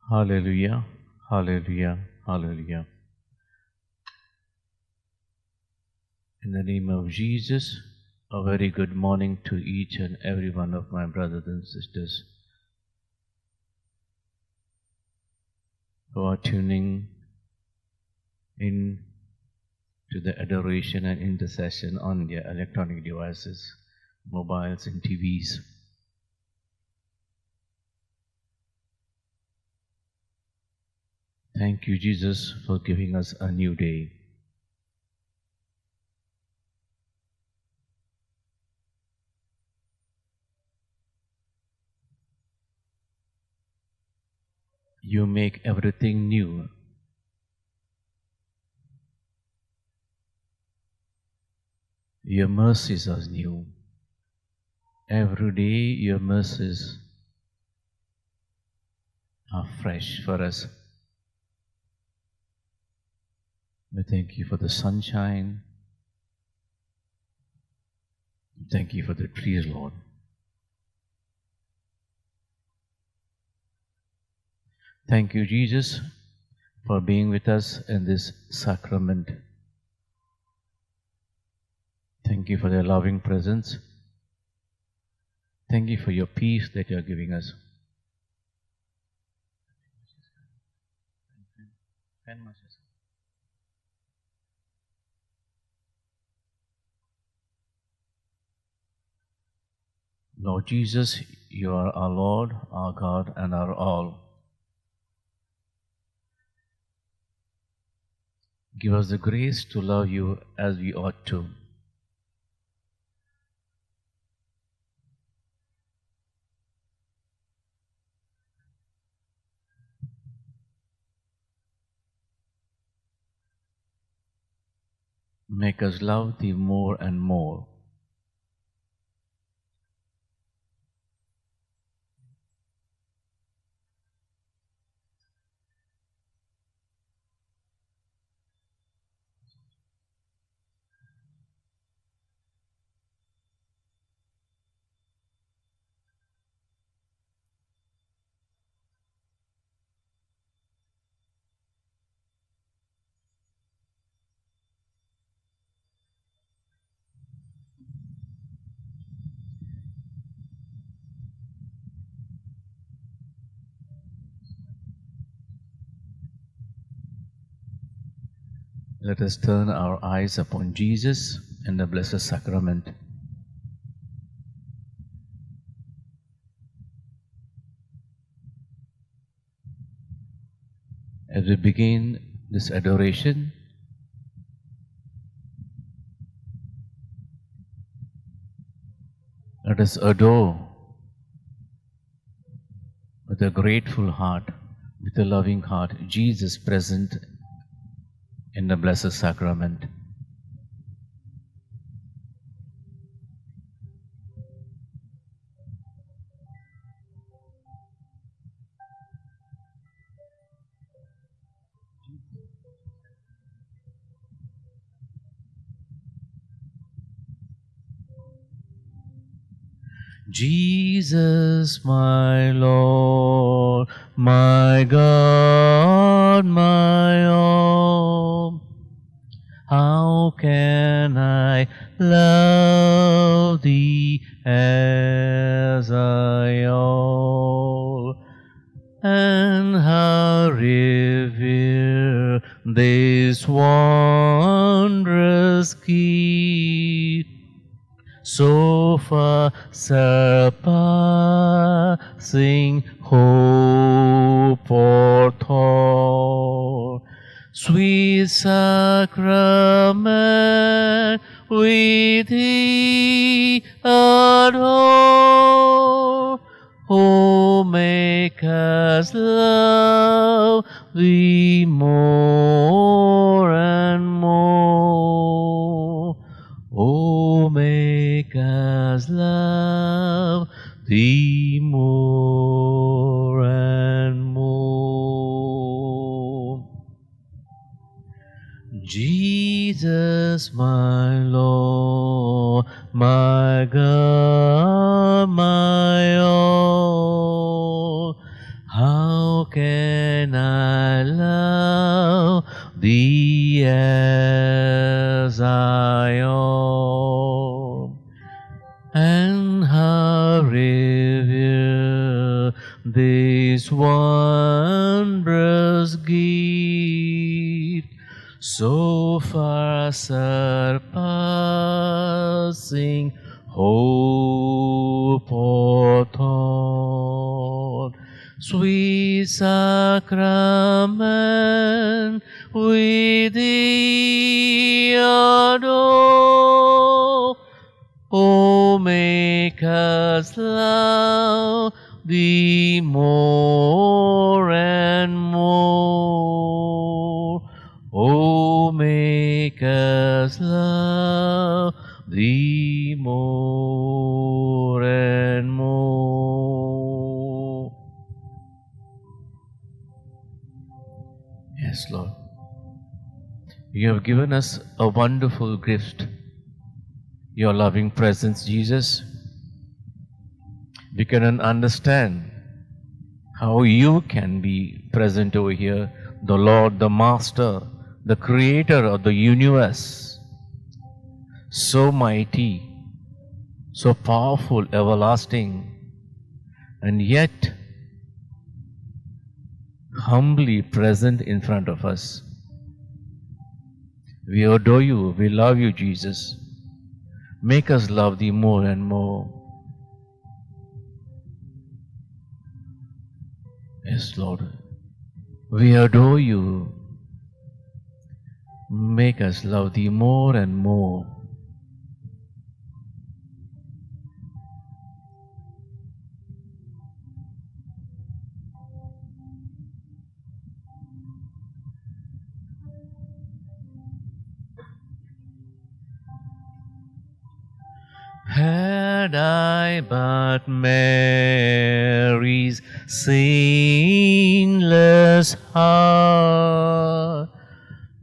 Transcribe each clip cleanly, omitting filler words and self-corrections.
Hallelujah, hallelujah, hallelujah. In the name of Jesus, a very good morning to each and every one of my brothers and sisters who are tuning in to the adoration and intercession on their electronic devices, mobiles and TVs. Thank you, Jesus, for giving us a new day. You make everything new. Your mercies are new. Every day your mercies are fresh for us. We thank you for the sunshine. We thank you for the trees, Lord. Thank you, Jesus, for being with us in this sacrament. Thank you for your loving presence. Thank you for your peace that you are giving us. Lord Jesus, you are our Lord, our God, and our all. Give us the grace to love you as we ought to. Make us love thee more and more. Let us turn our eyes upon Jesus and the Blessed Sacrament. As we begin this adoration, let us adore with a grateful heart, with a loving heart, Jesus present in the Blessed Sacrament. Jesus, my Lord, my God, my all, how can I love thee as I ought, and how revere this wondrous gift, so far surpassing hope or thought? Sweet sacrament, with thee adore, oh, make us love thee more and more. Oh, make us love thee more and more. Jesus, my Lord, my God, my all, how can Thee as I ought, and how revere this wondrous gift, so far surpassing hope or thought. Sweet sacrament, we Thee adore. O make us love Thee more and more. O make us love Thee more and more. Yes, Lord, You have given us a wonderful gift, Your loving presence, Jesus. We cannot understand how You can be present over here, the Lord, the Master, the Creator of the universe, so mighty, so powerful, everlasting, and yet humbly present in front of us. We adore You, we love You, Jesus. Make us love Thee more and more. Yes, Lord, we adore You. Make us love Thee more and more. Had I but Mary's sinless heart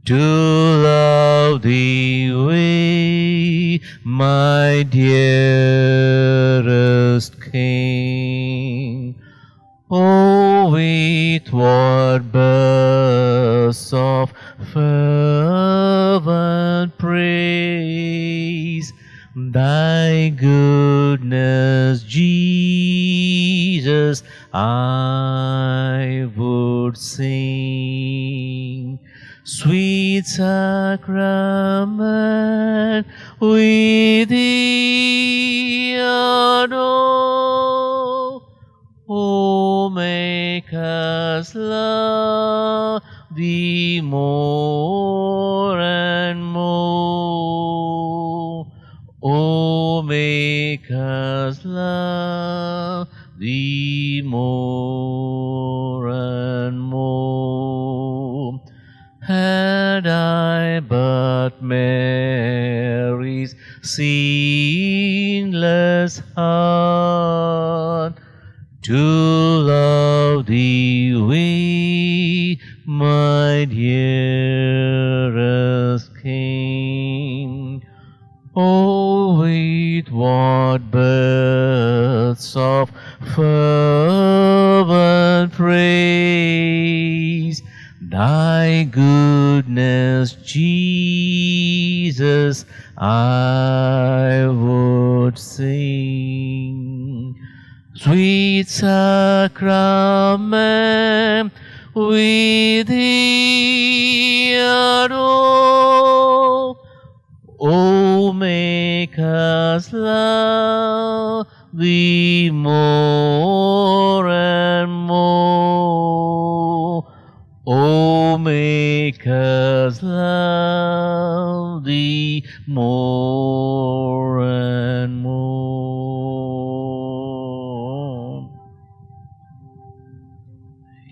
to love Thee with, my dearest King. Oh, with what bursts of fervent praise Thy goodness, Jesus, I would sing. Sweet sacrament, we Thee adore. O make us love Thee more and more. O make us love Thee more and more. Had I but Mary's sinless heart to love Thee with, my dearest King. Oh, with what births of fervent praise Thy goodness, Jesus, I would sing. Sweet sacrament, we Thee adore. O make us love Thee more and more. O make us love Thee more and more.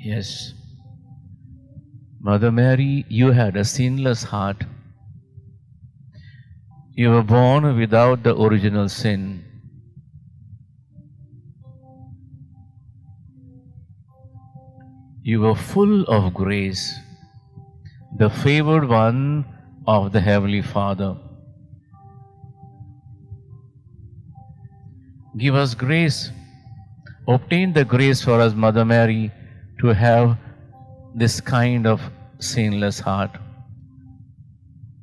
Yes, Mother Mary, you had a sinless heart. You were born without the original sin. You were full of grace, the favored one of the Heavenly Father. Give us grace. Obtain the grace for us, Mother Mary, to have this kind of sinless heart.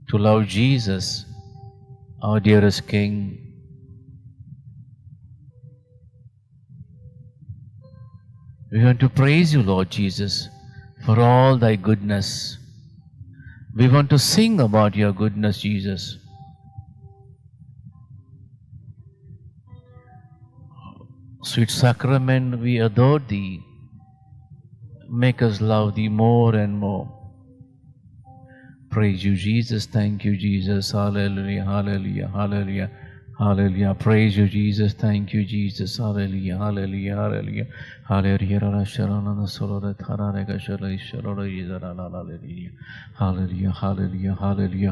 to love Jesus, our dearest King. We want to praise you, Lord Jesus, for all thy goodness. We want to sing about your goodness, Jesus. Sweet Sacrament, we adore thee. Make us love thee more and more. Praise you, Jesus. Thank you, Jesus. Hallelujah, hallelujah, hallelujah, hallelujah. Praise you, Jesus. Thank you, Jesus. Hallelujah, hallelujah, hallelujah. Hallelujah. Hallelujah, hallelujah, hallelujah, hallelujah,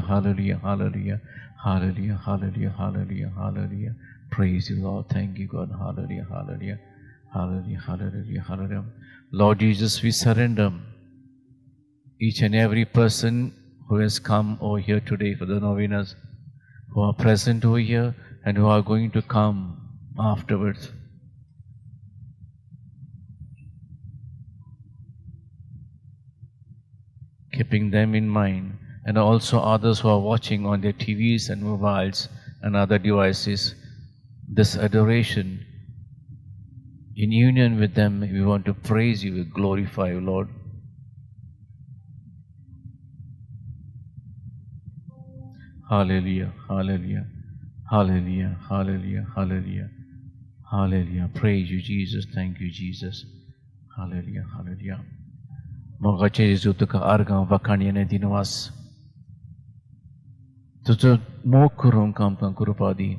hallelujah, hallelujah, hallelujah, hallelujah, hallelujah. Praise you, Lord. Thank you, God. Hallelujah, hallelujah, hallelujah, hallelujah, hallelujah. Lord Jesus, we surrender each and every person who has come over here today for the novenas, who are present over here and who are going to come afterwards. Keeping them in mind, and also others who are watching on their TVs and mobiles and other devices, this adoration, in union with them, we want to praise you, we glorify you, Lord. Hallelujah, hallelujah, hallelujah, hallelujah, hallelujah, hallelujah. Praise you, Jesus. Thank you, Jesus. Hallelujah, hallelujah. मोगाचे जेजू, तुका आर्गां वाखाणी आनी दिनवास. तुजो मोग करूंक आमकां कृपा दी.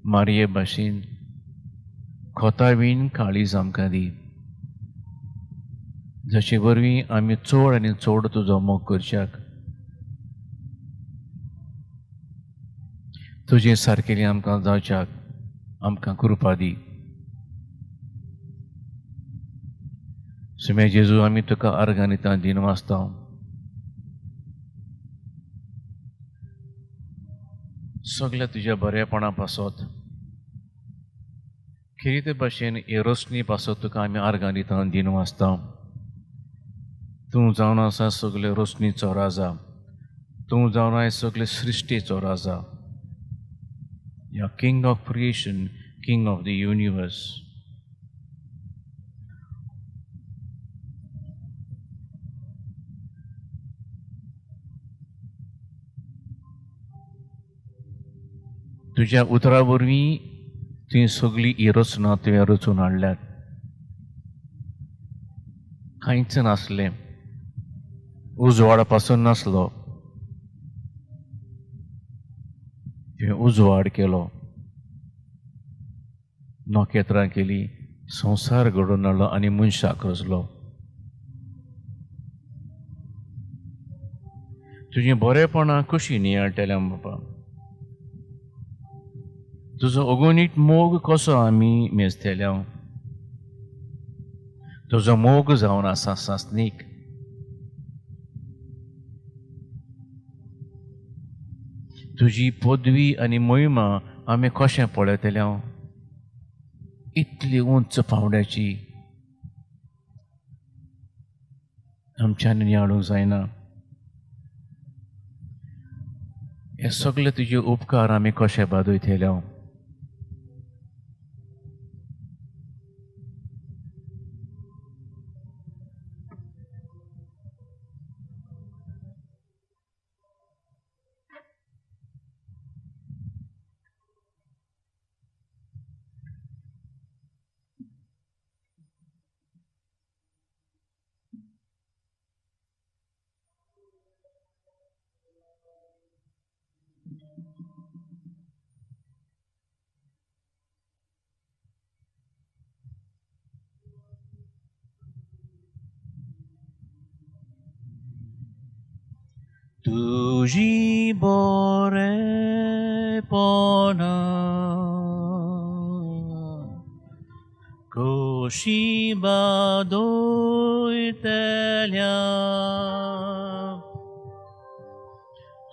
मारये भाशेन खोतावीन काळीज आमकां दी, जशे वरवीं आमी चड आनी चड तुजो मोग करच्याक, तुजे सारकेली आमकां जावच्याक आमकां कृपा दी. सुम्या जेजू, आमी तुका आर्गां दिता दिनवासता. सगल्या तुज्या बरेपणा पासत, खेरीत भाशेन हे रोशनी पासत तुका आमी आर्गां दिता दिनवासता. तूं जावन आसा सगळे रोशनीचो राजा, तूं जावन आसा सगळे सृश्टीचो राजा. You are King of creation, King of the universe. तुज्या उतरा वरवीं तुवें सगळी ही रचना तुवें रचून हाडल्यात. कांयच नासलें, उजवाड पासून नासलो, तुवें उजवाड केलो, नखेत्रां केली, संवसार घडोवन हाडलो आनी मनशाक रचलो. तुजें बरेपणां कशी नियाळटलें बाबा, तुजो अगणीत मोग कसो आमी मेजतले. तुजो मोग जावन आसा सासणीक. तुजी पदवी आनी मोहिमा आमी कशें पळयतले, इतली उंच पांवड्याची आमच्यान नियाळूंक जायना. हे सगळे तुजे उपकार आमी कशे बादयतले. तुजी बरेपणा कशी बादयतल्या,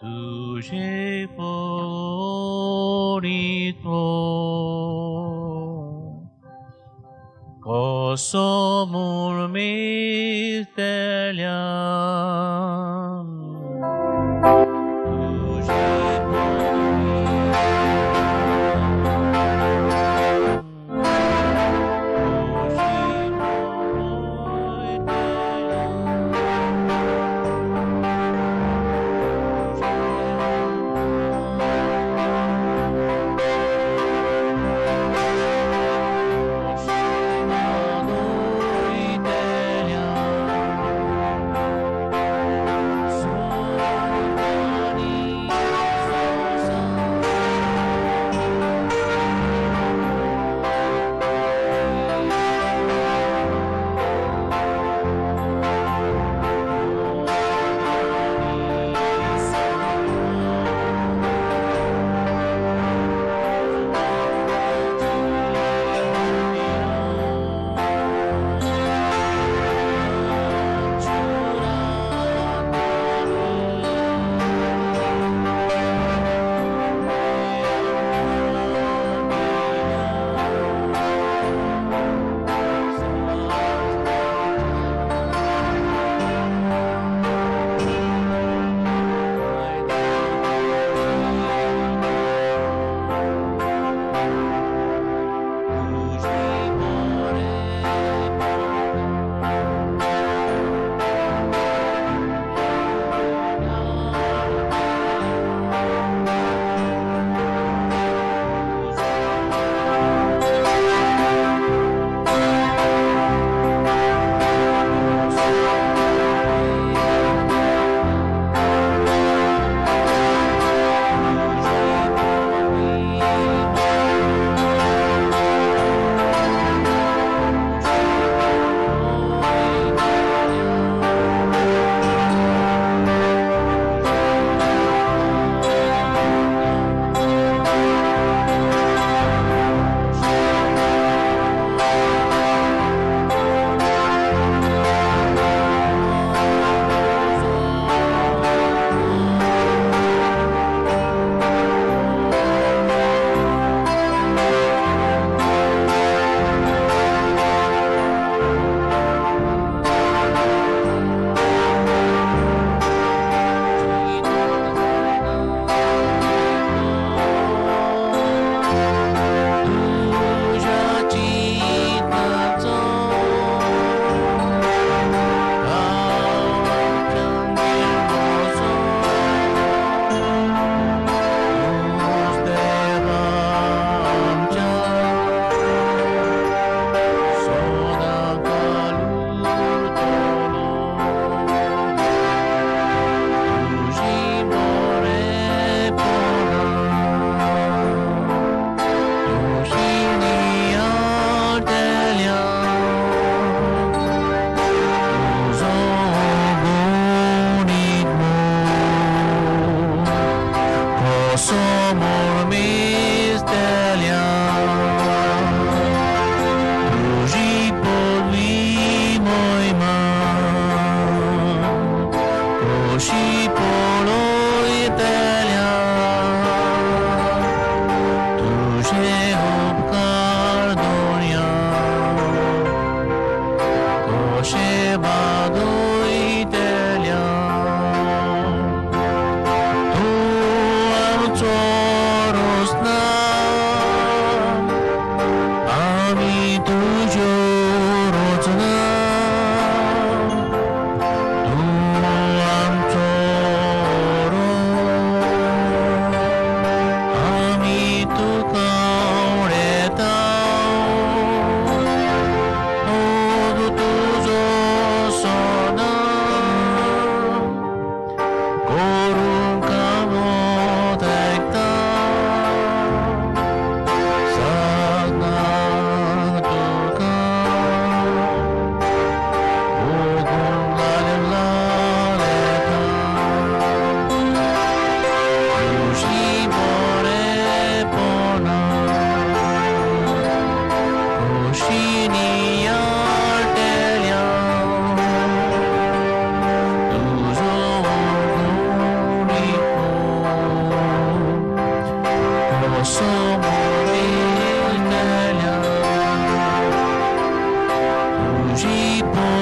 तुजे पळोवणी Sonitmo Kosomur Mistelian.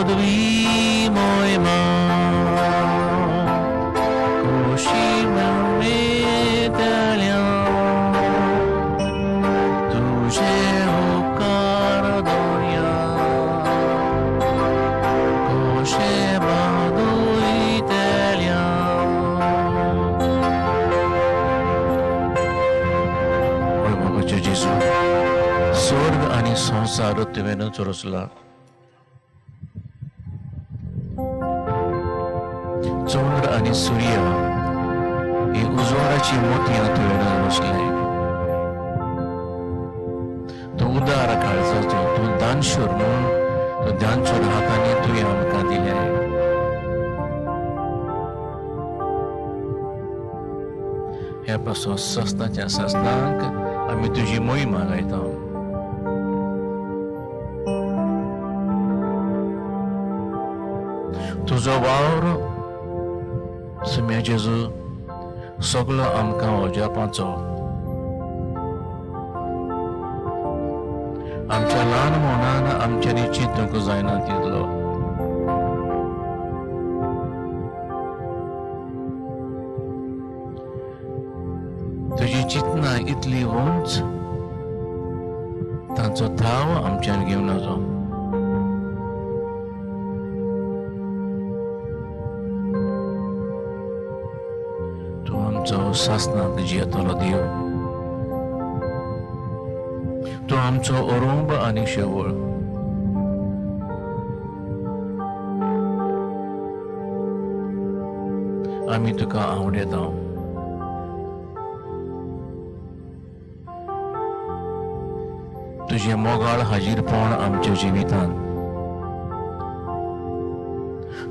पदवी मोयमा कोशी मेळटल्या तुझे उपकार दोया कोशे बादुयतल्या. मोगाचे जेजू, स्वर्ग आनी संवसार तुवेंच रचला. चंद्र आनी सूर्य ही उजवाडाची मोतयां तुवें रचले. तूं उदार काळजाचो, तूं दानशूर म्हणून तूं दानशूर हातांनी तुवें आमकां दिले. ह्या पासून सस्नाच्या सस्नांक आमी तुजी मोहिमा गायता. तुजो वावर सुम्या जेजू सगलो आमकां अजापाचो. आमच्या ल्हान मनान आमच्यांनी चिंतूंक जायना तितलो. तुजी चिंतना इतली उंच, तांचो थाव आमच्यान घेवन नजो. तूं आमचो सासनांत जियेतलो देव, तूं आमचो अरुंब आनी शेवळ. आमी तुका आवडेता. तुजें मोगाळ हाजीरपण आमच्या जिवितांत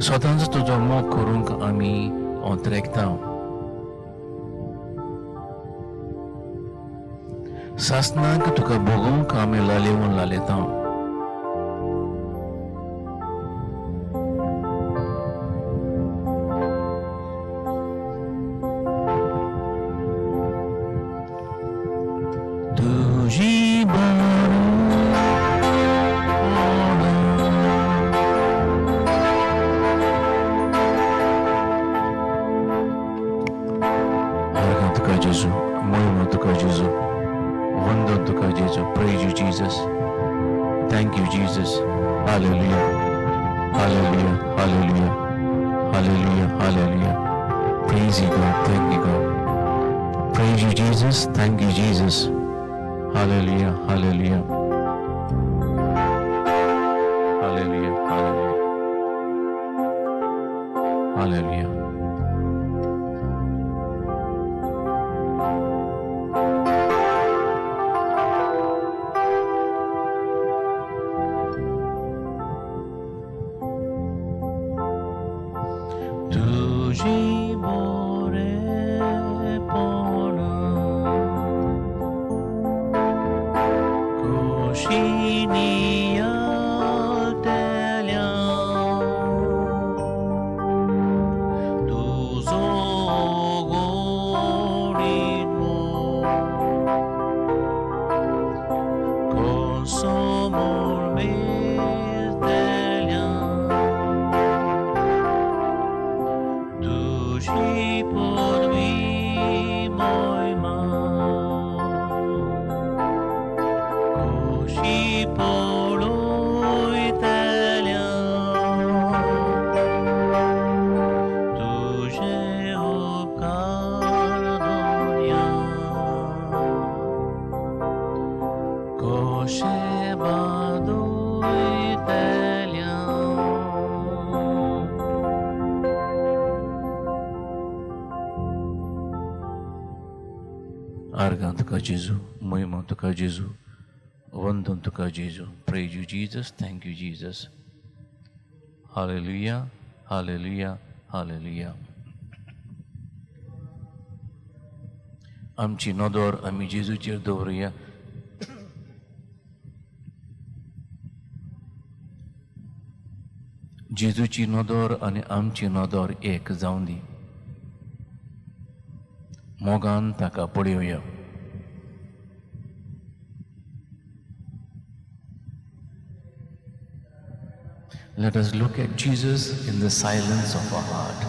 सदांच तुजो मोग करूंक आमी ओंतरेकता. सासनाक तुका भोगूंक आमी लालेवन लालेता. तुजी बरेपण तुका जेजू, मोहिमा तुका जेजू, वंदन तुका जेजू. Praise you Jesus, thank you Jesus. Hallelujah, hallelujah, hallelujah, hallelujah, hallelujah. Praise you God, thank you God. Praise you Jesus, thank you Jesus. Hallelujah, hallelujah, hallelujah, hallelujah, hallelujah. तुझी बरेपण खोशी नियाळटल्या, तुजो गोडीत मोग कसो म्हूण मेजतल्या. तुजी पदवी मोहिमा खोशी पळयतल्या, तुजे उपकार दोन्या कोशे बादुयतल्या. आर्गां तुका जेजू, मोहिमा तुका जेजू, वंदन तुका जेजू. Praise you Jesus, thank you Jesus. Hallelujah, hallelujah, hallelujah. आमची नदर आमी जेजूचेर दवरुया. जेजूची नदर आनी आमची नदर एक जावं दी. मोगान ताका पळोवया. Let us look at Jesus in the silence of our heart.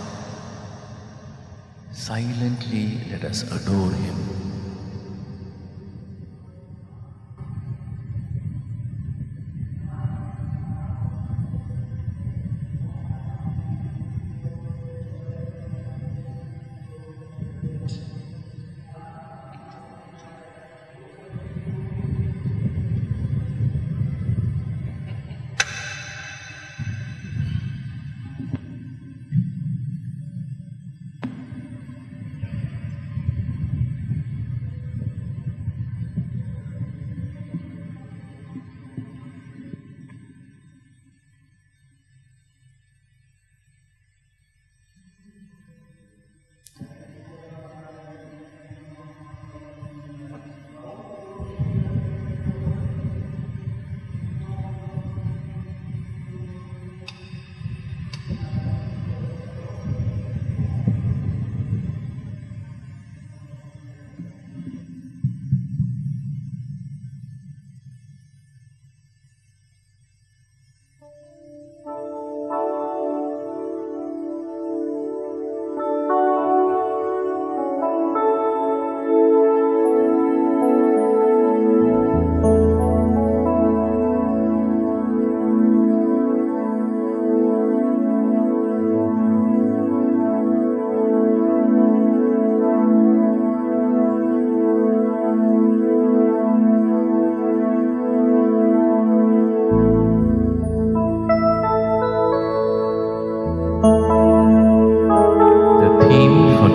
Silently, let us adore him.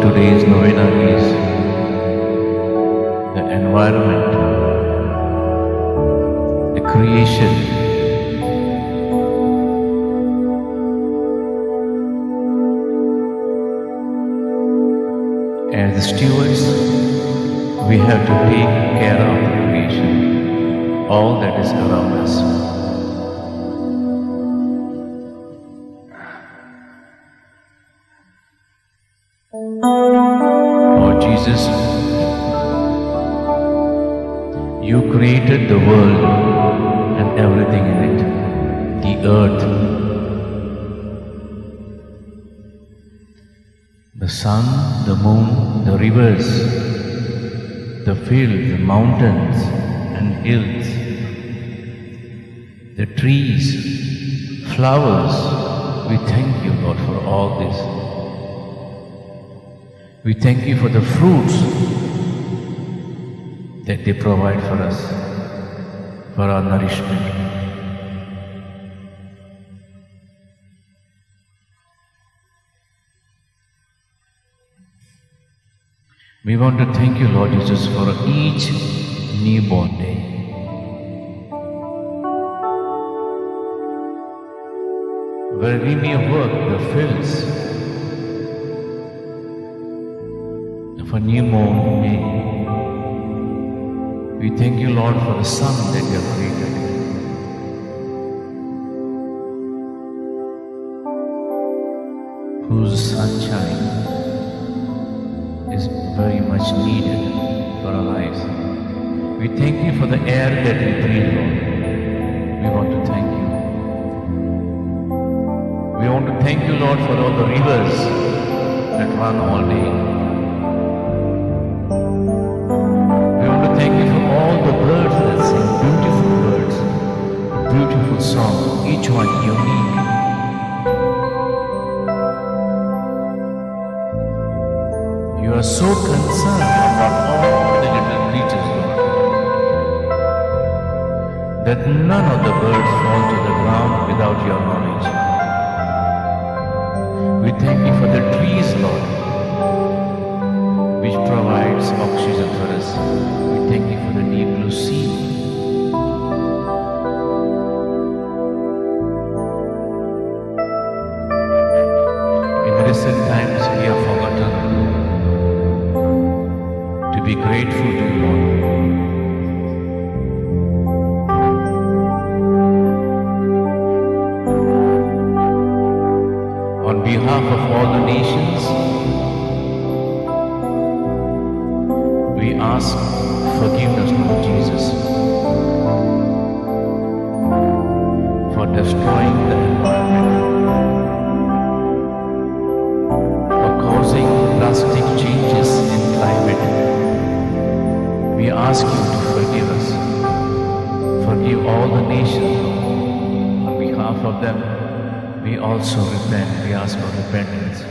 Today's novena is the environment, the creation. As the stewards, we have to take care of the creation, all that is around us. Lord Jesus, you created the world and everything in it, the earth, the sun, the moon, the rivers, the fields, the mountains and hills, the trees, flowers. We thank you, Lord, for all this. We thank you for the fruits that they provide for us, for our nourishment. We want to thank you, Lord Jesus, for each newborn day. Where we may work the fields of a newborn day. We thank you, Lord, for the sun that you have created. Whose sunshine is very much needed for our lives. We thank you for the air that we breathe, Lord. We want to thank you. We want to thank you, Lord, for all the rivers that run all day. We want to thank you for all the birds that sing, beautiful birds, beautiful song, each one unique. You are so concerned about all the little creatures, Lord, that none of the birds fall to the ground without your knowledge. We thank you for the trees, Lord, which provides oxygen for us. We thank you for the deep blue sea. In recent times, we have forgotten to be grateful to you, Lord. On behalf of all the nations, we ask forgiveness, Lord Jesus, for destroying the environment. also repent. We ask for repentance.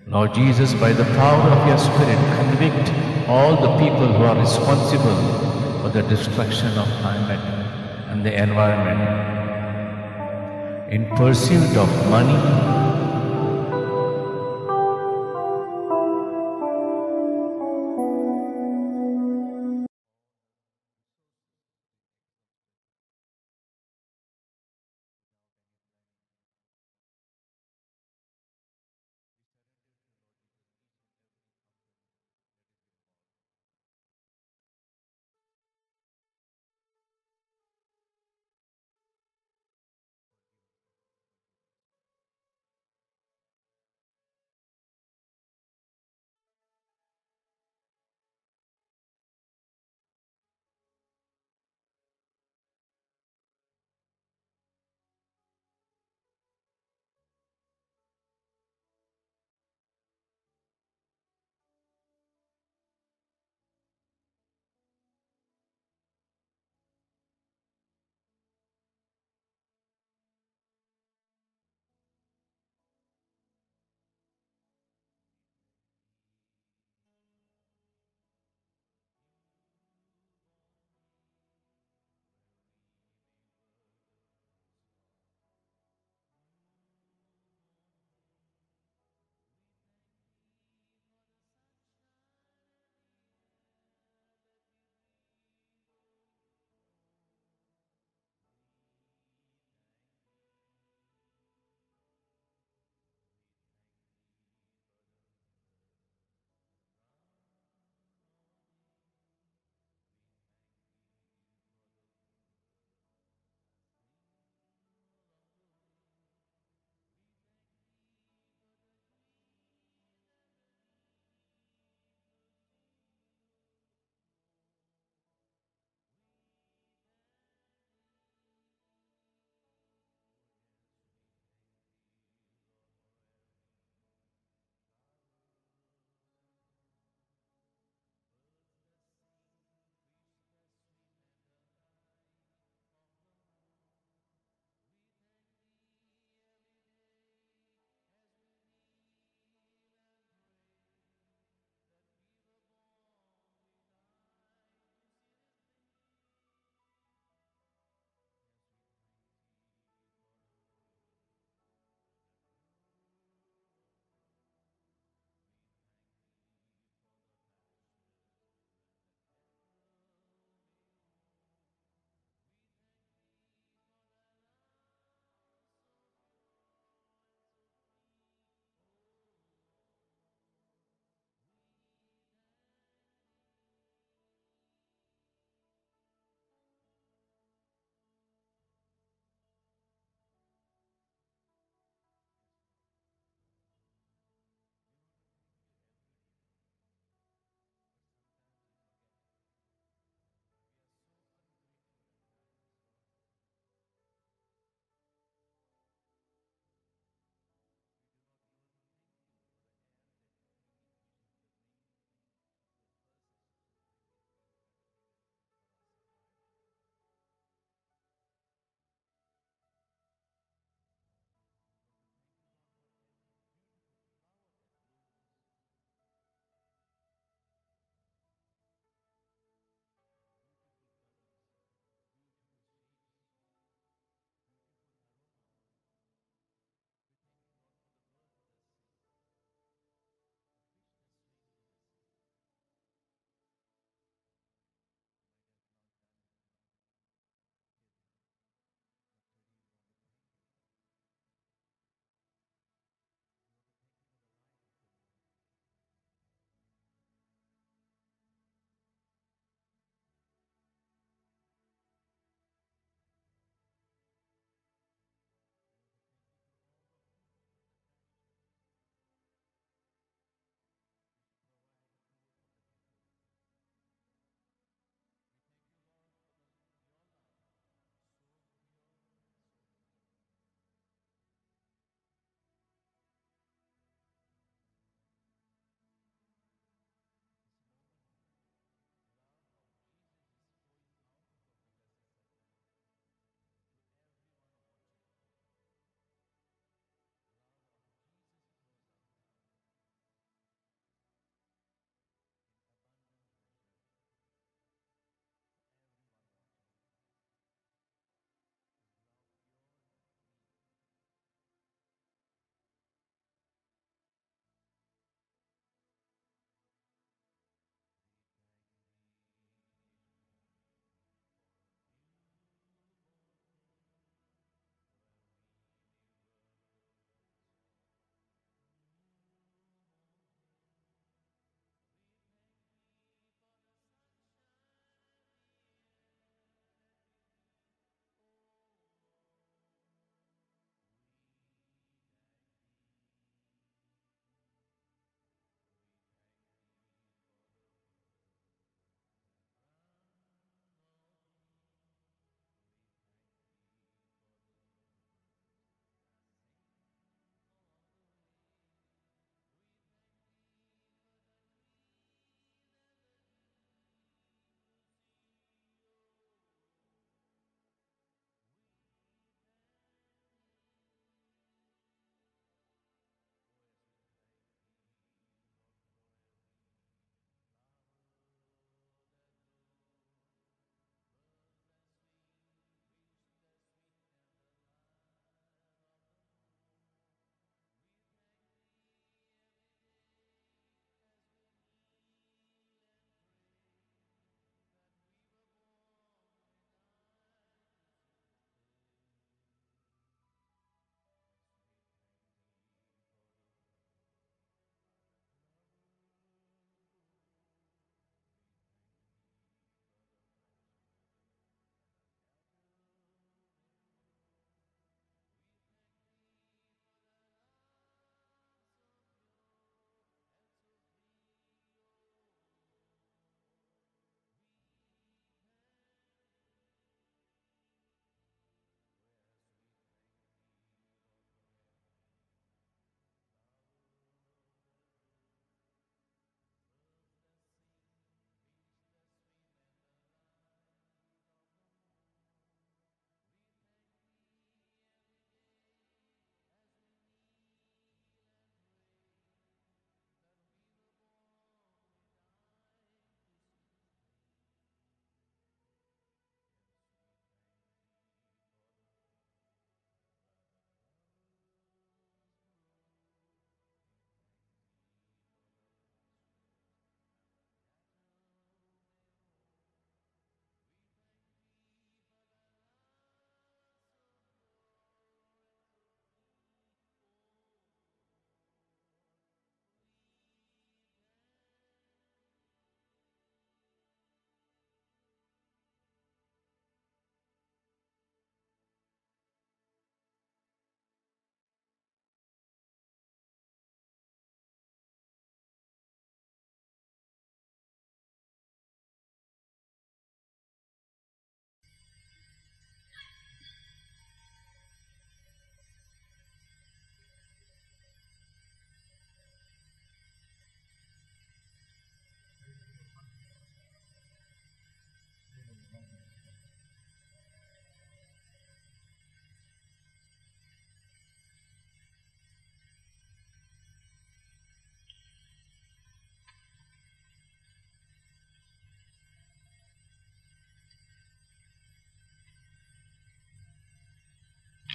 Lord Jesus, by the power of your Spirit, convict all the people who are responsible for the destruction of climate and the environment. In pursuit of money,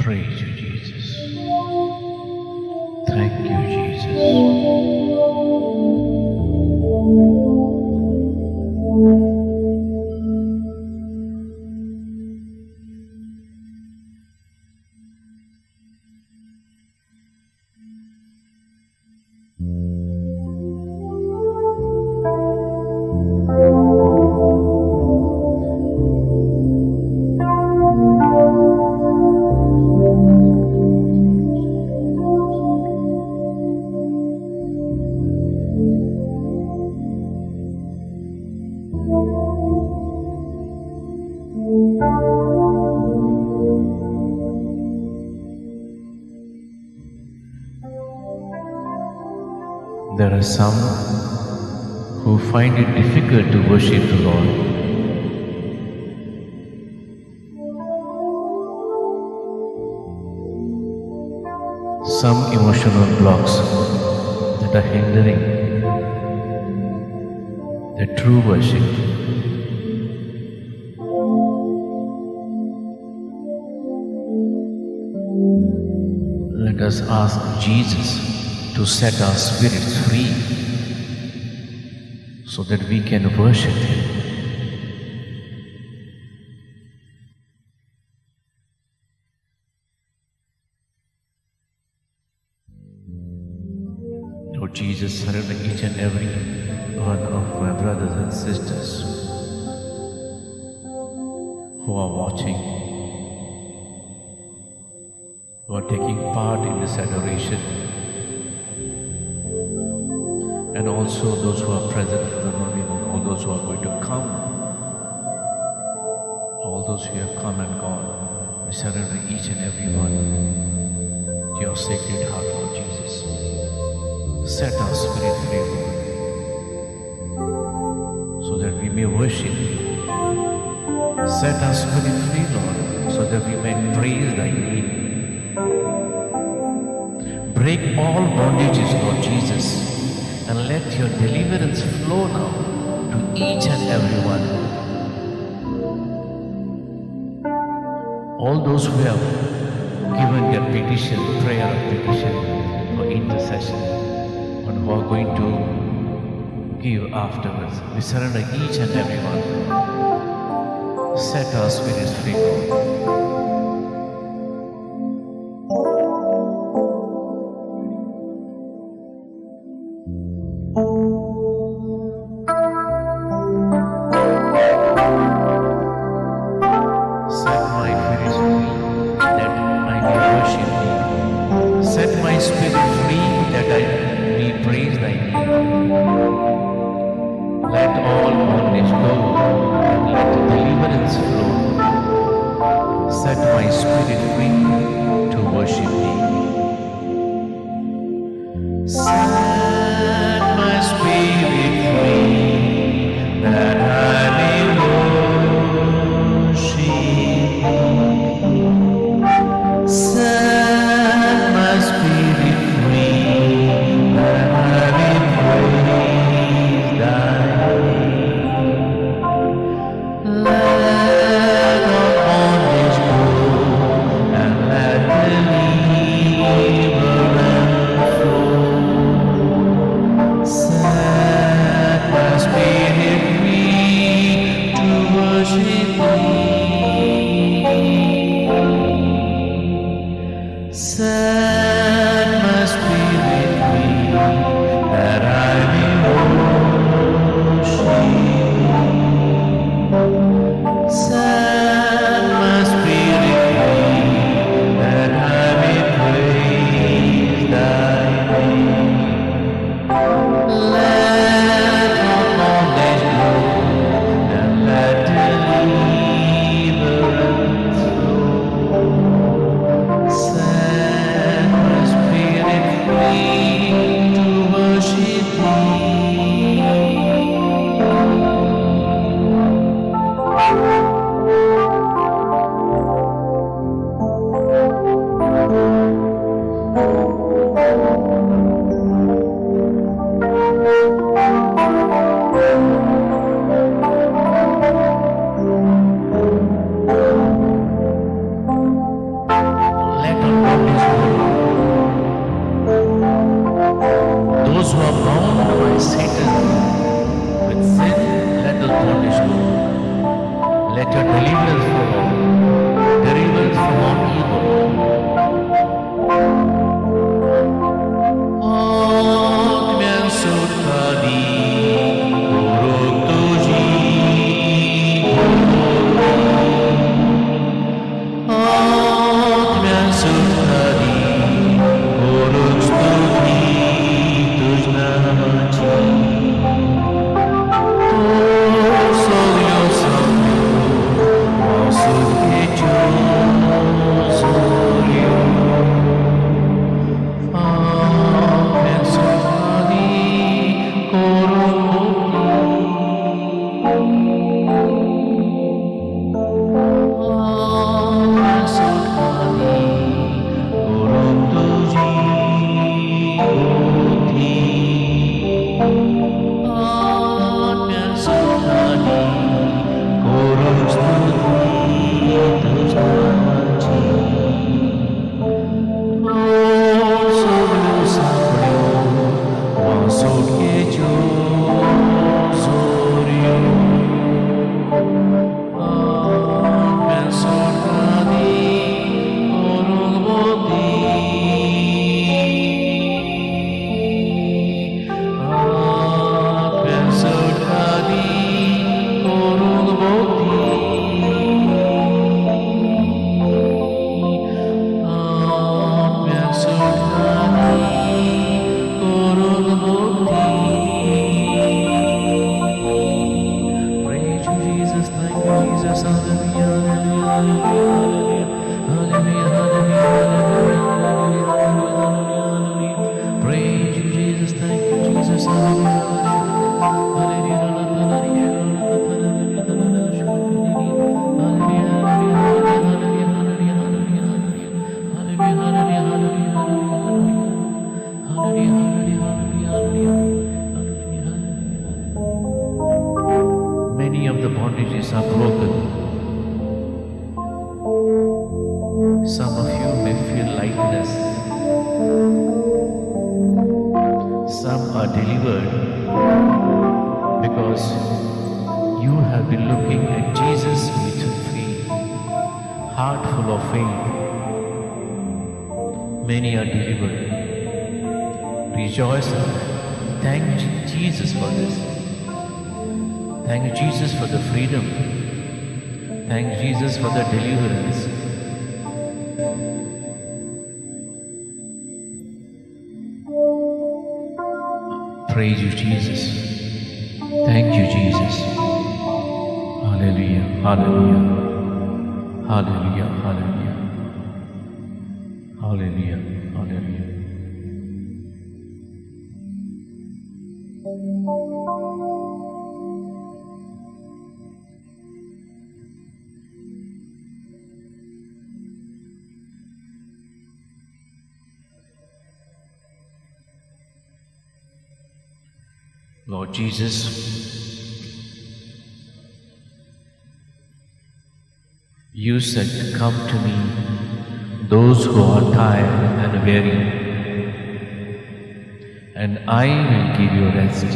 Praise you, Jesus. Thank you, Jesus. There are some who find it difficult to worship the Lord. Some emotional blocks that are hindering the true worship. Let us ask Jesus to set our spirits free so that we can worship Him. Lord Jesus, surrender each and every one of my brothers and sisters who are watching, who are taking part in this adoration, and also those who are present for the novena, and all those who are going to come, all those who have come and gone. We surrender each and every one to your sacred heart, Lord Jesus. Set our spirit free, Lord, so that we may worship you. Set our spirit free, Lord, so that we may praise thy name. Break all bondages, Lord Jesus, and let your deliverance flow now to each and every one. All those who have given their petition, prayer of petition for intercession, and who are going to give afterwards, we surrender each and every one. Set our spirits free, Lord. Set my spirit free that I may worship thee. Set my spirit free that I may praise thy name. Let all bondage go and let deliverance flow. Set my spirit free to worship thee. Set my spirit free that I may worship thee. Set my spirit free that I may praise thy name. Let all bondage go and let deliverance flow. Set my spirit free to worship thee. Set my spirit free that I may worship thee. Set my spirit free that I may praise thy name. Let all bondage go and let deliverance flow. Set Let your deliverance follow. Deliverance from all evil. आत्म्यान सुटका दी करूंक तुजी आत्म्यान सुटका दी करूंक स्तुती तुज नामाची तूं सगळ्यो सामक्यो वासुकेच्यो जोऱ्यो आत्म्यान सुटका दी करूंक मुक्ती आत्म्यान सुटका दी करूंक तुजी बुद्धी आत्म्यान सुटका दी करूंक स्तुती तुज नामाची तूं सगळ्यो सांपड्यो वासुकेच्यो जोऱ्यो आत्म्यान सुटका दी करूंक बुद्धी आत्म्यान सुटका दी करूंक बुद्धी आत्म्यान सुटका दी करूंक बुद्धी. Praise you, Jesus. Thank you, Jesus. Hallelujah, hallelujah, hallelujah, hallelujah, hallelujah, hallelujah, hallelujah, hallelujah. Praise you, Jesus. Thank you, Jesus. Hallelujah, hallelujah, hallelujah, hallelujah, hallelujah, hallelujah, hallelujah, hallelujah, hallelujah, hallelujah, hallelujah, hallelujah, hallelujah. Many of the bondages are broken. Some of you may feel lightness. Some are delivered because you have been looking at Jesus with faith, heart full of faith. Many are delivered. Rejoice in that. Thank Jesus for this. Thank Jesus for the freedom. Thank Jesus for the deliverance. Praise you, Jesus. Thank you, Jesus. Hallelujah, hallelujah, hallelujah, hallelujah, hallelujah, hallelujah. Lord Jesus, you said, "Come to me, those who are tired and weary, and I will give you rest."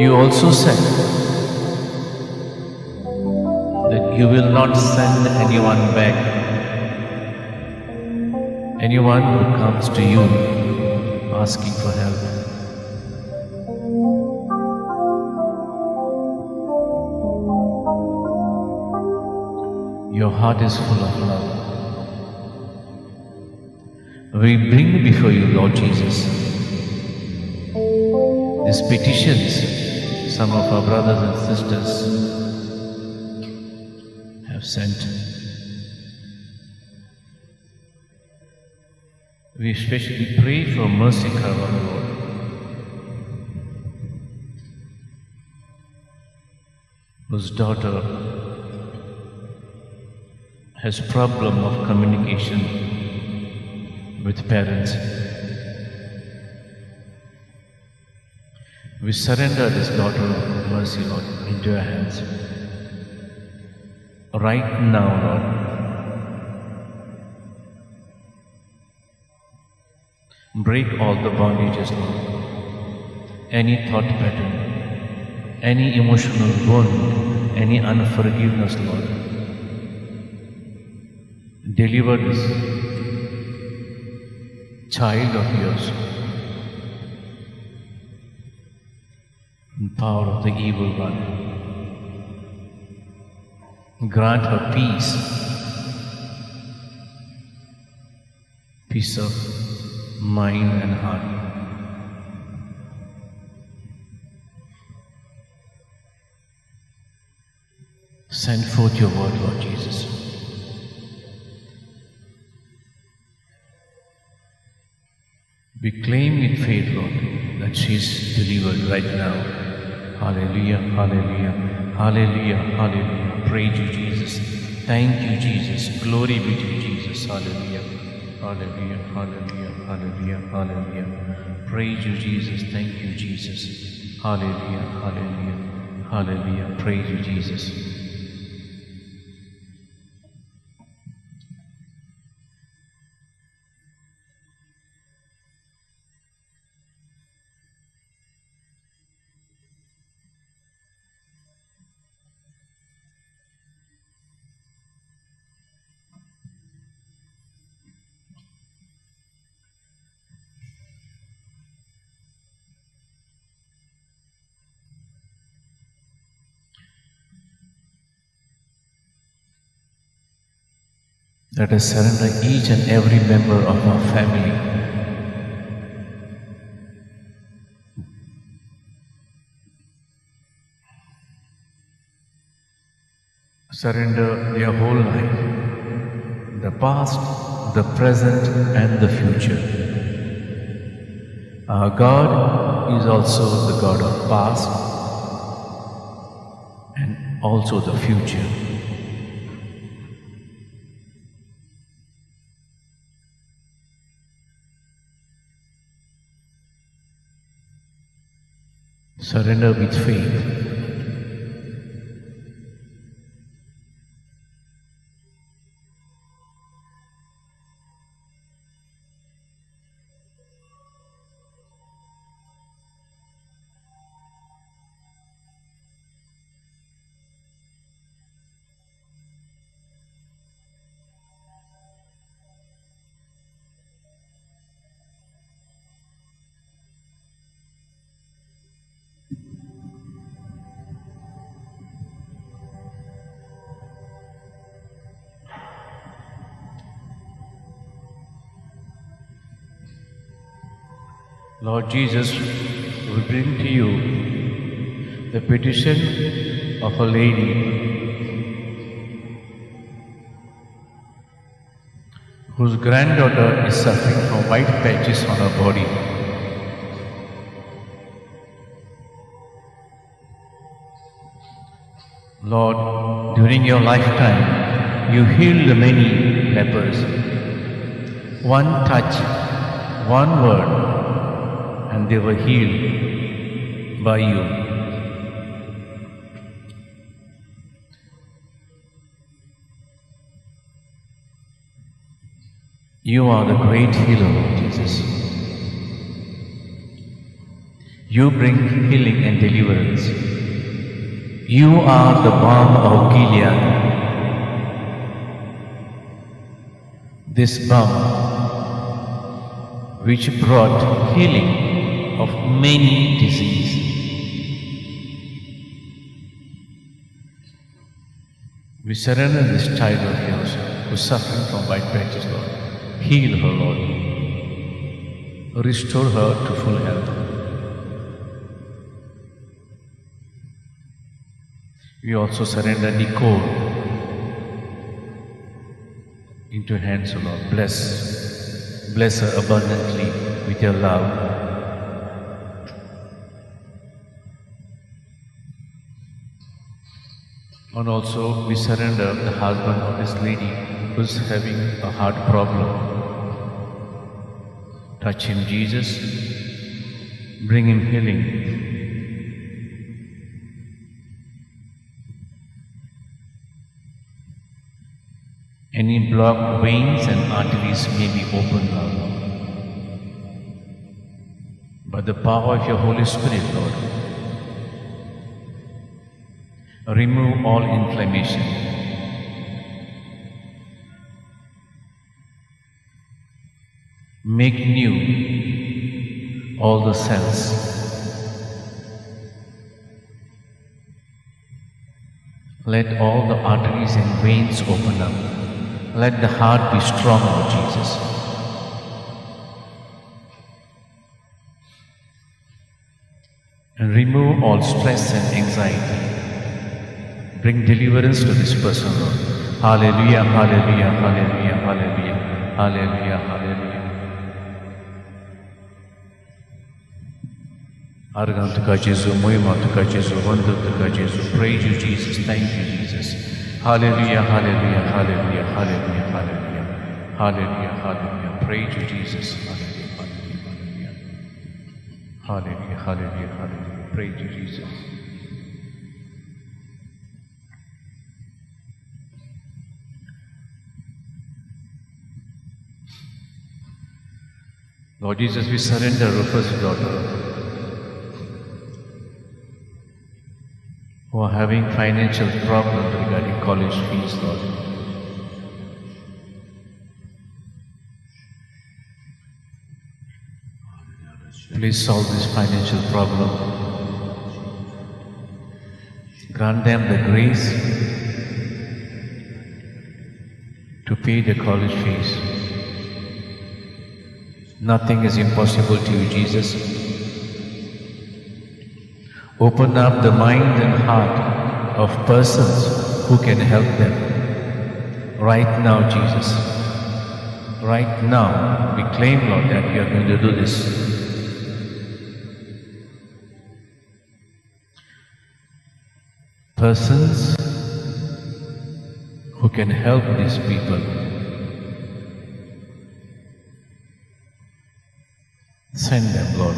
You also said that you will not send anyone back, anyone who comes to you asking for help. Your heart is full of love. We bring before you, Lord Jesus, these petitions some of our brothers and sisters have sent. We especially pray for Mercy Carvalho, Lord, whose daughter has problem of communication with parents. We surrender this daughter of Mercy, Lord, into your hands. Right now, Lord. Break all the bondages, Lord. Any thought pattern, any emotional wound, any unforgiveness, Lord. Deliver this child of yours in power of the evil one. Grant her peace, peace of mind and heart. Send forth your word, Lord Jesus. We claim in faith, Lord, that she is delivered right now. Hallelujah, hallelujah, hallelujah, hallelujah. Praise you, Jesus. Thank you, Jesus. Glory be to you, Jesus. Hallelujah, hallelujah, hallelujah, hallelujah, hallelujah. Praise you, Jesus. Thank you, Jesus. Hallelujah, hallelujah, hallelujah. Praise you, Jesus. Let us surrender each and every member of our family. Surrender their whole life, the past, the present, and the future. Our God is also the God of past and also the future. Surrender with faith. Lord Jesus, we bring to you the petition of a lady whose granddaughter is suffering from white patches on her body. Lord, during your lifetime, you healed many lepers. One touch, one word, and they were healed by you. You are the great healer, Lord Jesus. You bring healing and deliverance. You are the balm of Gilead. This balm which brought healing of many diseases. We surrender this child of yours who is suffering from white patches, Lord. Heal her, Lord. Restore her to full health. We also surrender Nicole into your hands, O Lord. Bless her abundantly with your love. And also we surrender the husband of this lady who's having a heart problem. Touch him, Jesus. Bring him healing. Any blocked veins and arteries may be opened now, Lord. By the power of your Holy Spirit, Lord, remove all inflammation. Make new all the cells. Let all the arteries and veins open up. Let the heart be strong, Lord Jesus. And remove all stress and anxiety. Bring deliverance to this person, Lord. Hallelujah, hallelujah, hallelujah, hallelujah, hallelujah, hallelujah. आर्गां तुका जेजू, मोहिमा तुका जेजू, वंदन तुका जेजू. Praise you, Jesus. Thank you, Jesus. Hallelujah, hallelujah, hallelujah, hallelujah, hallelujah, hallelujah, hallelujah. Praise you, Jesus. Hallelujah, hallelujah, hallelujah, hallelujah, hallelujah. Praise you, Jesus. Lord Jesus, we surrender Rufus' daughter who are having financial problems regarding college fees, Lord. Please solve this financial problem. Grant them the grace to pay the college fees. Nothing is impossible to you, Jesus. Open up the mind and heart of persons who can help them. Right now, Jesus. Right now, we claim, Lord, that you are going to do this. Persons who can help these people. Send them, Lord.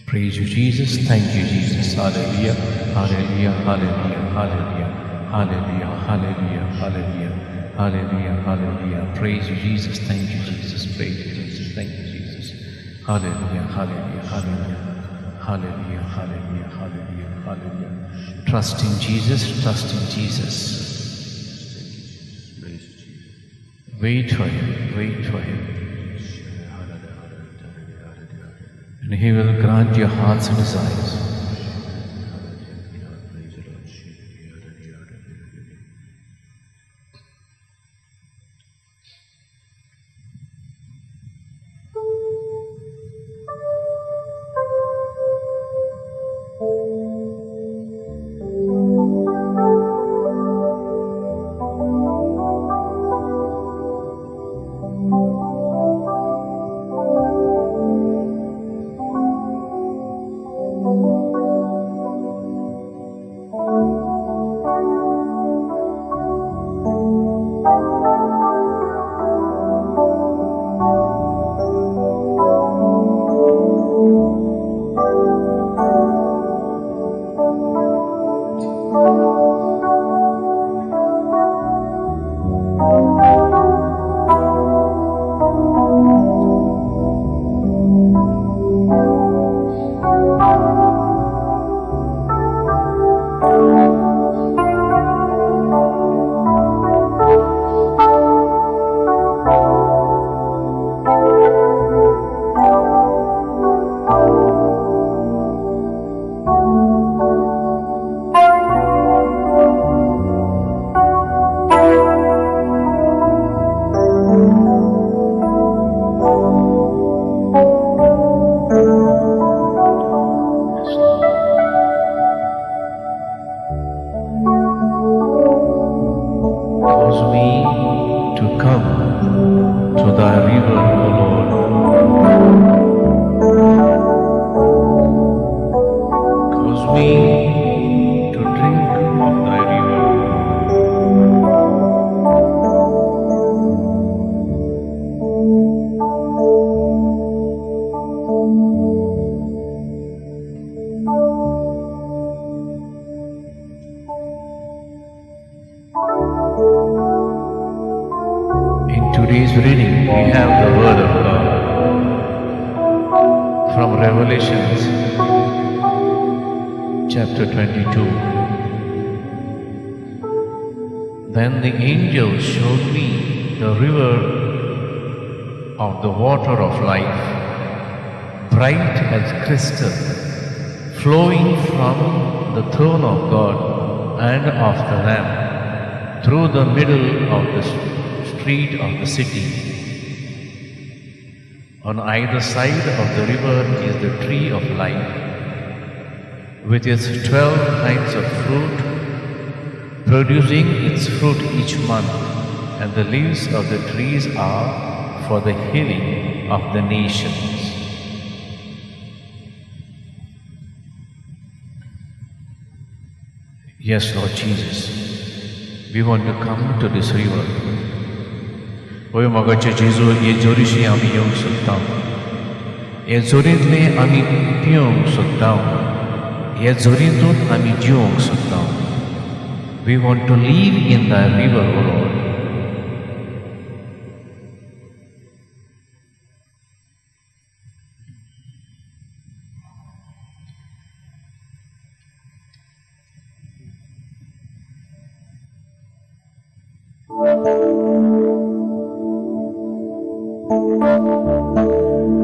Praise you, Jesus. Thank you, Jesus. Hallelujah. Hallelujah. Hallelujah. Hallelujah. Hallelujah. Hallelujah. Hallelujah. Hallelujah. Hallelujah. Praise you, Jesus. Thank you, Jesus. Praise you, Jesus. Thank you, Jesus. Hallelujah. Hallelujah. Hallelujah. Hallelujah. Hallelujah. Hallelujah. Hallelujah. Trust in Jesus. Trust in Jesus. Wait for Him. Wait for Him. And He will grant your heart's desires. Cause me to come to thy river, O Lord. Cause me to drink of thy river. In today's reading, we have the Word of God. From Revelations chapter 22. Then the angel showed me the river of the water of life, bright as crystal, flowing from the throne of God and of the Lamb, through the middle of the street of the city. On either side of the river is the tree of life, with its 12 kinds of fruit, producing its fruit each month, and the leaves of the trees are for the healing of the nations. Yes, Lord Jesus, we want to come to this river. होय मोगाचे जेजू, हे जोरीशी आमी येवंक सोदता, हे जोरींतले आमी पिवंक सोदता, हे जोरींतून आमी जिवंक सोदता. We want to live in the river, O Lord.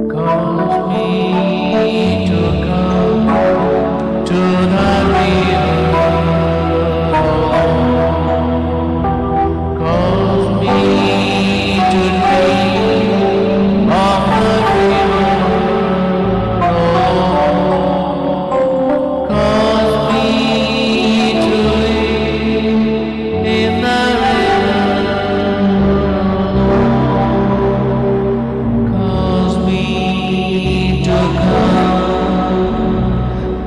Cause me to come to the river, cause me to drink of the river, cause me to live in the river, cause me to come,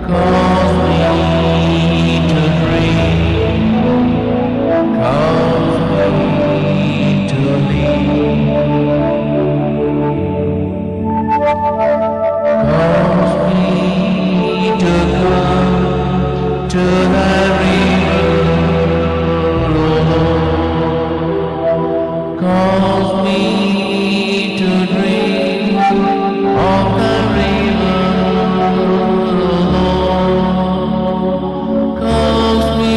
cause me to drink, cause me to live, cause me to come to the river, Lord. Cause me to drink of the river, Lord. Cause me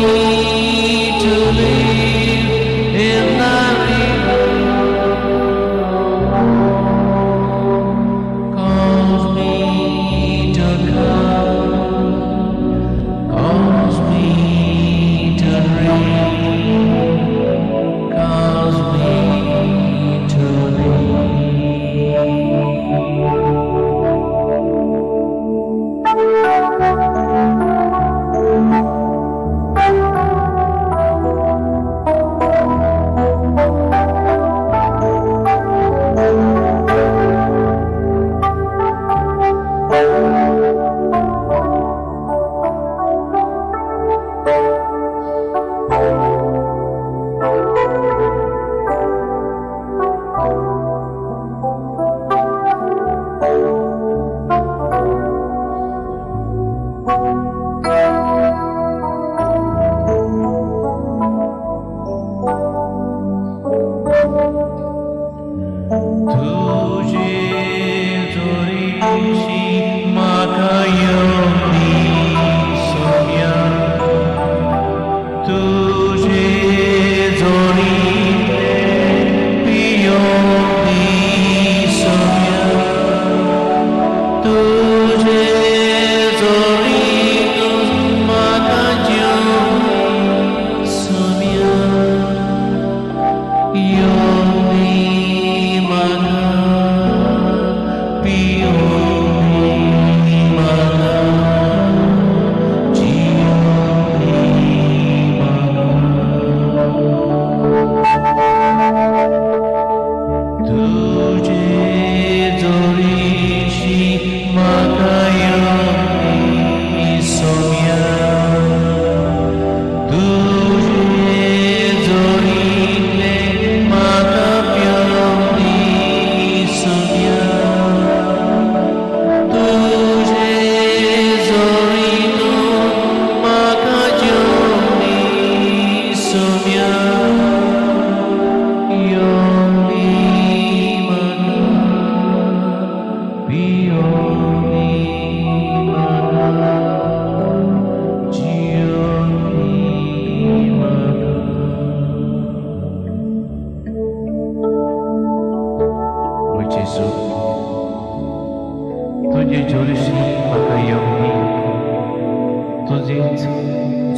to live in the river. Cause me to come, cause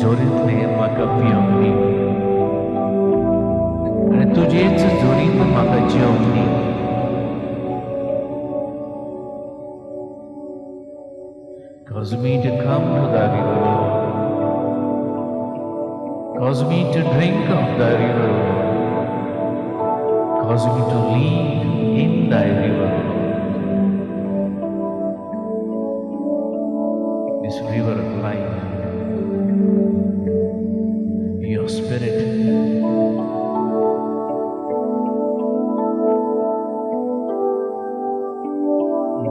जोरींतलें म्हाका पिवंक दी आनी तुजेच जोरींत म्हाका जेवंक दी. Cause me to come to thy river, Lord. Cause me to drink of thy river, Lord. Cause me to live in thy river, Lord. This river of life, your spirit.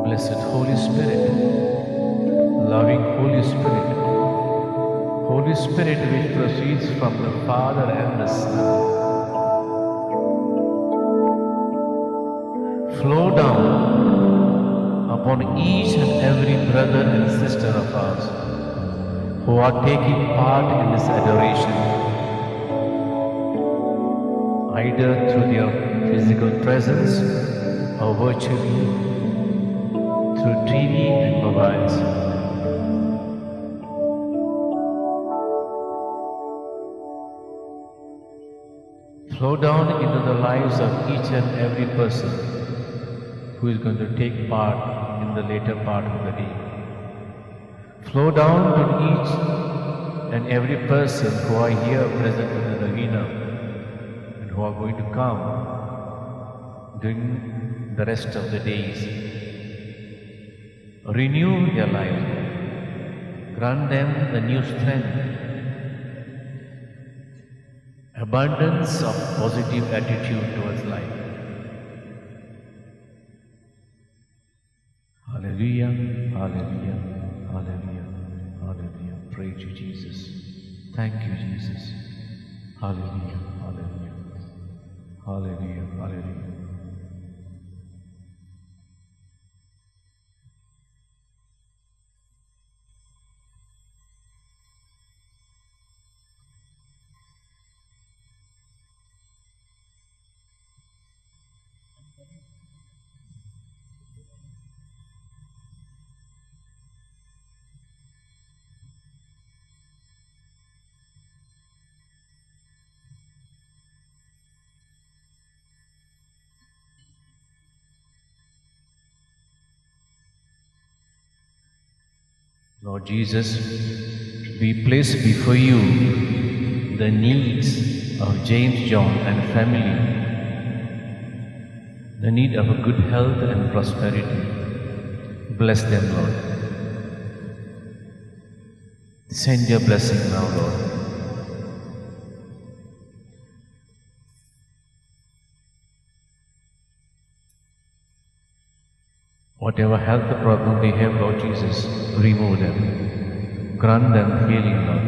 Blessed Holy Spirit, loving Holy Spirit, Holy Spirit which proceeds from the Father and the Son, flow down upon each and every brother and sister of ours who are taking part in this adoration, either through their physical presence or virtually through TV and mobiles. Flow down into the lives of each and every person who is going to take part in the later part of the day. Flow down to each and every person who are here present in the novena and who are going to come during the rest of the days. Renew their lives. Grant them the new strength, abundance of positive attitude towards life. Hallelujah, hallelujah, hallelujah, hallelujah. Praise you, Jesus. Thank you, Jesus. Hallelujah, hallelujah, hallelujah, hallelujah. Lord Jesus, we place before you the needs of James John and family, the need of a good health and prosperity. Bless them, Lord. Send your blessing now, Lord. Whatever health problem they have, Lord Jesus, remove them. Grant them healing, Lord.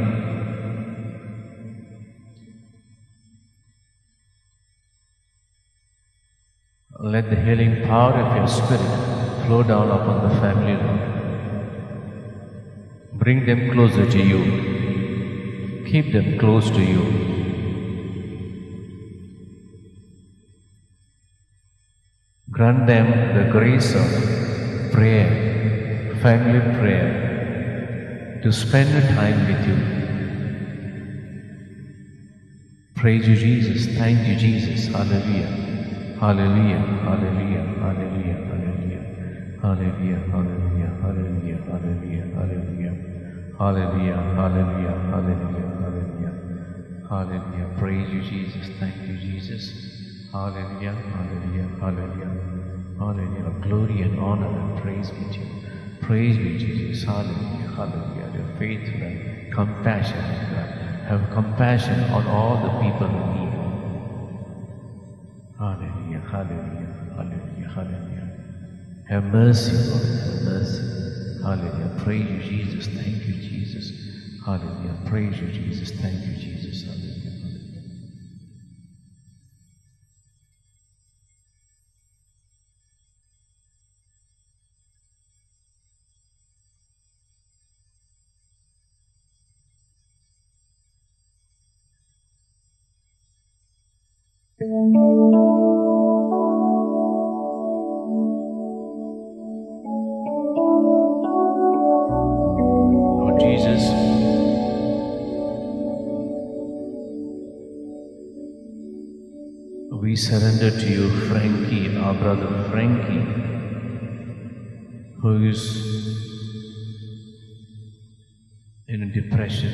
Let the healing power of your Spirit flow down upon the family, Lord. Bring them closer to you. Keep them close to you. Grant them the grace of prayer, family prayer, to spend time with you. Praise you, Jesus. Thank you, Jesus. Hallelujah. Hallelujah. Hallelujah. Hallelujah. Hallelujah. Hallelujah. Hallelujah. Hallelujah. Hallelujah. Hallelujah. Hallelujah. Hallelujah. Hallelujah. Hallelujah. Hallelujah. Praise you, Jesus. Thank you, Jesus. Hallelujah. Hallelujah. Hallelujah. Hallelujah. Glory and honor and praise be to you. Praise be to Jesus. Hallelujah. Hallelujah. Your faithful and compassionate God. Have compassion on all the people in need. Hallelujah. Hallelujah. Hallelujah. Hallelujah. Have mercy, Lord. Have mercy. Hallelujah. Praise you, Jesus. Thank you, Jesus. Hallelujah. Praise you, Jesus. Thank you, Jesus. Hallelujah. Hallelujah. Lord Jesus, We surrender to you Frankie, our brother Frankie, who is in a depression.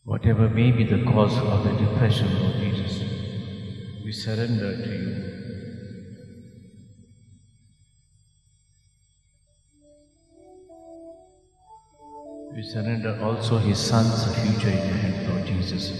Whatever may be the cause of the depression, Lord Jesus, we surrender to you. We surrender also his son's future in your hand, Lord Jesus.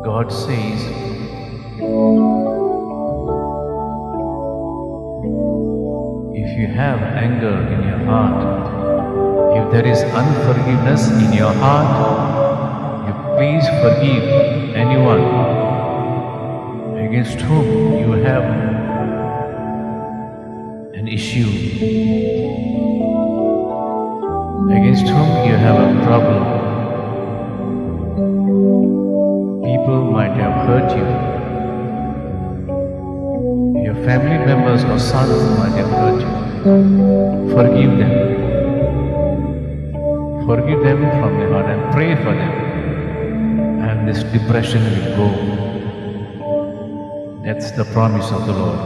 God says, if you have anger in your heart, if there is unforgiveness in your heart, you please forgive anyone against whom you have an issue, against whom you have a problem. People might have hurt you. Your family members or sons might have hurt you. Forgive them. Forgive them from the heart and pray for them. And this depression will go. That's the promise of the Lord.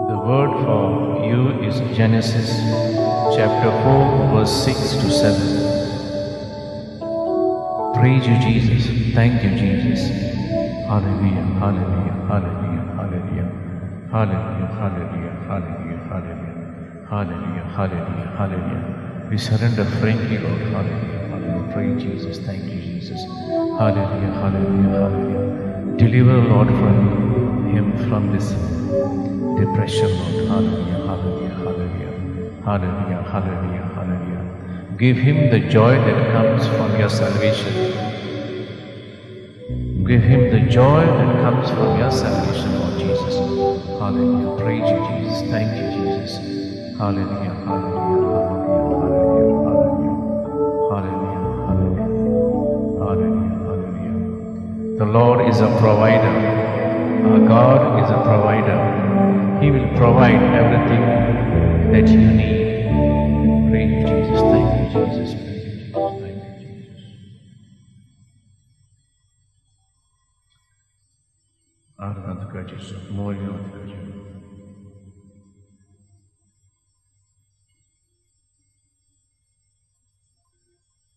The word for you is Genesis chapter 4, verse 6 to 7. Praise you, Jesus. Thank you, Jesus. Hallelujah, hallelujah, hallelujah, hallelujah, hallelujah, hallelujah, hallelujah, hallelujah, hallelujah, hallelujah, hallelujah. We surrender frankly, Lord. Hallelujah, hallelujah. Praise Jesus. Thank you, Jesus. Hallelujah, hallelujah, hallelujah. Deliver, Lord, from him from this depression, Lord. Hallelujah, hallelujah, hallelujah, hallelujah, hallelujah, hallelujah. Give him the joy that comes from your salvation. Give him the joy that comes from your salvation, Lord Jesus. Hallelujah. Praise you, Jesus. Thank you, Jesus. Hallelujah, hallelujah, hallelujah, hallelujah, hallelujah, hallelujah, hallelujah, hallelujah. The Lord is a provider. Our God is a provider. He will provide everything that you need. Praise you, Jesus. Thank you, Jesus. Praise you, Jesus. Thank you, Jesus. Aradhana Jesus.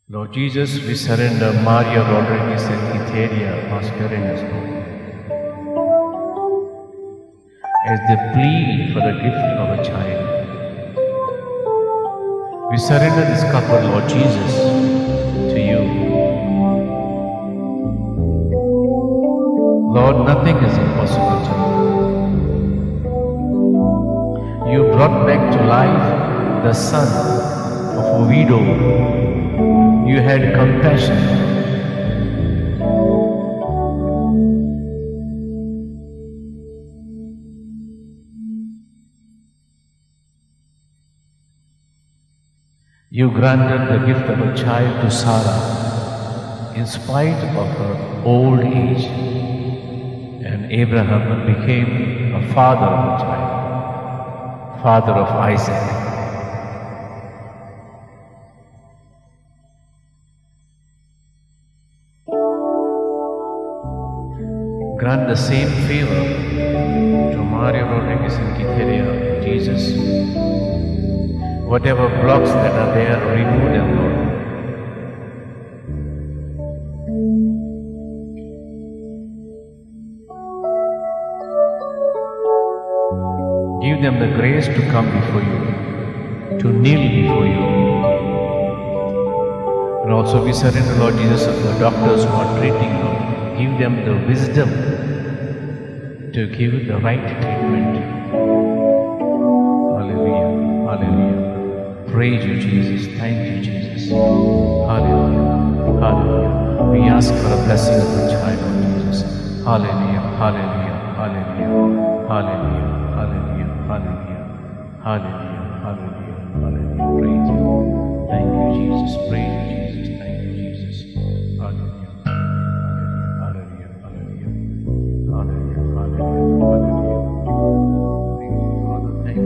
Lord Jesus, we surrender Maria Rodriguez and Etheria Mascarenhas, Lord, as they plead for the gift of a child. We surrender this couple, Lord Jesus, to you. Lord, nothing is impossible to you. You brought back to life the son of a widow. You had compassion. You granted the gift of a child to Sarah in spite of her old age, and Abraham became a father of a child, father of Isaac. Grant the same favor to Mario Rodriguez and Quitéria, Jesus. Whatever blocks that are there, remove them, Lord. Give them the grace to come before you, to kneel before you. And also we surrender, Lord Jesus, the doctors who are treating, Lord. Give them the wisdom to give the right treatment. Hallelujah. Hallelujah. Praise you, Jesus. Thank you, Jesus. Hallelujah. Hallelujah. We ask for a blessing of the child, Lord Jesus. Hallelujah. Hallelujah. Hallelujah. Hallelujah. Hallelujah. Hallelujah. Hallelujah. Hallelujah. Hallelujah. Praise you. Thank you, Jesus. Praise you, Jesus. Thank you, Jesus. Hallelujah. Hallelujah. Hallelujah. Hallelujah. Hallelujah. Hallelujah. Thank you, Father. Thank you.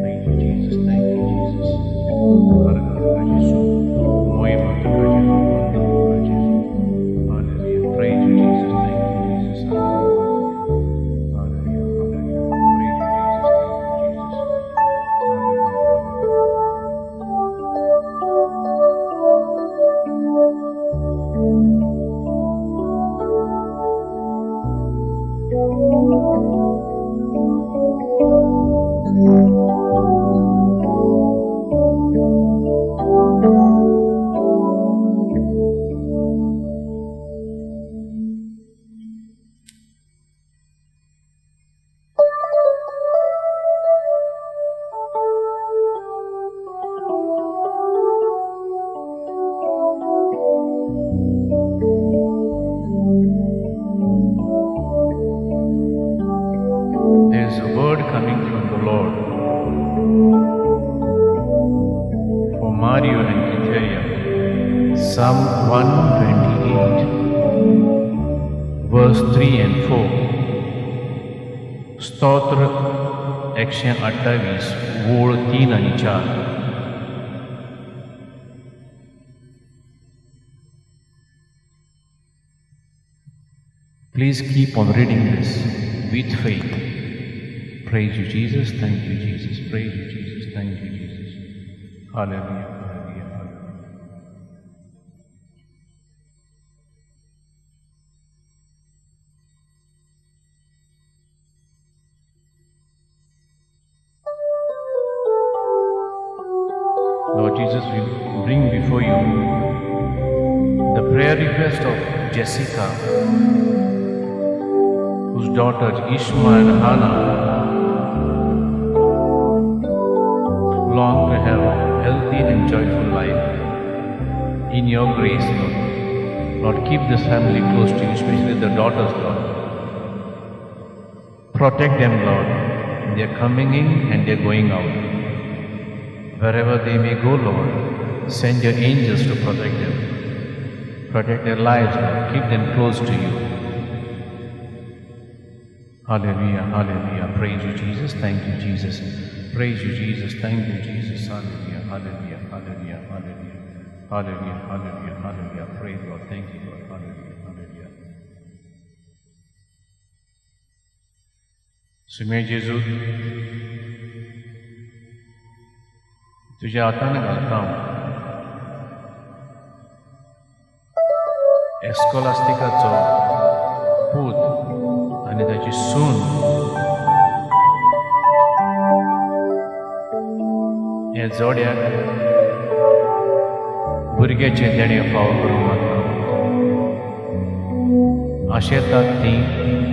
Praise you, Jesus. Thank you, Jesus. Hallelujah. Praise you, Jesus. Thank you, Jesus. Hallelujah. Hallelujah. Praise you, Jesus. Thank you, Jesus. Hallelujah. There is a word coming from the Lord for Mario and Quiteria. Psalm 128, verse 3 and 4. स्तोत्र 128, ओळ 3 आणि 4. Please keep on reading this with faith. Praise you, Jesus. Thank you, Jesus. Praise you, Jesus. Thank you, Jesus. Hallelujah. Hallelujah. Hallelujah. Lord Jesus, we bring before you the prayer request of Jessica, whose daughters Ishma and Hannah long to have a healthy and joyful life. In your grace, Lord. Lord, keep this family close to you, especially the daughters, Lord. Protect them, Lord. They are coming in and they are going out. Wherever they may go, Lord, send your angels to protect them. Protect their lives, Lord. Keep them close to you. Hallelujah, hallelujah. Praise you, Jesus. Thank you, Jesus. Praise you, Jesus. Thank you, Jesus. Hallelujah, hallelujah, hallelujah, hallelujah. Hallelujah, hallelujah, hallelujah. Praise Lord. Thank you, Lord. Hallelujah, hallelujah. सुमे जेजू, तुझ्या हातान घालता हांव एस्कोलास्टिकाचो पूत आनी ताची सून हे जोड्याक भुरग्याचें देणें फावो करूंक मागता. आशेतात ती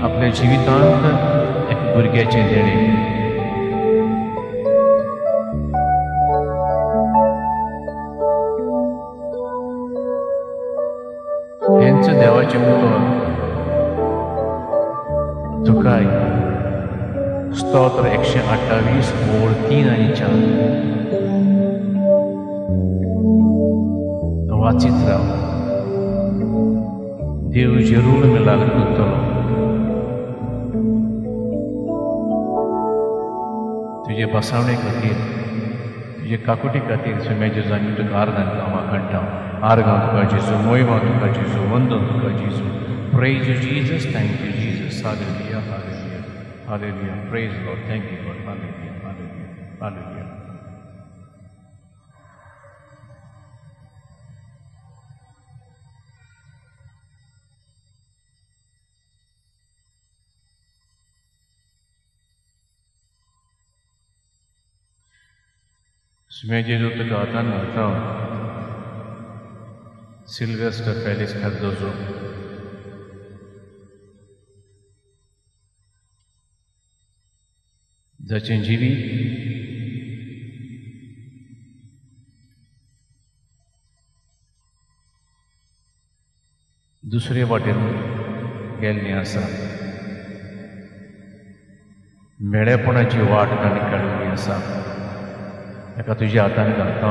आपल्या जिवितांत एक भुरग्याचें देणें. हेंच देवाचें उतर तुकाय स्तोत्र 128 ओळ 3 आनी 4 वाचीत राव. देव जरूर मिलाल करतलो. तुजे बसावणे खातीर, तुजे काकुटी खातीर सुम्या जेजू आमी तुका आर्गां वाखाणटा. आर्गां तुका जेजू, मोयमा तुका जेजू, वंदन तुका जेजू. Praise you, Jesus. Thank you, Jesus. Hallelujah, hallelujah, hallelujah. Praise Lord. Thank you, Lord. Hallelujah, hallelujah, hallelujah. सुमे जेजू तुका हातान घालता सिल्वेस्टर फेलिक्स कार्दोजो जाचें जिवीत दुसरे वाटेन गेल्लें आसा, मेळेपणाची वाट ताणें काडिल्ली आसा, ताका तुज्या हातान घालता,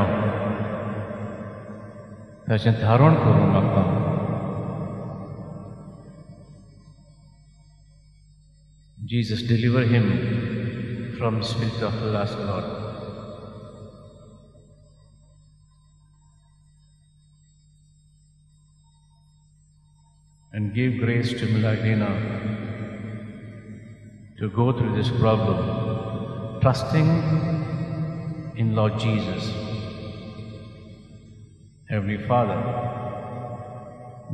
ताचें धारण करूंक मागता. Jesus, deliver him from the spirit of lust, Lord. And give grace to Milagrina to go through this problem, trusting in Lord Jesus. Heavenly Father,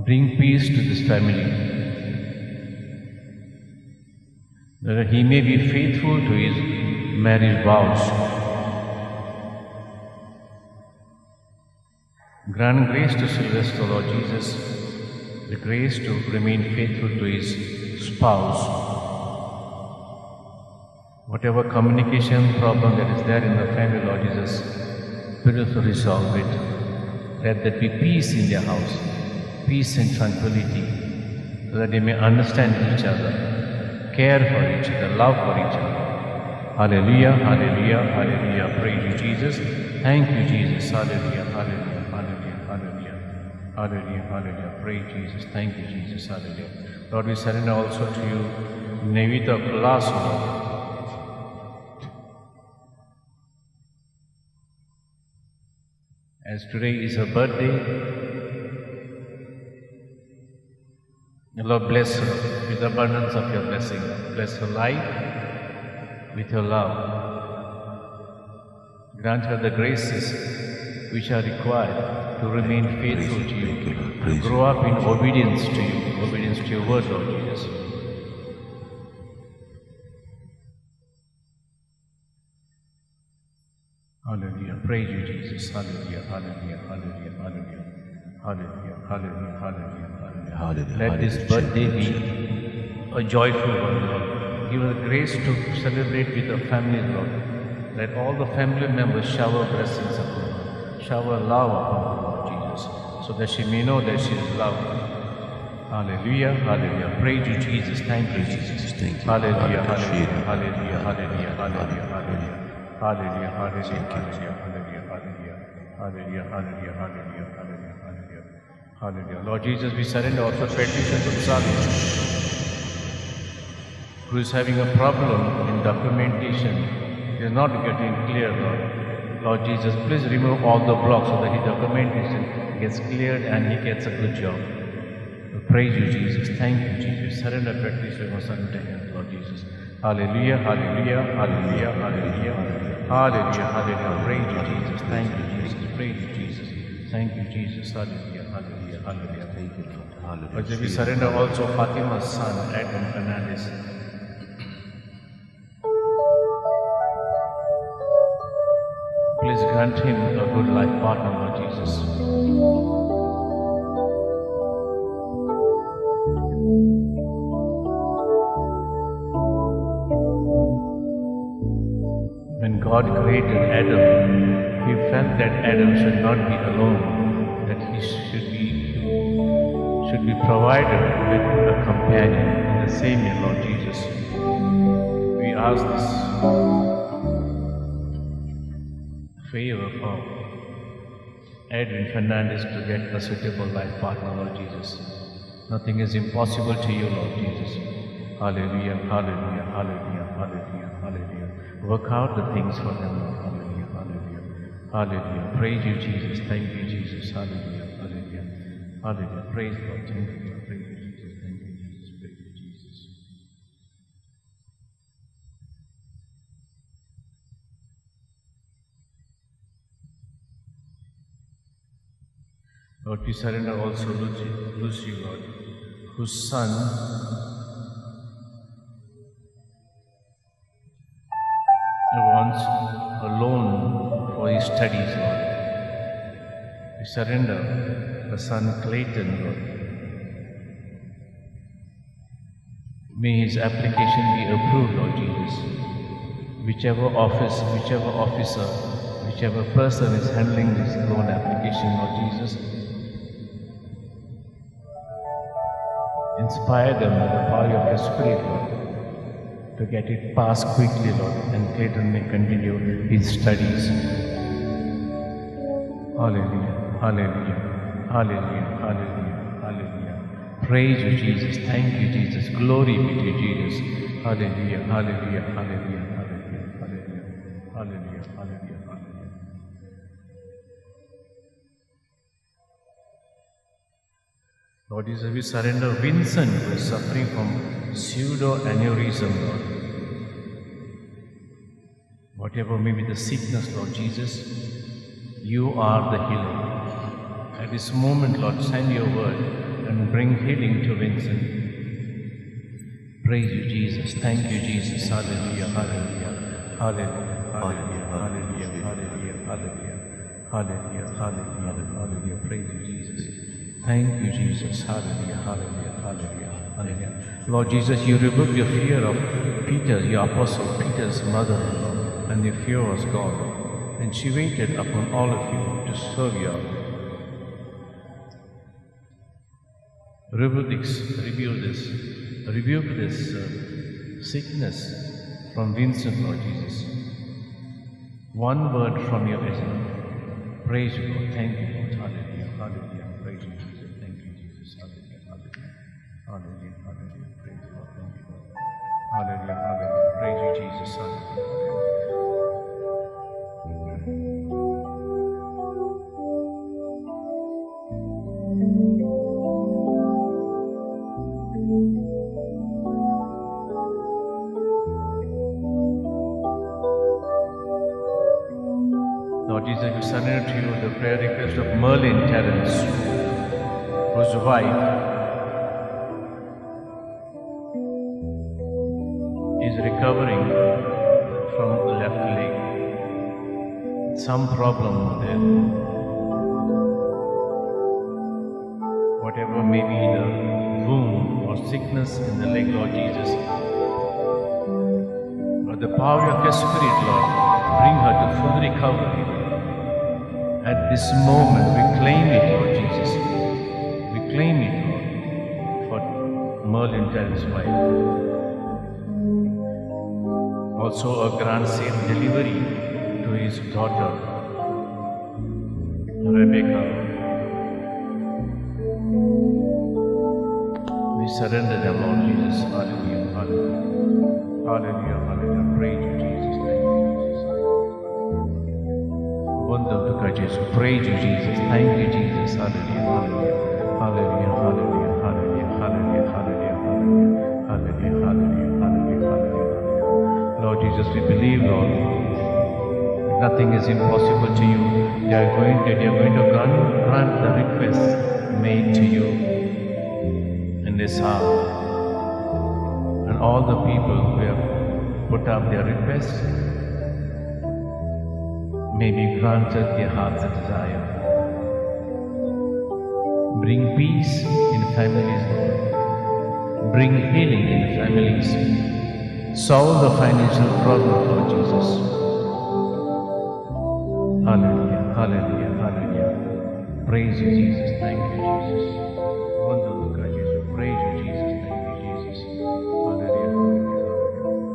bring peace to this family, that he may be faithful to his marriage vows. Grant grace to Sylvester, Lord Jesus, the grace to remain faithful to his spouse. Whatever communication problem that is there in the family, Lord Jesus, please resolve it. Let there be peace in their house, peace and tranquility, so that they may understand each other, care for each other, love for each other. Hallelujah, hallelujah, hallelujah. Praise you, Jesus. Thank you, Jesus. Hallelujah, hallelujah, hallelujah, hallelujah. Hallelujah, hallelujah. Praise Jesus. Thank you, Jesus. Hallelujah. Lord, we surrender also to you Nevita Colasso. As today is her birthday, Lord, bless her with the abundance of your blessing. Bless her life with your love. Grant her the graces which are required to remain faithful to you, to grow up in obedience to you, obedience to your word, Lord Jesus. Hallelujah. Praise you, Jesus. Hallelujah. Hallelujah. Hallelujah. Hallelujah. Hallelujah. Hallelujah. Hallelujah. Hallelujah. Let this birthday be a joyful one, Lord. Give us grace to celebrate with the family, Lord. Let all the family members shower blessings upon her, shower love upon her, Lord Jesus, so that she may know that she is loved. Hallelujah, hallelujah. Praise you, Jesus. Thank you, Jesus. Thank you. Hallelujah, hallelujah, hallelujah, hallelujah, hallelujah, hallelujah. Hallelujah, hallelujah, hallelujah, hallelujah, hallelujah, hallelujah, hallelujah, hallelujah, hallelujah, hallelujah. Lord Jesus, we surrender also Patricia Gonzalez, who is having a problem in documentation. It is not getting clear, Lord. Lord Jesus, please remove all the blocks so that his documentation gets cleared and he gets a good job. We praise you, Jesus. Thank you, Jesus. Surrender Patricia Gonzalez to him, Lord Jesus. Hallelujah, hallelujah, hallelujah, hallelujah, hallelujah, hallelujah. Praise you, Jesus. Thank you, Jesus. Praise you, Jesus. Thank you, Jesus. Hallelujah, hallelujah, hallelujah. Thank you, Lord. Hallelujah. But we surrender also Fatima's son, Adam Fernandez. Please grant him a good life partner, Lord Jesus. When God created Adam, he felt that Adam should not be alone, that he should be provided with a companion. In the same way, Lord Jesus, we ask this favor for Edwin Fernandez to get a suitable life partner, Lord Jesus. Nothing is impossible to you, Lord Jesus. Hallelujah, hallelujah, hallelujah, hallelujah, hallelujah. Work out the things for them, Lord. Hallelujah, hallelujah, hallelujah. Praise you, Jesus. Thank you, Jesus. Hallelujah, hallelujah, hallelujah. Praise Lord. Thank you, Lord. Praise you, Jesus. Thank you, Jesus. Praise you, Jesus. Lord, we surrender also Lucy, Lord, whose son wants a loan for for his studies, Lord. We surrender our son Clayton, Lord. May his application be approved, Lord Jesus. Whichever office, whichever officer, whichever person is handling this loan application, Lord Jesus, inspire them with the power of your Spirit, Lord, to get it passed quickly, Lord, and Clayton may continue his studies. Hallelujah, hallelujah, hallelujah, hallelujah, hallelujah. Praise you, Jesus. Thank you, Jesus. Glory be to Jesus. Hallelujah, hallelujah, hallelujah, hallelujah, hallelujah, hallelujah, hallelujah, hallelujah. Lord Jesus, we surrender Vincent, who is suffering from pseudoaneurysm, Lord. Whatever may be the sickness, Lord Jesus, you are the healer. At this moment, Lord, send your word and bring healing to Vincent. Praise you, Jesus. Thank you, Jesus. Hallelujah, hallelujah, hallelujah, hallelujah, hallelujah, hallelujah, hallelujah, hallelujah, hallelujah, hallelujah. Praise you, Jesus. Thank you, Jesus. Hallelujah, hallelujah, hallelujah, hallelujah. Lord Jesus, you rebuked the fear of Peter, your apostle, Peter's mother-in-law, and the fear was gone. And she waited upon all of you to serve you. Rebuke this sickness from Vincent, Lord Jesus. One word from you is enough. Praise you, Lord. Thank you, Lord. Hallelujah, hallelujah. Praise you, Jesus. Thank you, Jesus. Hallelujah, hallelujah, hallelujah, hallelujah. Praise you, Lord. Thank you, Lord. Hallelujah, hallelujah. Praise you, Jesus. Hallelujah, hallelujah. Lord Jesus, we surrender to you the prayer request of Merlin Terence, whose wife is recovering from left leg. Some problem there. Whatever may be the wound or sickness in the leg, Lord Jesus, but the power of your Spirit, Lord, bring her to full recovery. At this moment, we claim it, Lord Jesus. We claim it, Lord, for Merlin Terrence's wife. Also, a grant safe delivery to his daughter, Rebecca. We surrender them, Lord Jesus. Hallelujah, hallelujah, hallelujah, hallelujah. Praise you, Jesus. Thank you, Jesus. Wonderful Jesus. Praise you, Jesus. Thank you, Jesus. Hallelujah, hallelujah, hallelujah, hallelujah, hallelujah, hallelujah, hallelujah, hallelujah, hallelujah, hallelujah, hallelujah. Lord Jesus, we believe, Lord, nothing is impossible to you. They are going to grant the request made to you in this hour. And all the people who have put up their requests may be granted their heart's desire. Bring peace in families, Lord. Bring healing in families. Solve the financial problem, Lord Jesus. Hallelujah, hallelujah, hallelujah. Praise you, Jesus. Thank you, Jesus. Wonderful God, Jesus. Praise you, Jesus. Thank you, Jesus. Hallelujah, hallelujah, hallelujah.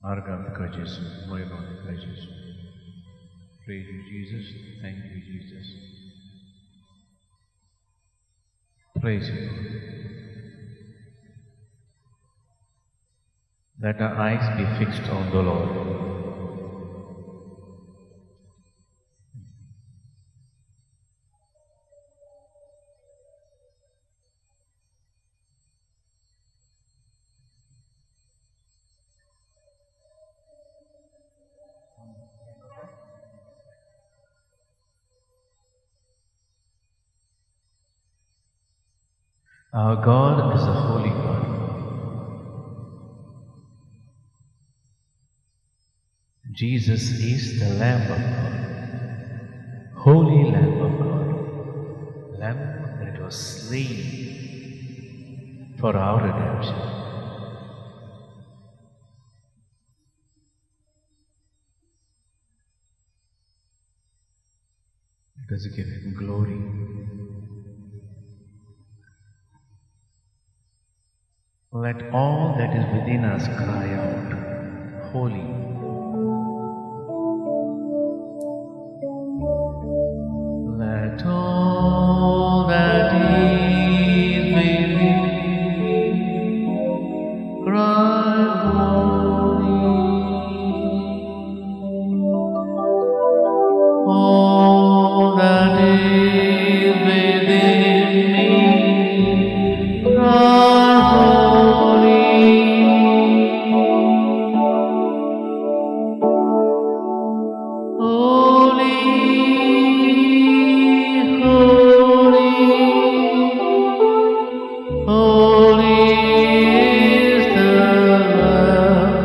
आर्गां तुका जेजू, महिमा तुका जेजू. Praise you, Jesus. Thank you, Jesus. Praise you, Lord. Let our eyes be fixed on the Lord. Our God is a holy God. Jesus is the Lamb of God, holy Lamb of God, Lamb that was slain for our redemption. Let us give Him glory. Let all that is within us cry out, holy. Let all that is within me cry holy. All that is within me cry holy. Holy, holy, holy is the Lamb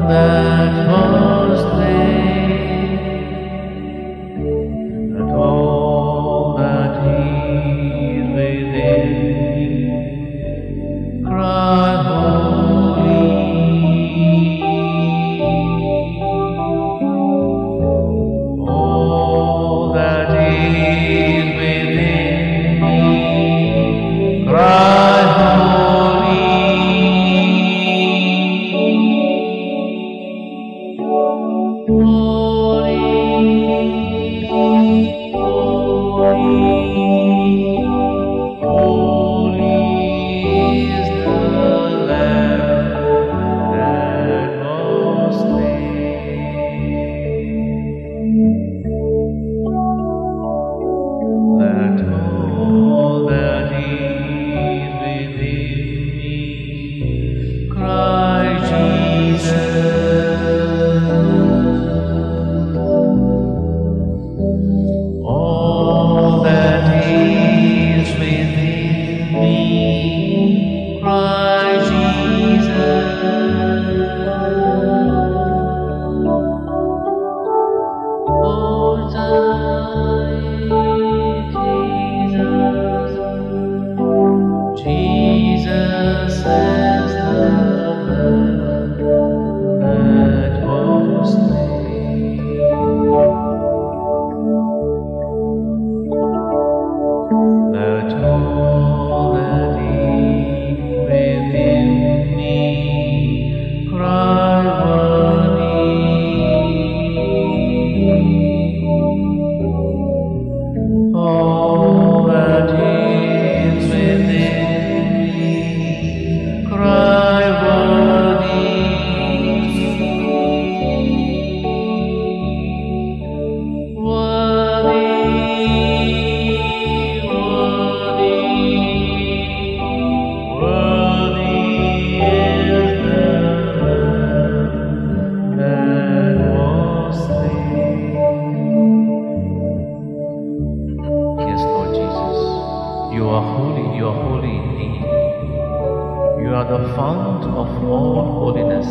that was slain. Let all that is within me cry holy. All that is within me cry holy. Holy, holy, holy is the Lamb that was slain. Let all that is within me cry, Jesus. All that is within me cry, Jesus. Oh, Jesus, Jesus is the Lamb that was slain. Let all that is within me cry worthy. All that is within me cry worthy. Worthy, worthy, worthy is the Lamb that was slain. Yes, Lord Jesus, you are holy, you are holy indeed. You are the fount of all holiness.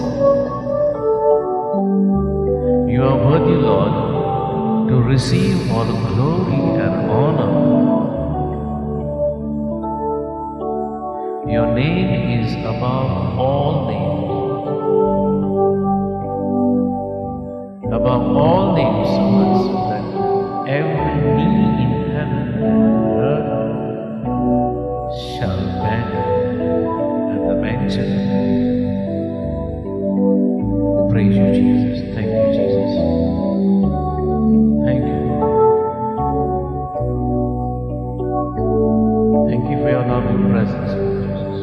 You are worthy, Lord, to receive all glory and honor. Your name is above all names. Above all names, so much so that every knee in heaven and earth shall bend at the mention Praise you, Jesus. Thank you, Jesus. Thank you, Lord. Thank you for your loving presence, Lord Jesus.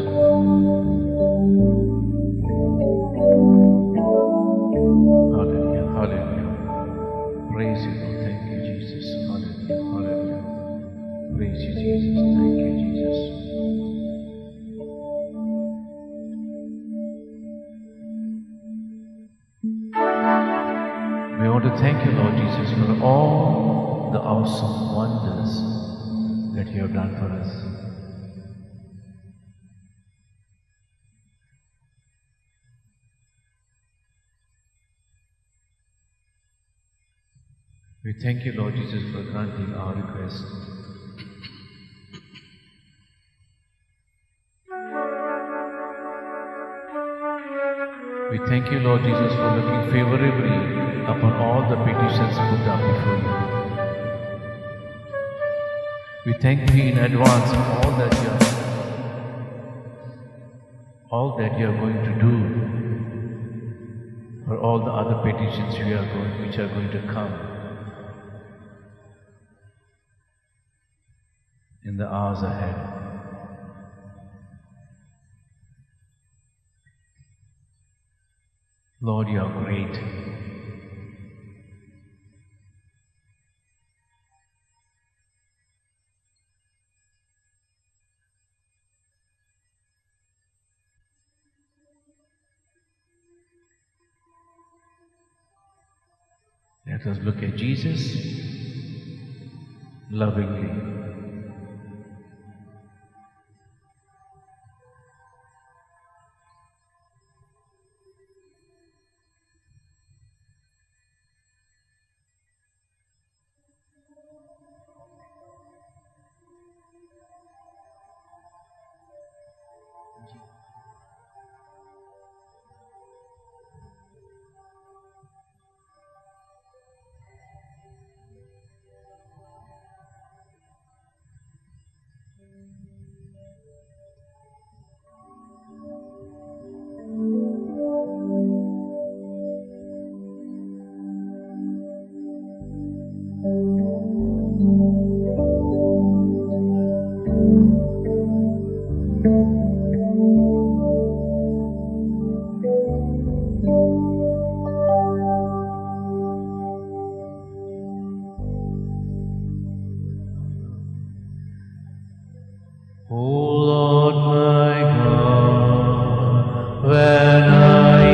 Hallelujah, hallelujah. Praise you, Lord. Thank you, Jesus. Hallelujah, hallelujah. Praise you, Jesus. Thank you, Jesus. We want to thank you, Lord Jesus, for all the awesome wonders that you have done for us. We thank you, Lord Jesus, for granting our request. We thank you, Lord Jesus, for looking favorably upon all the petitions put up before you. We thank you in advance for all that you are going to do for all the other petitions which are going to come in the hours ahead. Lord, you are great. Let us look at Jesus lovingly. O Lord my God, when I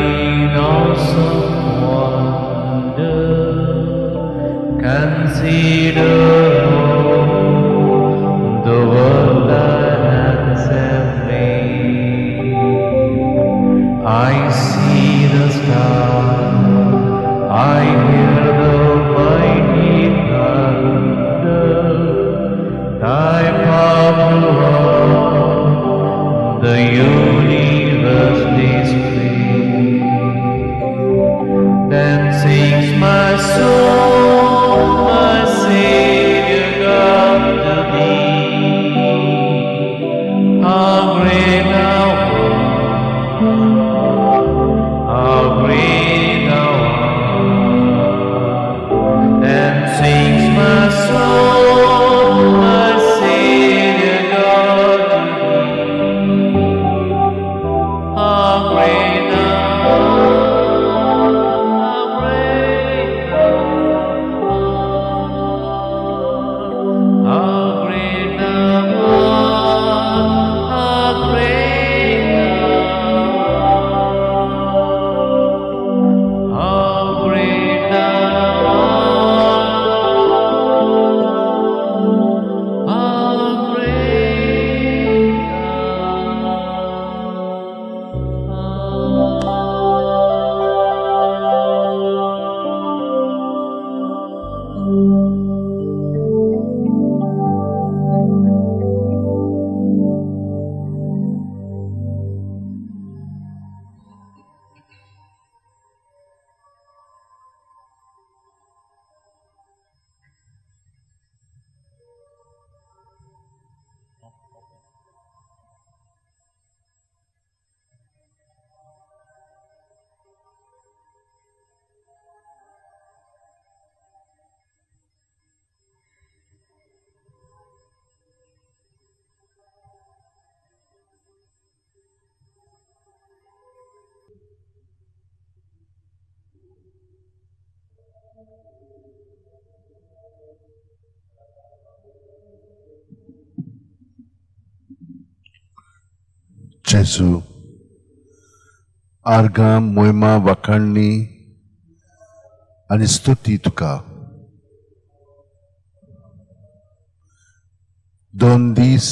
in awesome wonder consider all the world thy hands have made, I see the stars, I hear the mighty thunder, thy power throughout the universe display. Then sings my soul, my Savior God, to thee. How great thou art, how great thou art. Then sings my soul, my Savior God, to thee. How great thou art, how great thou art. जेजू, आर्गां मोहिमा वाखाणणी आनी स्तुती तुका. 2 दीस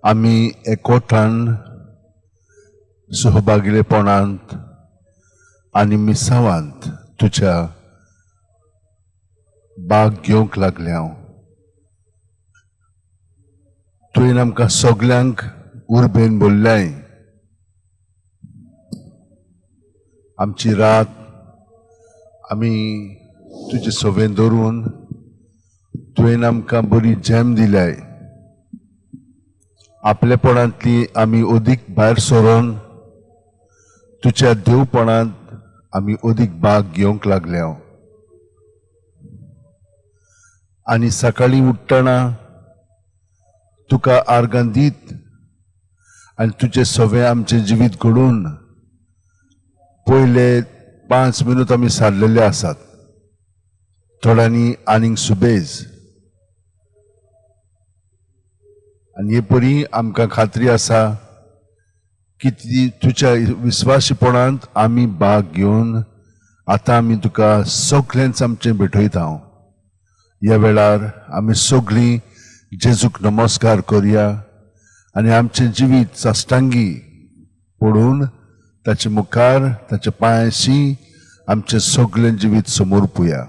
आमी एकवटान सहभागिलेपणांत आनी मिसावांत तुज्या भाग घेवंक लागल्या. तुवें आमकां सगल्यांक उर्बेन बोल्ल्याय. आमची रात आमी तुजे सवें धरून तुवें आमकां बरी जेम दिल्याय. आपलेपणांतली आमी अदीक भायर सरून तुज्या देवपणांत आमी अदीक भाग घेवंक लागल्या. आनी सकाळीं उठ्ठना तुका आर्गां दीत आनी तुजें सवें आमचें जिवीत घडून पयले 5 मिनट आमी सारलेले आसात. थोड्यांनी आनीक सुबेज. आनी हे परी आमकां खात्री आसा की तुज्या विस्वासीपणांत आमी भाग घेवन आतां आमी तुका सगळ्यांच आमचें भेटयता. ह्या वेळार आमी सगळीं जेजूक नमस्कार करया आनी आमचें जिवीत साश्टांगी पडून ताचे मुखार ताच्या पांयांशी आमचें सगळें जिवीत समर्पुया.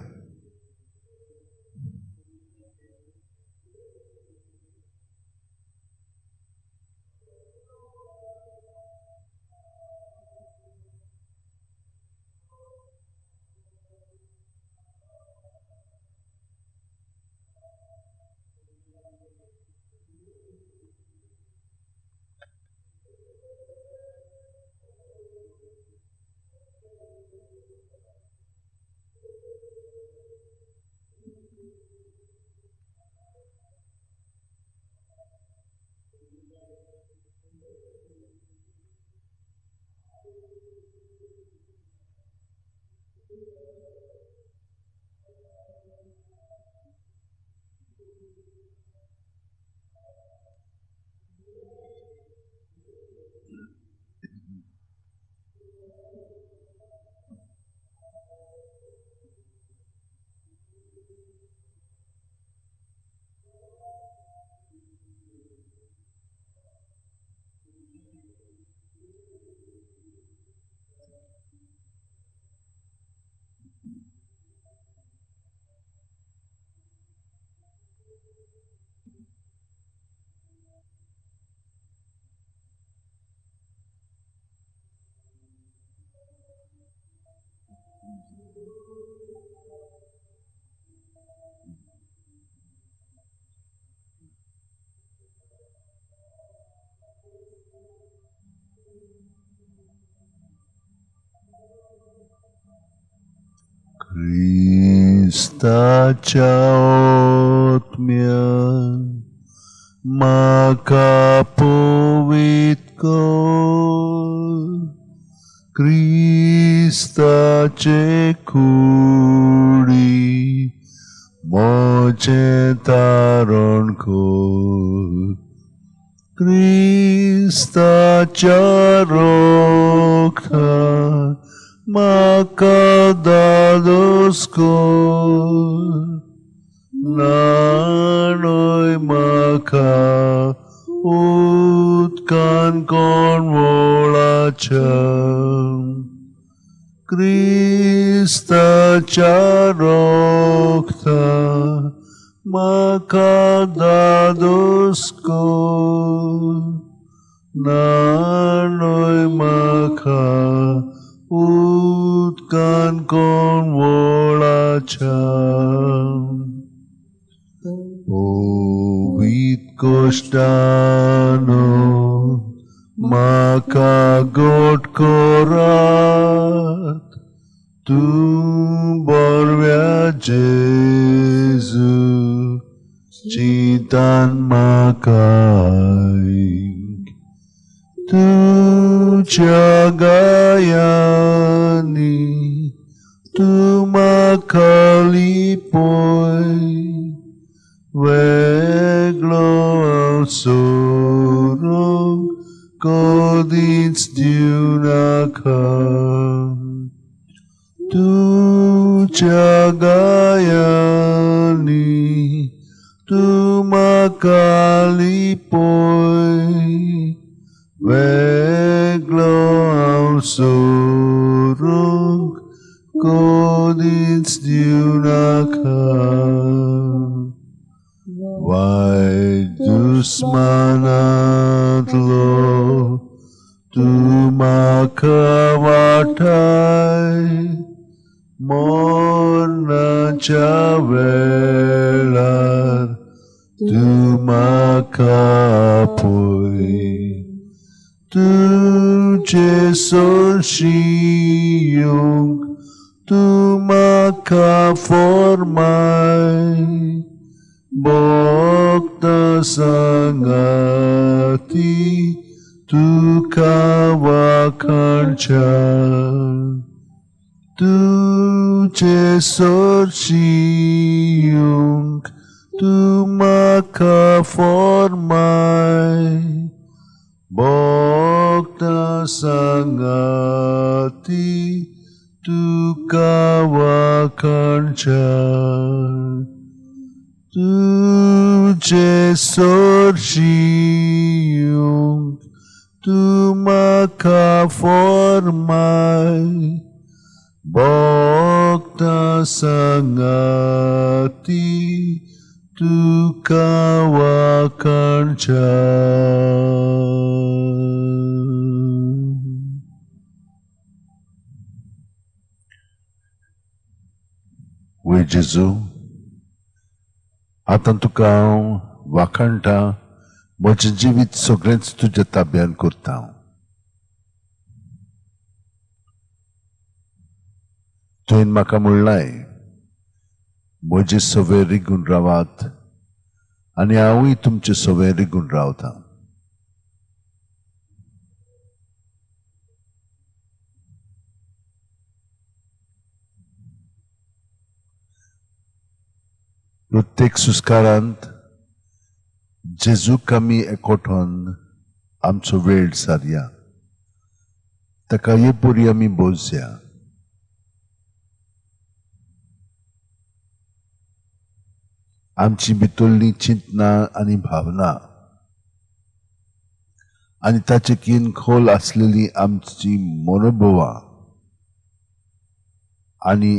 क्रिस्ताच्या आत्म्यान म्हाका पवित्र कर, क्रिस्ताचे कुडी म्हजें तारण कर, क्रिस्ताच्या रक्तान म्हाका दादोस कर, न्हाणय म्हाका उदकान कोणवळाच्या, क्रिस्ताच्या रक्तान म्हाका दादोस कर, न्हाणय म्हाका उदकान कोणवळाच्या. पवित्र कोश्टानो म्हाका गोट करात, तूं बरव्या जेजू चिंतान म्हाका, तुज्या गायांनी तूं म्हाका लिपय, वेगळो हांव सोरूंक कदींच दिवनाका. तुज्या गायांनी तूं म्हाका लिपय, वेगळो हांव सोरूंक कदींच दिवनाका. वायट दुस्मानांतलो तूं म्हाका वाटाय, मरणाच्या वेळार तूं म्हाका आपय. तुजे सरशीं येवंक तूं म्हाका फॉर्माय, भोगता सांगाती तुका वाखाणच्या. तुजे सरशीं येवंक तूं म्हाका फॉर्माय, भोगता सांगाती तुका वाखाणच्या. तुजे सरशीं येवंक तूं म्हाका फॉर्माय, भोगता सांगाती तुका वाखाणच्या. वय जेजू, आतां तुका हांव वाखाणटा, म्हजें जिवीत सगळेंच तुज्या ताब्यान करता. तुवें म्हाका म्हणलाय, म्हजे सवे रिगून रावात आनी हांवूय तुमचे सवे रिगून रावता. प्रत्येक सुस्कारांत जेजूक आमी एकवटून आमचो वेळ सारया, ताका हे परी आमी बोजया. आमची भितरलीं चिंतनां आनी भावना आनी ताचे कीन खोल आसलेली आमची मनोभवां आनी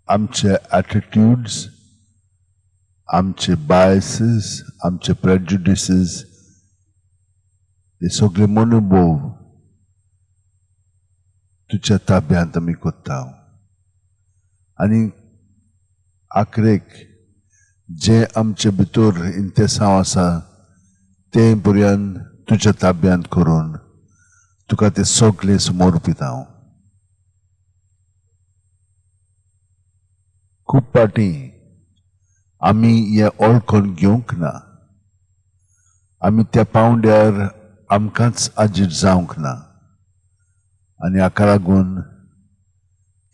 आमचे एटिट्यूड्स, आमचे बायसीस, आमचे प्रेजुडिसीस, हे सगळे मनोभव तुज्या ताब्यांत आमी करता. आनी आखरेक जे आमचे भितर इंतेसांव आसा तें पर्यंत तुज्या ताब्यांत करून तुका ते सगळे समर्पित हांव. खूब फावटी आमी हें ओळखून घेवंक ना, आमी त्या पावंड्यार आमकांच आजीर जावंक ना आनी हाका लागून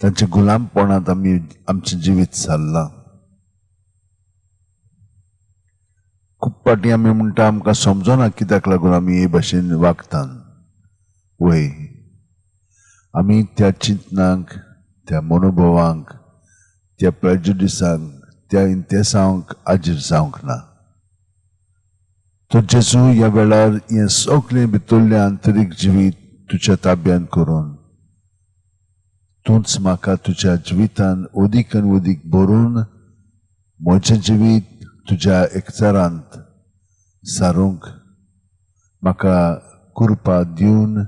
तांच्या गुलामपणांत आमी आमचें जिवीत सारलां. खूब फावटी आमी म्हणटा आमकां समजना कित्याक लागून आमी हे भाशेन वागतात. वय, आमी त्या चिंतनांक, त्या मनोभवांक, त्या प्रेजुडिसांक, त्या इंतेसांक आजीर जावंक ना. तर जेजू ह्या वेळार हें सगळें भितरलें आंतरीक जिवीत तुज्या ताब्यांत करून तूंच म्हाका तुज्या जिवितान अदीक आनी अदीक भरून म्हजें जिवीत तुज्या एकचारांत सारूंक म्हाका कृपा दिवन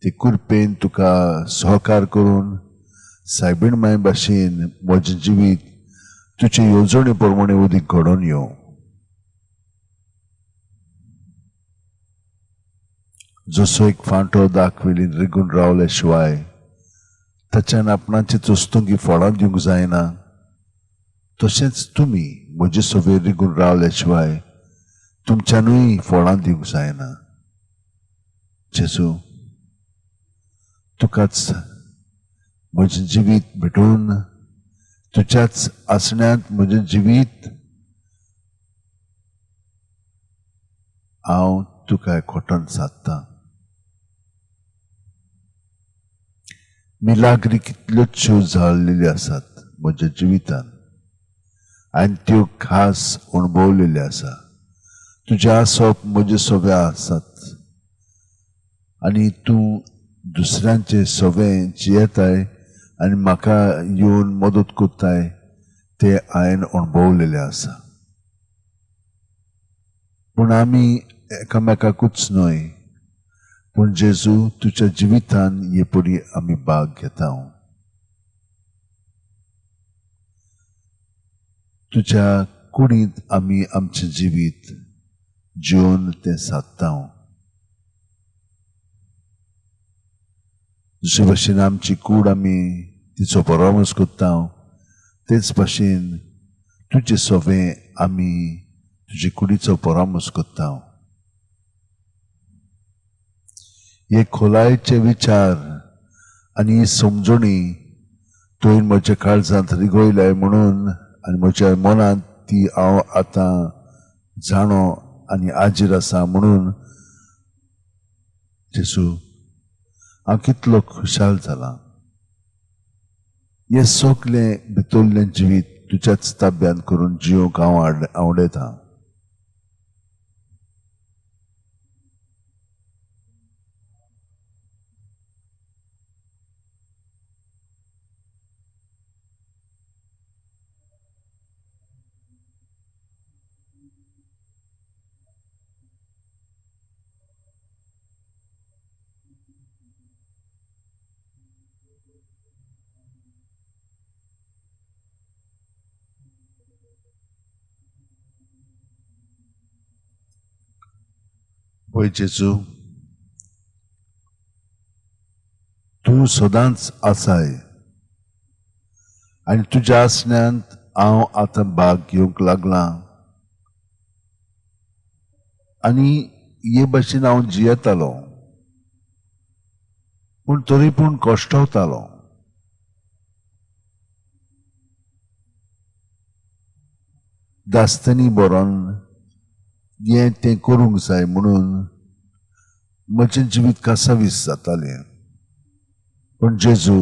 ते कृपेन तुका सहकार करून सायबीण माय भाशेन म्हजें जिवीत तुजे येवजणे प्रमाणे अदीक घडोवन येवं. जसो एक फांटो दाखवेली रिगून रावले शिवाय ताच्यान आपणाचे चोस्तुंगी फळां दिवंक जायना, तशेंच तुमी म्हजे सवेर रिगून रावले शिवाय तुमच्यानूय फळां दिवंक जायना. जेजू, तुकाच म्हजें जिवीत भेटून तुज्याच आसण्यांत म्हजें जिवीत हांव तुका खोटन सादता. मिलाग्री कितल्योचश्यो जाल्लेल्यो आसात म्हज्या जिवितान आनी त्यो खास अणभवलेल्यो आसा. तुजें आसप म्हजे सगळे आसात आनी तूं दुसऱ्यांचे सगळे जियेताय आनी म्हाका येवन मदत करताय ते हांवें अणभवलेलें आसा. पूण आमी एकामेकाकूच न्हय, पूण जेजू तुज्या जिवितान हे परी आमी भाग घेता. तुज्या कुडींत आमी आमचें जिवीत जिवन तें सादता. जशे भाशेन आमची कूड आमी तिचो परामर्श करता, तेच भाशेन तुजे सवें आमी तुजे कुडीचो परामर्श करता. हे खोलायेचे विचार आनी ही समजणी तुवें म्हज्या काळजांत रिगयलाय म्हणून आनी म्हज्या मनांत ती हांव आतां जाणो आनी आजीर आसा म्हणून जेजू हांव कितलो खुशाल जाला. हें सगलें भितरलें जिवीत तुज्याच ताब्यांत करून जिवंक हांव आवडयता. पळय जेजू, तूं सदांच आसाय आनी तुज्या आसण्यांत हांव आतां भाग घेवंक लागलां आनी हे भाशेन हांव जियेतालो, पूण तरी पूण कश्टवतालो. दास्तनी बरोवन हें तें करूंक जाय म्हणून म्हजें जिवीत कासावीस जातालें. पूण जेजू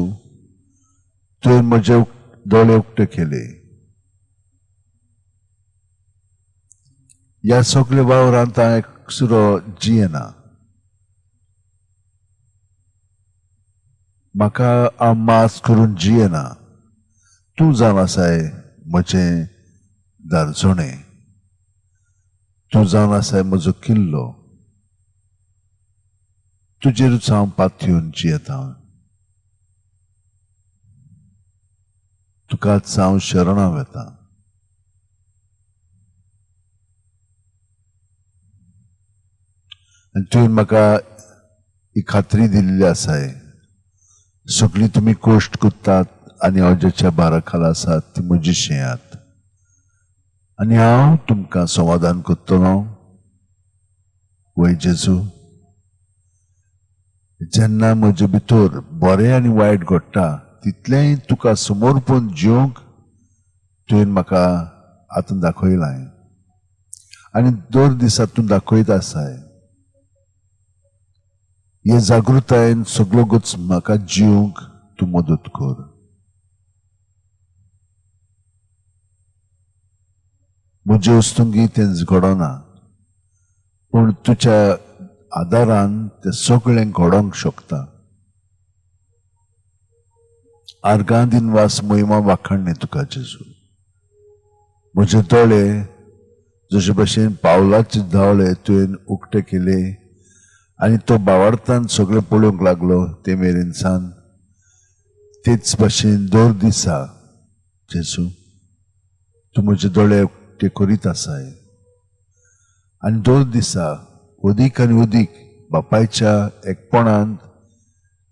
तुवें म्हजे दोळे उक्ते केले. ह्या सगल्या वावरांत हांव एकसुरो जियेना. म्हाका हांव मास करून जियेना. तूं जावन आसाय म्हजें दारजोणें, तूं जावन आसाय म्हजो किल्लो, तुजेरूच हांव पातयेवन जियेता. तुकाच हांव शरणां वता. आनी तुवें म्हाका ही खात्री दिल्ली आसाय, सगळीं तुमी कश्ट करतात आनी हांव ज्याच्या भारा खाला आसात ती म्हजी शेयात आनी हांव तुमकां समाधान करतलो. वय जेजू, जेन्ना म्हजे भितर बरें आनी वायट घडटा तितलेंय तुका समर्पण जिवंक तुवें म्हाका आतां दाखयलां आनी दर दिसा तूं दाखयत आसाय. हे जागृतायेन सगळो गच म्हाका जिवंक तूं मदत कर. म्हजे वस्तुंगी तें घडना, पूण तुज्या आदारान तें सगळें घडोवंक शकता. आर्गां दिनवास महिमा वाखाणणे तुका जेजू. म्हजे दोळे जशे भशेन पावलाचे दोळे तुवें उक्ते केले आनी तो बावार्थान सगळें पळोवंक लागलो ते मेरेन सान, तेच भशेन दर दिसा जेजू तूं म्हजे दोळे उक्ते करीत आसाय आनी दर दिसा अदीक आनी अदीक बापायच्या एकपणांत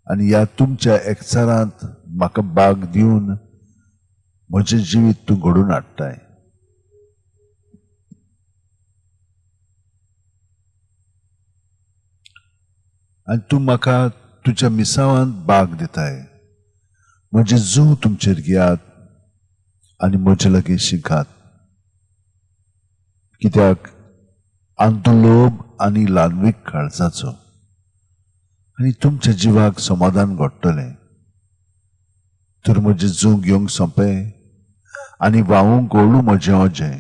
आनी ह्या तुमच्या एकचारांत म्हाका भाग दिवन म्हजें जिवीत तूं घडोवन हाडटाय. आनी तूं म्हाका तुज्या मिसावांत भाग दिताय. म्हजें जूं तुमचेर घेयात आनी म्हजे लागीं शिकात, कित्याक आंतू लोभ आनी ल्हानवीक काळजाचो, आनी तुमच्या जिवाक समाधान घडटलें. तर म्हजें जूं घेवंक सोंपें आनी व्हांवूंक ओळू म्हजें ओजें.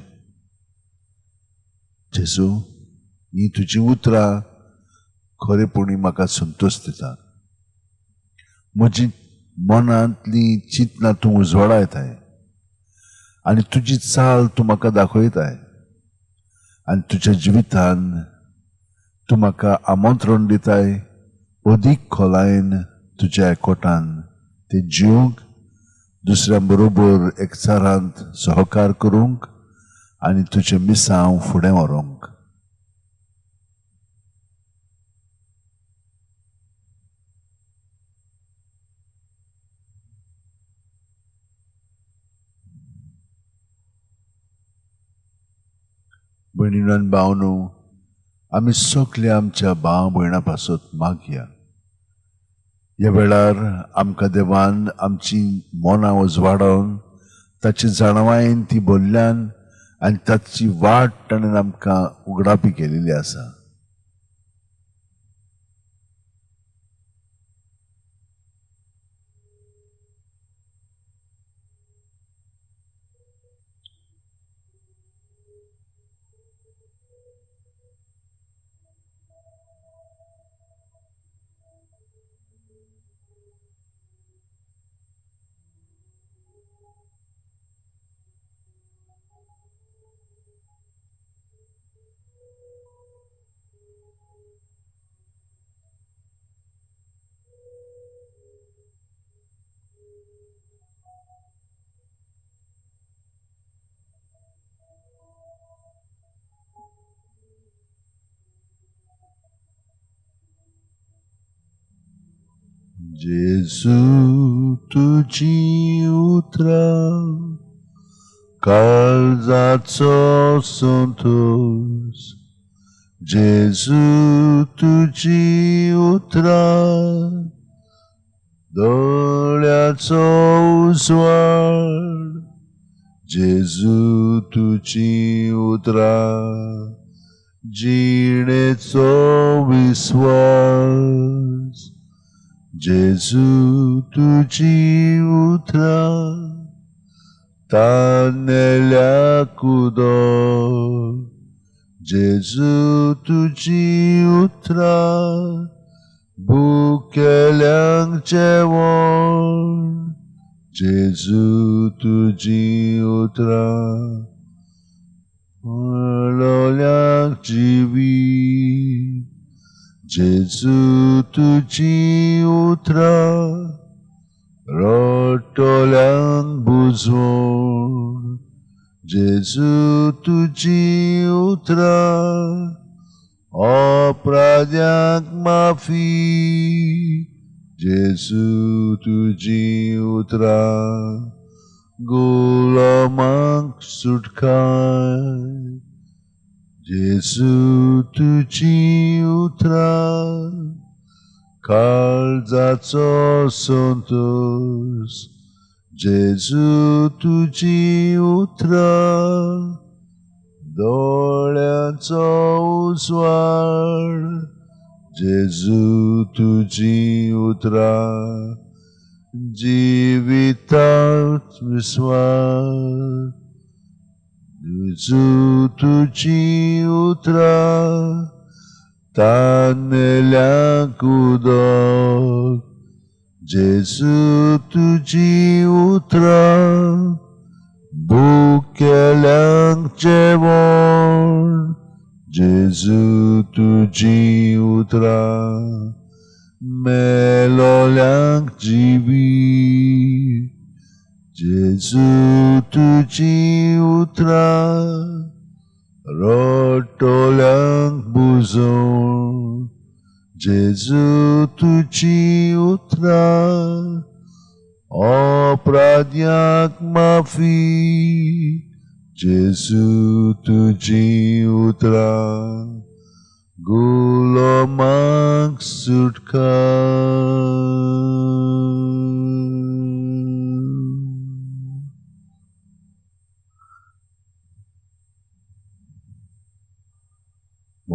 जेजू, ही तुजी उतरां खरेपणी म्हाका संतोश दितात. म्हजी मनांतली चिंतनां तूं उजवाडायताय आनी तुजी चाल तूं म्हाका दाखयताय, आनी तुज्या जिवितान तूं म्हाका आमंत्रण दिताय अदीक खोलायेन तुज्या एकवटान तें जिवंक, दुसऱ्यां बरोबर एकचारांत सहकार करूंक आनी तुजें मिसांव फुडें व्हरूंक. भयणीनो आनी भावनो, आमी सगळे आमच्या भाव भयणां पासत मागया. ह्या वेळार आमकां देवान आमची मनां उजवाडोवन ताची जाणवायेन ती भरल्यान आनी ताची वाट ताणें आमकां उगडापी केलेली आसा. जेजू तुजी उतरां काळजाचो संतोश, जेजू तुजी उतरां दोळ्याचो उजवाड, जेजू तुजी उतरां जिणेचो विस्वास, जेजू तुजी उतरां तानेल्याक उदक, जेजू तुजी उतरां भुकेल्यांक जेवण, जेजू तुजी उतरां मेळोल्यांक जिवीत, जेजू तुजी उतरां रडटल्यांक बुजवण, जेजू तुजी उतरां अपराध्यांक माफी, जेजू तुजी उतरां गुलामांक सुटकाय, जेजू तुजी उतरां काळजाचो संतोश, जेजू तुजी उतरां दोळ्यांचो उजवाड, जेजू तुजी उतरां जिवितात विस्वास, जेजू तुजी उतरां तानेल्यांक उदक, जेजू तुजी उतरां भुकेल्यांक जेवण, जेजू तुजी उतरां मेलोल्यांक जिवीत, जेजू तुजी उतरां रडटल्यांक बुजवण, जेजू तुजी उतरां अपराध्यांक माफी, जेजू तुजी उतरां गुलामांक सुटकाय.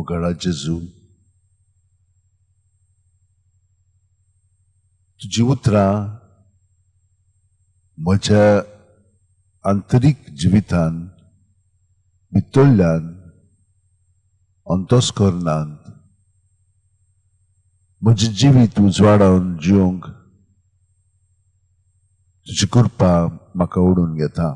मोगाळा जेजू, तुजी उतरां म्हज्या आंतरीक जिवितान भितरल्यान अंतस्करणांत म्हजें जिवीत उजवाडावन जिवंक तुजी कृपा म्हाका ओडून घेता.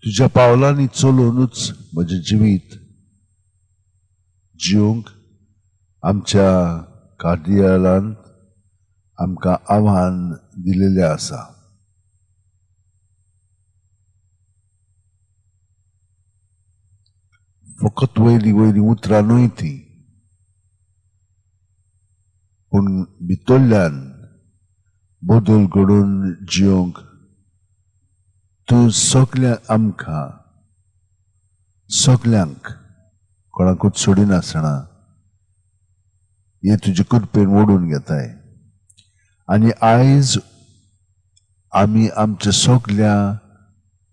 तुज्या पावलांनी चलोवनूच म्हजें जिवीत जिवंक आमच्या कार्दियालान आमकां आव्हान दिलेलें आसा. फकत वयली वयली उतरां न्हय ती, पूण भितरल्यान बदल घडोवन जिवंक तूं सगल्या आमकां सगल्यांक कोणाकूच सोडिनासतना हे तुजे कृपेन ओडून घेताय. आनी आयज आमी आमच्या सगल्या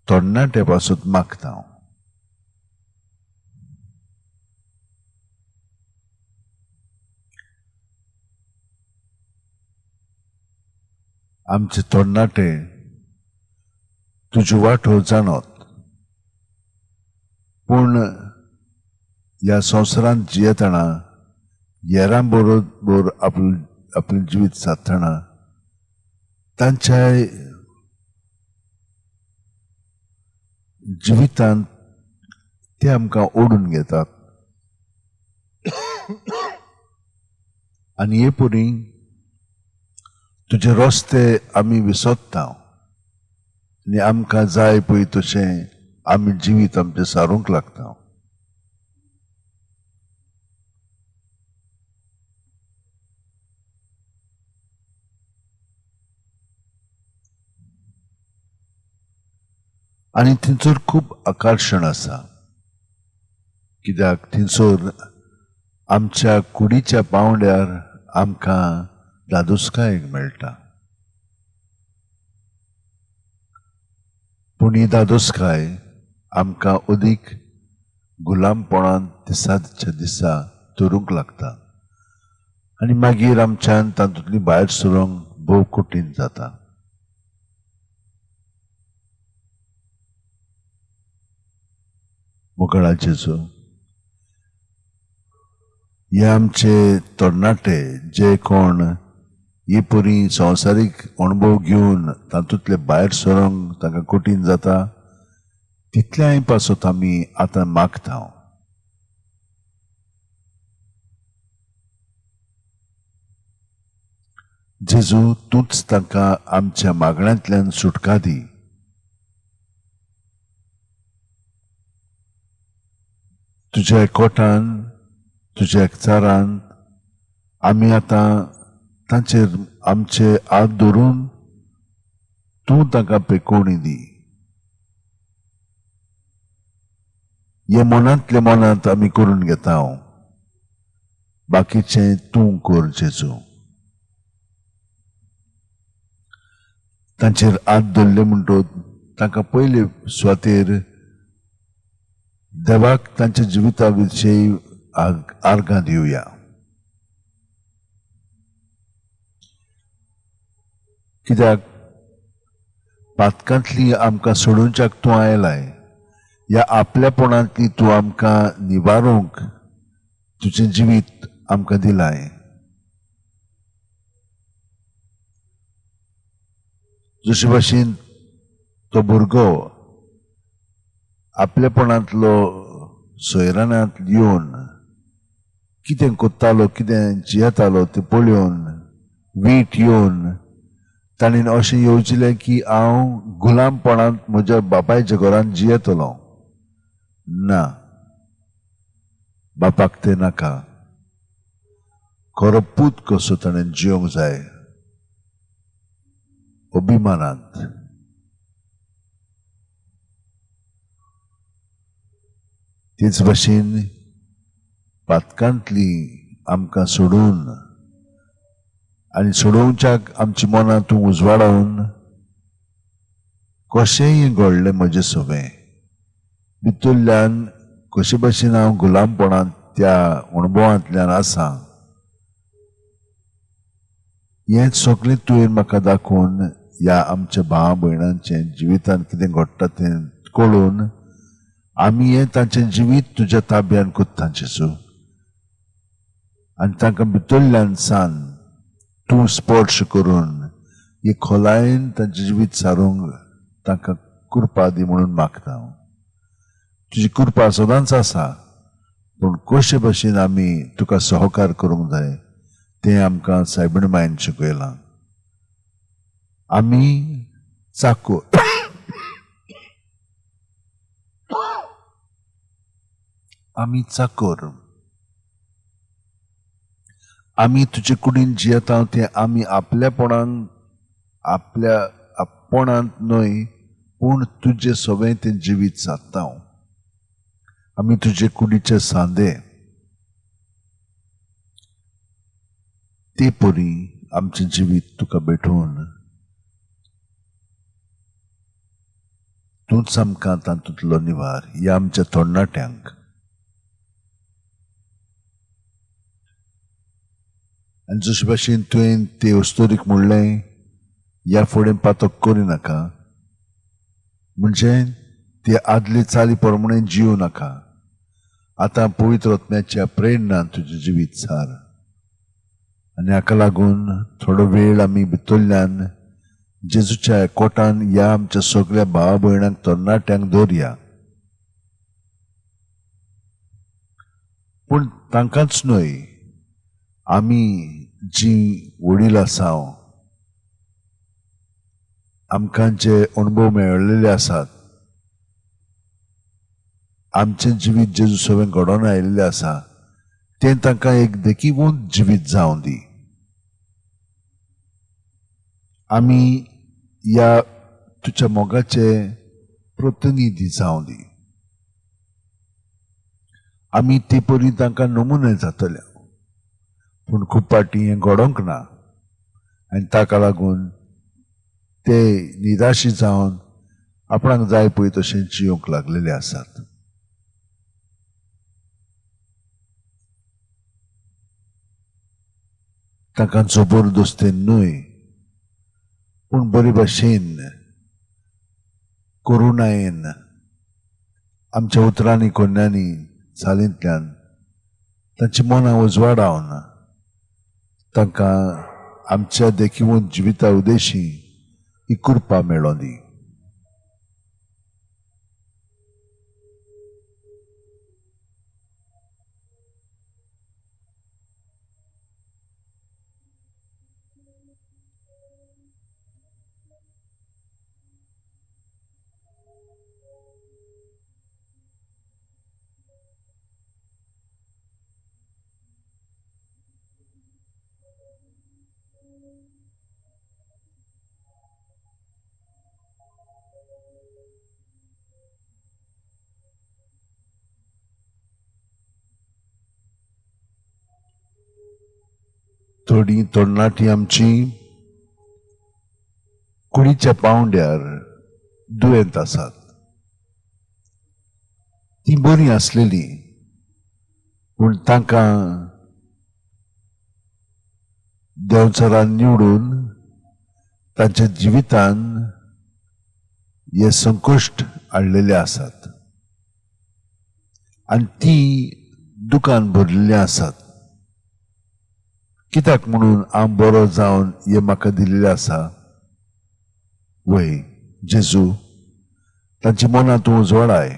तरणाट्या पासून मागता, आमचे तरणाटे तुज्यो वाटो जाणत, पूण ह्या संवसारांत जियेतना हेरां बरोबर आपलें जिवीत सादतना तांच्या जिवितांत ते आमकां ओडून घेतात. आनी हे परी तुजे रस्ते आमी विसरता आनी आमकां जाय पळय तशें आमी जिवीत आमचें सारूंक लागता. आनी थंयसर खूब आकर्शण आसा, कित्याक थंयसर आमच्या कुडीच्या पांवड्यार आमकां दादोसकाय मेळटा. पूण ही दादोसकाय आमकां अदीक गुलामपणान दिसाच्या दिसा धरूंक लागता आनी मागीर आमच्यान तातूंतली भायर सरूंक भोव कठीण जाता. मोगाळा जेजू, हे आमचे तरणाटे जे कोण हे परी संवसारीक अणभव घेवन तातूंतले भायर सरूंक तांकां कठीण जाता, तितल्याय पासत आमी आतां मागता. जेजू, तूंच तांकां आमच्या मागण्यांतल्यान सुटका दी. तुज्या एकवटान, तुज्या एकचारान आमी आतां तांचेर आमचे हात धरून तूं तांकां पेकोवणी दी. हे मनांतले मनांत आमी करून घेता, बाकीचें तूं कर जेजू. तांचेर हात धरले म्हणटकच तांकां पयले सुवातेर देवाक तांच्या जिविता विशयी आर्गां दिवया. कित्याक पातकांतली आमकां सोडोवच्याक तूं आयलाय, ह्या आपल्यापणांतली तूं आमकां निवारूंक तुजें जिवीत आमकां दिलाय. जशे भाशेन तो भुरगो आपल्यापणांतलो सोयरानांत येवन कितें कोत्तालो, कितें जियेतालो तें पळोवन वीट येवन ताणें अशें येवजिलें की हांव गुलामपणांत म्हज्या बापायच्या घरांत जियेतलो. ना, बापाक तें नाका. खरो पूत कसो ताणें जिवंक जाय, अभिमानांत. तेच भाशेन पातकांतली आमकां सोडून आनी सोडोवच्याक आमची मनां तूं उजवाडावन कशेंय घडलें म्हजें सवें भितरल्यान कशे भशेन हांव गुलामपणांत त्या अणभवांतल्यान आसा हें सगळें तुवें म्हाका दाखोवन ह्या आमच्या भाव भयणांचें जिवितांत कितें घडटा तें कळून आमी हें तांचें जिवीत तुज्या ताब्यान कोत्ता जेजू आनी तांकां भितरल्यान सान तूं स्पर्श करून हे खोलायेन तांचें जिवीत सारूंक तांकां कृपा दी म्हणून मागता हांव. तुजी कृपा सदांच आसा पूण कशे भशेन आमी तुका सहकार करूंक जाय तें आमकां सायबीण मायन शिकयलां. आमी चाको आमी चाकोर आमी तुजे कुडीन जियेता तें आमी आपल्यापणान आपल्या आपणांत न्हय पूण तुजे सवें तें जिवीत सादता. आमी तुजे कुडीचे सांदे ते परी आमचें जिवीत तुका भेटोवन तूंच आमकां तातूंतलो निवार ह्या आमच्या तरणाट्यांक. आनी जशे भाशेन तुवें ते अस्तोरीक म्हणलें ह्या फुडें पातक करिनाका म्हणजे ते आदले चाली प्रमाणे जियो नाका, आतां पवित्र आत्म्याच्या प्रेरणान तुजें जिवीत सार. आनी हाका लागून थोडो वेळ आमी भितरल्यान जेजूच्या एकवटान ह्या आमच्या सगळ्या भावा भयणांक तरणाट्यांक दवरया, पूण तांकांच न्हय आमी जी वडील आसा आमकां जे अणभव मेळिल्ले आसात आमचें जिवीत जेजू सवें घडोवन आयिल्लें आसा तें तांकां एक देखीवंत जिवीत जावं दी. आमी ह्या तुज्या मोगाचे प्रतिनिधी जावं दी. आमी ते परी तांकां नमुने जातले पूण खूब फावटी हें घडोवंक ना आनी ताका लागून ते निराशी जावन आपणाक जाय पळय तशें जियोंक लागलेले आसात. तांकां जबरदस्तेन न्हय पूण बरे भाशेन करुणायेन आमच्या उतरांनी कोन्यांनी चालींतल्यान तांची मनां उजवाडावन तांकां आमच्या देखीवंत जिविता उदेशी ही कृपा मेळों दी. थोडी तरणाटी आमची कुडीच्या पावंड्यार दुयेंत आसात, ती बरी आसलेली पूण तांकां देंवचारान निवडून तांच्या जिवितान हे संकश्ट हाडलेले आसात आनी ती दुकान भरिल्लीं आसात. कित्याक म्हणून हांव बरो जावन हें म्हाका दिल्लें आसा? वय जेजू तांची मनां तूं उजवाडाय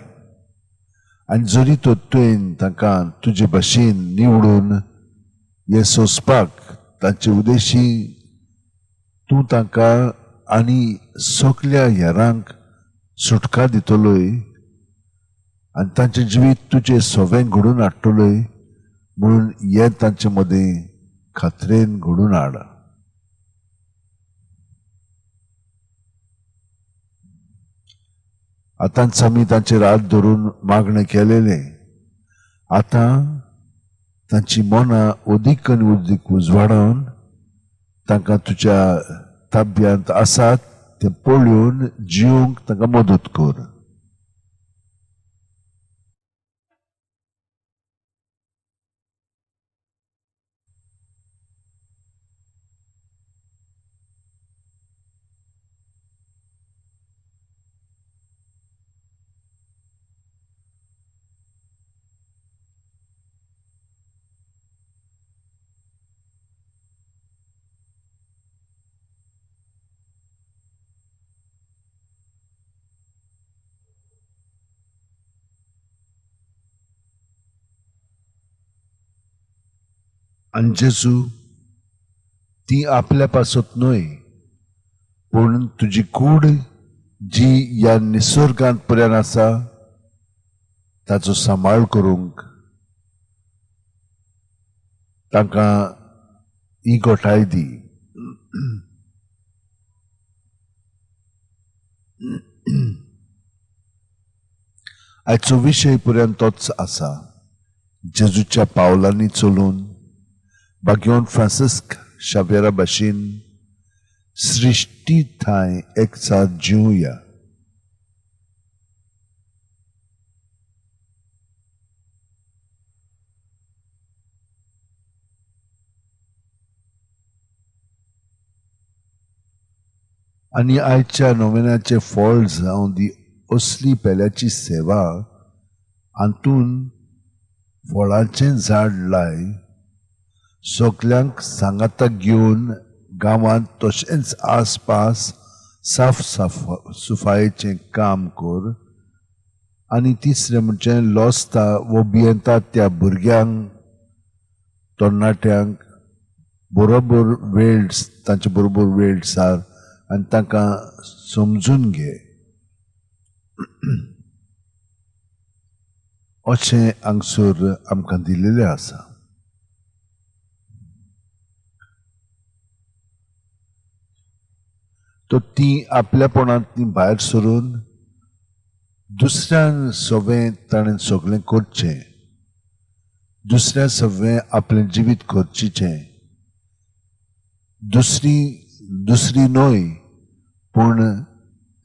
आनी जरी तर तुवें तांकां तुजे भाशेन निवडून हें सोंसपाक तांचे उदेशी तूं तांकां आनी सगल्या हेरांक सुटका दितलोय आनी तांचें जिवीत तुजें सवें घडोवन हाडटलोय म्हणून हें तांचे मदीं खात्रेन घडोवन हाड. आतांच आमी तांचेर हात धरून मागणें केलेलें, आतां तांची मनां अदीक आनी अदीक उजवाडावन तांकां तुज्या ताब्यांत आसात तें पळोवन जिवंक तांकां मदत कर. आनी जेजू, ती आपल्या पासत न्हय पूण तुजी कूड जी ह्या निसर्गांत पर्यंत आसा ताचो सांबाळ करूंक तांकां ही गोठाय दी. आयचो विशय पर्यंत तोच आसा, जेजूच्या पावलांनी चलून बाग्योन फ्रांसिस्क शाव्येरा भाशेन सृश्टी थांय एकसाथ जिवया. आनी आयच्या नोवेनाचे फळ जावं दी असली पेल्याची सेवा हातून फळांचें झाड लाय, सगल्यांक सांगाताक घेवन गांवांत तशेंच आसपास साफ साफ सुफायेचें काम कर. आनी तिसरें म्हणजे लॉसता वो भियेंता त्या भुरग्यांक तरणाट्यांक बरोबर वेळ तांचे बरोबर वेळ सार आनी तांकां समजून घे. अशें हांगसर आमकां दिल्लें आसा. तो ती आपल्यापणांतली भायर सरून दुसऱ्यान सगळें ताणें सगळें करचें, दुसऱ्या सगळें आपलें जिवीत खर्चिचें, दुसरी दुसरी न्हय पूण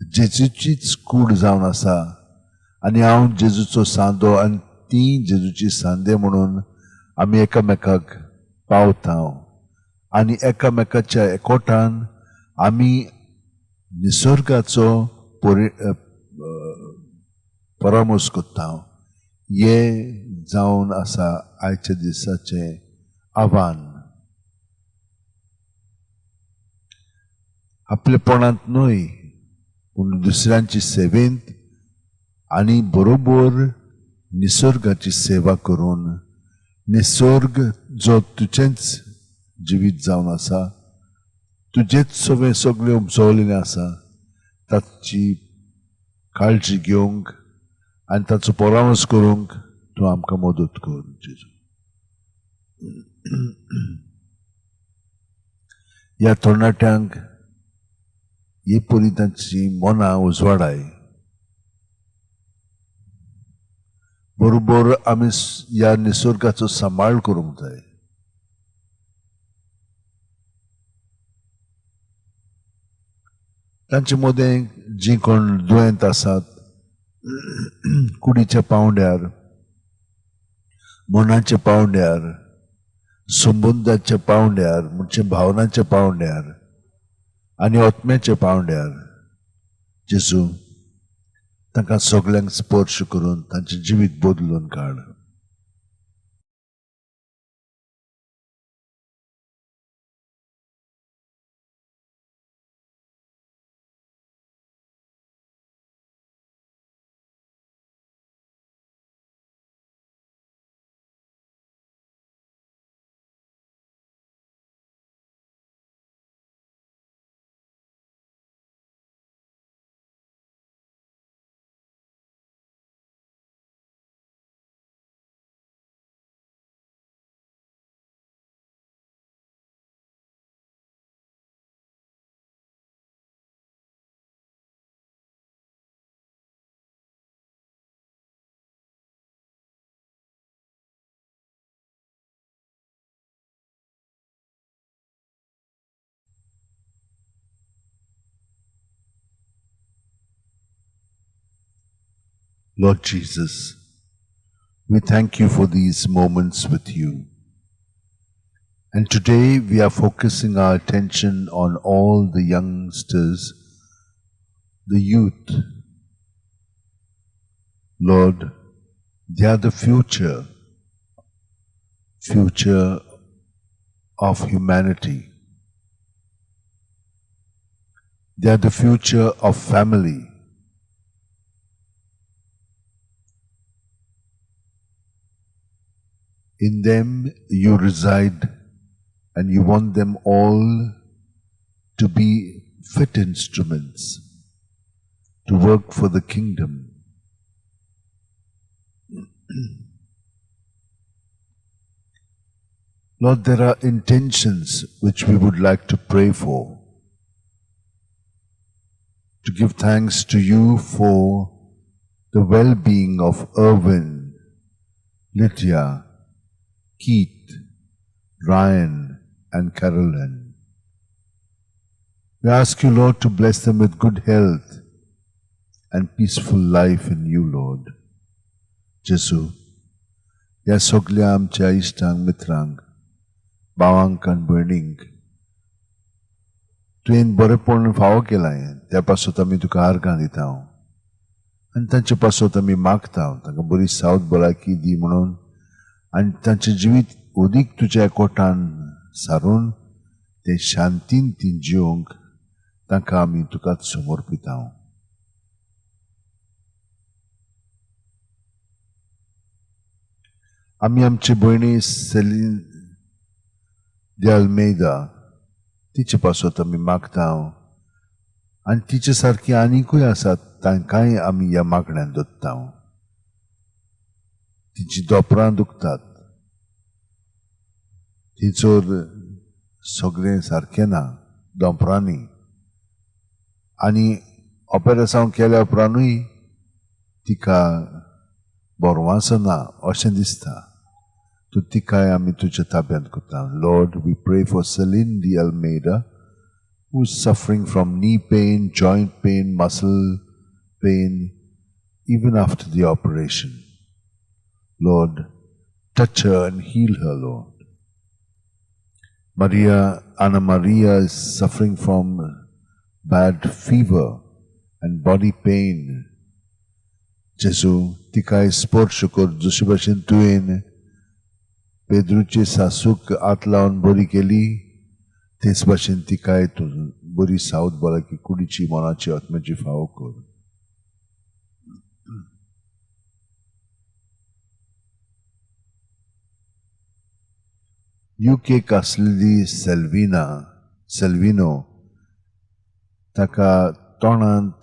जेजूचीच कूड जावन आसा आनी हांव जेजूचो सांदो आनी ती जेजूची सांदे म्हणून आमी एकामेकाक पावता आनी एकामेकाच्या एकवटान आमी निसर्गाचो परामर्श करता. हें जावन आसा आयच्या दिसाचें आव्हान. आपलेपणांत न्हय पूण दुसऱ्यांची सेवेंत आनी बरोबर निसर्गाची सेवा करून निसर्ग जो तुजेंच जिवीत जावन आसा, तुजेच सगळें सगळें उपजवलेलें आसा, ताची काळजी घेवंक आनी ताचो परामर्श करूंक तूं आमकां मदत कर जेजू. ह्या तरणाट्यांक ही परी तांची मनां उजवाडाय. बरोबर आमी ह्या निसर्गाचो सांबाळ करूंक जाय. तांचे मदें जीं कोण दुयेंत आसात कुडीच्या पावंड्यार, मनाच्या पावंड्यार, संबंदाच्या पावंड्यार, म्हणजे भावनाच्या पावंड्यार आनी आत्म्याच्या पावंड्यार, जेजू तांकां सगल्यांक स्पर्श करून तांचें जिवीत बदलून काड. Lord Jesus, we thank you for these moments with you. And today we are focusing our attention on all the youngsters, the youth. Lord, they are the future of humanity. They are the future of family. In them you reside, and you want them all to be fit instruments to work for the kingdom. Lord, there are intentions which we would like to pray for, to give thanks to you for the well-being of Irwin, Lydia, Keith, Ryan, and Carolyn. We ask you, Lord, to bless them with good health and peaceful life in you, Lord. Jesu, ह्या सगल्या आमच्या इश्टांक, मित्रांक, भावांक आनी भयणींक तुवें बरेपण फावो केलां, त्या पासत आमी तुका आर्गां दिता आनी तांचे पासत आमी मागता तांकां बरी सावध भलायकी दी म्हणून, आनी तांचें जिवीत अदीक तुज्या कोटान सारून ते शांतीन ती जिवंक तांकां आमी तुकाच समर्पिता. आमी आमचे भयणी सेलीन दे अल्मेदा तिचे पासत आमी मागता आनी तिचे सारकी आनीकूय आसात तांकांय आमी ह्या मागण्यान दत्ता. तिची दोपरां दुखतात, थंयसर सगळें सारकें ना दोंपरांनी, आनी ऑपेरेसांव केल्या उपरांतूय तिका बरवासना अशें दिसता. तूं तिकाय आमी तुज्या ताब्यांत करता. Lord, we pray for Celine de Almeida, who is suffering from knee pain, joint pain, muscle pain, even after the operation. Lord, touch her and heal her, Lord. Anna Maria is suffering from bad fever and body pain. Jesu, तिकाय स्पर्श कर, जशे भाशेन तुवें पेद्रूचे सासूक हात लावन बरी केली, तेच भाशेन तिकाय तूं बरी सावध भलायकी कुडीची, मनाची, आत्म्याची फावो कर. युकेक आसलेली सेल्विनो ताका तोंडांत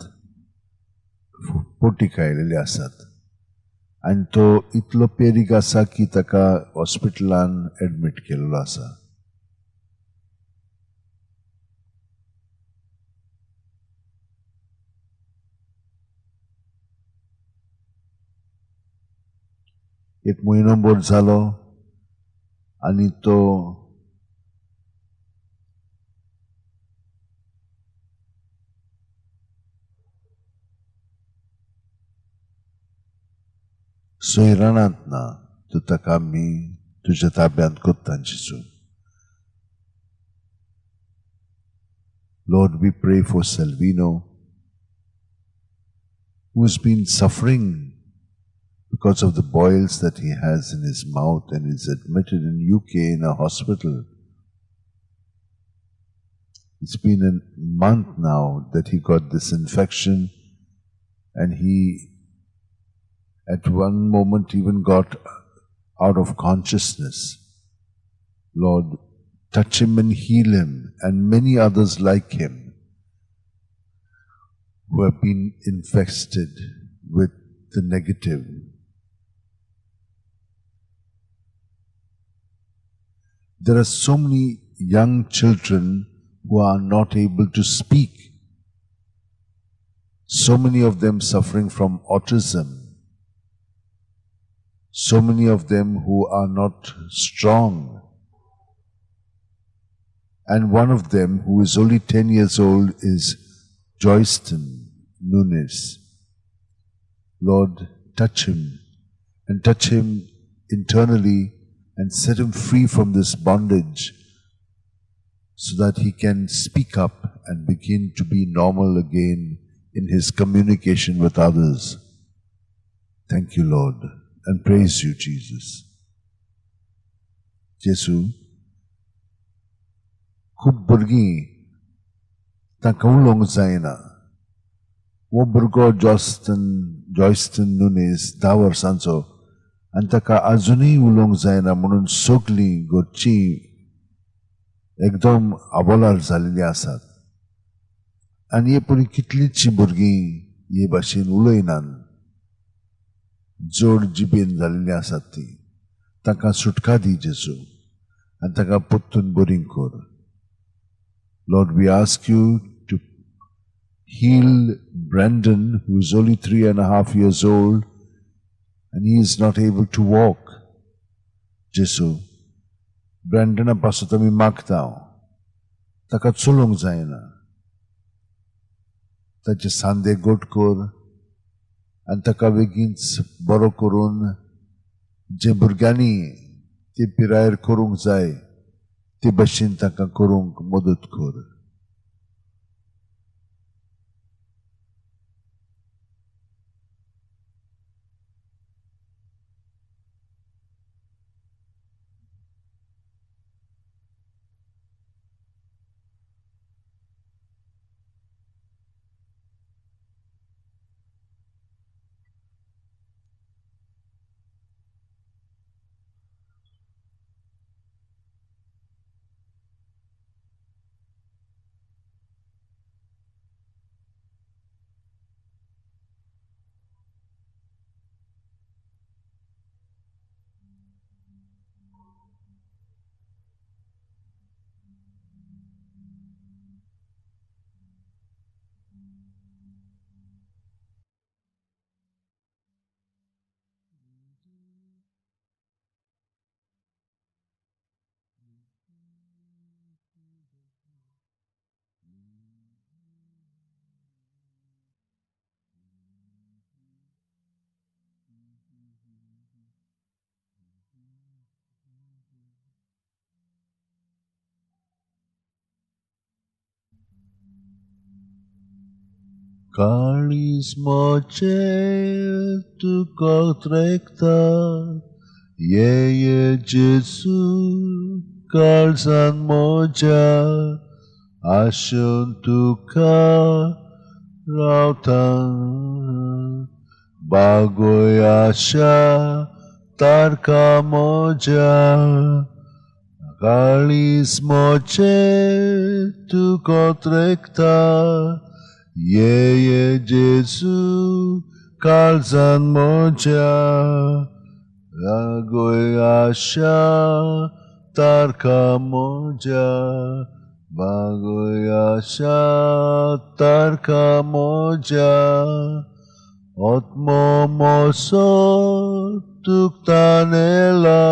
पोटीक आयिल्ले आसात आनी तो इतलो पेरीक आसा की ताका हॉस्पिटलान एडमीट केल्लो आसा. एक म्हयनो भर जालो आनी तो सोयराणांत ना, तो ताका आमी तुज्या ताब्यांत करता जेजू. Lord, we pray for Salvino, who has been suffering because of the boils that he has in his mouth and is admitted in UK in a hospital. It's been a month now that he got this infection, and he at one moment even got out of consciousness. Lord, touch him and heal him, and many others like him who have been infested with the negative. There are so many young children who are not able to speak. So many of them suffering from autism. So many of them who are not strong. And one of them, who is only 10 years old, is Joyston Nunes. Lord, touch him and touch him internally and set him free from this bondage so that he can speak up and begin to be normal again in his communication with others. Thank you, Lord, and praise you, Jesus. जेसू, खूब भुरगीं तांकां उलोवंक जायना. हो भुरगो जॉस्टन जॉयस्टन नुनेस 10 वर्सांचो आनी ताका आजुनूय उलोवंक जायना म्हणून सगलीं घरचीं एकदम आबोलार जाल्लीं आसात. आनी हे पळय, कितलींचशीं भुरगीं हे भाशेन उलयनात, जोड जिबेन जाल्लीं आसात तीं. तांकां सुटका दी जेजू आनी तांकां परतून बरीं कर. Lord, we ask you to heal Brandon, who is only 3.5 years old and he is not able to walk. जेसू, ब्रँडना पासत आमी मागता. ताका चलोवंक जायना. ताचे सांदे गोट कर आनी ताका बेगीनच बरो करून जे भुरग्यांनी ते पिरायेर करूंक जाय ते भशेन तांकां करूंक मदत कर. काळीज म्हजें तुका ओतरेकता, ये ये जेजू काळजान म्हज्या, आशेन तुका रावता. बागय आशा तारका म्हज्या, काळीज म्हजें तुका ओतरेकता, ये ये जेजू काळजान म्हज्या, बागय आशा तारका म्हज्या, बागय आशा तारका म्हज्या. आत्मो म्हजो तुका तानेला,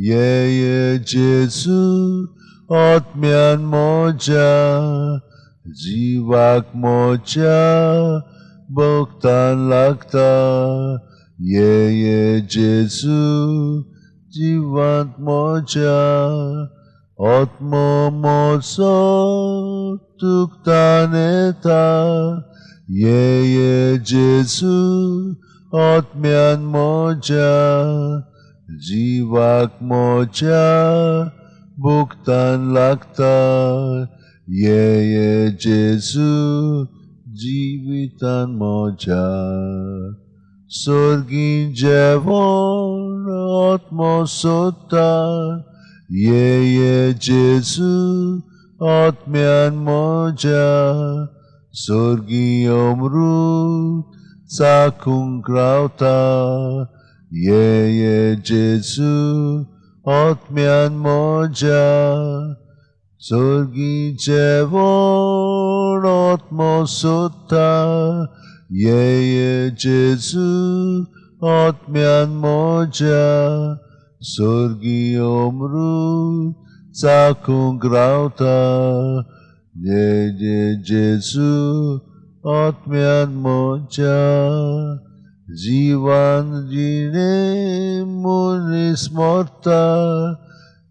ये ये जेजू आत्म्यान म्हज्या, जिवाक म्हज्या भोगतान लागता, ये ये जेजू जिवांत म्हज्या, आत्मो म्हजो तुका तानेता, ये ये जेजू आत्म्यान म्हज्या, जिवाक म्हज्या भोगतान लागता, ये ये जेजू जिवितान म्हज्या. सर्गी जेवण आत्मो सोदता, ये ये जेजू आत्म्यान म्हज्या, सर्गी अमृत चाखूंक रावता, ये ये जेजू आत्म्यान म्हज्या, सर्गी जेवण आत्मो सोदता, ये ये जेजू आत्म्यान म्हज्या, सर्गी अमृत चाखूंक रावता, ये ये जेजू आत्म्यान म्हज्या. जिवान जिणे मनीस मरता.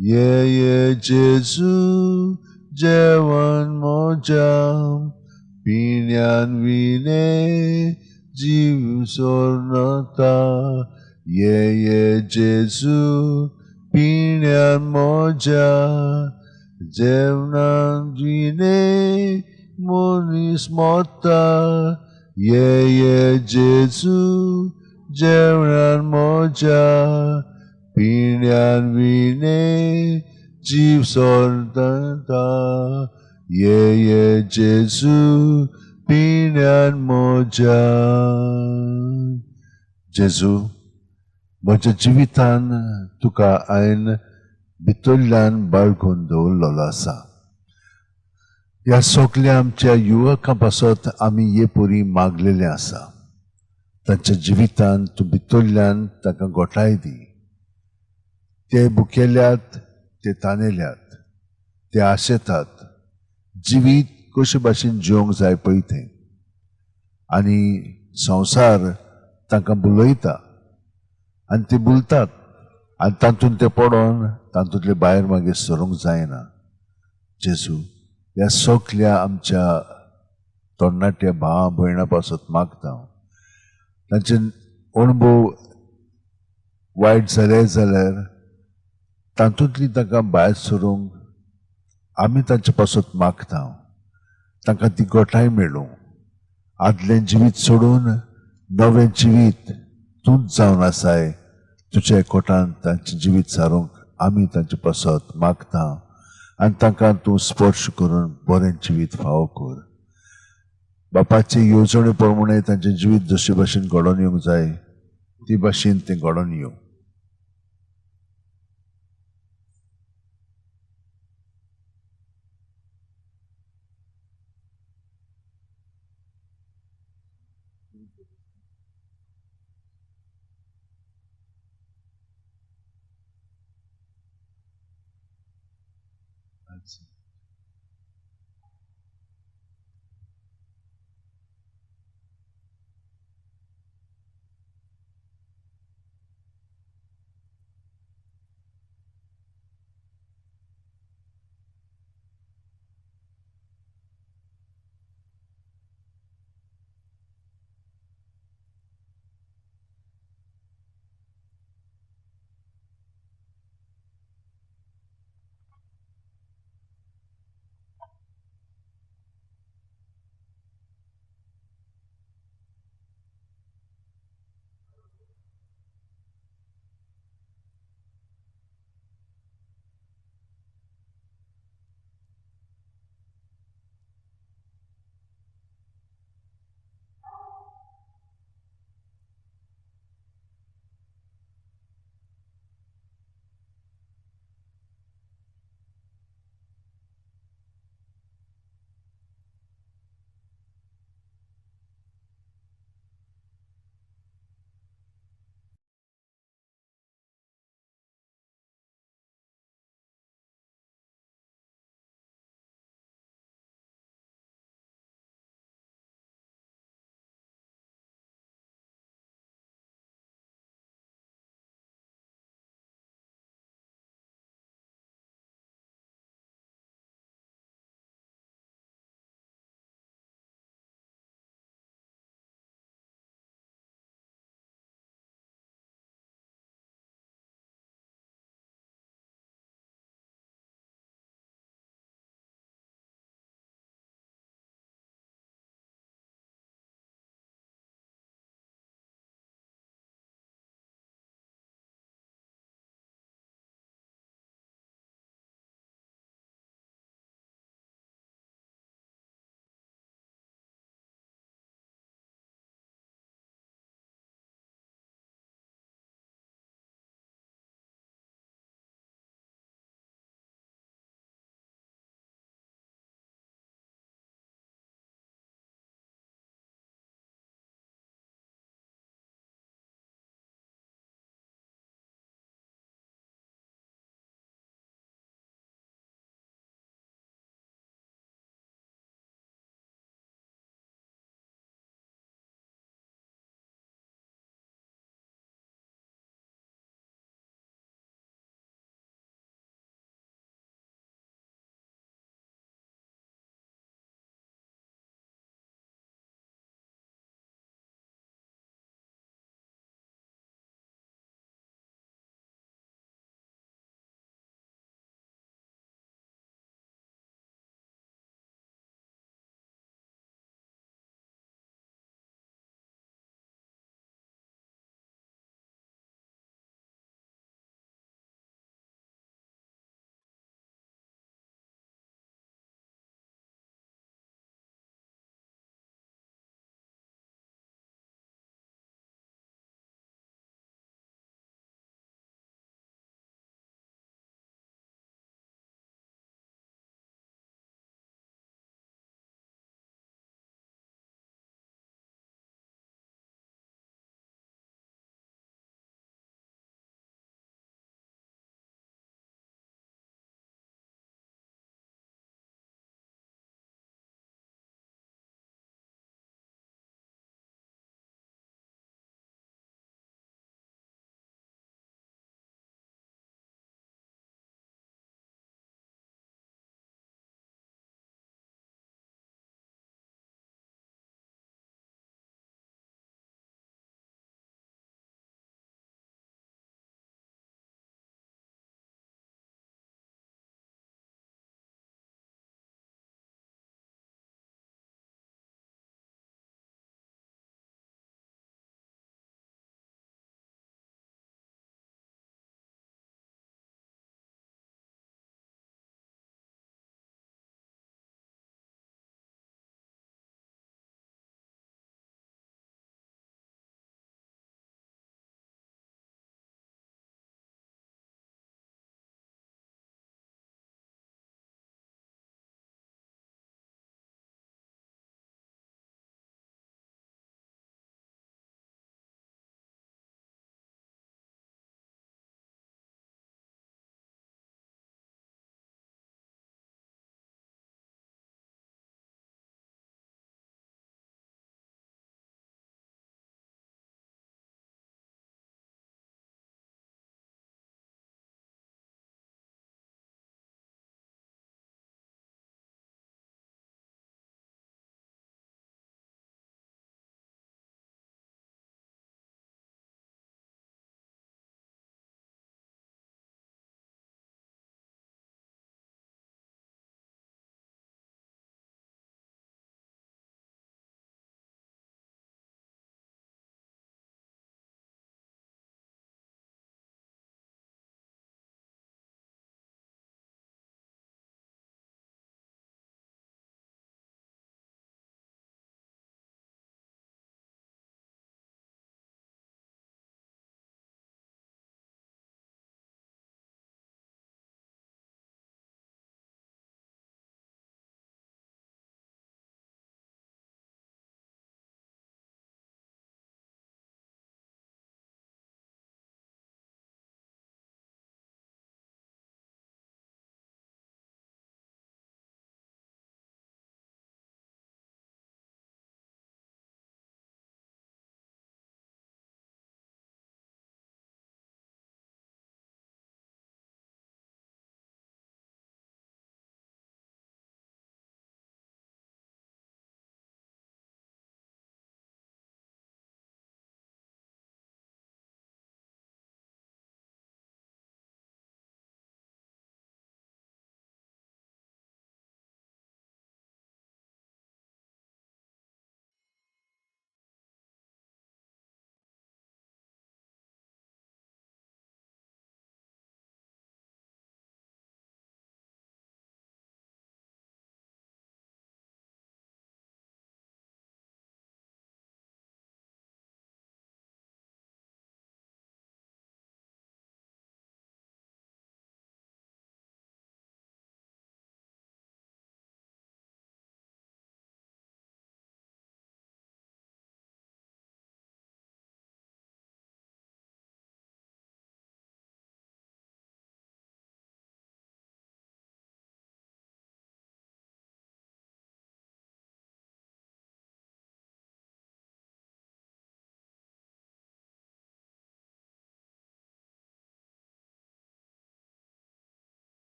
ये ये जेजू जेवण म्हज्या, पिण्यान विणे जीव सोरनता. ये ये जेजू पिण्यान म्हज्या, जेवणान विणे मनीस मरता. ये ये जेजू जेवणान म्हज्या, पिण्यान विणे जीव सोरता. ये ये जेजू पिण्यान म्हज्या. जेजू, म्हज्या जिवितान तुका हांवें भितरल्यान बाळगून दवरलेलो आसा. ह्या सगल्या आमच्या युवकां पासत आमी हे परी मागलेलें आसा. तांच्या जिवितान तूं भितरल्यान तांकां गोठाय दी. ते भुकेल्यात, ते तानेल्यात, ते आशेतात जिवीत कशे भाशेन जिवंक जाय पळय तें. आनी संवसार तांकां बुलयता आनी ते बुलतात आनी तातूंत ते पडोन तातूंतले भायर मागीर सरूंक जायना. जेजू, ह्या सगल्या आमच्या तरणाट्या भावा भयणां पासत मागता. तांचे अणभव वायट जाले जाल्यार तातूंतली तांकां भायर सरूंक आमी तांचे पासत मागता. तांकां ती गोठाय मेळूं. आदलें जिवीत सोडून नवें जिवीत तूंच जावन आसाय. तुज्या कोटान तांचें जिवीत सारूंक आमी तांचे पासत मागता आनी तांकां तूं स्पर्श करून बरें जिवीत फावो कर. बापाचे येवजणे प्रमाणे तांचें जिवीत जशे भाशेन घडोवन येवंक जाय ती भाशेन तें घडोवन येवं.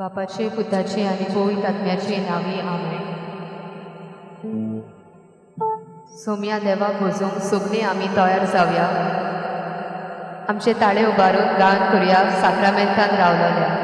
बापाचे, पुताचे आनी पवित्र आत्म्याचे नांवी आमेन. सोम्या देवाक भोजूंक सगळीं आमी तयार जावया. आमचे ताळे उबारून गान करुया साक्रामेंतान रावलोल्या.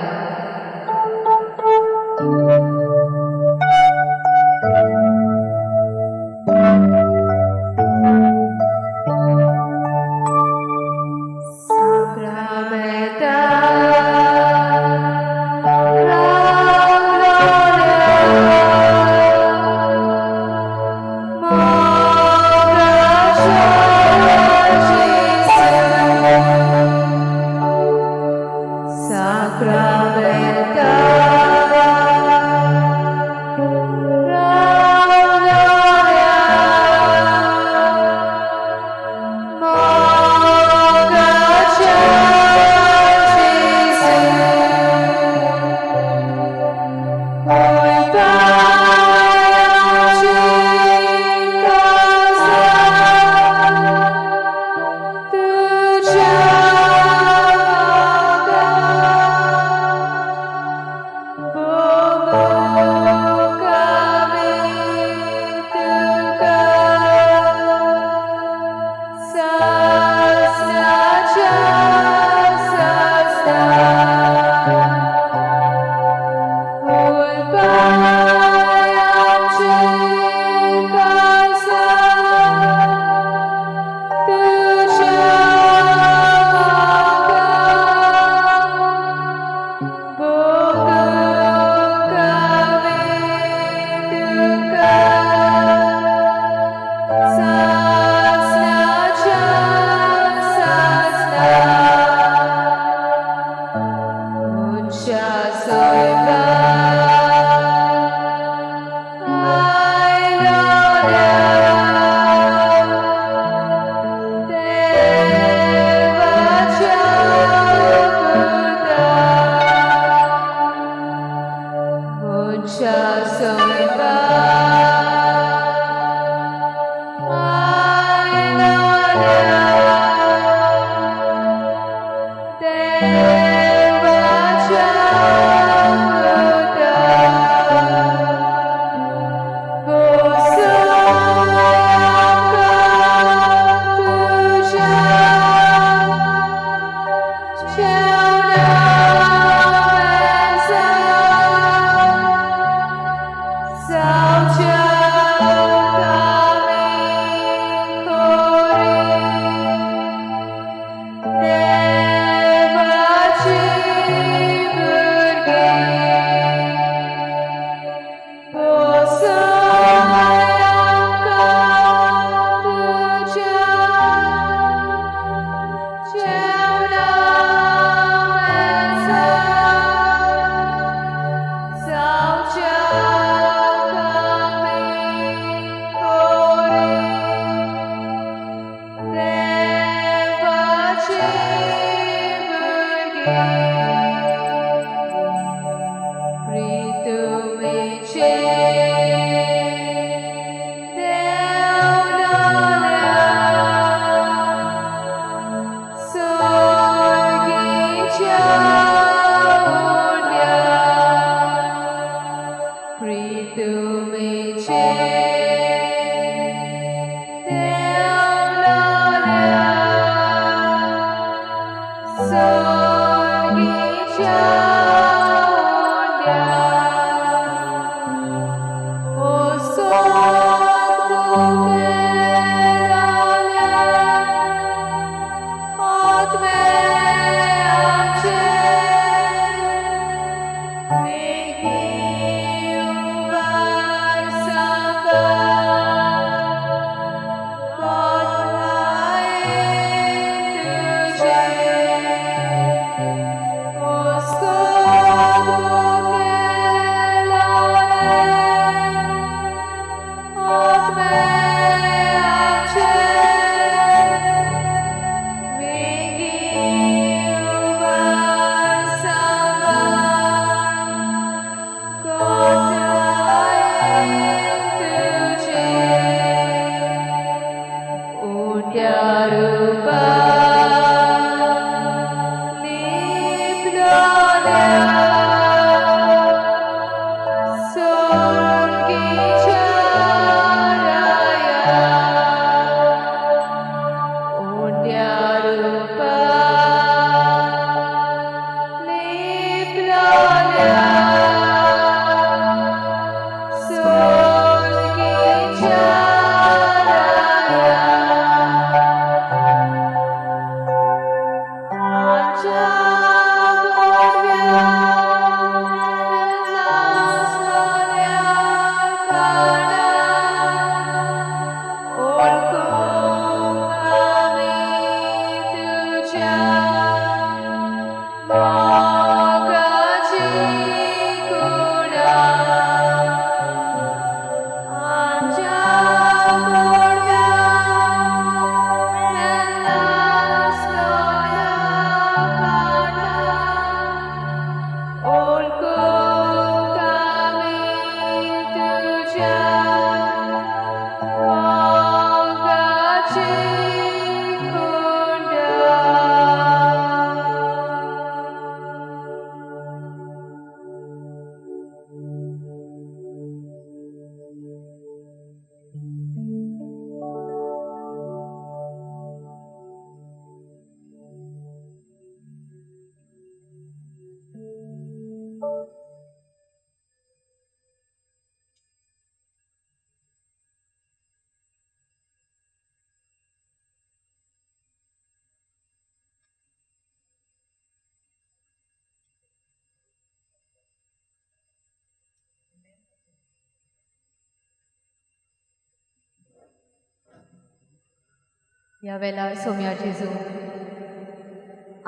ह्या वेळार सोम्या जेजू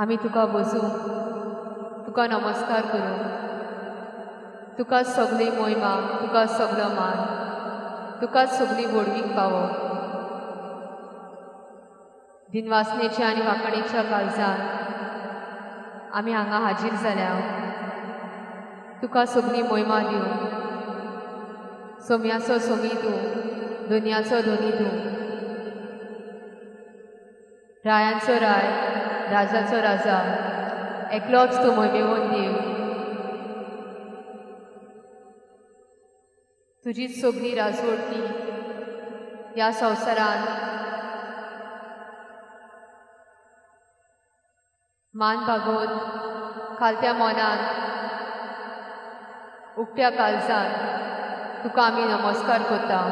आमी तुका बसूं, तुका नमस्कार करूं, तुका सगळी मोहिमा, तुका सगळो मान, तुका सगळी व्हडवीक पावो। दिनवासनेच्या आनी वांकणेच्या काळजान आमी हांगा हाजीर जाल्या, तुका सगळी मोहिमा दिवं। सोम्याचो सोमी तूं, दुनियाचो धनी तूं, रायांचो राय, राजाचो राजा, एकलोच तूं मोहिमेवन देव। तुजी सगळी राजवडकी ह्या संवसारांत मान बागोवन खालत्या मनान उकत्या काळजान तुका आमी नमस्कार करता।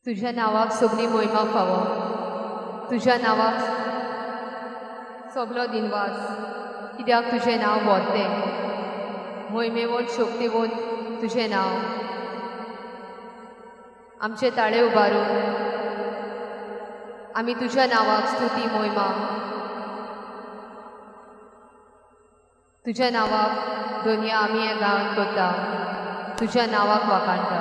तुझ्या नांवाक सगळी मोहिमा फावो, तुझ्या नांवाक सगळो दिनवास, कित्याक तुजें नांव व्हरतें, मोहिमेवन शक्तीवन तुजें नांव। आमचे ताळे उबारून आमी तुझ्या नांवाक स्तुती मोहिमा, तुझ्या नांवाक दोनया आमी हें गावन करता, तुझ्या नांवाक वाखाणटा।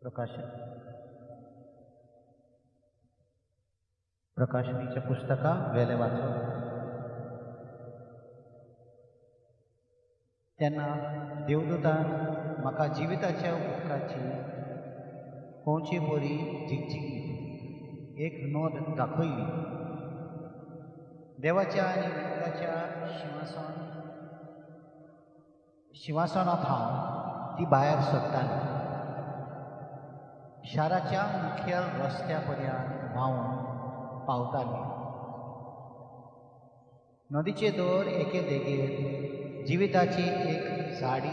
प्रकाशन प्रकाशनीच्या पुस्तका वेले वाचून तेन्ना देवदूतान म्हाका जिविताच्या उदकाची पोंवचे बरी झिकझिकी एक नोंद दाखयली. देवाच्या आनी मेंढराच्या शिंवासनात हांव ती भायर सरताली. शाराच्या मुखेल रस्त्या पर्यंत व्हांवून पावताली. नदीचे दर एके देगेर जिविताची एक झाड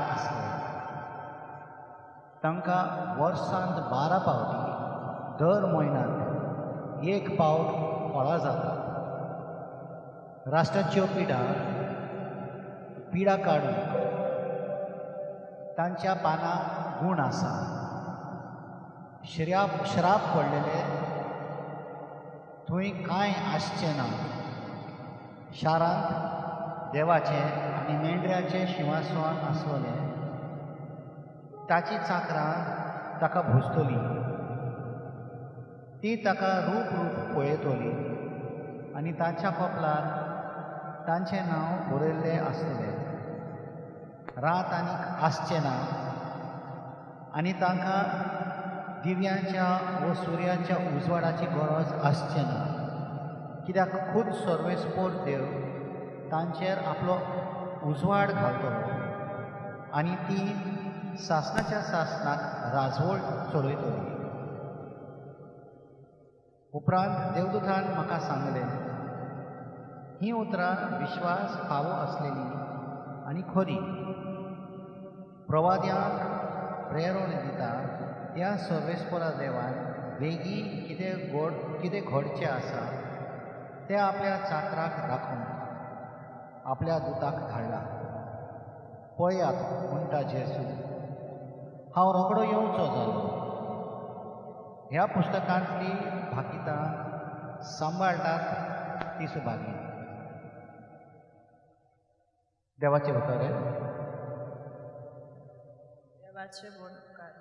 आसलें. तांकां वर्सांत 12 पावटी दर म्हयन्यांत एक पावट फळां जातात. राष्ट्राच्यो पिडा काडून तांच्या पानाक गूण आसा. श्राप पडलेले थंय कांय आसचें ना. शारांत देवाचें आनी मेंढऱ्याचें शिंवासन आसलें. ताची चाकरां ताका भोजतली. ती ताका रूप रूप पळयतली आनी ताच्या कपलार तांचें नांव बरयल्लें आसतलें. रात आनीक आसचें ना आनी तांकां दिव्यांच्या वो सुर्याच्या उजवाडाची गरज आसचें ना, कित्याक खूद सर्वेस्पोर देव तांचेर आपलो उजवाड घालतलो आनी ती सासणाच्या सासणाक राजवळ चलयतली. उपरांत देवदूतान म्हाका सांगलें, हीं उतरां विश्वास फावो आसलेली आनी खरी. प्रवाद्यांक प्रेरण दिता त्या सर्वेस्पोरा देवान वेगीं कितें घडचें आसा तें आपल्या चाकराक दाखोवंक आपल्या दुताक धाडला. पळयात म्हणटा जेजू, हांव रोखडो येवचो जालो. ह्या पुस्तकांतली भाकितां सांबाळटात ती सुभागी. देवाचें उतर. देवाचें व्हड उपकार.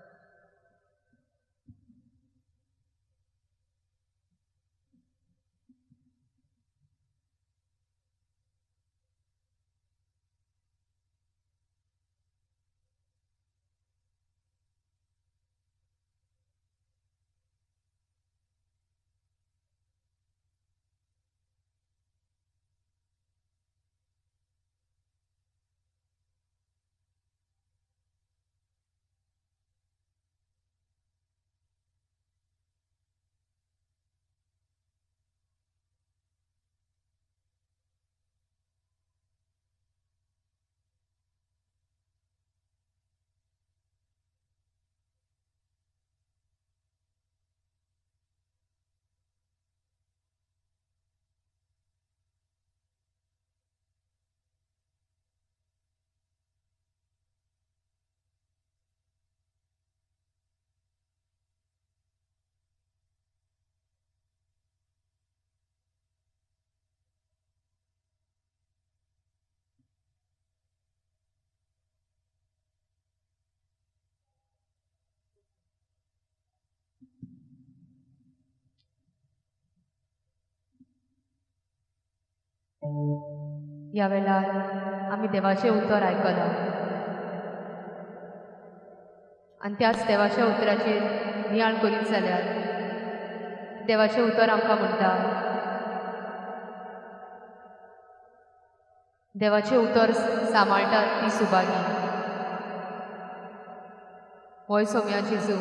ह्या वेळार आमी देवाचें उतर आयकलां आनी त्याच देवाच्या उतराचेर नियाळ करीत जाल्यार देवाचें उतर आमकां म्हणटा, देवाचें उतर सांबाळटात ती सुभागी. होय सोम्या जेजू,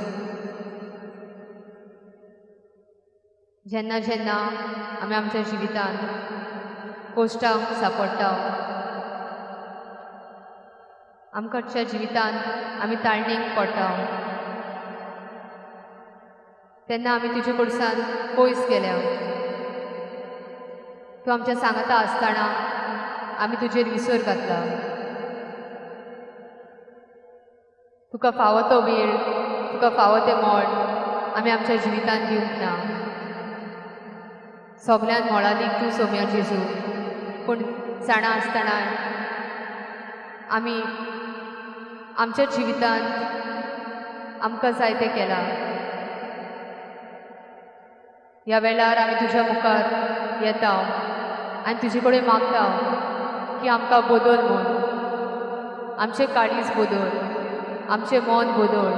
जेन्ना जेन्ना आमी आमच्या जिवितांत कोश्टांक सांपडटा, आमकांच्या जिवितांत आमी ताळणीक पडटा, तेन्ना आमी तुजे कडसान पयस गेल्या. तूं आमच्या सांगाता आसतना आमी तुजेर विसर घातला. तुका फावो तो वेळ, तुका फावो तें मोड आमी आमच्या जिवितांत दिवंक ना. सगल्यांत मोलादीक तूं सोम्या जेजू, पूण जाणा आसतना आमी आमच्या जिवितांत आमकां जाय तें केलां. ह्या वेळार आमी तुज्या मुखार येता आनी तुजे कडेन मागता की आमकां बदल म्हूण, आमचें काळीज बदल, आमचें मन बदल,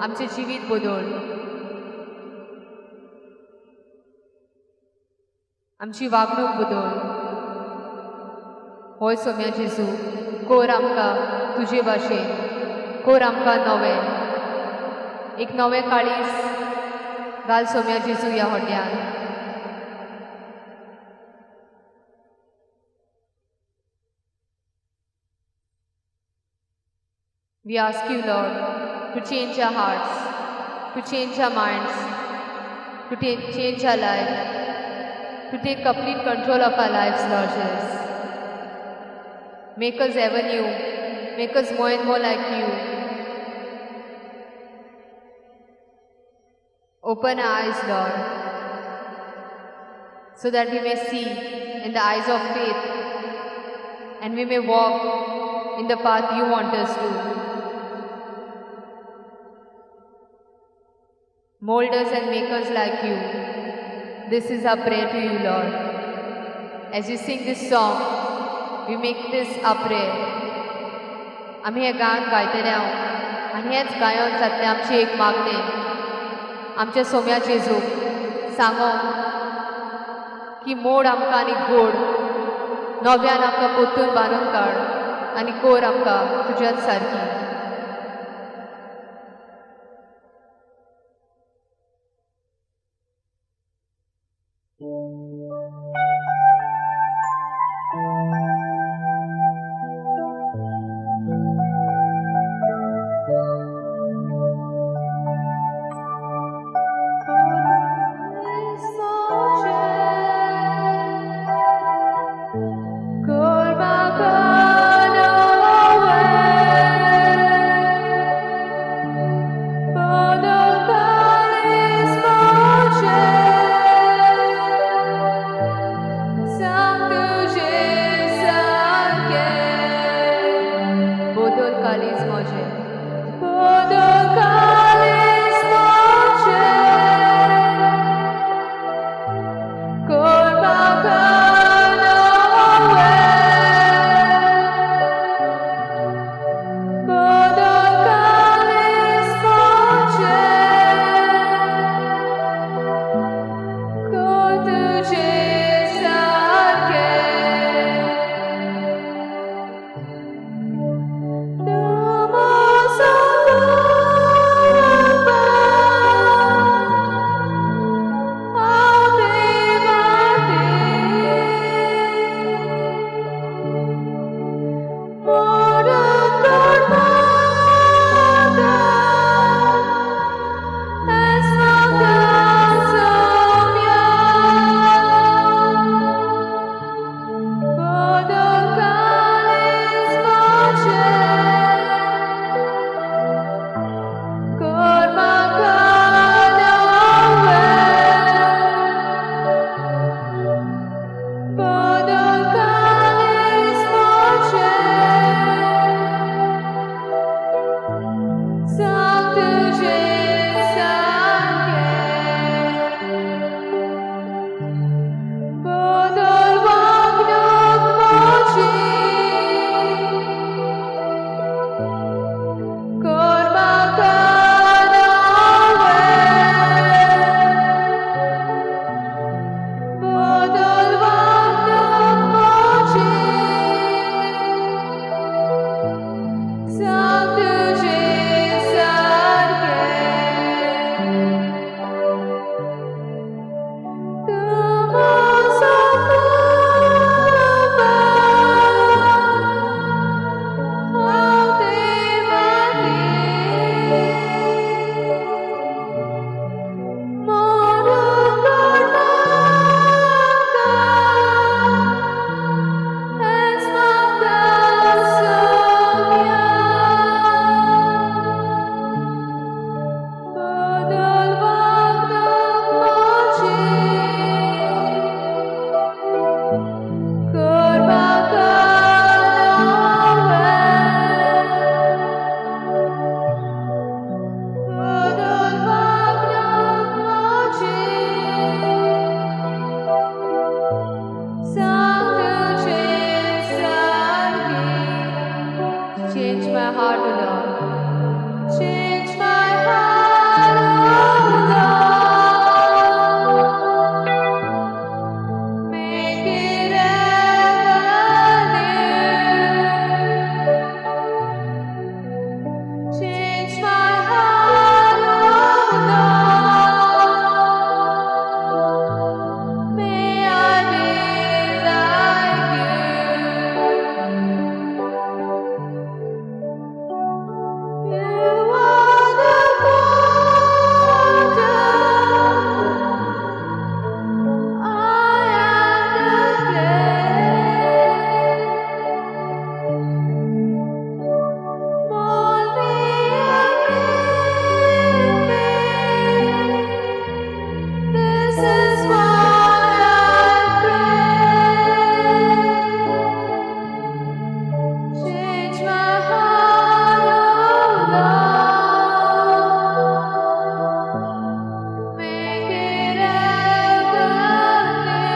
आमचें जिवीत बदल, आमची वागणूक बदल. होय सोम्या जेजू, कोर आमकां तुजे भाशेन, कोर आमकां नवें, एक नवें काळीज घाल सोम्या जेजू ह्या होड्यान. We ask you, Lord, to change our hearts, to change our minds, to change our life, to take complete control of our lives, Lord Jesus. Make us ever new, make us more and more like you. Open our eyes, Lord, so that we may see in the eyes of faith and we may walk in the path you want us to. Mold us and make us like you. This is our prayer to you, Lord. As you sing this song, we make this our prayer. आमी हें गायन गायतले हांव आनी हेंच गायन जातलें आमची एक मागणें आमच्या सोम्या जेजूक सांगो की मोड आमकां आनी गोड नव्यान आमकां पोतून बांदून काड आनी कोर आमकां तुज्याच सारकी. Sanctus. heart, O Lord. Change my heart, O Lord. Make it ever new. Change my heart, O Lord. May I be like you. You are the potter, I am the clay. Mold me and make me. This is what I pray. Change my heart, O Lord. Make it ever new.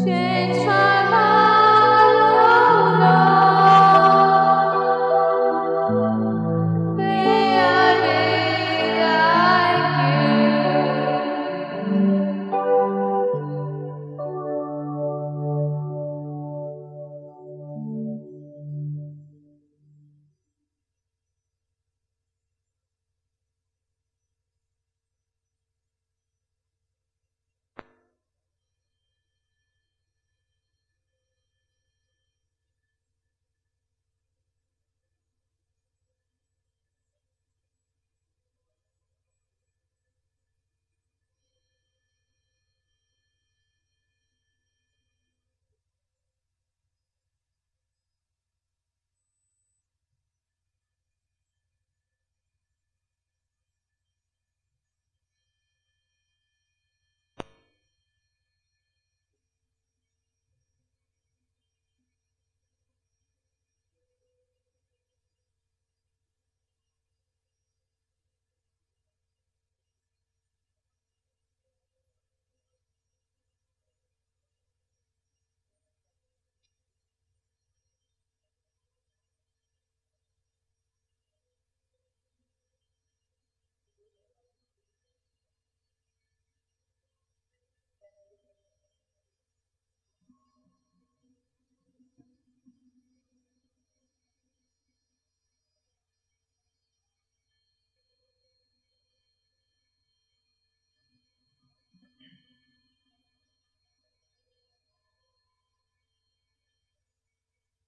Change my heart, O Lord. May I be like you.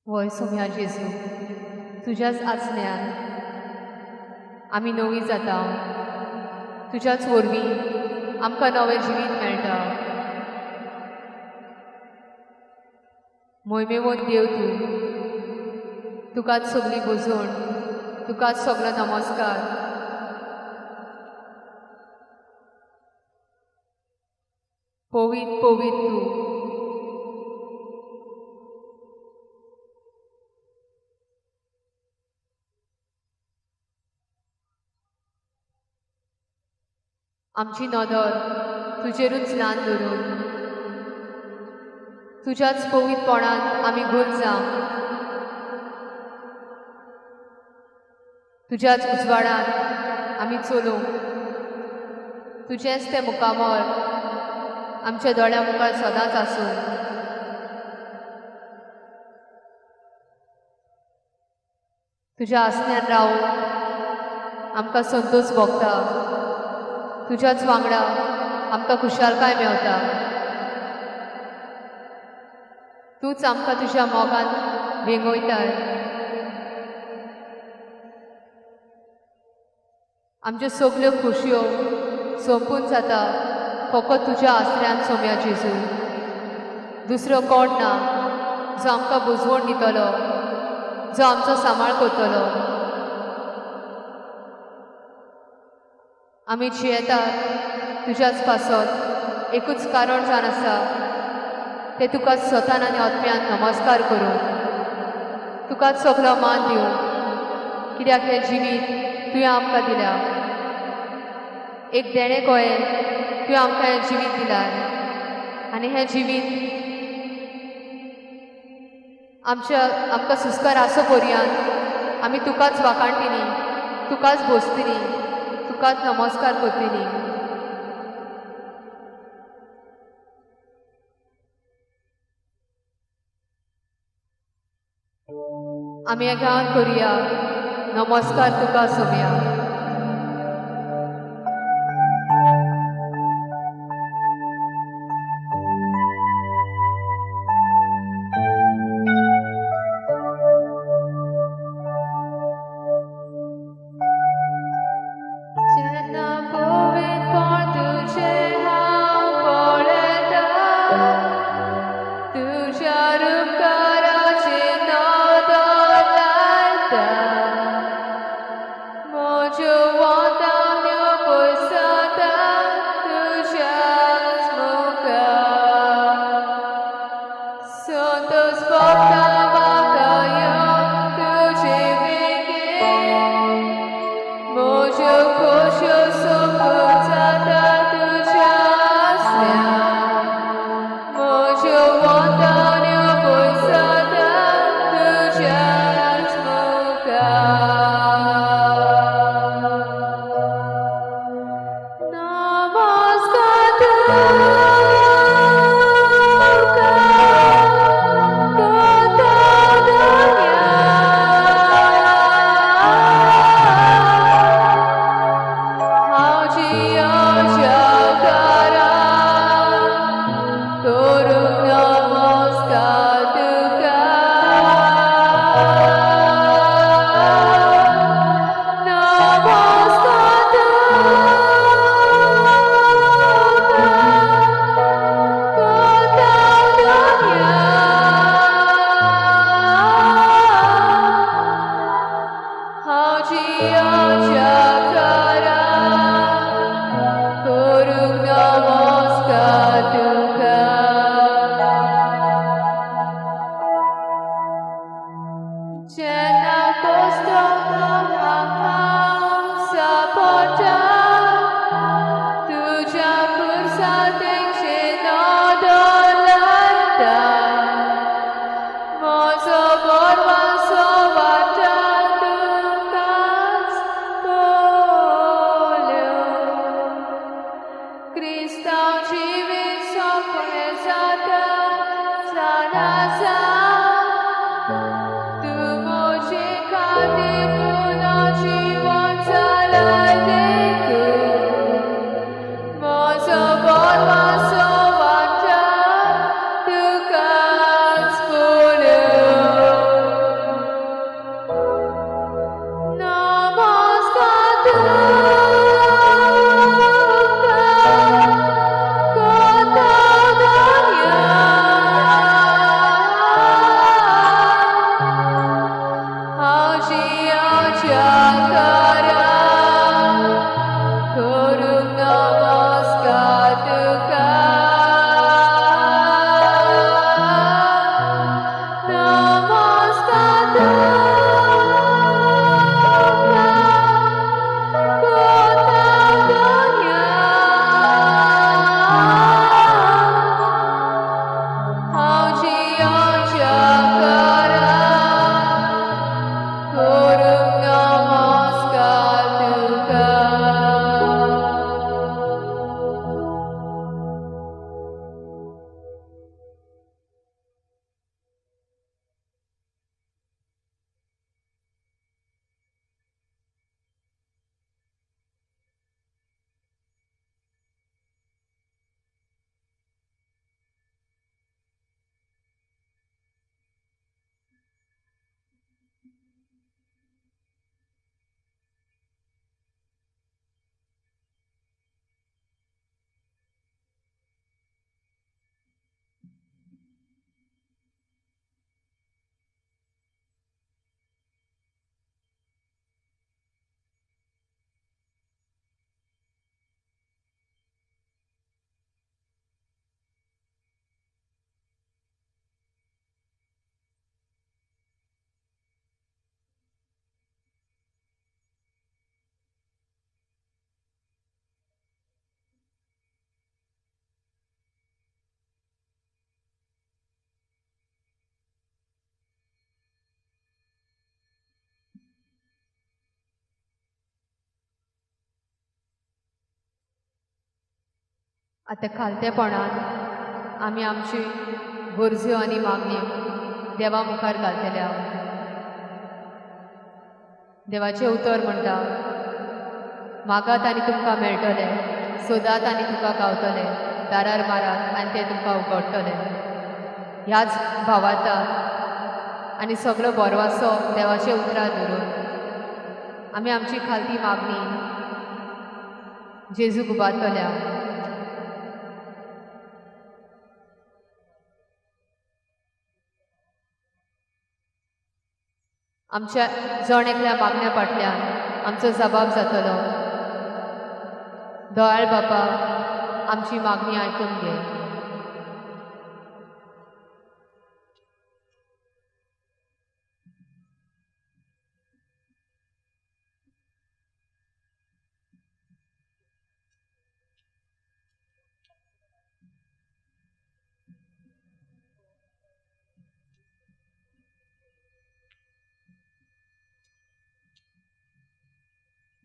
वय सोम्या जेजू, तुज्याच आसण्यान आमी नवी जाता. तुज्याच वरवीं आमकां नवें जिवीत मेळटा. मोहिमेवंत देव तूं, तुकाच सगली भोजवण, तुकाच सगलो नमस्कार. पवीत पवीत तूं. आमची नदर तुजेरूच ल्हान धरून तुज्याच पवित्रपणांत आमी गुल जावं. तुज्याच उजवाडांत आमी चलूं. तुजेंच तें मुखामळ आमच्या दोळ्या मुखार सदांच आसूं. तुज्या आसण्यान रावून आमकां संतोष भोगता. तुज्याच वांगडा आमकां खुशालकाय मेवता. तूंच आमकां तुज्या मोगान वेंगयताय. आमच्यो सगल्यो खोशयो सोंपून जाता फकत तुज्या आसऱ्यान सोम्या जेजू. दुसरो कोण ना जो आमकां बुजवण दितलो, जो आमचो सांबाळ करतलो. आमी जियेतात तुज्याच पासत एकूच कारण जावन आसा, तें तुका स्वतान आनी आत्म्यान नमस्कार करूं, तुकाच सगलो मान दिवं. कित्याक हें जिवीत तुवें आमकां दिल्या, एक देणें कळ्ळें तुवें आमकां हें जिवीत दिलां आनी हें जिवीत आमच्या आमकां सुस्कार आसो पर्यंत आमी तुकाच वाखाणटिनी, तुकाच भोसतिनी, तुकाच नमस्कार करतिनी. आमी गान करुया नमस्कार तुका सोम्या. जेन्ना पवित्रपण तुजें हांव पळयता, तुज्या उपकाराचेर नदर लायता, म्हज्यो वतान्यो पयसता तुज्याच मुखार. संतोष भोगता म्हाका येवन तुजे बेगीन, म्हज्यो खोश्यो सोंपून जाता तुज्या आसऱ्यान, म्हज्यो वतान्यो पयसता तुज्याच मुखार. नमस्कार तुका कोता दुनिया, हांव जियोच्या घरा करूंक नमस्कार तुका. नमस्कार तुका कोता दुनिया, हांव जियोच्या घरा करूंक नमस्कार तुका. जेन्ना कोस्तो हांव सापडटा, तुज्या खुर्सा तेंगशे नदर लायता, म्हजो बरवासो वाडटा तुकाच पळोवन. क्रिस्तांव जिवीत सोंपें जाता जाणा जा, तूं म्हजें आतां खालतेपणान आमी आमची गरज्यो आनी मागण्यो देवा मुखार घालतल्या. देवाचें उतर म्हणटा, मागात आनी तुमकां मेळटलें, सोदात आनी तुमकां गावतलें, दारार मारात आनी तें तुमकां उगडटलें. ह्याच भावार्थान आनी सगलो बरवासो देवाचें उतरां धरून आमी आमची खालती मागणी जेजूक उबारतल्या. आमच्या जण एकल्या मागण्या फाटल्यान आमचो जबाब जातलो. दयाळ बापा, आमची मागणी आयकून घे.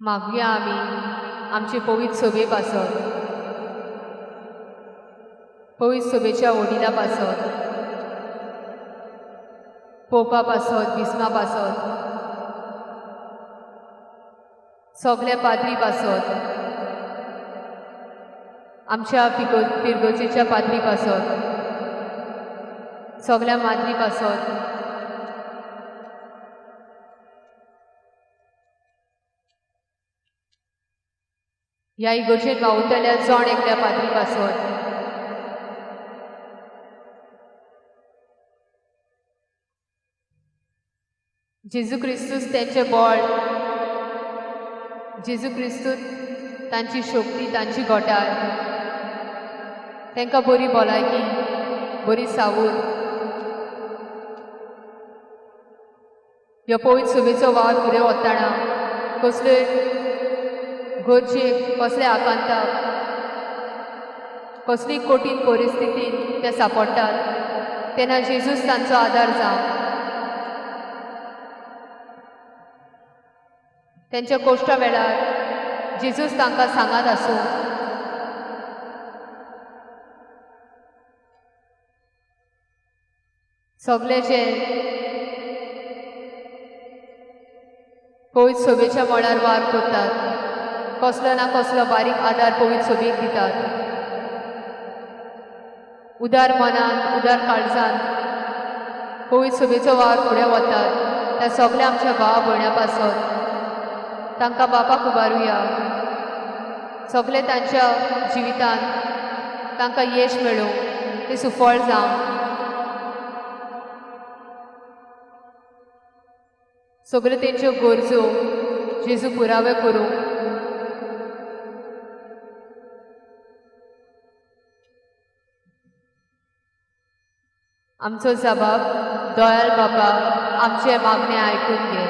मागया आमी आमचे पवित्र सभे पासत, पवित्र सभेच्या वडिला पासत, पोपा पासत, बिस्मा पासत, सगल्या पाद्री पासत, आमच्या फिरगोचेच्या पाद्री पासत, सगल्या माद्री पासत, ह्या इगोर्जेन वावुरतल्या जण एकल्या पाद्री पासत, जेजू क्रिस्तूस तेंचें बळ, जेजू क्रिस्तूस तांची शक्ती, तांची घोटाय, तांकां बरी भलायकी, बरी सावूर, ह्यो पवित्र सभेचो वावर फुडें वतना कसल्यो गरजेक, कसले आकांताक, कसली कठीण परिस्थितीन ते सांपडटात तेन्ना जेजूस तांचो आदार जावं. तेंच्या कोश्टा वेळार जेजूस तांकां सांगात आसूं. सगळे जे पवित्र सभेच्या मळार वार करतात, कसलो ना कसलो बारीक आदार पवित्र सभेक दितात, उदार मनान, उदार काळजान पवित्र सभेचो वावर फुडें वतात त्या सगल्या आमच्या भावा भयणा पासत तांकां बापाक उबारुया. सगळे तांच्या जिवितान तांकां यश मेळूं, ते सुफळ जावं. सगळ्यो तेंच्यो गरजो जेजू पुरावे करूं. आमचो जबाब दयाल बापा, आमचे मागणे आयकून घे.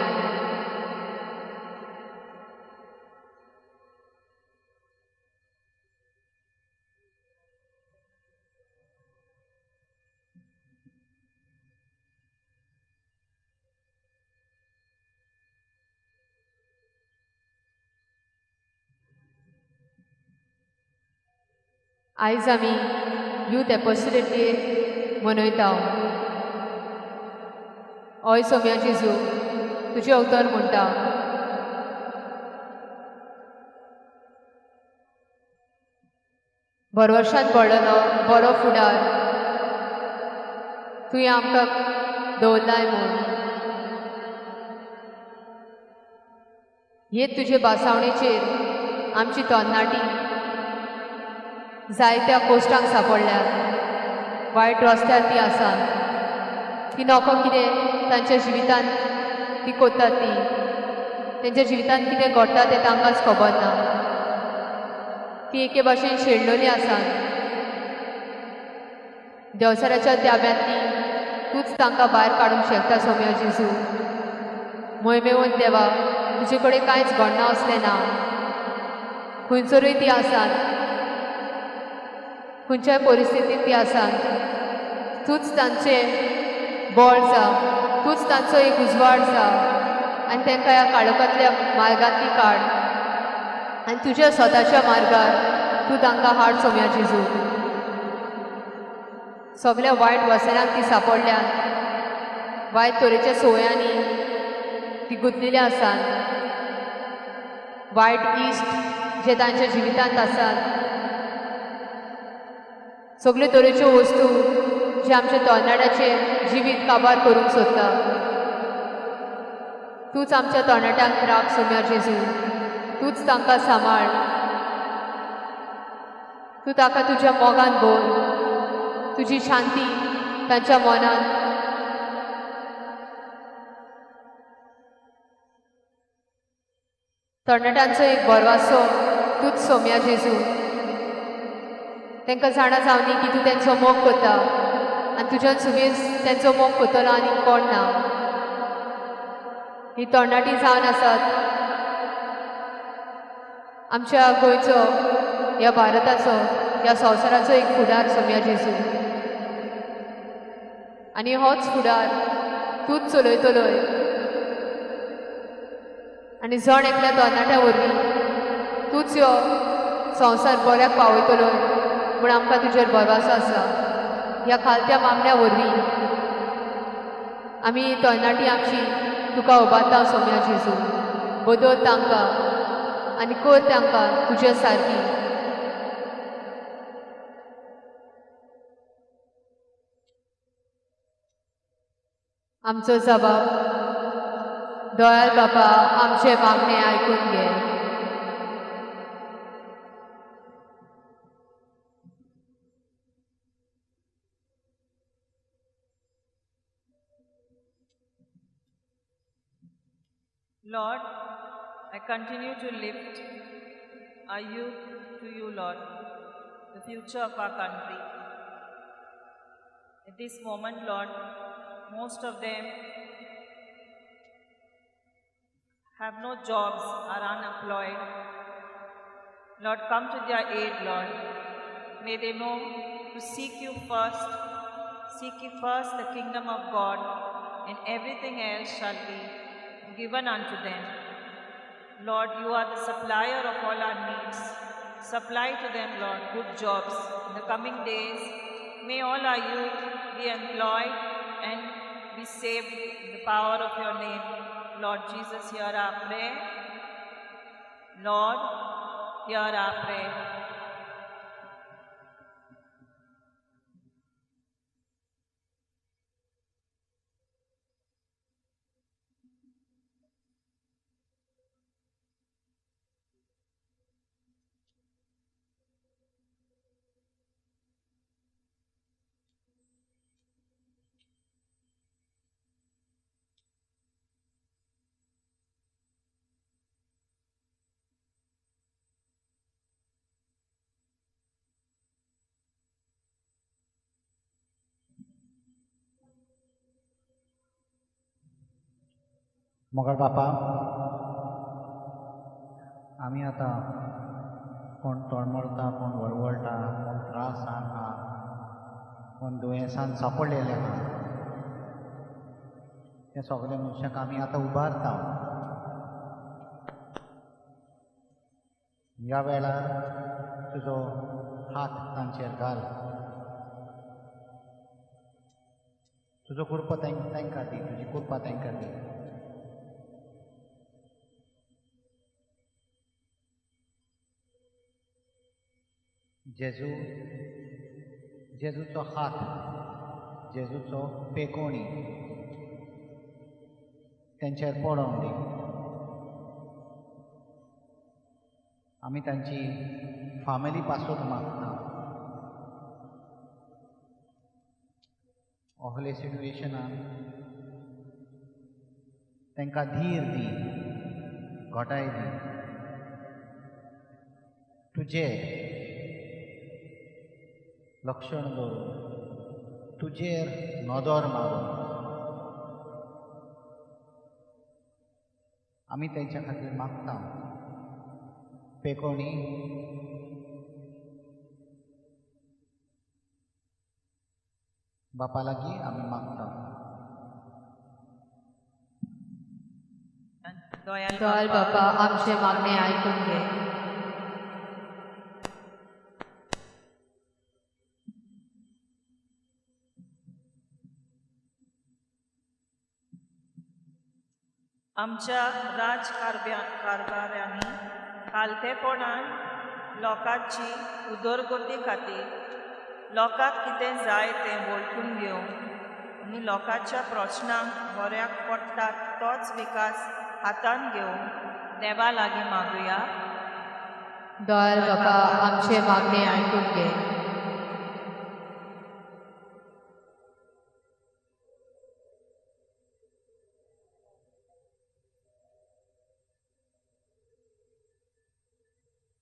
आयज आमी यूथ एपोस्टलेट डे मनयता. हय सोम्या जेजू, तुजें अवतर म्हणटा, भरवशान पडलेलो बरो फुडार तुवें आमकां दवरलाय म्हूण. हे तुजे बासावणेचेर आमची तरणाटी जायत्या कोश्टांक सांपडल्यात, वायट रस्त्यार ती आसा, ती नको कितें तांच्या जिवितांत ती कोत्तात, ती तेंच्या जिवितांत कितें घडटा तें तांकांच खबर ना. ती एके भाशेन शेणलेली आसा. देंवचाराच्या ताब्यांतली तूंच तांकां भायर काडूंक शकता सोम्या जेजू. मोहिमेवंत देवा, तुजे कडेन कांयच घडना असलें ना. खंयसरूय ती आसात, खंयच्याय परिस्थितींत ती आसात, तूंच तांचें बळ जा, तूंच तांचो एक उजवाड जा आनी तांकां ह्या काळोखांतल्या मार्गांतली काड आनी तुज्या स्वताच्या मार्गार तूं तांकां हाड सोम्या जेजू. सगल्या वायट वसनाक ती सांपडल्यात, वायट तरेच्या संवयांनी ती गुंतलेली आसात, वायट इश्ट जे तांच्या जिवितांत आसात, सगल्यो तरेच्यो वस्तू जे आमच्या तरणाट्याचें जिवीत काबार करूंक सोदता. तूंच आमच्या तरणाट्यांक राख सोम्या जेजू. तूंच तांकां सांबाळ. तूं ताका तुज्या मोगान भर. तुजी शांती तांच्या मनांत. तरणाट्यांचो एक भरवासो तूंच सोम्या जेजू. तांकां जाणा जावनी की तूं तेंचो मोग करता आनी तुज्यान सुबेज तेंचो मोग करतलो आनी कोण ना. ही तरणाटी जावन आसात आमच्या गोंयचो, ह्या भारताचो, ह्या संवसाराचो एक फुडार सोम्या जेजू. आनी होच फुडार तूंच चलयतलोय आनी जण एकल्या तरणाट्या वरवीं तूंच यो संवसार बऱ्याक पावयतलोय म्हूण आमकां तुजेर भरवंसो आसा. ह्या खालत्या मागण्या वरवीं आमी तरणाटी आमची तुका उबारता सोम्या जेजू. बदल तांकां आनी कर तांकां तुज्या सारकी. आमचो जबाब दयाल बाबा, आमचे मागणे आयकून घे. Lord, I continue to lift our youth to you, Lord, the future of our country. At this moment, Lord, most of them have no jobs, are unemployed. Lord, come to their aid, Lord. May they know to seek you first. Seek ye first the kingdom of God, and everything else shall be given unto them. Lord, you are the supplier of all our needs. Supply to them, Lord, good jobs. In the coming days, may all our youth be employed and be saved in the power of your name. Lord Jesus, hear our prayer. Lord, hear our prayer. मोगाळ बापा, आमी आतां कोण तळमळटा, कोण वळवळटा, कोण त्रासान आहा, कोण दुयेंसान सांपडलेले आहा, त्या सगल्या मनशांक आमी आतां उबारता. ह्या वेळार तुजो हात तांचेर घाल, तुजो कृपा तांकां दी, तुजी कृपा तांकां दी. जेजू, जेजूचो हात, जेजूचो पेकोणी तेंचेर पडोंक दी. आमी तांची फामिली पासून मागता. असले सिट्युएशनान तांकां धीर दी, घटाय दी. तुजेर लक्षण दवरून, तुजेर नदर मारून आमी तेंच्या खातीर मागता. पेकोणी बापा लागीं आमी मागता. दयाल दयाल बापा, आमचे मागणे आयकून घे. आमच्या राजकारभाऱ्यांनी खालतेपणान लोकांची उदरगती खातीर लोकांक कितें जाय तें वळखून घेवन आनी लोकांच्या प्रश्नांक बऱ्याक पडटा तोच विकास हातान घेवन देवा लागीं मागुया. दयाळ बाबा आमचे मागणे आयकून घे.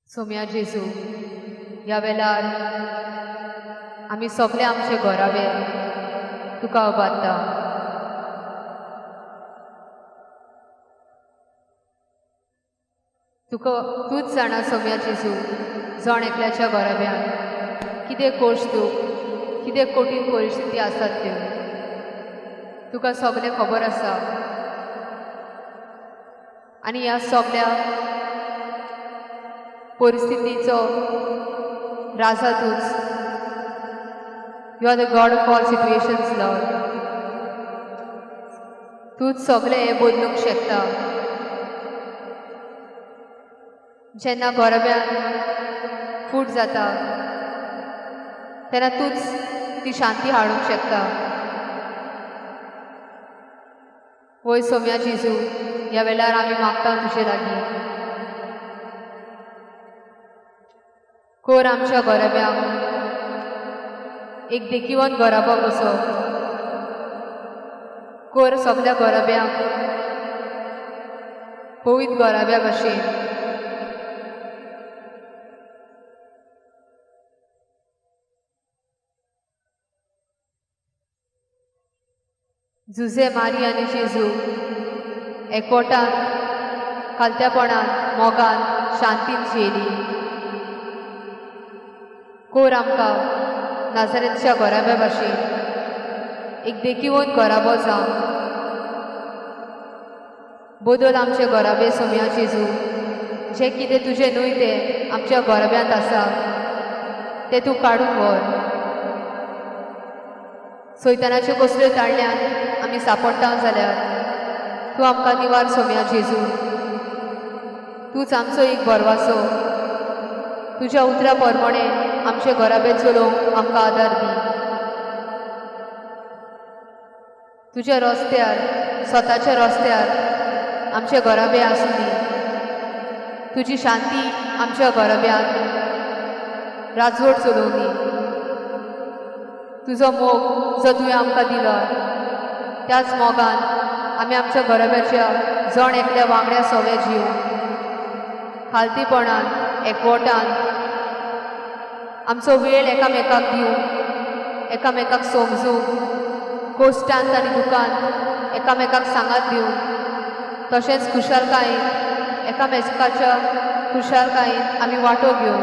सोम्या जेजू, ह्या वेळार आमी सगळे आमचे घरावे तुका उबारता. तुका तूंच जाणा सोम्या जेजू, जण एकल्याच्या घराब्यान कितें कोश दूख, कितें कठीण परिस्थिती आसात त्यो तुका सगळें खबर आसा. आनी ह्या सगळ्या परिस्थितीचो राजा तूंच. You are the God of all situations Lord. तूंच सगळें हें बदलूंक शकता. जेन्ना घराब्यान फूट जाता तेन्ना तूंच ती शांती हाडूंक शकता. वय सोम्या जेजू, ह्या वेळार आमी मागता तुजे लागीं, कोर आमच्या घराब्यांक एक देखिवंत घराबो कसो कोर, सगल्या घराब्यांक पवित्र घराब्या भशेन. जुजे मारी आनी जेजू एकवटान, खालत्यापणान, मोगान, शांतीन जियेली. कोर आमकां नाजारेतच्या घराब्या भाशेन एक देखिवंत घराबो जावं. बदल आमचे घराबे सोम्या जेजू. जें कितें तुजें न्हय तें आमच्या घराब्यांत आसा तें तूं काडून व्हर. सैतानाच्यो कसल्यो ताळल्यान आमी सांपडटा जाल्यार तूं आमकां निवार सोम्या जेजू. तूंच आमचो एक भरवासो. तुज्या उतरा प्रमाणे आमचे घराबे चलोवंक आमकां आदार दी. तुज्या रस्त्यार, स्वताच्या रस्त्यार आमचे घराबे आसूं दी. तुजी शांती आमच्या घराब्यांत राजवट चलोवं दी. तुजो मोग जो तुवें आमकां दिलो त्याच मोगान आमी आमच्या घराब्याच्या जण एकल्या वांगड्या सोवे जिवूं, खालतीपणान, एकवटान आमचो वेळ एकामेकाक दिवं, एकामेकाक समजूंक, कोश्टांत आनी दुकान एकामेकाक सांगात दिवं, तशेंच खुशालकायेन एकामेकाच्या खुशालकायेन आमी वांटो घेवं.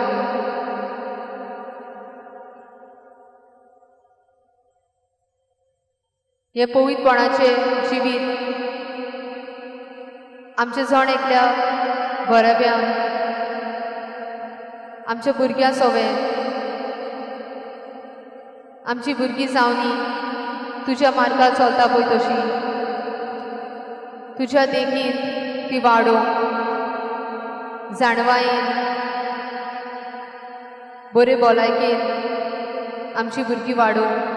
हें पवित्रपणाचें जिवीत आमच्या जण एकल्या घराब्यांक, आमच्या भुरग्यां सोवे, आमची भुरगीं जावनी तुज्या मार्गार चलता पळय तशी तुज्या देखीन ती वाडोवंक, जाणवायेन, बरे भलायकेन आमची भुरगीं वाडोवंक.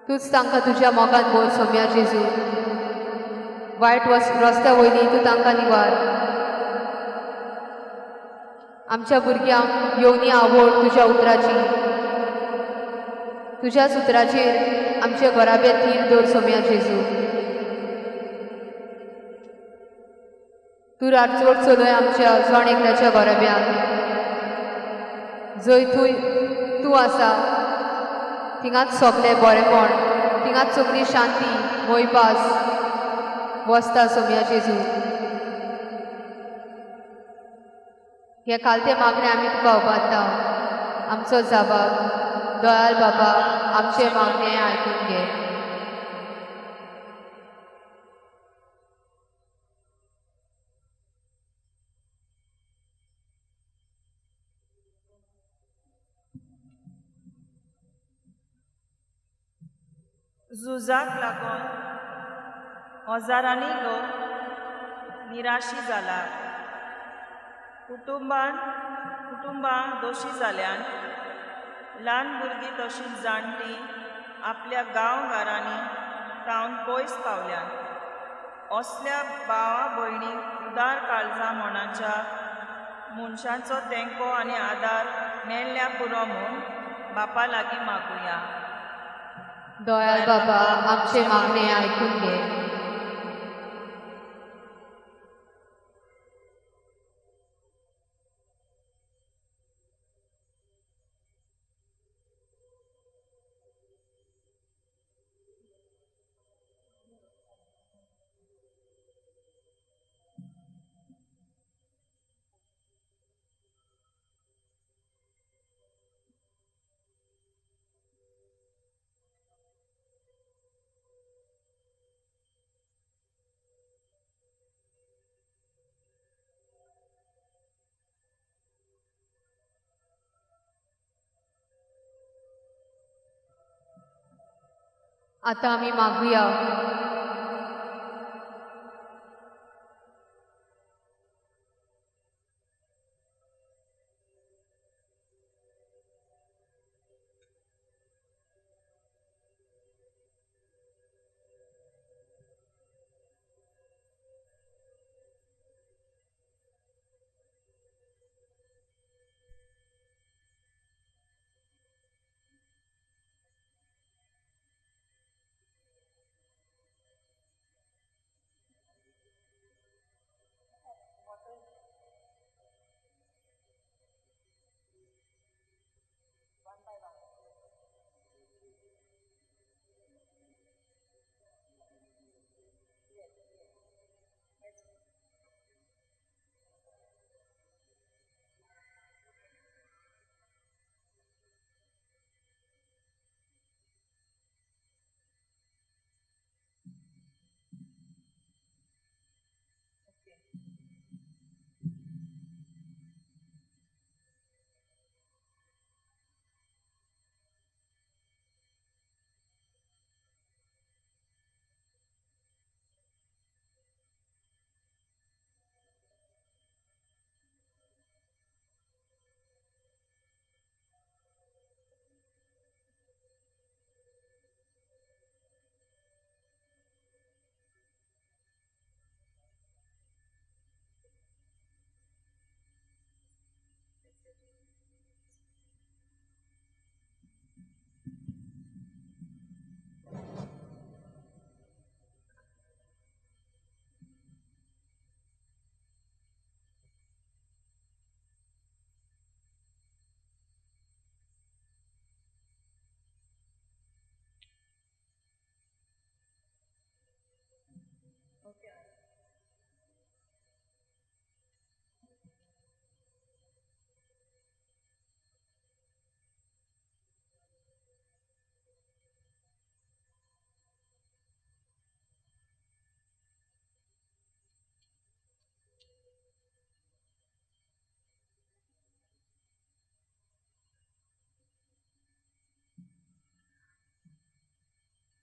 तूंच तांकां तुज्या मोगान भर सोम्या जेजू. वायट रस्त्या वयली तूं तांकां निवार. आमच्या भुरग्यांक येवनी आवड तुज्या उतराची. तुज्याच उतराचेर आमचे घराबे थीर दवर सोम्या जेजू. तूं राजवट चलय आमच्या जण एकल्याच्या घराब्यांत. जंय तूं आसा थिंगाच सगलें बरेपण, थिंगाच सगली शांती, मोयपास वसता सोम्या जेजू. हे खालते मागणे आमी तुका उबारता. आमचो जाबाब दयाल बाबा आमचे मागणे आयकून घे. झुजाक लागून हजारांनी लोक निराशी जाला. कुटुंबां दोशी जाल्यान ल्हान भुरगीं तशींच जाणटीं आपल्या गांवघरांनी तावन पयस पावल्यात. असल्या भावा भयणींक उदार काळजां मनाच्या मनशांचो तेंको आनी आदार मेळ्ळ्या पुरो म्हूण बापा लागीं मागुया. दयाळ बाबा आमचे मागणे आयकून घे. आतां आमी मागुया.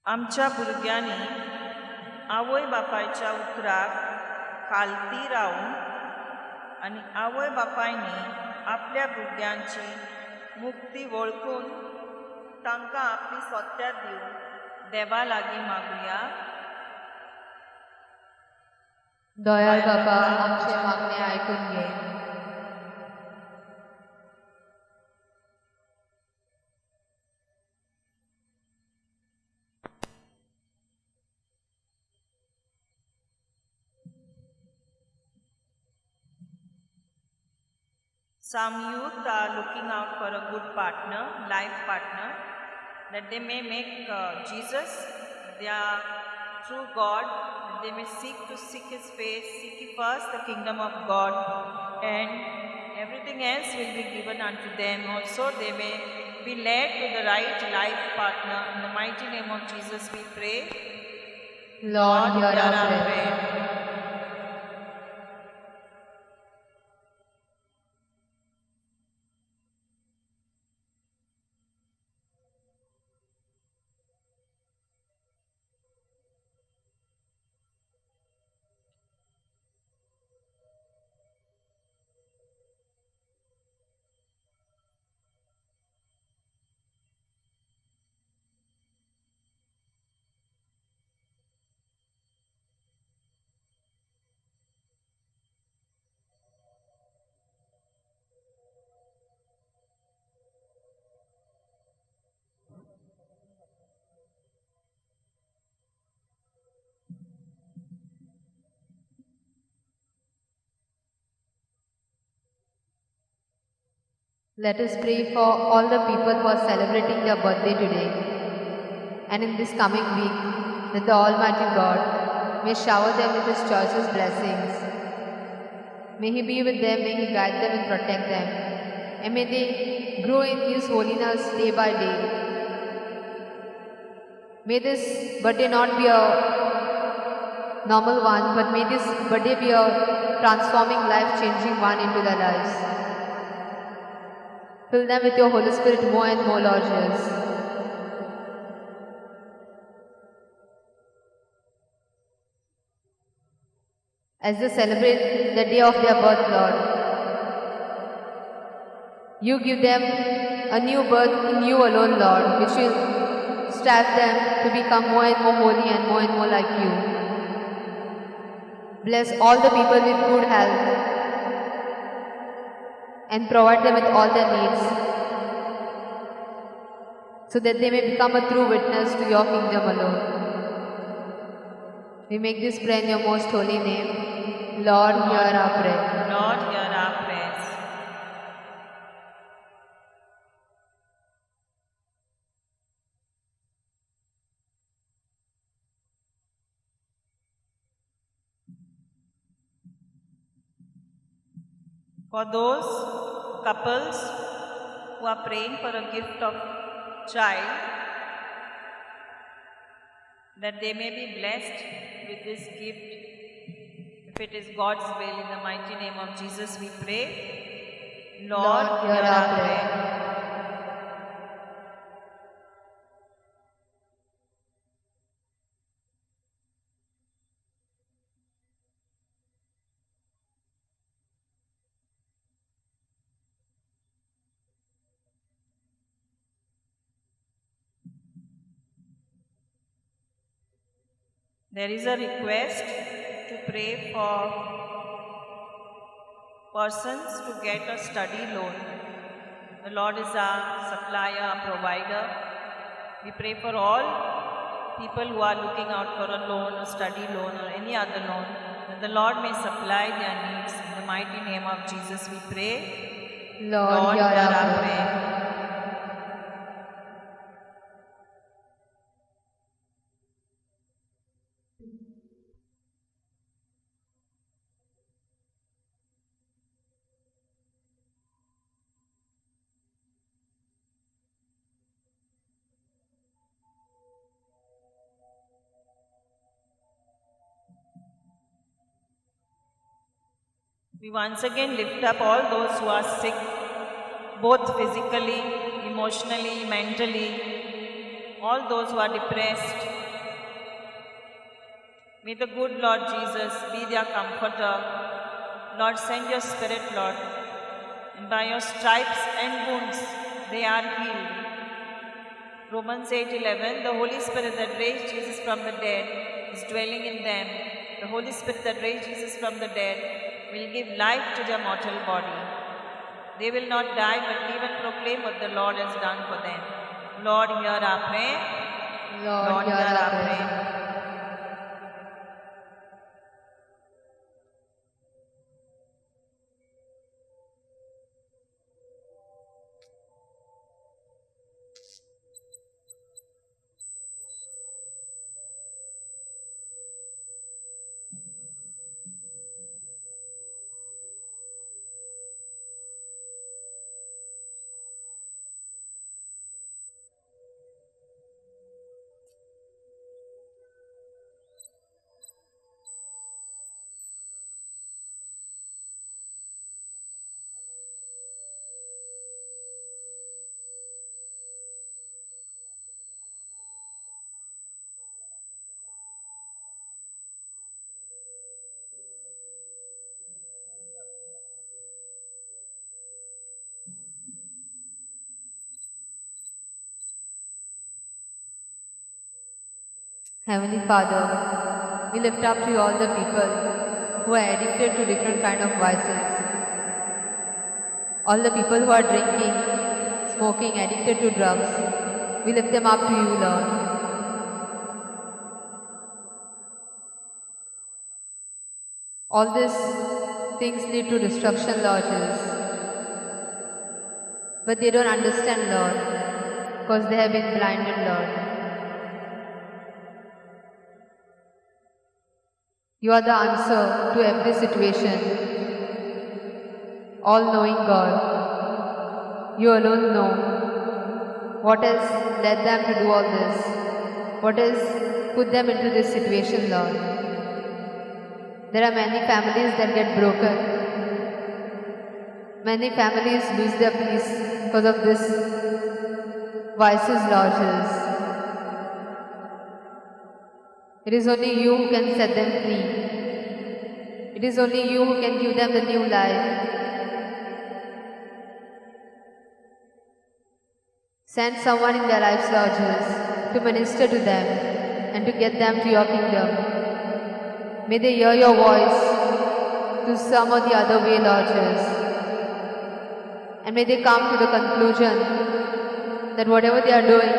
आमच्या भुरग्यांनी आवय बापायच्या उतराक खालती रावन आनी आवय बापायनी आपल्या भुरग्यांची मुक्ती वळखून तांकां आपली सत्या दिवन देवा लागीं मागुया. दयाळ बाबा आमचे मागणे आयकून घे. Some youth are looking out for a good partner, life partner, that they may make Jesus their true God, that they may seek to seek His face, seek ye first the kingdom of God, and everything else will be given unto them. Also, they may be led to the right life partner. In the mighty name of Jesus we pray. Lord, hear our prayer. Prayer. Let us pray for all the people who are celebrating their birthday today and in this coming week, that the Almighty God may shower them with His choicest blessings. May He be with them, may He guide them and protect them, and may they grow in His holiness day by day. May this birthday not be a normal one, but may this birthday be a transforming, life-changing one into their lives. Fill them with your Holy Spirit more and more, Lord Jesus. As they celebrate the day of their birth, Lord, you give them a new birth in you alone, Lord, which will strive them to become more and more holy and more like you. Bless all the people with good health and provide them with all their needs, so that they may become a true witness to your kingdom alone. We make this prayer in your most holy name. Lord, hear our prayer. Lord, hear our prayers. For those couples who are praying for a gift of child, that they may be blessed with this gift, if it is God's will, in the mighty name of Jesus we pray. Lord, Lord, hear our prayer. There is a request to pray for persons to get a study loan. The Lord is our supplier, our provider. We pray for all people who are looking out for a loan, a study loan or any other loan, that the Lord may supply their needs. In the mighty name of Jesus we pray. Lord, Lord, hear hear our our prayer. prayer. We once again lift up all those who are sick, both physically, emotionally, mentally, all those who are depressed. May the good Lord Jesus be their comforter. Lord, send your Spirit, Lord, and by your stripes and wounds they are healed. Romans 8:11, the Holy Spirit that raised Jesus from the dead is dwelling in them. The Holy Spirit that raised Jesus from the dead will give life to their mortal body. They will not die but live and proclaim what the Lord has done for them. Lord, hear our prayer. Lord, hear our prayer. Heavenly Father, we lift up to you all the people who are addicted to different kind of vices. All the people who are drinking, smoking, addicted to drugs, we lift them up to you, Lord. All these things lead to destruction, Lord Jesus. But they don't understand, Lord, because they have been blinded, Lord. You are the answer to every situation. All-knowing God, you alone know what has led them to do all this, what has put them into this situation, Lord. There are many families that get broken. Many families lose their peace because of this vices, Lord Jesus. It is only you who can set them free. It is only you who can give them the new life. Send someone in their lives, Lord Jesus, to minister to them and to get them to your kingdom. May they hear your voice to some or the other way, Lord Jesus. And may they come to the conclusion that whatever they are doing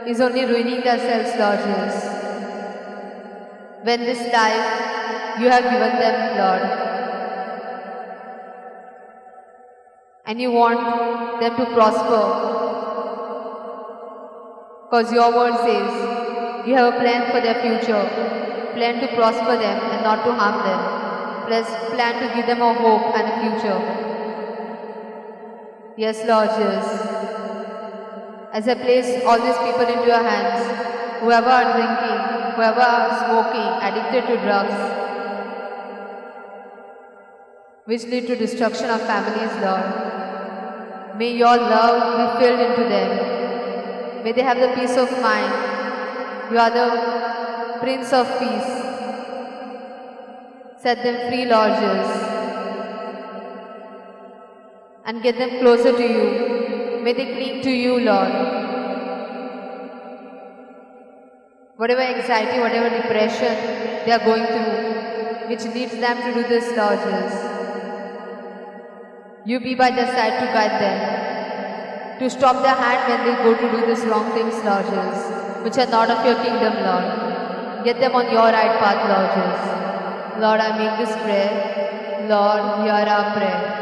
is only ruining themselves, Lord Jesus. When this life you have given them, Lord, and you want them to prosper, because your word says you have a plan for their future, plan to prosper them and not to harm them, plus plan to give them a hope and a future. Yes, Lord Jesus, as I place all these people into your hands, whoever are drinking, whoever are smoking, addicted to drugs, which lead to destruction of families, Lord, may your love be filled into them. May they have the peace of mind. You are the Prince of Peace. Set them free, Lord Jesus, and get them closer to you. May they cling to you, Lord. Whatever anxiety, whatever depression they are going through, which leads them to do this, Lord Jesus, you be by their side to guide them, to stop their hand when they go to do these wrong things, Lord Jesus, which are not of your kingdom, Lord. Get them on your right path, Lord Jesus. Lord, I make this prayer. Lord, hear our prayer.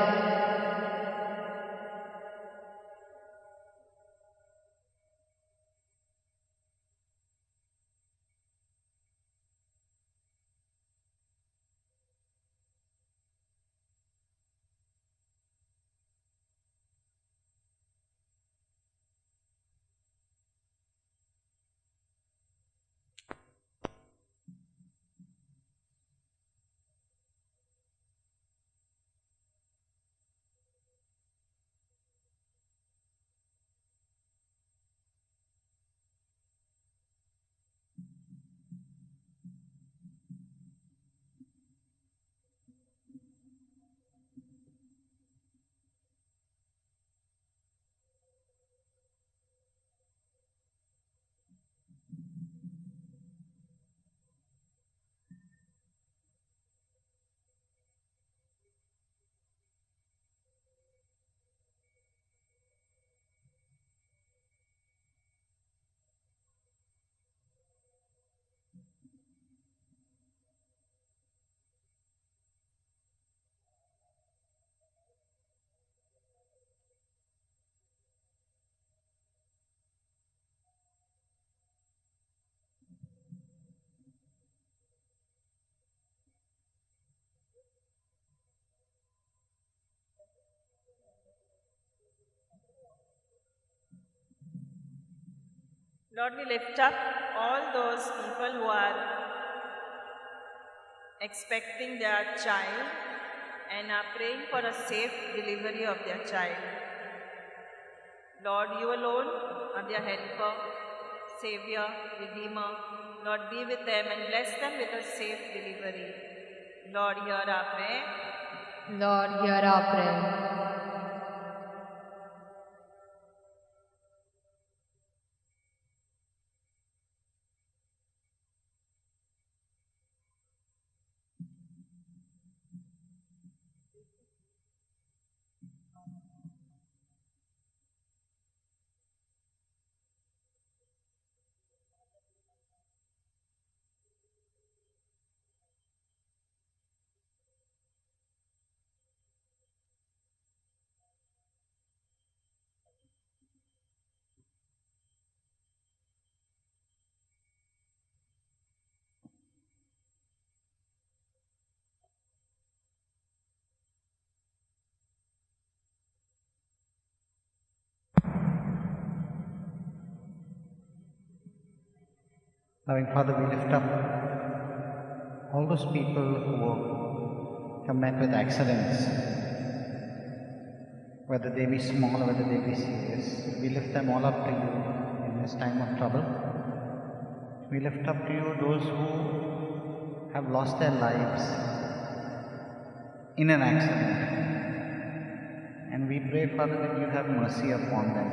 Lord, we lift up all those people who are expecting their child and are praying for a safe delivery of their child. Lord, you alone are their helper, Savior, Redeemer. Lord, be with them and bless them with a safe delivery. Lord, hear our prayer. Lord, hear our prayer. Loving Father, we lift up all those people who have met with accidents, whether they be small or whether they be serious. We lift them all up to you in this time of trouble. We lift up to you those who have lost their lives in an accident. And we pray, Father, that you have mercy upon them.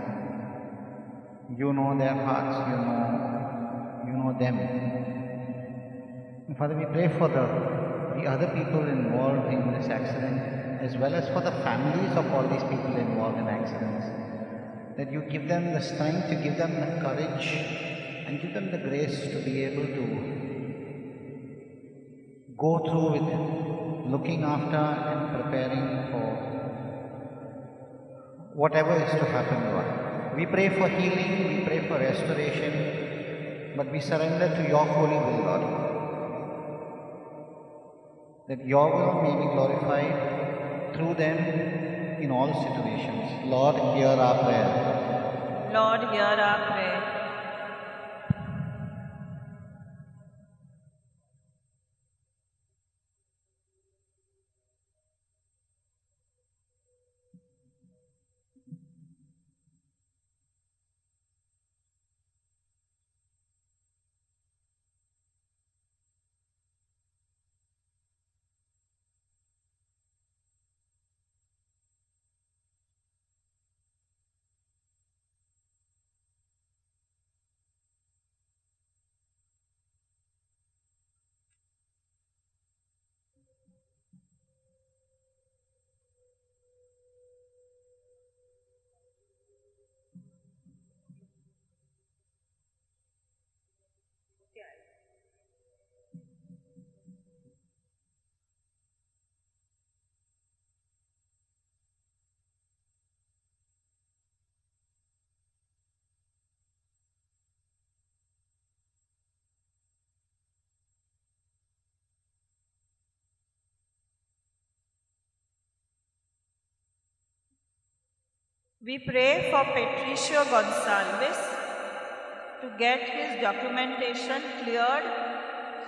You know their hearts, you know them. And Father, we pray for the other people involved in this accident, as well as for the families of all these people involved in accidents, that you give them the strength, you give them the courage, and give them the grace to be able to go through with looking after and preparing for whatever is to happen, Lord. We pray for healing, we pray for restoration, but we surrender to your holy will, Lord, that your will may be glorified through them in all situations. Lord, hear our prayer. Lord, hear our prayer. We pray for Patricio Gonsalves to get his documentation cleared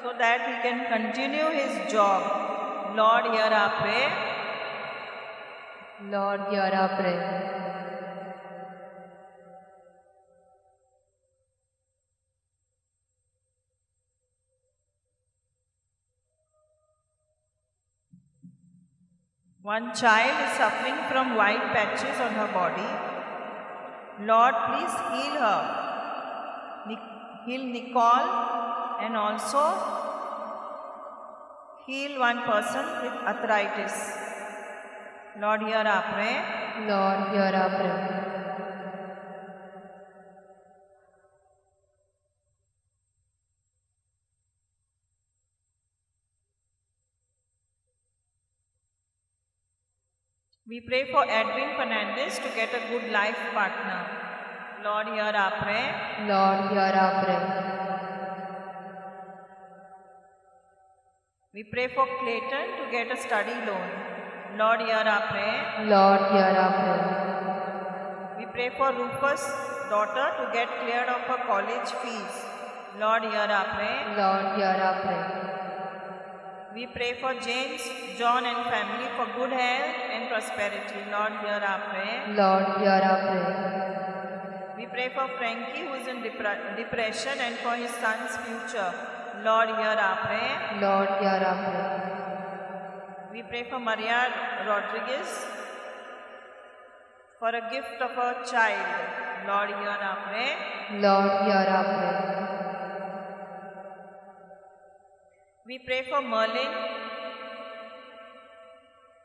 so that he can continue his job. Lord, hear our prayer. Lord, hear our prayer. One child is suffering from white patches on her body. Lord, please heal her. Heal Nicole and also heal one person with arthritis. Lord, hear our prayer. Lord, hear our prayer. We pray for Edwin Fernandez to get a good life partner. Lord, hear our prayer. Lord, hear our prayer. We pray for Clayton to get a study loan. Lord, hear our prayer. Lord, hear our prayer. We pray for Rufus' daughter to get cleared of her college fees. Lord, hear our prayer. Lord, hear our prayer. We pray for James, John and family for good health and prosperity. Lord, hear our prayer. Lord, hear our prayer. We pray for Frankie who is in depression and for his son's future. Lord, hear our prayer. Lord, hear our prayer. We pray for Maria Rodriguez for a gift of a child. Lord, hear our prayer. Lord, hear our prayer. We pray for Merlin,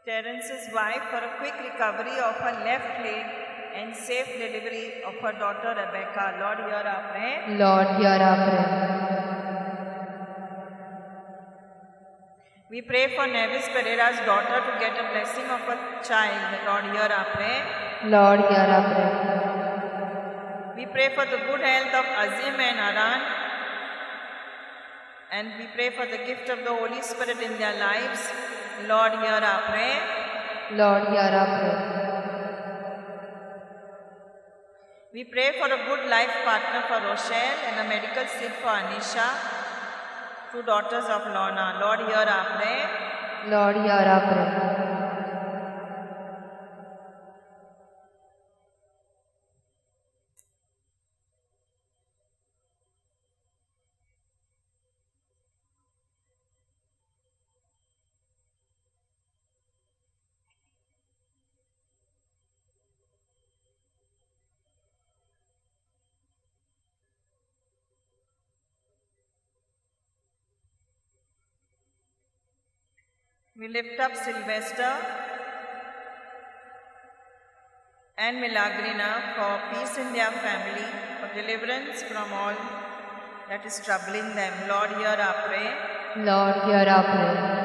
Terence's wife, for a quick recovery of her left leg and safe delivery of her daughter Rebecca. Lord, hear our prayer. Lord, hear our prayer. We pray for Nevis Pereira's daughter to get a blessing of a child. Lord, hear our prayer. Lord, hear our prayer. We pray for the good health of Azim and Aran. And we pray for the gift of the Holy Spirit in their lives. Lord, hear our prayer. Lord, hear our prayer. We pray for a good life partner for Rochelle and a medical seat for Anisha, two daughters of Lorna. Lord, hear our prayer. Lord, hear our prayer. We lift up Sylvester and Milagrina for peace in their family, for deliverance from all that is troubling them. Lord, hear our prayer. Lord, hear our prayer.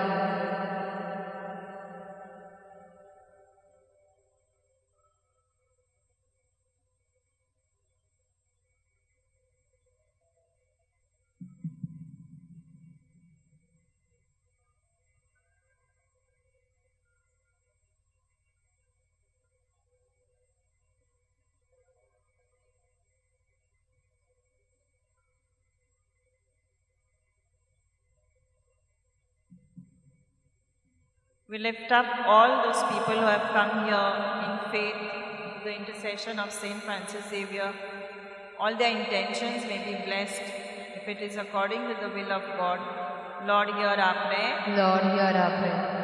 We lift up all those people who have come here in faith through the intercession of Saint Francis Xavier. All their intentions may be blessed if it is according to the will of God. Lord, hear our prayer. Lord, hear our prayer.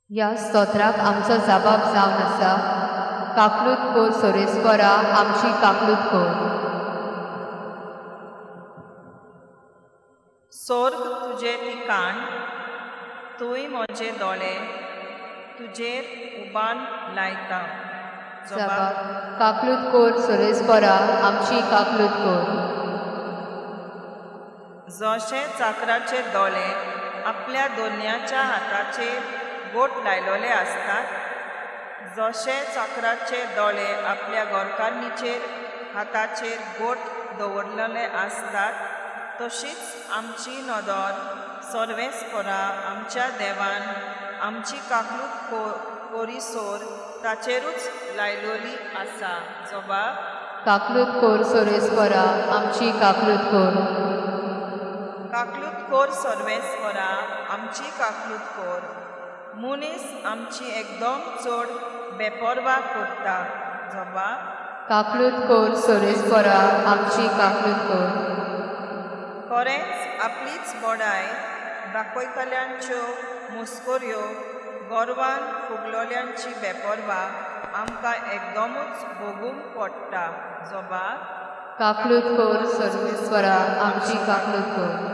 ह्या स्तोत्राक आमचो जबाब जावन आसा काकलूत कोर सोरेस्परा आमची काकलूत कोर. सोर्ग तुजे ठिकाण, तूंय म्हजे दोळे तुजेर उबान लायता. जबाब काकलूत कोर सोरेस्परा आमची काकलूत कोर. जशे चाकराचे दोळे आपल्या दोन्याच्या हाताचेर गोट लायलोले आसतात, जशे चाकराचे दोळे आपल्या गोरकारणीचेर हाताचेर गोट दवरलेले आसतात, तशीच आमची नदर सर्वेस्परा आमच्या देवान आमची काकलूत कोरिसोर ताचेरूच लायलोली आसा. जबाब काकलूत कोर सोरेस्परा आमची काकलूत कोर. काकलूत कोर सर्वेस्परा आमची काकलूत कोर. मनीस आमची एकदम चड बेपर्वा करता. जबाब काकलूत कोर सोरेस्परा आमची काकलूत कोर. खरेंच आपलीच बडाय दाखयतल्यांच्यो मुस्कोऱ्यो गोरवान फुगलोल्यांची बेपर्वा आमकां एकदमूच भोगूंक पडटा. जबाब काकलूत कोर सर्वेस्परा आमची काकलूत कोर.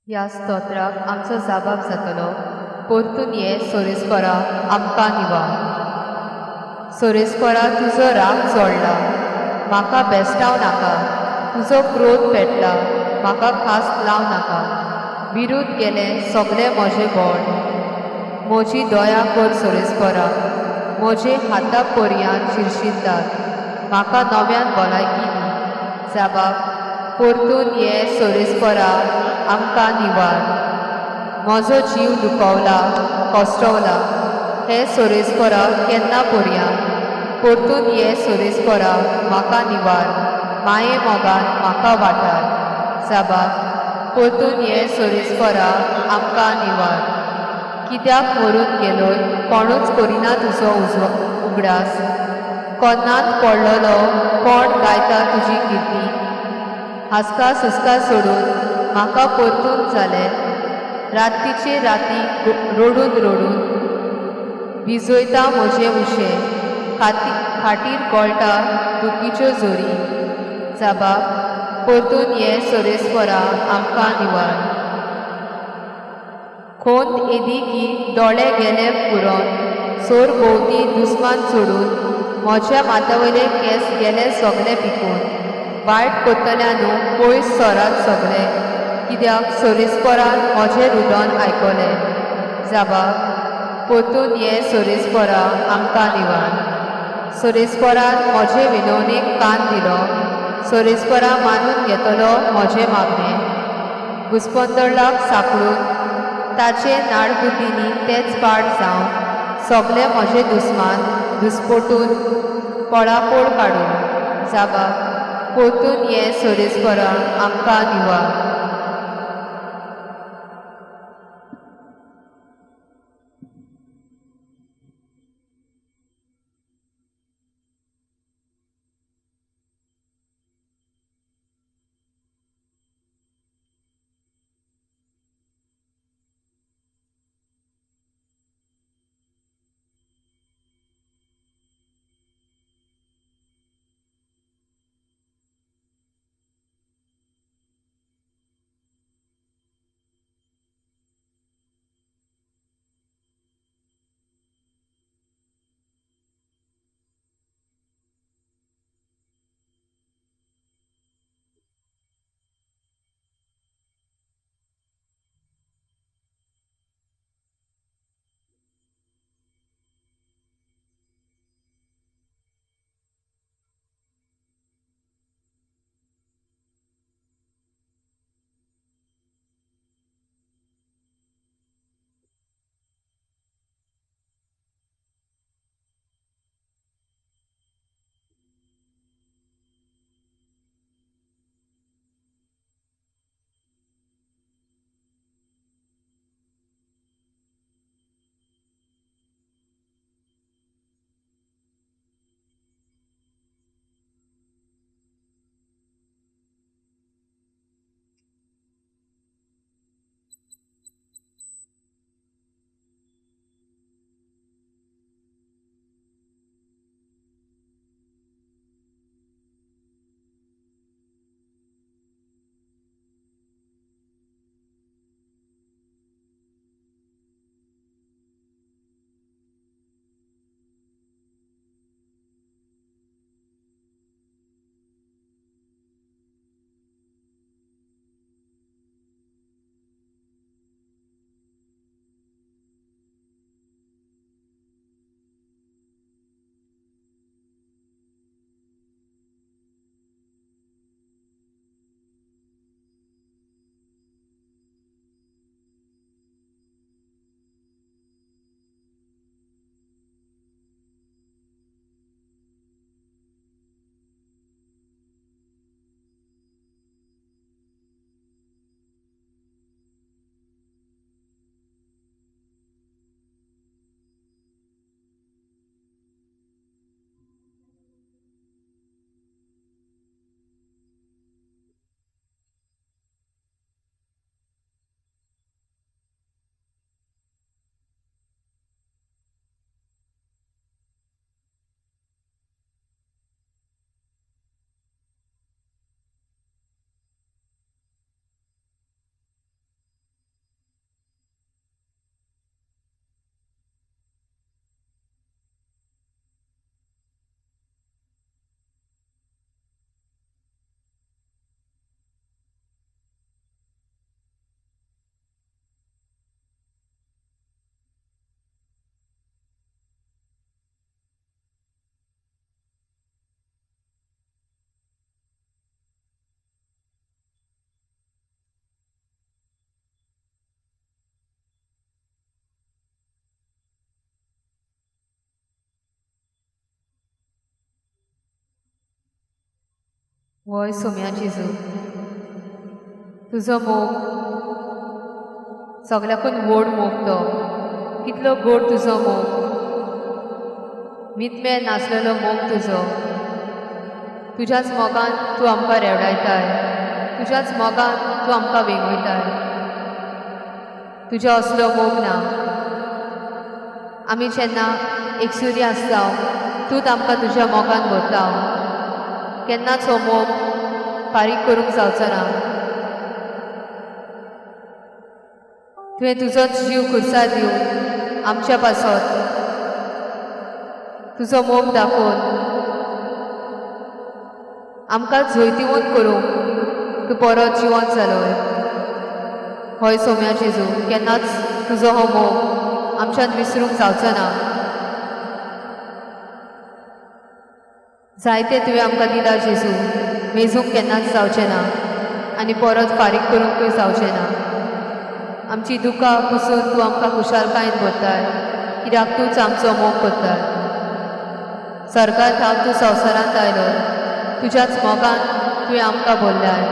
ह्या स्तोत्राक आमचो जाबाब जातलो, परतून ये सोरेस्परा आमकां निवार. सोरेस्परा तुजो राग चोडला, म्हाका बेस्टाव नाका, तुजो क्रोध पेटला, म्हाका खास लाव नाका. विरूद्ध गेलें सगळें म्हजें बोड, म्हजी दया कर सोरेस्परा, म्हजे हाता पर्यान शिरशिरतात, म्हाका नव्यान भलायकी दी. जाबाब, परतून ये सोरेस्परा आमकां निवार. म्हजो जीव दुखवला कश्टवला, हे सोरेस्परा केन्ना पर्यान, परतून ये सोरेस्परा म्हाका निवार, माये मोगान म्हाका वाठार. जाबाब, परतून ये सोरेस्परा आमकां निवार. कित्याक मरून गेलोय कोणूच करिना तुजो उगडास, कोन्नांत पडलेलो कोण गायता तुजी किर्ती. हासका सुस्का सोडून म्हाका परतून जालें, रातीचे राती रडून रडून भिजयता म्हजें उशें, खाटीर गळटा दुखीच्यो जोरी. जाबाब, परतून ये सोरेस्परा आमकां निवार. खोंत येदी की दोळे गेले पुरोन, सोर भोंवती दुस्मान सोडून, म्हज्या माथ्यावयले केंस गेले सगळे पिकून. वायट करतल्यानू पयस सरात सगळे, कित्याक सोरेस्परान म्हजें रुदन आयकलें. जाबाब, परतून ये सोरेस्परा आमकां निवार. सोरेस्परान म्हजे विनवणेक कान दिलो, सोरेस्परा मानून घेतलो म्हजें मागणें. घुस्पंदळाक सांपडून ताचे नाडबुद्दीनी तेच पाड जावन, सगळे म्हजे दुस्मान दुस्पोटून पळापोळ काडून. जाबाब, परतून ये सोरेस्परा आमकां निवार. वय सोम्या जेजू, तुजो मोग सगळ्याकून व्हड मोग तो, कितलो गोड तुजो मोग, मितमेर नासलेलो मोग तुजो। तुज्याच मोगान तूं आमकां रेवडायताय, तुज्याच मोगान तूं आमकां वेंगयताय। तुज्या असलो मोग ना। आमी जेन्ना एकसुरी आसता तूंच आमकां तुज्या मोगान भरता। केन्नाच हो मोग फारीक करूंक जावचो ना। तुवें तुजोच जीव खुर्सार दिवन आमच्या पासत तुजो मोग दाखोवन आमकां जैतिवंत करूंक तूं परत जिवंत जालो। हय सोम्या जेजू, केन्नाच तुजो हो मोग आमच्यान विसरूंक जावचो ना। जायते तुवें आमकां दिला जेजू, मेजूंक केन्नाच जावचें ना आनी परत फारीक करूंकूय जावचें ना। आमची दुकां पुसून तूं आमकां खुशालकायेन भरताय, कित्याक तूंच आमचो मोग करताय। सरकार थावन तूं संवसारांत आयलो, तुज्याच मोगान तुवें आमकां भरल्याय।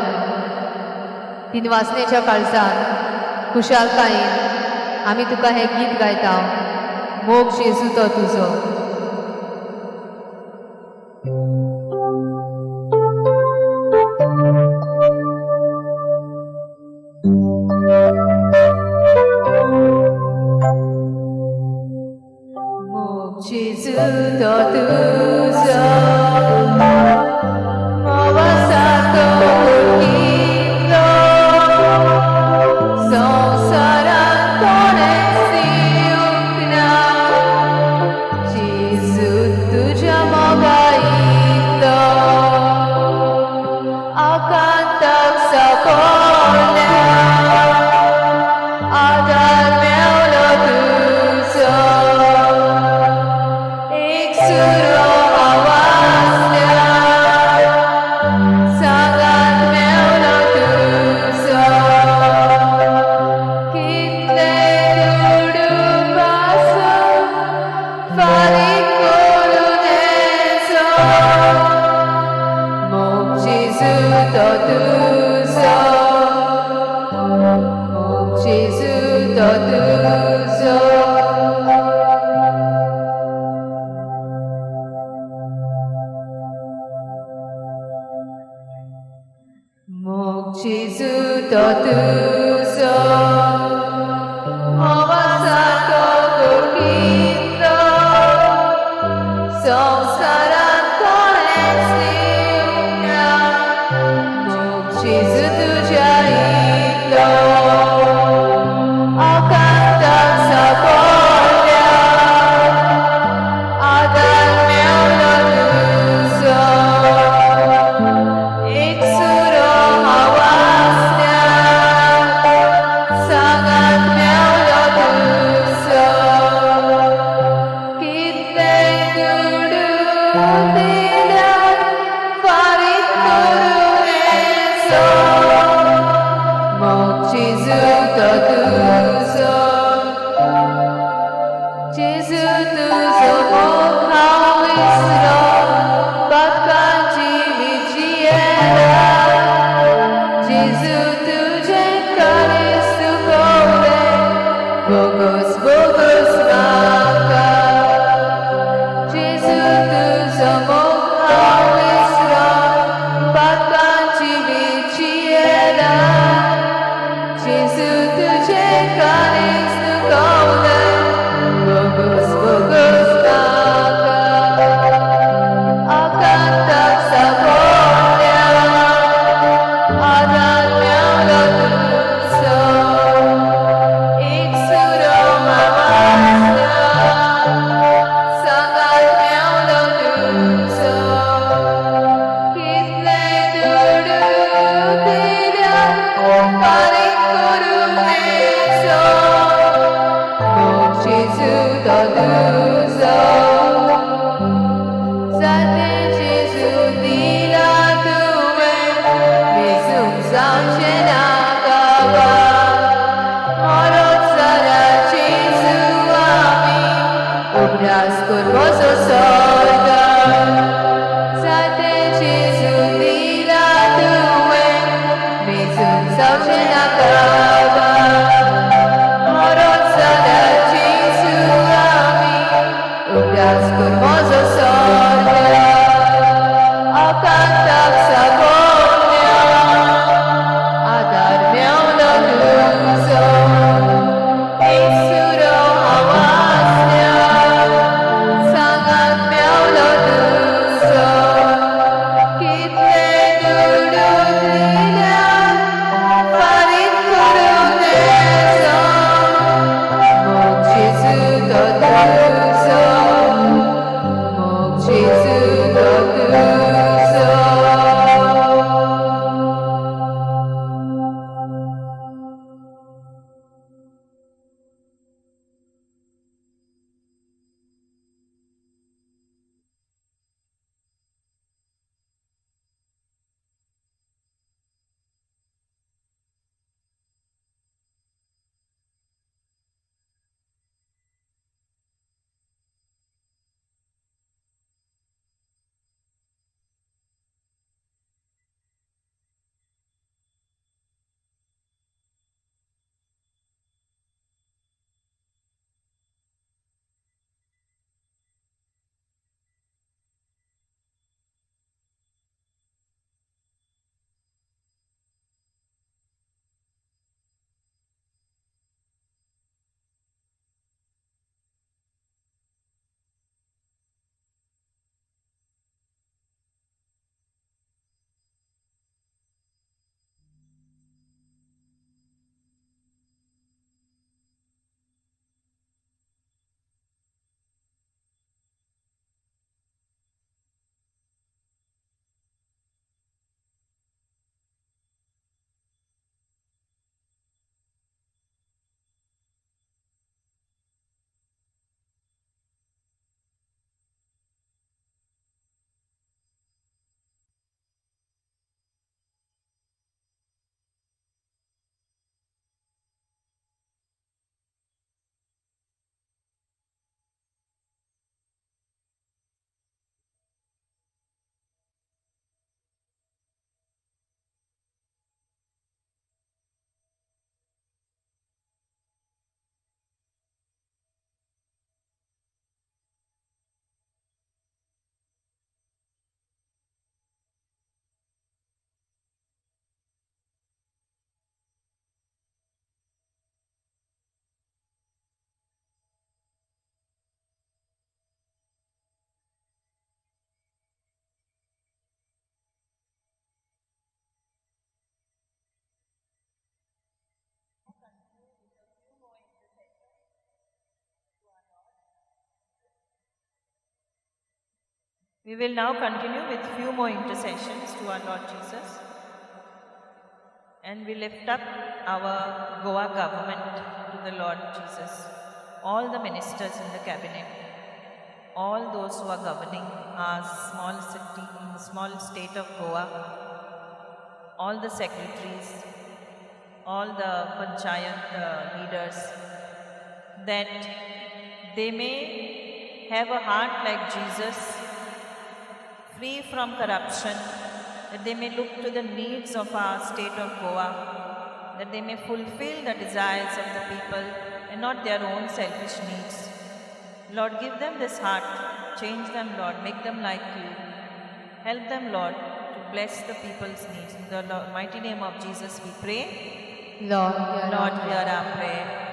दिनवासनेच्या काळजान खुशालकायेन आमी तुका हें गीत गायता, मोग जेजू तो तुजो। मोग जेजू तो तुजो, We will now continue with few more intercessions to our Lord Jesus. And we lift up our Goa government to the Lord Jesus, all the ministers in the cabinet, all those who are governing our small city, small state of Goa, all the secretaries, all the panchayat leaders, that they may have a heart like Jesus, free from corruption, that they may look to the needs of our state of Goa, that they may fulfill the desires of the people and not their own selfish needs. Lord, give them this heart, change them, Lord, make them like you. Help them, Lord, to bless the people's needs. In the mighty name of Jesus we pray. Lord, hear Lord, our hear prayer. our prayer.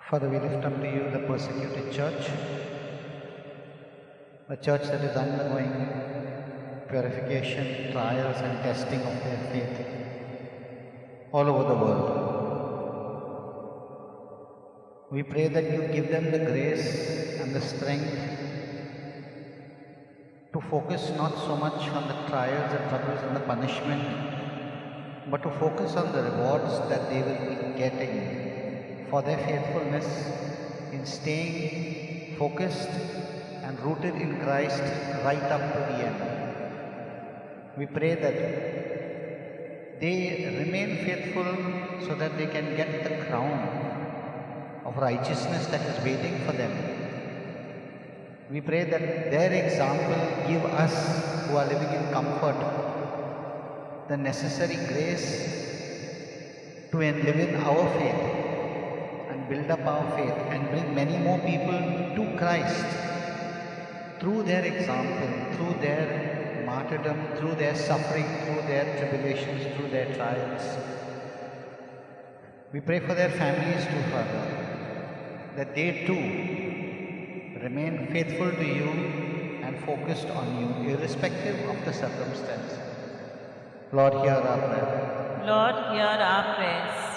Father, we lift up to you the persecuted church, the church that is undergoing purification, trials and testing of their faith all over the world. We pray that you give them the grace and the strength to focus not so much on the trials, the troubles and the punishment, but to focus on the rewards that they will be getting for their faithfulness in staying focused and rooted in Christ right up to the end. We pray that they remain faithful so that they can get the crown of righteousness that is waiting for them. We pray that their example give us who are living in comfort the necessary grace to live in our faith and build up our faith and bring many more people to Christ through their example, through their martyrdom, through their suffering, through their tribulations, through their trials. We pray for their families too, Father, that they too remain faithful to you and focused on you, irrespective of the circumstance. Lord, hear our prayer. Lord, hear our prayers.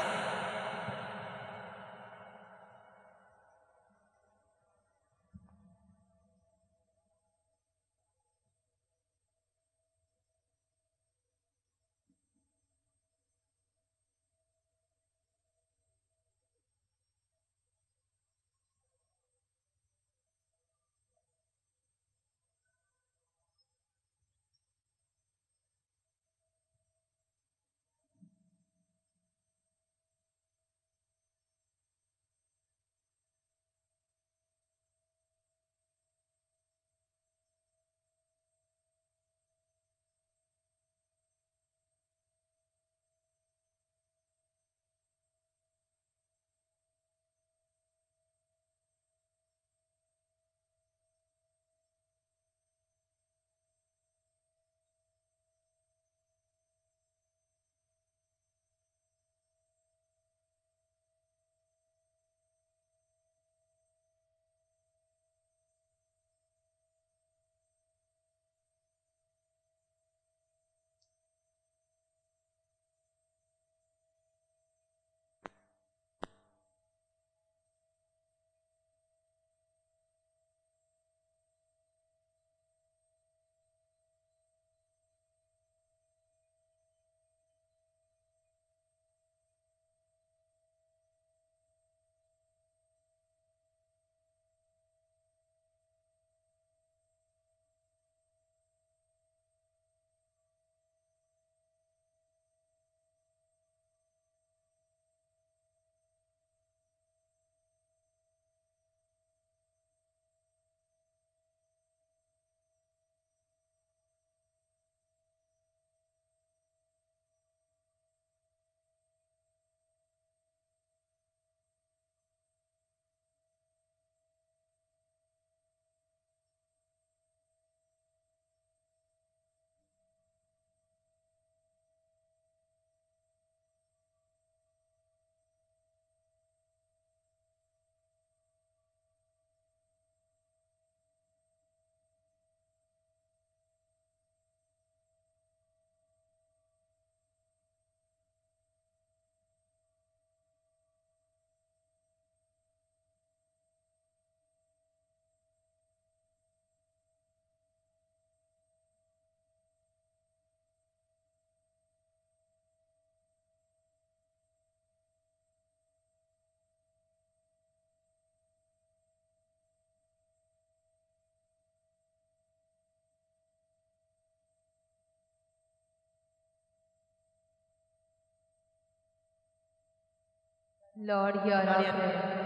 Lord, hear our prayer.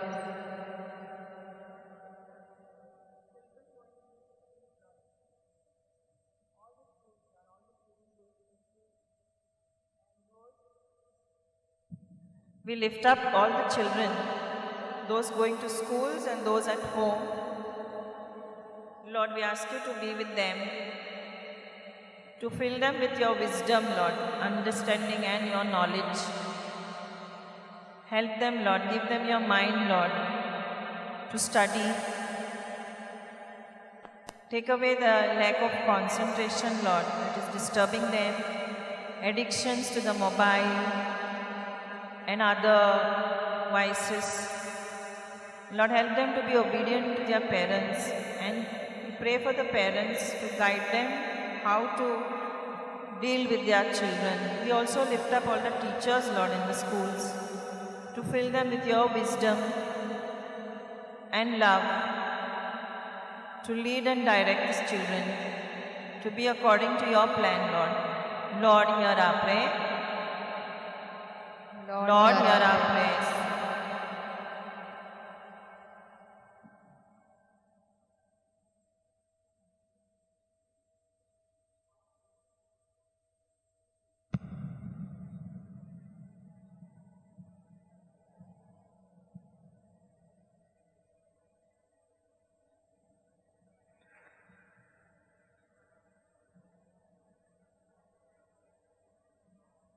We lift up all the children, those going to schools and those at home. Lord, we ask you to be with them, to fill them with your wisdom, Lord, understanding and your knowledge. Help them, Lord. Give them your mind, Lord, to study. Take away the lack of concentration, Lord, that is disturbing them, addictions to the mobile and other vices. Lord, help them to be obedient to their parents, and we pray for the parents to guide them how to deal with their children. We also lift up all the teachers, Lord, in the schools, to fill them with your wisdom and love, to lead and direct these children, to be according to your plan, Lord. Lord, hear our prayer. Lord, hear our prayers.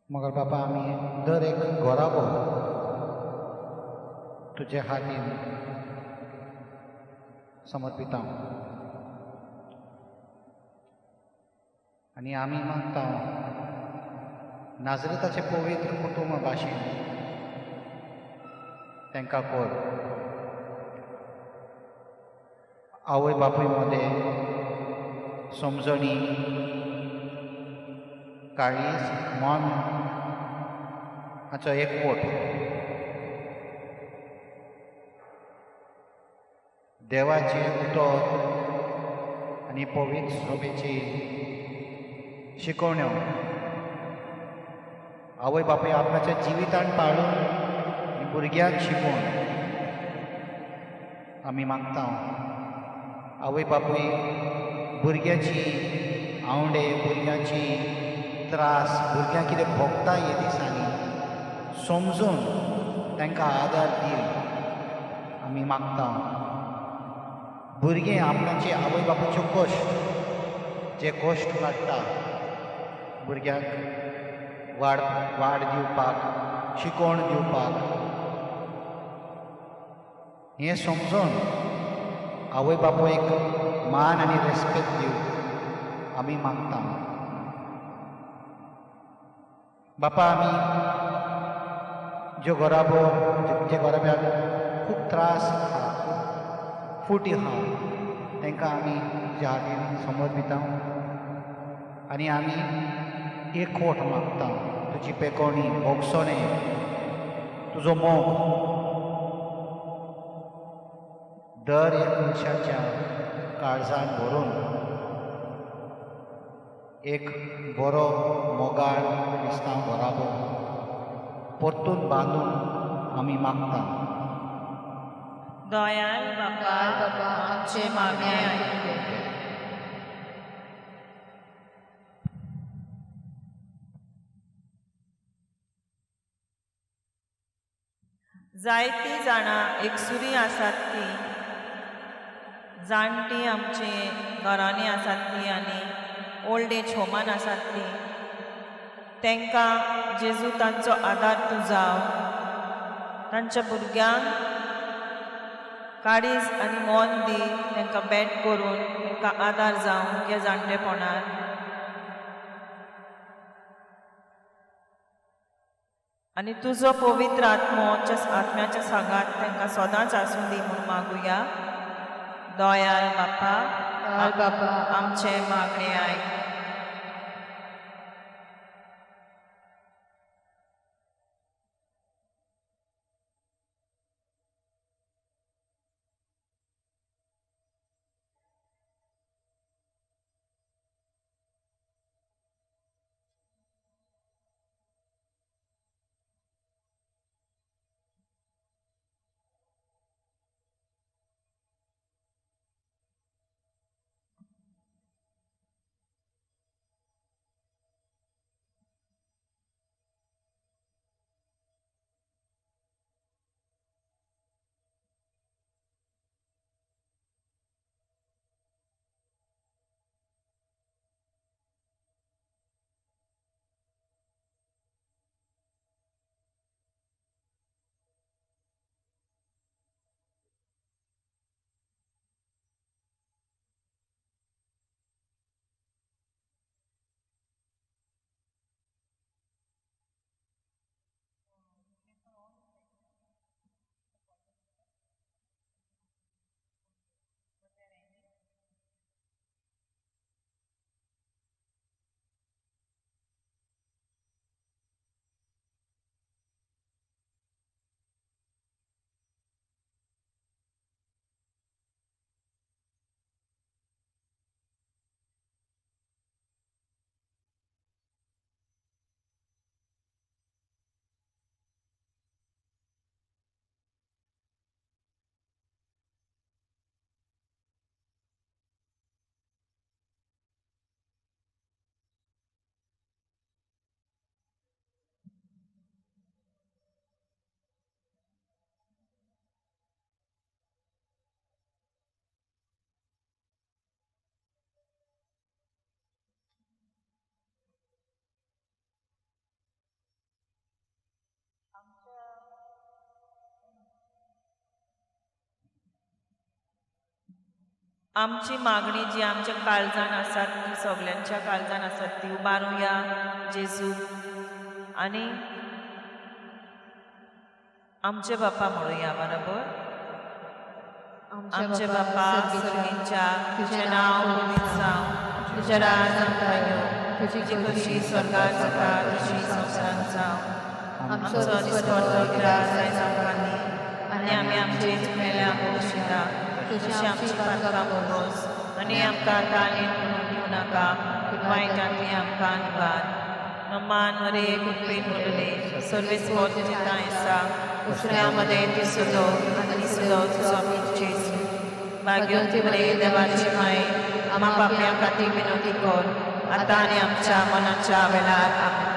मगर बापा आमी दर एक घराबो तुजे हातीन समर्पिता आनी आमी मागता नाजरेताचें पवित्र कुटुंब भाशेन तांकां कर. आवय बापूय मदें समजणी, काळीज, मन हाचो एकवट, देवाचें उतर आनी पवित्र सभेची शिकवण्यो आवय बापूय आपणाच्या जिवितान पाळून आनी भुरग्यांक शिकोवन आमी मागता. आवय बापूय भुरग्याची आवडे, भुरग्यांची त्रास, भुरग्यांक कितें भोगता हे दिसांनी समजून तांकां आदार दी आमी मागता. भुरगें आपणाचे आवय बापायच्यो कश्ट, जे कश्ट काडटा भुरग्यांक वाड वाड दिवपाक, शिकवण दिवपाक, हें समजून आवय बापायक मान आनी रेस्पेद दिवंक आमी मागता. बापा आमी ज्यो घराबो, जे घराब्याक खूब त्रास आहा, खूब फुटी आहा, तांकां आमी तुज्या हातीन समर्पिता आनी आमी एकवट मागता. तुजी पेकोणी, भोगसणें, तुजो मोग दर एक मनशाच्या काळजान भरून एक बरो मोगाळ क्रिस्तांव घराबो परतून बांदून आमी मागता. दयाळ बापा, बाबा आमचे मागणे आयकून घे. जायतीं जाणां एकसुरी आसात ती जाणटीं आमचे घरांनी आसात ती आनी ओल्ड एज होमान आसात ती, तांकां जेजू तांचो आदार तूं जाव. तांच्या भुरग्यांक काळीज आनी मन दी, तांकां बेट करून तांकां आदार जावं ह्या जाणटेपणार. आनी तुजो पवित्र आत्मो आत्म्याच्या सांगात तांकां सदांच आसूं दी म्हूण मागुया. दयाळ बापा, बाबा आमचें मागणें आयक. आमची मागणी जी आमच्या काळजान आसात ती सगल्यांच्या काळजान आसात ती उबारुया जेजू आनी आमचे बापा म्हणुया बरोबर. आमचे बापा सर्गींच्या, तुझें नांव पवित्र जावं, तुजें राज आमकां येवं, तुजी खोशी स्वर्गार जाता तशी संवसारांत जावं. आमचो दिसपडतो ग्रास आयज आमकां दी आनी आमी आमचे चुकलेल्या बक्षिता तशी आमची पातकां बोगोस आनी आमकां तालीन म्हणून दिवं नाका, वायटांतली आमकां निवार. मान मरे कृपेन भरले, सर्वेस्पोर तुजें ठांय आसा, दुसऱ्या मदें तूं सुदो आनी सुदो तुजो जेजू. भाग्यवंती मरे देवाची माय, आमा पापयां खातीर विनवती कर, आतां आनी आमच्या मनाच्या वेळार. आमेन.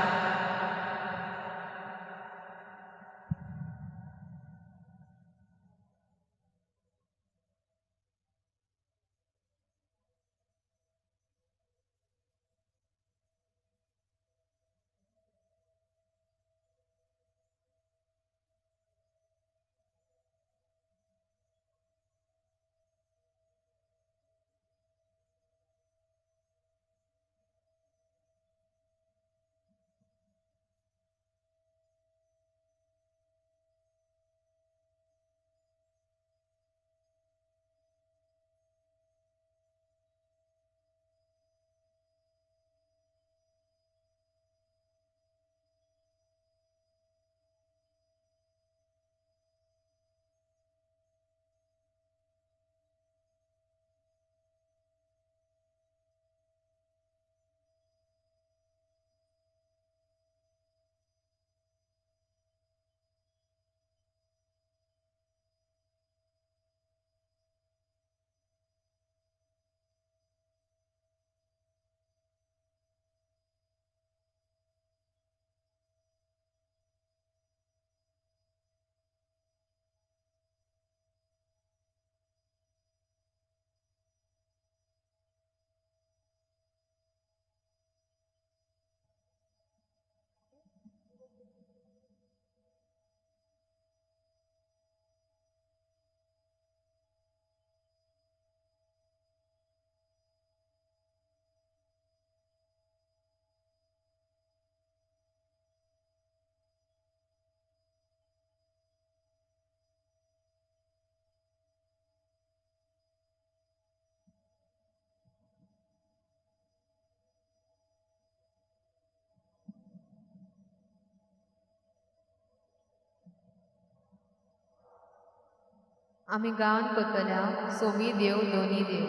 आमी गावन करतल्या सोमी देव दोनी देव.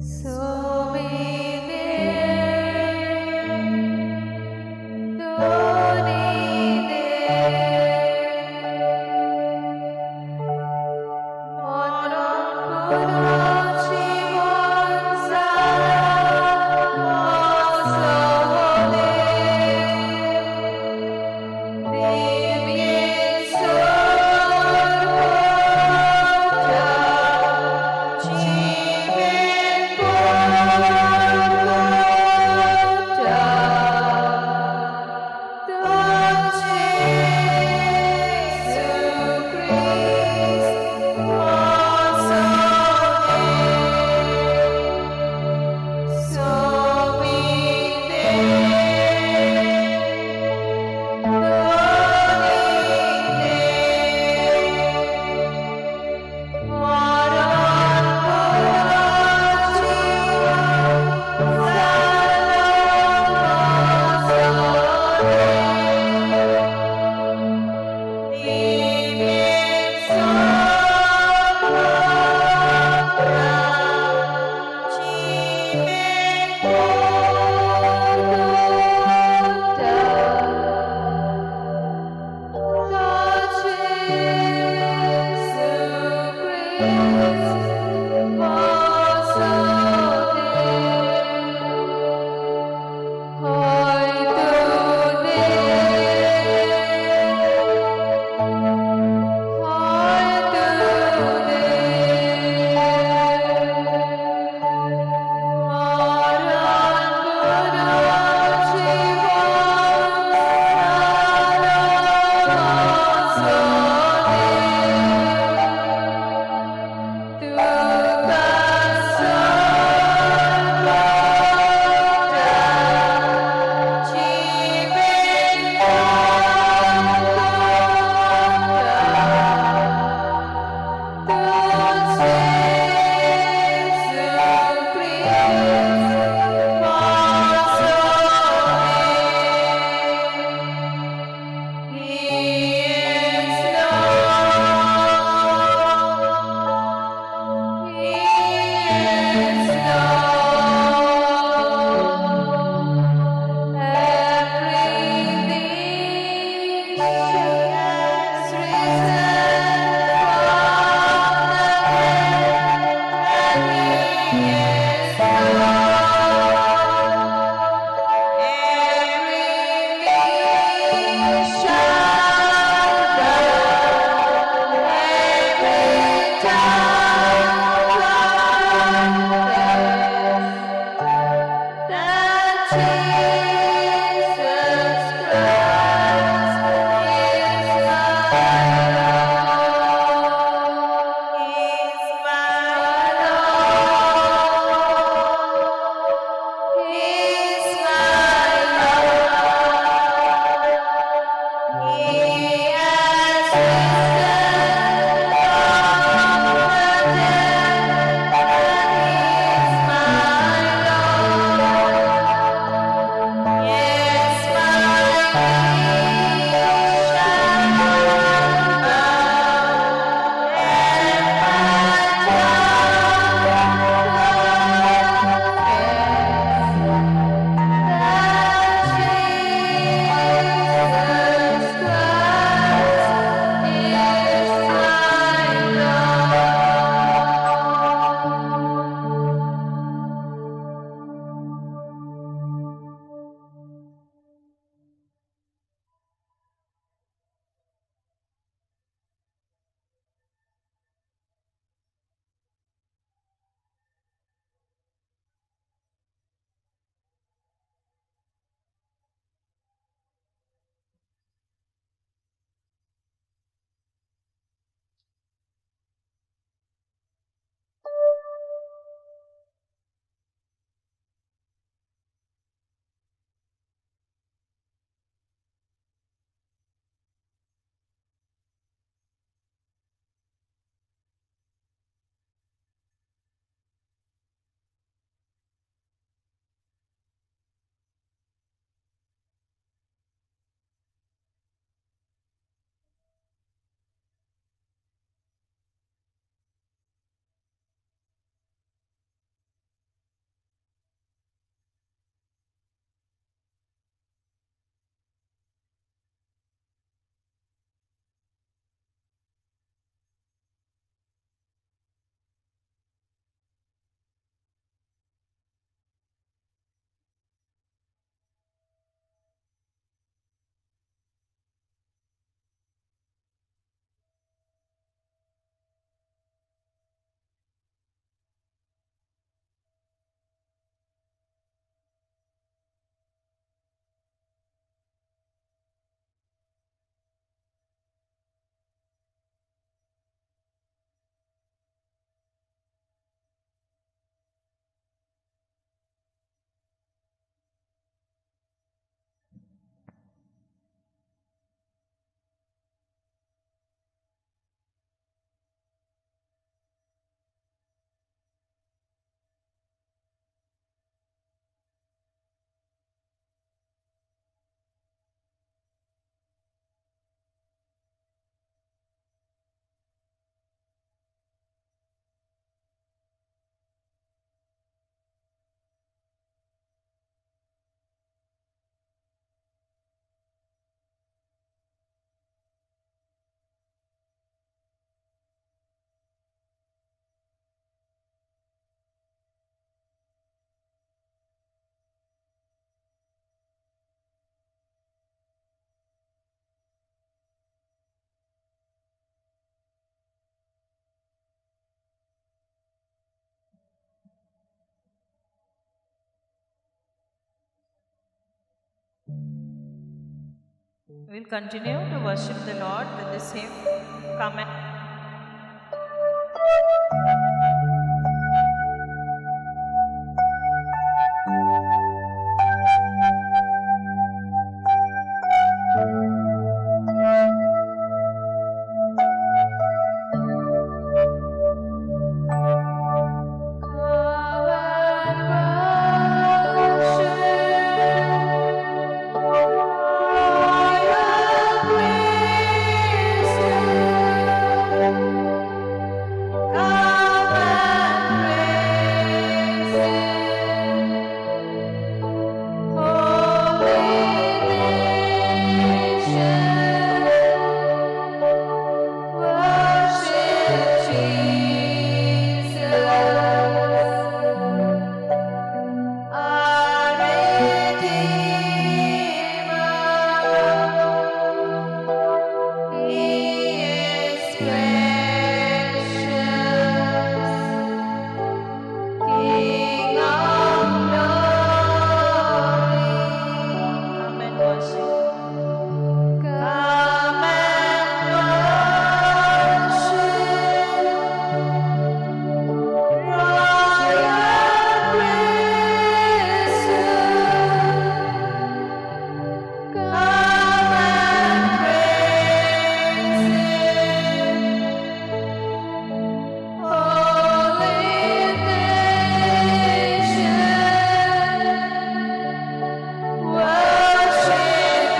सोमी देव We'll continue to worship the Lord with this hymn, Come and come and worship. Come and worship, Royal Priesthood. Come and praise Him, Holy nation. Worship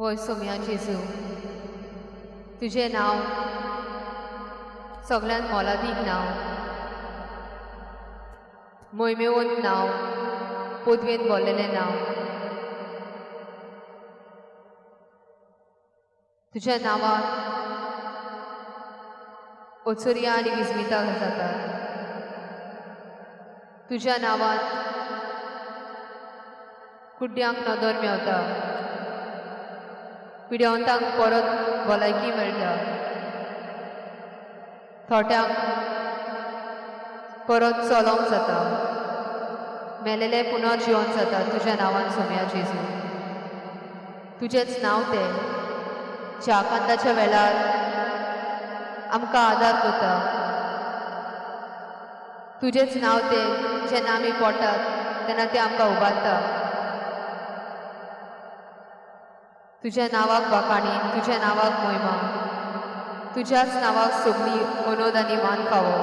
वय सोम्या जेजू, तुजें नांव सगळ्यांत मोलादीक नांव, मोहिमेवंत नांव, पदवेन बोल्लेलें नांव. तुज्या नांवान ओचोरया आनी विस्मिता जातात. तुज्या नांवान कुड्ड्यांक नदर मेवता, पिड्यांक परत भलायकी मेळटा, थोट्यांक परत चलोंक जाता, मेलेले पुनर्जिवन जाता तुज्या नांवान सोम्या जेजू. तुजेंच नांव तें ज्या आकांताच्या वेळार आमकां आदार करता. तुजेंच नांव तें जेन्ना आमी पोटात तेन्ना तें आमकां उबारता. तुज्या नांवाक वाखाणी, तुज्या नांवाक मोहिमा, तुज्याच नांवाक सगळी अनोद आनी मान फावो.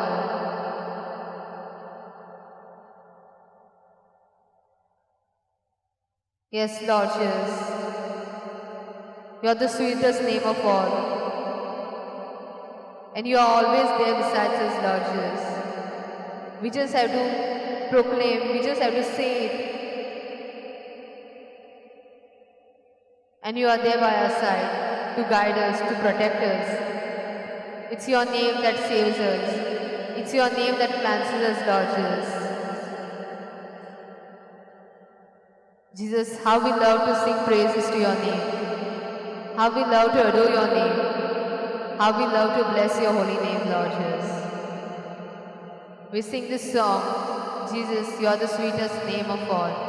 Yes, Lord Jesus, you are the sweetest name of all, and you are always there besides us, Lord Jesus. We just have to proclaim, we just have to say it, and you are there by our side to guide us, to protect us. It's your name that saves us. It's your name that cleanses us, Lord Jesus. Jesus, how we love to sing praises to your name. How we love to adore your name. How we love to bless your holy name, Lord Jesus. We sing this song, Jesus, you are the sweetest name of all.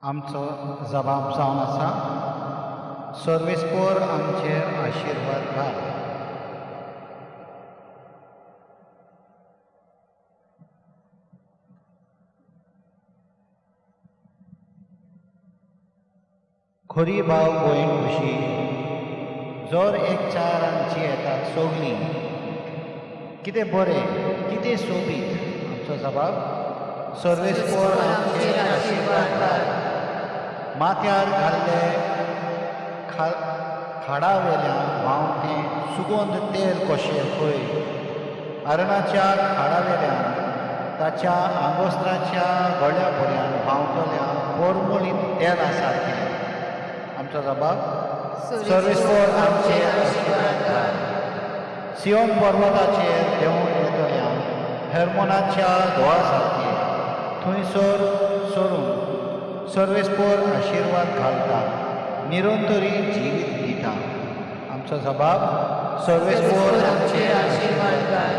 आमचो जबाब जावन आसा, सर्वेस्पोर आमचेर आशिर्वाद घाल. खरी भाव भयण खुशी जोर एक चारांची येतात सोगलीं, कितें बरें कितें सोबीत. आमचो जबाब सर्वेस्पोर आमचेर आशिर्वाद घाल. माथ्यार घाल्ले खाडा वेल्यान व्हांवतें सुगंध तेल कशें खंय, अरणाच्या खाडा वेल्यान ताच्या आंगोस्त्राच्या गळ्या पर्यान व्हांवतल्या परमळीत तेल आसा तें. आमचो जबाब सर्वेस्पोर आमचेर आशिर्वाद घाल. सियोन पर्वताचेर देंवून येतल्या हेर्मोनाच्या धोवा सारकें थंयसर सरून सर्वेस्पोर आशिर्वाद घालता, निरंतरी जिवीत दिता. आमचो जबाब सर्वेस्पोर आमचेर आशिर्वाद घाल.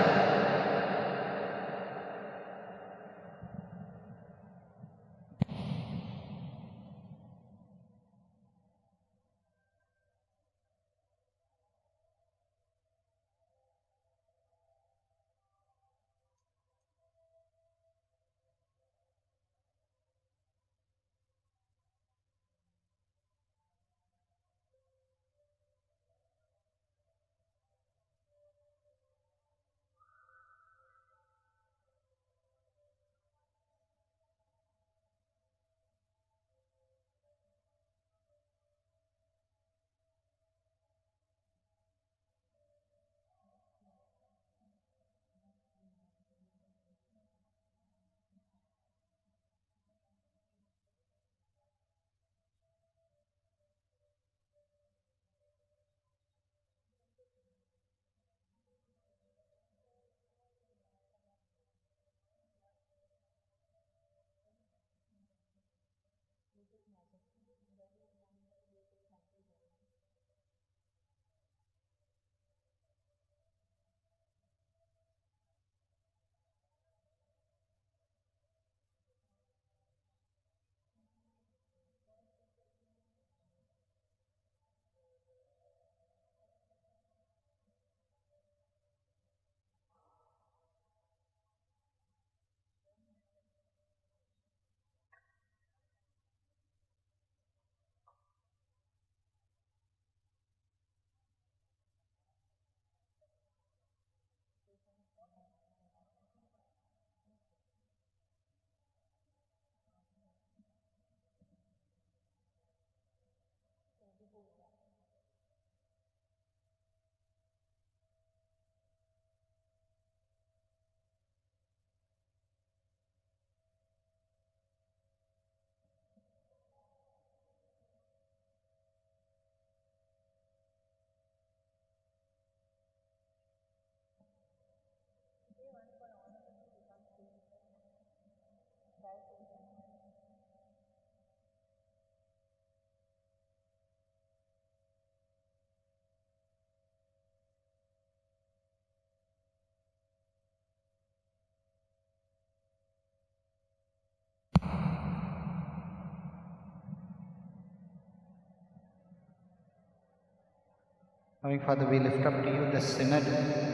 Loving Father, we lift up to you the synod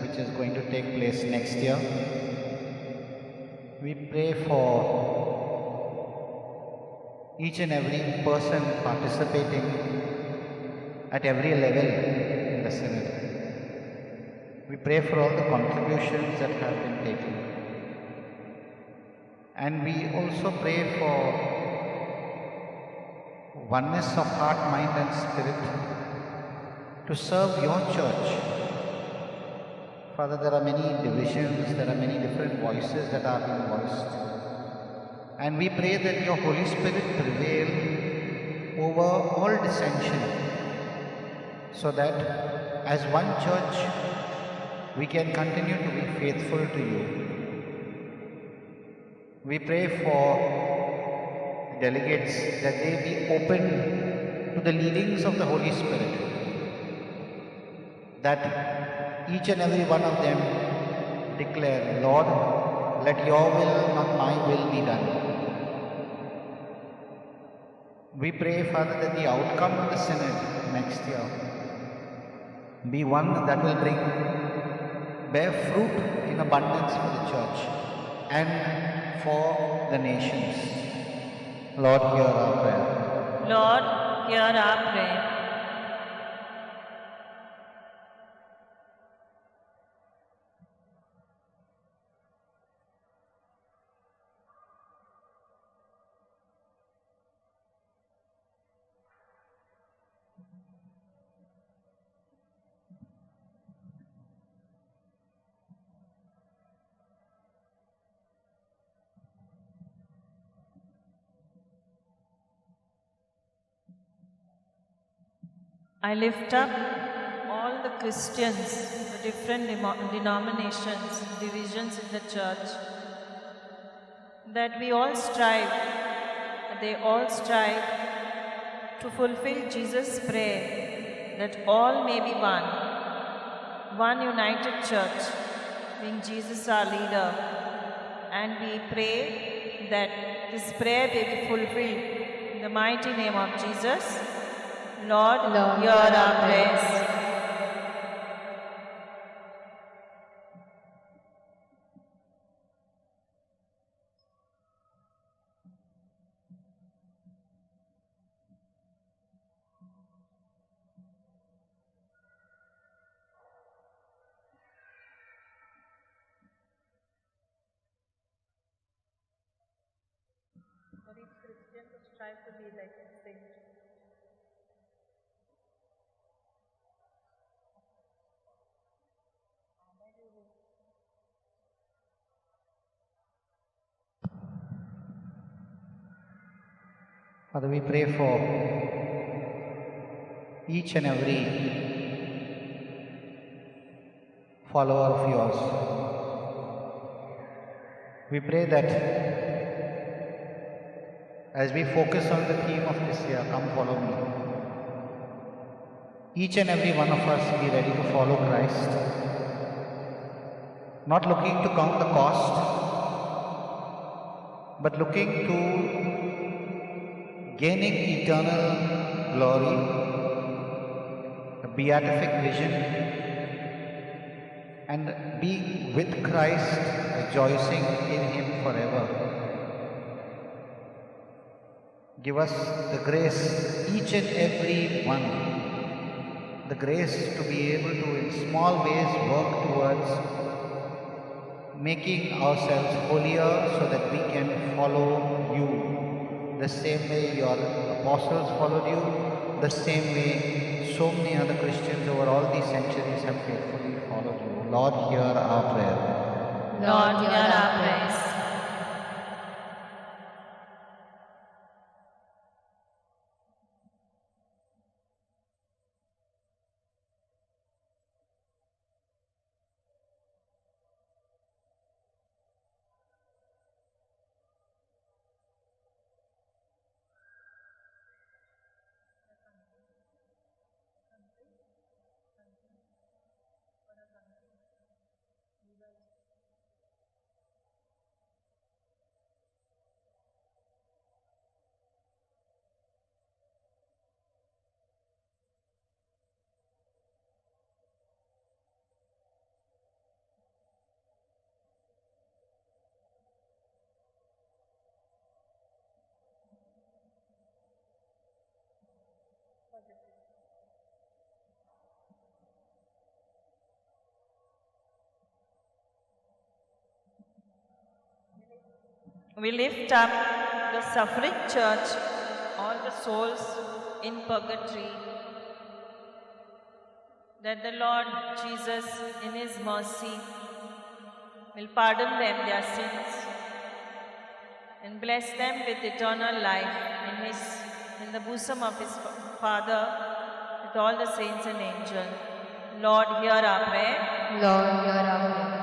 which is going to take place next year. We pray for each and every person participating at every level in the synod. We pray for all the contributions that have been taken. And we also pray for oneness of heart, mind and spirit to serve your church. Father, there are many divisions, there are many different voices that are being voiced. And we pray that your Holy Spirit prevail over all dissension, so that as one church we can continue to be faithful to you. We pray for the delegates that they be open to the leadings of the Holy Spirit, that each and every one of them declare, Lord, let your will, not my will be done. We pray, Father, that the outcome of the Synod next year be one that will bear fruit in abundance for the Church and for the nations. Lord, hear our prayer. Lord, hear our prayer. I lift up all the Christians, the different denominations, divisions in the church, that we all strive, that they all strive to fulfill Jesus' prayer, that all may be one, one united church, being Jesus our leader. And we pray that this prayer may be fulfilled in the mighty name of Jesus. Lord, hear our prayers. For each Christian to strive to be like a saint. Father, we pray for each and every follower of yours. We pray that as we focus on the theme of this year, Come Follow Me, each and every one of us be ready to follow Christ, not looking to count the cost, but looking to gaining eternal glory, a beatific vision, and being with Christ, rejoicing in Him forever. Give us the grace, each and every one, the grace to be able to, in small ways, work towards making ourselves holier so that we can follow you the same way your apostles followed you, the same way so many other Christians over all these centuries have faithfully followed you. Lord, hear our prayer. Lord, hear our prayers. We lift up the suffering church, all the souls in purgatory, that the Lord Jesus in His mercy will pardon them their sins and bless them with eternal life in the bosom of His Father with all the saints and angels. Lord, hear our prayer. Lord, hear our prayer.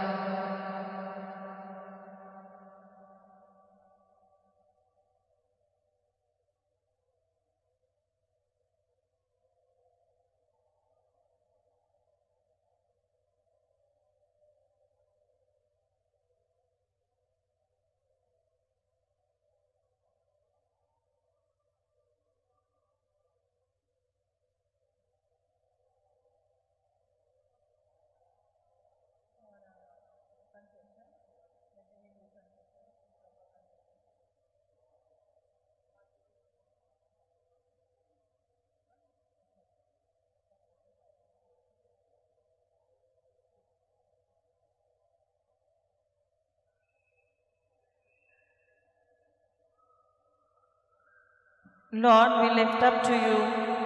Lord, we lift up to you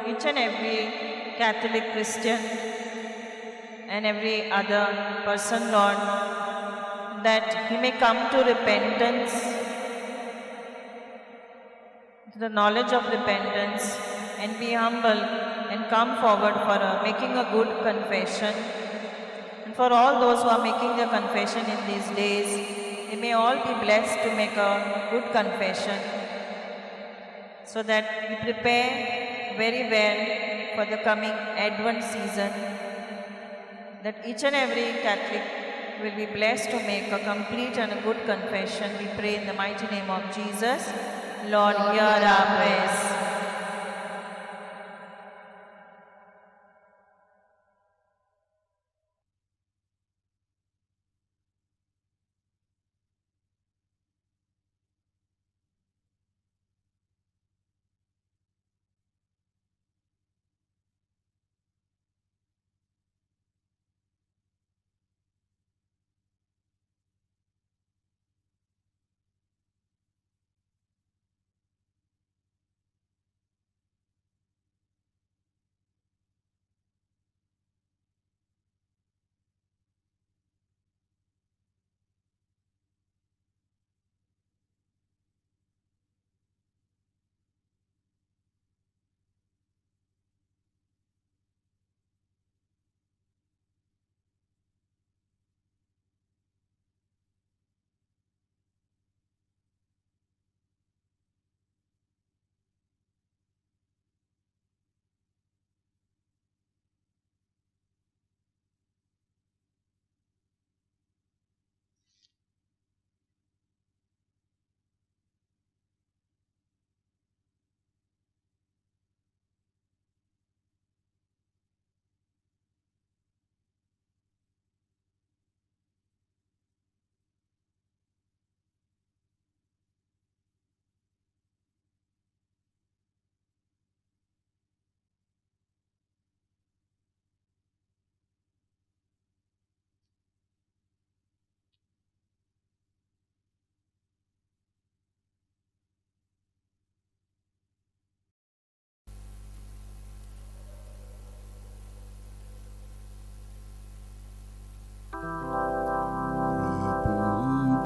each and every Catholic Christian and every other person, Lord, that he may come to repentance, to the knowledge of repentance, and be humble and come forward for making a good confession. And for all those who are making their confession in these days, they may all be blessed to make a good confession, so that we prepare very well for the coming Advent season, that each and every Catholic will be blessed to make a complete and a good confession. We pray in the mighty name of Jesus. Lord, hear our prayers.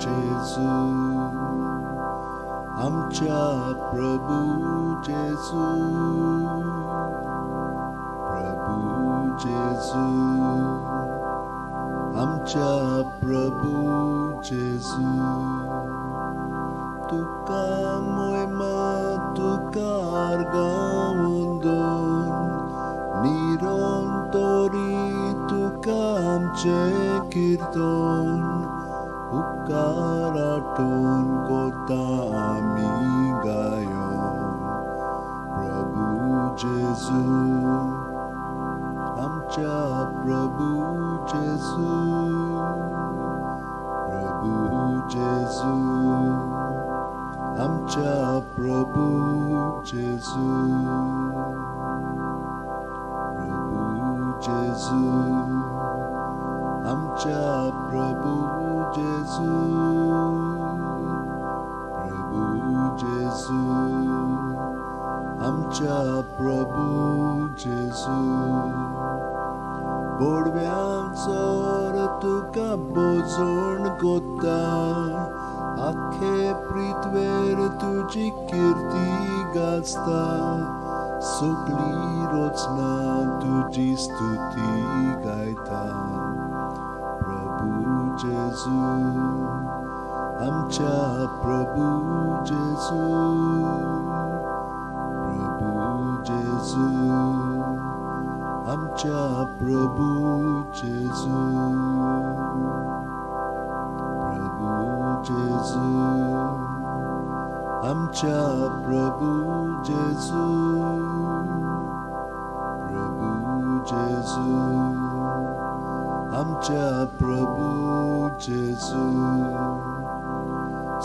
Jesu, आमच्या प्रभु जेजू, प्रभु जेजू, आमच्या प्रभु जेजू. तुका मोयमा तुका अर्गावंदन, निरंतरी तुका आमचें कीर्तन, उपकाराटून कोता आमी गायोन. प्रभु जेजू, आमच्या प्रभु जेजू, प्रभु जेजू, आमच्या प्रभु जेजू, प्रभु जेजू, आमच्या प्रभु जेजू, प्रभु जेजू, आमच्या प्रभु जेजू. बोडव्यांचोर तुका बोजोण कोता, आखे पृथ्वेर तुजी किर्ती गाजता, सगळी रचना तुजी स्तुती गायता. प्रभु जेजू, आमच्या प्रभु जेजू, प्रभु जेजू, आमच्या प्रभु जेजू, प्रभु जेजू, आमच्या प्रभु जेजू, प्रभु जेजू, आमच्या प्रभु जेजू.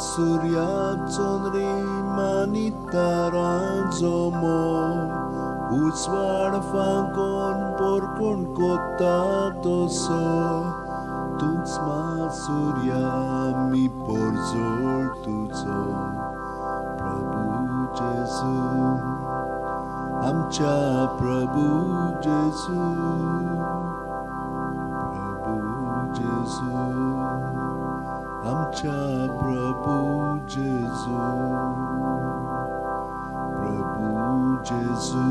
सूर्या चंद्रीम आनी तारां जमो, उजवाड फांकोन पोरकोण कोता तसो, तूंच मा सूर्या मी पोरजोळ तुजो. प्रभु जेजू, आमच्या प्रभू जेजू, प्रभू जेजू, आमच्या प्रभू जेजू, प्रभू जेजू,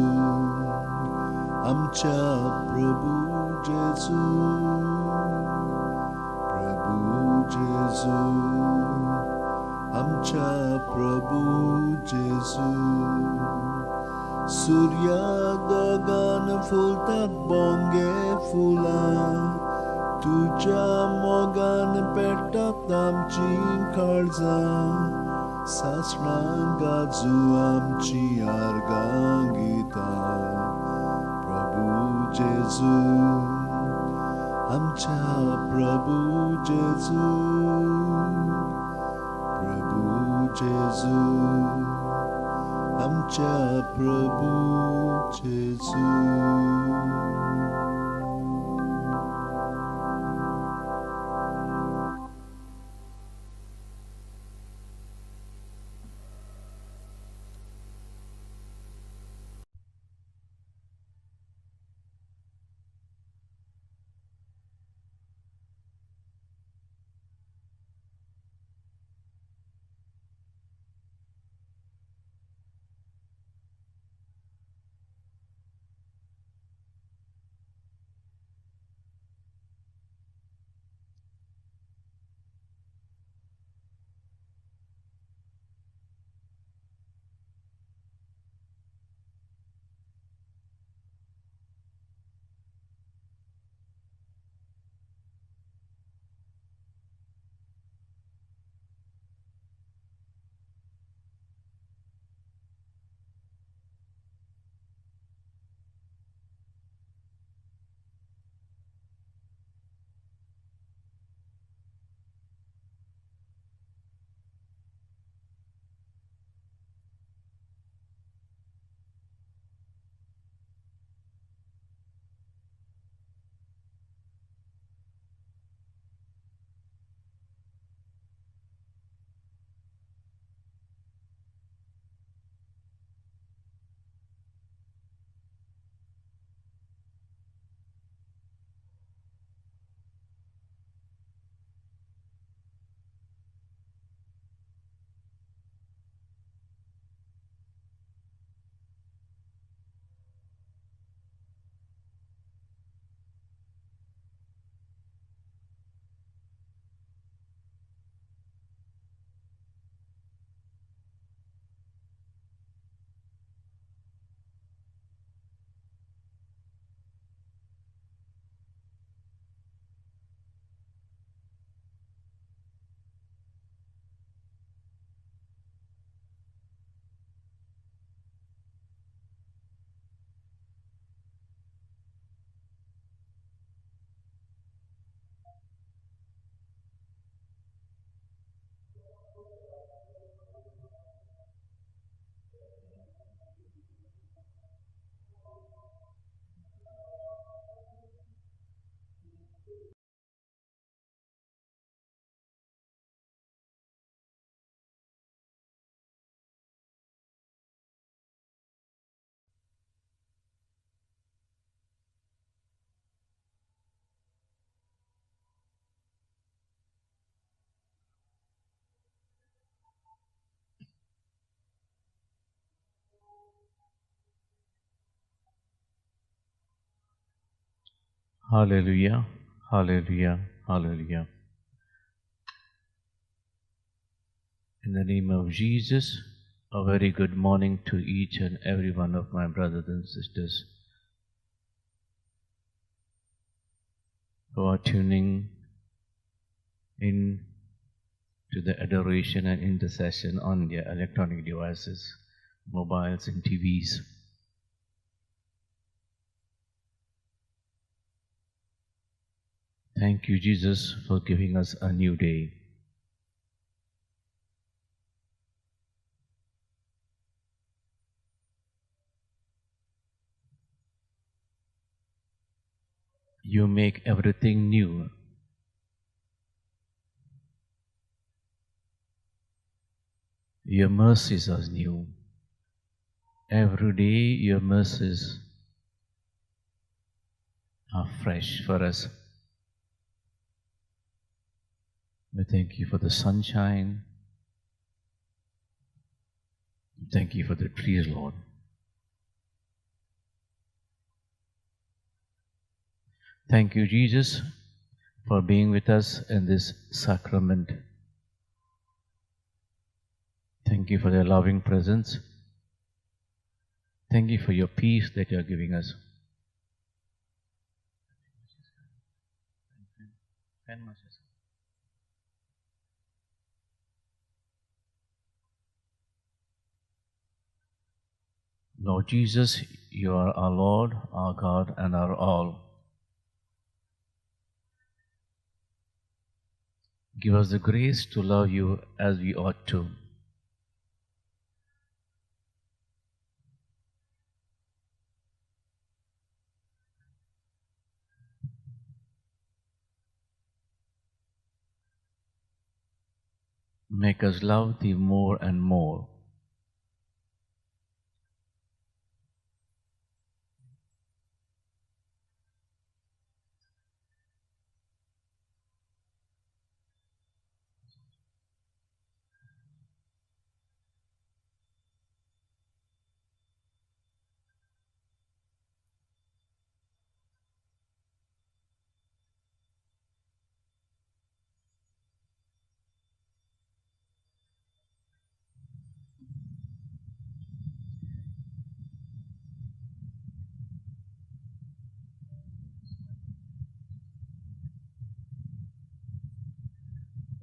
आमच्या प्रभू जेजू, प्रभू जेजू, आमच्या प्रभू जेजू. सुर्या दोगान फुलतात बोंगे फुलां, तुज्या मोगान पेट्टात आमची काळजां, सासणां गाजू आमची आर्गां गितां. प्रभू जेजू, आमच्या प्रभू जेजू, प्रभू जेजू, आमच्या प्रभू जेजू. Hallelujah, hallelujah, hallelujah. In the name of Jesus, a very good morning to each and every one of my brothers and sisters who are tuning in to the adoration and intercession on their electronic devices, mobiles and TVs. Thank you, Jesus, for giving us a new day. You make everything new. Your mercies are new Every day your mercies are fresh for us. We thank you for the sunshine. Thank you for the trees, Lord. Thank you, Jesus, for being with us in this sacrament. Thank you for your loving presence. Thank you for your peace that you are giving us. Lord Jesus, you are our Lord, our God, and our all. Give us the grace to love you as we ought to. Make us love thee more and more.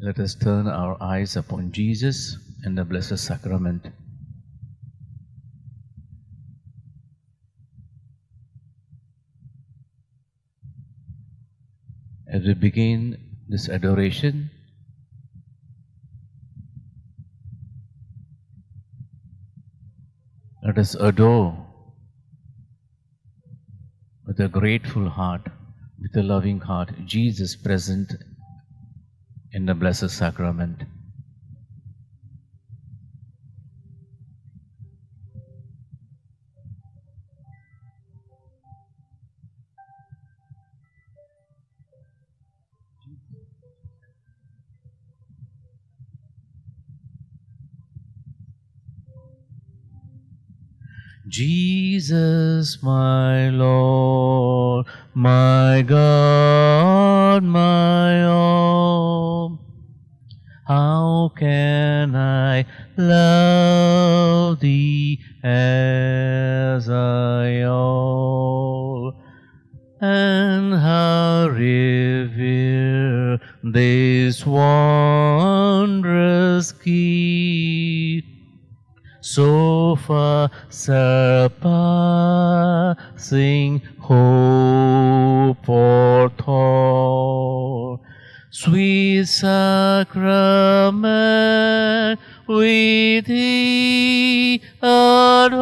Let us turn our eyes upon Jesus and the Blessed Sacrament. As we begin this adoration, let us adore with a grateful heart, with a loving heart, Jesus present in the Blessed Sacrament. Jesus, my Lord, my God, my all, how can I love thee as I ought, and how revere this wondrous gift, so far surpassing hope or thought? Sweet sacrament, we thee adore.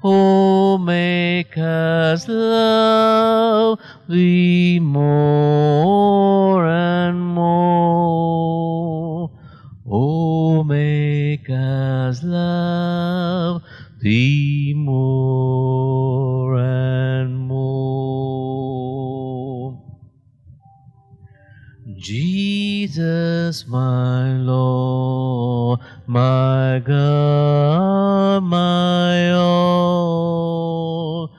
Oh, make us love thee more and more. Oh, make us love thee more and more. Jesus, my Lord, my God, my all,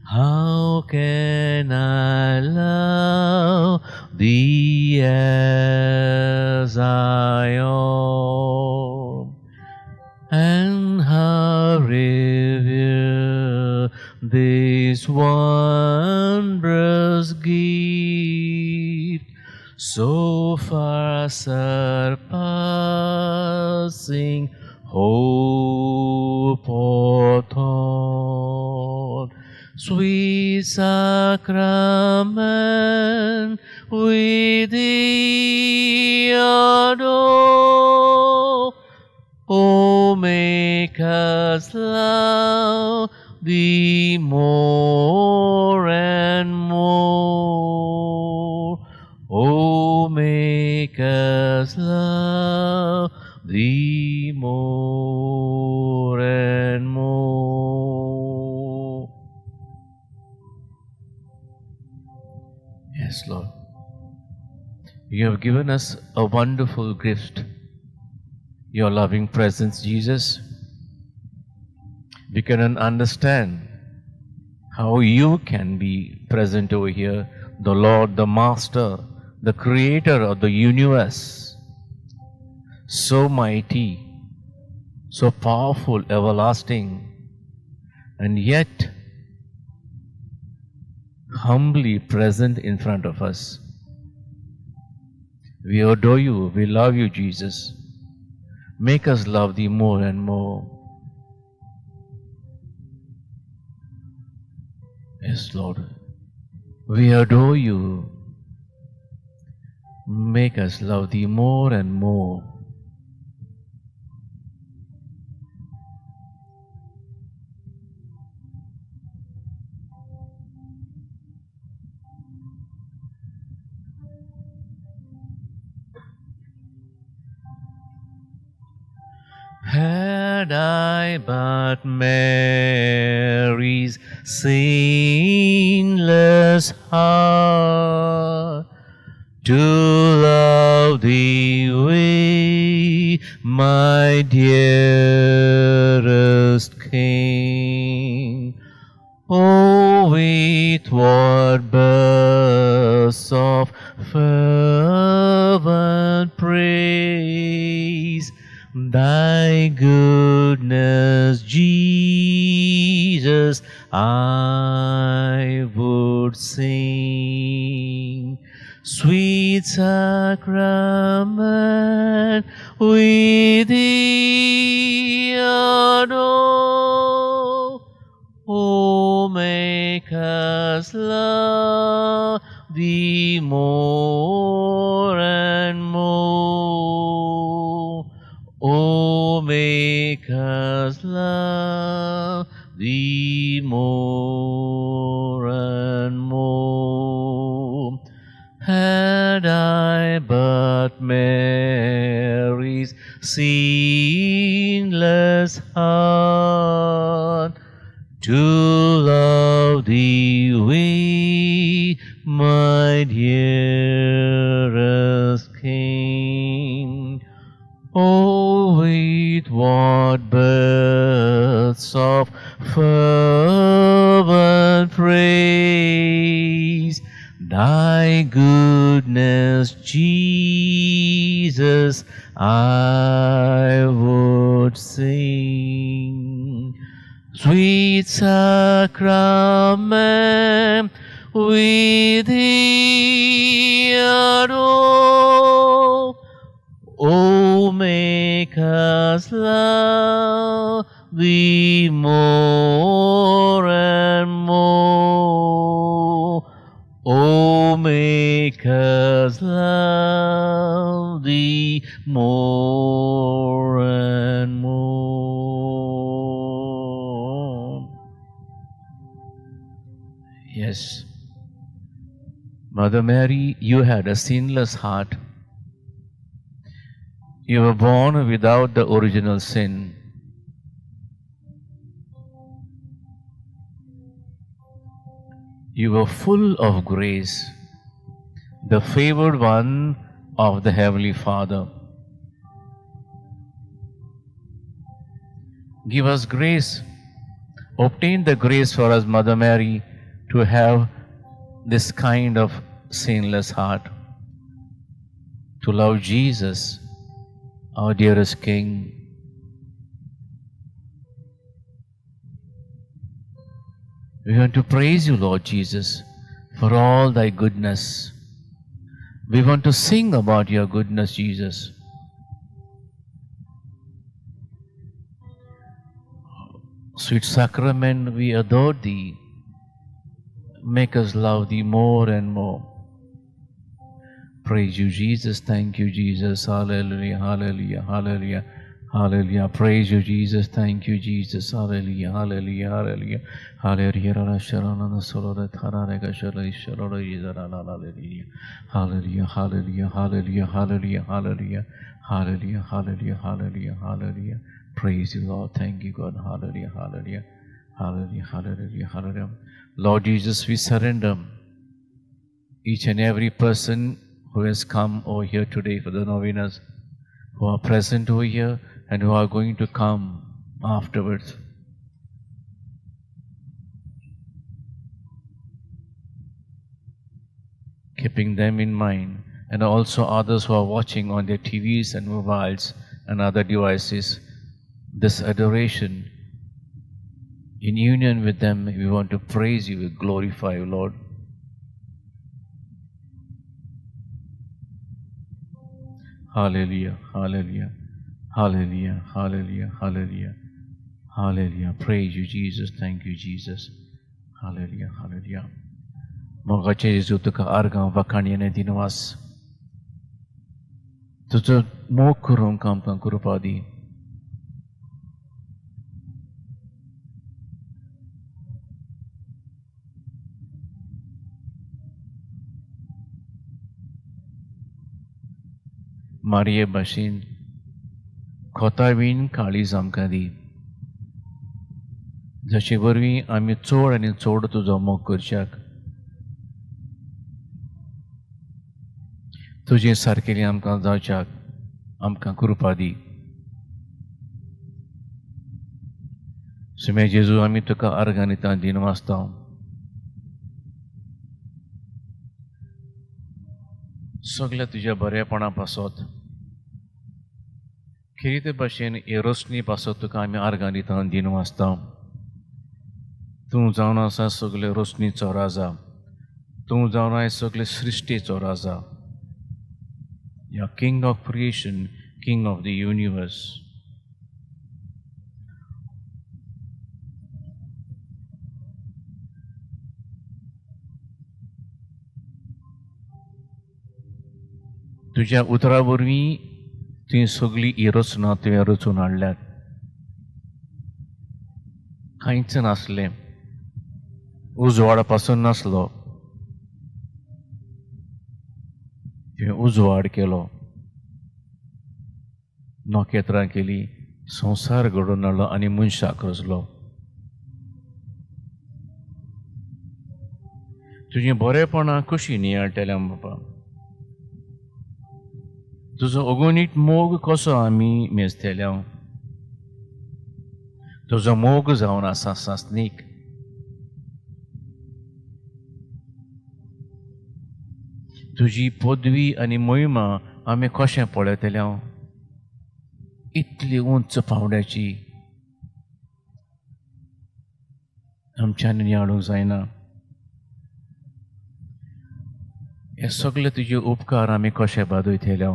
how can I love thee as I ought, and how revere this wondrous gift, so far surpassing hope or thought? Sweet sacrament, we thee adore. Oh, make us love thee more and more. Oh, make us love thee more. Yes, Lord. You have given us a wonderful gift, your loving presence, Jesus. We cannot understand how you can be present over here, the Lord, the Master, the Creator of the universe, so mighty, so powerful, everlasting, and yet humbly present in front of us. We adore you, we love you, Jesus. Make us love thee more and more. Yes, Lord, we adore you. Make us love thee more and more. Had I but Mary's sinless heart to love thee with, my dearest King. Oh, with what bursts of fervent praise thy goodness, Jesus, I would sing. Sweet sacrament, we thee adore. Oh, make us love thee more and more. Oh, make us love thee more and more. Had I but Mary's sinless heart to love thee with, my dearest King. Oh, with what births of fervent praise thy goodness, Jesus, I would sing. Sweet sacrament, we thee adore. Oh, make us love thee more and more. Oh, make us love thee more and more. Yes, Mother Mary, you had a sinless heart. You were born without the original sin. You were full of grace, the favored one of the Heavenly Father. Give us grace. Obtain the grace for us, Mother Mary, to have this kind of sinless heart, to love Jesus, our dearest King. We want to praise you, Lord Jesus, for all thy goodness. We want to sing about your goodness, Jesus. Sweet sacrament, we adore thee. Make us love thee more and more. Praise you, Jesus. Thank you, Jesus. Hallelujah, hallelujah, hallelujah, hallelujah. Praise you, Jesus. Thank you, Jesus. Hallelujah, hallelujah, hallelujah. Hallelujah. Hallelujah, hallelujah, hallelujah, hallelujah, hallelujah, hallelujah, hallelujah, hallelujah, hallelujah. Praise you, Lord. Thank you, God. Hallelujah, hallelujah, hallelujah, hallelujah, hallelujah. Lord Jesus, we surrender each and every person who has come over here today for the novenas, who are present over here and who are going to come afterwards. Keeping them in mind, and also others who are watching on their TVs and mobiles and other devices, this adoration, in union with them, we want to praise you, we glorify you, Lord. Hallelujah, hallelujah, hallelujah, hallelujah, hallelujah, hallelujah. Praise you, Jesus. Thank you, Jesus. Hallelujah, hallelujah. मोगाचे जेजू, तुका आर्गां वाखाणी आनी दिनवास. तुजो मोग करूंक आमकां कृपा दी. मारये भाशेन खोतावीन काळीज आमकां दी, जशे वरवीं आमी चड आनी चड तुजो मोग करच्याक, तुजे सारकेली आमकां जावच्याक आमकां कृपा दी. सुमे जेजू, आमी तुका आर्गां दिता, दिनवासता. सगल्या तुज्या बरेपणा पासत, खेरीत भाशेन हे रोशनी पासत तुका आमी आर्गां दिता, दिनवासता. तूं जावन आसा सगळे रोशनीचो राजा, तूं जावन आसा सगळे सृश्टीचो राजा. You are King of creation, King of the universe. तुज्या उतरा वरवीं तुवें सगळी ही रचना तुवें रचून हाडल्यात. कांयच नासलें, उजवाडा पासून नासलो, तुवें उजवाड केलो, नखेत्रां केली, संवसार घडोवन हाडलो आनी मनशाक रचलो. तुजें बरेपणां कशी नियाळटलें बाबा, तुजो अगणीत मोग कसो आमी मेजतले. तुजो मोग जावन आसा सासणीक. तुजी पदवी आनी महिमा आमी कशें पळयतले, इतली उंच पांवड्याची आमच्यान नियाळूंक जायना. हे सगळे तुजे उपकार आमी कशे बादयतले.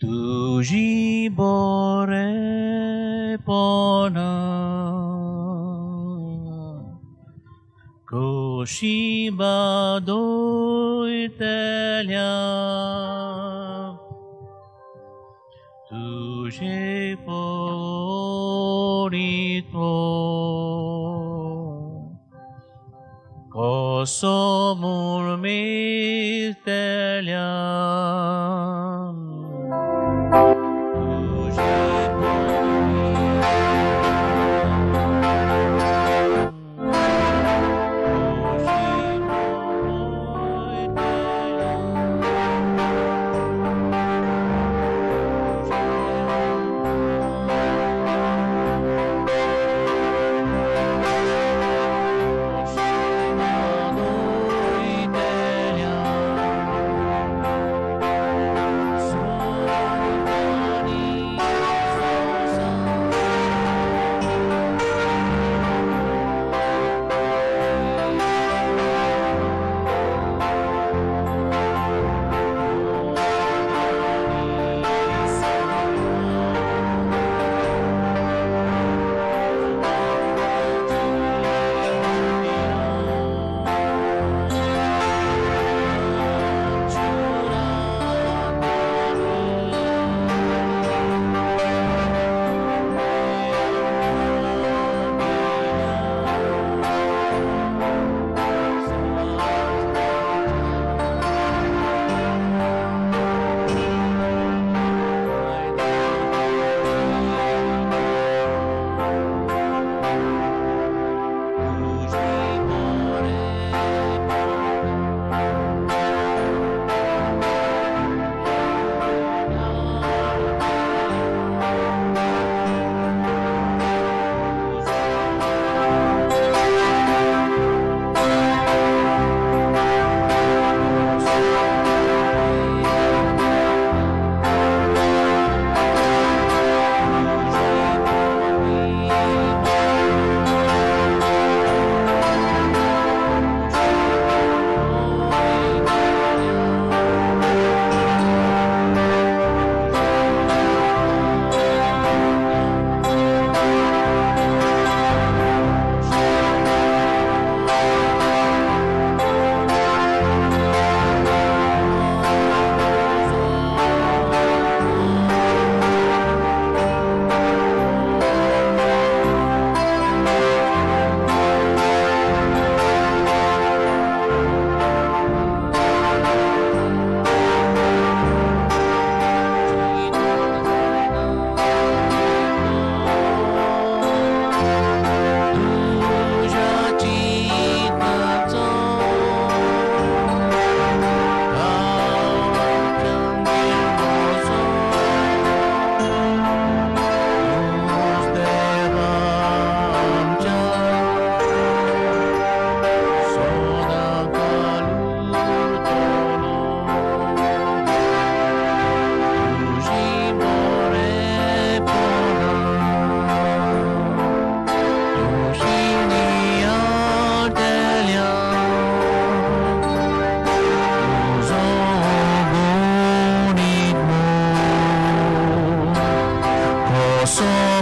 तुजी बरेपणा कशी बादयतल्या, तुजे पडितो कसो म्हूण मेजतल्या.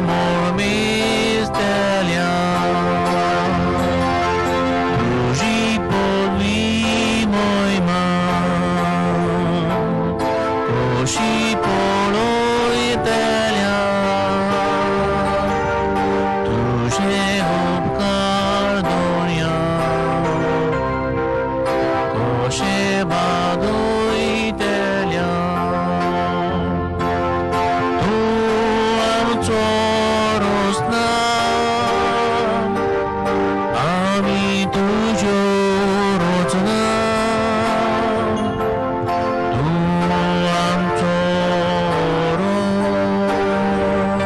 मोर मेजतल्या तुजी पदवी मोयमा कशी पळयतल्या तुजे उपकार दोनया कशे बादयतल्या तूं आमचो रोसना आमी तुज्यो रोचना तूं आमचो रोस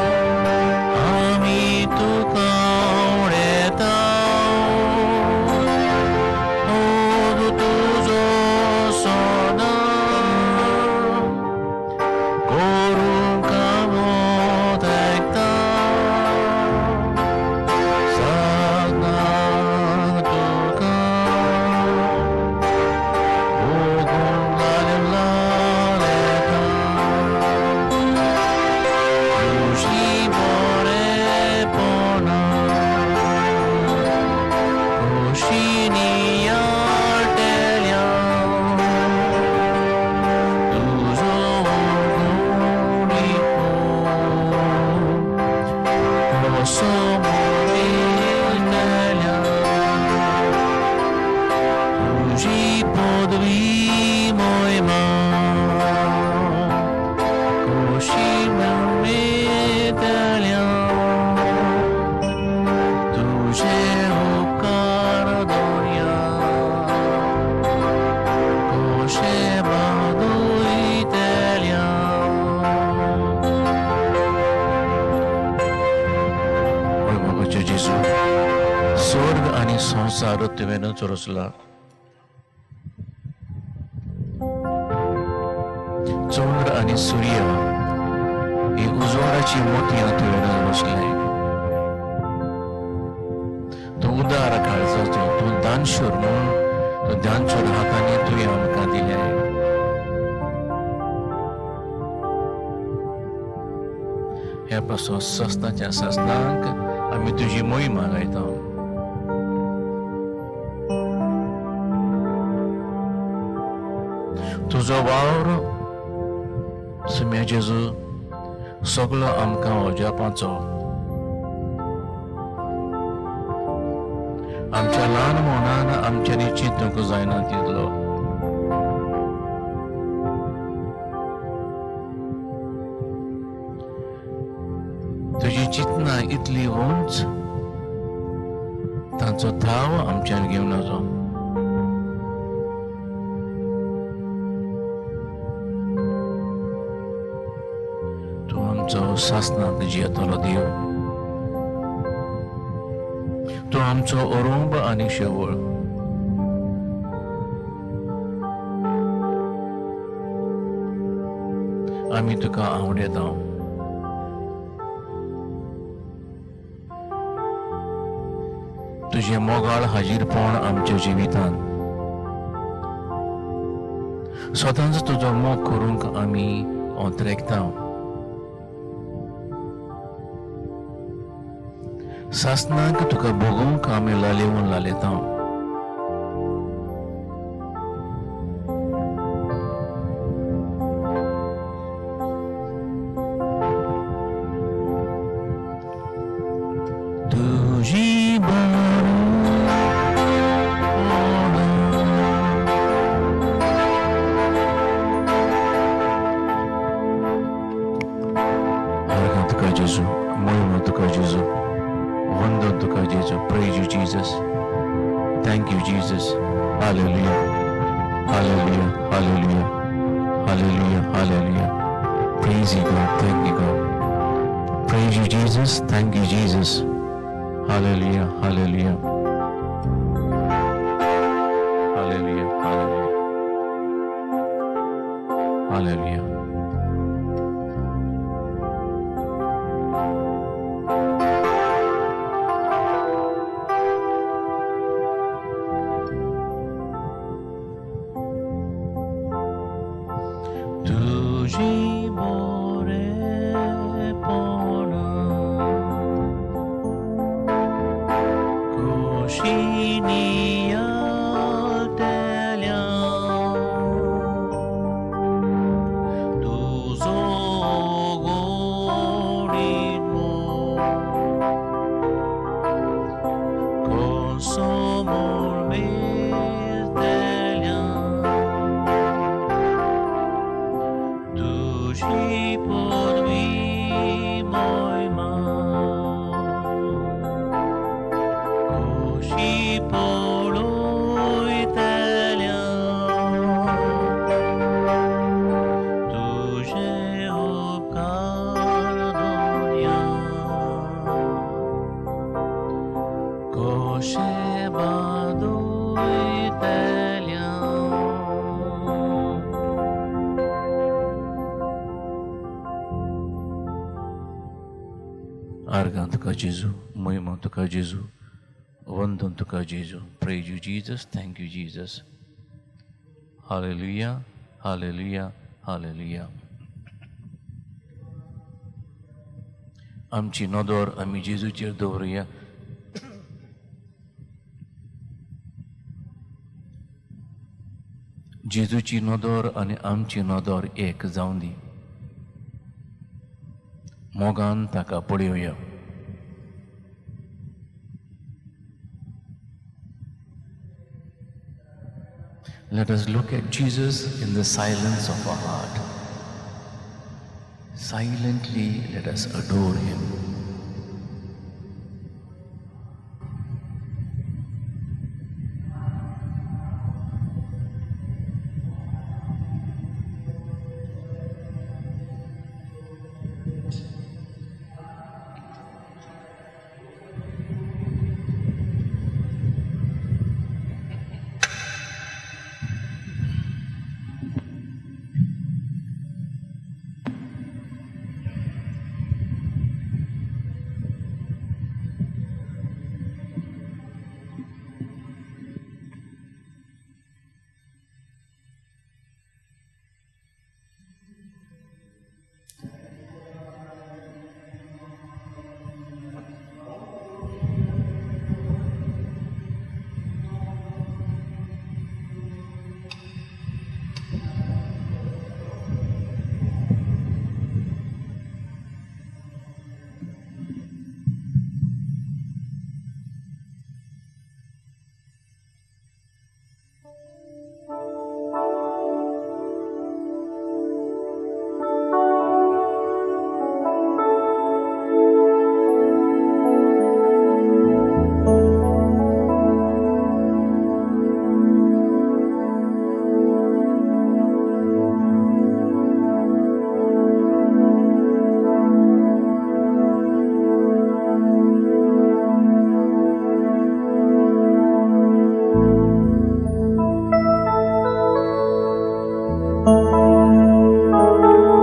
आमी तुका उडयता तुजो सोना करूंक एकता साधनाक तुका ओगूंक लालेता तुजी बरेपणा कशी नियाळटल्या तुजो गुणिको कसो मोडितल्या तुजी पदवी मोयमा कशी मेळटल्या तुजे उपकार दोनया कशे बादयतल्या. मोगाचे जेजू, स्वर्ग आनी संवसार तुवेंच रचला. चंद्र आनी सूर्य ही उजवाडाची मोतयां तुवें रचले. तूं उदार काळजाचो, तूं दानशूर म्हणून तूं दानशूर हातांनी तुवें आमकां दिले. ह्या पासून सस्नाच्या सस्नांक आमी तुजी मोहिमा गायता. तुजो वावर सुम्या जेजू सगलो आमकां अजापाचो. आमच्या ल्हान मनान आमच्यांनी चिंतूंक जायना तितलो. तुजी चिंतना इतली उंच, तांचो थाव आमच्यान घेवन नजो. तूं आमचो सासनांत जियेतलो देव, तूं आमचो अरुंब आनी शेवळ. आमी तुका आवडेता. तुजें मोगाळ हाजीरपण आमच्या जिवितांत सदांच तुजो मोग करूंक आमी ओंतरेकता. सासनाक तुका भोगूंक आमी लालेवन लालेता. तुजी बरेपणा तुका जेजू, मोहिमा तुका जेजू, वंदन तुका जेजू. Praise you Jesus. Thank you Jesus. Hallelujah, hallelujah, hallelujah, hallelujah, hallelujah. Praise you God. Thank you God. Praise you Jesus. Thank you Jesus. Hallelujah, hallelujah, hallelujah, hallelujah, hallelujah. तुजी बरेपणा नियाळटल्या तुजो गोडीत मोग कसो म्हूण मेजतल्या तुजी पदवी मोयमा कशी पळयतल्या तुजे उपकार दोनया कशे बादयतल्या. आर्गां तुका जेजू, मोहिमा तुका जेजू, वंदन तुका जेजू. Praise you Jesus, thank you Jesus. Hallelujah, hallelujah, hallelujah. आमची नदर आमी जेजूचेर दवरुया. जेजूची नदर आनी आमची नदर एक जावं दी. मोगान ताका पळोवया. Let us look at Jesus in the silence of our heart. Silently let us adore him.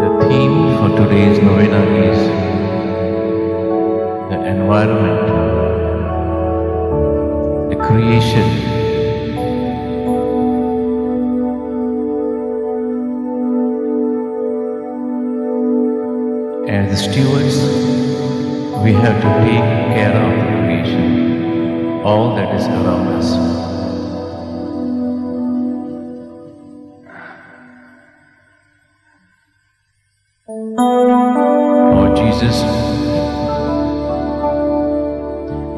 The theme for today's novena is the environment, the creation. As the stewards, we have to take care of the creation, all that is around us. Lord Jesus,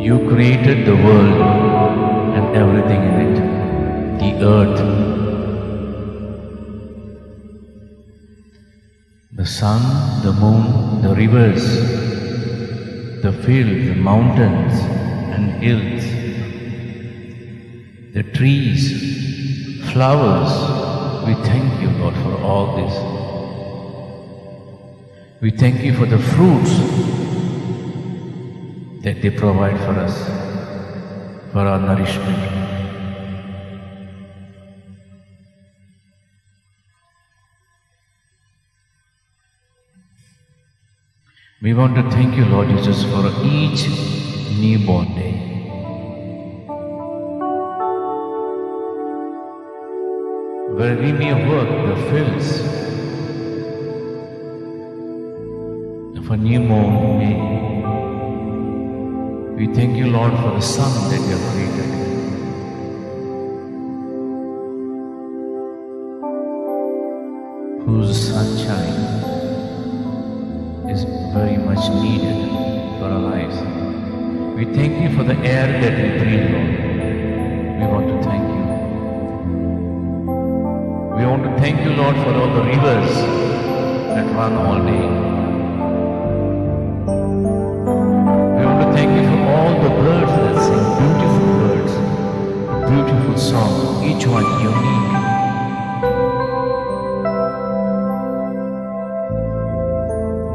you created the world and everything in it, the earth, the sun, the moon, the rivers, the fields, the mountains and hills, the trees, flowers. We thank you, Lord, for all this. We thank you for the fruits that they provide for us, for our nourishment. We want to thank you, Lord Jesus, for each newborn day. Where we may work the fields of a new moon day. We thank you, Lord, for the sun that you have created. whose sunshine is very much needed for our lives. We thank you for the air that we breathe, Lord. We want to thank you. We want to thank you, Lord, for all the rivers that run all day. We want to thank you for all the birds that sing beautiful birds, beautiful song, each one unique.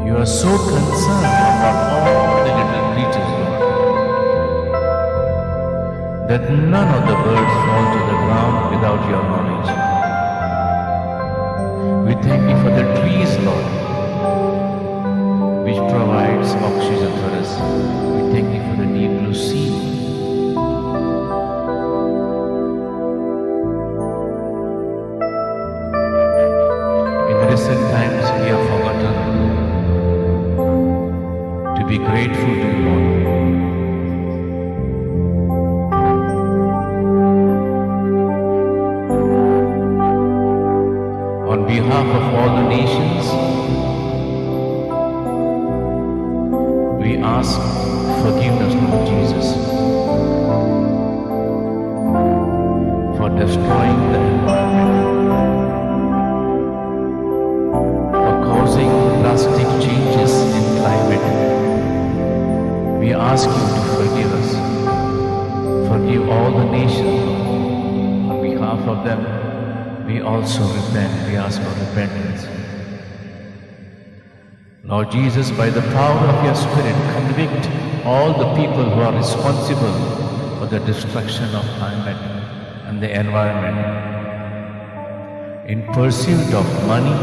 You are so concerned about all the little creatures, Lord, that none of the birds fall to the ground without your knowledge. We thank you for the trees, Lord, which provides oxygen for us. We thank you for the deep blue sea. In recent times, we have forgotten to be grateful to you, Lord. On behalf of all the nations, we ask forgiveness, Lord Jesus, for destroying the environment, for causing drastic changes in climate. We ask you to forgive us, forgive all the nations, Lord. On behalf of them, we also repent. We ask for repentance. Lord Jesus, by the power of your Spirit, convict all the people who are responsible for the destruction of climate and the environment. In pursuit of money,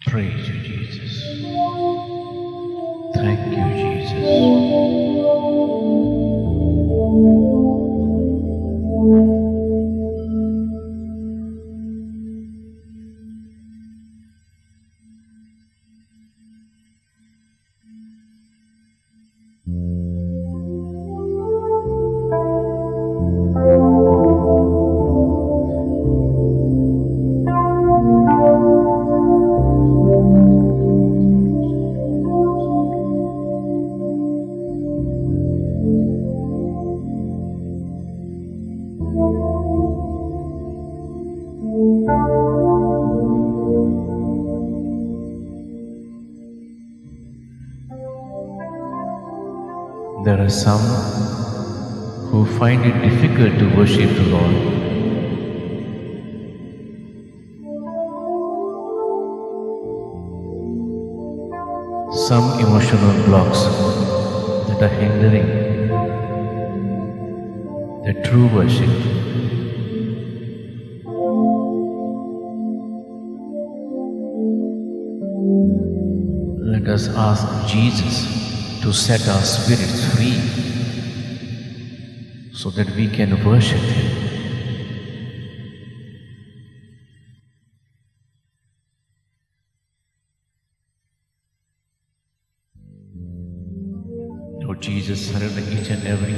Praise you, Jesus. Thank you, Jesus. There are some who find it difficult to worship the Lord. Some emotional blocks that are hindering the true worship. Let us ask Jesus to set our spirits free so that we can worship Him. Lord Jesus, surrender each and every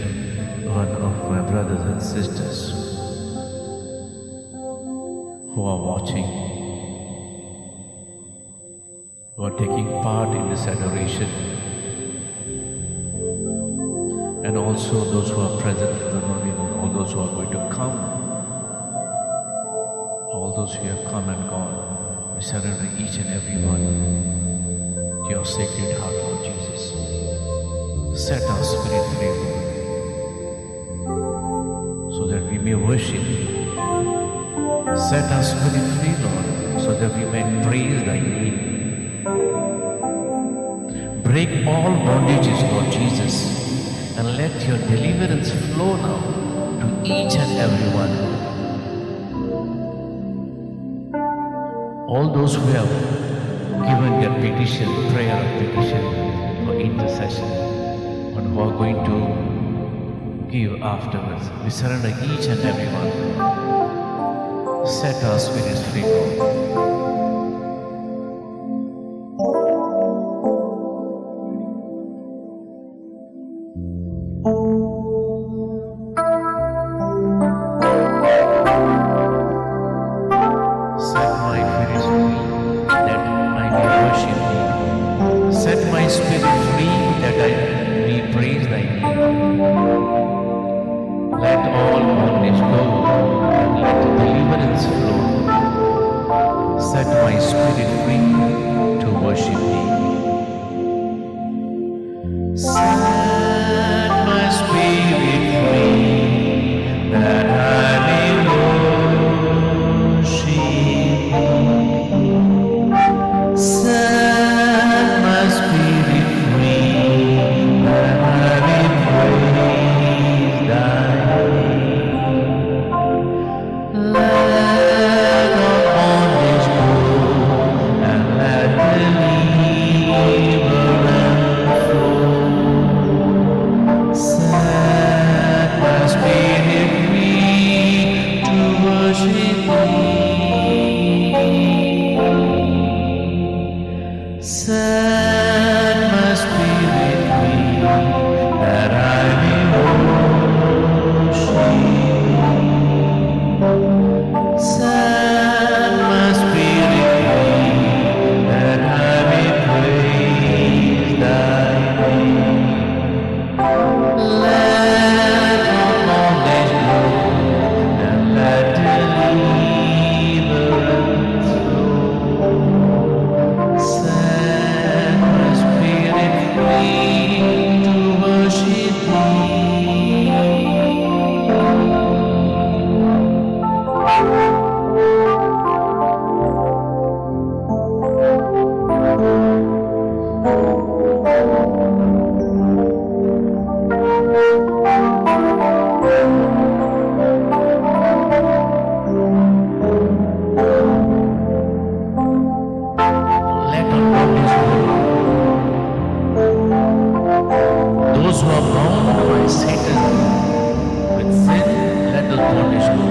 one of my brothers and sisters who are watching, who are taking part in this adoration, and also those who are present for the novena, and all those who are going to come, all those who have come and gone. We surrender each and every one to your sacred heart, Lord Jesus. Set our spirit free, Lord, so that we may worship you. Set our spirit free, Lord, so that we may praise thy name. Break all bondages, Lord Jesus, and let your deliverance flow now to each and every one. All those who have given their petition, prayer of petition for intercession, and who are going to give afterwards, we surrender each and every one. Set our spirits free, Lord. Set my spirit free that I may worship thee. Set my spirit free that I may praise thy name. Let all bondage go and let deliverance flow. Set my spirit free to worship thee. Set my spirit free that I may worship thee. Set my spirit free that I may praise thy name. Let all bondage go and let deliverance bondage go.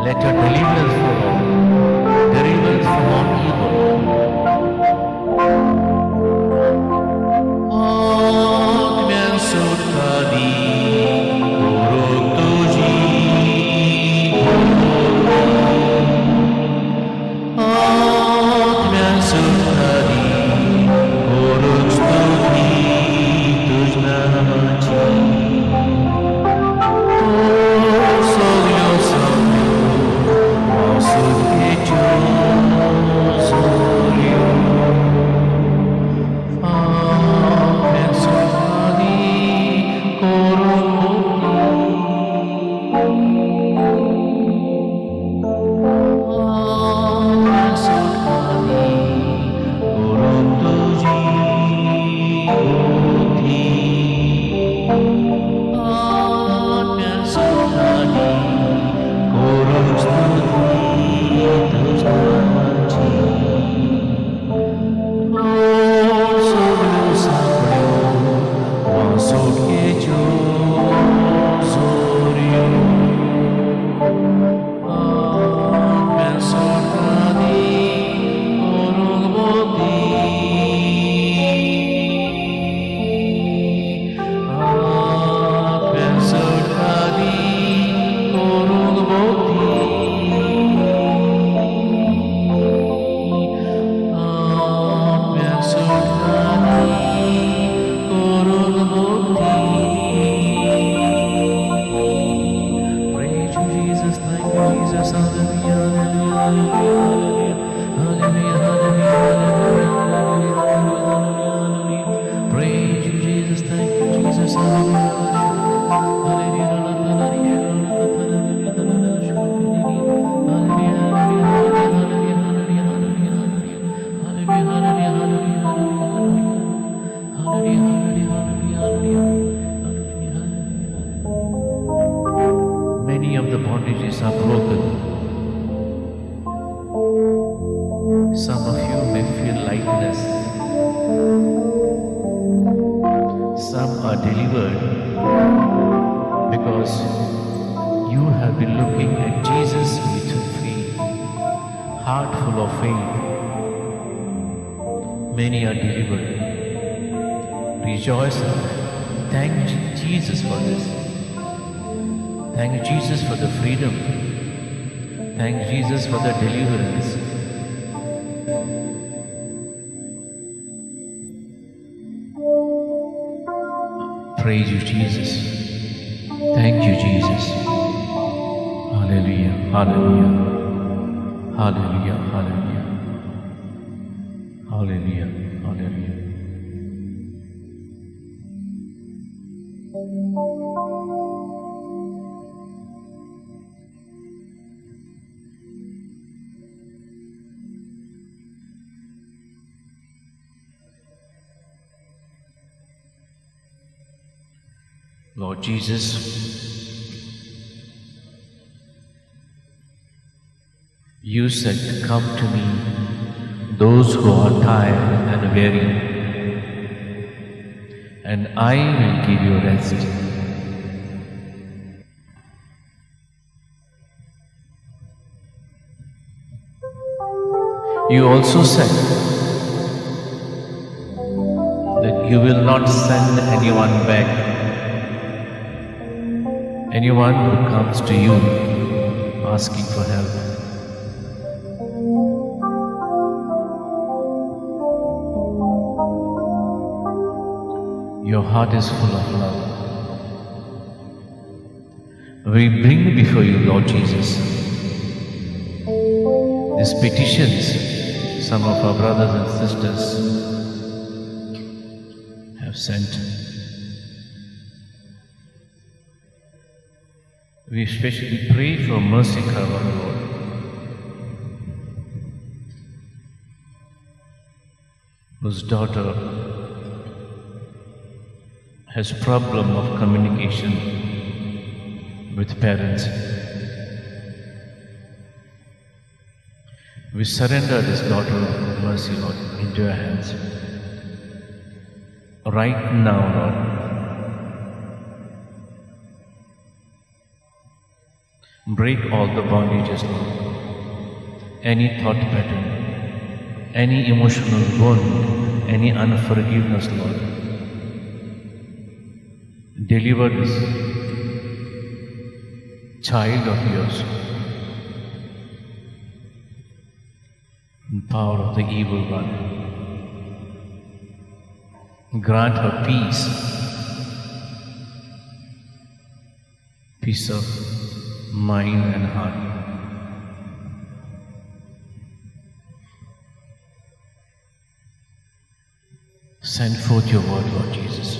Let your deliverance flow, Lord. Deliverance from all evil. आत्म्यान सुटका दी, करूंक तुजी आत्म्यान सुटका दी, करूंक स्तुती तुज नामाची. तूं सगळ्यो सगळ्यो वासुकेच्यो जोऱ्यो. आत्म्यान सुटका दी, करूंक मुक्ती. आत्म्यान सुटका दी, करूंक तुजी बुद्धी. आत्म्यान सुटका दी, करूंक स्तुती तुज नामाची. तूं सगळ्यो सगळ्यो वासुकेच्यो जोऱ्यो. आत्म्यान सुटका दी, करूंक बुद्धी. आत्म्यान सुटका दी, करूंक बुद्धी. आत्म्यान सुटका दी, करूंक बुद्धी. Praise you, Jesus. Thank you, Jesus. Hallelujah, hallelujah, hallelujah, hallelujah, hallelujah, hallelujah, hallelujah, hallelujah. Praise you, Jesus. Thank you, Jesus. Hallelujah, hallelujah, hallelujah, hallelujah, hallelujah, hallelujah, hallelujah, hallelujah, hallelujah, hallelujah, hallelujah, hallelujah, hallelujah. Many of the bondages are broken. Some of you may feel lightness. Some are delivered because you have been looking at Jesus with faith, heart full of faith. Many are delivered. Rejoice in that. Thank Jesus for this. Thank Jesus for the freedom. Thank Jesus for the deliverance. Praise you, Jesus. Thank you, Jesus. Hallelujah, hallelujah, hallelujah, hallelujah, hallelujah, hallelujah. Lord Jesus, you said, "Come to me, those who are tired and weary, and I will give you rest." You also said that you will not send anyone back, anyone who comes to you asking for help. Your heart is full of love. We bring before you, Lord Jesus, these petitions some of our brothers and sisters have sent. We especially pray for Mercy Carvalho, Lord. Whose daughter has problem of communication with parents. We surrender this daughter, Mercy, Lord, into your hands. Right now, Lord. Break all the bondages, Lord. Any thought pattern, any emotional wound, any unforgiveness, Lord. Deliver this child of yours in power of the evil one. Grant her peace, peace of mind and heart. Send forth your word, Lord Jesus.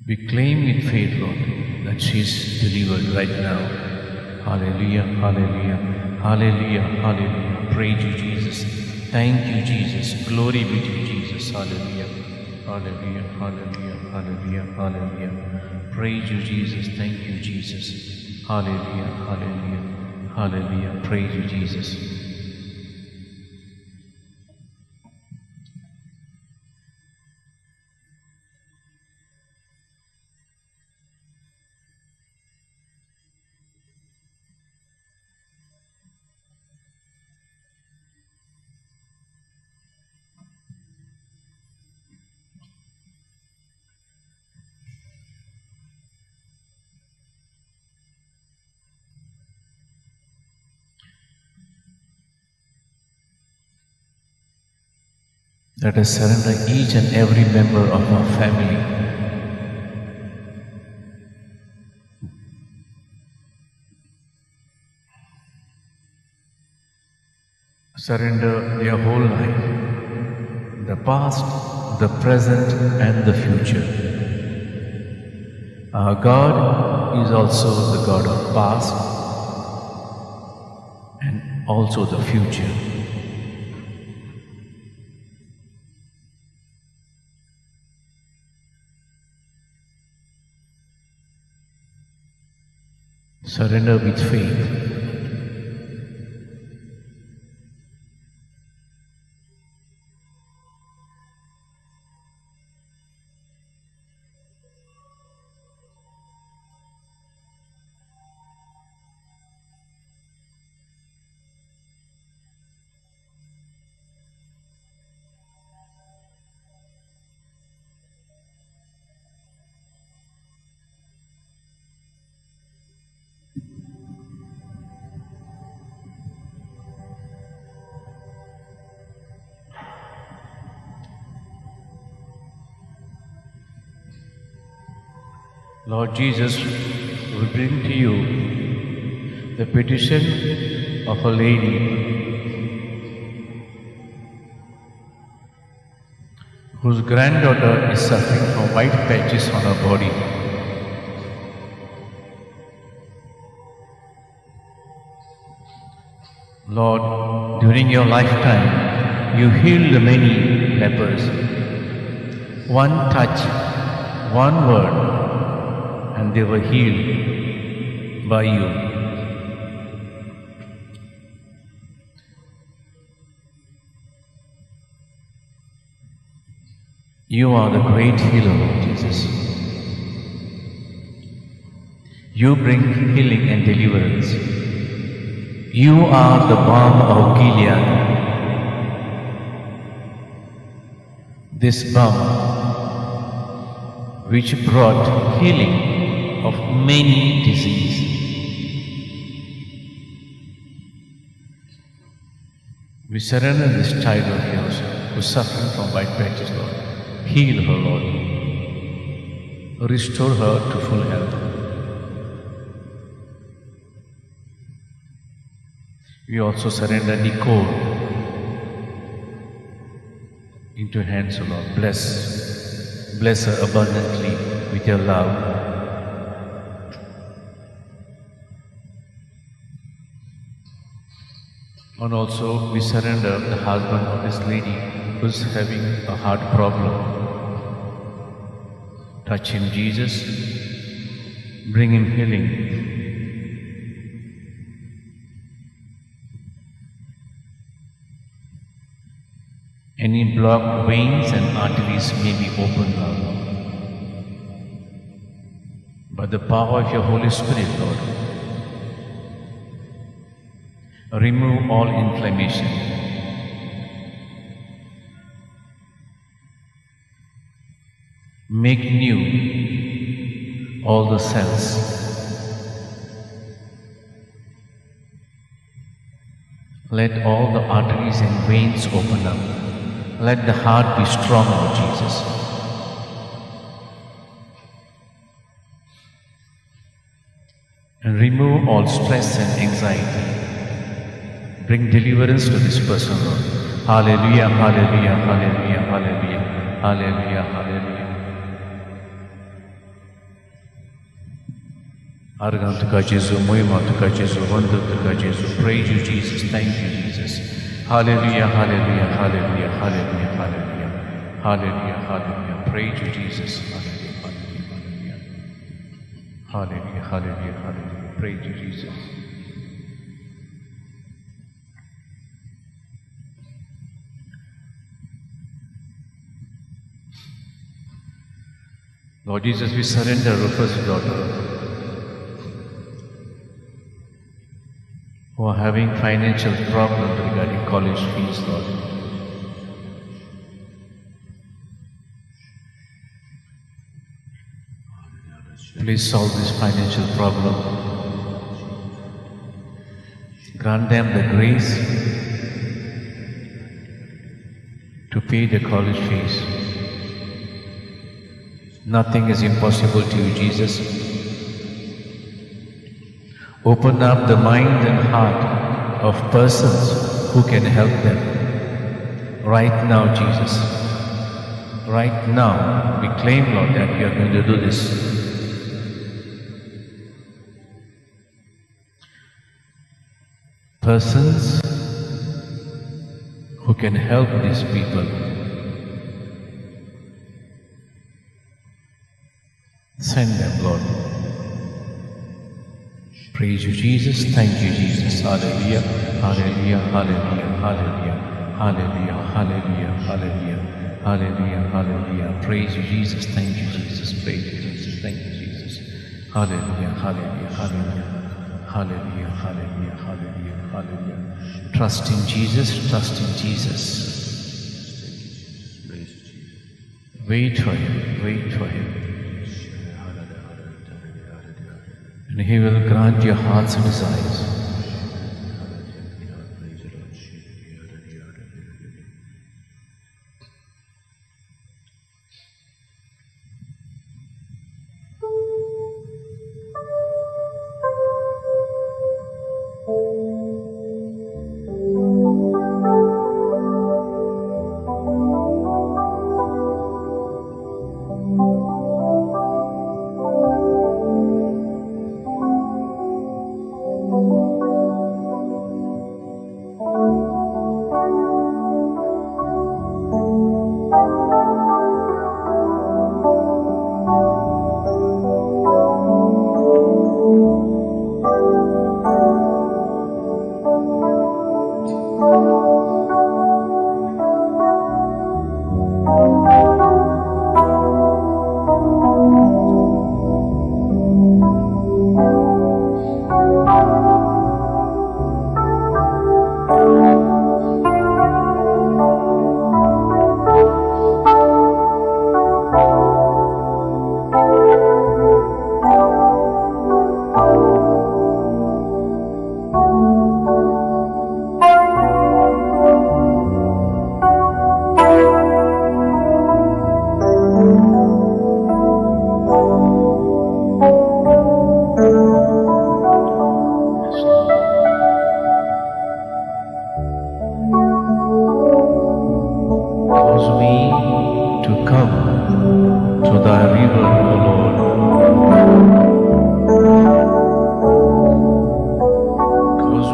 We claim with faith, Lord, that she is delivered right now. Hallelujah, hallelujah, hallelujah, hallelujah. Praise you, Jesus. Thank you, Jesus. Glory be to you, Jesus. Hallelujah, hallelujah, hallelujah, hallelujah, hallelujah. Praise you, Jesus. Thank you, Jesus. Hallelujah, hallelujah, hallelujah. Praise you, Jesus. Let us surrender each and every member of our family. Surrender their whole life, the past, the present, and the future. Our God is also the God of past and also the future. Surrender with faith. Lord Jesus, we bring to you the petition of a lady whose granddaughter is suffering from white patches on her body. Lord, during your lifetime, you healed many lepers. One touch, one word, and they were healed by you. You are the great healer, Lord Jesus. You bring healing and deliverance. You are the balm of Gilead. This balm which brought healing of many diseases. We surrender this child of yours who is suffering from white patches, Lord. Heal her, Lord. Restore her to full health. We also surrender Nicole into your hands, O Lord. Bless her abundantly with your love. And also we surrender the husband of this lady who's having a heart problem. Touch him, Jesus. Bring him healing. Any blocked veins and arteries may be opened now, Lord. By the power of your Holy Spirit, Lord, remove all inflammation. Make new all the cells. Let all the arteries and veins open up. Let the heart be strong, Lord Jesus. And remove all stress and anxiety. Bring deliverance to this person, Lord. Hallelujah, hallelujah, hallelujah, hallelujah, hallelujah, hallelujah. आर्गां तुका जेजू, मोहिमा तुका जेजू, वंदन तुका जेजू. Praise you, Jesus. Thank you, Jesus. Hallelujah, hallelujah, hallelujah, hallelujah, hallelujah, hallelujah, hallelujah. Praise you, Jesus. Hallelujah, hallelujah, hallelujah, hallelujah, hallelujah. Praise you, Jesus. Lord Jesus, we surrender Rupa's daughter who are having financial problems regarding college fees, Lord. Please solve this financial problem. Grant them the grace to pay the college fees. Nothing is impossible to you, Jesus. Open up the mind and heart of persons who can help them. Right now, Jesus. Right now, we claim, Lord, that you are going to do this. Persons who can help these people. Send them, Lord. Praise you, Jesus. Thank you, Jesus. Hallelujah, hallelujah, hallelujah, hallelujah, hallelujah, hallelujah, hallelujah, hallelujah, hallelujah. Praise you, Jesus. Thank you, Jesus. Praise you, Jesus. Thank you, Jesus. Hallelujah, hallelujah, hallelujah, hallelujah, hallelujah, hallelujah, hallelujah. Trust in Jesus, trust in Jesus. Wait for Him, wait for Him. And He will grant your heart's desires.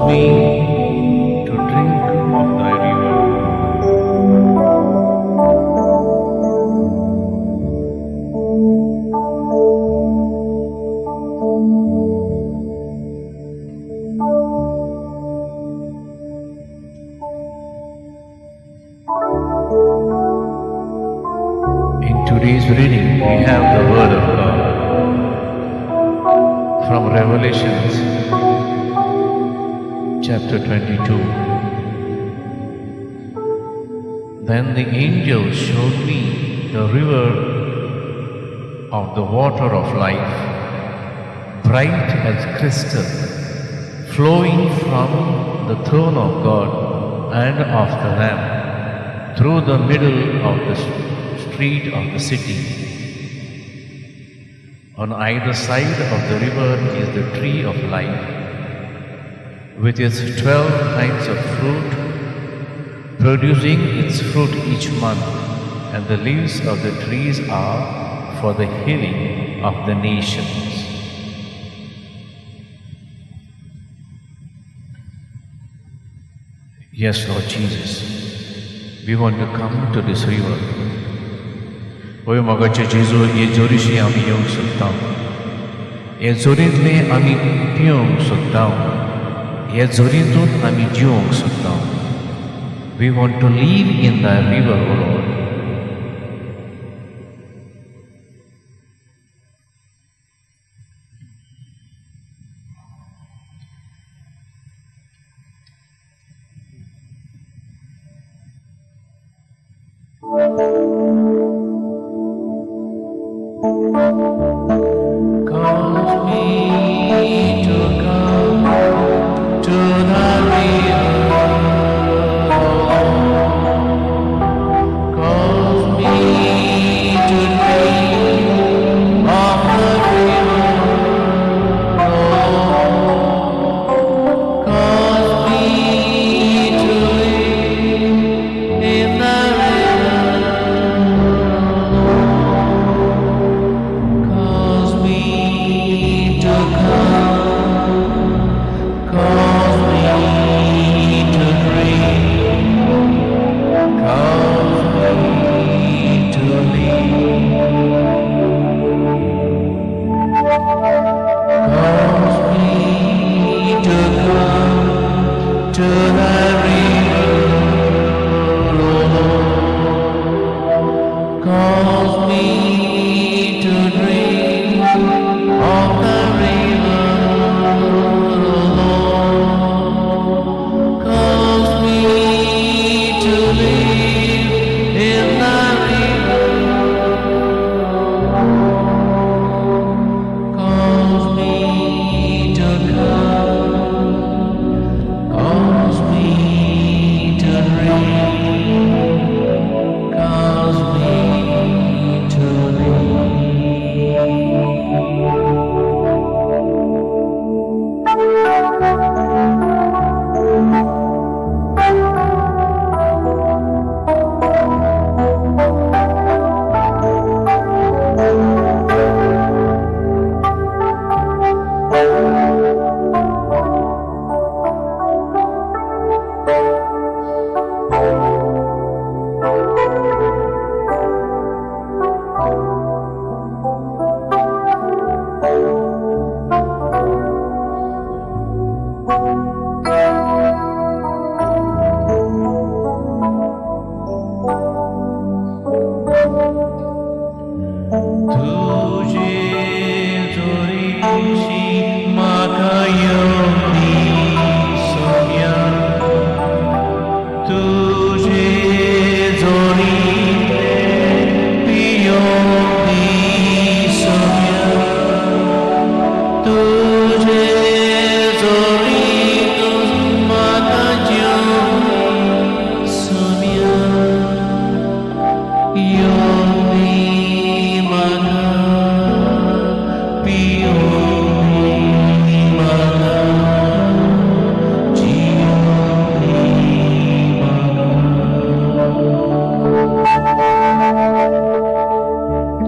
Me to drink of thy river. In today's reading, we have the Word of God. From Revelations chapter 22. Then the angel showed me the river of the water of life, bright as crystal, flowing from the throne of God and of the Lamb, through the middle of the street of the city. On either side of the river is the tree of life, with its 12 kinds of fruit, producing its fruit each month, and the leaves of the trees are for the healing of the nations. Yes, Lord Jesus, we want to come to this river. होय मोगाचे जेजू, हे जोरीशी आमी येवंक सोदता, हे जोरींतले आमी पिवंक सोदता, हे जोरींतूच आमी जिवंक सोदता. We want to live in the river, O Lord. Cause me to come to the river, O Lord. Cause me to drink of the river, O Lord. Cause me to live in the river, O Lord. Cause me to come, cause me to drink, cause me to live. Cause me to come to the river, O Lord. Cause me to drink of the river, O Lord. Cause me to live in the river, O Lord. Cause me to come, cause me to drink, cause me to live. तुजे जोरीशी म्हाका येवंदी सोम्या, तुजे जोरींतलें पियोंदी सोम्या, तुजे जोरींतूच म्हाका जेवंदी सोम्या, येवंदी म्हाका, पियोंदी म्हाका, जियोंदी म्हाका.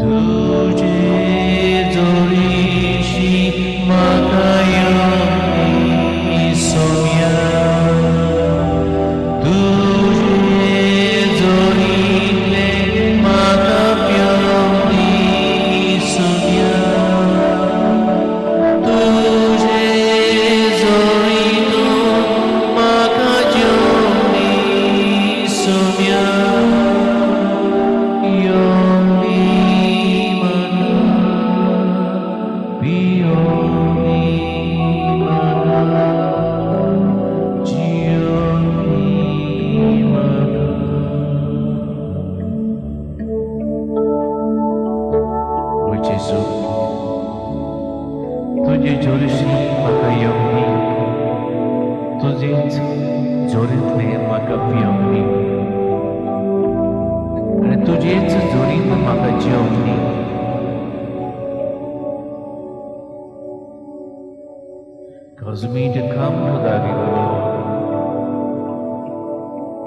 तुजे जोरीशी म्हाका येवंदी सोम्या, तुजे जोरींतलें म्हाका पियोंदी सोम्या, तुजे जोरींतूच म्हाका जेवंदी सोम्या, येवंदी म्हाका, जेजू, तुजे जोरीशी म्हाका येवंक दी, तुजेच जोरींतलें म्हाका पियोंक दी आनी तुजेच जोरींत म्हाका जियोंक दी. Cause me to come to thy river, Lord.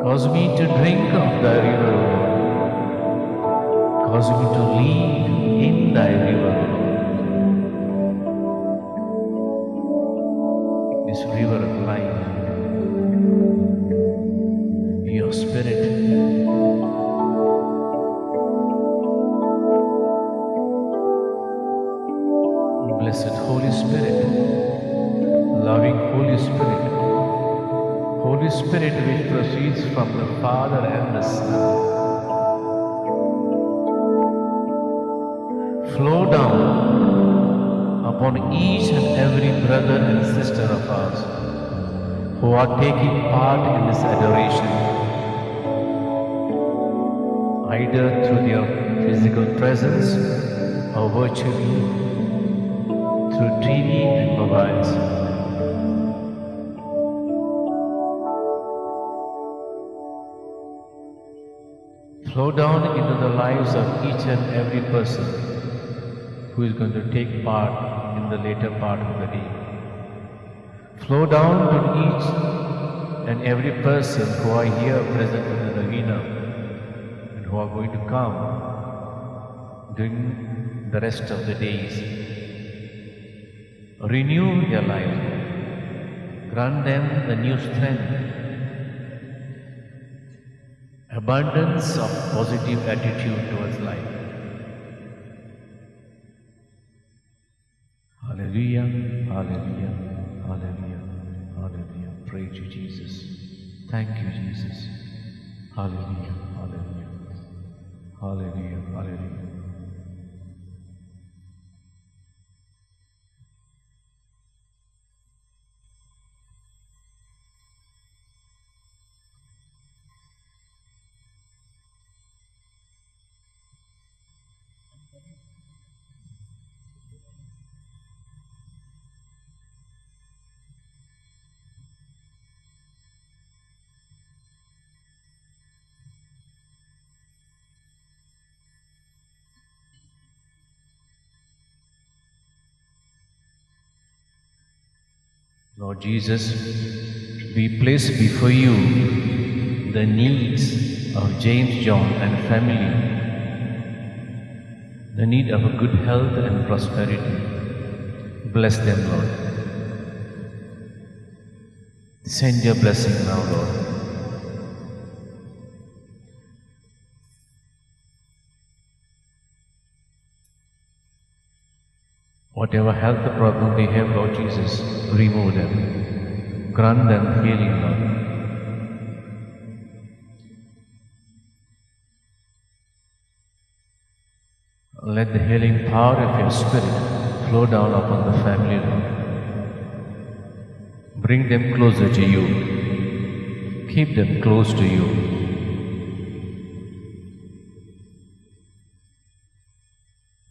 Cause me to drink of thy river, Lord. Cause me to live in thy river, Lord. This river of life, your spirit. Blessed Holy Spirit, loving Holy Spirit, Holy Spirit which proceeds from the Father and the Son, flow down upon each and every brother and sister of ours who are taking part in this adoration, either through their physical presence or virtually through TV and mobiles. Flow down into the lives of each and every person who is going to take part in the later part of the day. Flow down to each and every person who are here present in the novena and who are going to come during the rest of the days. Renew their lives. Grant them the new strength, abundance of positive attitude towards life. Hallelujah, hallelujah, hallelujah, hallelujah. Praise you, Jesus. Thank you, Jesus. Hallelujah, hallelujah, hallelujah, hallelujah. Lord Jesus, we place before you the needs of James John and family, the need of a good health and prosperity. Bless them, Lord. Send your blessing now, Lord. Whatever health problem they have, Lord Jesus, remove them. Grant them healing, Lord. Let the healing power of your Spirit flow down upon the family, Lord. Bring them closer to you. Keep them close to you.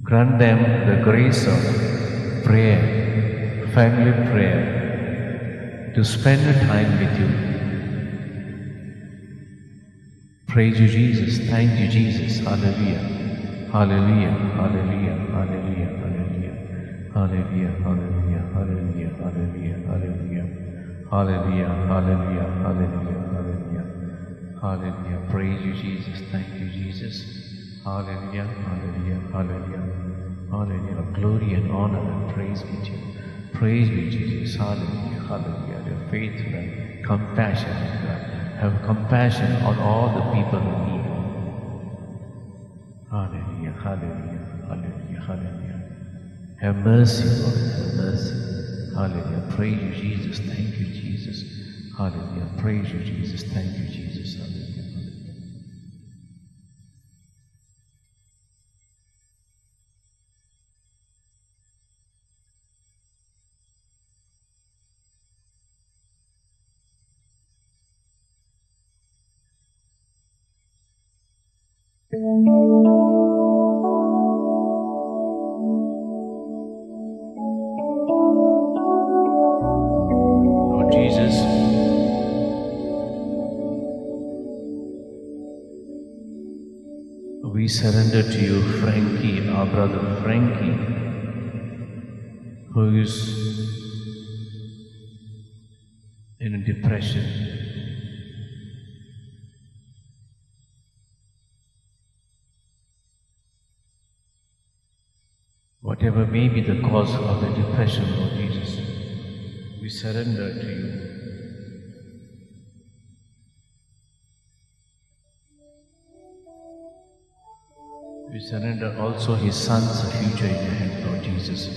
Grant them the grace of prayer, family prayer, to spend time with you. Praise you, Jesus. Thank you, Jesus. Hallelujah. Hallelujah. Hallelujah. Hallelujah. Hallelujah. Hallelujah. Hallelujah. Hallelujah. Hallelujah. Hallelujah. Hallelujah. Hallelujah. Hallelujah. Hallelujah. Hallelujah. Praise you, Jesus. Thank you, Jesus. Hallelujah. Hallelujah. Hallelujah. Hallelujah. Glory and honor and praise be to you. Praise be to Jesus. Hallelujah. Hallelujah. Your faithful and compassionate God. Have compassion on all the people in need. Hallelujah. Hallelujah. Hallelujah. Hallelujah. Have mercy, Lord. Have mercy. Hallelujah. Praise you, Jesus. Thank you, Jesus. Hallelujah. Praise you, Jesus. Thank you, Jesus. Hallelujah. Hallelujah. surrender to you Frankie, our brother Frankie, who is in a depression. Whatever may be the cause of the depression, Lord Jesus, we surrender to you. We surrender also his son's future in your hands, Lord Jesus.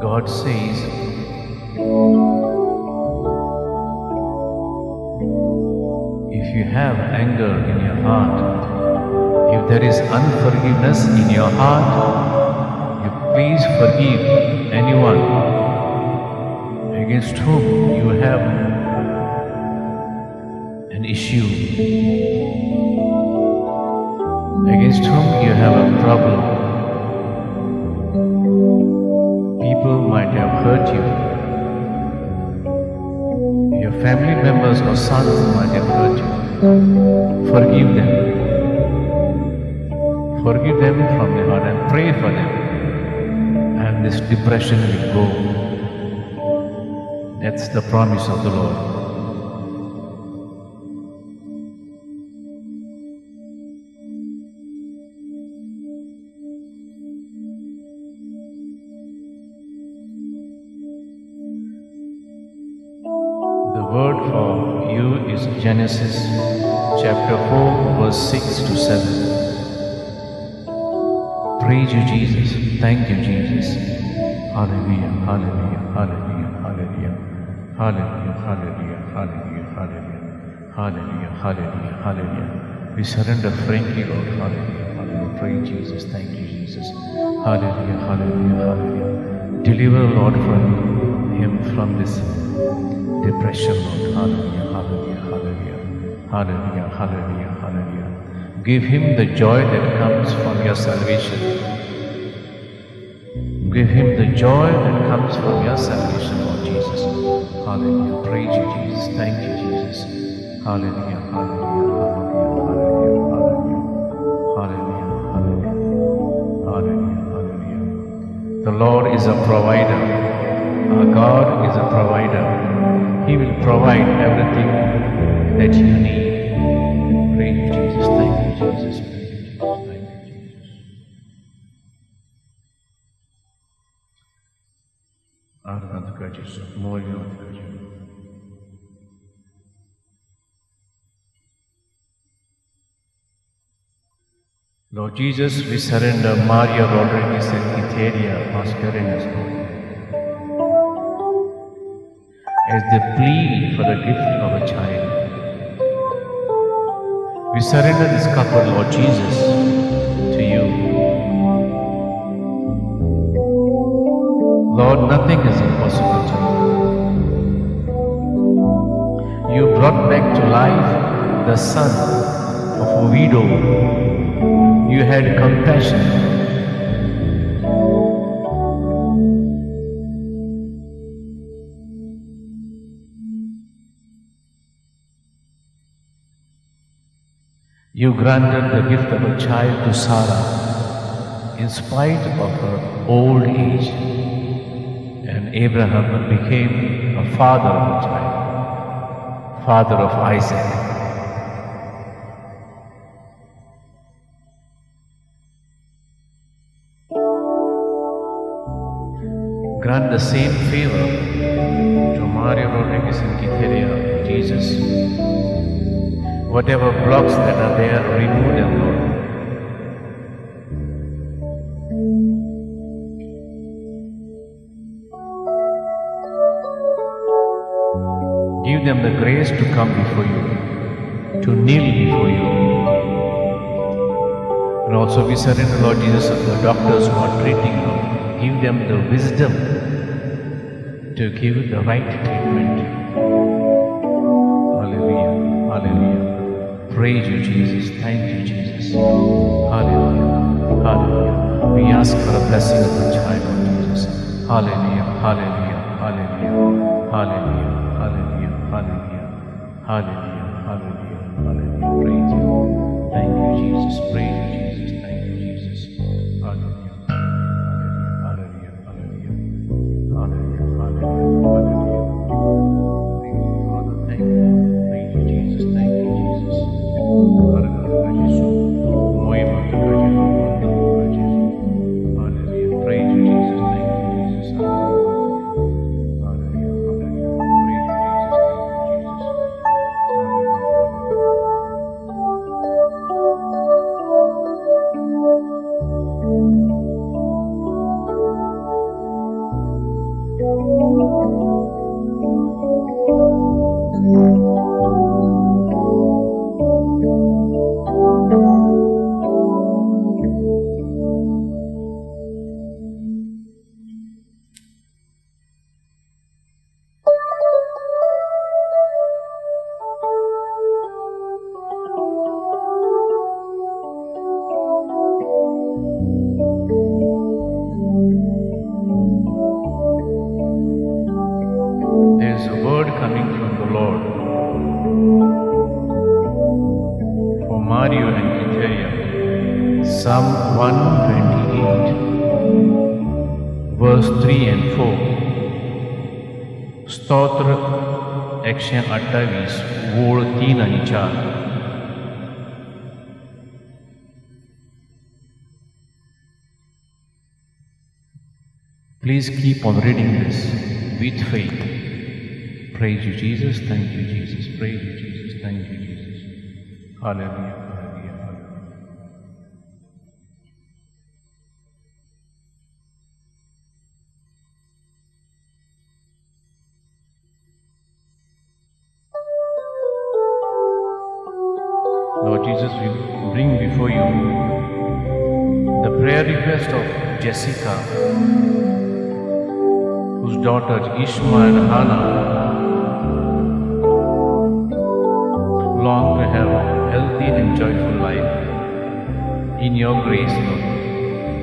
God says, if you have anger in your heart, if there is unforgiveness in your heart, you please forgive anyone against whom you have an issue, against whom you have a problem. People might have hurt you. Your family members or sons might have hurt you. Forgive them. Forgive them from the heart and pray for them. And this depression will go. That's the promise of the Lord. The word for you is Genesis chapter 4, verse 6 to 7. Praise you, Jesus. Thank you, Jesus. Hallelujah, hallelujah, hallelujah, hallelujah, hallelujah, hallelujah, hallelujah, hallelujah, hallelujah, hallelujah, hallelujah. We surrender Frankie, Lord. Hallelujah, hallelujah. Praise Jesus. Thank you, Jesus. Hallelujah, hallelujah, hallelujah. Deliver, Lord, from him from this depression, Lord. Hallelujah, hallelujah, hallelujah, hallelujah, hallelujah, hallelujah. Give him the joy that comes from your salvation. Give him the joy that comes from your salvation, Lord Jesus. Hallelujah. Praise you, Jesus. Thank you, Jesus. Hallelujah, hallelujah, hallelujah, hallelujah, hallelujah, hallelujah, hallelujah, hallelujah. The Lord is a provider. Our God is a provider. He will provide everything that you need. Praise you, Jesus. Thank you, Jesus. Praise you, Jesus. Thank you, Jesus. आराधना तुका जेजू, मोग तुका जेजू. Lord Jesus, we surrender Maria Rodriguez and Etheria Mascarenhas, Lord, as they plead for the gift of a child. We surrender this couple, Lord Jesus, to you. Lord, nothing is impossible to you. You brought back to life the son of a widow. You had compassion. You granted the gift of a child to Sarah in spite of her old age, and Abraham became a father of a child, father of Isaac. Grant the same favor to Mario Rodriguez and Quitéria, Jesus. Whatever blocks that are there, remove them, Lord. Give them the grace to come before you. to kneel before you. And also we surrender, Lord Jesus, the doctors who are treating, Lord. Give them the wisdom to give the right treatment. Hallelujah. Hallelujah. Praise you, Jesus. Thank you, Jesus. Hallelujah. Hallelujah. We ask for a blessing of the child, Lord Jesus. Hallelujah. Hallelujah. Hallelujah. Hallelujah. Hallelujah. Hallelujah. Hallelujah. Hallelujah. Hallelujah. Praise you. Thank you, Jesus. Praise you, Jesus. Thank you, Jesus. Hallelujah. Hallelujah. Hallelujah. Hallelujah. Hallelujah. Hallelujah. Thank you, Father. Thank you. Praise you, Jesus. Thank you, Jesus. Hallelujah. Praise you, Jesus. Thank you, Jesus. Hallelujah. Hallelujah. Praise you, Jesus. Thank you, Jesus. Hallelujah. There is a word coming from the Lord for Mario and Quiteria. Psalm 128, verse 3 and 4. स्तोत्र 128, ओळ 3 आणि 4. Please keep on reading this with faith. Praise you, Jesus. Thank you, Jesus. Praise you, Jesus. Thank you, Jesus. Hallelujah. Hallelujah. Hallelujah. Lord Jesus, we bring before you the prayer request of Jessica, whose daughters Ishma and Hannah long to have a healthy and joyful life. In your grace, Lord.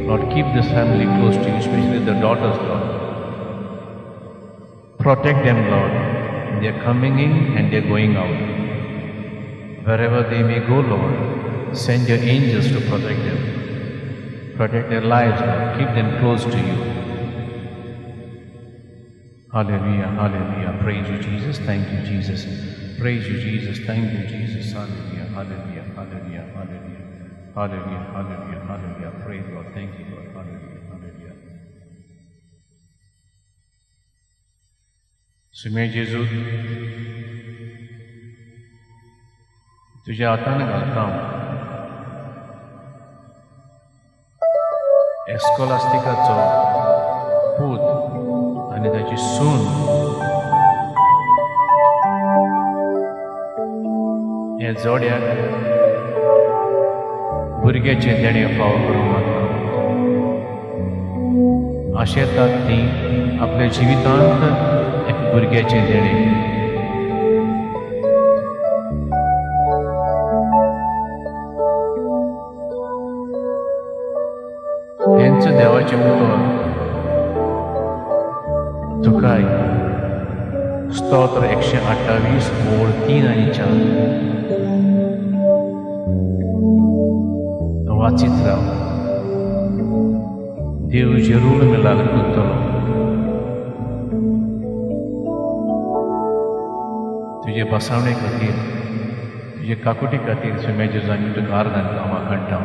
Lord, keep this family close to you, especially the daughters, Lord. Protect them, Lord. They are coming in and they are going out. Wherever they may go, Lord, send your angels to protect them. Protect their lives, Lord. Keep them close to you. Hallelujah, hallelujah. Praise you, Jesus. Thank you, Jesus. Praise you, Jesus. Thank you, Jesus. Hallelujah, hallelujah, hallelujah, hallelujah. Hallelujah, hallelujah, hallelujah. Praise Lord. Thank you, Lord. Hallelujah, hallelujah. सुमे जेजू, तुझ्या हातान घालता हांव एस्कोलास्तिकाचो पूत आनी ताची सून हे जोड्याक भुरग्याचें देणें फावो करूंक मागता. आशेतात ती आपल्या जिवितांत एक भुरग्याचें देणें. हेंच देवाचें उतर तुकाय स्तोत्र 128 ओळ 3 आनी 4 वाचीत राव. देव जरूर मिलाल करतलो. तुजे बसावणे खातीर, तुजे काकुटी खातीर सुम्या जेजू आमी तुका आर्गां वाखाणटा.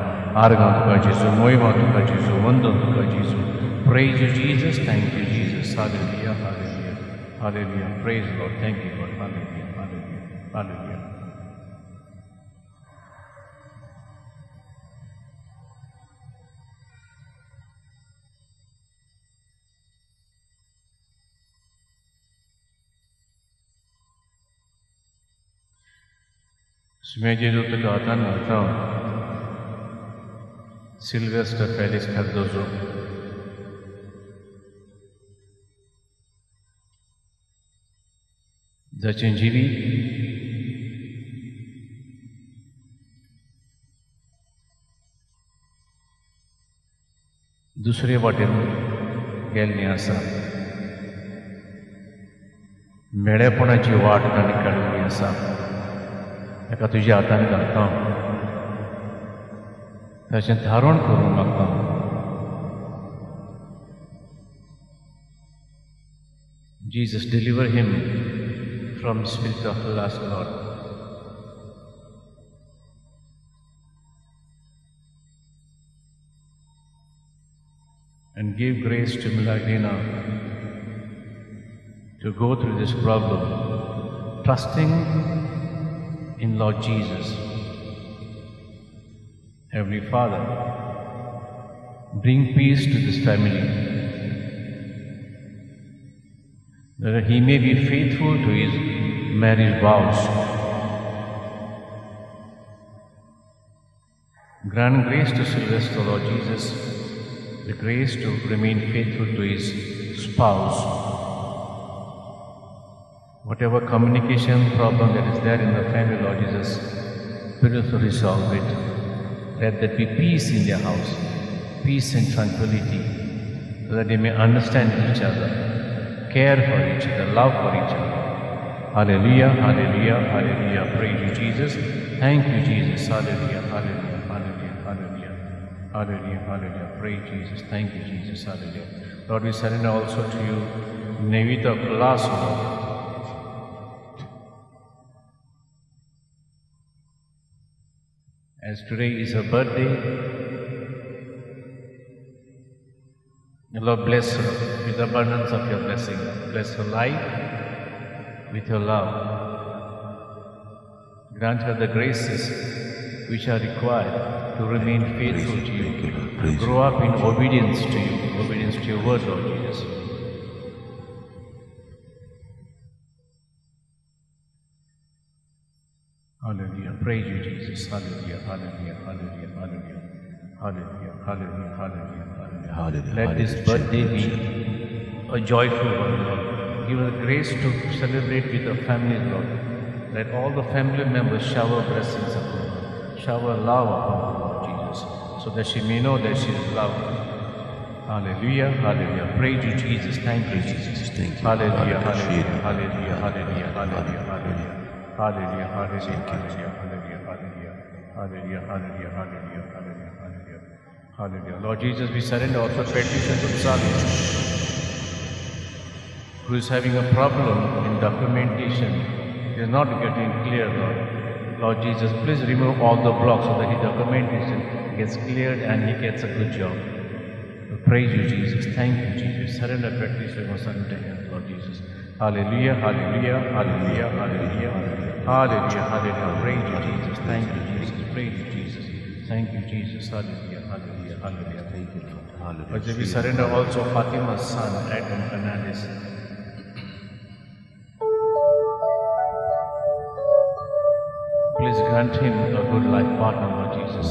आर्गां तुका जेजू, मोहिमा तुका जेजू, वंदन तुका जेजू. Praise you, Jesus. Thank you, Jesus. Hallelujah, hallelujah, hallelujah. Praise Lord. Thank you, Lord. Hallelujah, hallelujah, hallelujah. सुमे जेजू तुका हातान घालता सिल्वेस्टर फेलिक्स कार्दोजो जाचें जिवीत दुसरे वाटेन गेल्लें आसा, मेळेपणाची वाट ताणें काडिल्ली आसा, ताका तुज्या हातान घालता, ताचें धारण करूंक मागता. Jesus, deliver him from the spirit of the last Lord. And give grace to Milagrina to go through this problem, trusting in Lord Jesus. Heavenly Father, bring peace to this family, that he may be faithful to his marriage vows. Grant grace to Sylvester, Lord Jesus, the grace to remain faithful to his spouse. Whatever communication problem that is there in the family, Lord Jesus, please resolve it. Let there be peace in their house, peace and tranquility, so that they may understand each other, care for each other, love for each other. Hallelujah, hallelujah, hallelujah. Praise you, Jesus. Thank you, Jesus. Hallelujah, hallelujah, hallelujah, hallelujah. Hallelujah, hallelujah. Praise Jesus. Thank you, Jesus. Hallelujah. Lord, we surrender also to you Nevita Colasso, Lord. As today is her birthday, Lord, bless her with abundance of your blessing. Bless her life with your love. Grant her the graces which are required to remain faithful to you, to grow up in obedience to you, obedience to your word, Lord Jesus. Hallelujah. Praise you, Jesus. Hallelujah. Hallelujah. Hallelujah. Hallelujah. Hallelujah. Hallelujah. Hallelujah. Hallelujah. Let this birthday be a joyful one, Lord. Give her grace to celebrate with her family, Lord. Let all the family members shower blessings upon her, shower love upon her, Lord Jesus, so that she may know that she is loved. Hallelujah, hallelujah. Praise you, Jesus. Thank you, Jesus. Thank you. Hallelujah, hallelujah, hallelujah, hallelujah, hallelujah, hallelujah. Hallelujah, hallelujah, hallelujah, hallelujah, hallelujah, hallelujah, hallelujah, hallelujah, hallelujah, hallelujah. Lord Jesus, we surrender also Patricia Gonzalez, who is having a problem in documentation. It is not getting clear, Lord. Lord Jesus, please remove all the blocks so that his documentation gets cleared and he gets a good job. We praise you, Jesus. Thank you, Jesus. Surrender Patricia Gonzalez to him, Lord Jesus. Hallelujah, hallelujah, hallelujah, hallelujah, hallelujah, hallelujah. Praise you, Jesus. Thank you, Jesus. Praise you, Jesus. Thank you, Jesus. Hallelujah, hallelujah, hallelujah. Thank you, Lord. Hallelujah. But we surrender also Fatima's son, Edwin Fernandez. Please grant him a good life partner, Lord Jesus.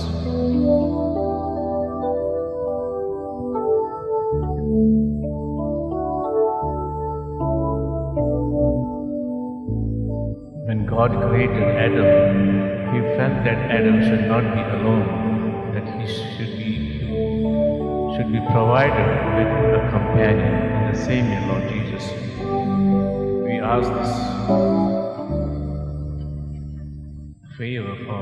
When God created Adam, he felt that Adam should not be alone, that he should be provided with a companion. In the same way, Lord Jesus, we ask this favor for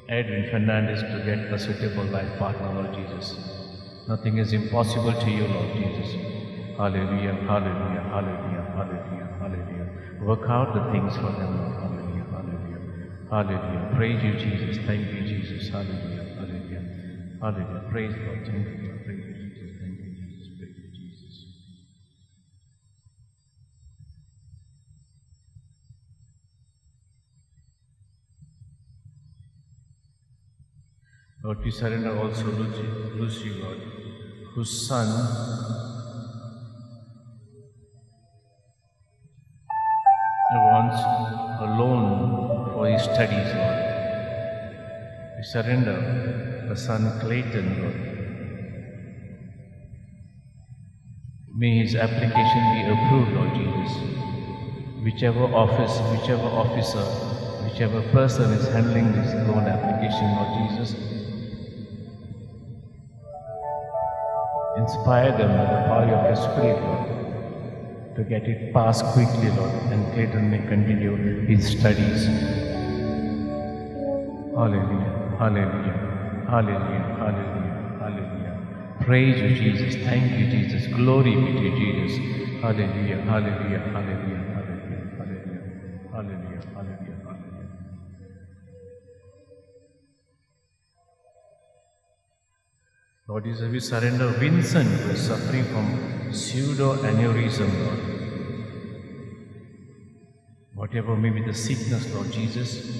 Edwin Fernandez to get a suitable life partner, Lord Jesus. Nothing is impossible to you, Lord Jesus. Hallelujah, hallelujah, hallelujah, hallelujah, hallelujah. Work out the things for them, Lord. Hallelujah, hallelujah, hallelujah. Praise you, Jesus. Thank you, Jesus. Hallelujah, hallelujah, hallelujah. Praise Lord. Thank you, Lord. Praise you, Jesus. Thank you, Jesus. Praise you, Jesus. Lord, we surrender also Lucy, Lord, whose son wants a loan for his his studies, Lord. We surrender her son Clayton, Lord. May his application be approved, Lord Jesus. Whichever office, whichever officer, whichever person is handling this loan application, Lord Jesus, inspire them with the power of your Spirit, Lord, to get it passed quickly, Lord, and Clayton may continue his studies. Hallelujah, hallelujah, hallelujah, hallelujah, hallelujah. Praise you, Jesus. Thank you, Jesus. Glory be to Jesus. Hallelujah, hallelujah, hallelujah, hallelujah, hallelujah, hallelujah, hallelujah, hallelujah. Lord Jesus, we surrender Vincent, who is suffering from pseudoaneurysm, Lord. Whatever may be the sickness, Lord Jesus,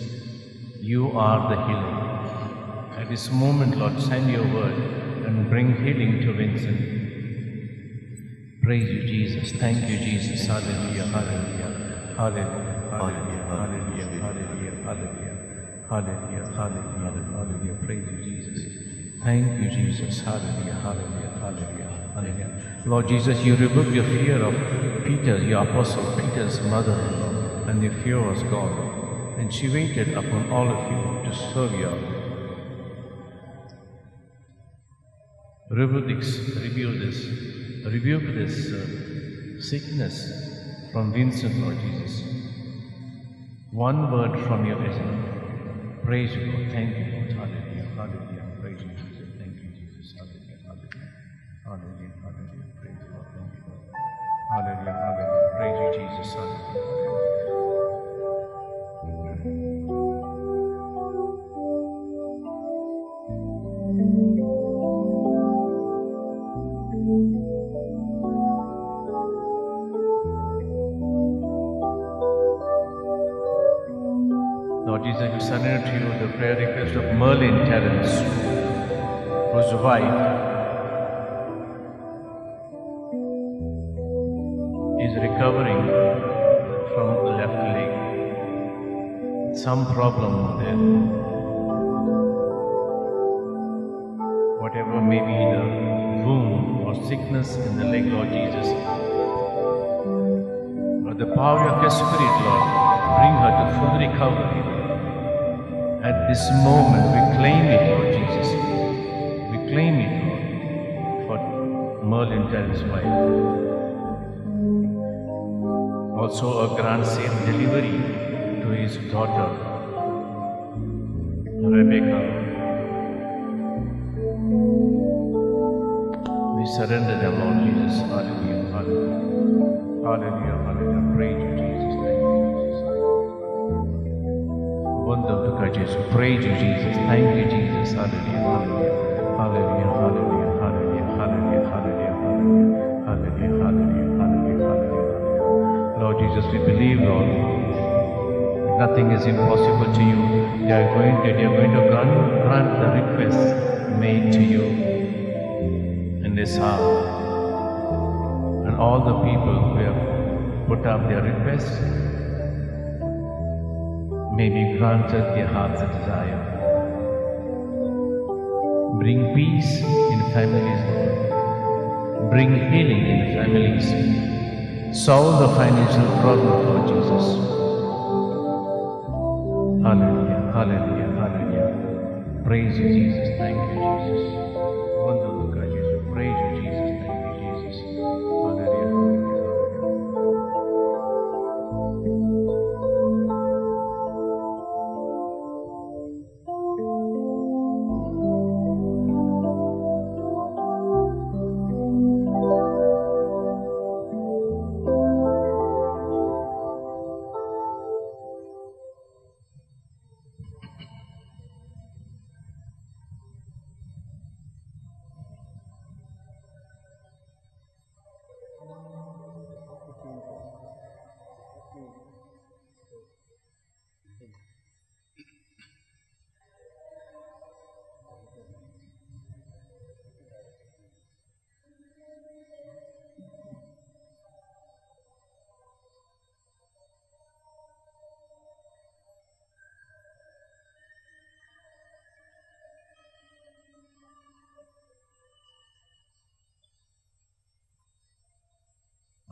you are the healer. At this moment, Lord, send your word and bring healing to Vincent. Praise you, Jesus. Thank you, Jesus. Hallelujah, hallelujah, hallelujah, hallelujah, hallelujah, hallelujah, hallelujah, hallelujah, hallelujah, hallelujah. Praise you, Jesus. Thank you, Jesus. Hallelujah, hallelujah, hallelujah, hallelujah. Lord Jesus, you rebuked the fear of Peter, your apostle, Peter's mother-in-law, and the fear was gone. And she waited upon all of you to serve you. Rebuke this sickness from Vincent, Lord Jesus. One word from you is enough. Praise you, Lord. Thank you, Lord. Hallelujah, hallelujah. Praise you, Jesus. Thank you, Jesus. Hallelujah, hallelujah, hallelujah, hallelujah. Praise you, Lord. Thank you, Lord. Hallelujah, hallelujah. Praise you, Jesus. Hallelujah, hallelujah. Lord Jesus, we surrender to you the prayer request of Merlin Terence, whose wife is recovering from left leg. Some problem there. Whatever may be the wound or sickness in the leg, Lord Jesus, but the power of your Spirit, Lord, bring her to full recovery. At this moment, we claim it, Lord Jesus. We claim it, Lord, for Merlin Terrence's wife. Also, a grant safe delivery to his daughter, Rebecca. We surrender them, Lord Jesus. Hallelujah, hallelujah, hallelujah, hallelujah. Praise you, Jesus. Thank you, Jesus. Wonderful Jesus. Praise you, Jesus. Thank you, Jesus. Hallelujah, hallelujah, hallelujah, hallelujah, hallelujah, hallelujah, hallelujah, hallelujah, hallelujah, hallelujah, hallelujah. Lord Jesus, we believe, Lord, nothing is impossible to you. They are going to grant the request made to you in this hour. And all the people who have put up their requests may be granted their heart's desire. Bring peace in families, Lord. Bring healing in families. Solve the financial problem, Lord Jesus. Hallelujah, hallelujah, hallelujah. Praise you, Jesus. Thank you, Jesus. Wonderful God, Jesus. Praise you, Jesus. Thank you, Jesus. Hallelujah, hallelujah, hallelujah.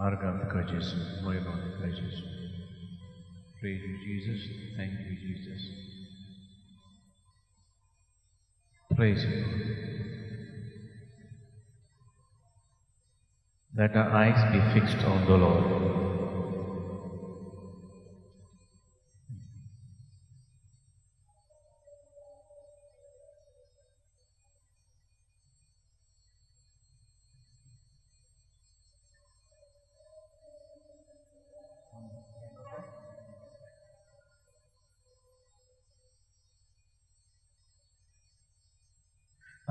आर्गां तुका जेजू, मोयमा तुका जेजू. Praise you, Jesus. Thank you, Jesus. Praise you, Lord. Let our eyes be fixed on the Lord.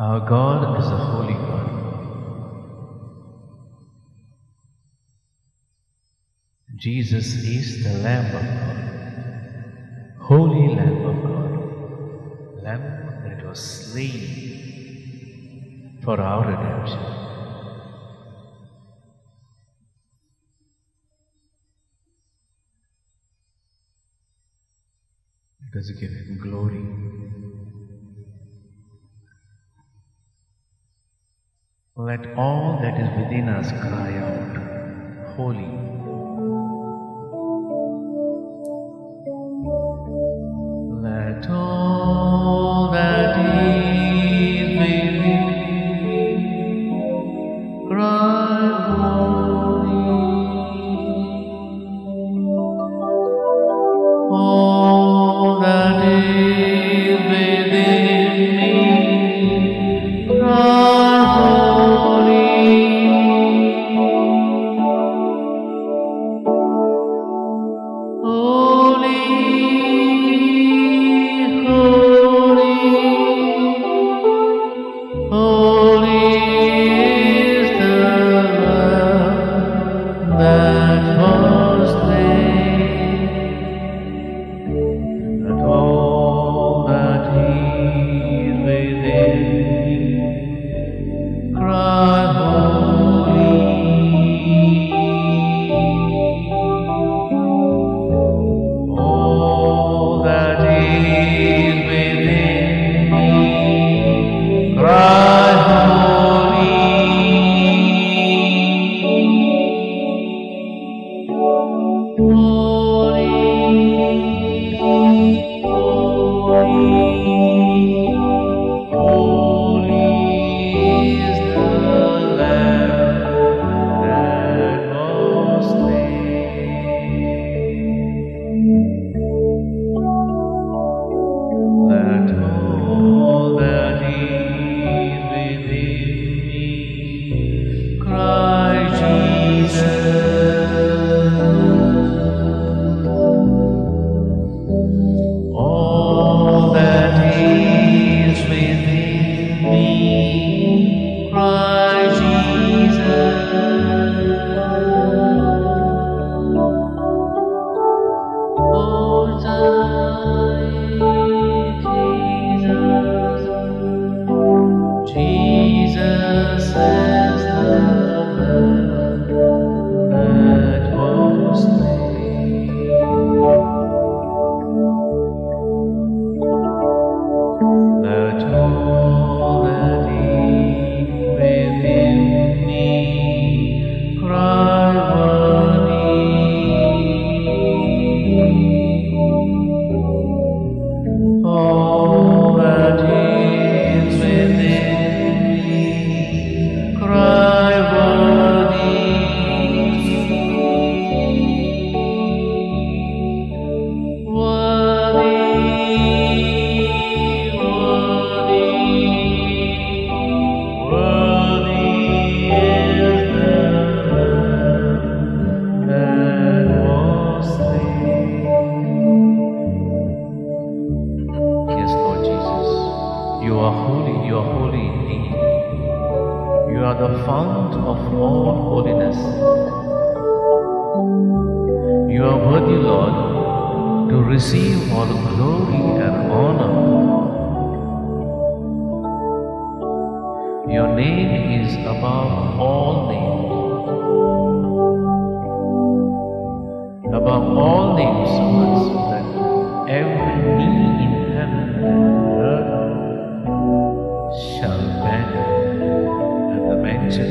Our God is a holy God. Jesus is the Lamb of God, holy Lamb of God, Lamb that was slain for our redemption. Let us give Him glory. Let all that is within us cry out, holy. Let all that is within me cry holy. All that is within me cry holy. Holy, holy, holy is the Lamb that was slain. Let all that is within me cry holy. All that is within me cry holy. Holy, holy, holy is the Lamb that was slain. Let all that is within me cry, Jesus. All that is within me cry, Jesus. Oh, Jesus, Jesus is the Lamb that was slain. Let all that is within me cry worthy. All that is within me cry worthy. Worthy, worthy, worthy is the Lamb that was slain. Yes, Lord Jesus, you are holy, you are holy indeed. You are the fount of all holiness. You are worthy, Lord, to receive all glory and honor. Your name is above all names. Above all names, so much so that every knee in heaven and earth shall bend at the mention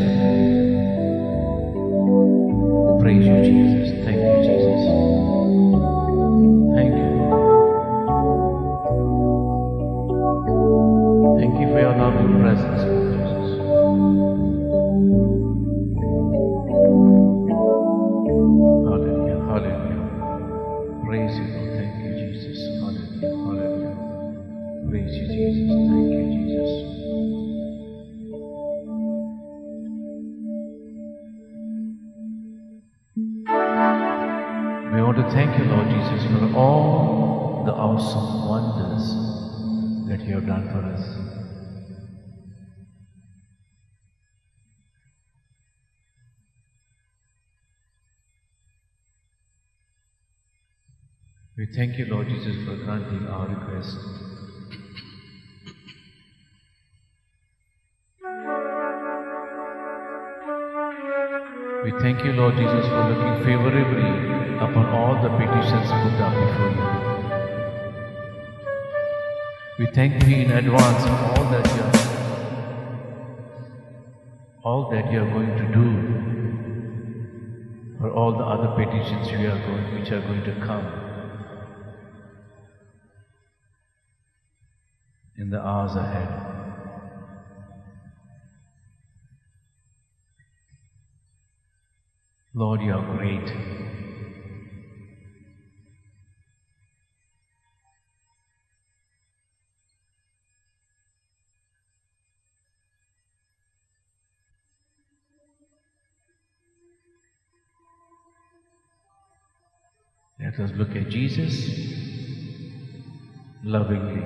Thank you for your loving presence, Lord Jesus. Hallelujah, hallelujah. Praise you, Lord. Thank you, Jesus. Hallelujah, hallelujah. Praise you, Jesus. Thank you, Jesus. We want to thank you, Lord Jesus, for all the awesome wonders that you have done for us. We thank you, Lord Jesus, for granting our request. We thank you, Lord Jesus, for looking favorably upon all the petitions put up before you. We thank you in advance for all that you are going to do for all the other petitions which are going to come in the hours ahead. Lord, you are great. Let us look at Jesus lovingly.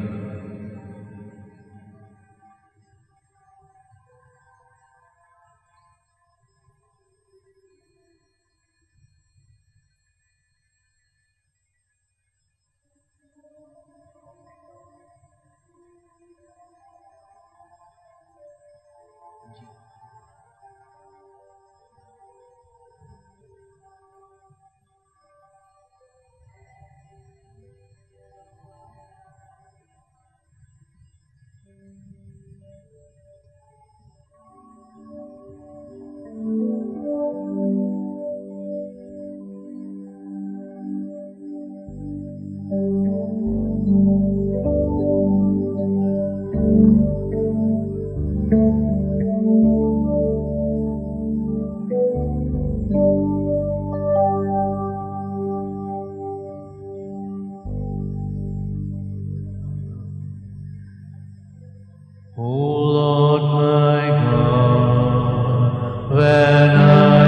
O Lord my God, when I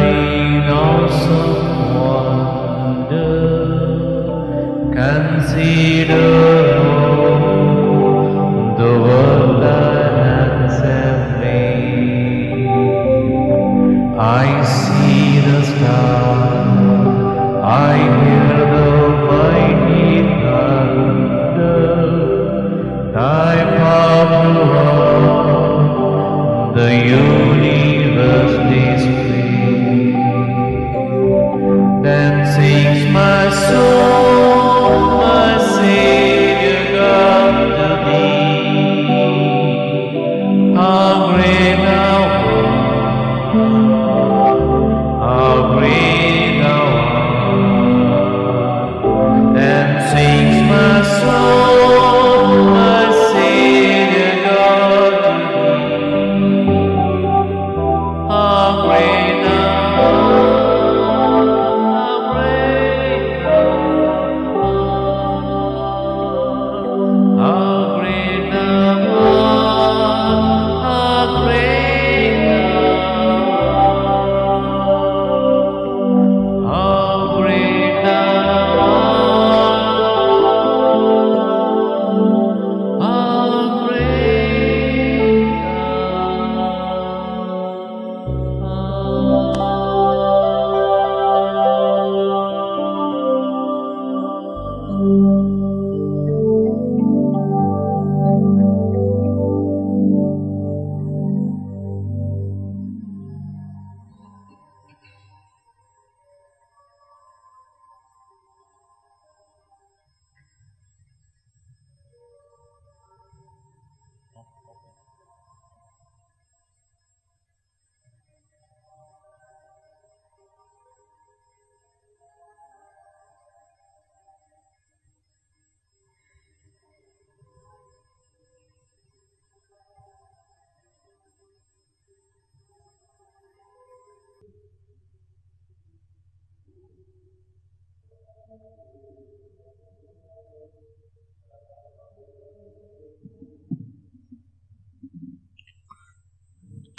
in awesome wonder consider all the world thy hands have made, I see the stars, I hear the mighty thunder, thy power throughout the universe display. Then sings my soul, my Savior God, to thee. How great thou art, how great thou art. Then sings my soul, my Savior God, to thee. How great thou art, how great thou art, how great thou art, how great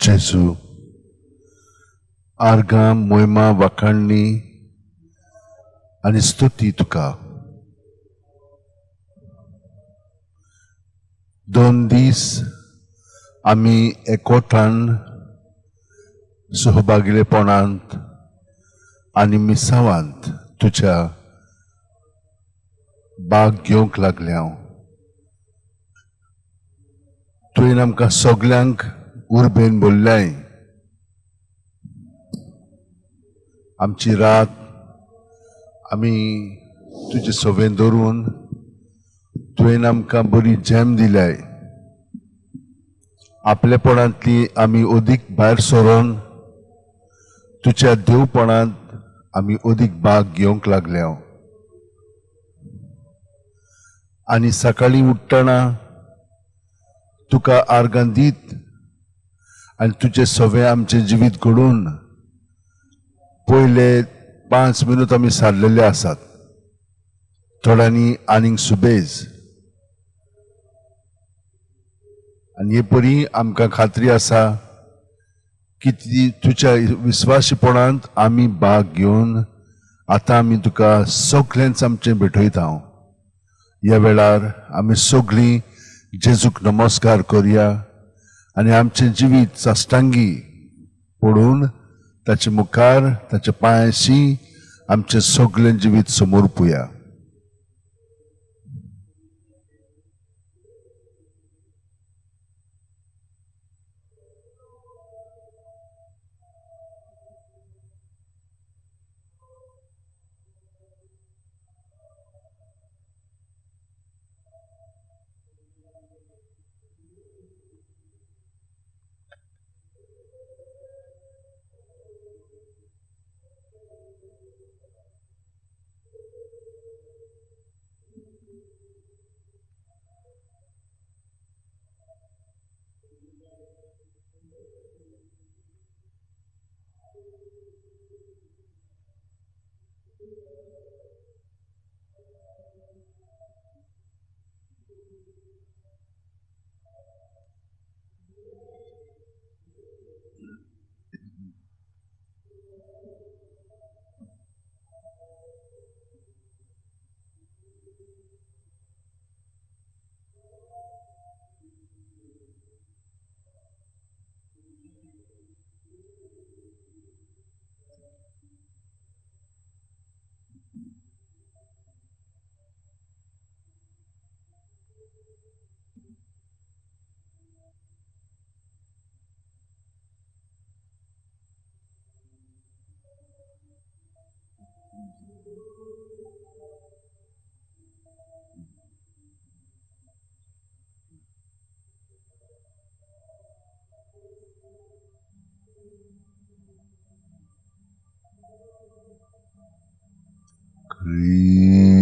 जेजू, आर्गां मोहिमा वाखाणणी आनी स्तुती तुका. 2 दीस आमी एकवटान सहभागिलेपणांत आनी मिसावांत तुज्या भाग घेवंक लागल्या. तुवें आमकां सगल्यांक उर्बेन बोल्ल्याय. आमची रात आमी तुजे सवें धरून तुवें आमकां बरी जेम दिल्याय. आपलेपणांतली आमी अदीक भायर सरून तुज्या देवपणांत आमी अदीक भाग घेवंक लागल्या. आनी सकाळीं उठ्ठना तुका आर्गां दीत आनी तुजें सवें आमचें जिवीत घडोवन पयले 5 मिनट आमी सारलेले आसात. थोड्यांनी आनीक सुबेज. आनी हे परी आमकां खात्री आसा की तुज्या विस्वासीपणांत आमी भाग घेवन आतां आमी तुका सगळ्यांच आमचें भेटयता. ह्या वेळार आमी सगळीं जेजूक नमस्कार करया आनी आमचें जिवीत साश्टांगी पडून ताचे मुखार ताच्या पांयांशी आमचें सगळें जिवीत समर्पुया.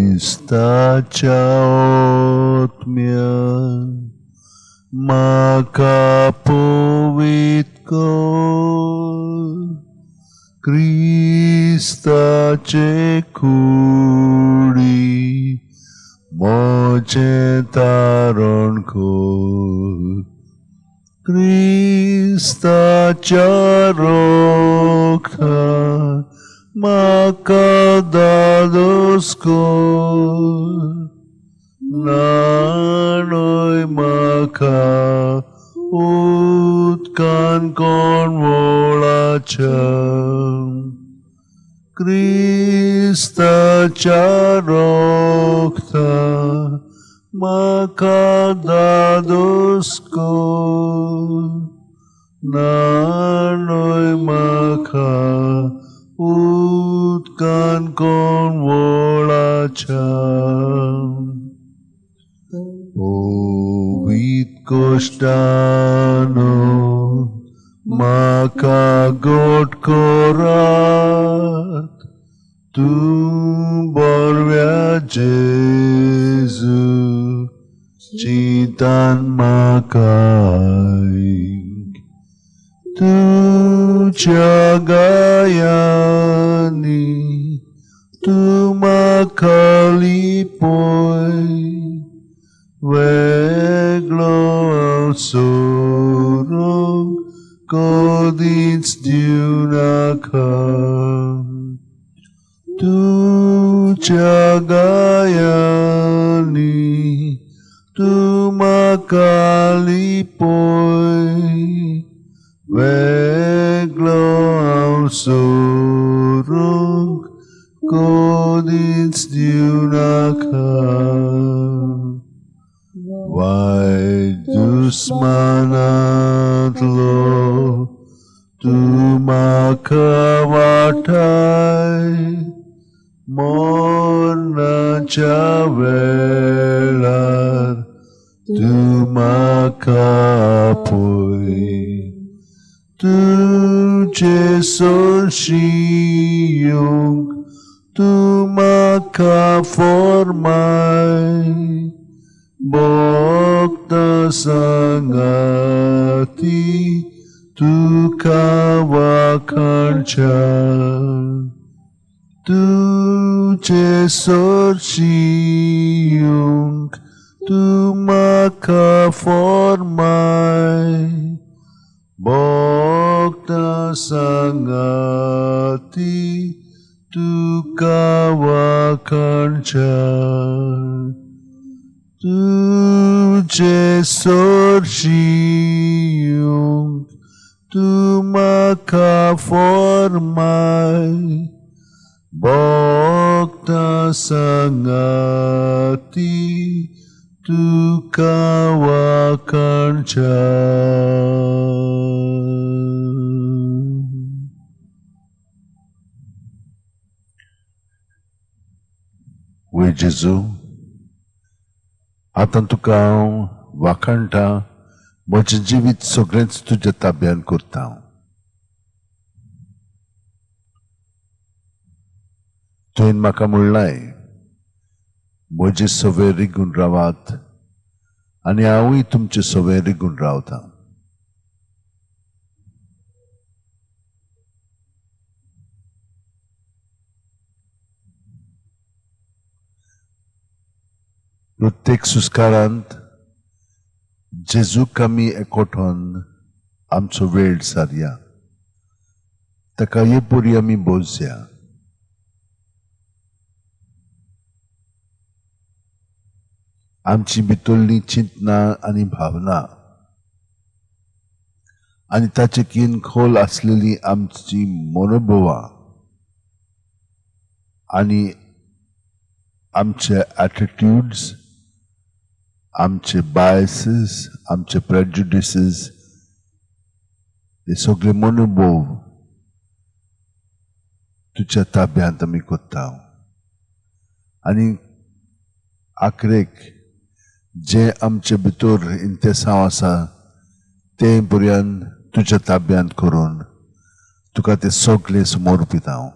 क्रिस्ताच्या आत्म्यान म्हाका पवित्र कर, क्रिस्ताचे कुडी म्हजें तारण कर, क्रिस्ताच्या रक्तान म्हाका दादोस कर, न्हाणय म्हाका उदकान कोणवळाच्या, क्रिस्ताच्या रक्तान म्हाका दादोस कर, न्हाणय म्हाका उदकान कोणवळाच्या. पवित्र कोश्टानो म्हाका गोट करात, तूं बरव्या जेजू चिंतान म्हाका, तुज्या गायांनी तूं म्हाका लिपय, वेगळो हांव सोरूंक कदींच दिवनाका. तुज्या गायांनी तूं म्हाका लिपय, वेगळो हांव सोरूंक कदींच दिवनाका. वायट दुस्मानांतलो तूं म्हाका वाटाय, मरणाच्या वेळार तूं म्हाका पळय. तुजे सरशी येवंक तूं म्हाका फॉर्माय, भोगता सांगाती तुका वाखाणच्या. तुजे सरशी येवंक तूं म्हाका फॉर्माय, भोगता सांगाती तुका वाखाणच्या. तुजे सरशी येवंक तूं म्हाका फॉर्माय, भोगता सांगाती तुका वाखाणच्या. वय जेजू, आतां तुका हांव वाखाणटा, म्हजें जिवीत सगळेंच तुज्या ताब्यान करता. तुवें म्हाका म्हणलाय, म्हजे सवे रिगून रावात आनी हांवूय तुमचे सवे रिगून रावता. प्रत्येक सुस्कारांत जेजूक आमी एकवटून आमचो वेळ सारया, ताका हे परी आमी बोजया. आमची भितरली चिंतना आनी भावना आनी ताचे कीन खोल आसलेली आमची मनोभवां आनी आमचे एटिट्यूड्स, आमचे बायसीस, आमचे प्रेजुडिसीस, हे सगळे मनोभव तुज्या ताब्यांत आमी करता. आनी आखरेक जें आमचे भितर इंतेसांव आसा तें पर्यंत तुज्या ताब्यांत करून तुका तें सगळें समर्पीत हांव.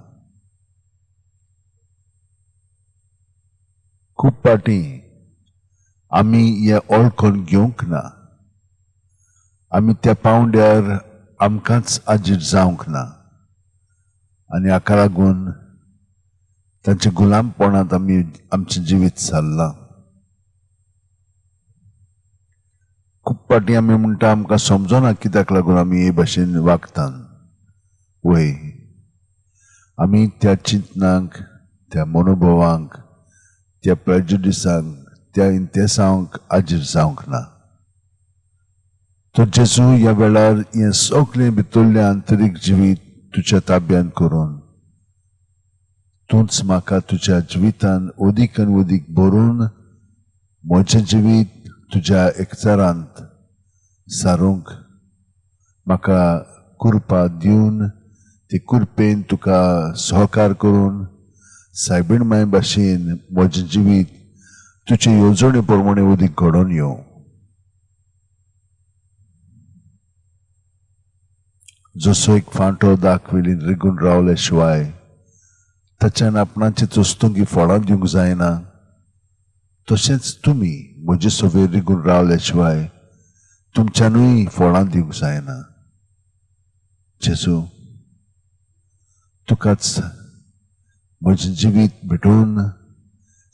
खूब फावटी आमी हें ओळखून घेवंक ना, आमी त्या पावंड्यार आमकांच आजीर जावंक ना आनी हाका लागून तांच्या गुलामपणांत आमी आमचें जिवीत सारलां. खूब फावटी आमी म्हणटा आमकां समजना कित्याक लागून आमी हे भाशेन वागतात. वय, आमी त्या चिंतनांक, त्या मनोभवांक, त्या प्रेजुडिसांक, त्या इंतेसांक आजीर जावंक ना. तर जेजू ह्या वेळार हें सगळें भितरलें आंतरीक जिवीत तुज्या ताब्यांत करून तूंच म्हाका तुज्या जिवितान अदीक आनी अदीक भरून म्हजें जिवीत तुज्या एकचारांत सारूंक म्हाका कृपा दिवन ते कृपेन तुका सहकार करून सायबीण माय भाशेन म्हजें जिवीत तुजे येवजणे प्रमाणे अदीक घडोवन येवं. जसो एक फांटो दाखवेलीन रिगून रावले शिवाय ताच्यान आपणाचे चोस्तुंगी फळां दिवंक जायना, तशेंच तुमी म्हजे सवेर रिगून रावले शिवाय तुमच्यानूय फळां दिवंक जायना. जेजू, तुकाच म्हजें जिवीत भेटोवन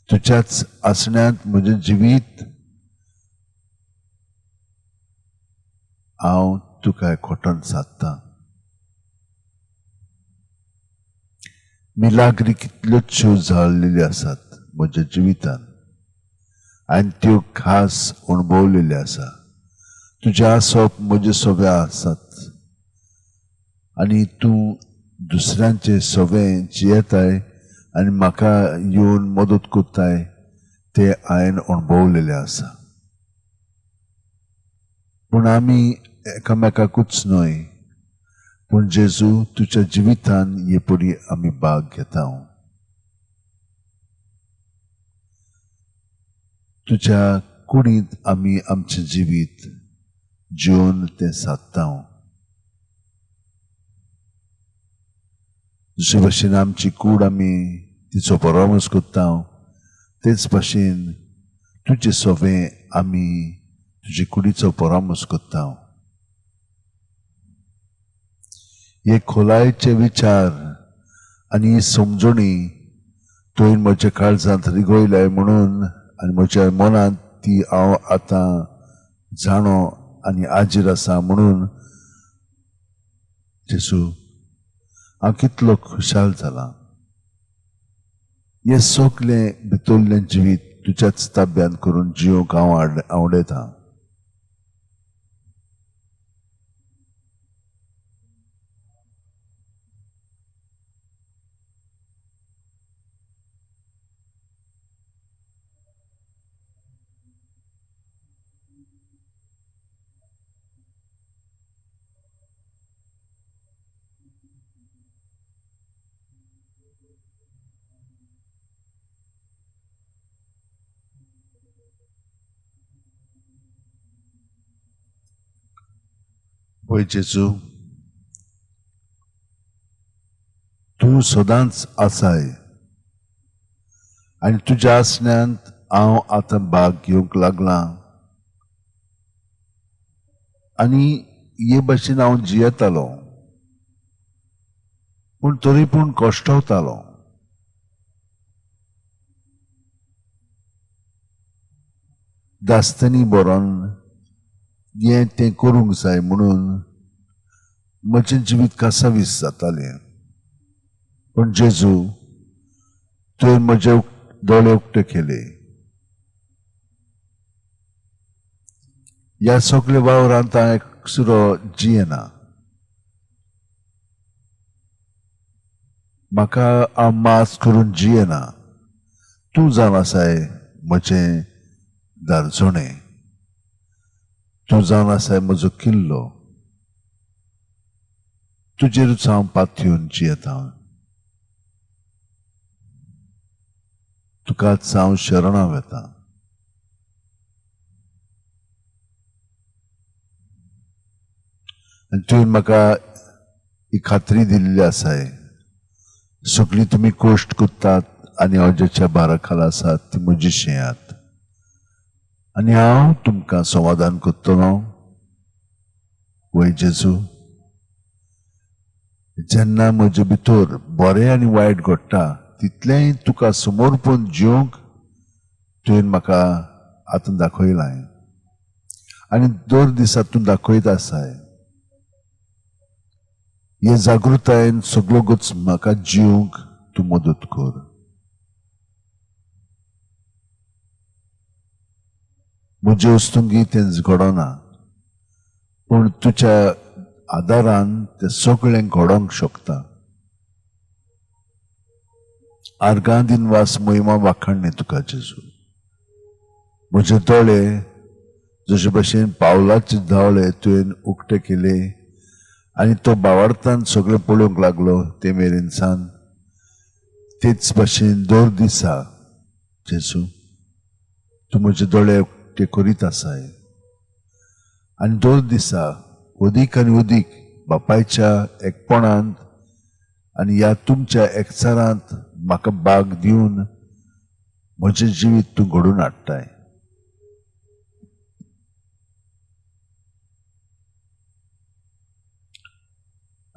तुज्याच आसण्यांत म्हजें जिवीत हांव तुका एकवटान सादता. मिलाग्री कितल्योचश्यो जाल्लेल्यो आसात म्हज्या जिवितान आनी त्यो खास अणभवलेल्यो आसा. तुजें आसप म्हजे सगळे आसात आनी तूं दुसऱ्यांचे सगळें जियेताय आनी म्हाका येवन मदत करताय ते हांवें अणभवलेलें आसा. पूण आमी एकामेकाकूच न्हय, पूण जेजू तुज्या जिवितान हे परी आमी भाग घेता. तुज्या कुडींत आमी आमचें जिवीत जिवन तें सादता. जशे भशेन आमची कूड आमी तिचो परामर्श करता, तेच भशेन तुजे सवें आमी तुजे कुडीचो परामर्श करता. हे खोलायेचे विचार आनी समजणी तुवें म्हज्या काळजांत रिगयलाय म्हणून आनी म्हज्या मनांत ती हांव आतां जाणो आनी आजीर आसा म्हणून जेजू हांव कितलो खुशाल जाला. हें सगलें भितरलें जिवीत तुज्याच ताब्यांत करून जिवंक हांव आवडयतां. पळय जेजू, तूं सदांच आसाय आनी तुज्या आसण्यांत हांव आतां भाग घेवंक लागलां आनी हे भशेन हांव जियेतालो, पूण तरी पूण कश्टवतालो. दास्तनी बरोवन हें तें करूंक जाय म्हणून म्हजें जिवीत कासावीस जातालें. पूण जेजू तुवें म्हजे दोळे उक्ते केले. ह्या सगल्या वावरांत हांव एकसुरो जियेना. म्हाका हांव मास करून जियेना. तूं जावन आसाय म्हजें दारजोणें, तूं जावन आसाय म्हजो किल्लो. तुजेरूच हांव पातयेवन जियेता. तुकाच हांव शरणां वता. आनी तुवें म्हाका ही खात्री दिल्ली आसाय, सगळीं तुमी कश्ट करतात आनी अजाच्या भारा खाला आसात ती म्हजी शेयात आनी हांव तुमकां समाधान करतलो. वय जेजू, जेन्ना म्हजे भितर बरें आनी वायट घडटा तितलेंय तुका समर्पण जिवंक तुवें म्हाका आतां दाखयलां आनी दर दिसा तूं दाखयत आसाय. हे जागृतायेन सगळो गच म्हाका जिवंक तूं मदत कर. म्हजे वस्तुंगी तें घडना, पूण तुज्या आदारान तें सगळें घडोवंक शकता. आर्गां दिनवास मोहिमा वाखाणणे तुका जेजू. म्हजे दोळे जशे भशेन पावलाचे दोळे तुवें उक्ते केले आनी तो बावार्थान सगळें पळोवंक लागलो ते मेरेन सान, तेच भशेन दर दिसा जेजू तूं म्हजे दोळे उक्ते करीत आसाय आनी दर दिसा अदीक आनी अदीक बापायच्या एकपणांत आनी ह्या तुमच्या एकचारांत म्हाका भाग दिवन म्हजें जिवीत तूं घडोवन हाडटाय.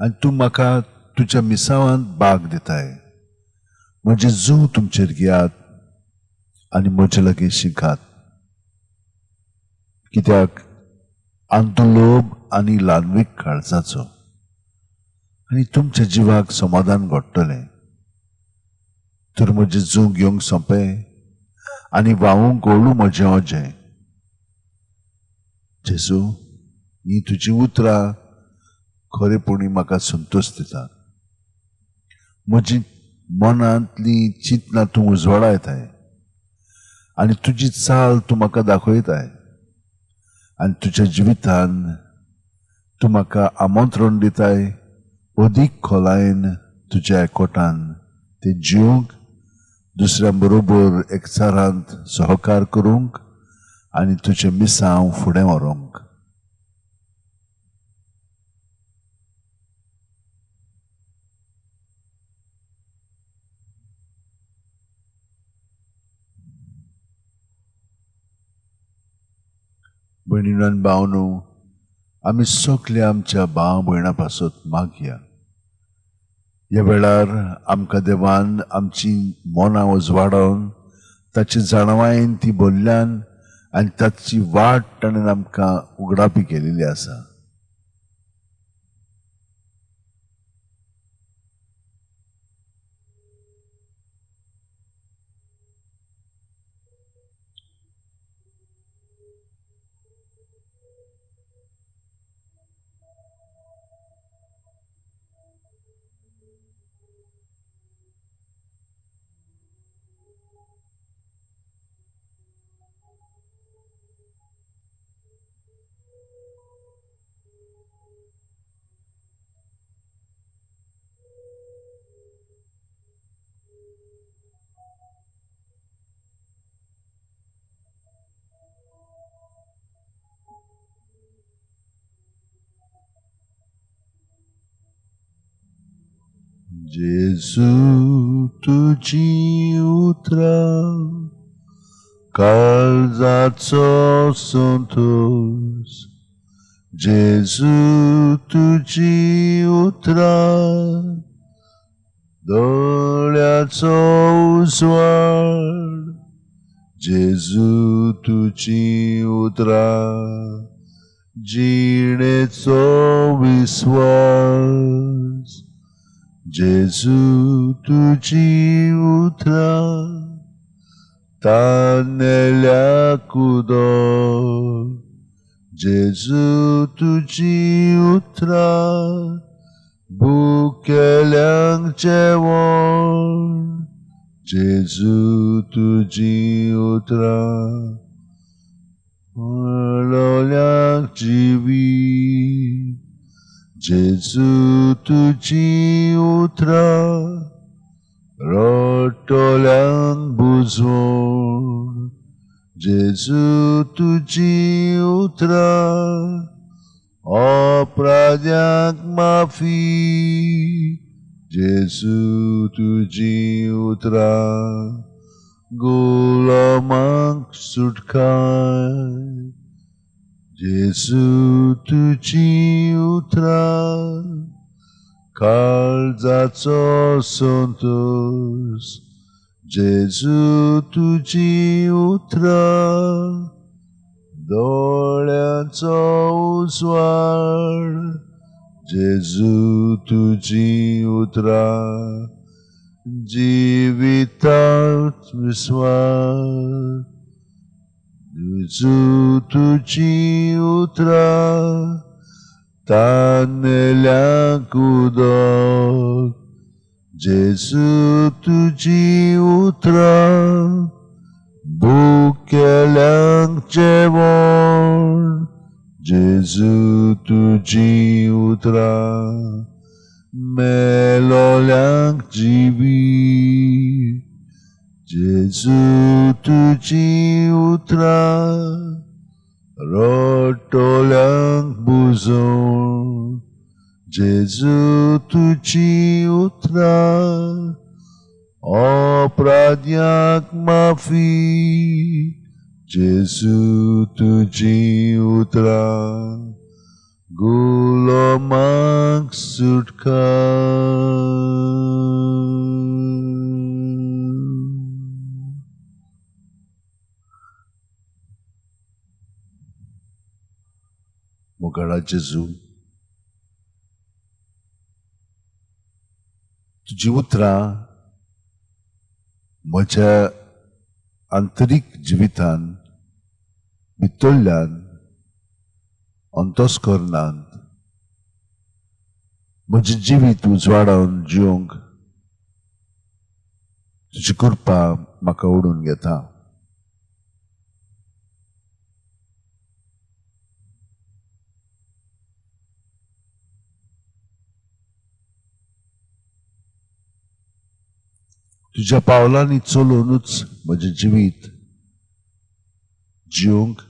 आनी तूं म्हाका तुज्या मिसावांत भाग दिताय. म्हजें जूं तुमचेर घेयात आनी म्हजे लागीं शिकात, कित्याक आनी लोभ आनी ल्हानवीक काळजाचो, आनी तुमच्या जिवाक समाधान घडटलें. तर म्हजें जूं घेवंक सोंपें आनी व्हांवूंक गोळू म्हजें ओजें. जेजू, ही तुजीं उतरां खरेपणी म्हाका संतोश दिता. म्हजी मनांतली चिंतनां तूं उजवाडायताय आनी तुजी चाल तूं म्हाका दाखयताय आनी तुज्या जिवितान तूं म्हाका आमंत्रण दिताय अदीक खोलायेन तुज्या एकवटान ते जिवंक, दुसऱ्यां बरोबर एकचारांत सहकार करूंक आनी तुजें मिसांव फुडें व्हरूंक. भयणीनो आनी भावनो, आमी सगळे आमच्या भाव भयणां पासत मागया. ह्या वेळार आमकां देवान आमची मनां उजवाडोवन ताची जाणवायेन ती भरल्यान आनी ताची वाट ताणें आमकां उगडापी केलेली आसा. जेजू तुजी उतरां काळजाचो संतोश, जेजू तुजी उतरां दोळ्याचो उजवाड, जेजू तुजी उतरां जिणेचो विस्वास, जेजू तुजी उतरां तानेल्याक उदक, जेजू तुजी उतरां भुकेल्यांक जेवण, जेजू तुजी उतरां मेळोल्यांक जिवीत, जेजू तुजी उतरां रडटल्यांक बुजवण, जेजू तुजी उतरां अपराध्यांक माफी, जेजू तुजी उतरां गुलामांक सुटकाय, जेजू तुजी उतरां काळजाचो संतोश, जेजू तुजी उतरां दोळ्यांचो उजवाड, जेजू तुजी उतरां जिवितात विस्वास, जेजू तुजी उतरां तानेल्यांक उदक, जेजू तुजी उतरां भुकेल्यांक जेवण, जेजू तुजी उतरां मेलोल्यांक जिवीत, जेजू तुजी उतरां रडटल्यांक बुजवण, जेजू तुजी उतरां अपराध्यांक माफी, जेजू तुजी उतरां गुलामांक सुटकाय. मोगाळा जेजू, तुजी उतरां म्हज्या आंतरीक जिवितान भितरल्यान अंतस्करणांत म्हजें जिवीत उजवाडावन जिवंक तुजी कृपा म्हाका ओडून घेता. तुज्या पावलांनी चलोवनूच म्हजें जिवीत जिवंक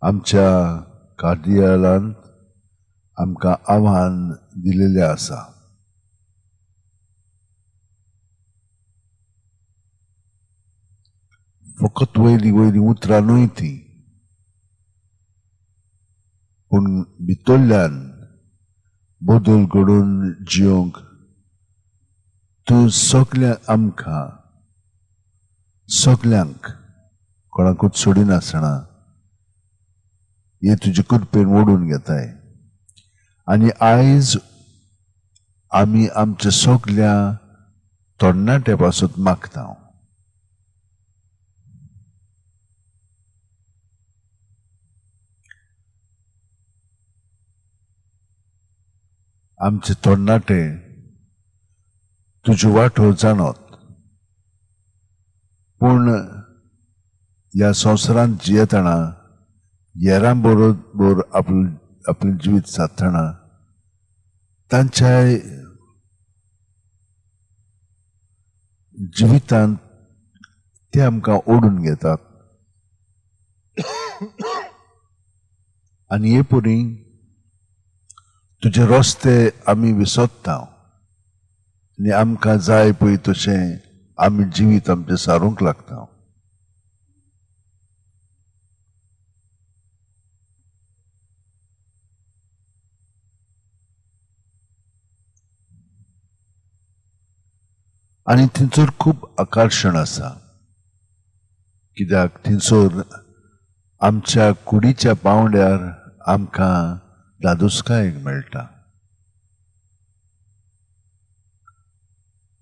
आमच्या कार्यालयांत आमकां आव्हान दिलेलें आसा. फकत वयली वयली उतरां न्हय ती, पूण भितरल्यान बदल घडोवन जिवंक तूं सगल्या आमकां सगल्यांक कोणाकूच सोडिनासतना हे तुजे कृपेन ओडून घेताय. आनी आयज आमी आमच्या सगल्या तरणाट्या पासत मागता. आमचे तरणाटे तुज्यो वाटो जाणत, पूण ह्या संवसारांत जियेतना हेरां बरोबर आपलें जिवीत सादतना तांच्या जिवितांत ते आमकां ओडून घेतात. आनी हे परी तुजे रस्ते आमी विसरता आनी आमकां जाय पळय तशें आमी जिवीत आमचें सारूंक लागता. आनी थंयसर खूब आकर्शण आसा, कित्याक थंयसर आमच्या कुडीच्या पांवड्यार आमकां दादोसकाय मेळटा.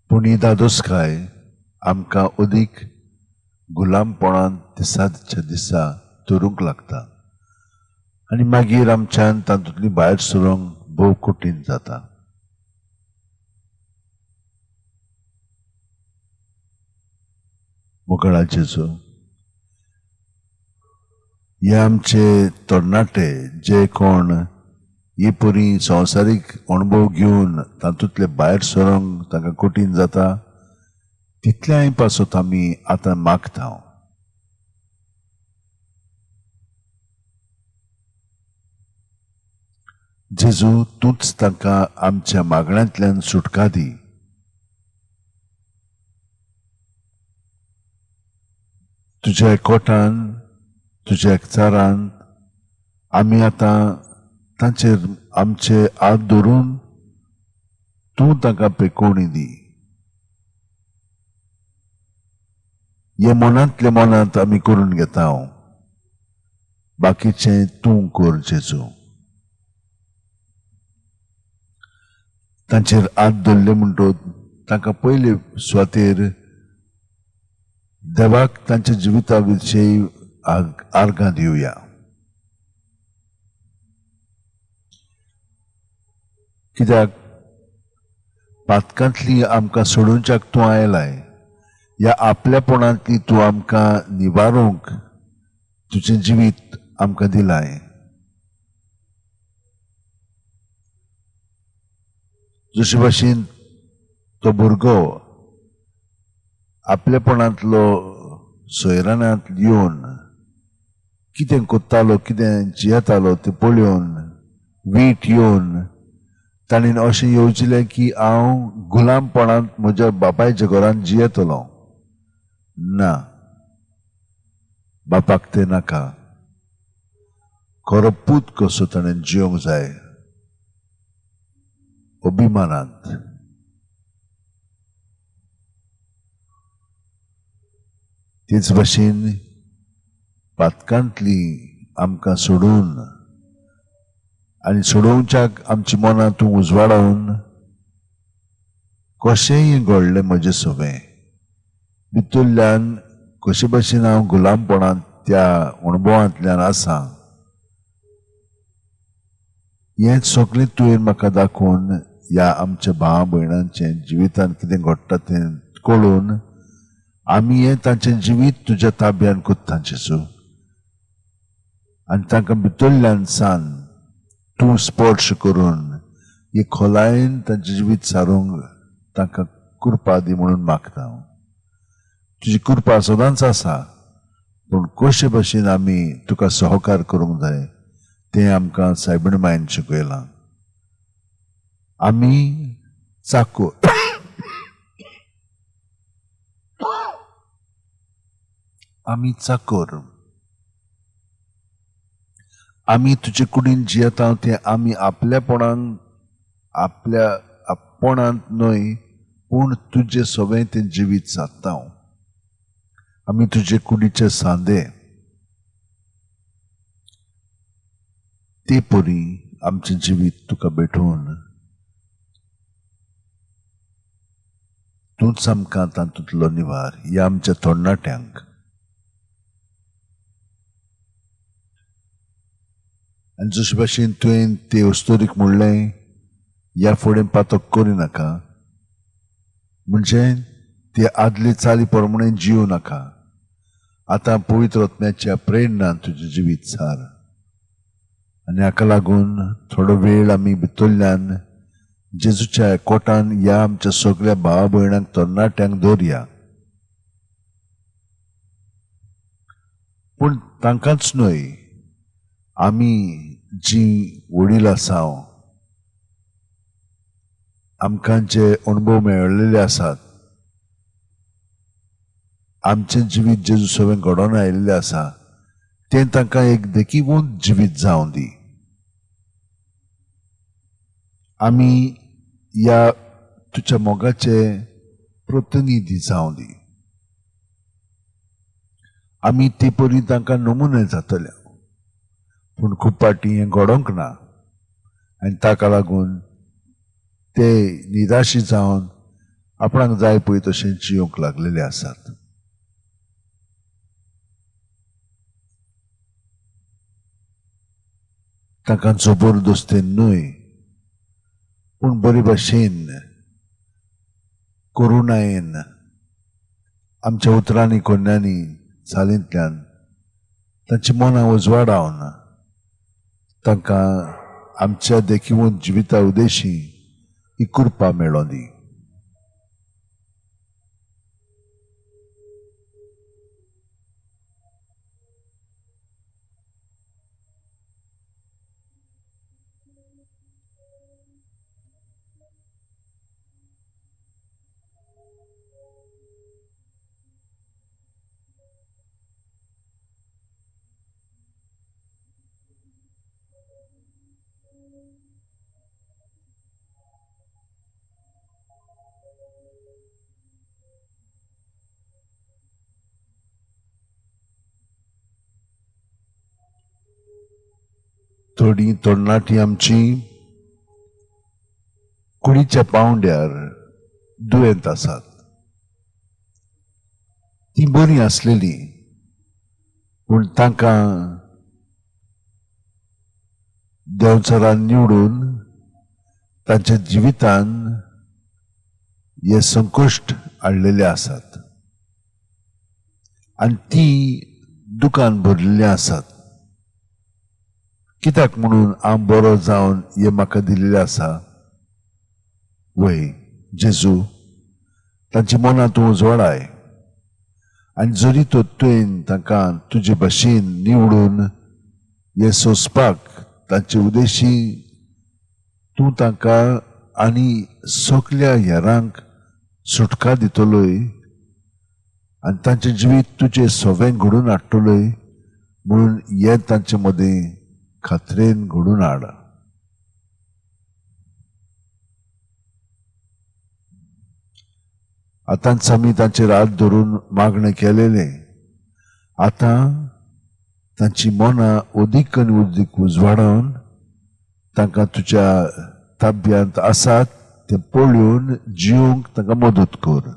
पूण ही दादोसकाय आमकां अदीक गुलामपणान दिसाच्या दिसा धरूंक लागता आनी मागीर आमच्यान तातूंतली भायर सरूंक भोव कठीण जाता. मोगाळा जेजू, हे आमचे तरणाटे जे कोण हे परी संवसारीक अणभव घेवन तातूंतले भायर सरूंक तांकां कठीण जाता, तितल्याय पासत आमी आतां मागता. जेजू, तूंच तांकां आमच्या मागण्यांतल्यान सुटका दी. तुज्या एकवटान, तुज्या एकचारान आमी आतां तांचेर आमचे हात धरून तूं तांकां पेकोवणी दी. हे मनांतले मनांत आमी करून घेता, बाकीचें तूं कर जेजू. तांचेर हात धरले म्हणटकच तांकां पयले सुवातेर देवाक तांच्या जिविता विशयी आर्गां दिवया. कित्याक पातकांतली आमकां सोडोवच्याक तूं आयलाय, ह्या आपल्यापणांतली तूं आमकां निवारूंक तुजें जिवीत आमकां दिलाय. जशे भाशेन तो भुरगो आपलेपणांतलो सोयरानांत येवन कितें कोत्तालो, कितें जियेतालो तें पळोवन वीट येवन ताणें अशें येवजिलें की हांव गुलामपणांत म्हज्या बापायच्या घरांत जियेतलो. ना, बापाक तें नाका. खरो पूत कसो ताणें जिवंक जाय अभिमानांत. तेच भाशेन पातकांतली आमकां सोडून आनी सोडोवच्याक आमची मनां तूं उजवाडावन कशेंय घडलें म्हजें सवें भितरल्यान कशे भशेन हांव गुलामपणांत त्या अणभवांतल्यान आसा हें सगळें तुवें म्हाका दाखोवन ह्या आमच्या भाव भयणांचें जिवितांत कितें घडटा तें कळून आमी हें तांचें जिवीत तुज्या ताब्यान कोत्ता जेजू आनी तांकां भितरल्यान सान तूं स्पर्श करून हे खोलायेन तांचें जिवीत सारूंक तांकां कृपा दी म्हणून मागता हांव. तुजी कृपा सदांच आसा पूण कशे भशेन आमी तुका सहकार करूंक जाय तें आमकां सायबीण मायन शिकयलां. आमी चाको आमी चाकोर आमी तुजे कुडीन जियेता तें आमी आपल्यापणान आपल्या आपणांत न्हय पूण तुजे सवें तें जिवीत सादता. आमी तुजे कुडीचे सांदे ते परी आमचें जिवीत तुका भेटोवन तूंच आमकां तातूंतलो निवार ह्या आमच्या तरणाट्यांक. आनी जशे भाशेन तुवें ते अस्तोरीक म्हणलें ह्या फुडें पातक करिनाका म्हणजे ते आदले चाली प्रमाणे जियो नाका, आतां पवित्र आत्म्याच्या प्रेरणान तुजें जिवीत सार. आनी हाका लागून थोडो वेळ आमी भितरल्यान जेजूच्या कोटान ह्या आमच्या सगळ्या भावा भयणांक तरणाट्यांक दवरया. पूण तांकांच न्हय आमी जी वडील आसा आमकां जे अणभव मेळिल्ले आसात आमचें जिवीत जेजू सवें घडोवन आयिल्लें आसा तें तांकां एक देखीवंत जिवीत जावं दी. आमी ह्या तुज्या मोगाचे प्रतिनिधी जावं दी. आमी ते परी तांकां नमुने जातले पूण खूब फावटी हें घडोवंक ना आनी ताका लागून ते निराशी जावन आपणाक जाय पळय तशें जियोंक लागलेले आसात. तांकां जबरदस्तीन न्हय पूण बरे भाशेन करुणायेन आमच्या उतरांनी कोन्यांनी चालींतल्यान तांची मनां उजवाडावन तांकां आमच्या देखीवंत जिविता उदेशी ही कृपा मेळों दी. थोडीं तरणाटीं आमची कुडीच्या पांवड्यार दुयेंत आसात. तीं बरीं आसलेलीं पूण तांकां देंवचारान निवडून तांच्या जिवितान हे संकश्ट हाडलेले आसात आनी तीं दुकान भरिल्लीं आसात. कित्याक म्हणून हांव बरो जावन हें म्हाका दिल्लें आसा? वय जेजू तांची मनां तूं उजवाडाय आनी जरी तर तुवें तांकां तुजे भाशेन निवडून हें सोंसपाक तांचे उदेशी तूं तांकां आनी सगल्या हेरांक सुटका दितलोय आनी तांचें जिवीत तुजें सवें घडोवन हाडटलोय म्हणून हें तांचे मदीं खात्रेन घडून हाड. आतांच आमी तांचेर हात धरून मागणें केलेलें आतां तांची मनां अदीक आनी अदीक उजवाडावन तांकां तुज्या ताब्यांत आसात तें पळोवन जिवंक तांकां मदत कर.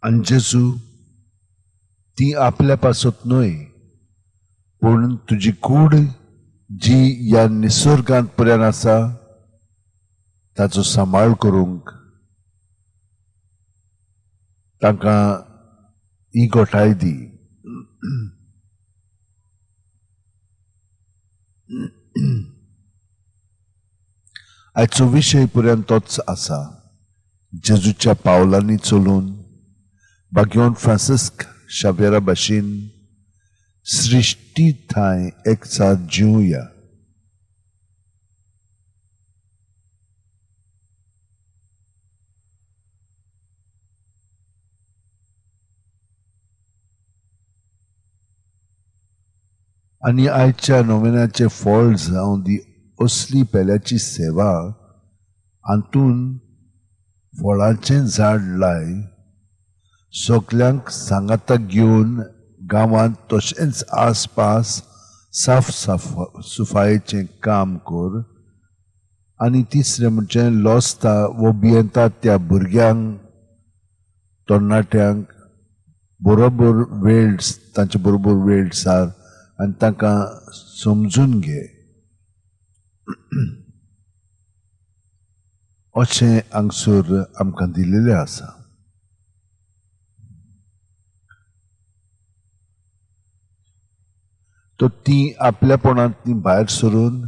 आनी जेजू ती आपल्या पासत न्हय पूण तुजी कूड जी ह्या निसर्गांत पर्यंत आसा ताचो सांबाळ करूंक तांकां ही गोठाय दी. आयचो विशय पर्यंत तोच आसा, जेजूच्या पावलांनी चलून भाग्यवंत फ्रांसिस्क शाव्येरा भाशेन सृश्टी ठांय एकसार जिवया. आनी आयच्या नोवेनाचे फळ जावं दी असली पेल्याची सेवा हातून फळांचें झाड लाय, सगल्यांक सांगाताक घेवन गांवांत तशेंच आसपास साफ साफ सुफायेचें काम कर. आनी तिसरें म्हणजे लॉसता वो भियेता त्या भुरग्यांक तरणाट्यांक बरोबर वेळ तांचे बरोबर वेळ सार आनी तांकां समजून घे. अशें हांगसर आमकां दिल्लें आसा. तो ती आपल्यापणांतली भायर सरून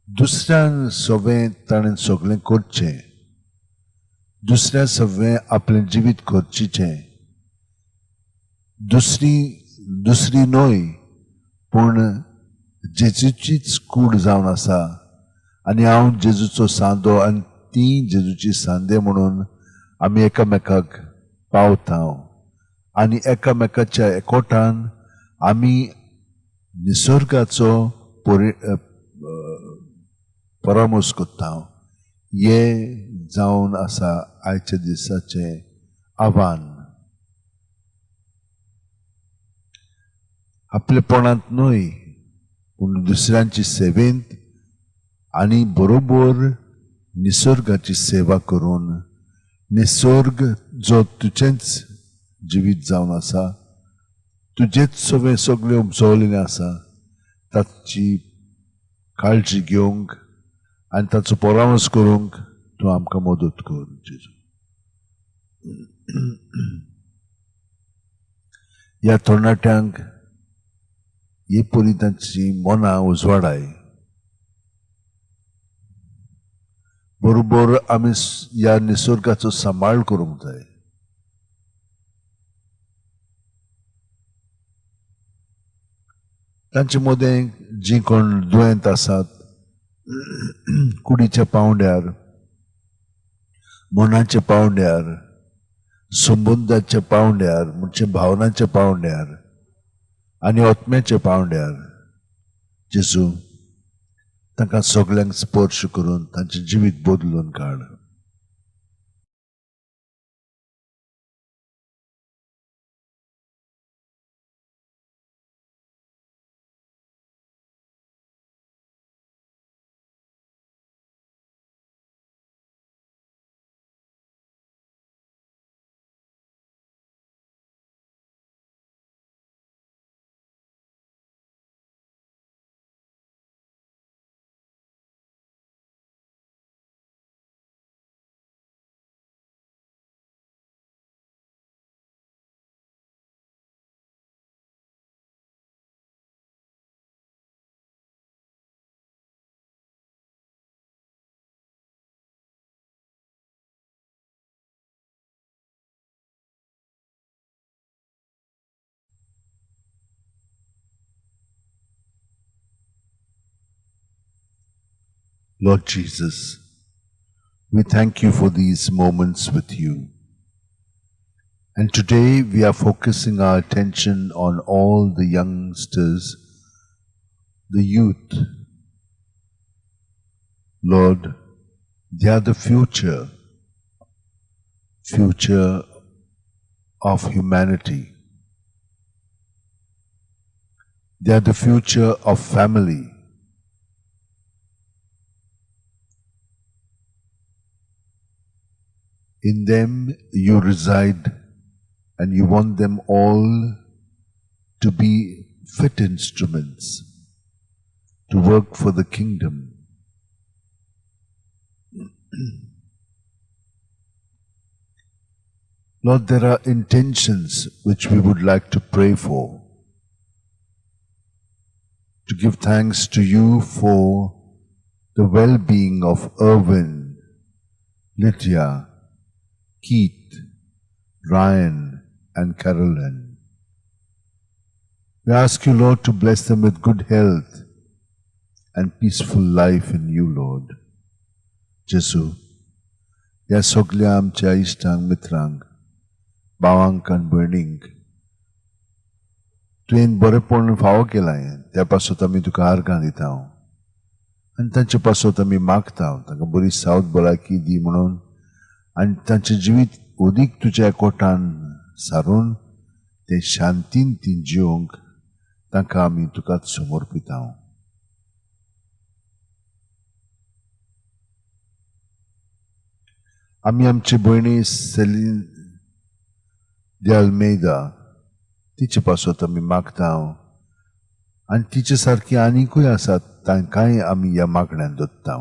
दुसऱ्यान सगळें ताणें सगळें करचें, दुसऱ्या सगळें आपलें जिवीत खर्चिचें, दुसरी दुसरी न्हय पूण जेजूचीच कूड जावन आसा आनी हांव जेजूचो सांदो आनी ती जेजूची सांदे म्हणून आमी एकामेकाक पावता आनी एकामेकाच्या एकोटान आमी निसर्गाचो परामर्श करता. हें जावन आसा आयच्या दिसाचें आव्हान. आपलेपणांत न्हय पूण दुसऱ्यांची सेवेंत आनी बरोबर निसर्गाची सेवा करून निसर्ग जो तुजेंच जिवीत जावन आसा, तुजेच सगळें सगळें उपजवलेलें आसा, ताची काळजी घेवंक आनी ताचो परामर्श करूंक तूं आमकां मदत कर जेजू. ह्या तरणाट्यांक ही परी तांची मनां उजवाडाय. बरोबर आमी ह्या निसर्गाचो सांबाळ करूंक जाय. तांचे मदें जीं कोण दुयेंत आसात कुडीच्या पावंड्यार, मनाच्या पावंड्यार, संबंदाच्या पावंड्यार, म्हणजे भावनांच्या पावंड्यार आनी आत्म्याच्या पावंड्यार, जेजू तांकां सगल्यांक स्पर्श करून तांचें जिवीत बदलून काड. Lord Jesus, we thank you for these moments with you. And today we are focusing our attention on all the youngsters, the youth. Lord, they are the future of humanity. They are the future of family. In them you reside, and you want them all to be fit instruments to work for the kingdom. Lord, there are intentions which we would like to pray for, to give thanks to you for the well-being of Irwin, Lydia, Keith, Ryan, and Carolyn. We ask you, Lord, to bless them with good health and peaceful life in you, Lord. Jesu, ह्या सगल्या आमच्या इश्टांक, मित्रांक, भावांक आनी भयणींक तुवें बरेपण फावो केलां, त्या पासत आमी तुका आर्गां दिता आनी तांचे पासत आमी मागता तांकां बरी सावध भलायकी दी म्हणून, आनी तांचें जिवीत अदीक तुज्या एकवटान सारून ते शांतीन ती जिवंक तांकां आमी तुकाच समर्पिता. आमी आमचे भयणी सेलीन दे अल्मेदा तिचे पासत आमी मागता आनी तिचे सारकी आनीकूय आसात तांकांय आमी ह्या मागण्यान दत्ता.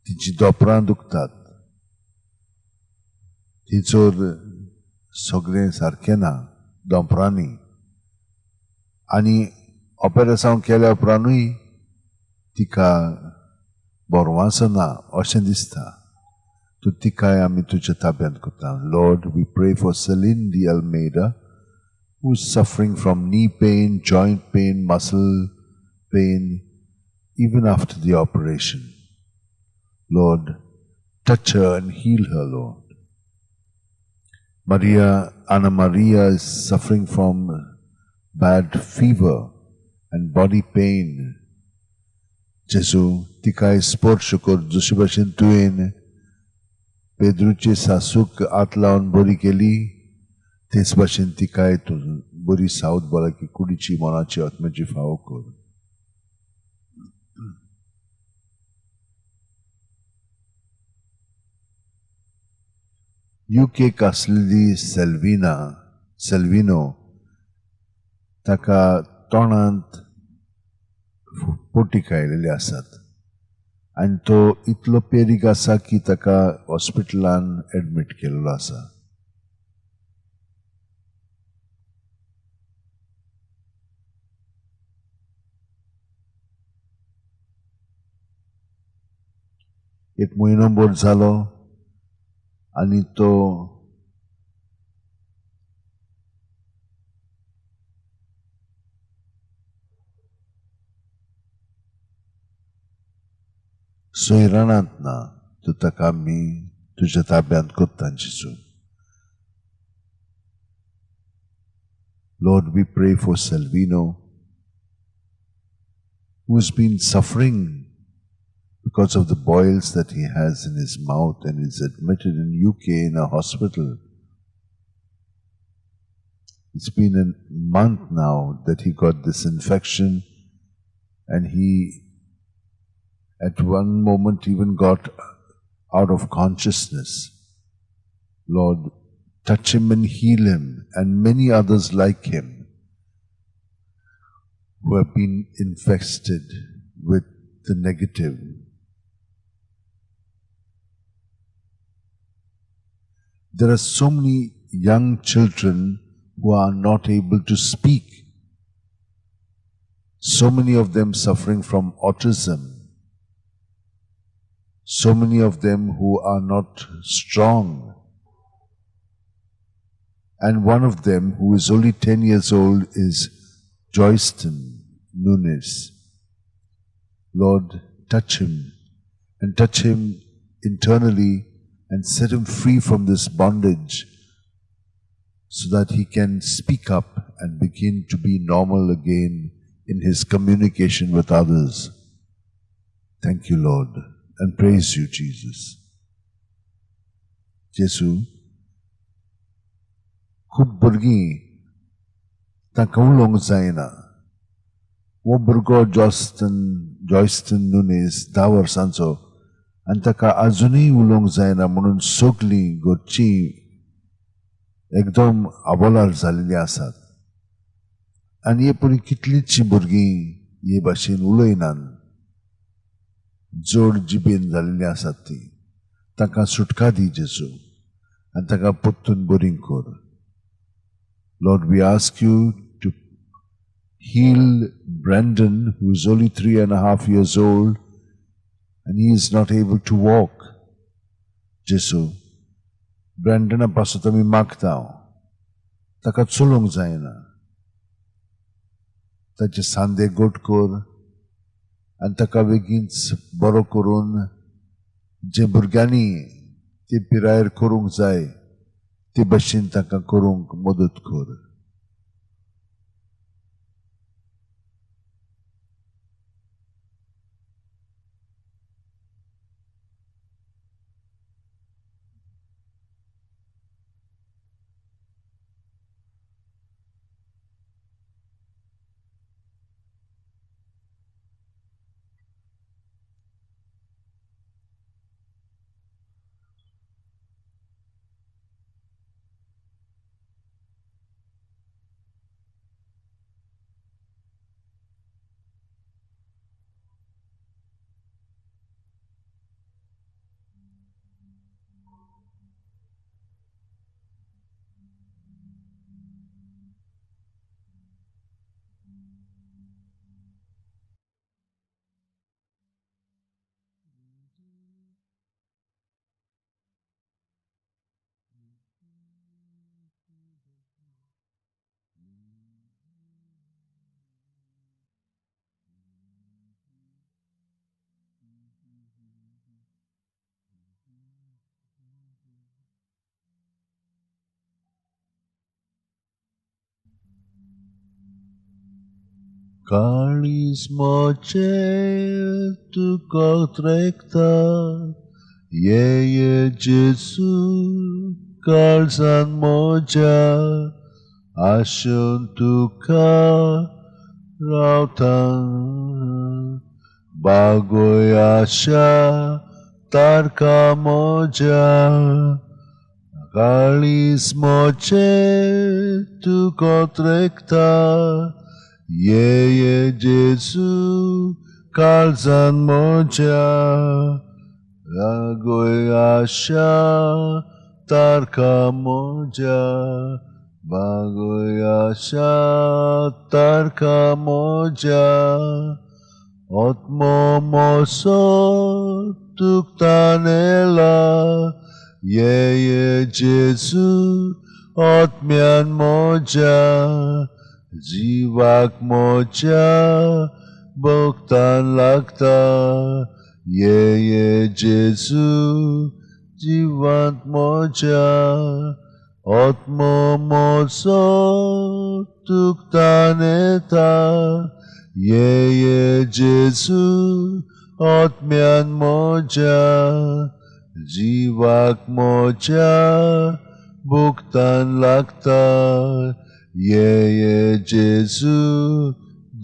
तिची दोपरां दुखतात, तिचोर सगळें सारकें ना दोंपरांनी, आनी ऑपरेसांव केल्या उपरांतूय तिका बरो ना अशें दिसता. तूं तिकाय आमी तुज्या ताब्यांत करता. Lord, we pray for Celine de Almeida, who is suffering from knee pain, joint pain, muscle pain, even after the operation. Lord, touch her and heal her, Lord. Anna Maria is suffering from bad fever and body pain. Jesu, तिकाय स्पर्श कर, जशे भाशेन तुवें पेद्रूचे सासूक हात लावन बरी केली, तेच भाशेन तिकाय तूं बरी सावध भलायकी कुडीची, मनाची, आत्म्याची फावो कर. युकेक आसलेली सेल्विनो ताका तोंडांत पोटीक आयिल्ले आसात आनी तो इतलो पेरीक आसा की ताका हॉस्पिटलान एडमीट केल्लो आसा. एक म्हयनो भर जालो आनी तो सोयराणांत ना, तूं ताका आमी तुज्या ताब्यांत करता जेजू. Lord, we pray for Salvino, who has been suffering because of the boils that he has in his mouth and is admitted in UK in a hospital. It's been a month now that he got this infection, and he at one moment even got out of consciousness. Lord, touch him and heal him, and many others like him who have been infested with the negative. There are so many young children who are not able to speak. So many of them suffering from autism. So many of them who are not strong. And one of them, who is only 10 years old, is Joyston Nunes. Lord, touch him and touch him internally and set him free from this bondage so that he can speak up and begin to be normal again in his communication with others. Thank you, Lord, and praise you, Jesus. जेजू, खूब भुरगीं तांकां उलोवंक जायना. हो भुरगो जॉयस्टन नुनेस 10 वर्सांचो आनी ताका आजुनूय उलोवंक जायना म्हणून सगलीं घरचीं एकदम आबोलार जाल्लीं आसात. आनी हे पळय कितलींचशीं भुरगीं हे भाशेन उलयनात, जोड जिबेन जाल्लीं आसात तीं. तांकां सुटका दी जेजू आनी तांकां परतून बरीं कर. Lord, we ask you to heal Brandon, who is only 3.5 years old and he is not able to walk. जेजू, ब्रँडना पासत आमी मागता, ताका चलोवंक जायना, ताचे सांदे गोट कर आनी ताका बेगीनच बरो करून जे भुरग्यांनी ते पिरायेर करूंक जाय ते भशेन तांकां करूंक मदत कर. काळीज मोचेर तुका त्रेकता, ये ये जेजू काळजान म्हज्या आशेन तुका रावता, बागोय आशा तारका म्हज्या. काळीज मोचेर तुका त्रेकता, ये ये जेजू काळजान म्हज्या बागोय आशा तारका म्हज्या, बागोय आशा तारका म्हज्या. आत्मो मोसो तुका ये ये जेजू आत्म्यान म्हज्या जिवाक म्हज्या भोगतान लागता, ये ये जेजू जिवांत म्हज्या आत्मो म्हजो तुका येता, ये ये जेजू आत्म्यान म्हज्या जिवाक म्हज्या भोगतान लागता, ये ये जेजू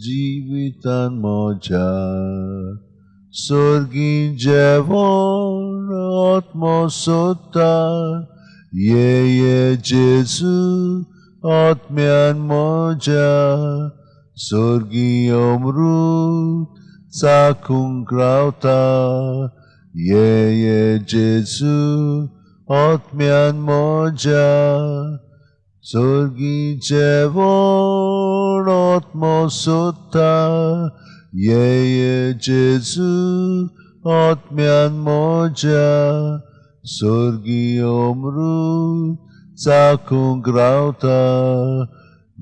जिवितान म्हज्या. सर्गी जेवण आत्मो सोदता, ये ये जेजू आत्म्यान म्हज्या सर्गी अमृत चाखूंक रावता, ये ये जेजू आत्म्यान म्हज्या सर्गी जेवण आत्मो सोदता, ये ये जेजू आत्म्यान म्हज्या सर्गी अमृत चाखूंक रावता,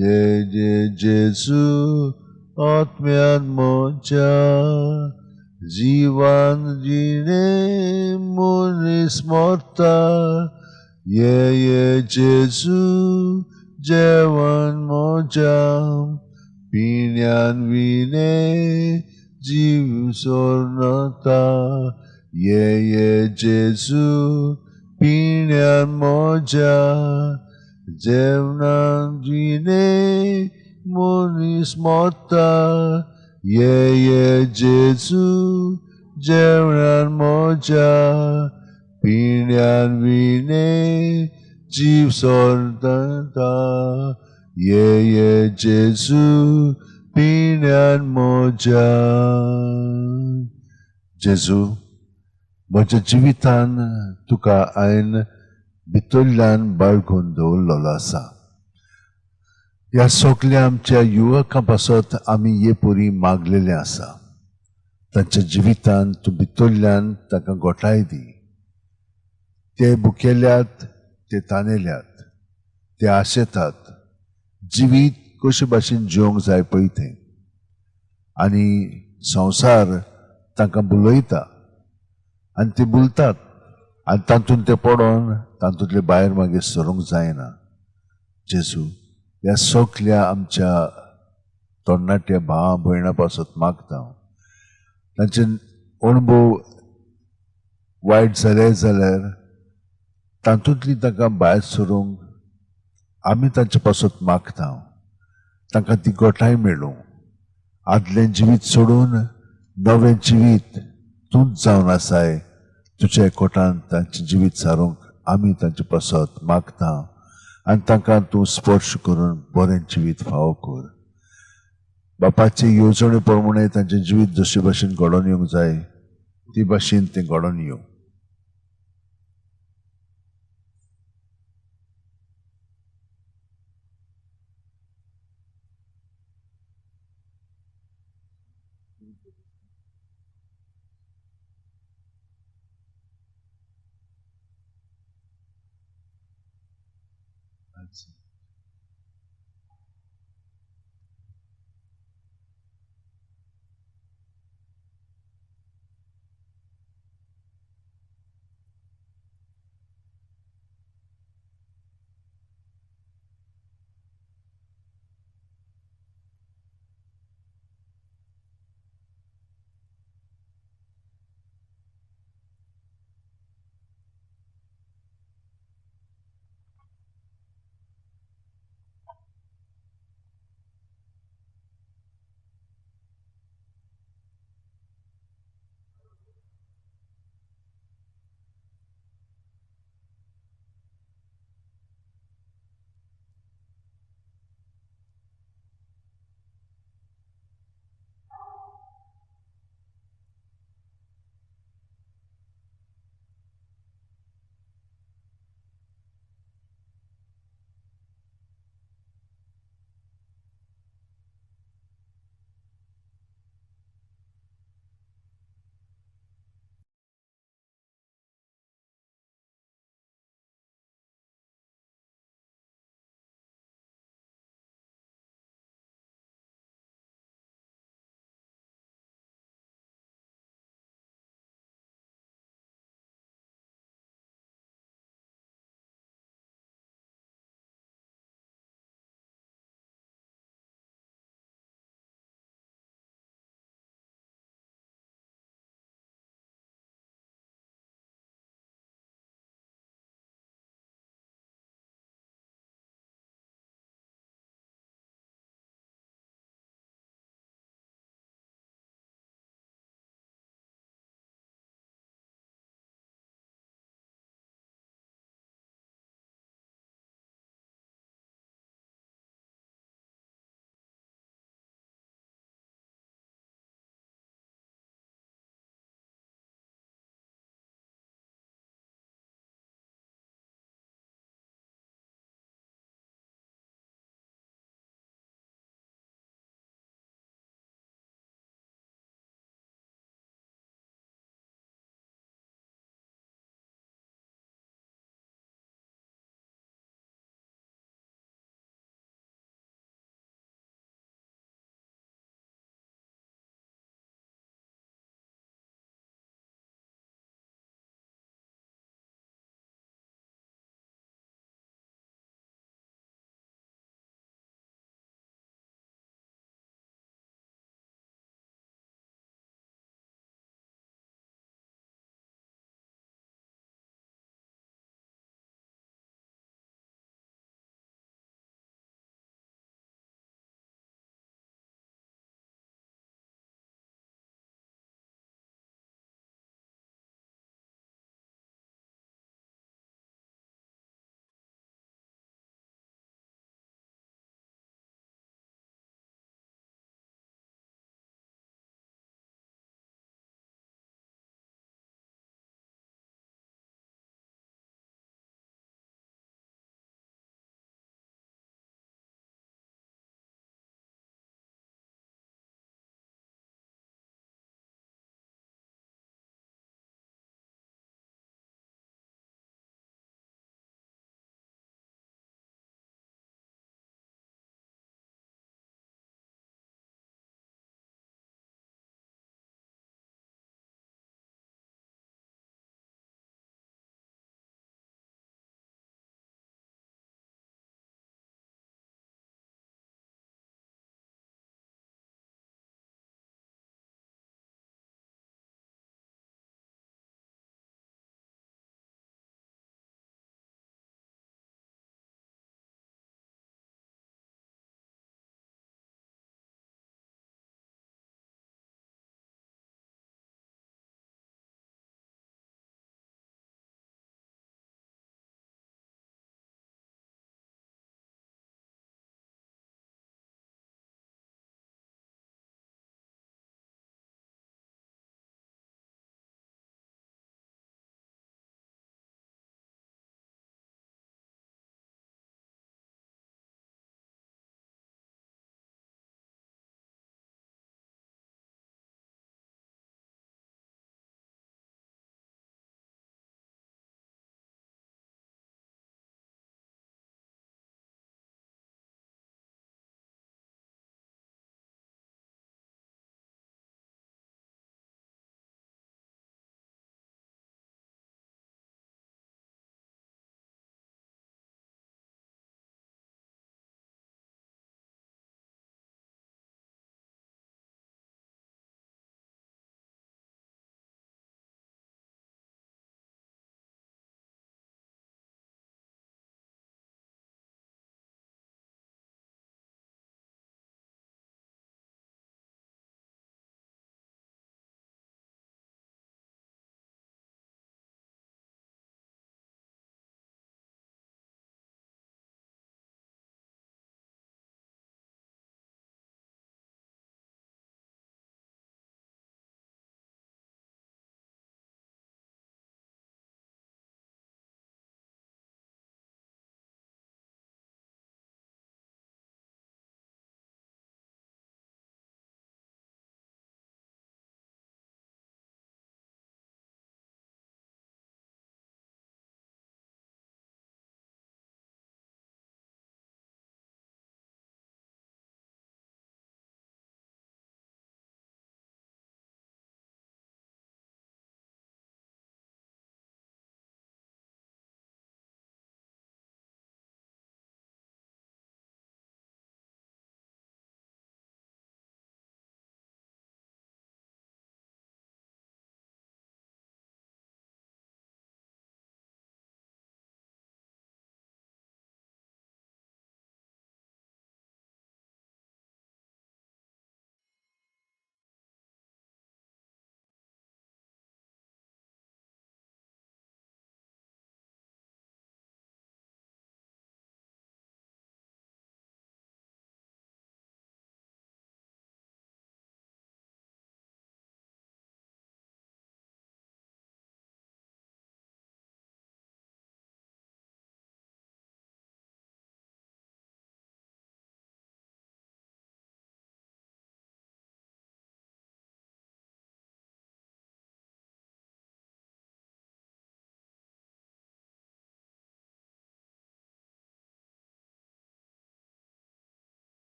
ये ये जेजू आत्म्यान म्हज्या जिवान जिणे मनीस मरता ये ये जेजू जेवण म्हज्या पिण्यान विणे जीव सोरनता ये ये जेजू पिण्यान म्हज्या जेवणान जिणे मनीस मरता ये ये जेजू जेवणान म्हज्या पिण्यान विणे जीव सोरता ये ये जेजू पिण्यान म्हज्या. जेजू म्हज्या जिवितान तुका हांवें भितरल्यान बाळगून दवरलेलो आसा. ह्या सगल्या आमच्या युवकां पासत आमी हे परी मागलेलें आसा. तांच्या जिवितान तूं भितरल्यान तांकां गोठाय दी. ते भुकेल्यात, ते तानेल्यात, ते आशेतात जिवीत कशे भाशेन जिवंक जाय पळय तें, आनी संवसार तांकां बुलयता आनी ते बुलतात आनी तातूंत ते पडोन तातूंतले भायर मागीर सरूंक जायना. जेजू ह्या सगल्या आमच्या तरणाट्या भाव भयणां पासत मागता. तांचे अणभव वायट जाले जाल्यार तातूंतली तांकां भायर सरूंक आमी तांचे पासत मागता. तांकां ती गोठाय मेळूं, आदलें जिवीत सोडून नवें जिवीत तूंच जावन आसाय तुज्या कोटान तांचें जिवीत सारूंक आमी तांचे पासत मागता आनी तांकां तूं स्पर्श करून बरें जिवीत फावो कर. बापाचे येवजणे प्रमाणे तांचें जिवीत जशे भाशेन घडोवन येवंक जाय ती भाशेन तें घडोवन येवं.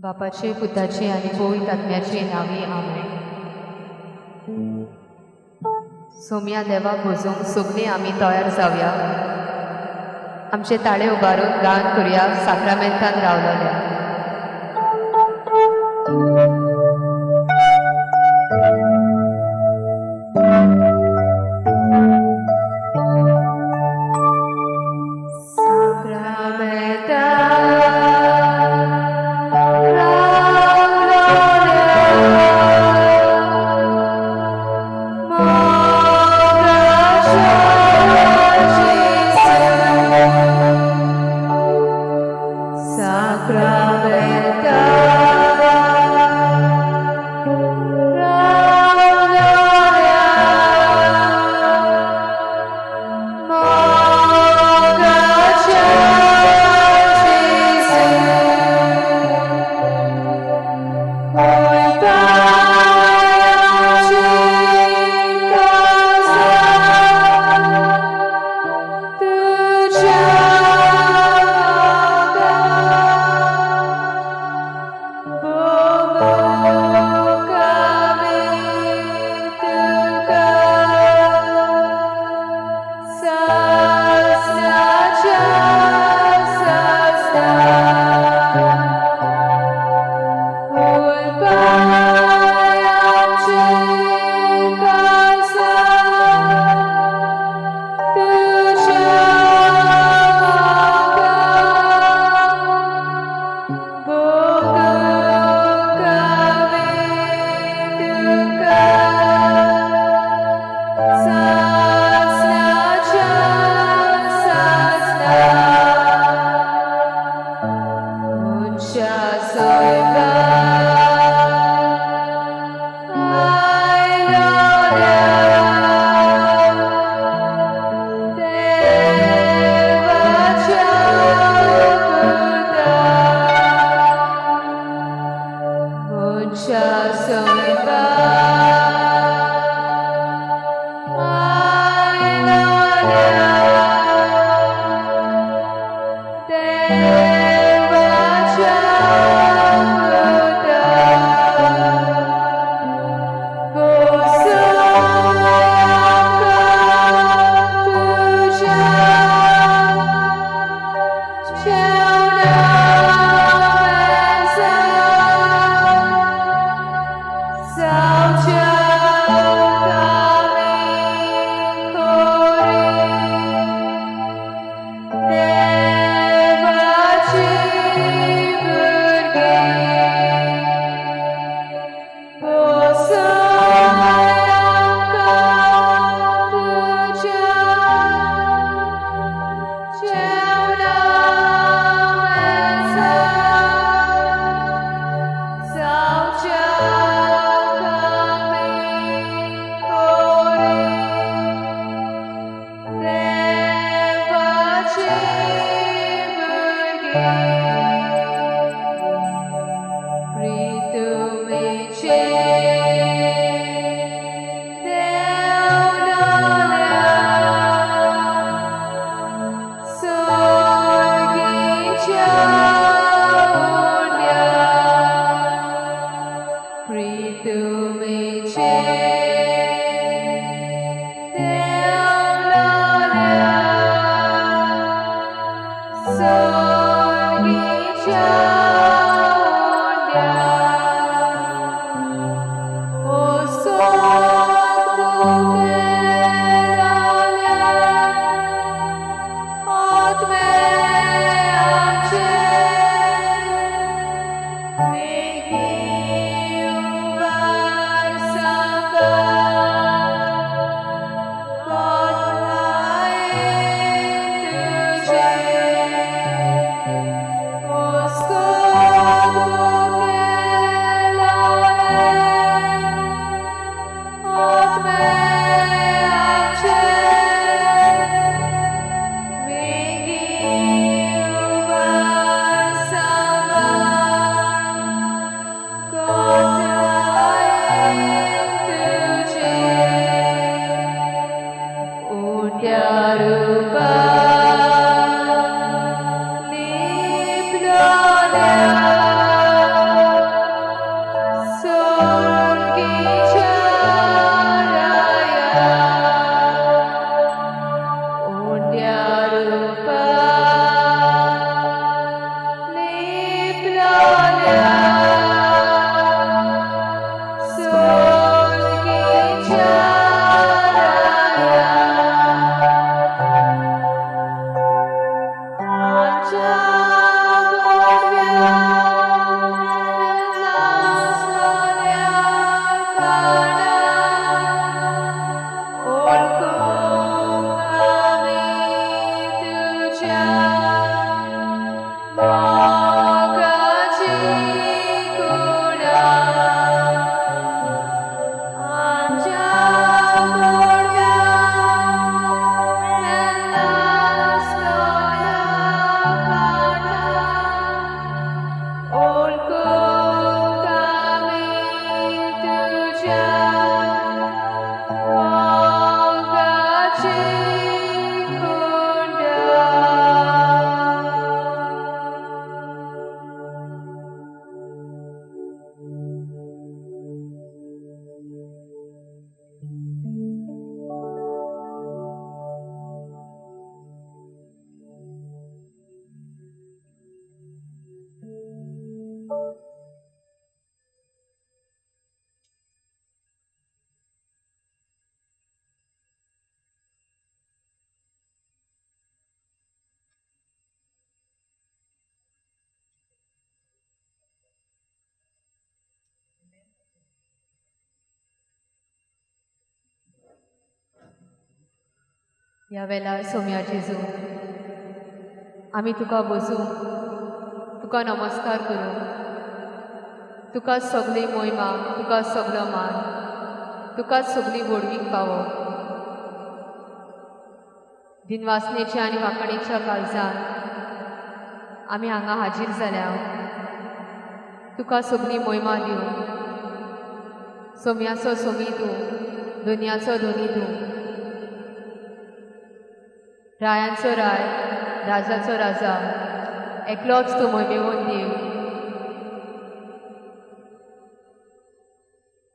बापाचे, पुताचे आनी पवित्र आत्म्याचे नांवी आमेन. सोम्या देवाक भजूंक सगळीं आमी तयार जावया. आमचे ताळे उबारून गान करुया साक्रामेंतान रावलोल्या. ह्या वेळार सोम्या जेजू आमी तुका बसूं, तुका नमस्कार करूं, तुका सगळी मोहिमा, तुका सगळो मान, तुका सगळी व्हडवीक पावो. दिनवासनेच्या आनी वांकणेच्या काळजान आमी हांगा हाजीर जाल्या. तुका सगळी मोहिमा दिवं. सोम्याचो सोमी तूं, दुनियाचो धनी तूं, रायांचो राय, राजाचो राजा, एकलोच तूं मोहिमेवंत देव.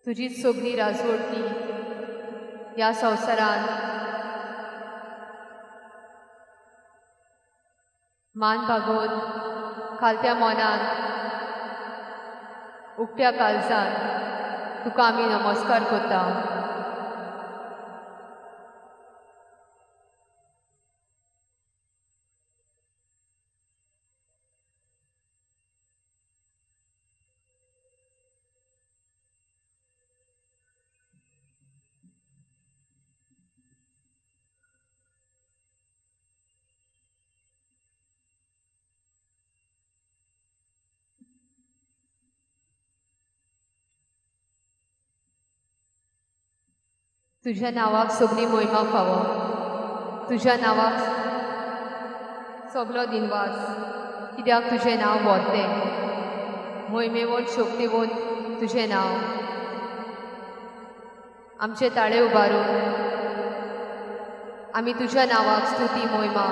तुजीच सगळी राजवडकी ह्या संवसारांत मान बागोवन खालत्या मनान उकत्या काळजान तुका आमी नमस्कार करता. तुझ्या नांवाक सगळी मोहिमा फावो, तुझ्या नांवाक सगलो दिनवास, कित्याक तुजें नांव व्हरतें, मोहिमेवंत शक्तिवंत तुजें नांव. आमचे ताळे उबारून आमी तुझ्या नांवाक स्तुती मोहिमा,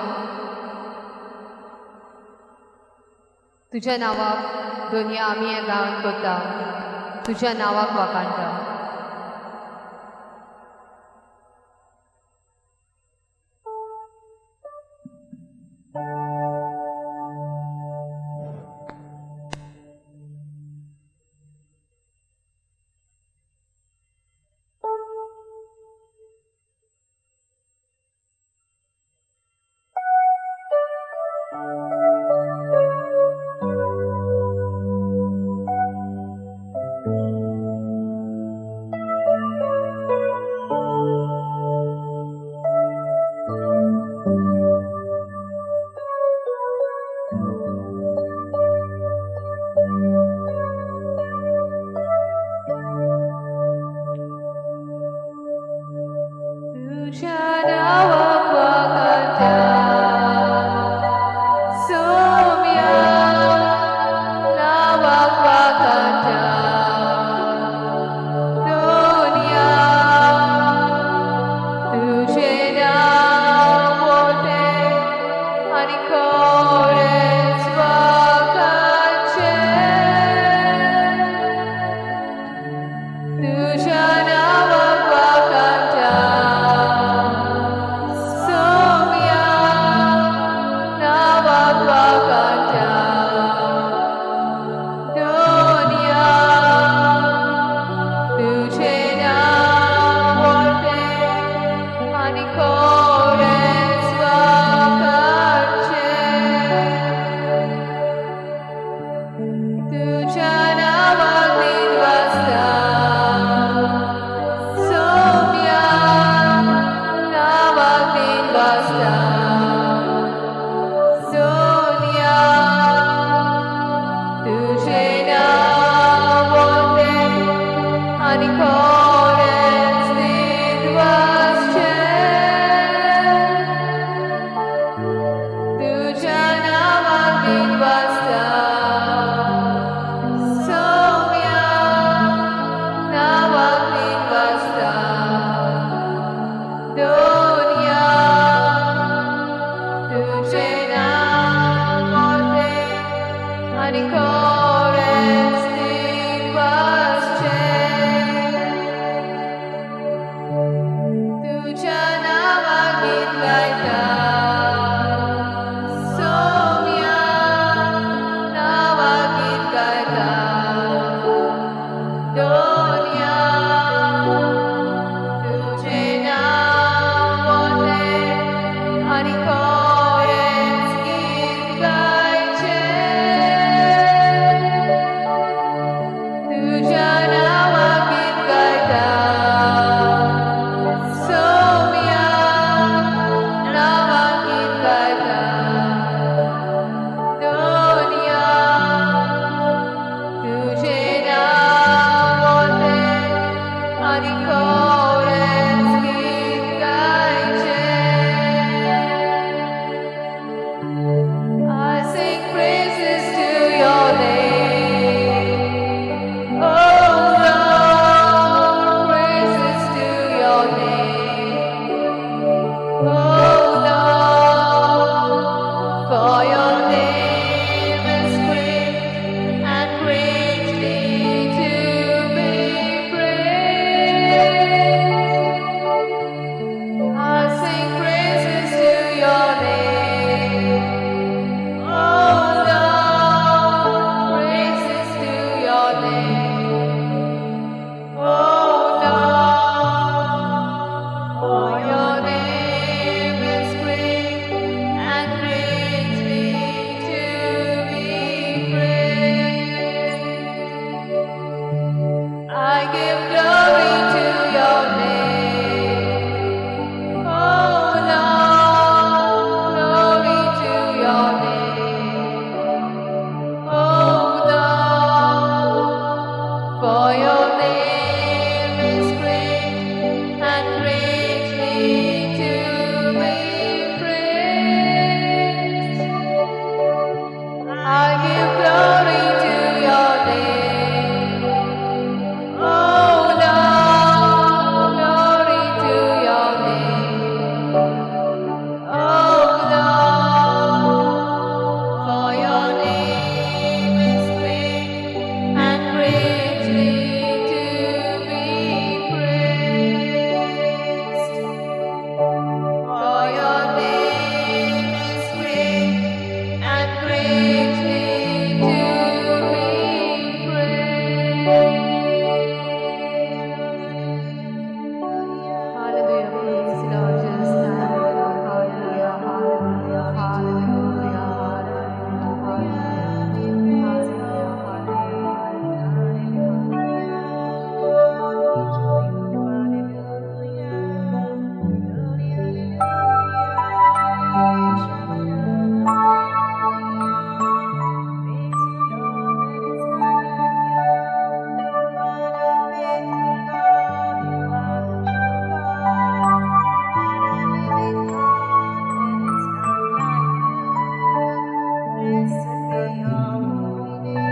तुझ्या नांवाक दुनिया आमी हें गावन करता, तुझ्या नांवाक वाखाणटा. Blessed be your holy name.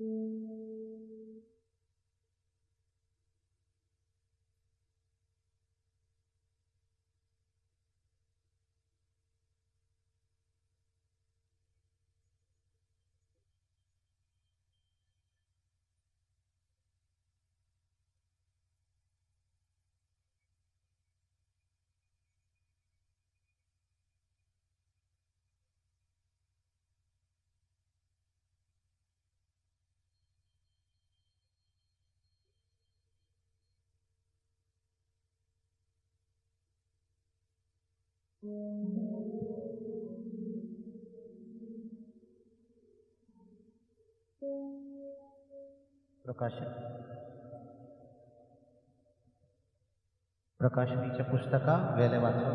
Alleluia. We thank you, Lord. Alleluia. प्रकाशन प्रकाशनीच्या पुस्तका वेलें वाचप.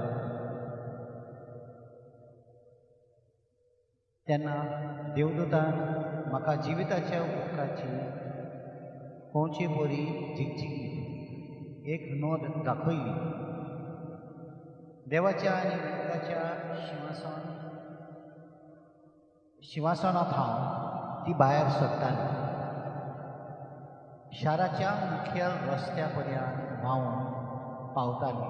तेन्ना देवदूतान म्हाका जिविताच्या उदकाची पोंवचे बरी झिगझिगी एक नोंद दाखयली. देवाच्या आनी मेंढराच्या शिंवासनांत हांव ती भायर सरताली. शाराच्या मुखेल रस्त्या पर्यंत व्हांवून पावताली.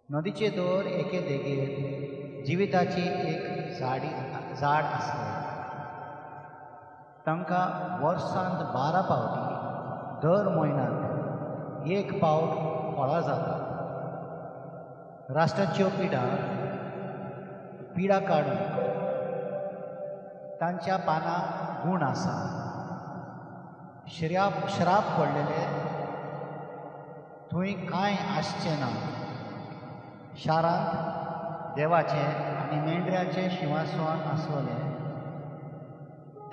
नदीचे दर एके देगेर जिविताची एक झाड आसलें. तांकां वर्सांत 12 पावटी दर म्हयन्यांत एक पावट फळां जातात. राष्ट्राच्यो पिडा काडून तांच्या पानाक गूण आसा. श्राप पडलेले थंय कांय आसचें ना. शारांत देवाचें आनी मेंढऱ्याचें शिंवासन आसलें.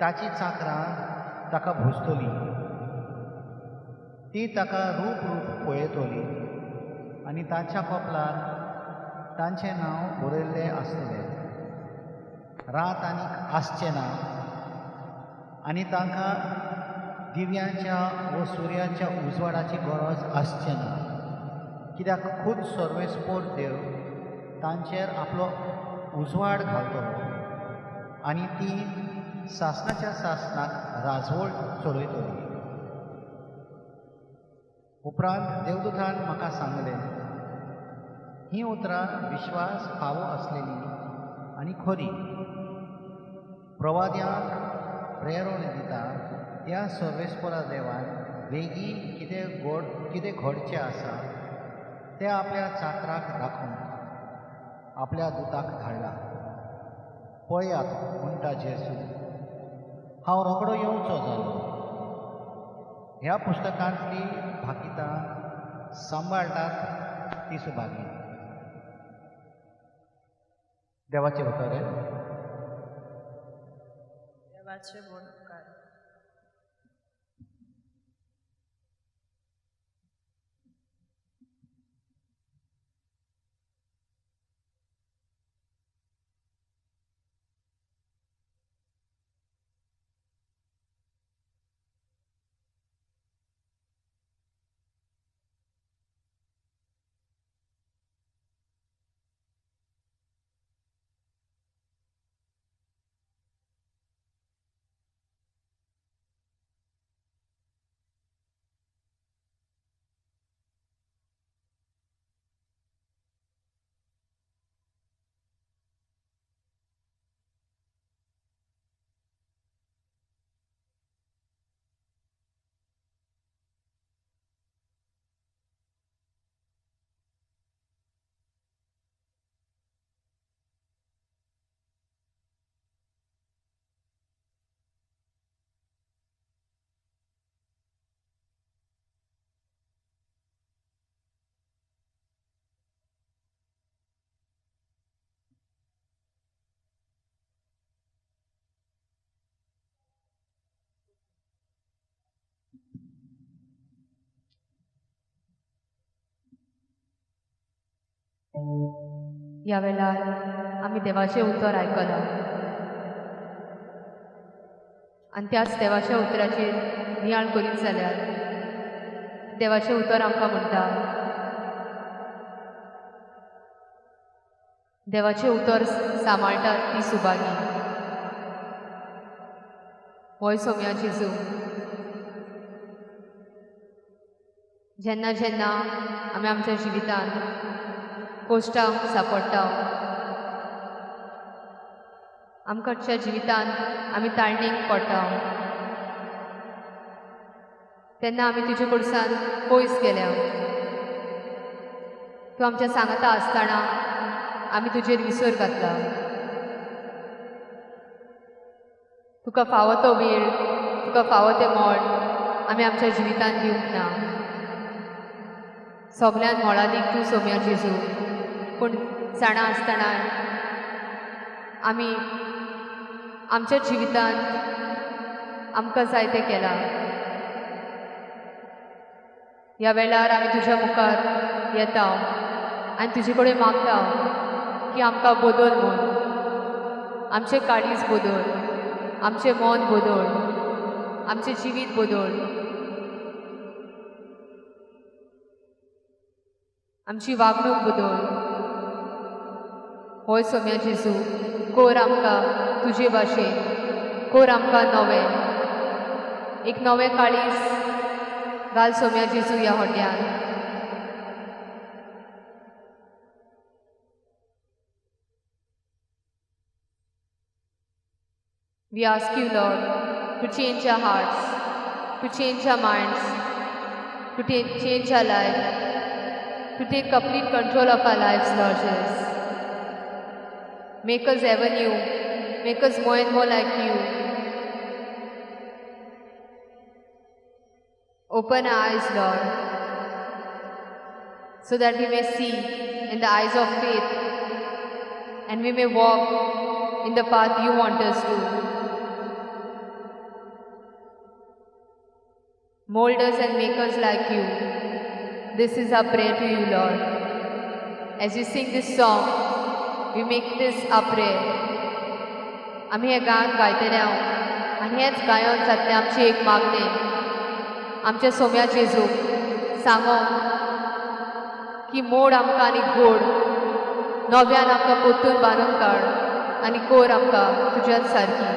ताची चाकरां ताका भोजतली. ती ताका रूप रूप पळयतली आनी ताच्या कपलार तांचें नांव बरयल्लें आसतलें. रात आनीक आसचें ना आनी तांकां दिव्यांच्या वो सुर्याच्या उजवाडाची गरज आसचें ना. कित्याक खूद सर्वेस्पोर देव तांचेर आपलो उजवाड घालतलो आनी ती सासणाच्या सासणाक राजवळ चलयतली. उपरांत देवदूतान म्हाका सांगलें, हीं उतरां विश्वास फावो आसलेली आनी खरी. प्रवाद्यांक प्रेरण दिता त्या सर्वेस्परा देवान वेगीं कितें घडचें आसा तें आपल्या चाकराक दाखोवंक आपल्या दुताक धाडला. पळयात म्हणटा जेजू, हांव रोखडो येवचो जालो. ह्या पुस्तकांतली भाकितां सांबाळटात ती सुभागी. देवाचें उतर. देवाचे उपकार. ह्या वेळार आमी देवाचें उतर आयकलां आनी त्याच देवाच्या उतराचेर नियाळ करीत जाल्यार देवाचें उतर आमकां म्हणटा, देवाचें उतर सांबाळटात ती सुभागी. होय सोम्या जेजू, जेन्ना जेन्ना आमी आमच्या जिवितांत कोश्टांक सांपडटा, आमकांच्या जिवितांत आमी ताळणीक पडटा, तेन्ना आमी तुजे कडसान पयस गेल्या. तूं आमच्या सांगाता आसतना आमी तुजेर विसर घातला. तुका फावो तो वेळ, तुका फावो तें मोड आमी आमच्या जिवितांत दिवंक ना. सगल्यांत मोलादीक तूं सोम्या जेजू, पूण जाणा आसतना आमी आमच्या जिवितांत आमकां जाय तें केलां. ह्या वेळार आमी तुज्या मुखार येता आनी तुजे कडेन मागता की आमकां बदल म्हूण, आमचें काळीज बदल, आमचें मन बदल, आमचें जिवीत बदल, आमची वागणूक बदल. होय सोम्या जेजू, कोर आमकां तुजे भाशेन, कोर आमकां नवें, एक नवें काळीज घाल सोम्या जेजू ह्या होट्यान. We ask you, Lord, to change our hearts, to change our minds, to change our life, to take complete control of our lives, Lord Jesus. Make us ever new, make us more and more like you. Open our eyes, Lord, so that we may see in the eyes of faith and we may walk in the path you want us to. Mold us and make us like you. This is our prayer to you, Lord. As we sing this song, we make this our prayer. आमी हें गायन गायतले हांव आनी हेंच गायन जातलें आमची एक मागणें आमच्या सोम्या जेजूक सांगो की मोड आमकां आनी गोड नव्यान आमकां पोतून बांदून काड आनी कोर आमकां तुज्याच सारकी.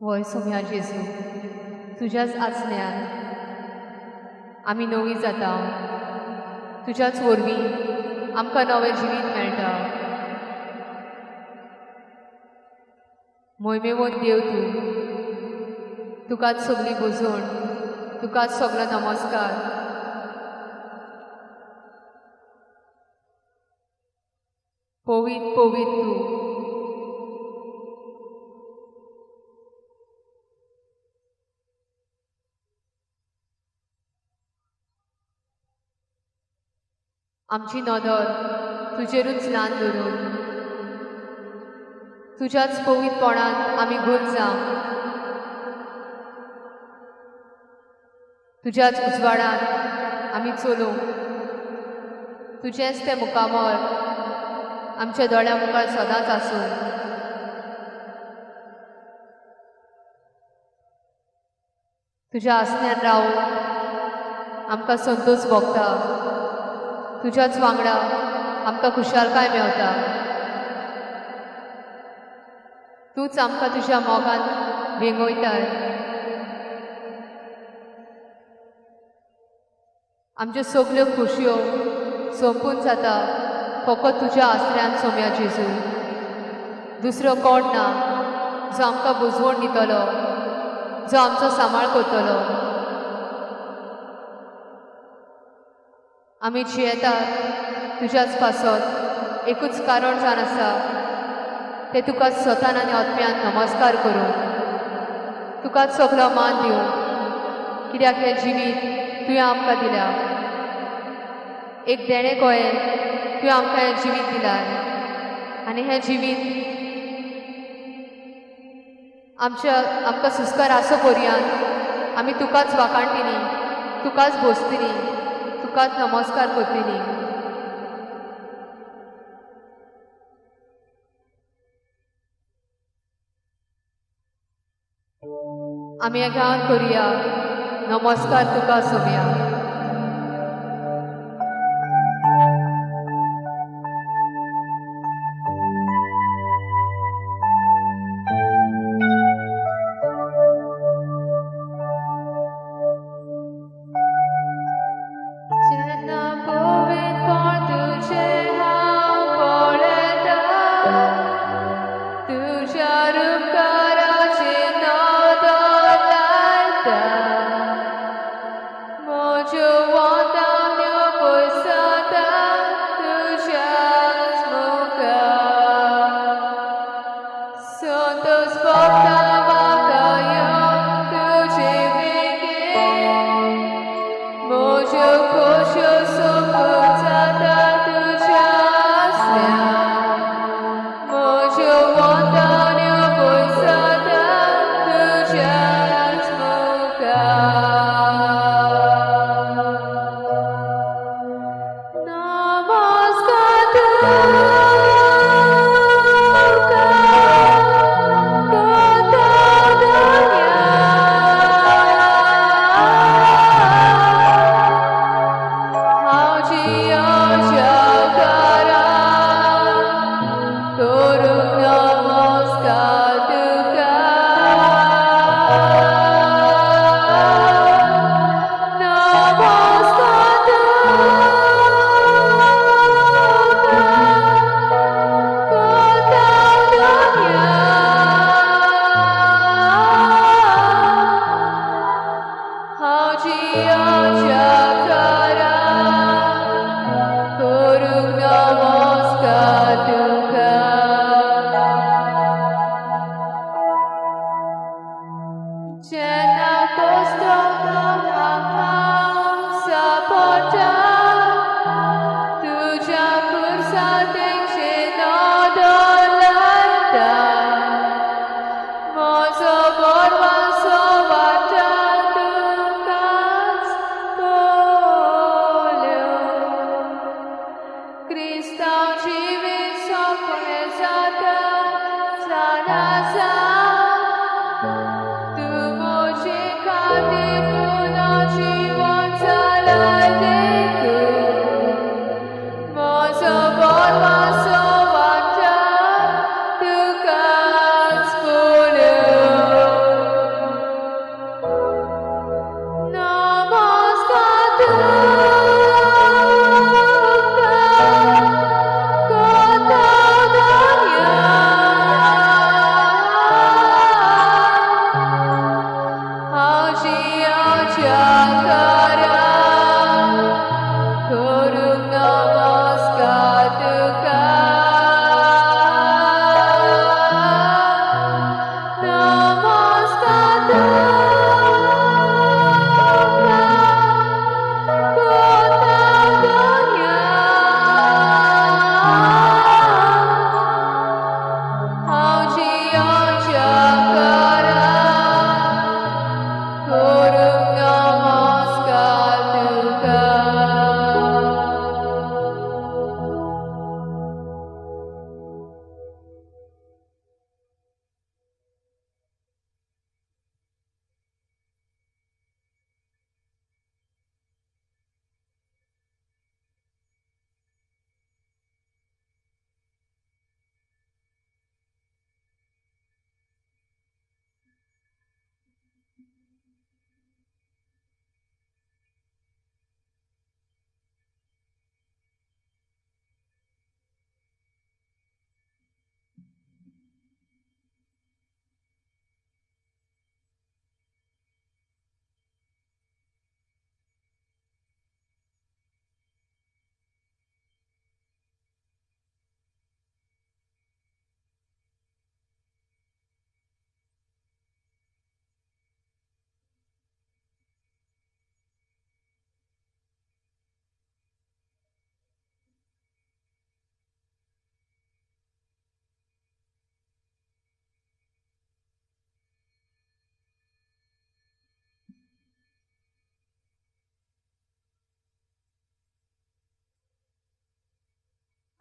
वय सोम्या जेजू, तुज्याच आसण्यान आमी नवी जाता, तुज्याच वरवीं आमकां नवें जिवीत मेळटा. मोहिमेवंत देव तूं, तुकाच सगली भोजवण, तुकाच सगलो नमस्कार. पवित पवित तूं. आमची नदर तुजेरूच ल्हान धरून तुज्याच पवित्रपणांत आमी गुल जावं, तुज्याच उजवाडांत आमी चलूं, तुजेंच तें मुखामळ आमच्या दोळ्या मुखार सदांच आसूं. तुज्या आसण्यान रावूं आमकां संतोष भोगता, तुज्याच वांगडा आमकां खुशालकाय मेवता. तूंच आमकां तुज्या मोगान वेंगयताय. आमच्यो सगल्यो खोशयो सोंपून जाता फकत तुज्या आसऱ्यान सोम्या जेजू. दुसरो कोण ना जो आमकां बुजवण दितलो, जो आमचो सांबाळ करतलो. आमी जियेतात तुज्याच पासत एकूच कारण जावन आसा, तें तुका स्वतान आनी आत्म्यान नमस्कार करूं, तुकाच सगलो मान दिवं, कित्याक हें जिवीत तुवें आमकां दिल्या. एक देणें कळ्ळें तुवें आमकां हें जिवीत दिलां आनी हें जिवीत आमच्या आमकां सुस्कार आसो पर्यंत आमी तुकाच वाखाणटिनी, तुकाच भोसतिनी, तुकाच नमस्कार करतिनी. आमी ह्या गांवांत करुया नमस्कार तुका सोम्या.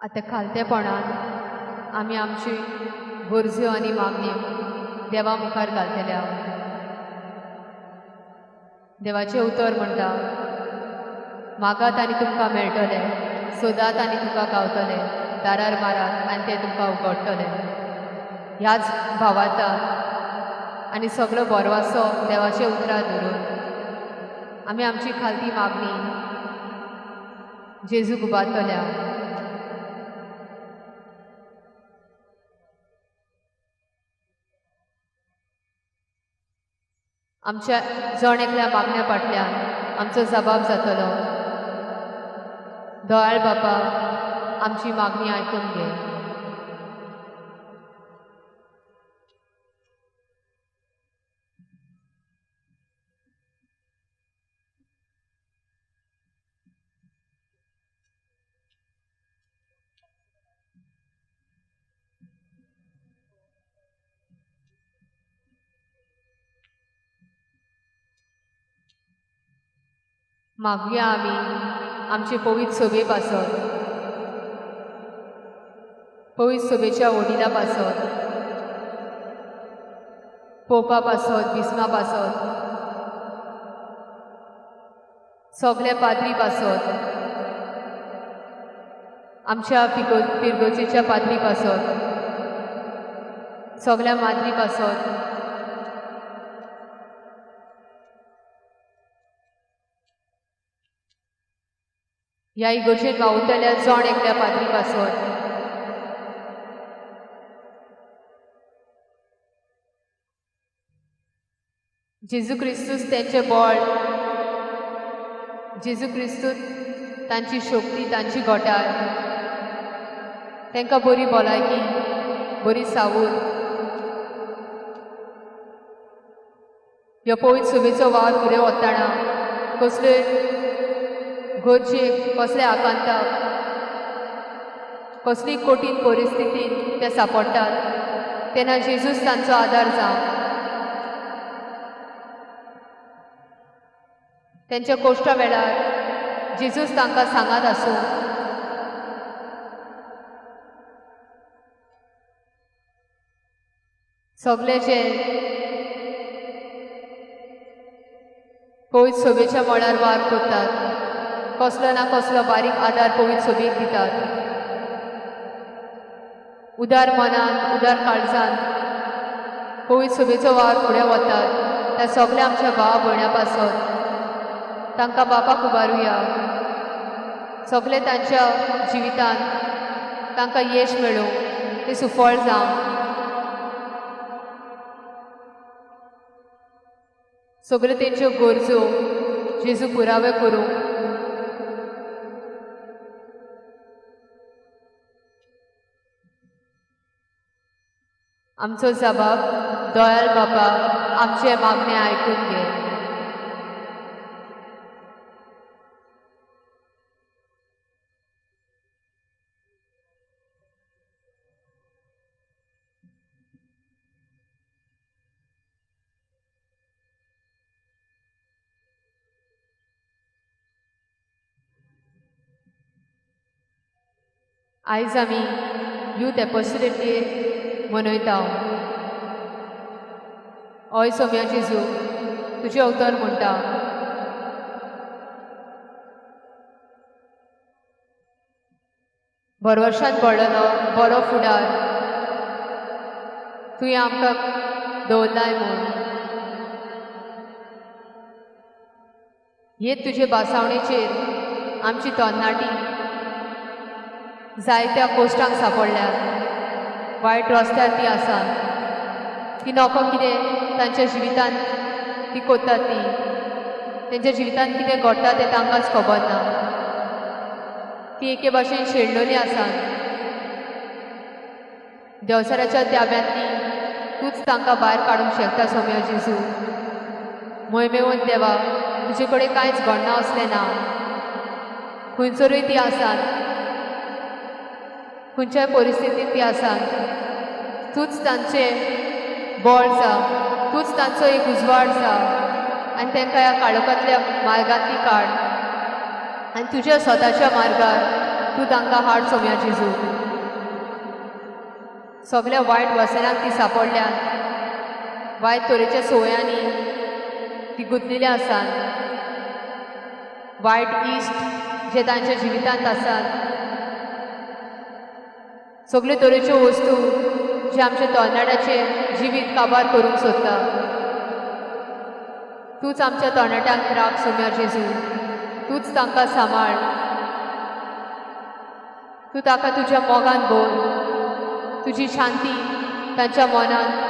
आतां खालतेपणान आमी आमची गरज्यो आनी मागण्यो देवा मुखार घालतल्या. देवाचें उतर म्हणटा, मागात आनी तुमकां मेळटलें, सोदात आनी तुमकां गावतलें, दारार मारात आनी तें तुमकां उगडटलें. ह्याच भावार्थान आनी सगलो बरवासो देवाचे उतरां धरून आमी आमची खालती मागणी जेजूक उबारतल्या. आमच्या जण एकल्या मागण्या फाटल्यान आमचो जबाब जातलो. दयाळ बापा, आमची मागणी आयकून घे. मागुया आमी आमचे पवित्र सोबे पासत, पवित्र सोबेच्या वडिला पासत, पोपा पासत, बिस्मा पासत, सगल्या पाद्री पासत, आमच्या फिरगोजेच्या पाद्री पासत, सगल्या माद्री पासत, ह्या इगर्जेन वावुरतल्या जण एकल्या पाद्री पासत, जेजू क्रिस्तूस तेंचें बळ, जेजू क्रिस्तूस तांची शक्ती, तांची घोटाय, तांकां बरी भलायकी, बरी सावूद. ह्यो पवित्र सभेचो वावर फुडें वतना कसले गरजेक, कसले आकांताक, कसली कठीण परिस्थितीन ते सांपडटात तेन्ना जेजूस तांचो आदार जावं. तेंच्या कोश्टा वेळार जेजूस तांकां सांगात आसूं. सगळे जे पवित्र सभेच्या मळार वावर करतात, कसलो ना कसलो बारीक आदार पवित्र सभेक दितात, उदार मनान, उदार काळजान पवित्र सभेचो वावर फुडें वतात त्या सगल्या आमच्या भावा भयण्यां पासत तांकां बापाक उबारुया. सगळे तांच्या जिवितांत तांकां यश मेळूं, तें सुफळ जावं. सगळ्यो तेंच्यो गरजो जेजू पुरावे करूं. आमचो जबाब दयाल बापा, आमचे मागणे आयकून घे. आयज आमी यूथ एपोस्टलेट डे मनयता. हय सोम्या जेजू, तुजें अवतर म्हणटा, भरवशान पडलेलो बरो फुडार तुवें आमकां दवरलाय म्हूण. हे तुजे बासावणेचेर आमची तरणाटी जायत्या कोश्टांक सांपडल्यात, वायट रस्त्यार ती आसा, ती नको कितें तांच्या जिवितांत ती कोत्तात, ती तेंच्या जिवितांत कितें घडटा तें तांकांच खबर ना. ती एके भाशेन शेणलेली आसा. देवचाराच्या ताब्यांतली तूंच तांकां भायर काडूंक शकता सोम्या जेजू. मोहिमेवंत देवा, तुजे कडेन कांयच घडना असलें ना. खंयसरूय ती आसात, खंयच्याय परिस्थितींत ती आसात, तूंच तांचें बळ जा, तूंच तांचो एक उजवाड जा आनी तांकां ह्या काळोखांतल्या मार्गांतली काड आनी तुज्या स्वताच्या मार्गार तूं तांकां हाड सोम्या जेजू. सगल्या वायट वसनाक ती सांपडल्यात, वायट तरेच्या संवयांनी ती गुंतलेली आसात, वायट इश्ट जे तांच्या जिवितांत आसात, सगल्यो तरेच्यो वस्तू जे आमच्या तरणाट्याचें जिवीत काबार करूंक सोदता. तूंच आमच्या तरणाट्यांक राख सोम्या जेजू, तूंच तांकां सांबाळ, तूं ताका तुज्या मोगान भर, तुजी शांती तांच्या मनांत.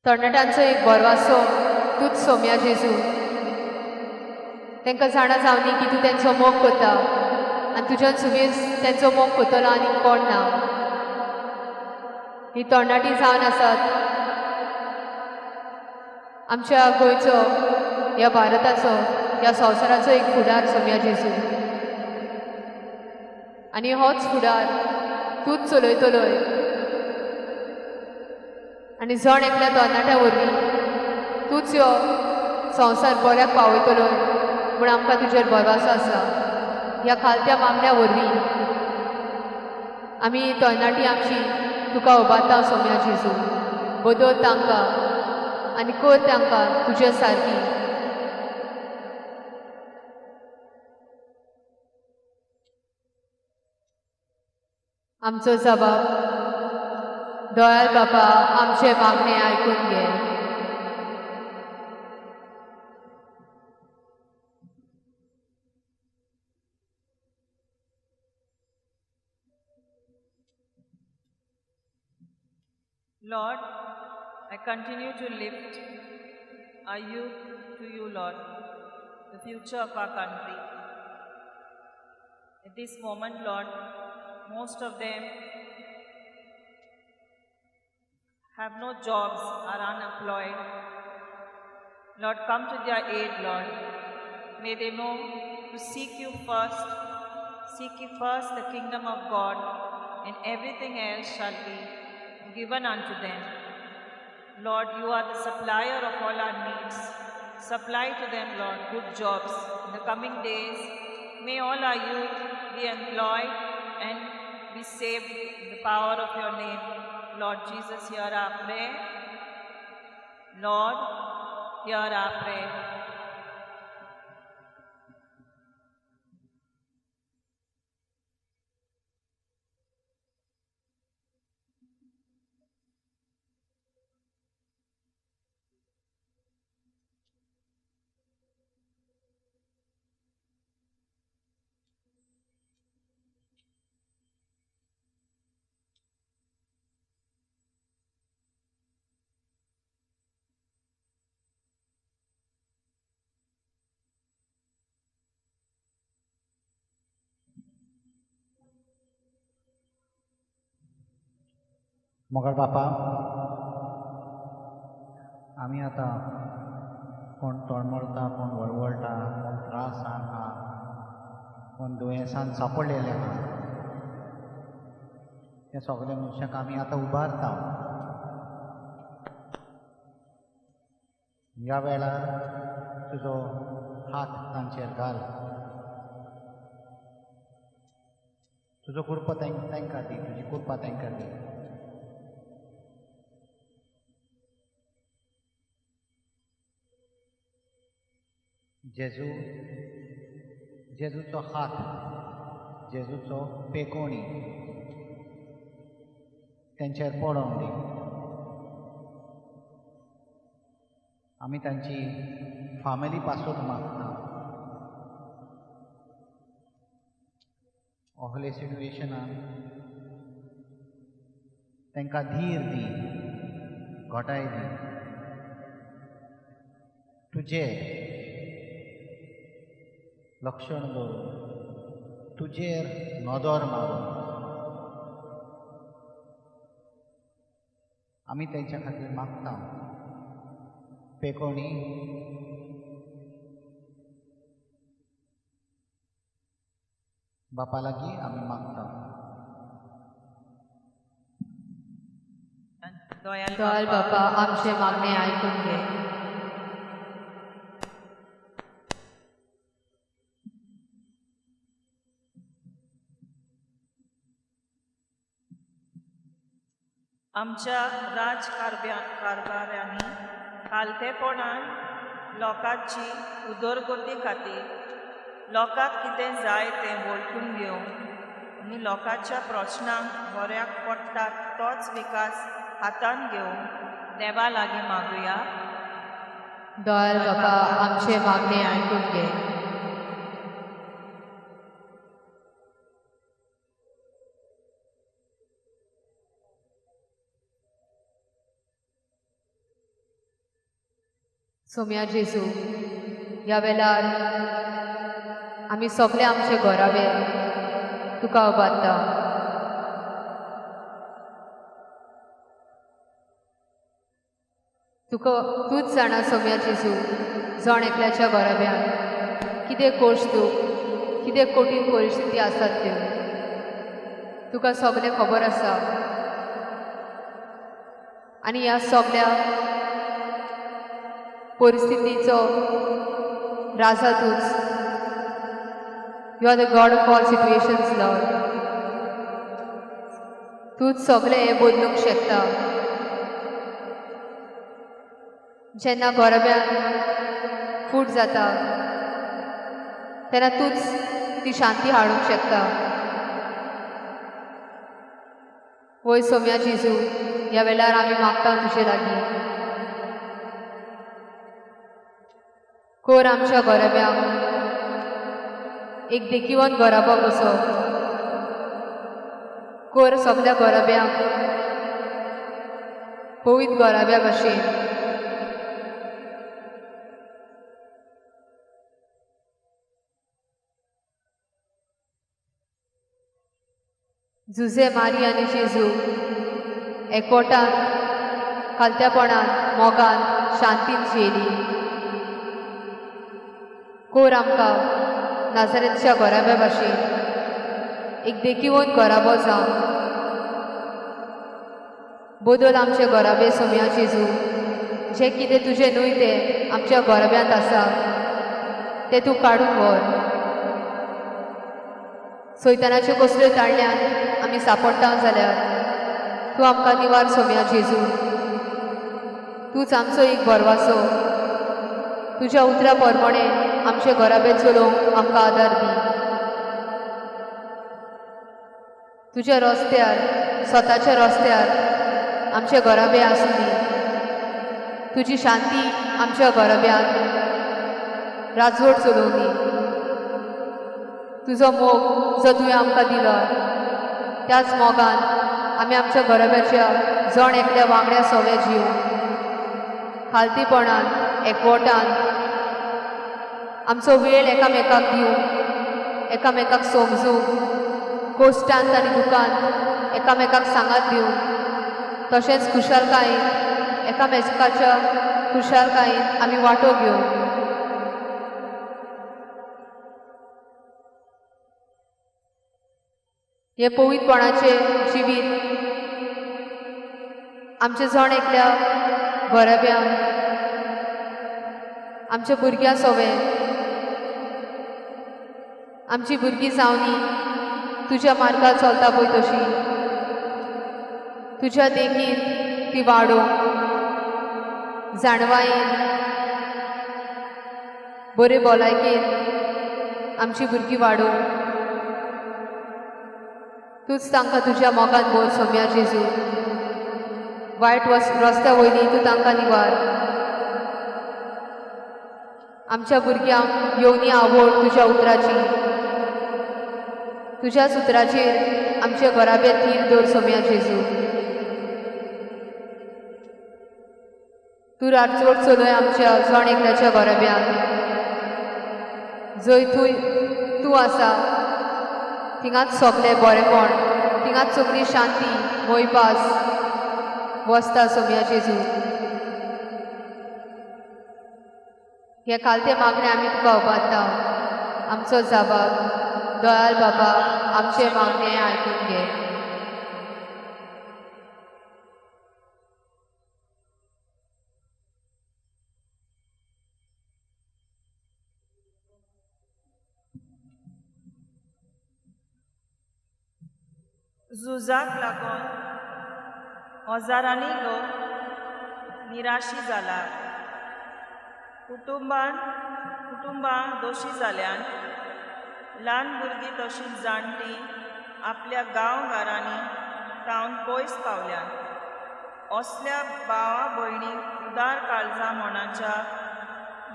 तरणाट्यांचो एक भरवासो तूंच सोम्या जेजू. तांकां जाणा जावनी की तूं तेंचो मोग करता आनी तुज्यान सुबेज तेंचो मोग करतलो आनी कोण ना. ही तरणाटी जावन आसात आमच्या गोंयचो, ह्या भारताचो, ह्या संवसाराचो एक फुडार सोम्या जेजू, आनी होच फुडार तूंच चलयतलोय आनी जण एकल्या तरणाट्या वरवीं तूंच यो संवसार बऱ्याक पावयतलोय म्हूण आमकां तुजेर भरवंसो आसा. ह्या खालत्या मागण्या वरवीं आमी तरणाटी आमची तुका उबारता सोम्या जेजू. बदल तांकां आनी कर तांकां तुज्या सारकी. आमचो जबाब दयाळ बाबा, आमचे मागणे आयकून घे. Lord, I continue to lift our youth to you, Lord, the future of our country. At this moment, Lord, most of them have no jobs, are unemployed. Lord, come to their aid, Lord. May they know to seek you first. Seek ye first the kingdom of God, and everything else shall be given unto them. Lord, you are the supplier of all our needs. Supply to them, Lord, good jobs. In the coming days, may all our youth be employed and be saved in the power of your name. Lord Jesus, hear our prayer. Lord, hear our prayer. मोगाळ बापा, आमी आतां कोण तळमळटा, कोण वळवळटा, कोण त्रासान आहा, कोण दुयेंसान सांपडलेले आहा, त्या सगल्या मनशांक आमी आतां उबारता. ह्या वेळार तुजो हात तांचेर घाल, तुजो कृपा तांकां दी, तुजी कृपा तांकां दी. जेजू, जेजूचो हात, जेजूचो पेकोणी तेंचेर पडोंक दी. आमी तांची फामिली पासून मागता. असले सिट्युएशनान तांकां धीर दी, घटाय दी. तुजे लक्षण दवरून, तुजेर नदर मारून आमी तेंच्या खातीर मागता. पेकोणी बापा लागीं आमी मागता. दयाळ बाबा, आमचे मागणे आयकून घे. आमच्या राज कारभाऱ्यांनी खालतेपणान लोकांची उदरगती खातीर लोकांक कितें जाय तें वळखून घेवन आनी लोकांच्या प्रश्नांक बऱ्याक पडटा तोच विकास हातांत घेवन देवा लागीं मागुया. दयाळ बाबा, आमचे मागणे आयकून घे. सोम्या जेजू, ह्या वेळार आमी सगळे आमचे घरावे तुका उबारता. तुका तूंच जाणा सोम्या जेजू, जण एकल्याच्या घराब्यान कितें कोश दूख, कितें कठीण परिस्थिती आसात त्यो तुका सगळें खबर आसा. आनी ह्या सगळ्या परिस्थितीचो राजा तूंच. You are the God of all situations, Lord. तूंच सगळें हें बदलूंक शकता. जेन्ना घराब्यान फूट जाता तेन्ना तूंच ती शांती हाडूंक शकता. वय सोम्या जेजू, ह्या वेळार आमी मागता तुजे लागीं, कोर आमच्या घराब्यांक एक देखिवन घराबो कसो कोर, सगल्या घराब्यांक पवित्र घराब्या भशेन. जुजे मारी आनी जेजू एकवटान, खालत्यापणान, मोगान, शांतीन जियेली. कोर आमकां नाजारेतच्या घराब्या भाशेन एक देखिवन घराबो जावन बदल आमचे घराबे. सोम्या जेजू, जें कितें तुजें न्हय तें आमच्या घराब्यांत आसा तें तूं काडून व्हर. सैतानाच्यो कसल्यो ताळल्यान आमी सापडटा जाल्यार तूं आमकां निवार. सोम्या जेजू, तूंच आमचो एक भरवासो. तुज्या उतरा प्रमाणे आमचे घराबे चलोवंक आमकां आदार दी. तुज्या रस्त्यार, स्वताच्या रस्त्यार आमचे घराबे आसूं दी. तुजी शांती आमच्या घराब्यांत राजवट चलोवं दी. तुजो मोग जो तुवें आमकां दिलो त्याच मोगान आमी आमच्या घराब्याच्या जण एकल्या वांगड्या सोवे जिव खालतीपणान, एकवटान आमचो वेळ एकामेकाक दिवंक, एकामेकाक समजूंक, कोश्टांत आनी दुकान एकामेकाक सांगात दिवंक, तशेंच खुशालकायेन एकामेकाच्या खुशालकायेन आमी वांटो घेवंक. हें पवित्रपणाचें जिवीत आमच्या जण एकल्या घराब्यांक, आमच्या भुरग्यां सोवे, आमची भुरगीं जावनी तुज्या मार्गार चलता पळय तशी तुज्या देखीन ती वाडोवंक, जाणवायेन, बरे भलायकेन आमची भुरगीं वाडोवंक तूंच तांकां तुज्या मोगान भर. सोम्या जेजू, वायट रस्त्या वयली तूं तांकां निवार. आमच्या भुरग्यांक येवनी आवड तुज्या उतराची. तुज्याच उतराचेर आमच्या घराब्यात थीर दवर. सोम्या जेजू, तूं राजवट चलय आमच्या जण एकल्याच्या घराब्यांत. जंय थंय तूं आसा थिंगाच सगलें बरेंपण, थिंगाच सगळी शांती, मोयपास वसता. सोम्या जेजू, हे खालते मागणे आमी तुका उबारता. आमचो जाबाब दयाल बाबा, आमचे मागणे आयकून घे. झुजाक लागून हजारांनी लोक निराशी जाला. कुटुंबान कुटुंबां दोशी जाल्यान ल्हान भुरगीं तशींच जाणटीं आपल्या गांवघरांनी तावन पयस पावल्यात. असल्या भावा भयणीक उदार काळजां मनाच्या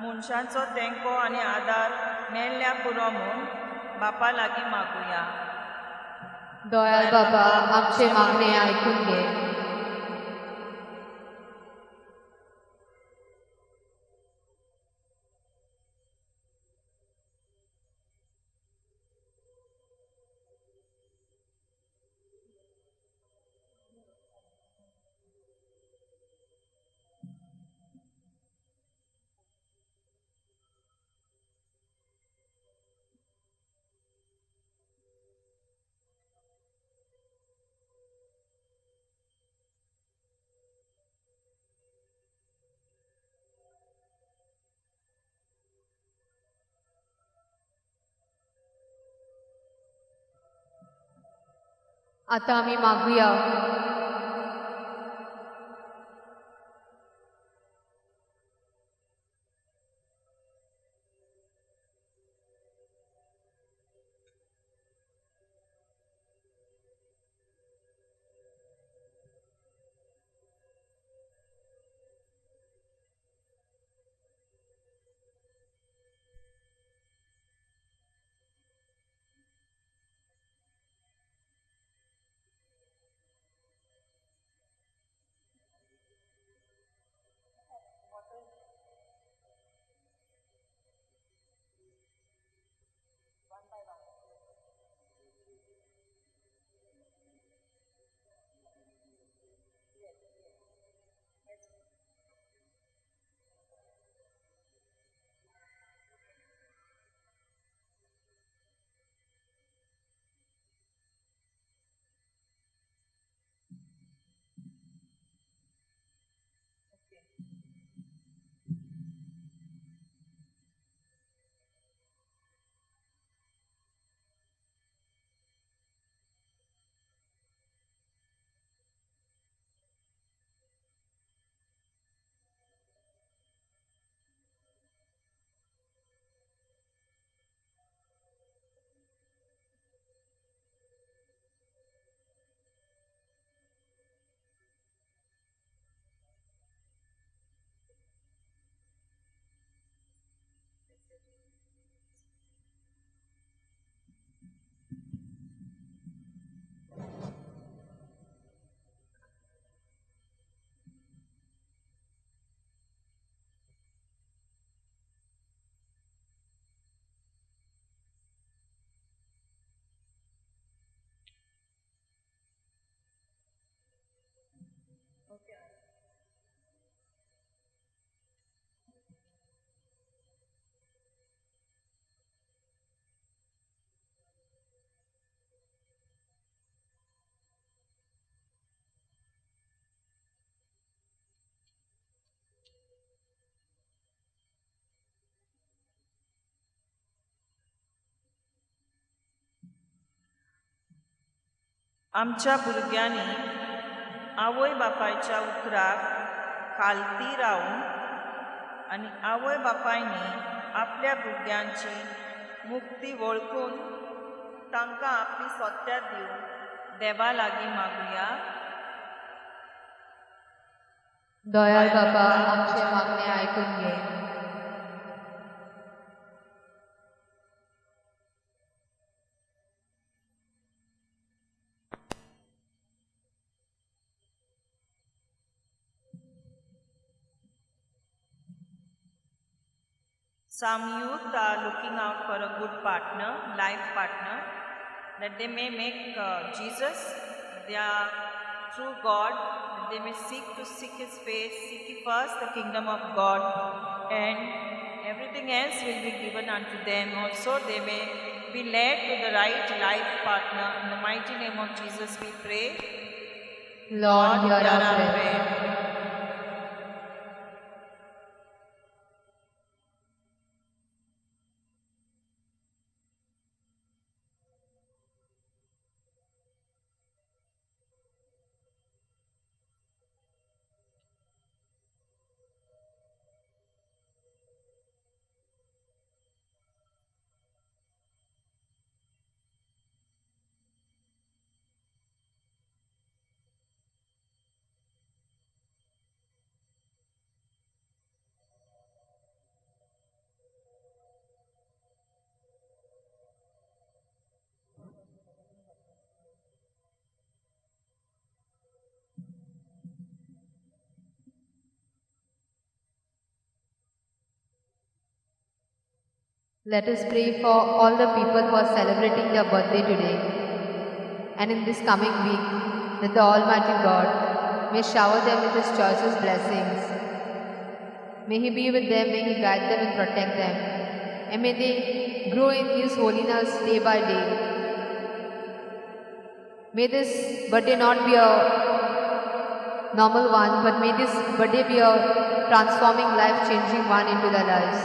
मनशांचो तेंको आनी आदार मेळ्ळ्या पुरो म्हूण बापा लागीं मागुया. दयाळ बाबा, आमचे मागणे आयकून घे. आतां आमी मागुया. आमच्या भुरग्यांनी आवय बापायच्या उतराक खालती रावून आनी आवय बापायनी आपल्या भुरग्यांची मुक्ती वळखून तांकां आपली सत्या दिवन देवा लागीं मागुया. दयाळ बाबा, आमचे मागणे आयकून घे. Some youth are looking out for a good partner, life partner, that they may make Jesus their true God, that they may seek to seek His face, seek ye first the kingdom of God, and everything else will be given unto them. Also, they may be led to the right life partner. In the mighty name of Jesus we pray. Lord, hear hear our our prayer. prayer. Let us pray for all the people who are celebrating their birthday today and in this coming week, that the Almighty God may shower them with His choicest blessings. May He be with them, may He guide them and protect them, and may they grow in His holiness day by day. May this birthday not be a normal one, but may this birthday be a transforming, life-changing one into their lives.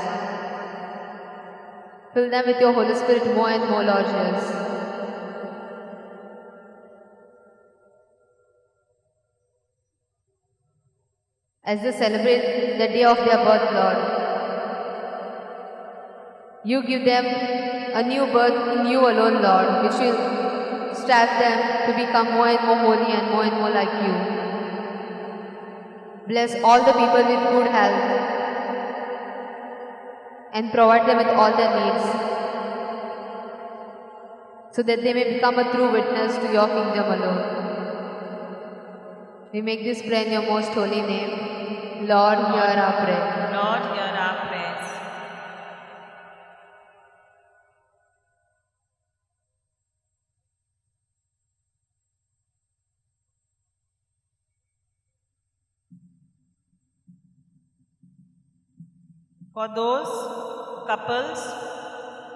Fill them with your Holy Spirit more and more, Lord Jesus. As they celebrate the day of their birth, Lord, you give them a new birth in you alone, Lord, which will strive them to become more and more holy and more like you. Bless all the people with good health and provide them with all their needs, so that they may become a true witness to your kingdom alone. We make this prayer in your most holy name. Lord, hear our prayer. Lord, hear our prayers. For those couples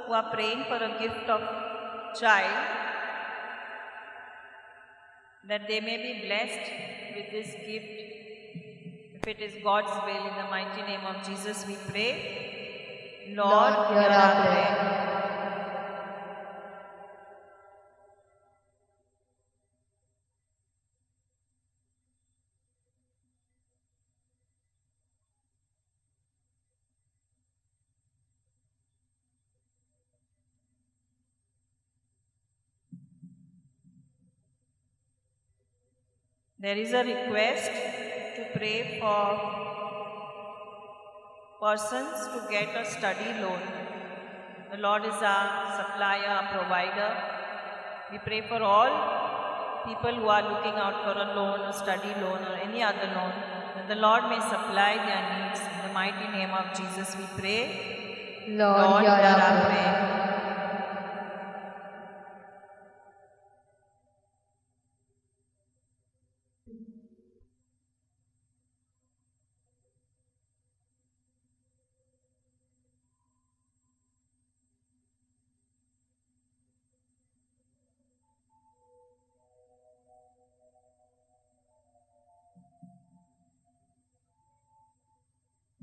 who are praying for a gift of child, that they may be blessed with this gift, if it is God's will, in the mighty name of Jesus we pray. Lord, Lord, hear our prayer. There is a request to pray for persons to get a study loan. The Lord is our supplier, our provider. We pray for all people who are looking out for a loan, a study loan or any other loan, that the Lord may supply their needs. In the mighty name of Jesus we pray. Lord, hear our prayer.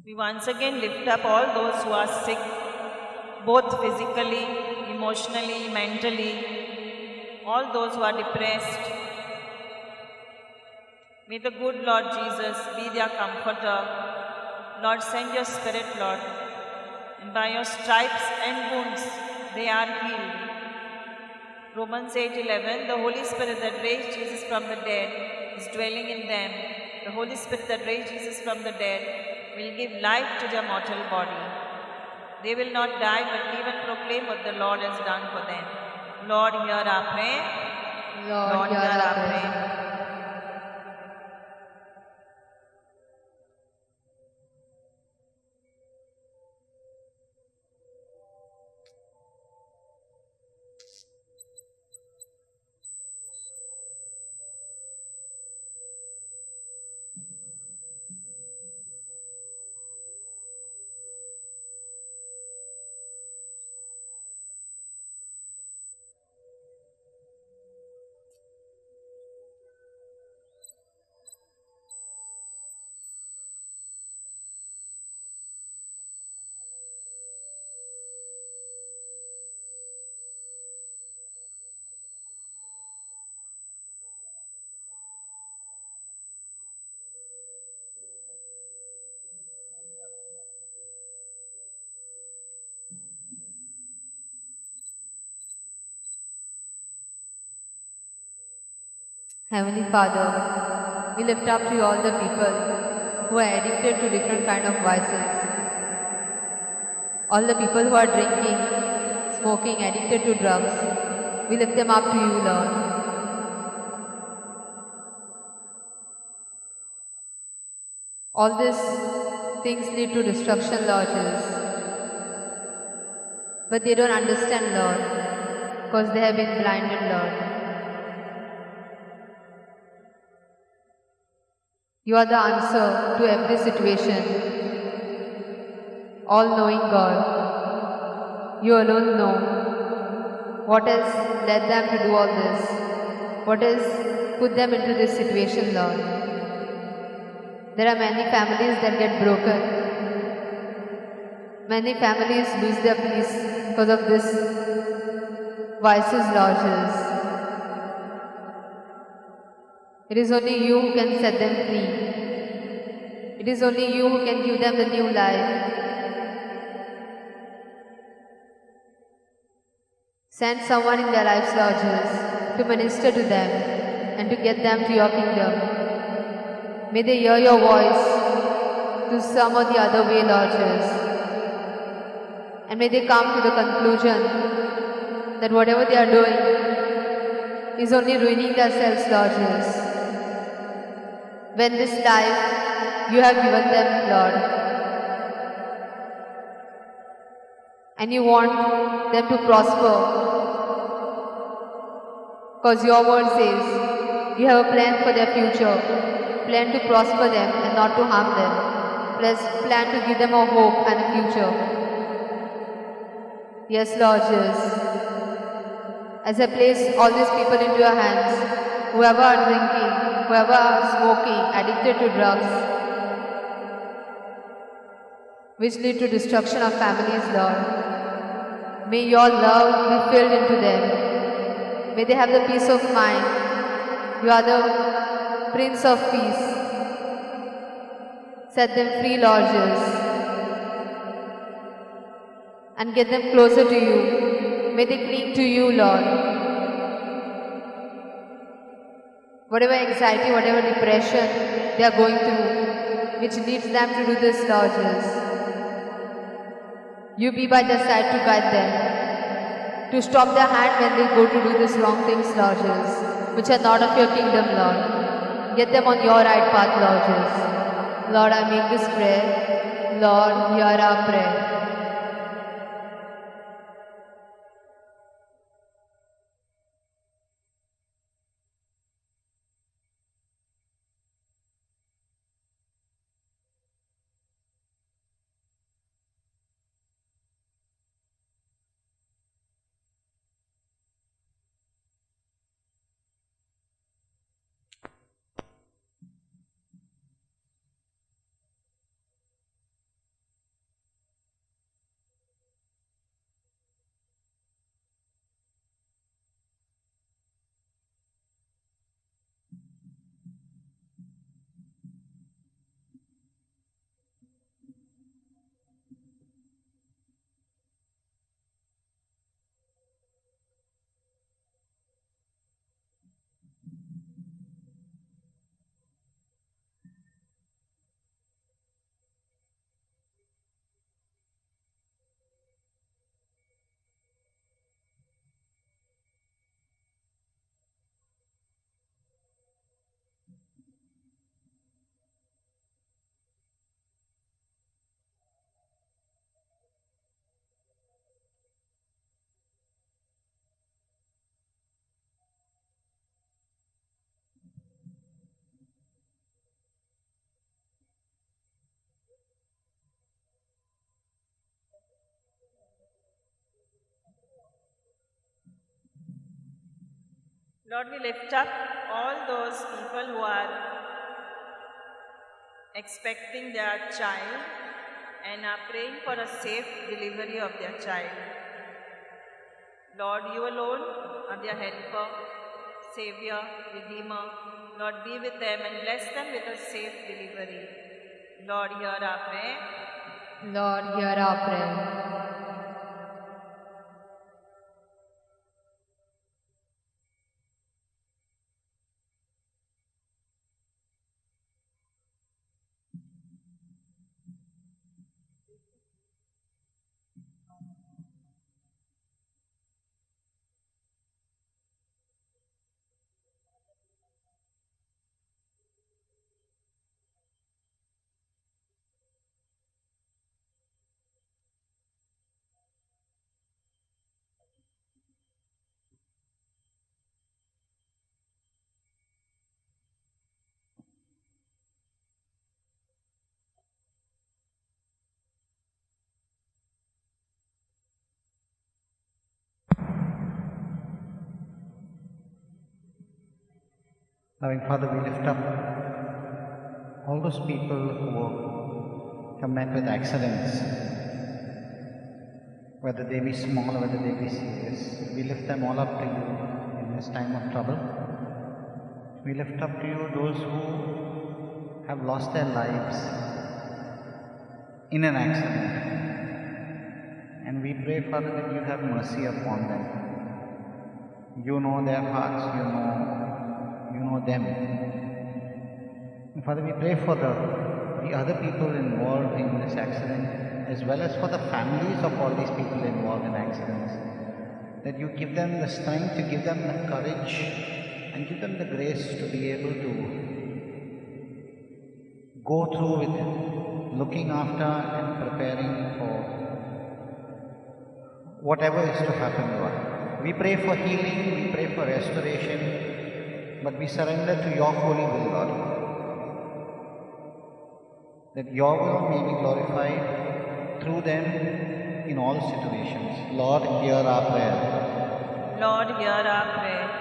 We once again lift up all those who are sick, both physically, emotionally, mentally, all those who are depressed. May the good Lord Jesus be their comforter. Lord, send your Spirit, Lord, and by your stripes and wounds they are healed. Romans 8:11, the Holy Spirit that raised Jesus from the dead is dwelling in them. The Holy Spirit that raised Jesus from the dead will give life to their mortal body. They will not die but live and proclaim what the Lord has done for them. Lord, hear our prayer. Lord, hear our prayer. Heavenly Father, we lift up to you all the people who are addicted to different kind of vices. All the people who are drinking, smoking, addicted to drugs, we lift them up to you, Lord. All these things lead to destruction, Lord Jesus. But they don't understand, Lord, because they have been blinded, Lord. You are the answer to every situation. All-knowing God, you alone know what has led them to do all this, what has put them into this situation, Lord. There are many families that get broken. Many families lose their peace because of this vices, Lord Jesus. It is only you who can set them free. It is only you who can give them the new life. Send someone in their lives, Lord Jesus, to minister to them and to get them to your kingdom. May they hear your voice to some or the other way, Lord Jesus. And may they come to the conclusion that whatever they are doing is only ruining themselves, Lord Jesus. When this life you have given them, Lord, and you want them to prosper, because your word says you have a plan for their future, plan to prosper them and not to harm them, plan to give them a hope and a future. Yes, Lord Jesus, as I place all these people into your hands, whoever are drinking, whoever are smoking, addicted to drugs, which lead to destruction of families, Lord, may your love be filled into them. May they have the peace of mind. You are the Prince of Peace. Set them free, Lord Jesus, and get them closer to you. May they cling to you, Lord. Whatever anxiety, whatever depression they are going through, which leads them to do this, Lord Jesus, you be by their side to guide them, to stop their hand when they go to do these wrong things, Lord Jesus, which are not of your kingdom, Lord. Get them on your right path, Lord Jesus. Lord, I make this prayer. Lord, hear our prayer. Lord, we lift up all those people who are expecting their child and are praying for a safe delivery of their child. Lord, you alone are their helper, Savior, Redeemer. Lord, be with them and bless them with a safe delivery. Lord, hear our prayer. Lord, hear our prayer. Loving Father, we lift up all those people who have met with accidents, whether they be small or whether they be serious. We lift them all up to you in this time of trouble. We lift up to you those who have lost their lives in an accident. And we pray, Father, that you have mercy upon them. You know their hearts, you know them. And Father, we pray for the other people involved in this accident, as well as for the families of all these people involved in accidents, that you give them the strength, you give them the courage, and give them the grace to be able to go through with looking after and preparing for whatever is to happen, Lord. We pray for healing, we pray for restoration, but we surrender to your holy will, Lord, that your will may be glorified through them in all situations. Lord, hear our prayer. Lord, hear our prayer.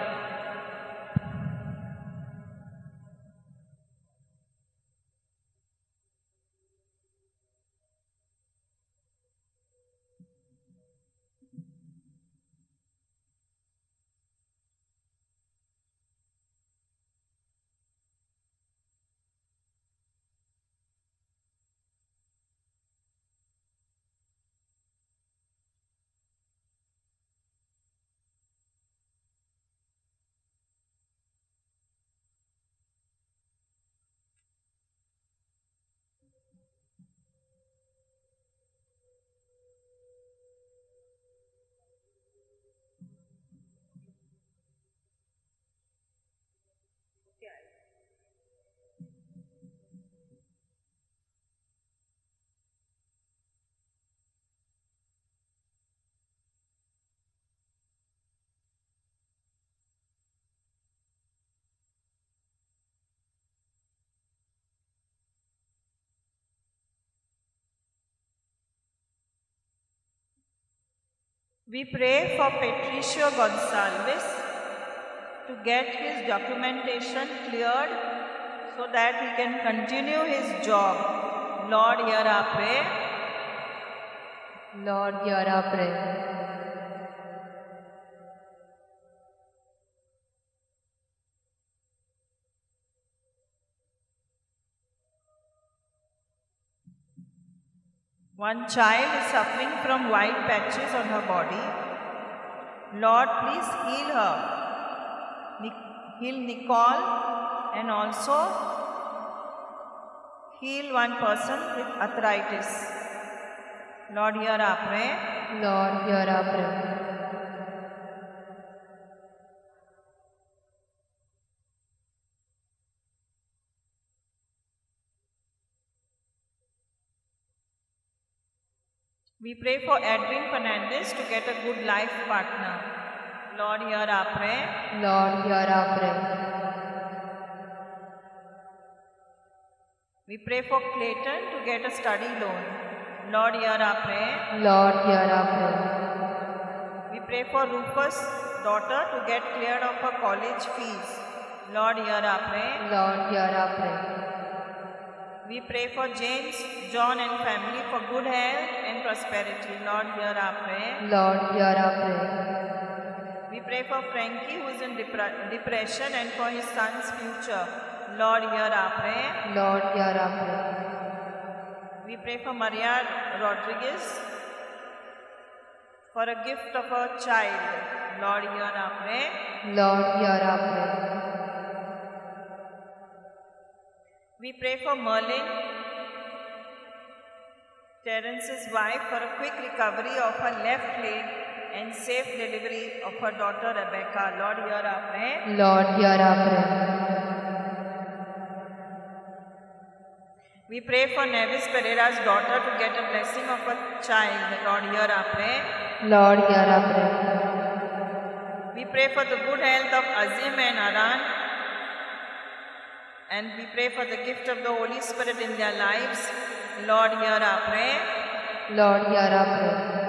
We pray for Patricio Gonsalves to get his documentation cleared so that he can continue his job. Lord, hear our prayer. Lord, hear our prayer. One child is suffering from white patches on her body. Lord, please heal her. Heal Nicole and also heal one person with arthritis. Lord, hear our prayer. Lord, hear our prayer. We pray for Edwin Fernandez to get a good life partner. Lord, hear our prayer. Lord, hear our prayer. We pray for Clayton to get a study loan. Lord, hear our prayer. Lord, hear our prayer. We pray for Rufus' daughter to get cleared of her college fees. Lord, hear our prayer. Lord, hear our prayer. We pray for James, John and family for good health and prosperity. Lord, hear our prayer. Lord, hear our prayer. We pray for Frankie, who is in depression, and for his son's future. Lord, hear our prayer. Lord, hear our prayer. We pray for Maria Rodriguez for a gift of a child. Lord, hear our prayer. Lord, hear our prayer. We pray for Merlin, Terence's wife, for a quick recovery of her left leg and safe delivery of her daughter Rebecca. Lord, hear our prayer. Lord, hear our prayer. We pray for Nevis Pereira's daughter to get a blessing of a child. Lord, hear our prayer. Lord, hear our prayer. We pray for the good health of Azim and Aran. And we pray for the gift of the Holy Spirit in their lives. Lord, hear our prayer. Lord, hear our prayer.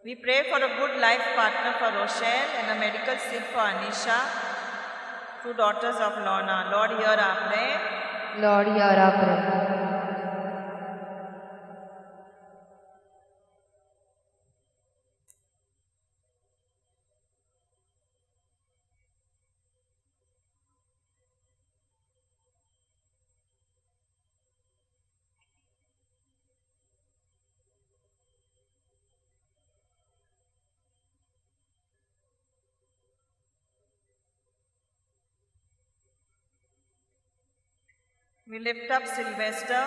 We pray for a good life partner for Rochelle and a medical seat for Anisha, two daughters of Lorna. Lord, hear our prayer. Lord, hear our prayer. We lift up Sylvester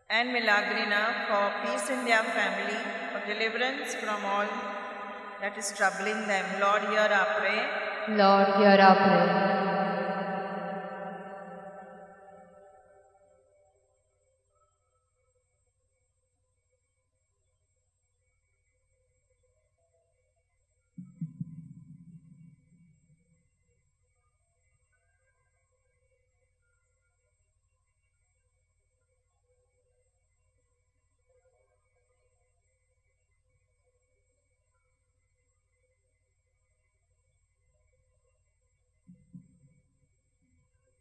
and Milagrina for peace in their family, for deliverance from all that is troubling them. Lord, hear our prayer. Lord, hear our prayer.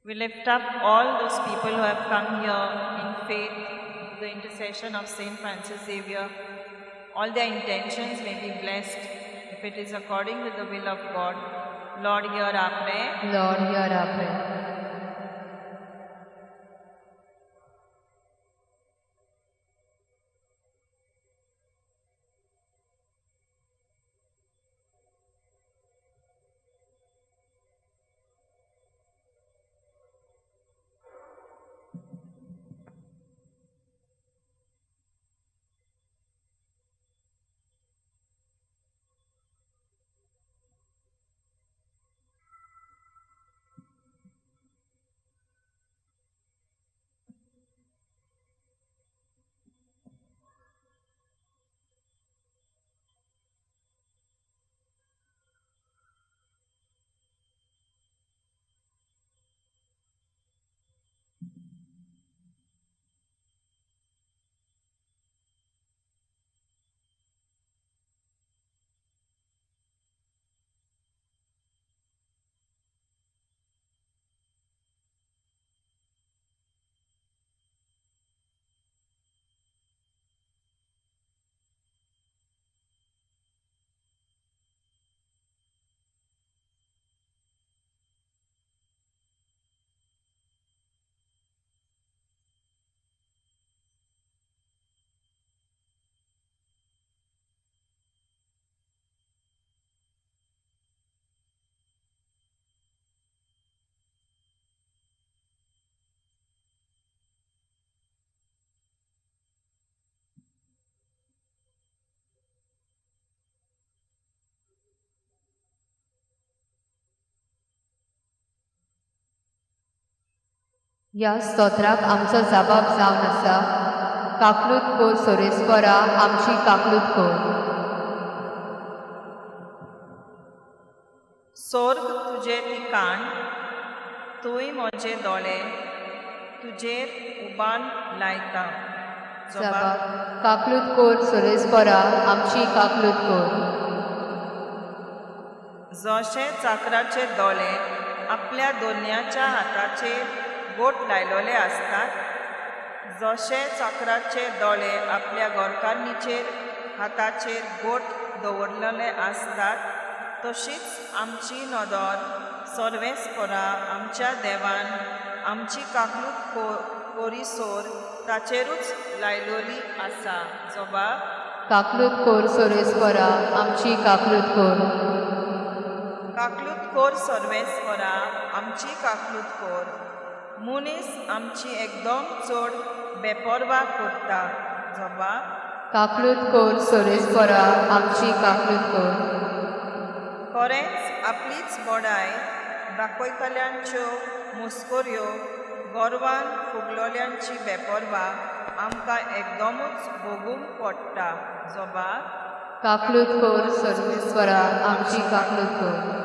We lift up all those people who have come here in faith to the intercession of Saint Francis Xavier. All their intentions may be blessed if it is according to the will of God. Lord, hear our prayer. Lord, hear our prayer. ह्या स्तोत्राक आमचो जबाब जावन आसा, काकलूत कोर सोरेस्परा, आमची काकलूत कोर. सोर्ग तुजे ठिकाण, तूंय म्हजे दोळे तुजेर उबान लायता. जबाब, काकलूत कोर सोरेस्परा, आमची काकलूत कोर. जशे चाकराचे दोळे आपल्या दोन्याच्या हाताचेर गोट लायलोले आसतात, जशे चाकराचे दोळे आपल्या गोरकारणीचेर हाताचेर गोट दवरलेले आसतात, तशीच आमची नदर सर्वेस्परा आमच्या देवान आमची काकलूत कोरिसोर ताचेरूच लायलोली आसा. जबाब, काकलूत कोर सोरेस्परा, आमची काकलूत कोर. काकलूत कोर सर्वेस्परा, आमची काकलूत कोर. मनीस आमची एकदम चड बेपर्वा करता. जबाब, काकलूत कोर सोरेस्परा, आमची काकलूत कोर. खरेंच आपलीच बडाय दाखयतल्यांच्यो मुस्कोऱ्यो गोरवान फुगलोल्यांची बेपर्वा आमकां एकदमूच भोगूंक पडटा. जबाब, काकलूत कोर सर्वेस्परा, आमची काकलूत कोर.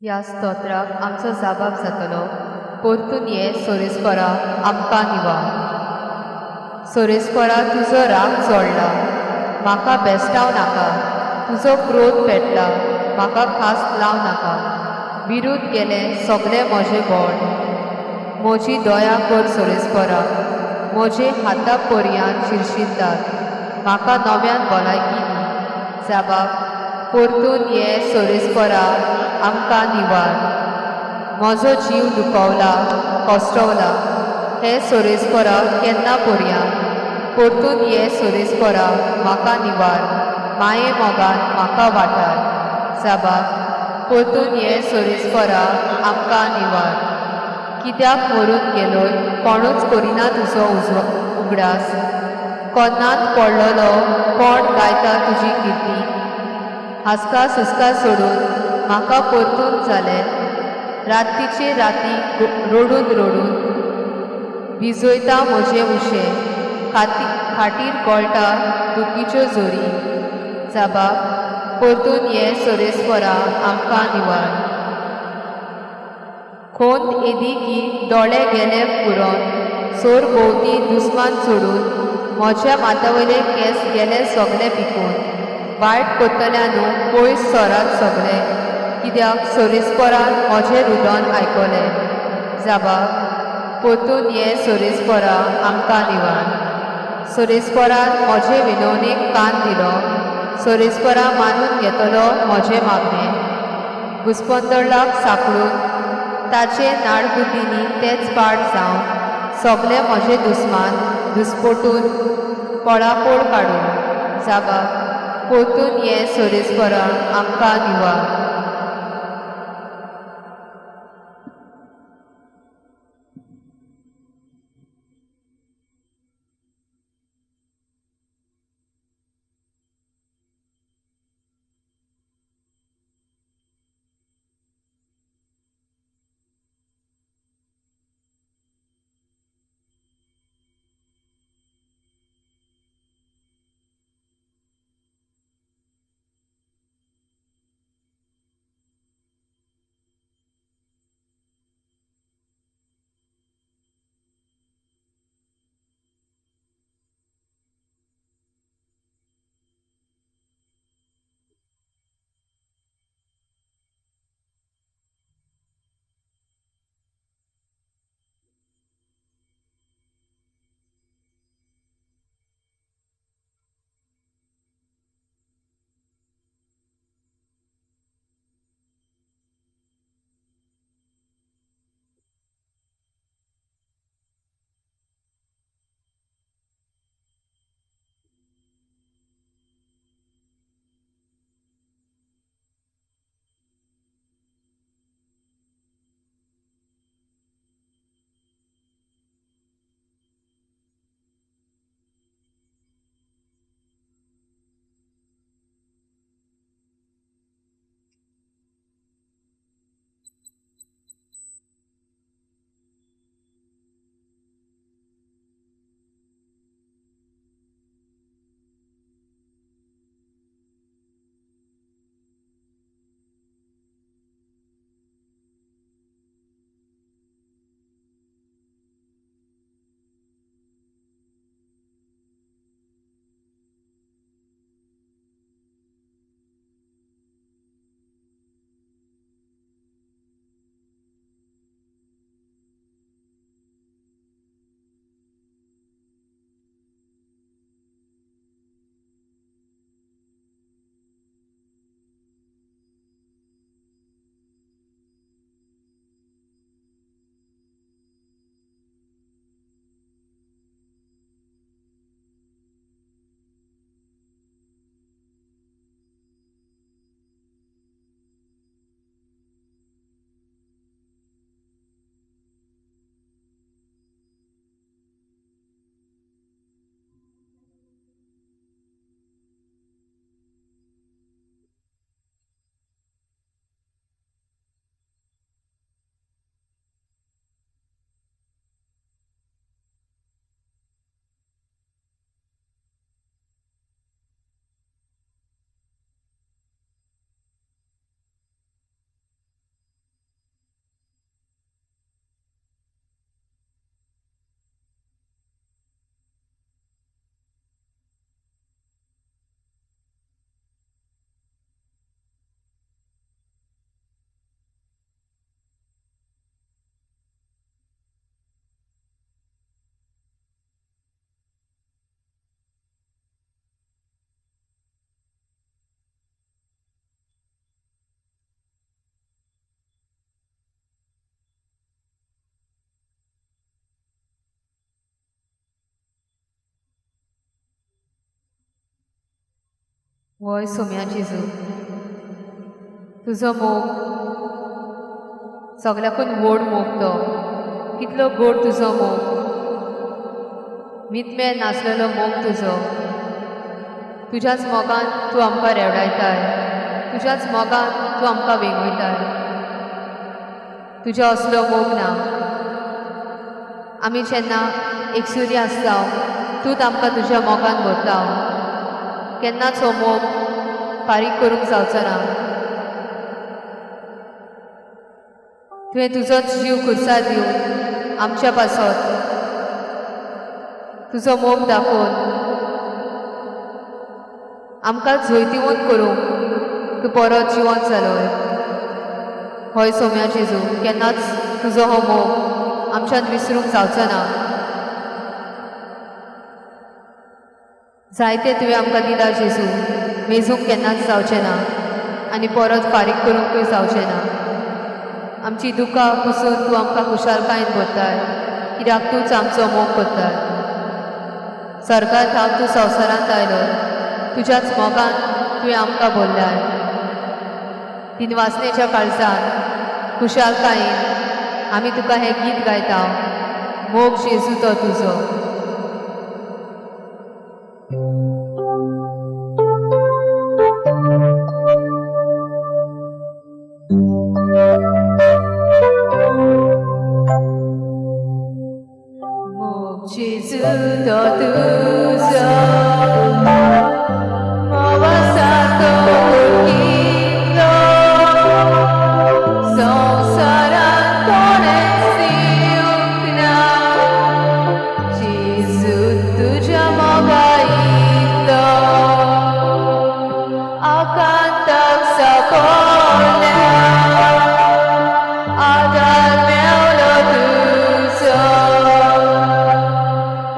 ह्या स्तोत्राक आमचो जाबाब जातलो. परतून ये सोरेस्परा आमकां निवार. सोरेस्परा तुजो राग चोडला, म्हाका बेस्टाव नाका. तुजो क्रोध पेटला, म्हाका खास लाव नाका. विरूद्ध गेलें सगळें म्हजें बोड. म्हजी दया कर सोरेस्परा, म्हजे हाता पर्यान शिरशिरतात, म्हाका नव्यान भलायकी दी. जाबाब परतून ये सोरेस्परा आमकां निवार. म्हजो जीव दुखवला कश्टवला, हे सोरेस्परा केन्ना पर्यान. परतून ये सोरेस्परा म्हाका निवार, माये मोगान म्हाका वाठार. जाबाब परतून ये सोरेस्परा आमकां निवार. कित्याक मरून गेलोय कोणूच करिना तुजो उगडास. कोन्नांत पडलेलो कोण गायता तुजी किर्ती. हासका सुस्का सोडून म्हाका परतून जालें. रातीचे राती रडून रडून भिजयता म्हजें उशें. खाटीर गळटा दुखीच्यो जोरी. जाबाब परतून ये सोरेस्परा आमकां निवार. खोंत येदी की दोळे गेले पुरोन, सोर भोंवती दुस्मान सोडून, म्हज्या माथ्यावयले केंस गेले सगळे पिकून. वायट करतल्यानू पयस सरात सगळे, कित्याक सोरेस्परान म्हजें रुदन आयकलें. जाबाब परतून ये सोरेस्परा आमकां निवार. सोरेस्परान म्हजे विनवणेक कान दिलो. सोरेस्परा मानून घेतलो म्हजें मागणें. घुस्पंदळाक सांपडून ताचे नाडबुद्दीनी तेच पाड जावन सगळे म्हजे दुस्मान दुस्पोटून पळापोळ काडून. जाबाब परतून ये सोरेस्परा आमकां निवार. वय सोम्या जेजू, तुजो मोग सगळ्याकून व्हड मोग तो. कितलो गोड तुजो मोग, मितमेर नासलेलो मोग तुजो. तुज्याच मोगान तूं आमकां रेवडायताय, तुज्याच मोगान तूं आमकां वेंगयताय. तुज्या असलो मोग ना. आमी जेन्ना एकसुरी आसता तूंच आमकां तुज्या मोगान भरता. केन्नाच हो मोग फारीक करूंक जावचो ना. तुवें तुजोच जीव खुर्सा दिवन आमच्या पासत तुजो मोग दाखोवन आमकां जैतिवंत करूंक तूं परत जिवंत जालोय. हय सोम्या जेजू, केन्नाच तुजो हो मोग आमच्यान विसरूंक जावचो ना. जायते तुवें आमकां दिला जेजू, मेजूंक केन्नाच जावचें ना आनी परत फारीक करूंकूय जावचें ना. आमची दुकां पुसून तूं आमकां खुशालकायेन भरताय, कित्याक तूंच आमचो मोग करताय. स्वर्गार थावन तूं संवसारांत आयलो, तुज्याच मोगान तुवें आमकां भरल्याय. दिनवासनेच्या काळजान खुशालकायेन आमी तुका हें गीत गायता, मोग जेजू तो तुजो. मोग जेजू तो तुजो, मोग आसा तो कितलो, संवसारांत कोणेंच दिवंक ना. जेजू तुज्या मोगा इतलो, आकांताक सापडल्या आदार मेवलो तुजो.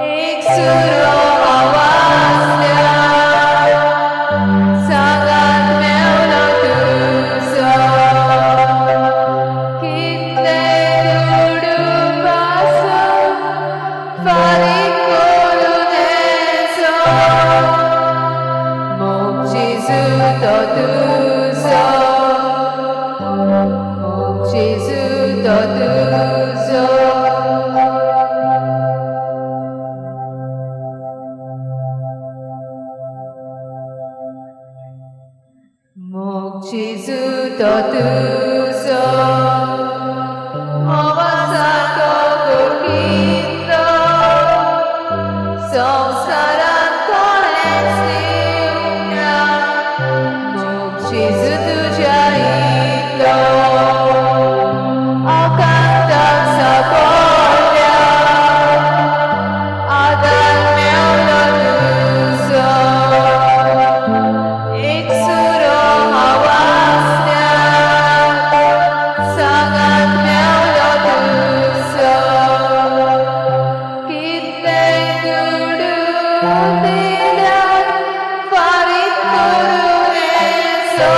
एक सुरो आवाजल्या सांगात मेवलो तुजो. कितले दुडू पासून फारीक करूं येचो, मोग जेजू तो तुजो, मोग जेजू तो तुजो. मोग जेजू तो तुजो, मोग आसा तो कितलो, संवसारांत कोणेंच दिवंक ना. मोग जेजू तुज्या इतलो, आकांताक सापडल्या आदार मेवलो तुजो. एक सुरो आवाजल्या सांगात मेवलो तुजो. कितले दुडू दिल्यार फारीक करूं येचो,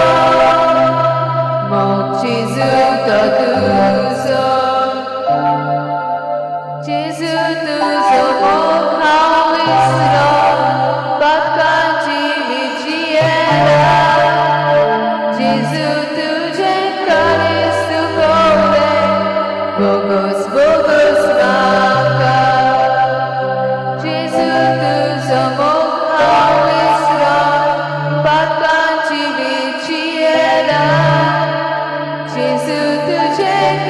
मोग जेजू तो तुजो. जेजू तुजो मोग हांव विसरो, पातकांची विजियेला. जेजू तुजें काळीज दुखवलें, बोगोस बोगोस म्हाका. जेजू तुजो मोग हांव विसरो, पातकांची विजियेला. जेजू तुजें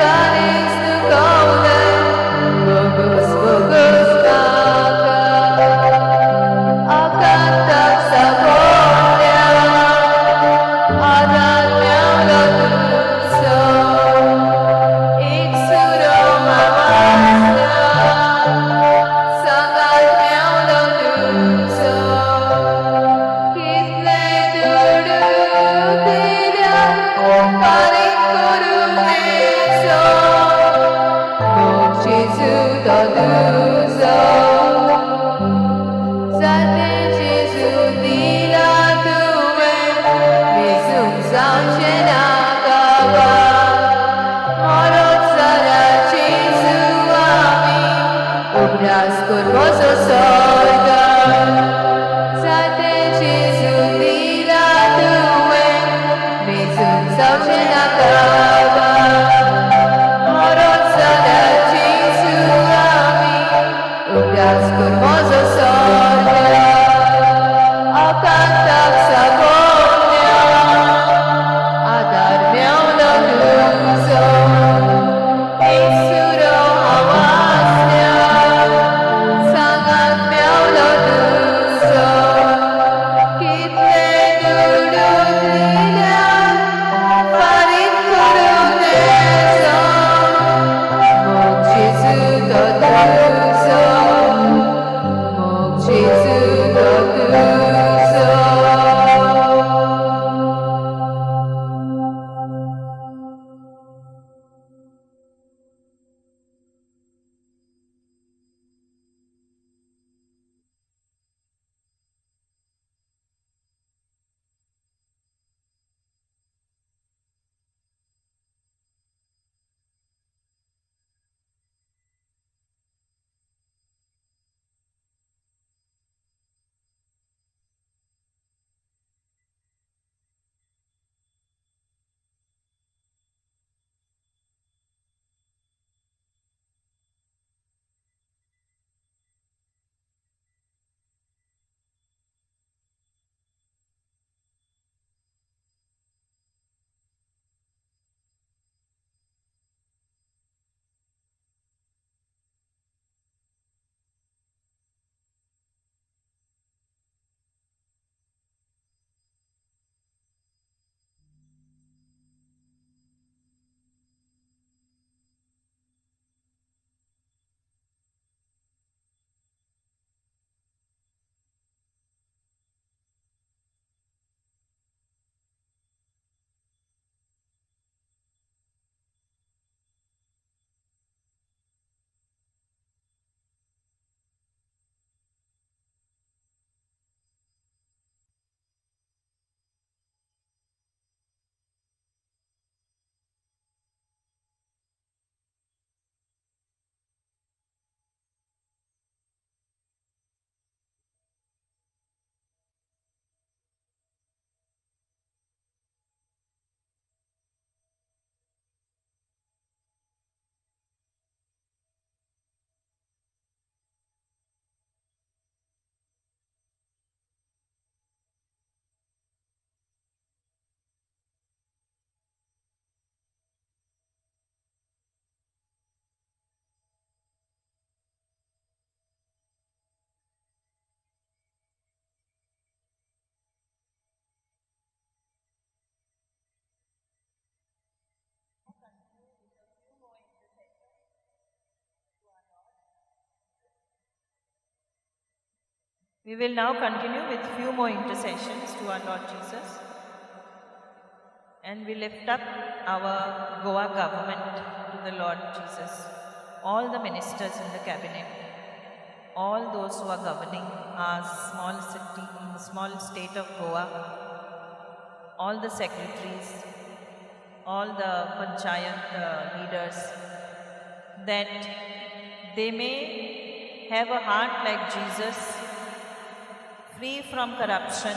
We will now continue with few more intercessions to our Lord Jesus. And we lift up our Goa government to the Lord Jesus, all the ministers in the cabinet, all those who are governing our small city, small state of Goa, all the secretaries, all the panchayat leaders, that they may have a heart like Jesus, free from corruption,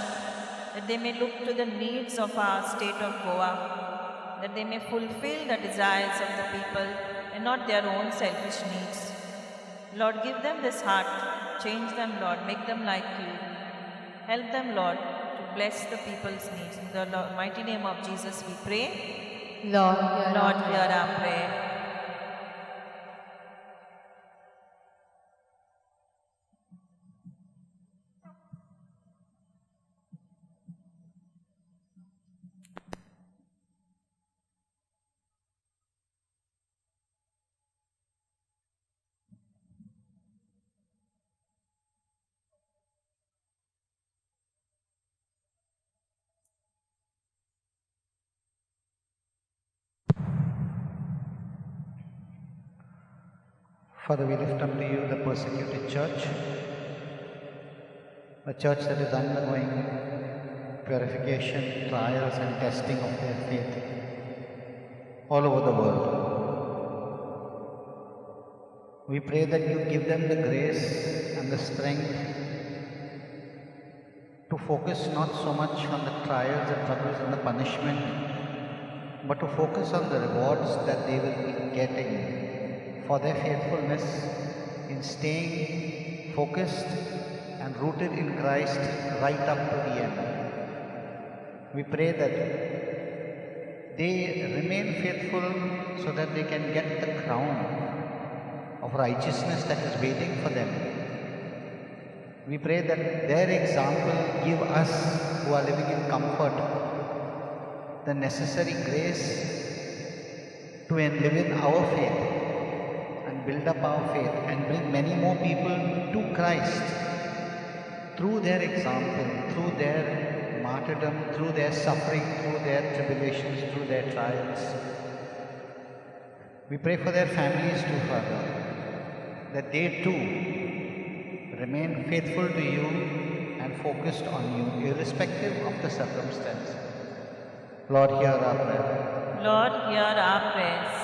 that they may look to the needs of our state of Goa, that they may fulfill the desires of the people and not their own selfish needs. Lord, give them this heart, change them, Lord, make them like you. Help them, Lord, to bless the people's needs. In the mighty name of Jesus we pray. Lord, hear Lord, our hear our prayer. Father, we lift up to you the persecuted church, a church that is undergoing purification, trials and testing of their faith all over the world. We pray that you give them the grace and the strength to focus not so much on the trials, the troubles and the punishment, but to focus on the rewards that they will be getting for their faithfulness in staying focused and rooted in Christ right up to the end. We pray that they remain faithful so that they can get the crown of righteousness that is waiting for them. We pray that their example give us who are living in comfort the necessary grace to live in our faith and build up our faith and bring many more people to Christ through their example, through their martyrdom, through their suffering, through their tribulations, through their trials. We pray for their families too, Father, that they too remain faithful to you and focused on you, irrespective of the circumstance. Lord, hear our prayer. Lord, hear our prayers.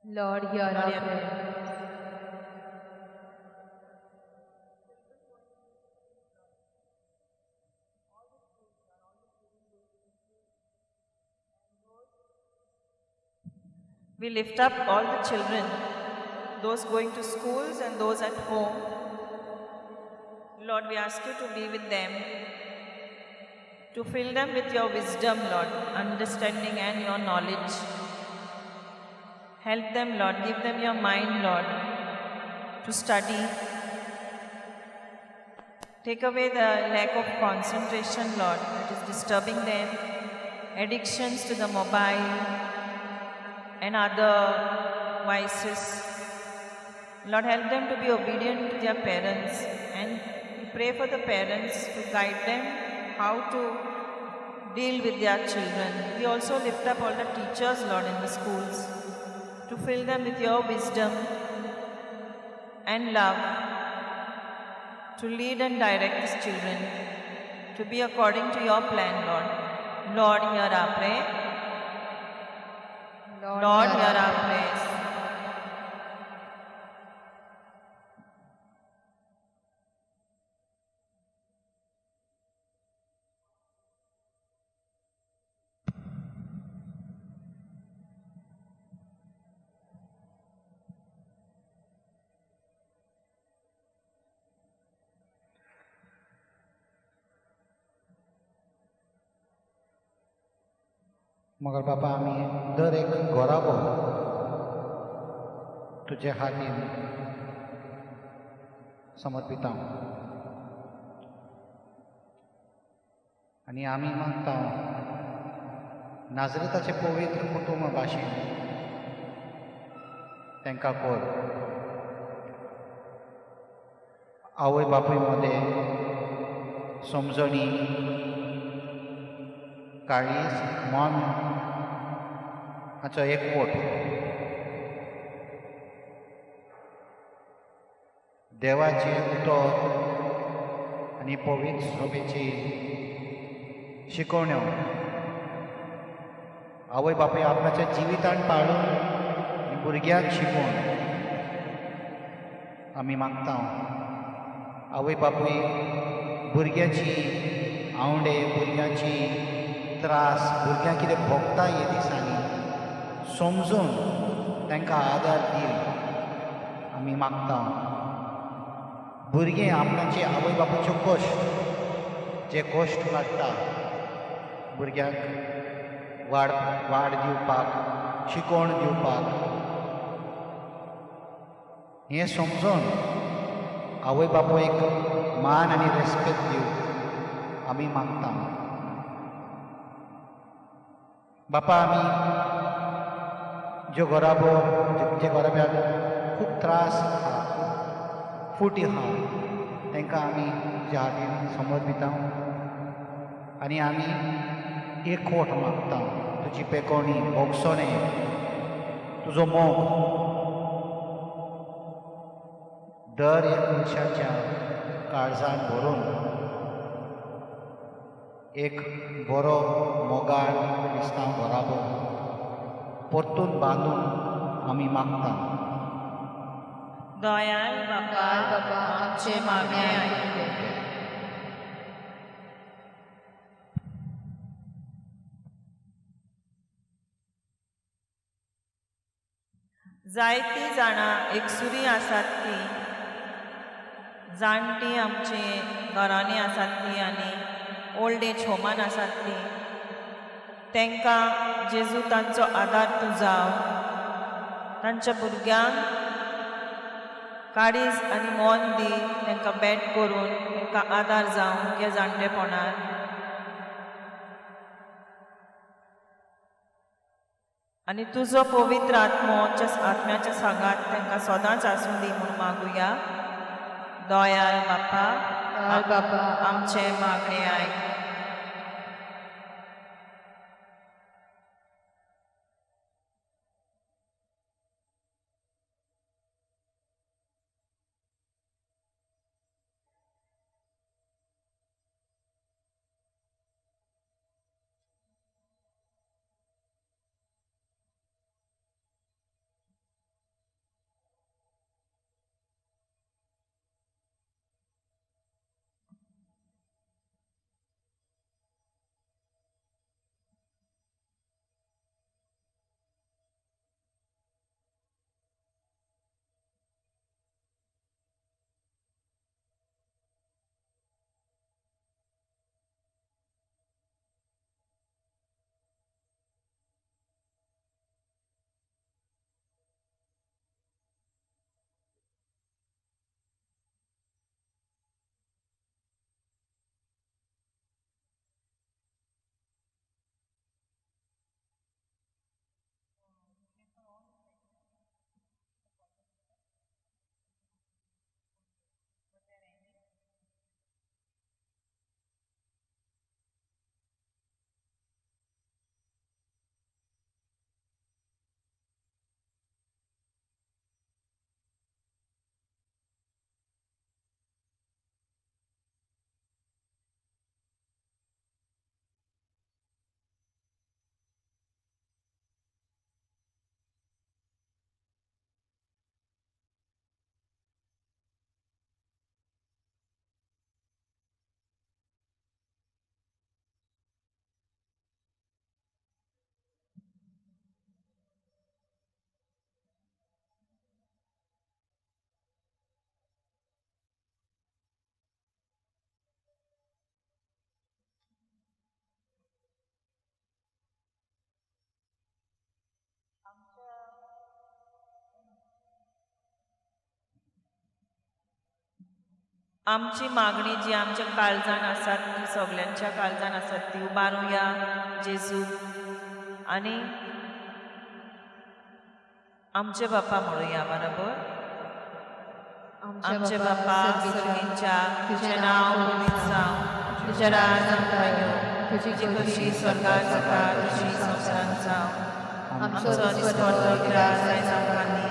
Lord, hear our prayer. We lift up all the children, those going to schools and those at home. Lord, we ask you to be with them, to fill them with your wisdom, Lord, understanding and your knowledge. Help them, Lord, give them your mind, Lord, to study. Take away the lack of concentration, Lord, that is disturbing them, addictions to the mobile and other vices. Lord, help them to be obedient to their parents, and we pray for the parents to guide them how to deal with their children. We also lift up all the teachers, Lord, in the schools, to fill them with your wisdom and love, to lead and direct these children, to be according to your plan, Lord. Lord, hear our prayer. Lord, hear our prayers. मगर बापा आमी दर एक घराबो तुजे हातीन समर्पिता आनी आमी मागता नाजरेताचे पवित्र कुटुंब भाशेन तांकां कर. आवय बापूय मदें समजणी, काळीज, मन हाचो एकवट, देवाचें उतर आनी पवित्र सभेची शिकवण्यो आवय बापूय आपणाच्या जिवितान पाळून आनी भुरग्यांक शिकोवन आमी मागता. आवय बापूय भुरग्याची आवडे, भुरग्यांची त्रास, भुरग्यांक कितें भोगता हे दिसांनी समजून तांकां आदार दी आमी मागता. भुरगें आपणाचे आवय बापायच्यो कश्ट, जे कश्ट काडटा भुरग्यांक वाड वाड दिवपाक, शिकवण दिवपाक, हें समजून आवय बापायक मान आनी रेस्पेद दिवंक आमी मागता. बापा, आमी ज्यो घराबो, जे घराब्याक खूब त्रास आहा, फुटी आहा, तांकां आमी तुज्या हातीन समर्पिता आनी आमी एकवट मागता. तुजी पेकोणी, भोगसणें, तुजो मोग दर एक मनशाच्या काळजान भरून एक बरो मोगाळ क्रिस्तांव घराबो परतून बांदून आमी मागता. दयाल बापा, बापा, आमचें मागणें आयक. जायतीं जाणां एकसुरी आसात ती, जाणटीं आमचे घरांनी आसात ती आनी ओल्ड एज होमान आसात ती, तांकां जेजू तांचो आदार तूं जाव. तांच्या भुरग्यांक काळीज आनी मन दी, तांकां बेट करून तांकां आदार जावं ह्या जाणटेपणार. आनी तुजो पवित्र आत्मो आत्म्याच्या सांगात तांकां सदांच आसूं दी म्हूण मागुया. दयाल बापा, बापा, आमचें मागणें आयक. आमची मागणी जी आमच्या काळजान आसात ती सगल्यांच्या काळजान आसात ती उबारुया जेजू आनी आमचे बापा म्हणुया बरोबर. आमचे बापा सर्गींच्या, तुझें नांव पवित्र जावं, तुजें राज आमकां येवं, तुजी खोशी स्वर्गार जाता तशी संवसारांत जावं. आमचो दिसपडतो ग्रास आयज आमकां दी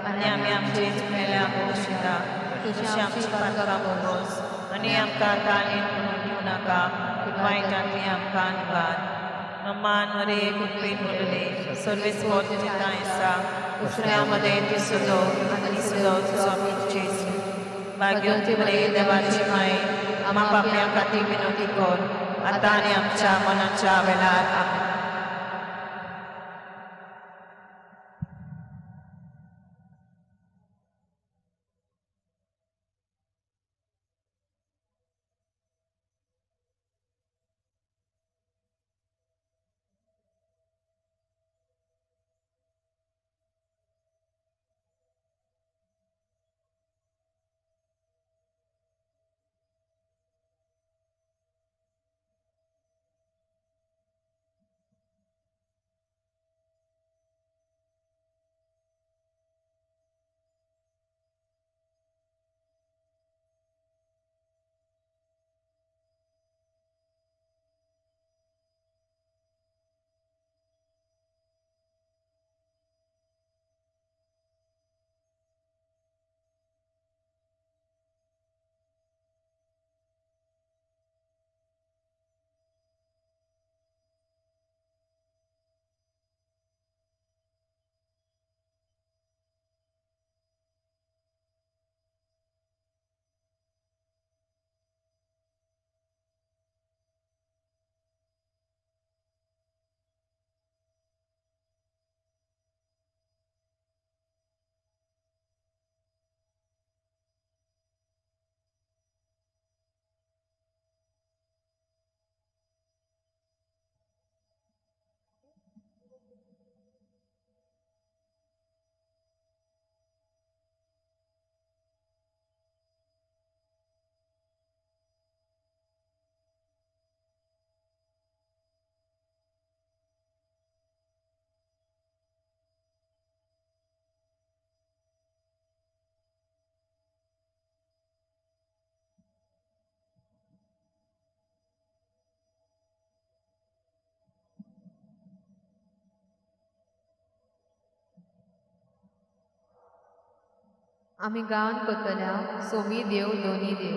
आनी आमी आमचे चुकलेल्या बक्षिता तशी आमची पातकां बोगोस आनी आमकां ताणें म्हणून दिवं नाका, वायटांतली आमकां निवार. मान मरे कृपेन भरले, सर्वेस्पर तुजें ठांय आसा, दुसऱ्या मदें तूं सुदो आनी सुदो तुजो जेजू. भाग्यवती मरे देवाची माय, आमा पापयां खातीर विनवती कर, आतां आनी आमच्या मनाच्या वेळार. आमेन. आमी गावन कोतल्या सोमी देव दोनी देव.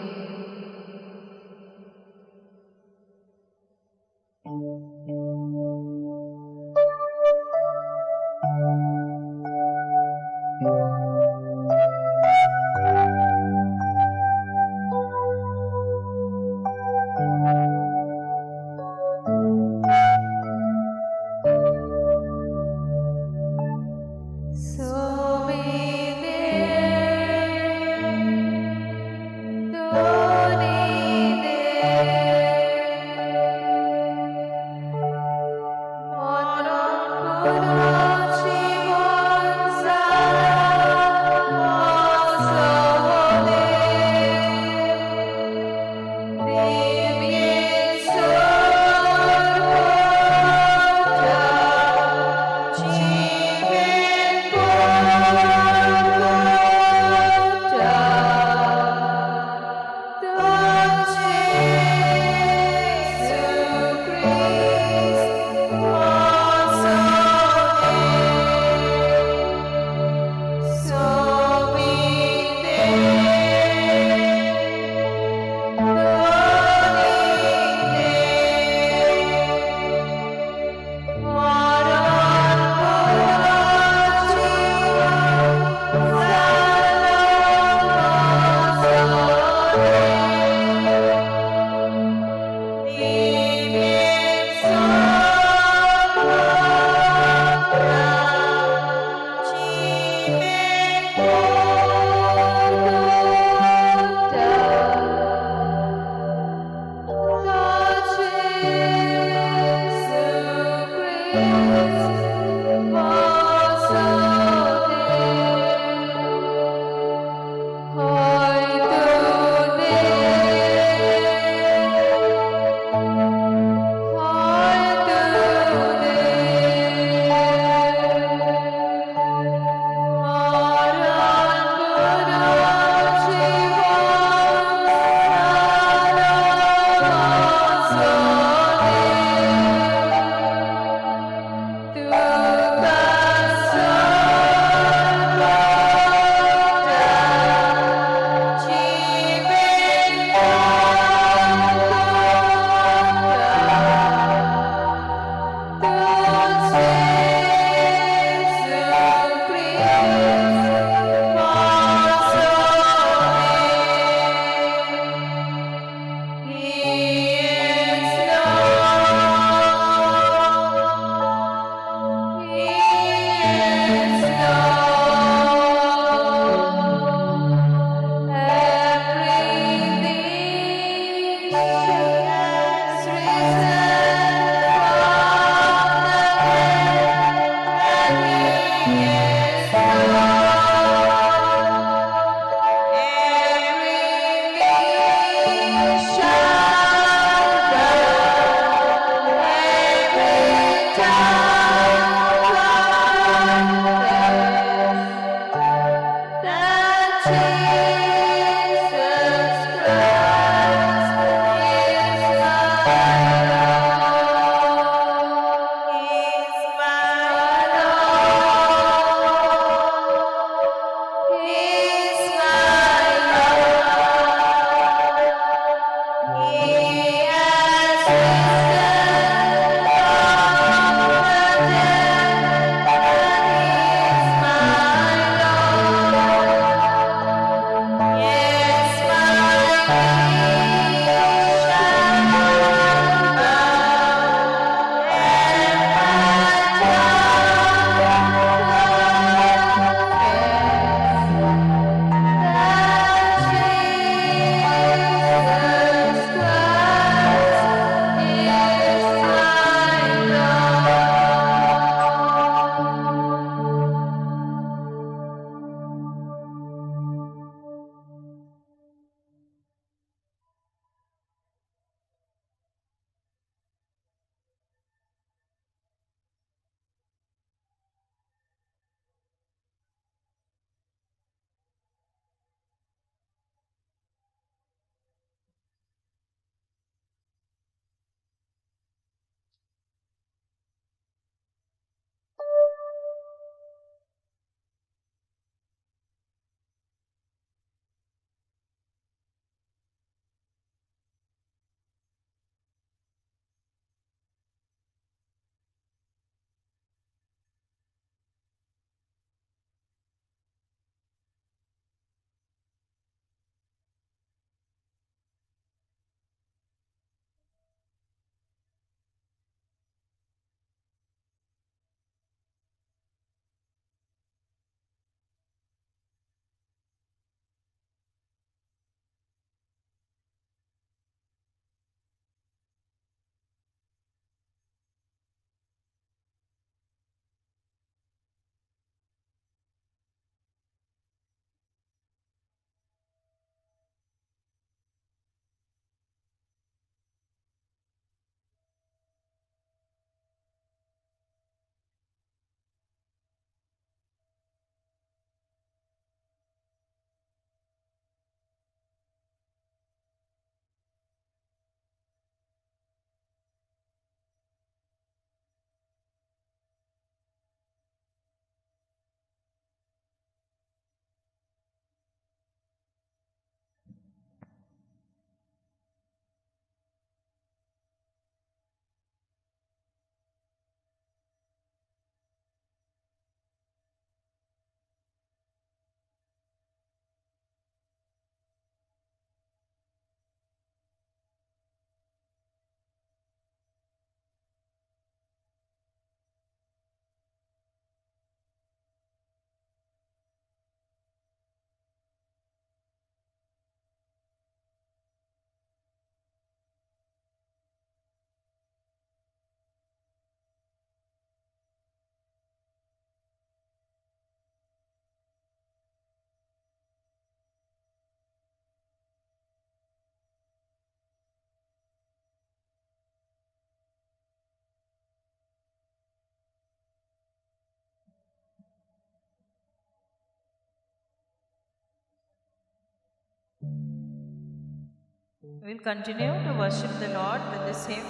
We'll continue to worship the Lord with this hymn,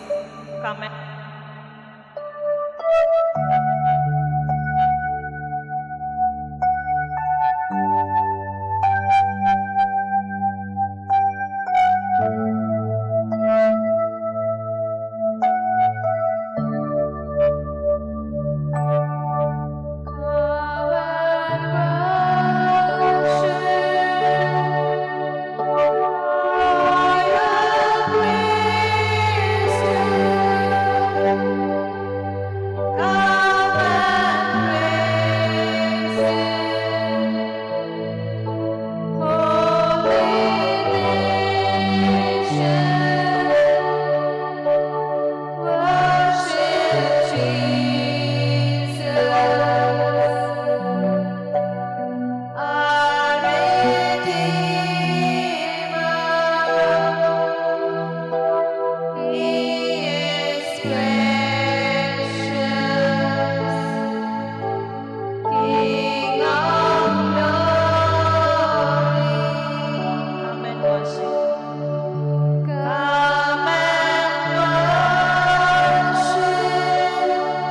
Come and come and worship. Come and worship.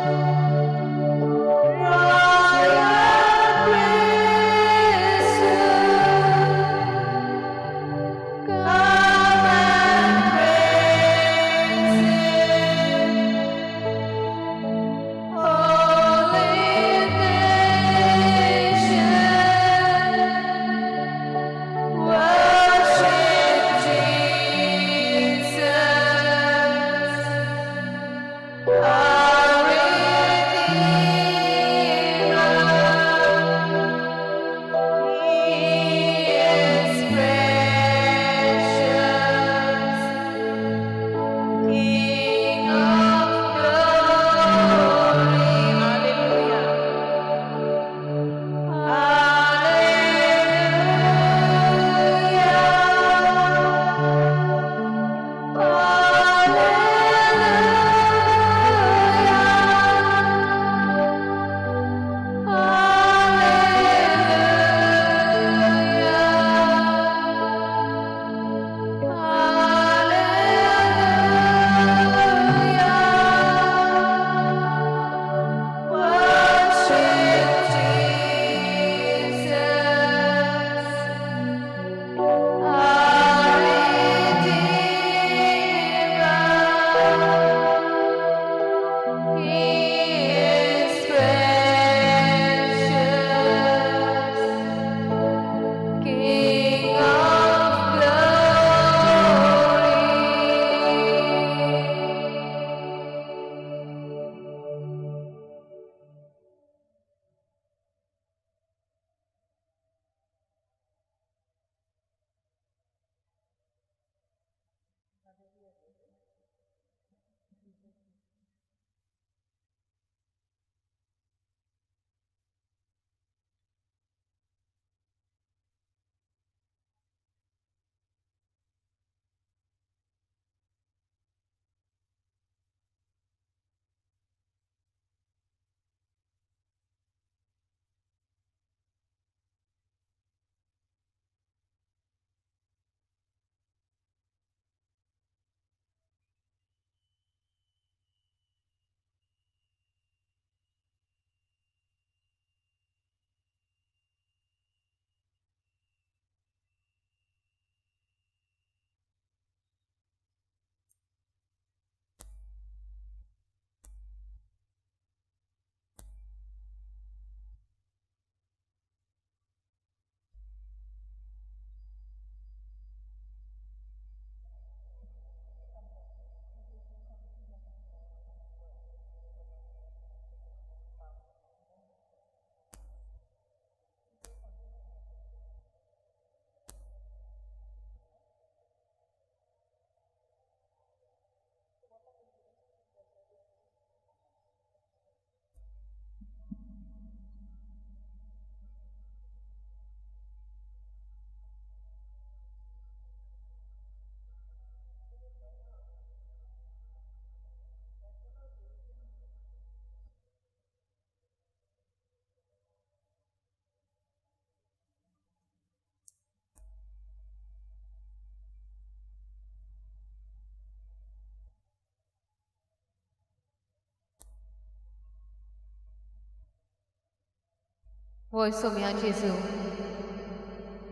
वय सोम्या जेजू,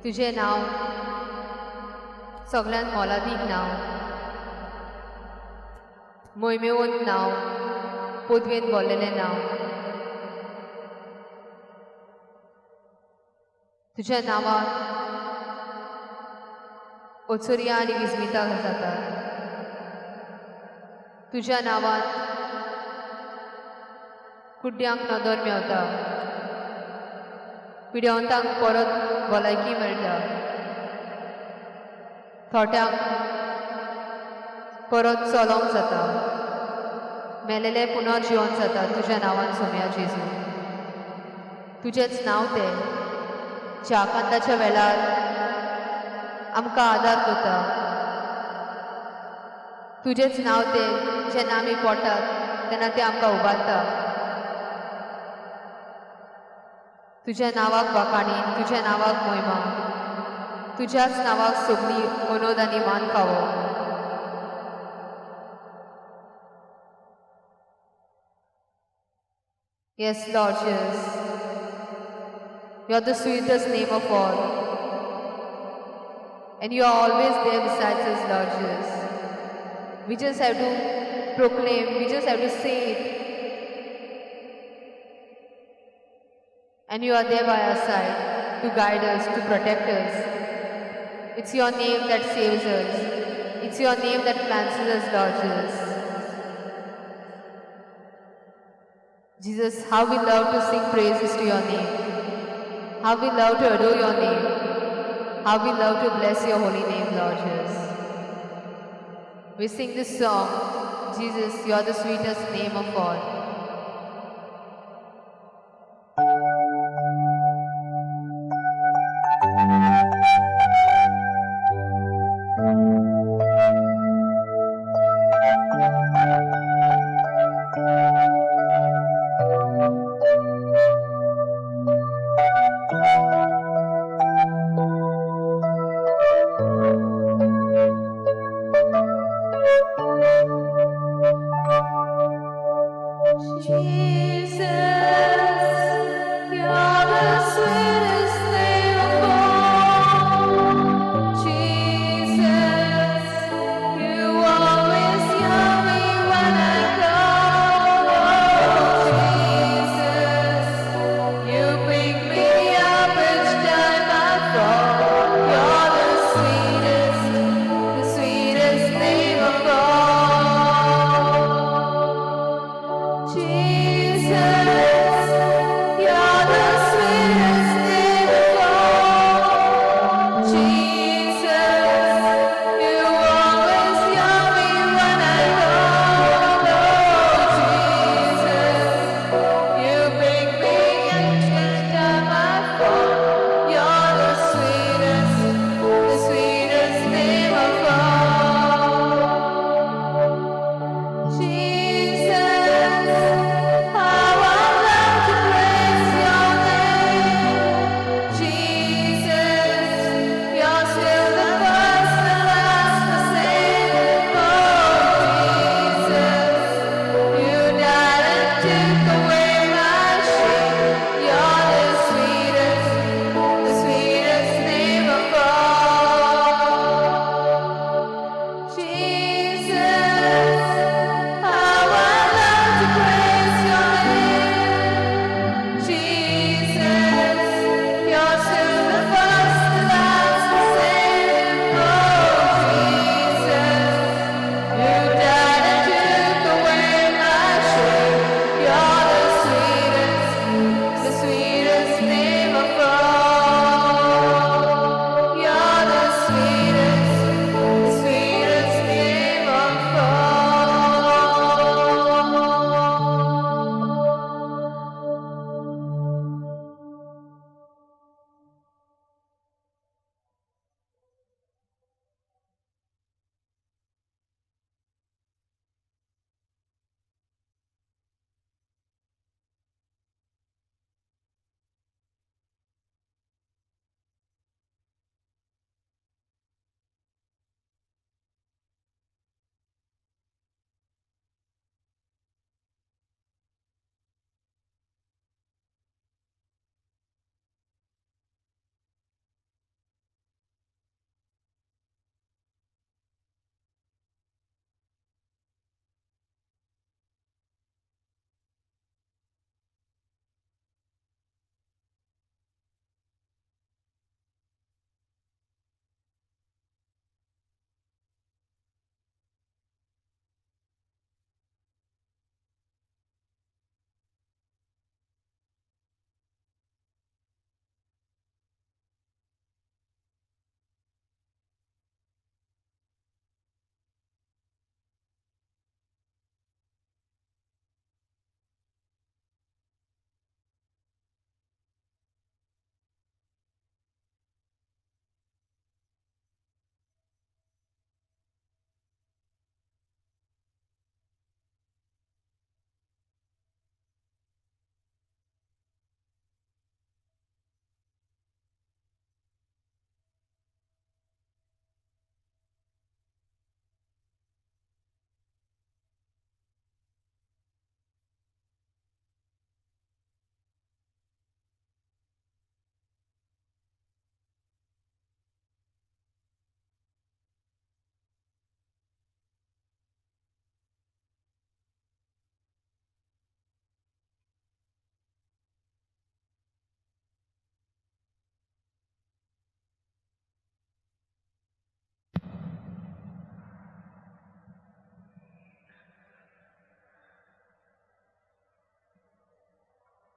तुजें नांव सगळ्यांत मोलादीक नांव, मोहिमेवंत नांव, पदवेन बोल्लेलें नांव. तुज्या नांवाक ओचोरया आनी विस्मिता जातात. तुज्या नांवांत कुड्ड्यांक नदर मेवता, पिड्यांक परत भलायकी मेळटा, थोट्यांक परत चलोंक जाता, मेलेले पुनर्जिवन जाता तुज्या नांवान सोम्या जेजू. तुजेंच नांव तें ज्या आकांताच्या वेळार आमकां आदार करता. तुजेंच नांव तें जेन्ना आमी पोटात तेन्ना तें आमकां उबारता. तुज्या नांवाक वाखाणी, तुज्या नांवाक मोहिमा, तुज्याच नांवाक सगळी अनोद आनी मान फावो. Yes, Lord, yes. You are the sweetest name of all. And you are always there besides us, Lord Jesus. We just have to proclaim, we just have to say it. And you are there by our side to guide us, to protect us. It's your name that saves us. It's your name that cleanses us, Lord Jesus. Jesus, how we love to sing praises to your name. How we love to adore your name. How we love to bless your holy name, Lord Jesus. We sing this song, Jesus, you are the sweetest name of all. Jesus, you're the sweetest name of all. Jesus, you always hear me when I call. Oh, Jesus, you pick me up each time I fall. You're the sweetest name of all. Jesus, you're the sweetest name of all. Jesus, you always hear me when I call. Oh, Jesus, you pick me up each time I fall. You're the sweetest name of all. Jesus, how I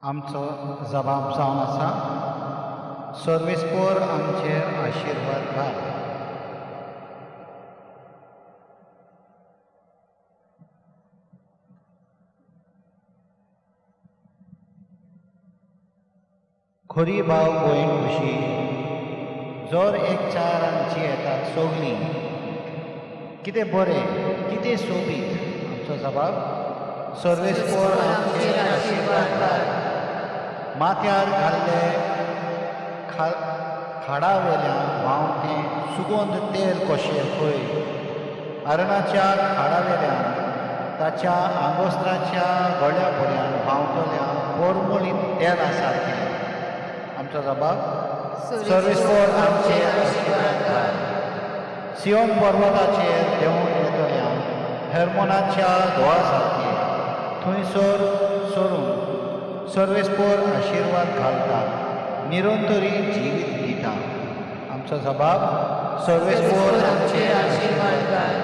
आमचो जबाब जावन आसा, सर्वेस्पोर आमचेर आशिर्वाद घाल. खोरी भाव भयण खुशी जोर एक चारांची येतात सोगलीं, कितें बरें कितें सोबीत. आमचो जबाब सर्वेस्पोर आमचेर आशिर्वाद घाल. माथ्यार घाल्ले खाडा वेल्यान व्हांवतें सुगंध तेल कशें खंय, अरणाच्या खाडा वेल्यान ताच्या आंगोस्त्राच्या गळ्या पर्यान व्हांवतल्या पोरमोळीत तेल आसा तें. आमचो जबाब सर्वेस्पोर आमचेर आशिर्वाद घाल. सियोन पर्वताचेर देंवून येतल्या हेर्मोनाच्या धोवा सारकें थंयसर सरून सर्वेस्पोर आशिर्वाद घालता, निरंतरी जिवीत दिता. आमचो जबाब सर्वेस्पोर आमचेर आशिर्वाद घाल.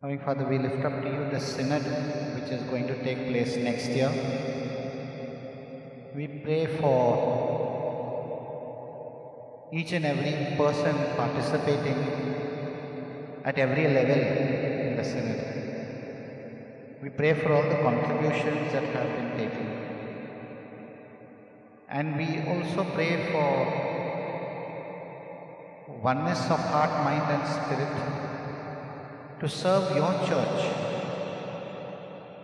Loving Father, we lift up to you the synod which is going to take place next year. We pray for each and every person participating at every level in the synod. We pray for all the contributions that have been taken. And we also pray for oneness of heart, mind and spirit to serve your church.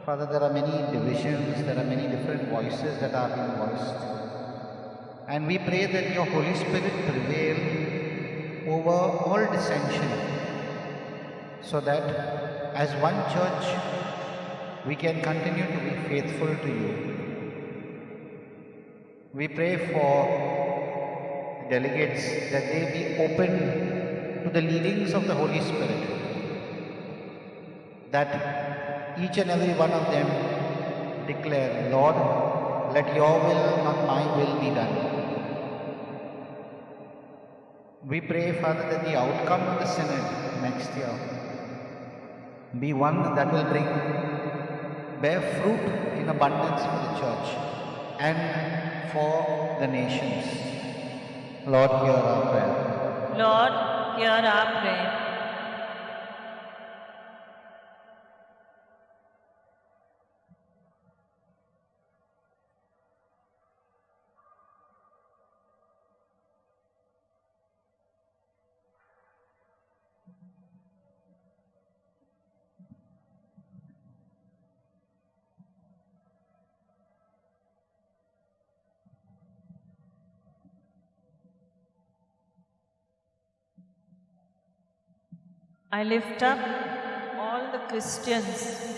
Father, there are many divisions, there are many different voices that are being voiced. And we pray that your Holy Spirit prevail over all dissension, so that as one church we can continue to be faithful to you. We pray for delegates that they be open to the leadings of the Holy Spirit, that each and every one of them declare, Lord, let your will, not my will be done. We pray, Father, that the outcome of the Synod next year be one that will bear fruit in abundance for the Church and for the nations. Lord, hear our prayer. Lord, hear our prayer. I lift up all the Christians,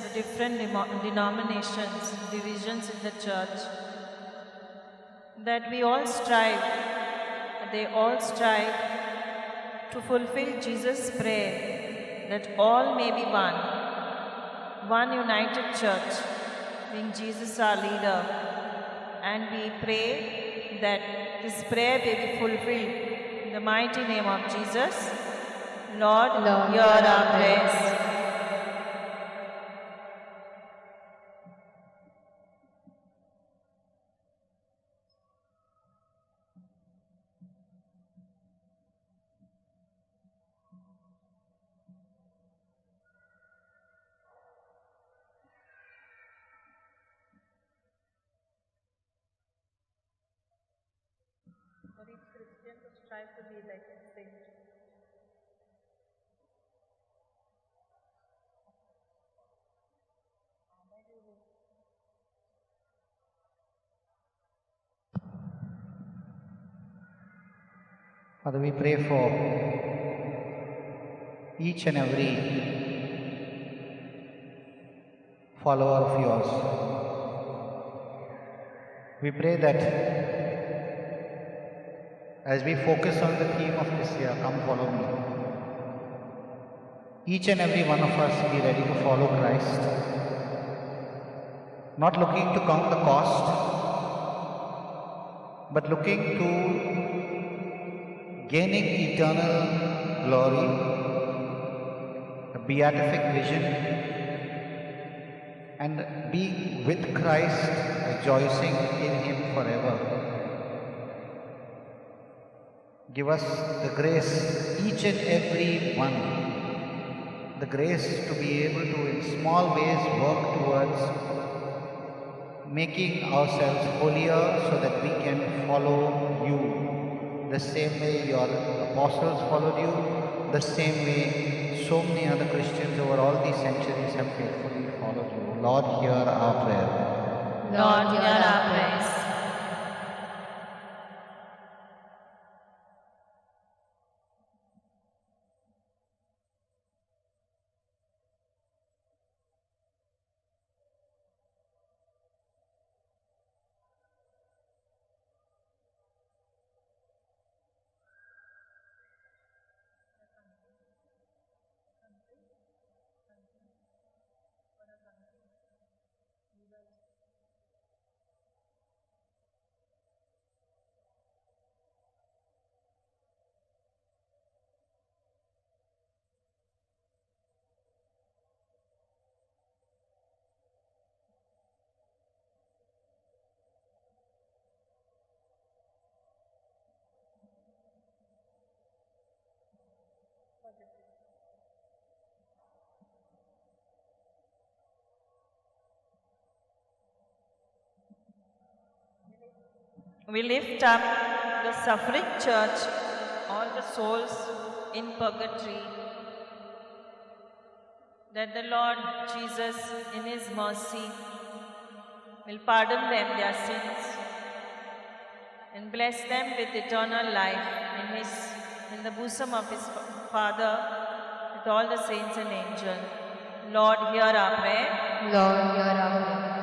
the different denominations, divisions in the church, that we all strive, that they all strive to fulfill Jesus' prayer, that all may be one, one united church, being Jesus our leader. And we pray that this prayer may be fulfilled in the mighty name of Jesus. Lord, Lord, hear our prayers. For each Christian to strive to be like a saint. Father, we pray for each and every follower of yours. We pray that as we focus on the theme of this year, Come Follow Me, each and every one of us be ready to follow Christ, not looking to count the cost, but looking to gaining eternal glory, a beatific vision, and being with Christ, rejoicing in Him forever. Give us the grace, each and every one, the grace to be able to, in small ways, work towards making ourselves holier so that we can follow you the same way your apostles followed you, the same way so many other Christians over all these centuries have faithfully followed you. Lord, hear our prayer. Lord, hear our prayers. We lift up the suffering church, all the souls in purgatory, that the Lord Jesus in His mercy will pardon them their sins and bless them with eternal life in the bosom of His Father with all the saints and angels. Lord, hear our prayer. Lord, hear our prayer.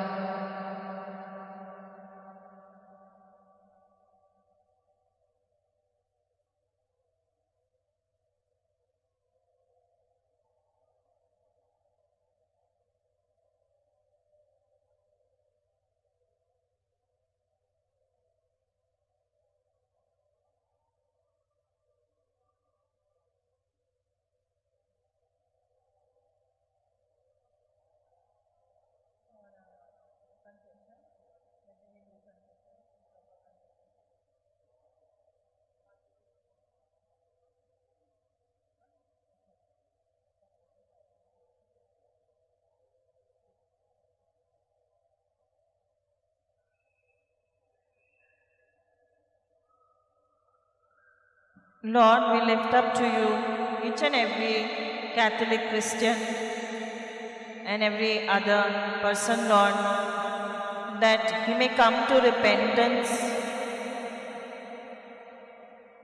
Lord, we lift up to you each and every Catholic Christian and every other person, Lord, that he may come to repentance,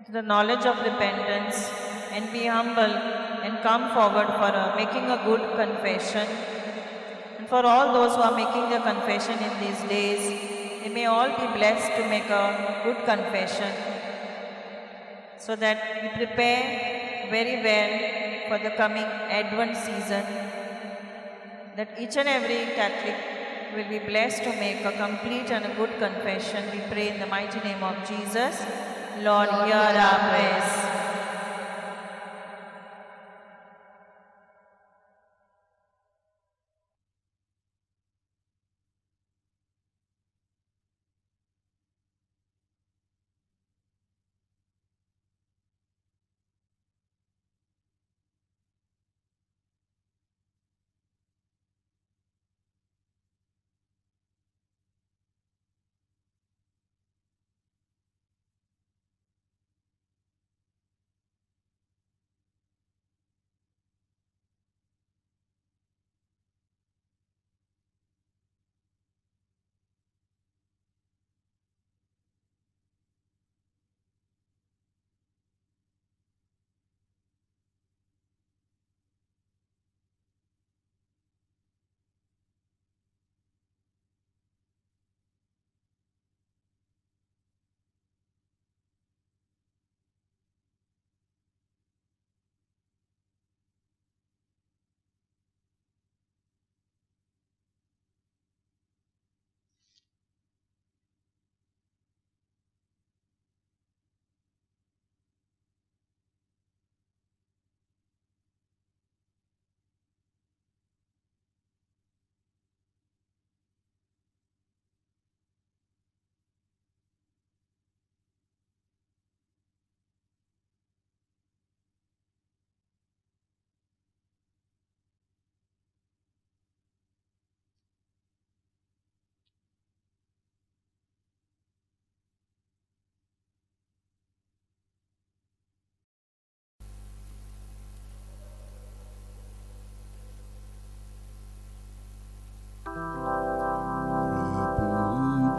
to the knowledge of repentance, and be humble and come forward for making a good confession. And for all those who are making their confession in these days, they may all be blessed to make a good confession, so that we prepare very well for the coming Advent season, that each and every Catholic will be blessed to make a complete and a good confession. We pray in the mighty name of Jesus. Lord, hear our prayers.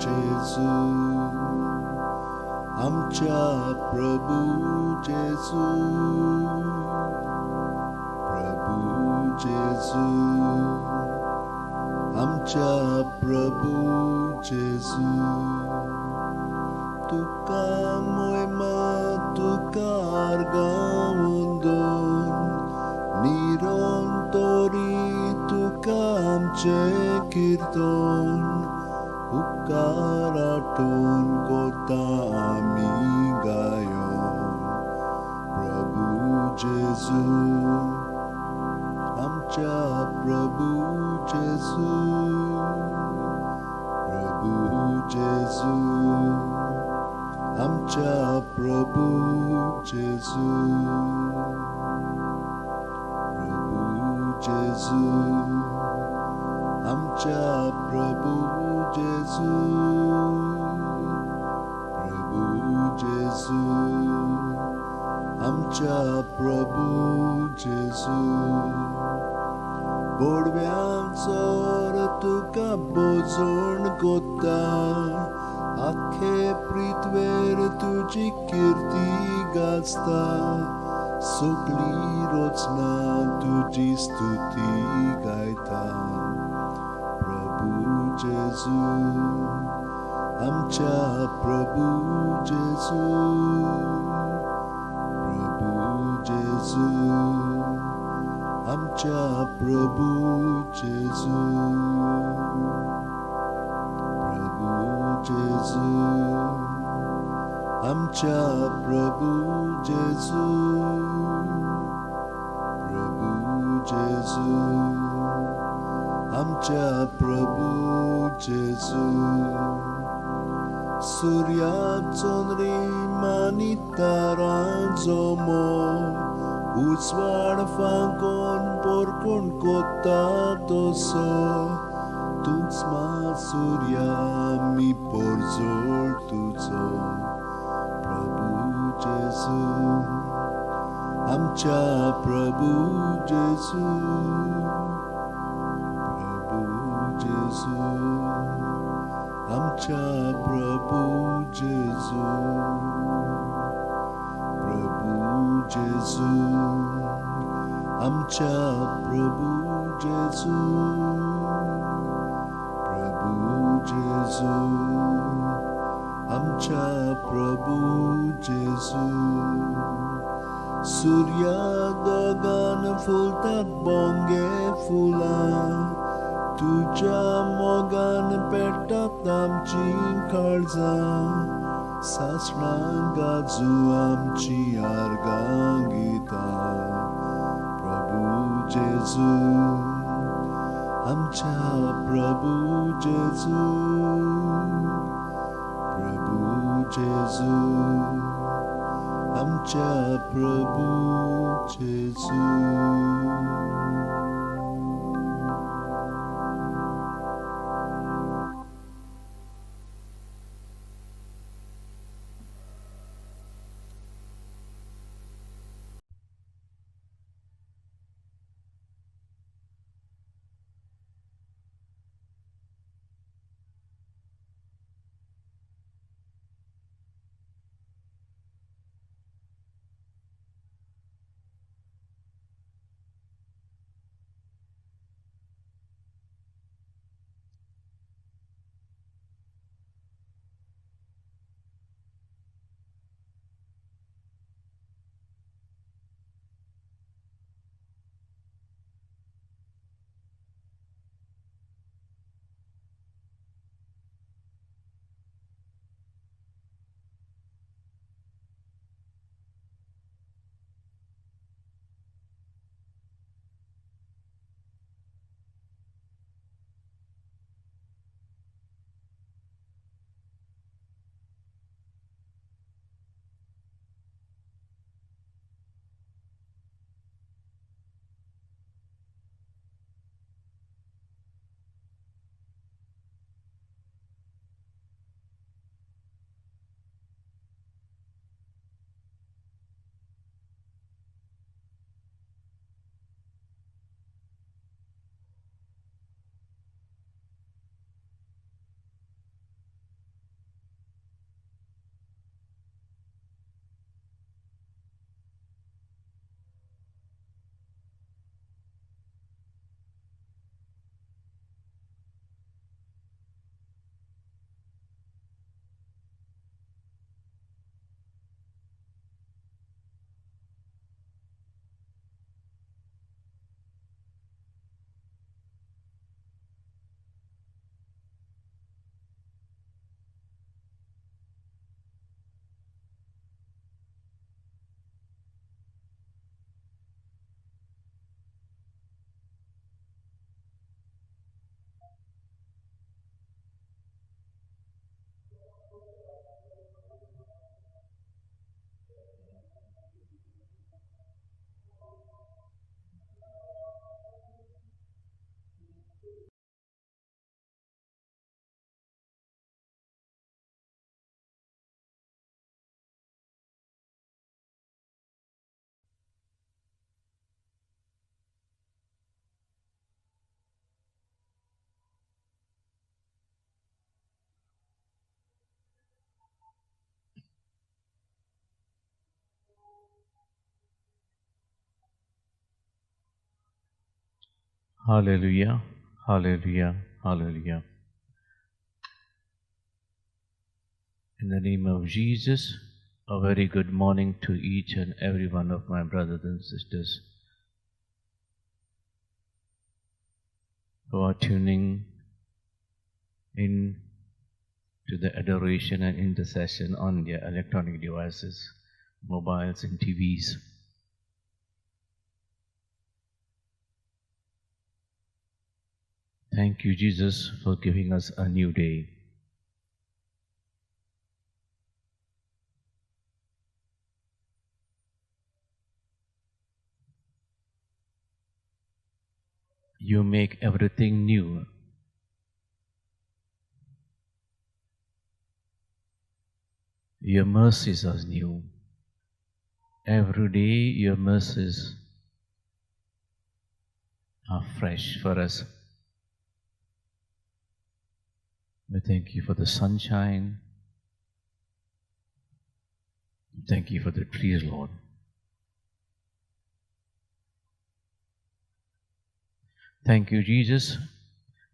Jesu, आमच्या प्रभु जेजू, प्रभु जेजू, आमच्या प्रभु जेजू, तुका मोयमा तुका अर्गावंदन, निरंतरी तुका आमचें कीर्तन, उपकाराटून कोता आमी गायोन, प्रभु जेजू, आमच्या प्रभु जेजू, प्रभु जेजू, आमच्या प्रभु जेजू, प्रभु जेजू, आमच्या प्रभु जेजू, प्रभु जेजू, आमच्या प्रभु जेजू, बोडव्यांचोर तुका बोजोण कोता, आखे पृथ्वेर तुजी कीर्ती गाजता, सगळी रचना तुजी स्तुती गायता, प्रभु जेजू, आमच्या प्रभु जेजू, प्रभु जेजू, आमच्या प्रभु जेजू, प्रभु जेजू, आमच्या प्रभु जेजू, प्रभु जेजू, आमच्या प्रभु जेजू, सूर्या चंद्रीम आनी तारां जमो, उजवाड फांकोन पोरकोण कोता तसो, तूंच मा सूर्या आमी पोरजोळ तुजो, प्रभु जेजू, आमच्या प्रभू जेजू, प्रभू जेजू, आमच्या प्रभू जेजू, प्रभू जेजू, आमच्या प्रभू जेजू, प्रभू जेजू, आमच्या प्रभू जेजू. सुर्या दोगान फुलतात बोंगे फुलां, तुज्या मोगान पेट्टात आमची काळजां, सासणां गाजू आमची आर्गां गितां. प्रभू जेजू, आमच्या प्रभू जेजू, प्रभू जेजू, आमच्या प्रभू जेजू. Hallelujah, hallelujah, hallelujah. In the name of Jesus, a very good morning to each and every one of my brothers and sisters who are tuning in to the adoration and intercession on their electronic devices, mobiles and TVs. Thank you, Jesus, for giving us a new day. You make everything new. Your mercies are new Every day your mercies are fresh for us. We thank you for the sunshine. We thank you for the trees, Lord. Thank you, Jesus,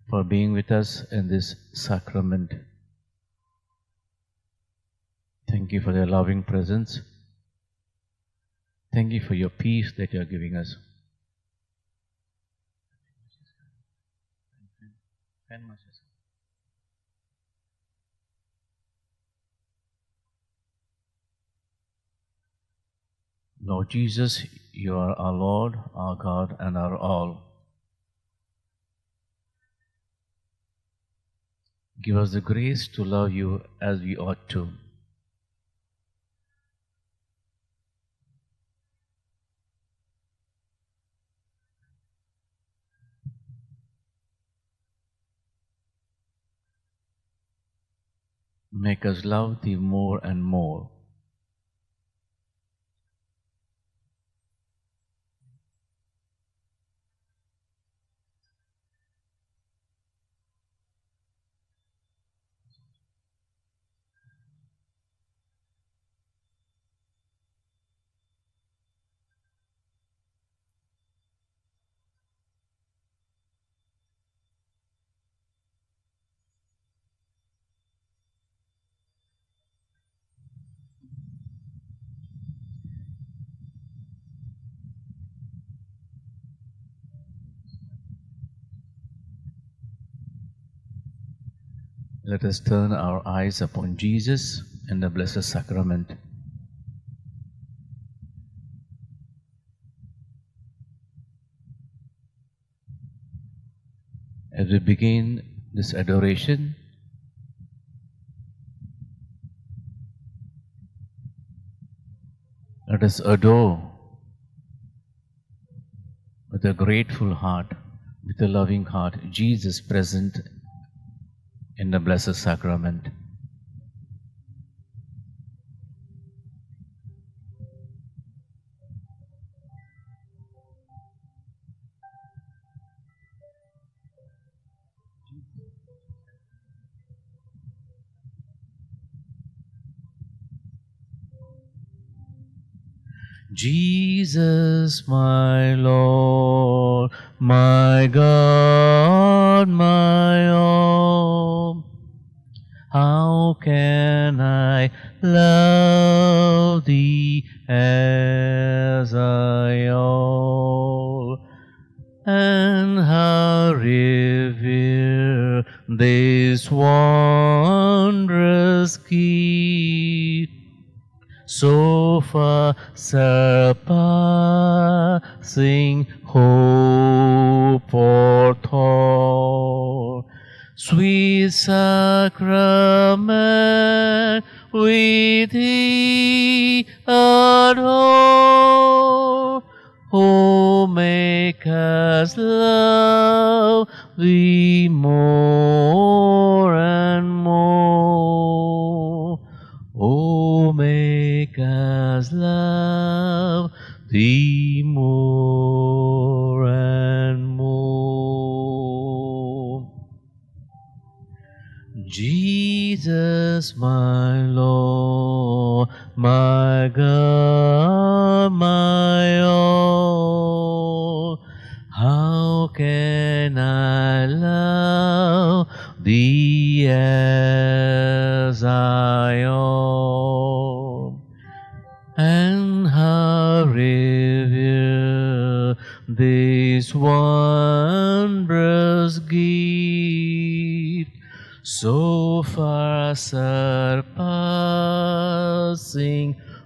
for being with us in this sacrament. Thank you for your loving presence. Thank you for your peace that you are giving us. Lord Jesus, you are our Lord, our God, and our all. Give us the grace to love you as we ought to. Make us love thee more and more. Let us turn our eyes upon Jesus and the Blessed Sacrament. As we begin this adoration, let us adore with a grateful heart, with a loving heart, Jesus present in the Blessed Sacrament. Jesus, my Lord, my God, my all, how can I love thee as I ought, and how revere this wondrous gift, so far surpassing hope or thought? Sweet sacrament, with thee adore, oh, make us love thee more and more. Oh, make us love thee more and more. Jesus, my Lord, my God, my all, how can I love thee as I ought, and how revere this wondrous gift, so far surpassing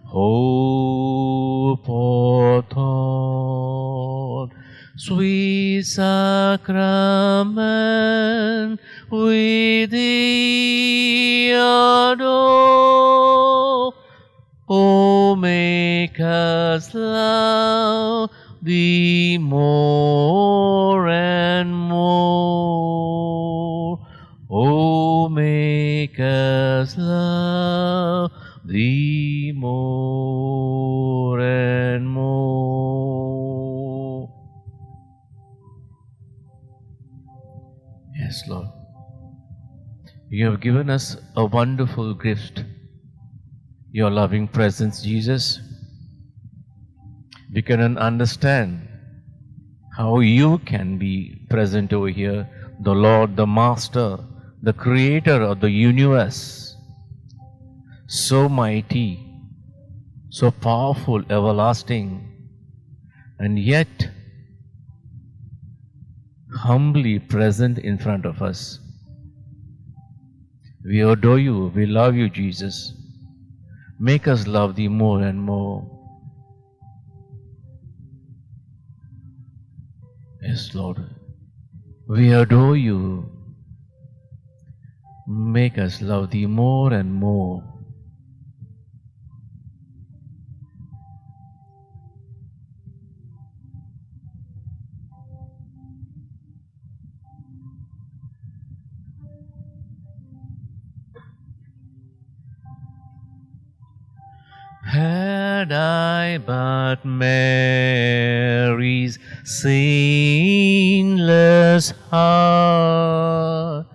hope or thought? Sweet sacrament, with thee adore, oh, make us love thee more and more. Oh, make us love thee more. You have given us a wonderful gift, your loving presence, Jesus. We cannot understand how you can be present over here, the Lord, the Master, the Creator of the universe, so mighty, so powerful, everlasting, and yet humbly present in front of us. We adore you, we love you, Jesus. Make us love thee more and more. Yes, Lord, we adore you. Make us love thee more and more. Had I but Mary's sinless heart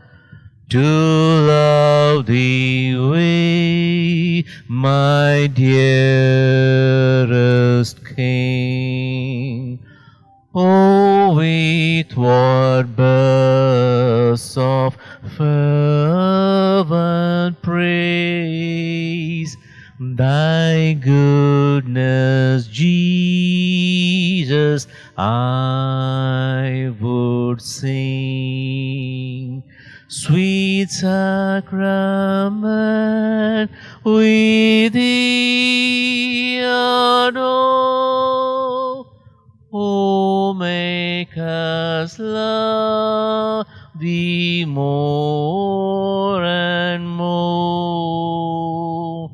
to love thee with, my dearest King. Oh, with what bursts of fervent praise thy goodness, Jesus, I would sing. Sweet sacrament, we thee adore. Oh, make us love thee more and more.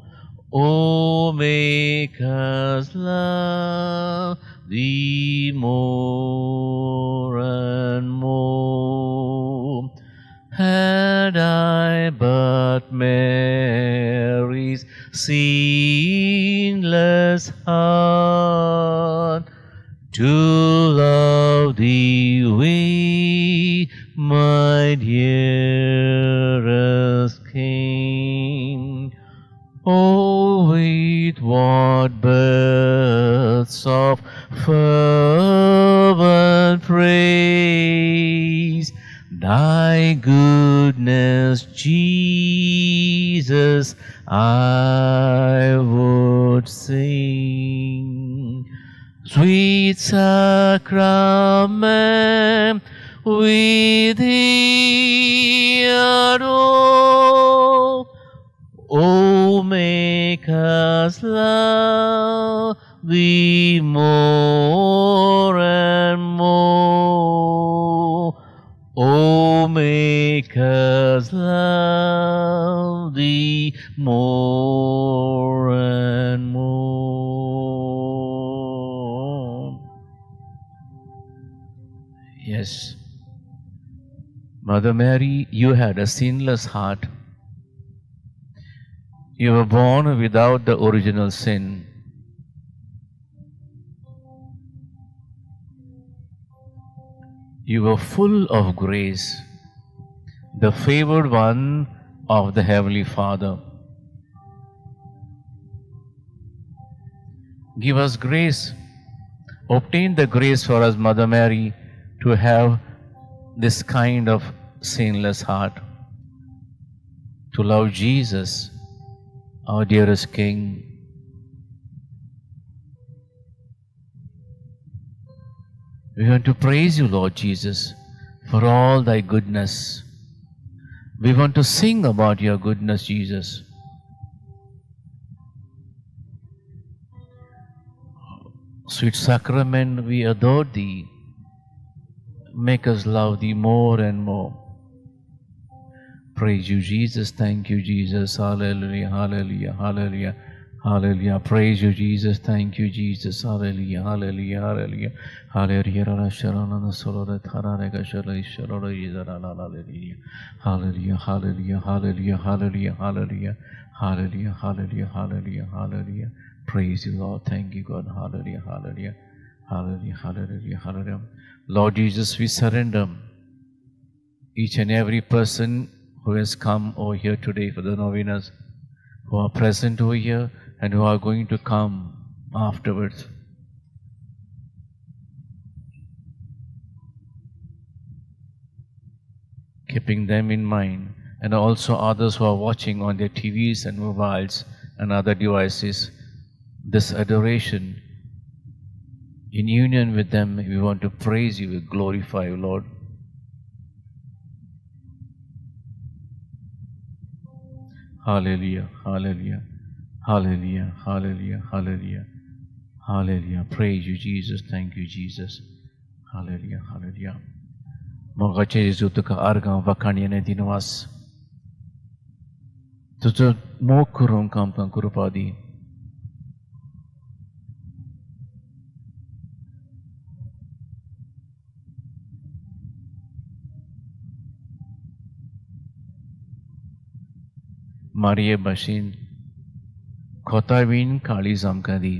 Oh, make us love thee more and more. Had I but Mary's sinless heart to love thee with, my dearest King. Oh, with what births of fervent praise thy goodness, Jesus, I would sing. Sweet sacrament, we thee adore. Oh, make us love thee more and more. Oh, make us love thee more and more. Yes, Mother Mary, you had a sinless heart. You were born without the original sin. You were full of grace, the favored one of the Heavenly Father. Give us grace. Obtain the grace for us, Mother Mary, to have this kind of sinless heart, to love Jesus, our dearest King. We want to praise you, Lord Jesus, for all thy goodness. We want to sing about your goodness, Jesus. Sweet sacrament, we adore thee. Make us love thee more and more. Praise you, Jesus. Thank you, Jesus. Hallelujah, hallelujah, hallelujah, hallelujah. Praise you, Jesus. Thank you, Jesus. Hallelujah, hallelujah, hallelujah. Hallelujah, hallelujah, hallelujah, hallelujah, hallelujah, hallelujah, hallelujah, hallelujah, hallelujah, hallelujah. Praise you, Lord. Thank you, God. Hallelujah, hallelujah, hallelujah, hallelujah, hallelujah. Lord Jesus, we surrender each and every person who has come over here today for the novenas, who are present over here and who are going to come afterwards. Keeping them in mind, and also others who are watching on their TVs and mobiles and other devices, this adoration, in union with them, we want to praise you, we glorify you, Lord. Hallelujah, hallelujah, hallelujah, hallelujah, hallelujah, hallelujah. Praise you, Jesus. Thank you, Jesus. Hallelujah, hallelujah. मोगाचे जेजू, तुका आर्गां वाखाणी आनी दिनवास. तुजो मोग करूंक आमकां कृपा दी. मारये भाशेन खोतावीन काळीज आमकां दी,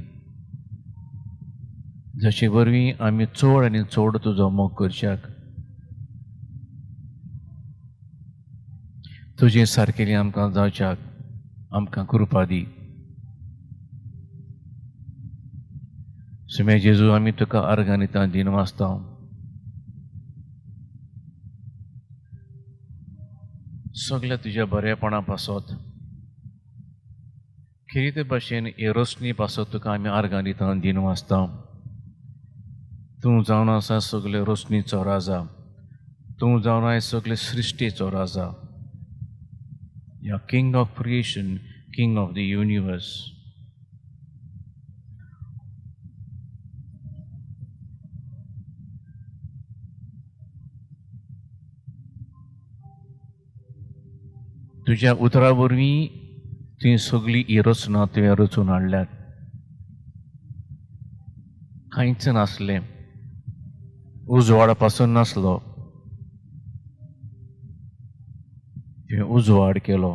जशे वरवीं आमी चड आनी चड तुजो मोग करच्याक, तुजे सारकेली आमकां जावच्याक आमकां कृपा दी. सुम्या जेजू, आमी तुका आर्गां दिता, दिनवासता. सगल्या तुज्या बरेपणा पासत, खेरीत भाशेन हे रोशनी पासत तुका आमी आर्गां दिता, दिनवासता. तूं जावन आसा सगळे रोशनीचो राजा, तूं जावन आसा सगळे सृश्टीचो राजा. You are King of creation, King of the universe. तुज्या उतरा वरवीं तुवें सगळी ही रचना तुवें रचून हाडल्यात. कांयच नासलें, उजवाडा पासून नासलो, तुवें उजवाड केलो,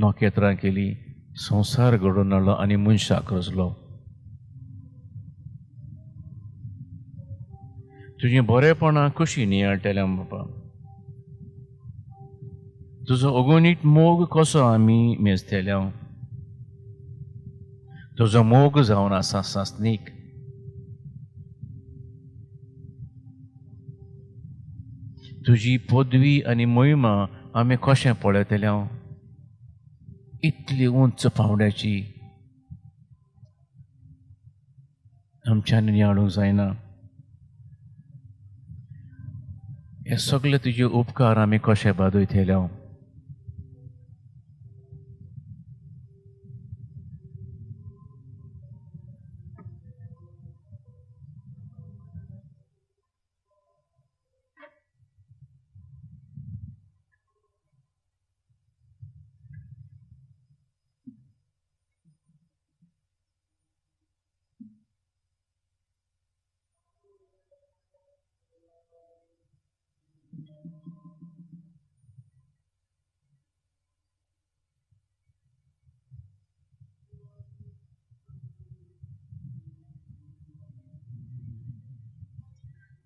नखेत्रां केली, संवसार घडोवन हाडलो आनी मनशाक रचलो. तुजें बरेपणां कशी नियाळटलें बाबा, तुजो अगणीत मोग कसो आमी मेजतले. तुजो मोग जावन आसा सासणीक. तुजी पदवी आनी मोहिमा आमी कशें पळयतले, इतली उंच पांवड्याची आमच्यान नियाळूंक जायना. हे सगळे तुजे उपकार आमी कशे बादयतले.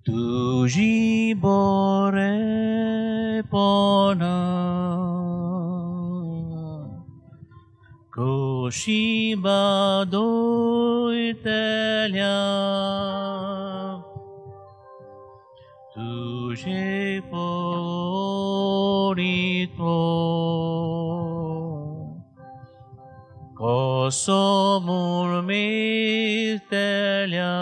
तुजी बरेपणा कशी बादयतल्या, तुजे पडितो कसो म्हूण मेजतल्या.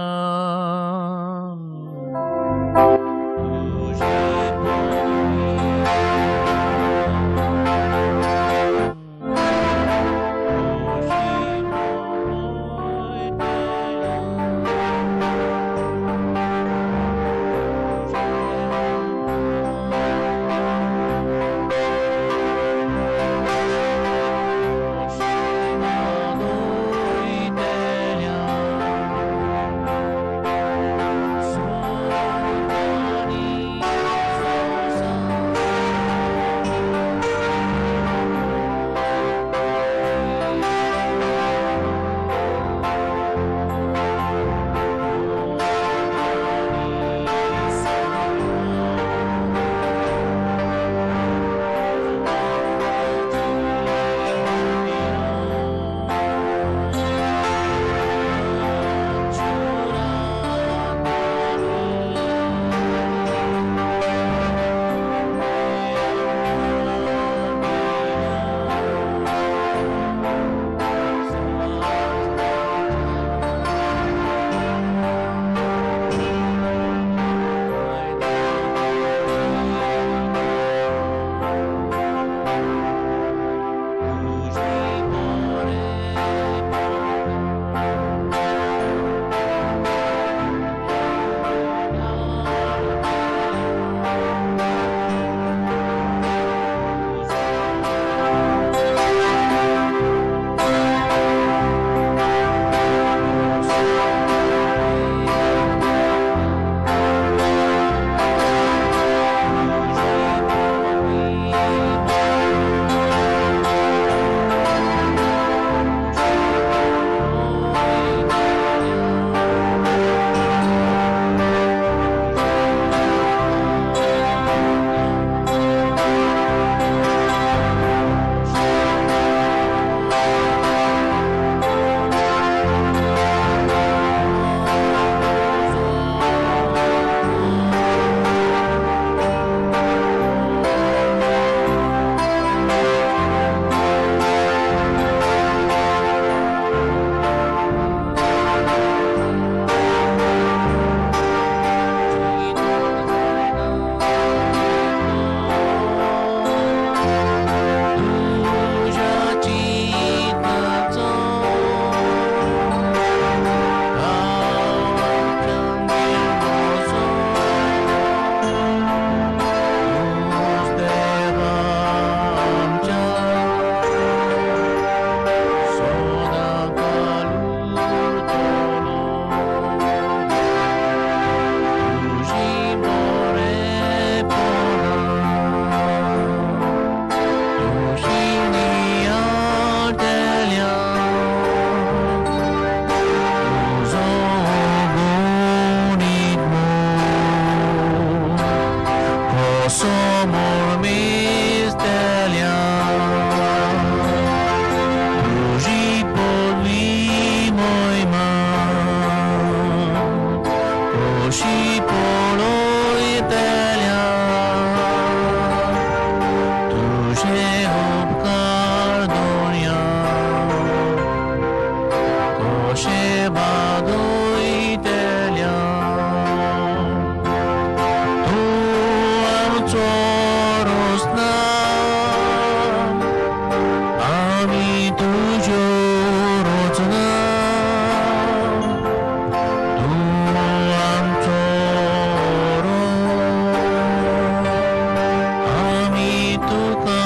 कशें वादयतल्या तूं आमचो रोसना आमी तुज्यो रोचना तूं आमचो रोस आमी तुका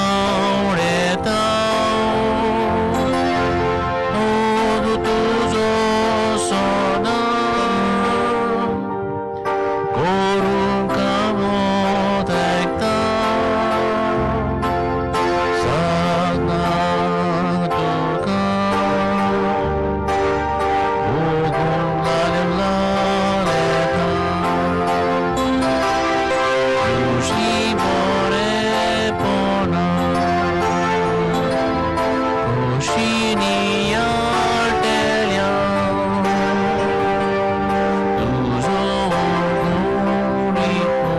उडयता मोग तुजो सदां करूंक हांव आयकता साधनाक तुका भोगूंक लालेता तुजी बरेपणा खोशी नियाळटल्या तुजो गुणीको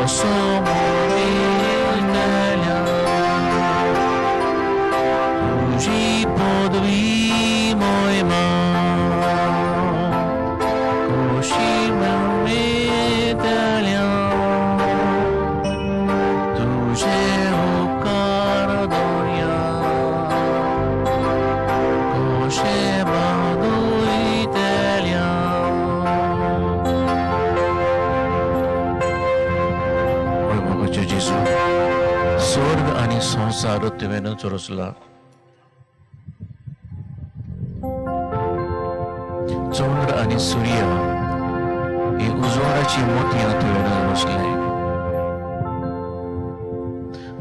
कसो मेळटल्या तुजी पदवी मोहिमा खोशी मेळटल्या तुजे उपकार दर्या कशें वादयतल्या. मोगाचे जेजू, स्वर्ग आनी संवसार तुवेंच रचला. चंद्र आनी सूर्य ही उजवाडाची मोतयां तुवें रचले.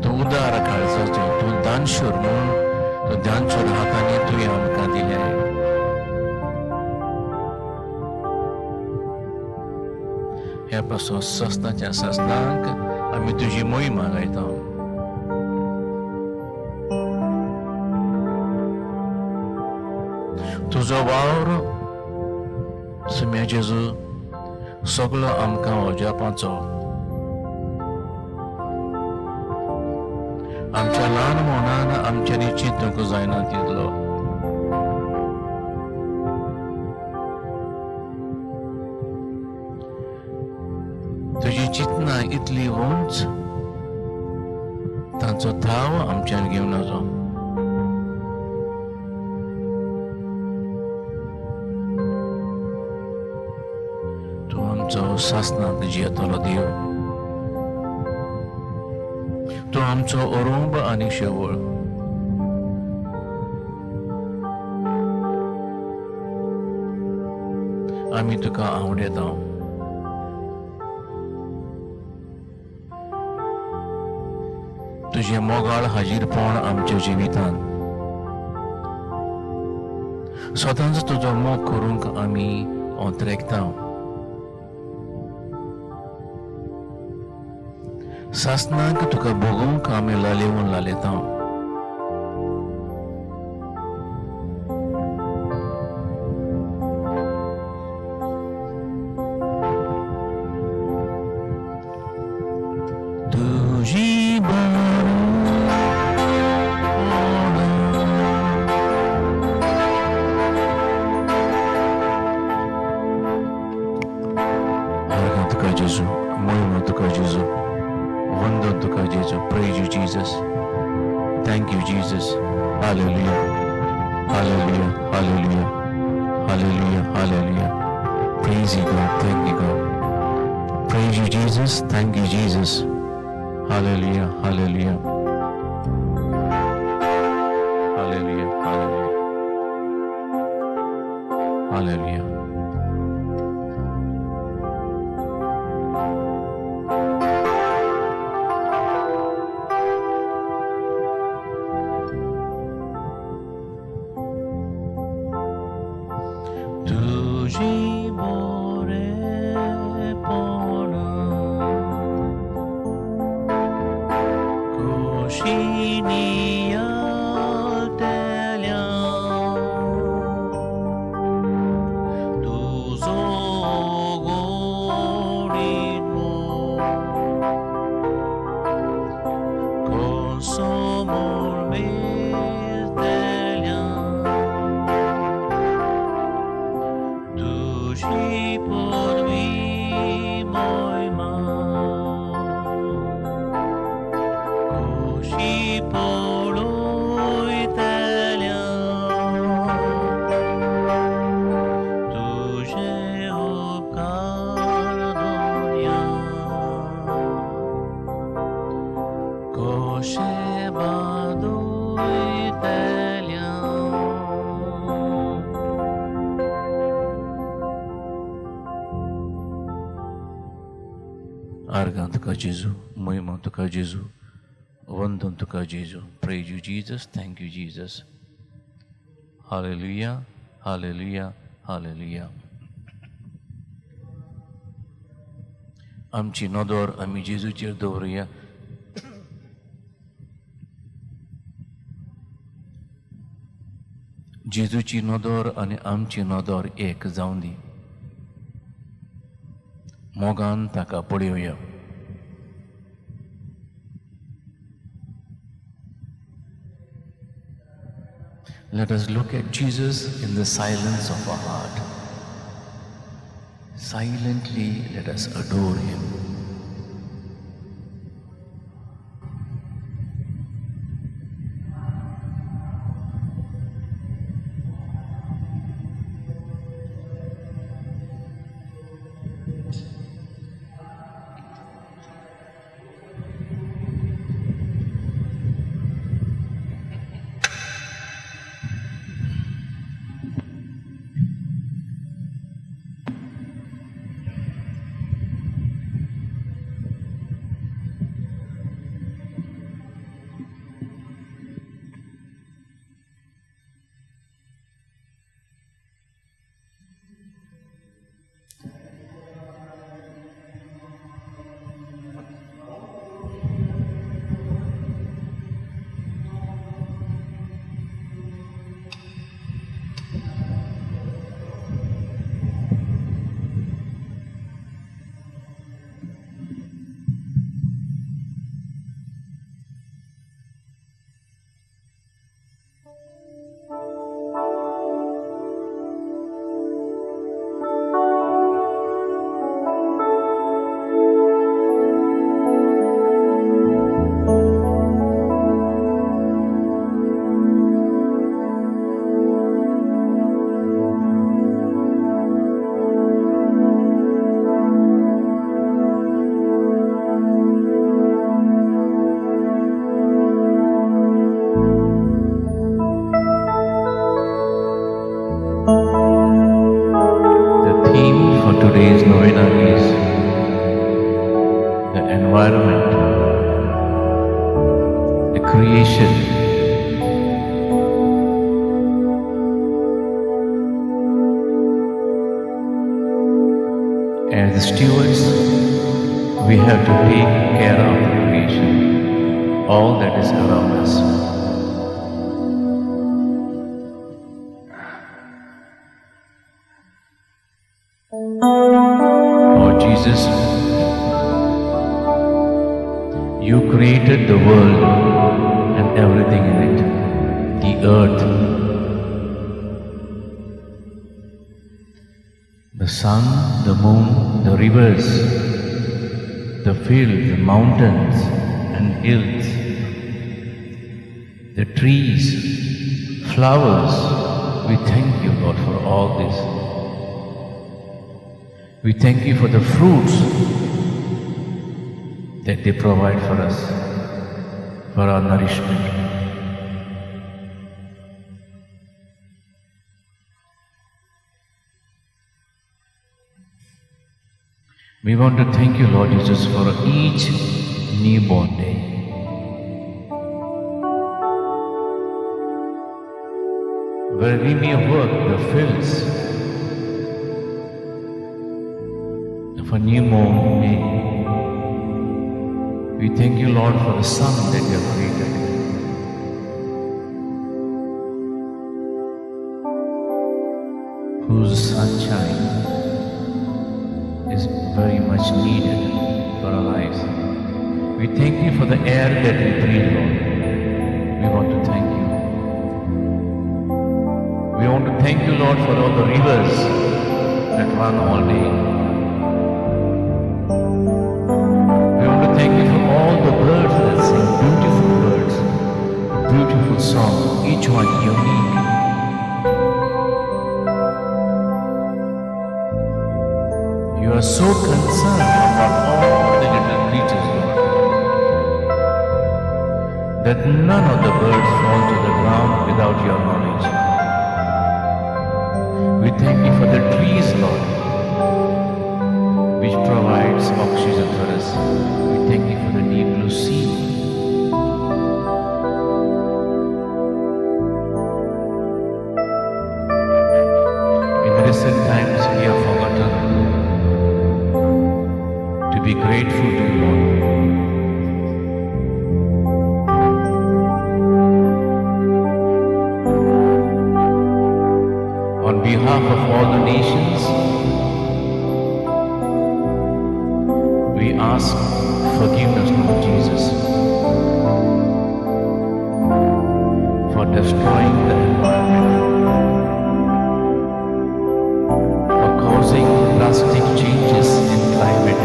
तूं उदार काळजाचो, तूं दानशूर म्हूण तूं दानशूर हातांनी तुवें आमकां दिलें. ह्या पासून सस्नाच्या सस्नांक आमी तुजी मोहिमा गायता. तुजो वावर सुम्या जेजू सगलो आमकां अजापाचो. आमच्या ल्हान मनान आमच्यांनी चिंतूंक जायना तितलो. तुजी चिंतना इतली उंच, तांचो थाव आमच्यान घेवन नजो. तूं आमचो सासनांत जियेतलो देव, तूं आमचो अरुंब आनी शेवळ. आमी तुका आवडेता. तुजें मोगाळ हाजीरपण आमच्या जिवितांत सदांच तुजो मोग करूंक आमी ओंतरेकता. सासनाक तुका भोगूंक आमी लालेवन लालेता. तुजी बरेपणा तुका जेजू, मोहिमा तुका जेजू, वंदन तुका जेजू. Praise you Jesus. Thank you Jesus. Hallelujah, hallelujah, hallelujah, hallelujah, hallelujah. Praise you God. Thank you God. Praise you Jesus. Thank you Jesus. Hallelujah, hallelujah, hallelujah, hallelujah, hallelujah. तुजी बरेपणा खोशी नियाळटल्या तुजो गोडीत मोग कसो म्हूण मेजतल्या. आर्गां तुका जेजू, मोहिमा तुका जेजू, वंदन तुका जेजू. Praise you Jesus, thank you Jesus. Hallelujah, hallelujah, hallelujah. आमची नदर आमी जेजूचेर दवरुया. जेजूची नदर आनी आमची नदर एक जावं दी. मोगान ताका पळोवया. Let us look at Jesus in the silence of our heart. Silently let us adore him. Today's novena is the environment, the creation. As the stewards, we have to take care of the creation, all that is around us. Lord Jesus, you created the world and everything in it, the earth, the sun, the moon, the rivers, the fields, the mountains and hills, the trees, flowers. We thank you, Lord, for all this. We thank you for the fruits that they provide for us, for our nourishment. We want to thank you, Lord Jesus, for each newborn day. Where we may work the fields of a newborn day. We thank you, Lord, for the sun that you have created. Whose sunshine is very much needed for our lives. We thank you for the air that we breathe, Lord. We want to thank you. We want to thank you, Lord, for all the rivers that run all day. We want to thank you for all the birds that sing, beautiful birds, beautiful song, each one unique. You are so concerned about all the little creatures, Lord, that none of the birds fall to the ground without your knowledge. We thank you for the trees, Lord. which provides oxygen for us. We thank you for the deep blue sea. In recent times, we have forgotten to be grateful to you, Lord. On behalf of all the nations, we ask forgiveness, Lord Jesus, for destroying the environment, for causing drastic changes in climate.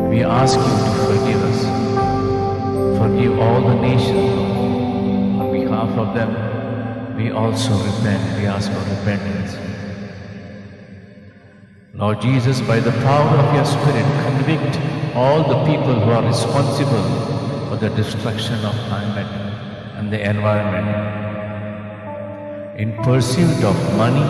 We ask you to forgive us, forgive all the nations, Lord. On behalf of them, we also repent. We ask for repentance. Lord Jesus, by the power of your Spirit, convict all the people who are responsible for the destruction of climate and the environment. In pursuit of money,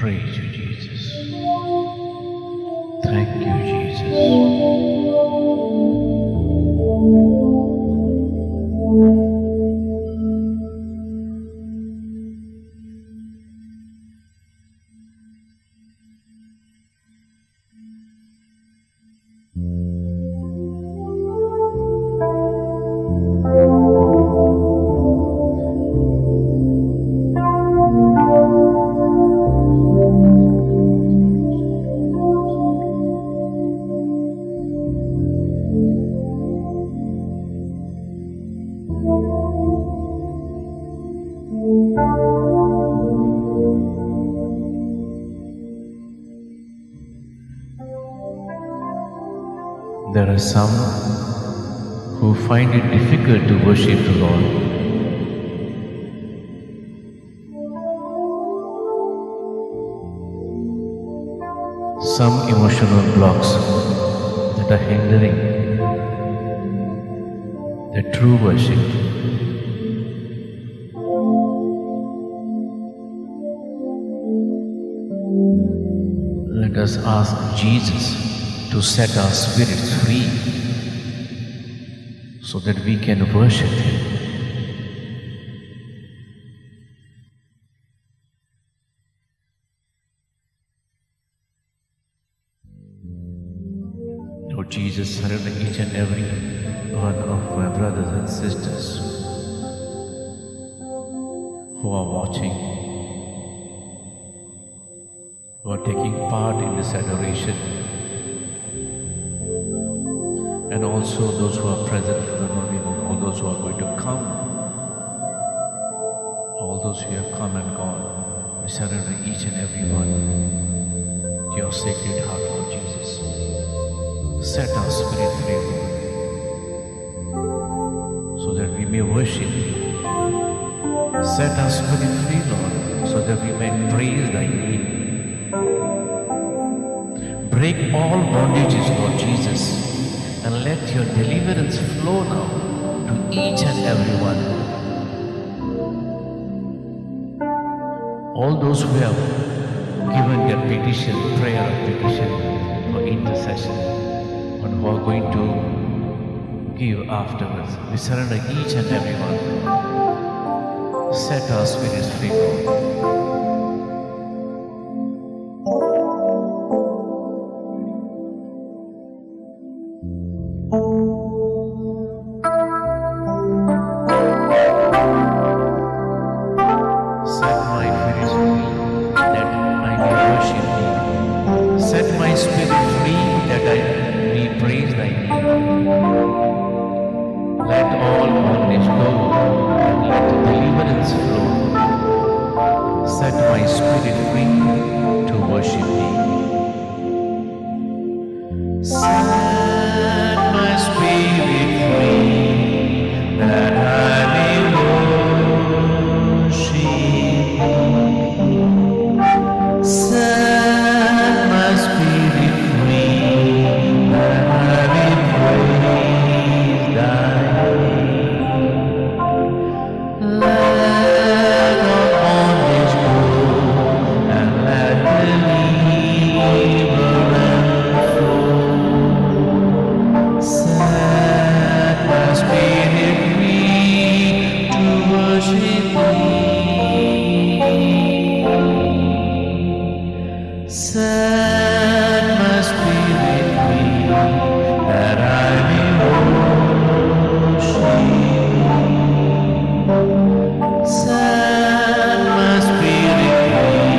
Praise you, Jesus. Thank you, Jesus. There are some who find it difficult to worship the Lord. Some emotional blocks that are hindering the true worship. Let us ask Jesus to set our spirits free so that we can worship Him. Lord Jesus, surrender each and every one of my brothers and sisters who are watching, who are taking part in this adoration, and also those who are present for the novena, and all those who are going to come, all those who have come and gone. We surrender each and every one to your sacred heart, Lord Jesus. Set our spirit free, Lord, so that we may worship Thee. Set our spirit free, Lord, so that we may praise Thy name. Break all bondages, Lord Jesus, and let your deliverance flow now to each and every one. All those who have given their petition, prayer of petition for intercession, and who are going to give afterwards, we surrender each and every one. Set our spirits free, Lord. Set my spirit free that I may worship Thee. Set my spirit free that I may praise Thy name. Let all bondage go and let deliverance flow. Set my spirit free to worship Thee. Set my spirit free that I may worship Thee. Set my spirit free that I may praise Thy name. Let all bondage go and let deliverance flow. Set my spirit free to worship Thee. Set my spirit free that I may worship Thee. Set my spirit free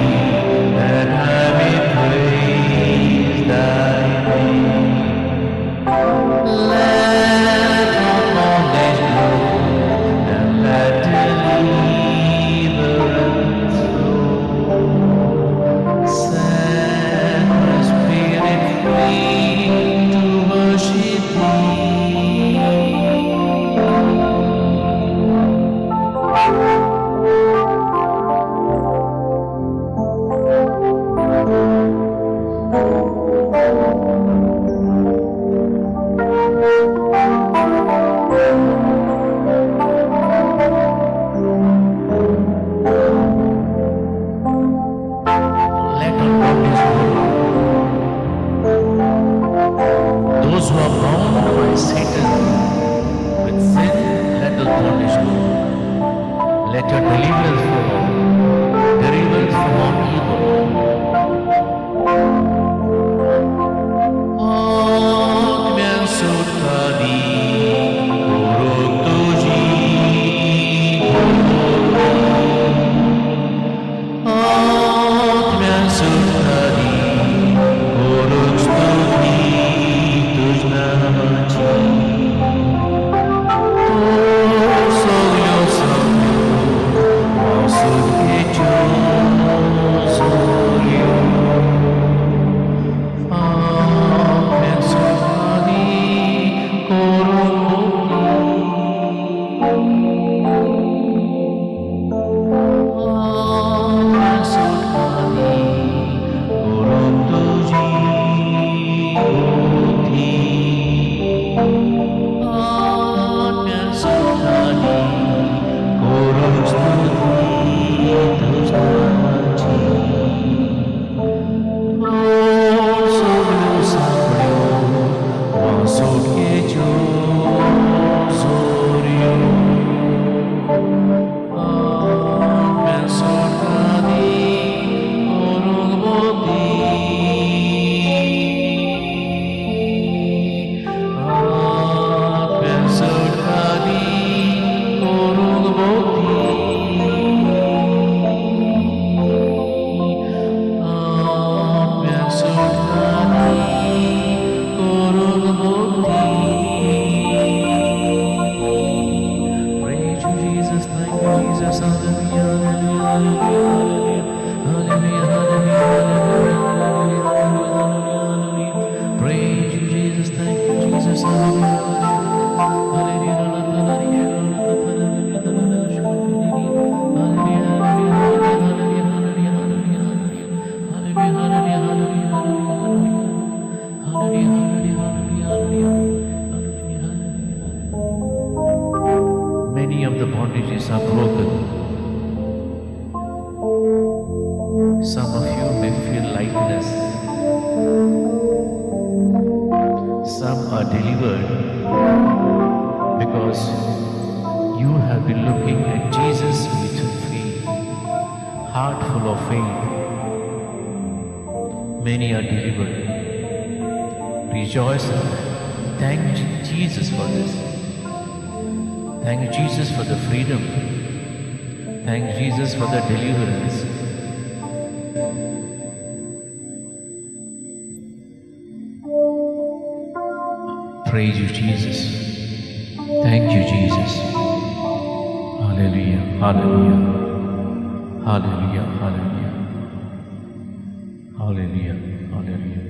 that I may praise Thy name. Let all bondage go and let deliverance flow. Set bondage, Lord. Let your deliverance follow. Deliverance from all evil. आत्म्यान सुटका दी, करूंक तुजी आत्म्यान सुटका दी, करूंक स्तुती तुज नामाची. तूं सगल्यो सगल्यो वासुकेच्यो जोऱ्यो. आत्म्यान सुटका दी, करूंक मुक्ती. आत्म्यान सुटका दी, करूंक तुजी बुद्धी. आत्म्यान सुटका दी, करूंक स्तुती तुज नामाची. तूं सगल्यो सांपड्यो वासुकेच्यो जोऱ्यो. आत्म्यान सुटका दी, करूंक बुद्धी. आत्म्यान सुटका दी, करूंक बुद्धी. आत्म्यान सुटका दी, करूंक बुद्धी. Praise you, Jesus. Thank you, Jesus. Hallelujah, hallelujah, hallelujah, hallelujah, hallelujah, hallelujah, hallelujah, hallelujah, hallelujah. Praise you, Jesus. Thank you, Jesus. Hallelujah, hallelujah, hallelujah, hallelujah, hallelujah, hallelujah, hallelujah, hallelujah, hallelujah, hallelujah, hallelujah, hallelujah, hallelujah, hallelujah, hallelujah. Many of the bondages are broken. Some of you may feel lightness. Some are delivered because you have been looking at Jesus with faith, heart full of faith. Many are delivered. Rejoice in that. Thank Jesus for this. Thank Jesus for the freedom. Thank Jesus for the deliverance. Praise you, Jesus. Thank you, Jesus. Hallelujah, hallelujah, hallelujah, hallelujah, hallelujah, hallelujah.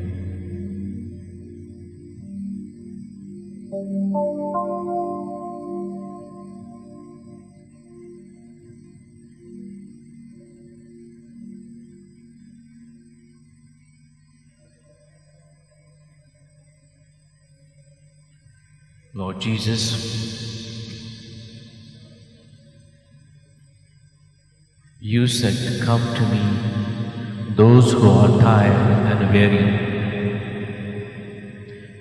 Lord Jesus, you said, "Come to me, those who are tired and weary,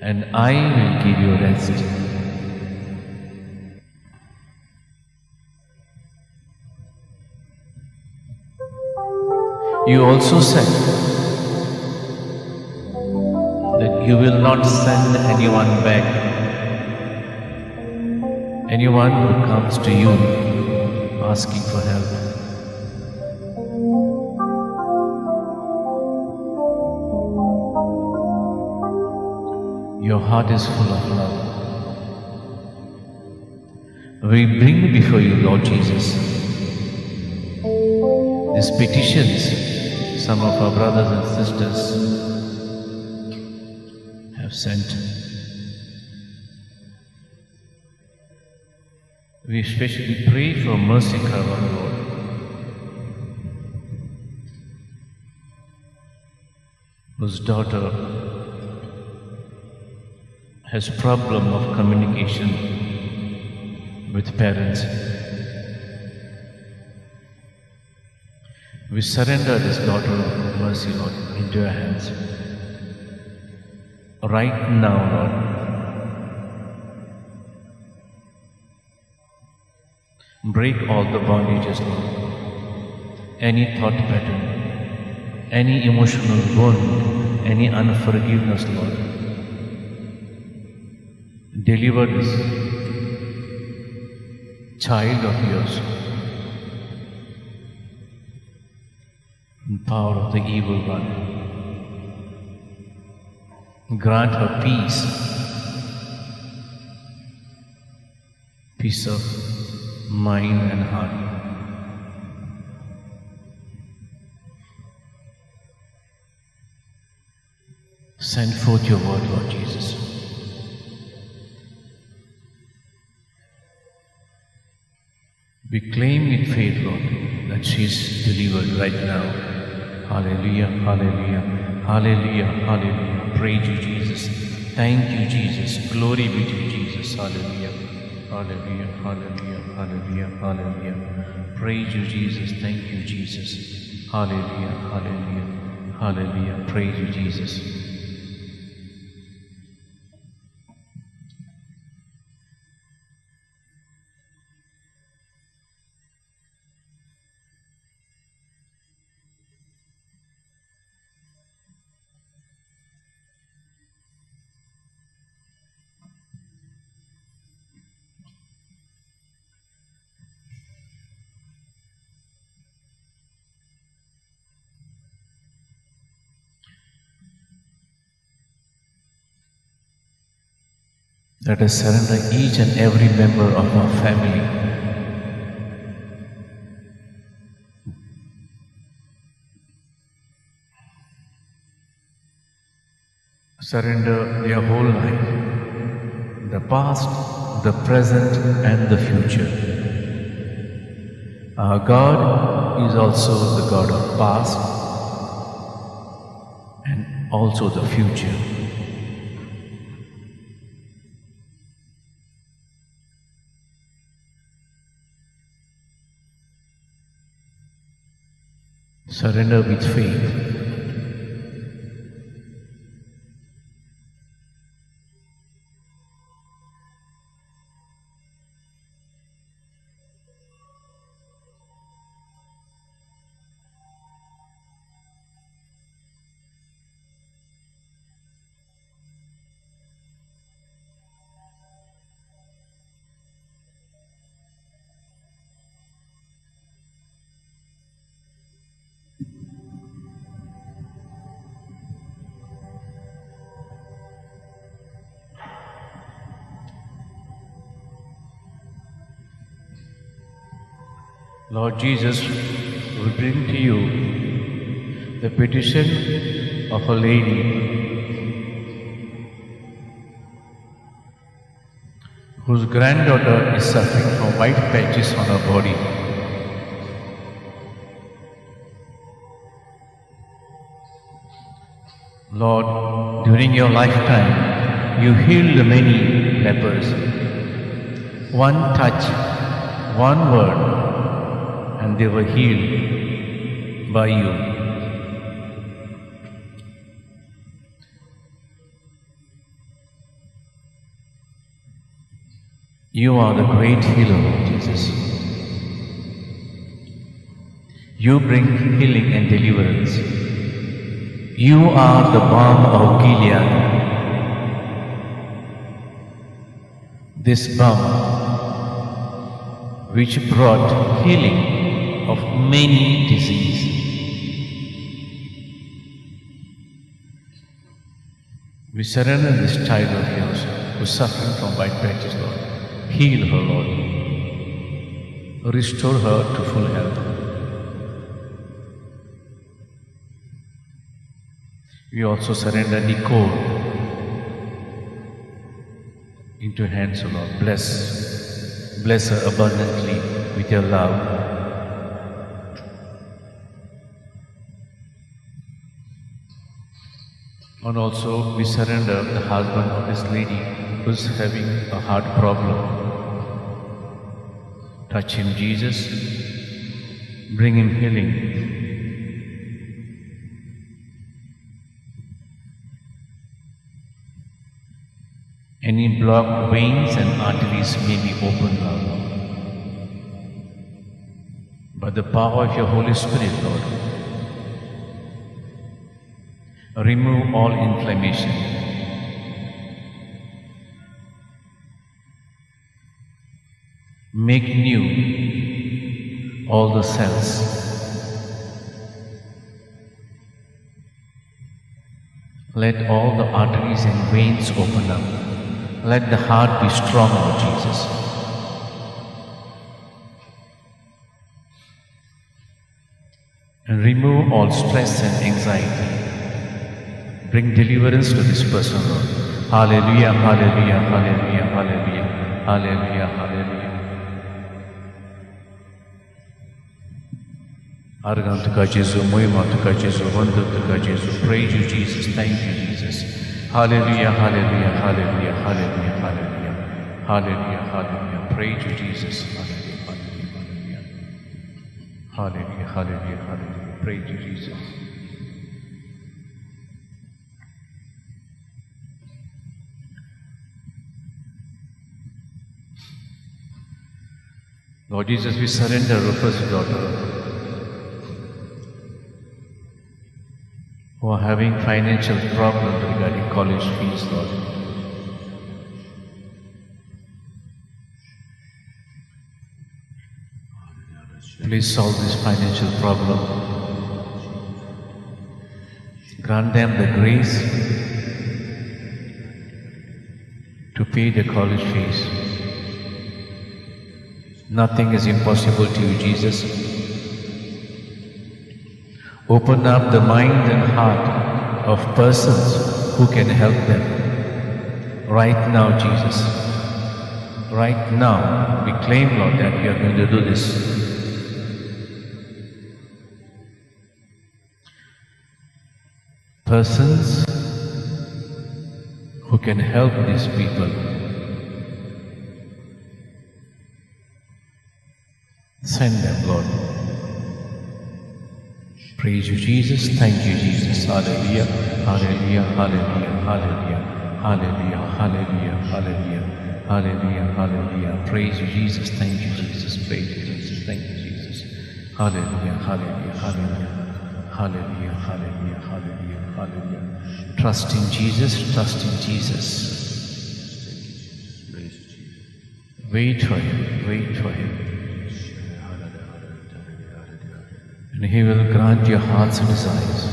and I will give you rest." You also said that you will not send anyone back, anyone who comes to you asking for help. Your heart is full of love. We bring before you, Lord Jesus, these petitions some of our brothers and sisters have sent. We especially pray for Mercy Carvalho, Lord, whose daughter has problem of communication with parents. We surrender this daughter, Mercy, Lord, into your hands. Right now, Lord. Break all the bondages, Lord. Any thought pattern, any emotional wound, any unforgiveness, Lord. Deliver this child of yours from the power of the evil one. Grant her peace, peace of mind and heart. Send forth your word, Lord Jesus. We claim in faith, Lord, that she is delivered right now. Hallelujah, hallelujah, hallelujah, hallelujah. Praise you, Jesus. Thank you, Jesus. Glory be to you, Jesus. Hallelujah, hallelujah, hallelujah, hallelujah, hallelujah. Praise you, Jesus. Thank you, Jesus. Hallelujah, hallelujah, hallelujah. Praise you, Jesus. Let us surrender each and every member of our family. Surrender their whole life, the past, the present, and the future. Our God is also the God of past and also the future. Surrender with faith. Lord Jesus, we bring to you the petition of a lady whose granddaughter is suffering from white patches on her body. Lord, during your lifetime, you healed many lepers. One touch, one word, and they were healed by you. You are the great healer, Lord Jesus. You bring healing and deliverance. You are the balm of Gilead. This balm which brought healing of many diseases. We surrender this child of yours who is suffering from white patches, Lord. Heal her, Lord. Restore her to full health. We also surrender Nicole into your hands, O Lord. Bless her abundantly with your love. And also we surrender the husband of this lady who's having a heart problem. Touch him, Jesus. Bring him healing. Any blocked veins and arteries may be opened now, Lord. By the power of your Holy Spirit, Lord, remove all inflammation. Make new all the cells. Let all the arteries and veins open up. Let the heart be strong, Lord Jesus. And remove all stress and anxiety. Bring deliverance to this person, Lord. Hallelujah, hallelujah, hallelujah, hallelujah, hallelujah, hallelujah. आर्गां तुका जेजू, मोहिमा तुका जेजू, वंदन तुका जेजू. Praise you, Jesus. Thank you, Jesus. Hallelujah, hallelujah, hallelujah, hallelujah, hallelujah, hallelujah, hallelujah. Praise you, Jesus. Hallelujah, hallelujah, hallelujah, hallelujah, hallelujah. Praise you, Jesus. Lord Jesus, we surrender Rufus' daughter who are having financial problems regarding college fees, Lord. Please solve this financial problem. Grant them the grace to pay the college fees. Nothing is impossible to you, Jesus. Open up the mind and heart of persons who can help them. Right now, Jesus. Right now, we claim, Lord, that you are going to do this. Persons who can help these people. Send them, Lord. Praise you, Jesus. Thank you, Jesus. Hallelujah. Hallelujah. Hallelujah. Hallelujah. Hallelujah. Hallelujah. Hallelujah. Hallelujah. Hallelujah. Praise you, Jesus. Thank you, Jesus. Praise you, Jesus. Thank you, Jesus. Hallelujah. Hallelujah. Hallelujah. Hallelujah. Hallelujah. Hallelujah. Hallelujah. Trust in Jesus. Trust in Jesus. Wait for Him. Wait for Him. And He will grant your heart's desires.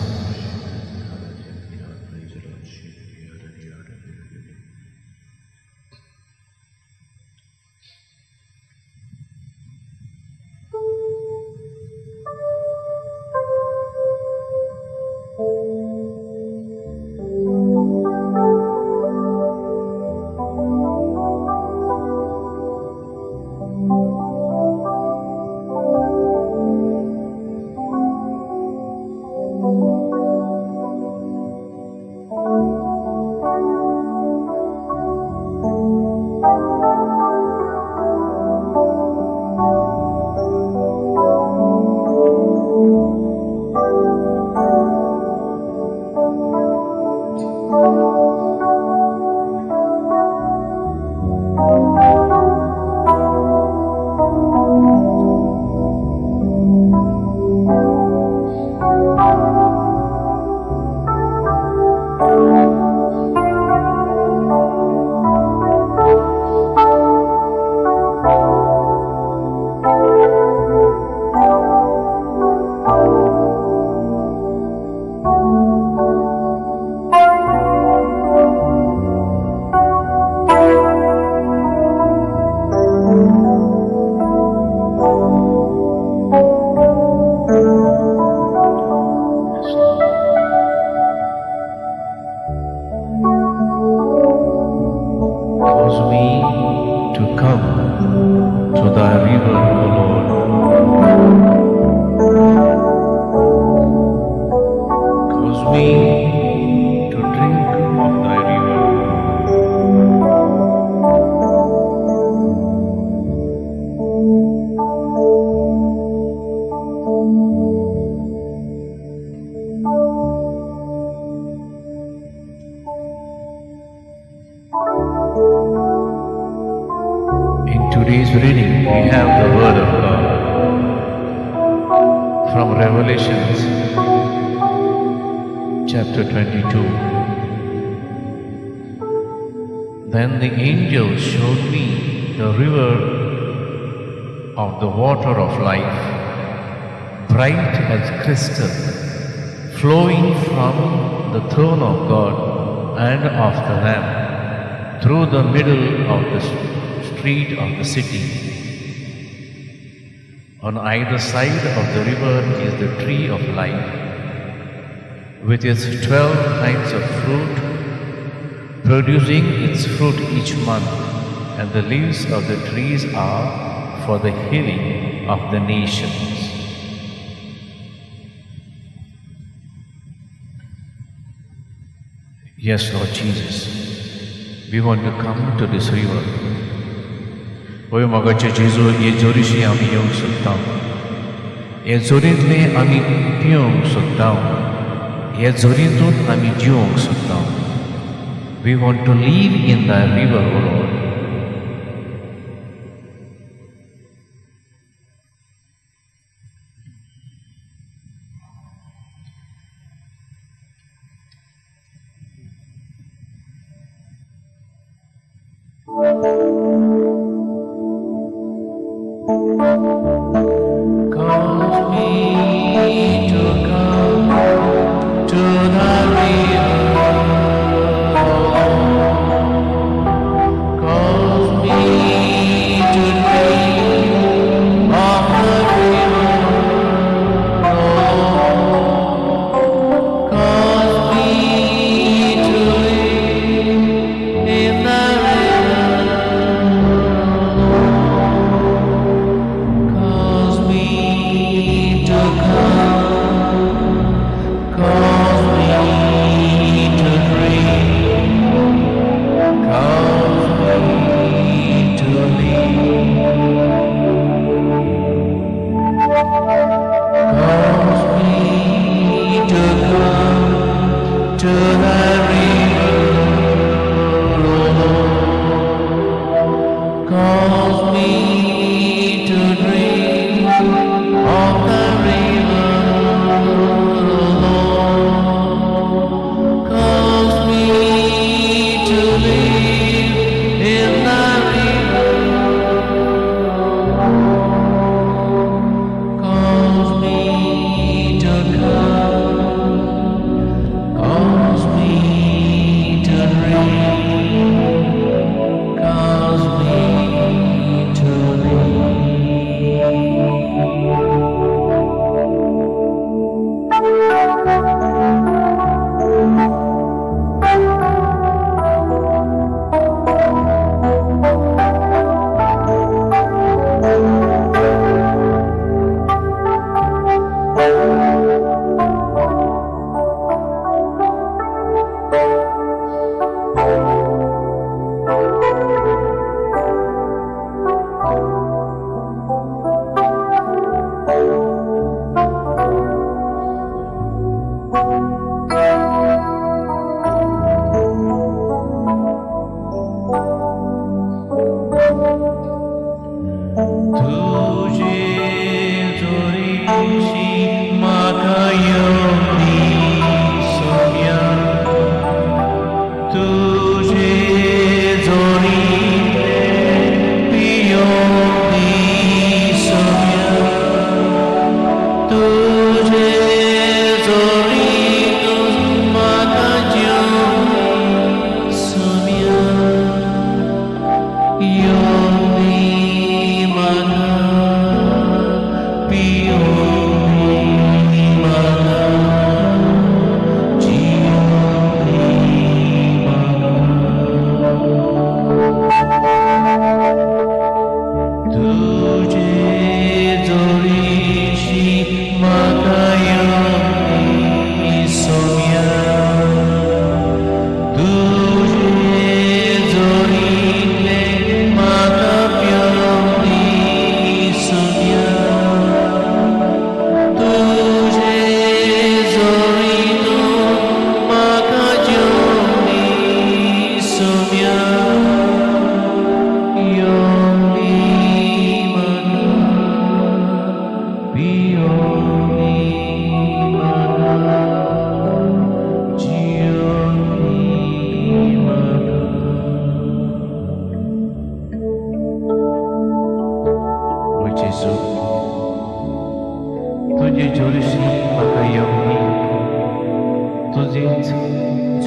Cause me to come to thy river, O Lord. Cause me to drink of thy river. In today's reading, we have the Word of God. From Revelations chapter 22. Then the angel showed me the river of the water of life, bright as crystal, flowing from the throne of God and of the Lamb, through the middle of the street of the city. On either side of the river is the tree of life, with its 12 kinds of fruit, producing its fruit each month, and the leaves of the trees are for the healing of the nations. Yes, Lord Jesus, we want to come to this river. होय मोगाचे जेजू, हे जोरीशी आमी येवंक सोदता, हे जोरींतले आमी पिवंक सोदता, हे जोरींतूच आमी जिवंक सोदता. We want to live in the river, O Lord. Cause me to come to the river, cause me to drink of the river, cause me to live in the river, cause me to come, cause me to drink, cause me to live, cause me to come to the river, O Lord. Cause me to drink of the river, O Lord. Cause me to live in the river. Cause me to come, cause me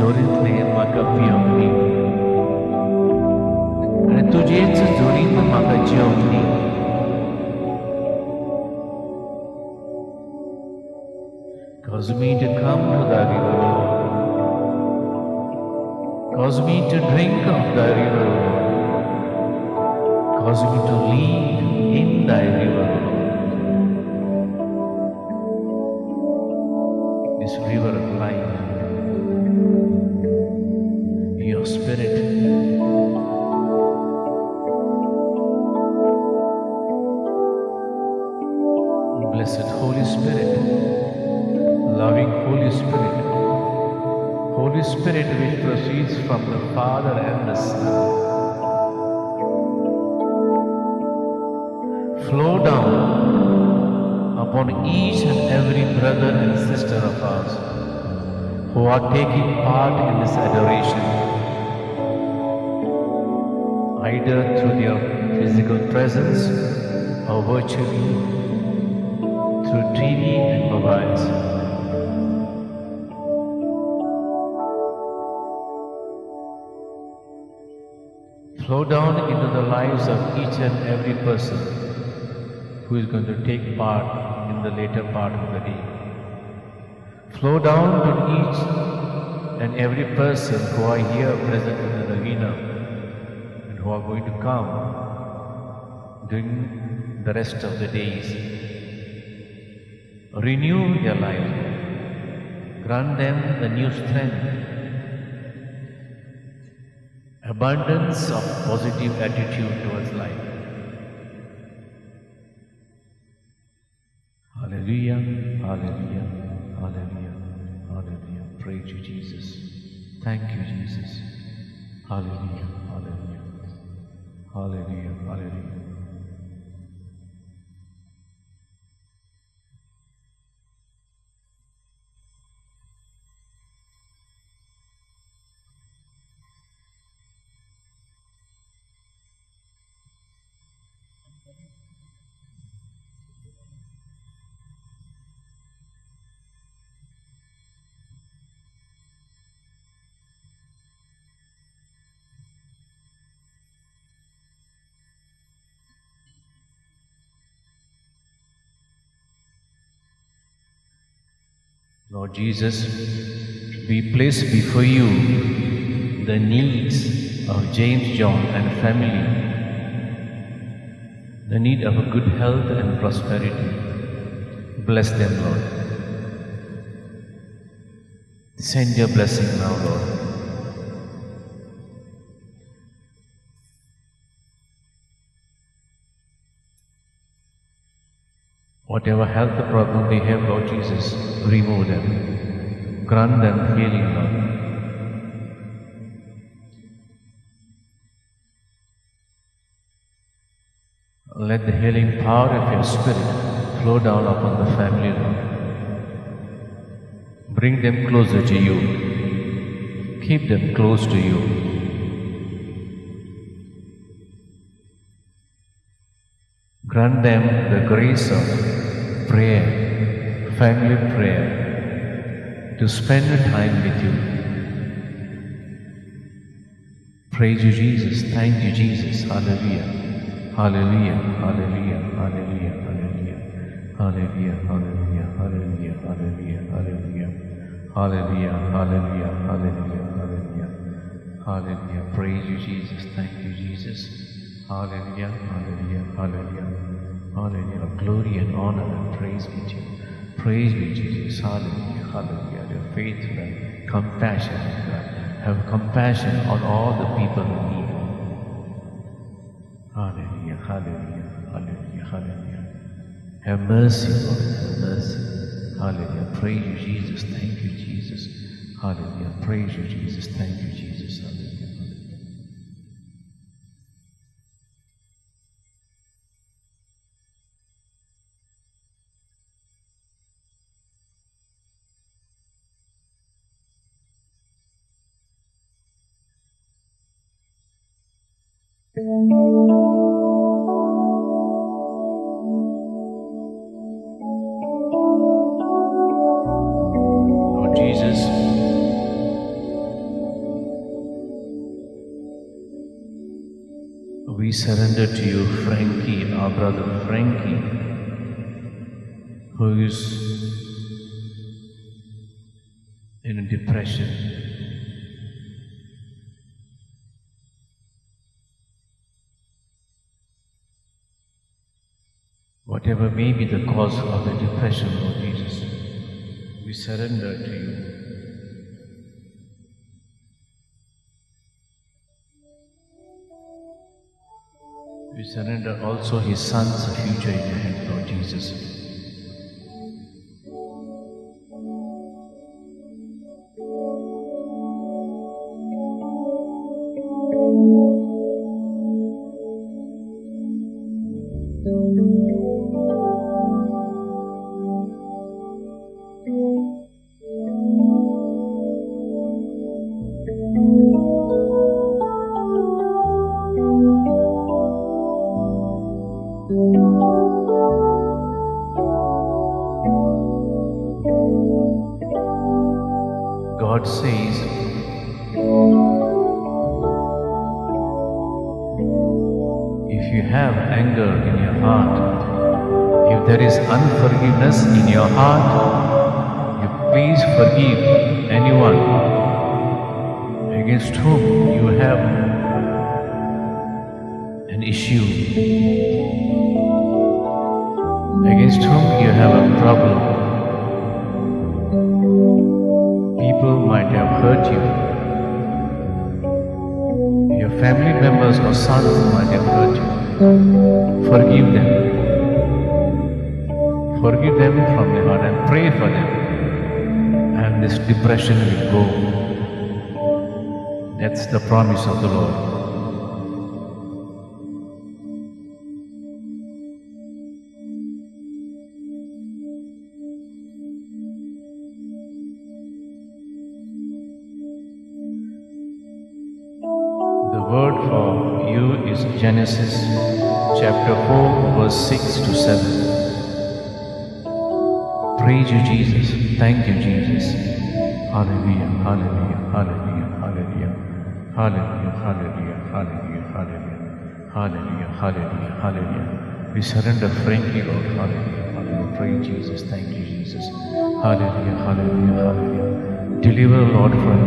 जोरींतलें म्हाका पिवंक दी आनी तुजेच जोरीन म्हाका जेवंक दी. Cause me to come to thy river, Lord. Cause me to drink of thy river, Lord. Cause me to live in thy river, Lord. This river of life, your spirit. Blessed Holy Spirit, loving Holy Spirit, Holy Spirit which proceeds from the Father and the Son, flow down upon each and every brother and sister of ours who are taking part in this adoration, either through their physical presence or virtually through TV and mobiles. Flow down into the lives of each and every person who is going to take part in the later part of the day. Flow down to each and every person who are here present in the novena and who are going to come during the rest of the days. Renew their lives. Grant them the new strength, abundance of positive attitude towards life. Hallelujah, hallelujah, hallelujah, hallelujah. Praise you, Jesus. Thank you, Jesus. Hallelujah, hallelujah, hallelujah, hallelujah. Lord Jesus, we place before you the needs of James John and family, the need of a good health and prosperity. Bless them, Lord. Send your blessing now, Lord. Whatever health problem they have, Lord Jesus, remove them. Grant them healing, Lord. Let the healing power of your Spirit flow down upon the family, Lord. Bring them closer to you. Keep them close to you. Grant them the grace of prayer, family prayer, to spend time with you. Praise you, Jesus. Thank you, Jesus. Hallelujah. Hallelujah. Hallelujah. Hallelujah. Hallelujah. Hallelujah. Hallelujah. Hallelujah. Hallelujah. Hallelujah. Hallelujah. Hallelujah. Hallelujah. Hallelujah. Hallelujah. Praise you, Jesus. Thank you, Jesus. Hallelujah. Hallelujah. Hallelujah. Hallelujah. Glory and honor and praise be to you. Praise be to Jesus. Hallelujah. Hallelujah. Your faithful and compassionate God. Have compassion on all the people in need. Hallelujah. Hallelujah. Hallelujah. Hallelujah. Have mercy, Lord. Have mercy. Hallelujah. Praise you, Jesus. Thank you, Jesus. Hallelujah. Praise you, Jesus. Thank you, Jesus. Hallelujah. Hallelujah. Lord Jesus, We surrender to you Frankie, our brother Frankie, who is in a depression. Whatever may be the cause of the depression, Lord Jesus, we surrender to you. We surrender also his son's future in your hands, Lord Jesus. God says, if you have anger in your heart, if there is unforgiveness in your heart, you please forgive anyone against whom you have an issue, against whom you have a problem. People might have hurt you. Your family members or sons might have hurt you. Forgive them. Forgive them from the heart and pray for them. And this depression will go. That's the promise of the Lord. The word for you is Genesis chapter 4, verse 6 to 7. Praise you, Jesus. Thank you, Jesus. Hallelujah, hallelujah, hallelujah, hallelujah, hallelujah, hallelujah, hallelujah, hallelujah, hallelujah, hallelujah, hallelujah. We surrender frankly, Lord. Hallelujah, hallelujah. Praise Jesus. Thank you, Jesus. Hallelujah, hallelujah, hallelujah. Deliver, Lord, from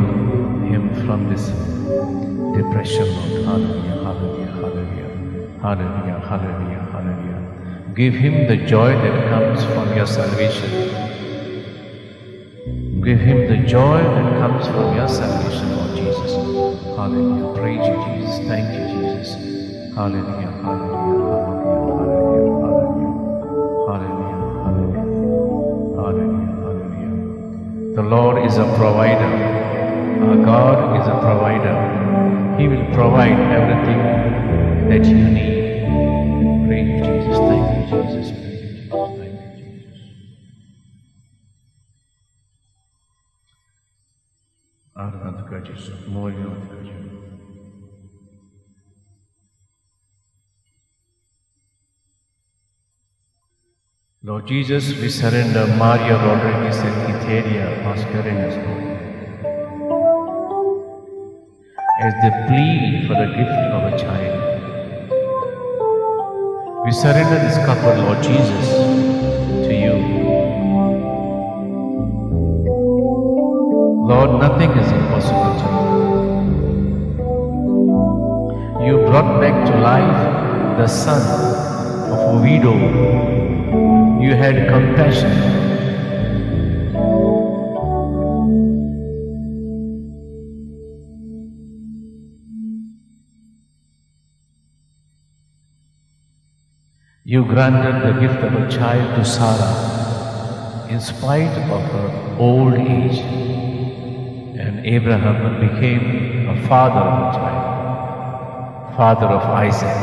him from this depression, Lord. Hallelujah, hallelujah, hallelujah, hallelujah, hallelujah, hallelujah. Give him the joy that comes from your salvation. Give him the joy that comes from your salvation, Lord Jesus. Hallelujah. Praise you, Jesus. Thank you, Jesus. Hallelujah, hallelujah, hallelujah, hallelujah, hallelujah, hallelujah, hallelujah, hallelujah. The Lord is a provider. Our God is a provider. He will provide everything that you need. Praise you, Jesus. Thank you, Jesus. Praise you, Jesus. Thank you, Jesus. आराधना तुका जेजू, मोरया तुका जेजू. Lord Jesus, we surrender Maria Rodriguez and Etheria Mascarenhas, Lord, as they plead for the gift of a child. We surrender this couple, Lord Jesus, to you. Lord, nothing is impossible to you. You brought back to life the son of a widow. You had compassion. You granted the gift of a child to Sarah in spite of her old age, and Abraham became a father of a child, father of Isaac.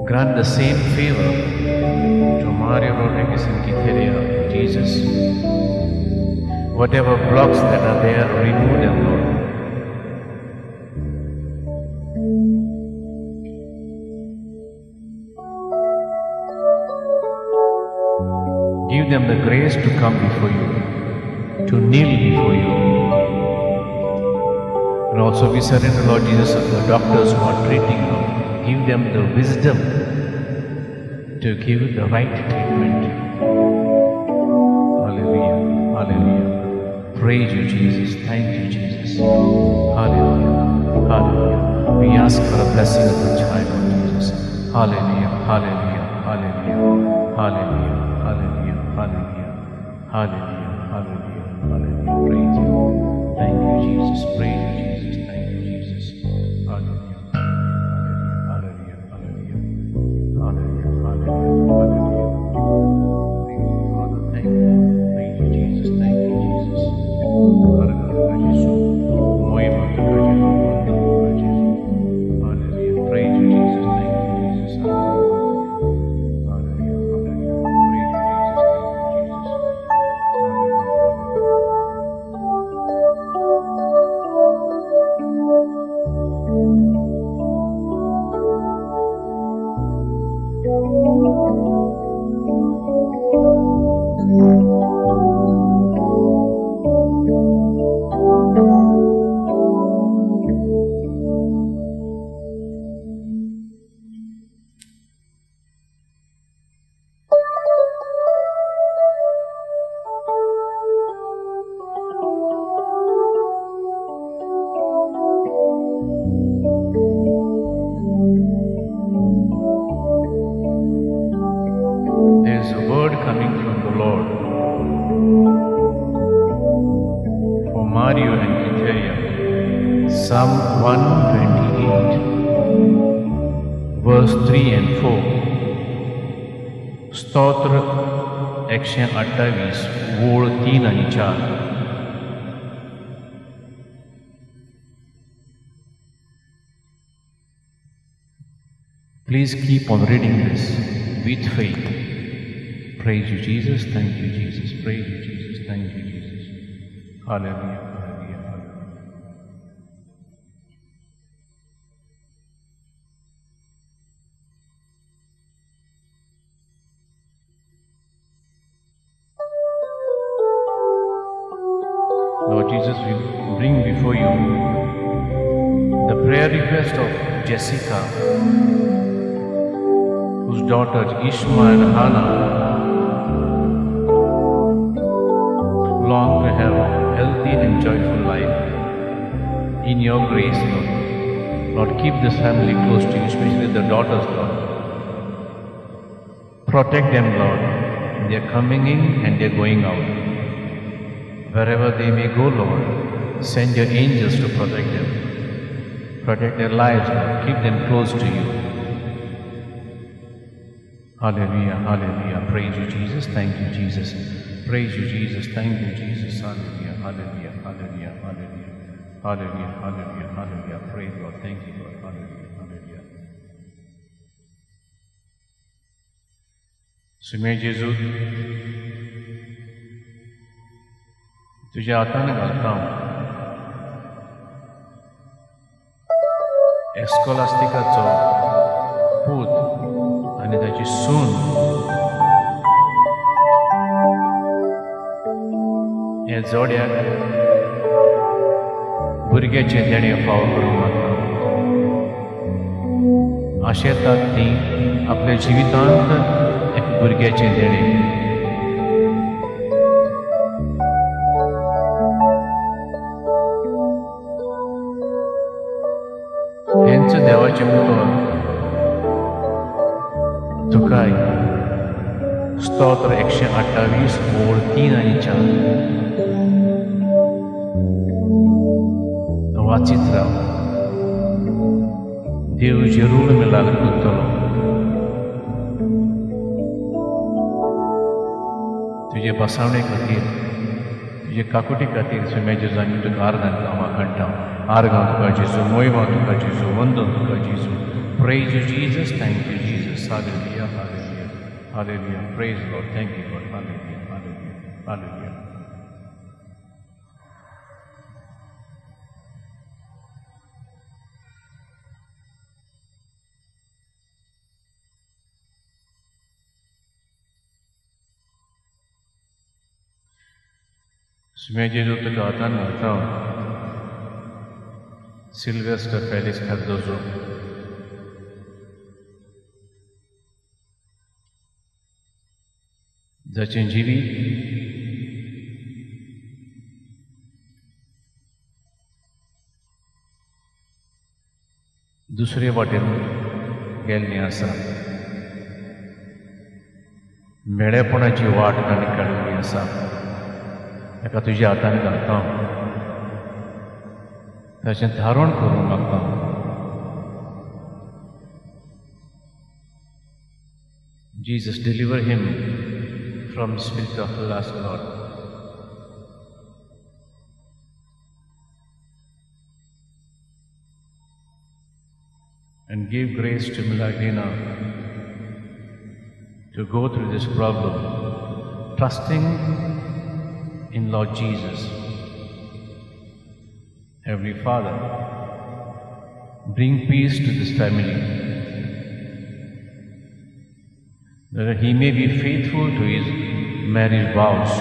Grant the same favor to Mario Rodriguez and Quitéria, Jesus. Whatever blocks that are there, remove them, Lord. Give them the grace to come before you, to kneel before you. And also we surrender, Lord Jesus, the doctors who are treating, Lord. Give them the wisdom to give the right treatment. Hallelujah, hallelujah. Praise you, Jesus. Thank you, Jesus. Hallelujah, hallelujah. We ask for a blessing of the child, Lord Jesus. Hallelujah, hallelujah, hallelujah, hallelujah, hallelujah, hallelujah, hallelujah, hallelujah, hallelujah. Praise you. Thank you, Jesus. Praise you, Jesus. Thank you, Jesus. Hallelujah, hallelujah, hallelujah, hallelujah, hallelujah, hallelujah. Thank you, Father. Thank you. Praise you, Jesus. Thank you, Jesus. Hallelujah. Praise you, Jesus. Thank you, Jesus. Hallelujah. Hallelujah. Praise you, Jesus. Thank you, Jesus. Hallelujah. There is a word coming from the Lord for Mario and Quiteria. Psalm 128, verse 3 and 4. स्तोत्र 128, ओळ 3 आणि 4. Please keep on reading this with faith. Praise you, Jesus. Thank you, Jesus. Praise you, Jesus. Thank you, Jesus. Hallelujah. Hallelujah. Hallelujah. Lord Jesus, we bring before you the prayer request of Jessica, whose daughters Ishma and Hannah long to have a healthy and joyful life. In your grace, Lord. Lord, keep this family close to you, especially the daughters, Lord. Protect them, Lord. They are coming in and they are going out. Wherever they may go, Lord, send your angels to protect them. Protect their lives, Lord. Keep them close to you. Hallelujah, hallelujah. Praise you, Jesus. Thank you, Jesus. Praise you, Jesus. Thank you, Jesus. Hallelujah, hallelujah, hallelujah, hallelujah. Hallelujah, hallelujah, hallelujah. Praise Lord. Thank you, Lord. Hallelujah, hallelujah. सुमे जेजू, तुझ्या हातान घालता हांव एस्कोलास्टिकाचो पूत आनी ताची सून. हे जोड्याक भुरग्याचें देणें फावो करूंक मागता. आशेतात ती आपल्या जिवितांत एक भुरग्याचें देणें. हेंच देवाचें उतर तुकाय स्तोत्र 128 ओळ 3 आनी 4 वाचीत राव. देव जरूर मिलाग्र करतलो. तुजे बसावणे खातीर, तुजे काकुटी खातीर सुम्या जेजू आमी तुका आर्गां वाखाणटा. आर्गां तुका जेजू, मोयमा तुका जेजू, वंदन तुका जेजू. Praise you, Jesus. Thank you, Jesus. Hallelujah, hallelujah, hallelujah. Praise Lord. Thank you, Lord. Hallelujah, hallelujah, hallelujah. सुमे जेजू तुका हातान घालता सिल्वेस्टर फेलिक्स कार्दोजो जाचें जिवीत दुसरे वाटेन गेल्लें आसा, मेळेपणाची वाट ताणें काडिल्ली आसा, ताका तुज्या हातान घालता, ताचें धारण करूंक मागता. Jesus, deliver him from the spirit of lust, Lord. And give grace to Milagrina to go through this problem, trusting in Lord Jesus. Heavenly Father, bring peace to this family, that he may be faithful to his marriage vows.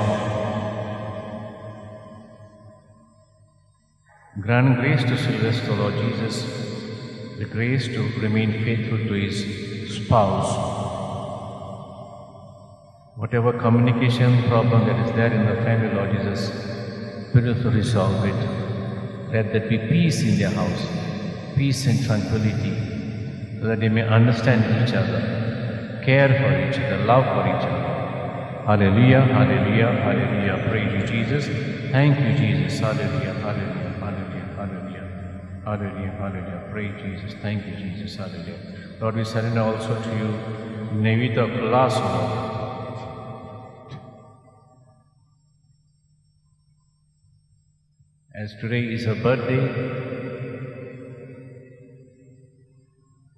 Grant grace to Sylvester, Lord Jesus, the grace to remain faithful to his spouse. Whatever communication problem that is there in the family, Lord Jesus, please to resolve it. Let there be peace in their house, peace and tranquility, so that they may understand each other, care for each other, love for each other. Hallelujah, hallelujah, hallelujah. Praise you, Jesus. Thank you, Jesus. Hallelujah, hallelujah, hallelujah, hallelujah. Hallelujah, hallelujah. Praise Jesus. Thank you, Jesus. Hallelujah. Lord, we surrender also to you Nevita Colasso, Lord. As today is her birthday,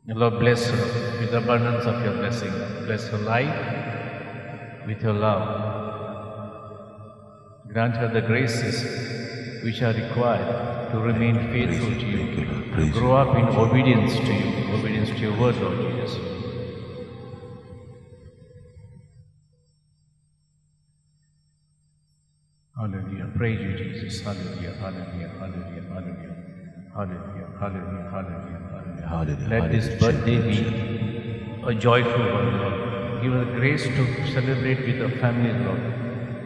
Lord, bless her with the abundance of your blessing. Bless her life with your love. Grant her the graces which are required to remain faithful to you, to grow up in obedience to you, obedience to your word, Lord Jesus. Hallelujah. Praise you, Jesus. Hallelujah. Hallelujah. Hallelujah. Hallelujah. Hallelujah. Hallelujah. Hallelujah. Hallelujah. Let this birthday be a joyful one, Lord. Give us grace to celebrate with the family, Lord.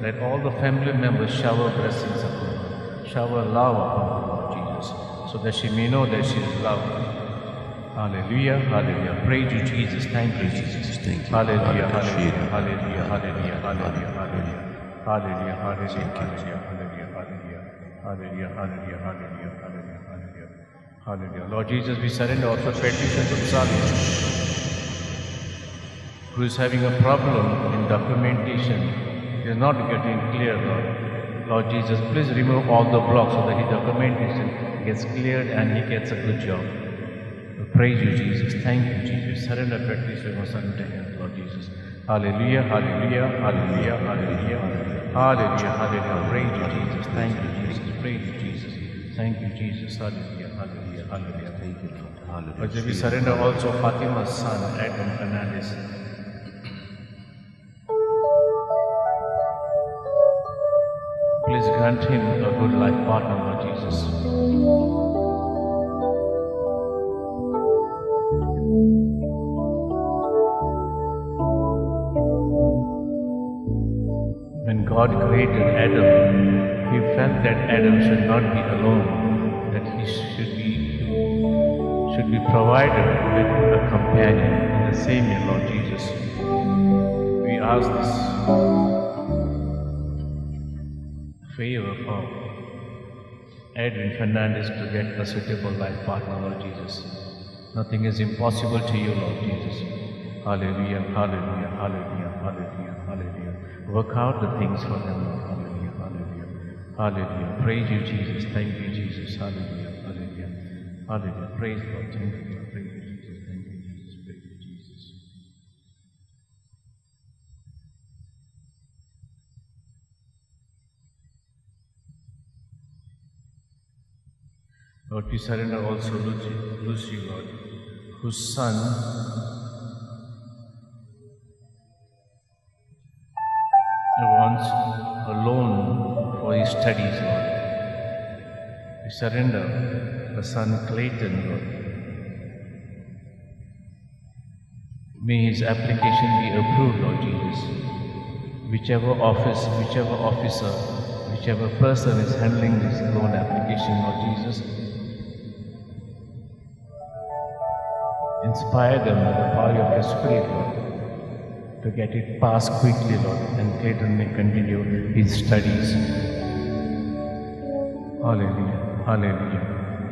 Let all the family members shower blessings upon her, shower love upon her, Lord Jesus, so that she may know that she is loved. Hallelujah, hallelujah. Praise you, Jesus. Thank you, Jesus. Thank you. Hallelujah, hallelujah, hallelujah, hallelujah, hallelujah, hallelujah. Hallelujah, hallelujah, hallelujah, hallelujah, hallelujah, hallelujah, hallelujah, hallelujah, hallelujah, hallelujah. Lord Jesus, we surrender also Patricia Gonzalez, who is having a problem in documentation. It is not getting clear, Lord. Lord Jesus, please remove all the blocks so that his documentation gets cleared and he gets a good job. We praise you, Jesus. Thank you, Jesus. Surrender Patricia Gonzalez to him, Lord Jesus. Hallelujah, hallelujah, hallelujah, hallelujah, hallelujah, hallelujah. Praise you, Jesus. Thank you, Jesus. Praise you, Jesus. Thank you, Jesus. Hallelujah, hallelujah, hallelujah. Thank you, Lord. Hallelujah. But we surrender also Fatima's son, Adam Fernandez. Please grant him a good life partner, Lord Jesus. When God created Adam, he felt that Adam should not be alone, that he should be provided with a companion. In the same way, Lord Jesus, we ask this favor for Edwin Fernandez to get a suitable life partner, Lord Jesus. Nothing is impossible to you, Lord Jesus. Hallelujah, hallelujah, hallelujah, hallelujah, hallelujah. Work out the things for them, Lord. Hallelujah, hallelujah, hallelujah. Praise you, Jesus. Thank you, Jesus. Hallelujah, hallelujah, hallelujah. Praise Lord. Thank you, Lord. Praise you, Jesus. Thank you, Jesus. Praise you, Jesus. Lord, we surrender also Lucy, Lord, whose son wants a loan for his studies, Lord. We surrender our son Clayton, Lord. May his application be approved, Lord Jesus. Whichever office, whichever officer, whichever person is handling this loan application, Lord Jesus, inspire them with the power of your Spirit, Lord, to get it passed quickly, Lord, and Clayton may continue his studies. Hallelujah, hallelujah,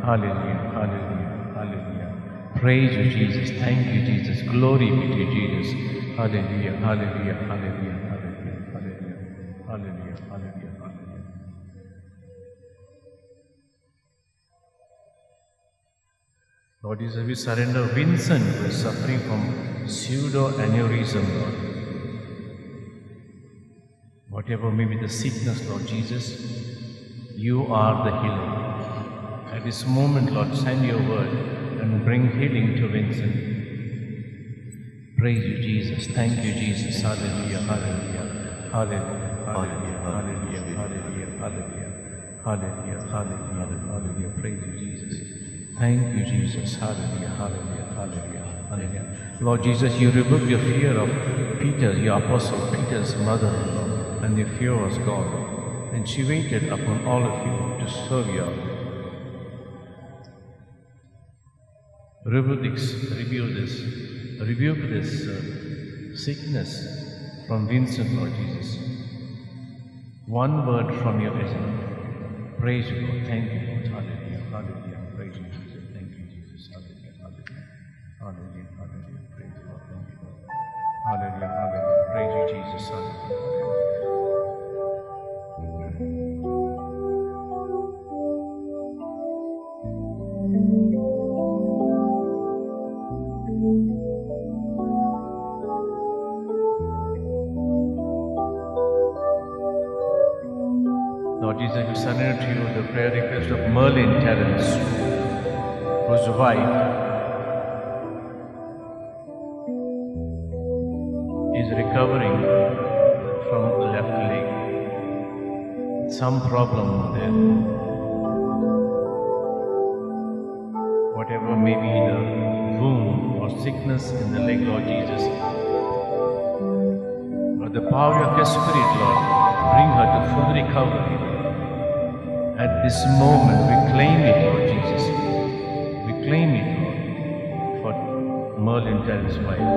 hallelujah, hallelujah, hallelujah. Praise you, Jesus. Thank you, Jesus. Glory be to Jesus. Hallelujah, hallelujah, hallelujah, hallelujah, hallelujah, hallelujah, hallelujah, hallelujah. Lord Jesus, we surrender Vincent, who is suffering from pseudoaneurysm, Lord. Whatever may be the sickness, Lord Jesus, you are the healer. At this moment, Lord, send your word and bring healing to Vincent. Praise you, Jesus. Thank you, Jesus. Hallelujah, hallelujah, hallelujah, hallelujah, hallelujah, hallelujah, hallelujah, hallelujah, hallelujah, hallelujah. Praise you, Jesus. Thank you, Jesus. Hallelujah, hallelujah, hallelujah, hallelujah. Lord Jesus, you rebuked the fear of Peter, your apostle, Peter's mother-in-law, and the fear was gone. And she waited upon all of you to serve you. Rebuke this sickness from Vincent, Lord Jesus. One word from you is enough. Praise you, Lord. Thank you, Lord. Hallelujah, hallelujah. Praise you, Jesus. Thank you, Jesus. Hallelujah, hallelujah, hallelujah, hallelujah. Praise you, Lord. Thank you, Lord. Hallelujah, hallelujah. Praise you, Jesus. Hallelujah, hallelujah. Lord Jesus, we surrender to you the prayer request of Merlin Terence, whose wife is recovering from left leg. Some problem there. Whatever may be the wound or sickness in the leg, Lord Jesus, but the power of your Spirit, Lord, bring her to full recovery. At this moment, we claim it, Lord Jesus. We claim it, Lord, for Merlin Terrence's wife.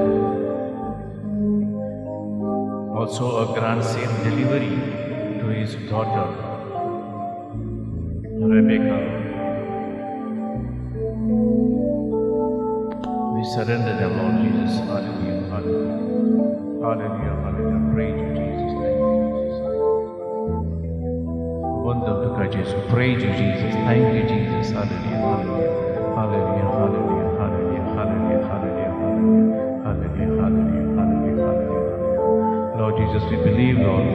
Also, a grant safe delivery to his daughter, Rebecca. We surrender them, Lord Jesus. Hallelujah, hallelujah, hallelujah, hallelujah. Praise you, Jesus. Thank you, Jesus. Wonderful Jesus. Praise you, Jesus. Thank you, Jesus. Hallelujah, hallelujah, hallelujah, hallelujah, hallelujah, hallelujah, hallelujah, hallelujah, hallelujah, hallelujah, hallelujah. Lord Jesus, we believe, Lord,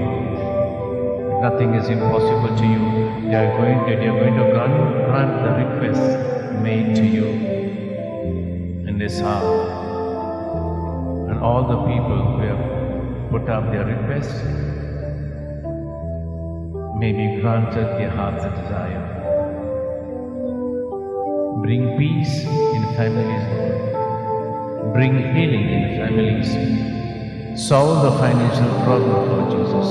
nothing is impossible to you. They are going to grant the request made to you in this hour. And all the people who have put up their requests may be granted their heart's desire. Bring peace in families, Lord. Bring healing in families. Solve the financial problem, Lord Jesus.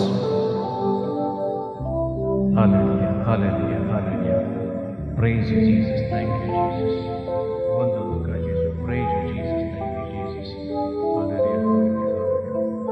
Hallelujah, hallelujah, hallelujah. Praise you, Jesus. Thank you, Jesus. Wonderful God, Jesus. Praise you, Jesus. Thank you, Jesus. Hallelujah, hallelujah, hallelujah.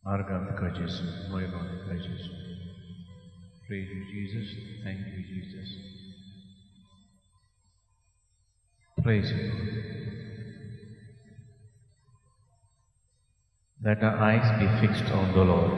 आर्गां तुका जेजू, मोयमा तुका जेजू. Praise you, Jesus. Thank you, Jesus. Praise you, Lord. Let our eyes be fixed on the Lord.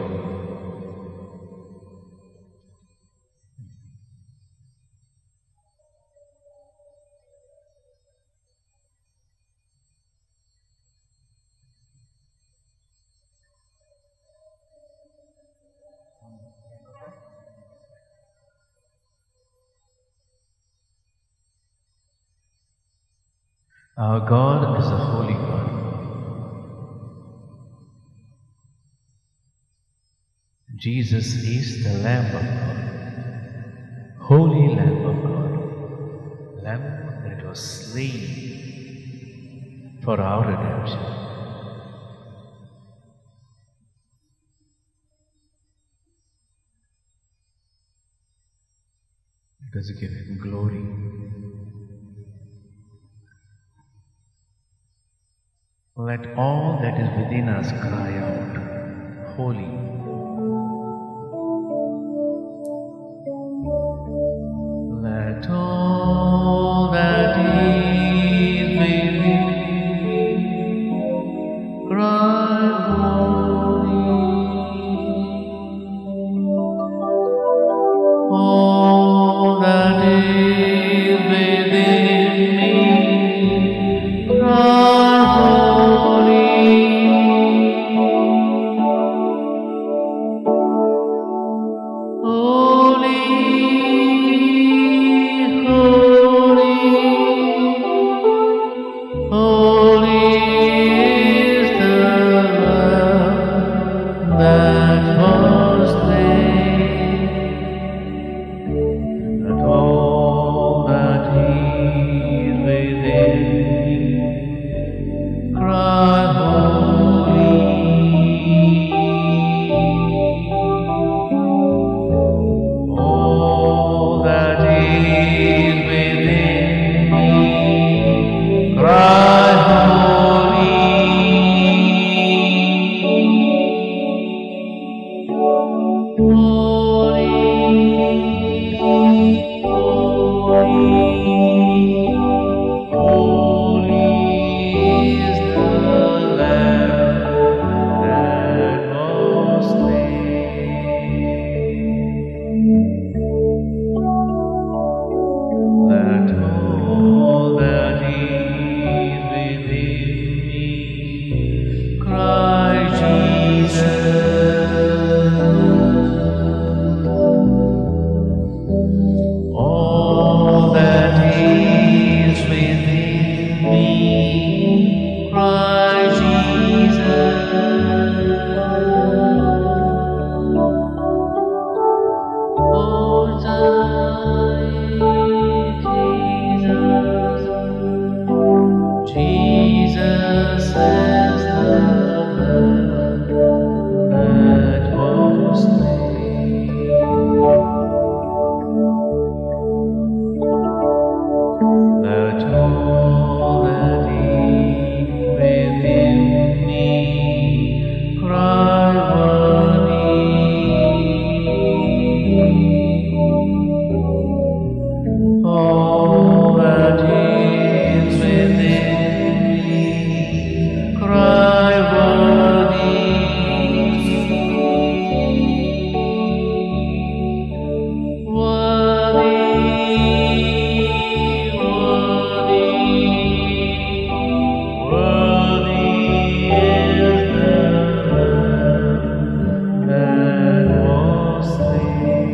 Our God is a holy God. Jesus is the Lamb of God, holy Lamb of God, Lamb that was slain for our redemption. Let us give Him glory. Let all that is within us cry out, holy. Let all that is within me cry holy. All that is within me cry holy. Holy, holy, holy is the Lamb that was slain. Let all that is within me cry holy. All that is within me cry holy. Holy, holy, holy is the Lamb that was slain. Let all that is within me cry, Jesus. All that is within me cry, Jesus. Oh, Jesus, Jesus is the Lamb that was slain. Let all that is within me cry worthy. All that is within me cry worthy. Worthy, worthy, worthy is the Lamb that was slain.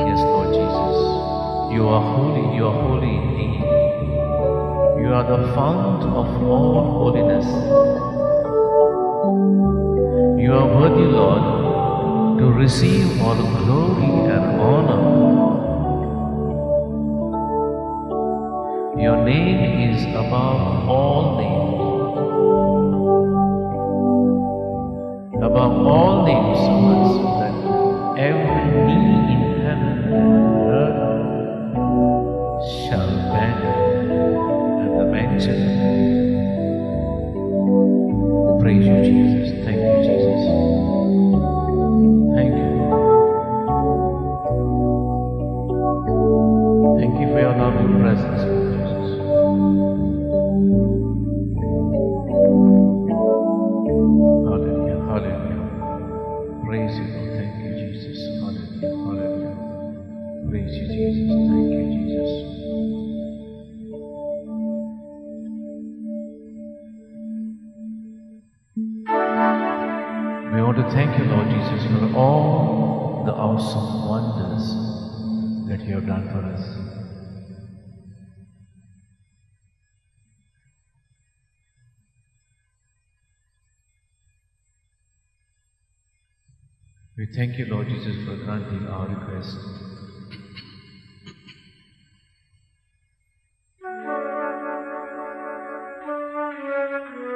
Yes, Lord Jesus, you are holy, you are holy indeed. You are the fount of all holiness. You are worthy, Lord, to receive all glory and honor. Your name is above all names. Above all names, so much so that every knee in heaven and earth shall bend at the mention of you. Hallelujah, hallelujah. Praise you, Lord. Thank you, Jesus. Hallelujah, hallelujah. Praise you, Jesus. Thank you, Jesus. We want to thank you, Lord Jesus, for all the awesome wonders that you have done for us. We thank you, Lord Jesus, for granting our request.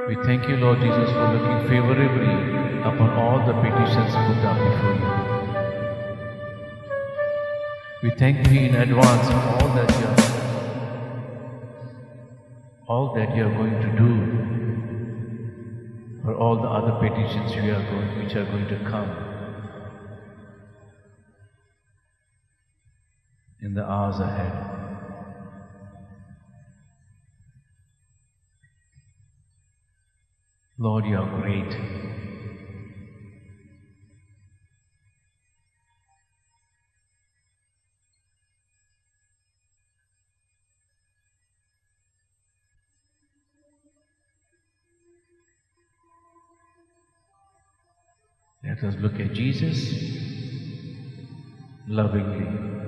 We thank you, Lord Jesus, for looking favorably upon all the petitions put up before you. We thank you in advance for all that you are going to do for all the other petitions which are going to come in the hours ahead. Lord, you are great. Let us look at Jesus lovingly.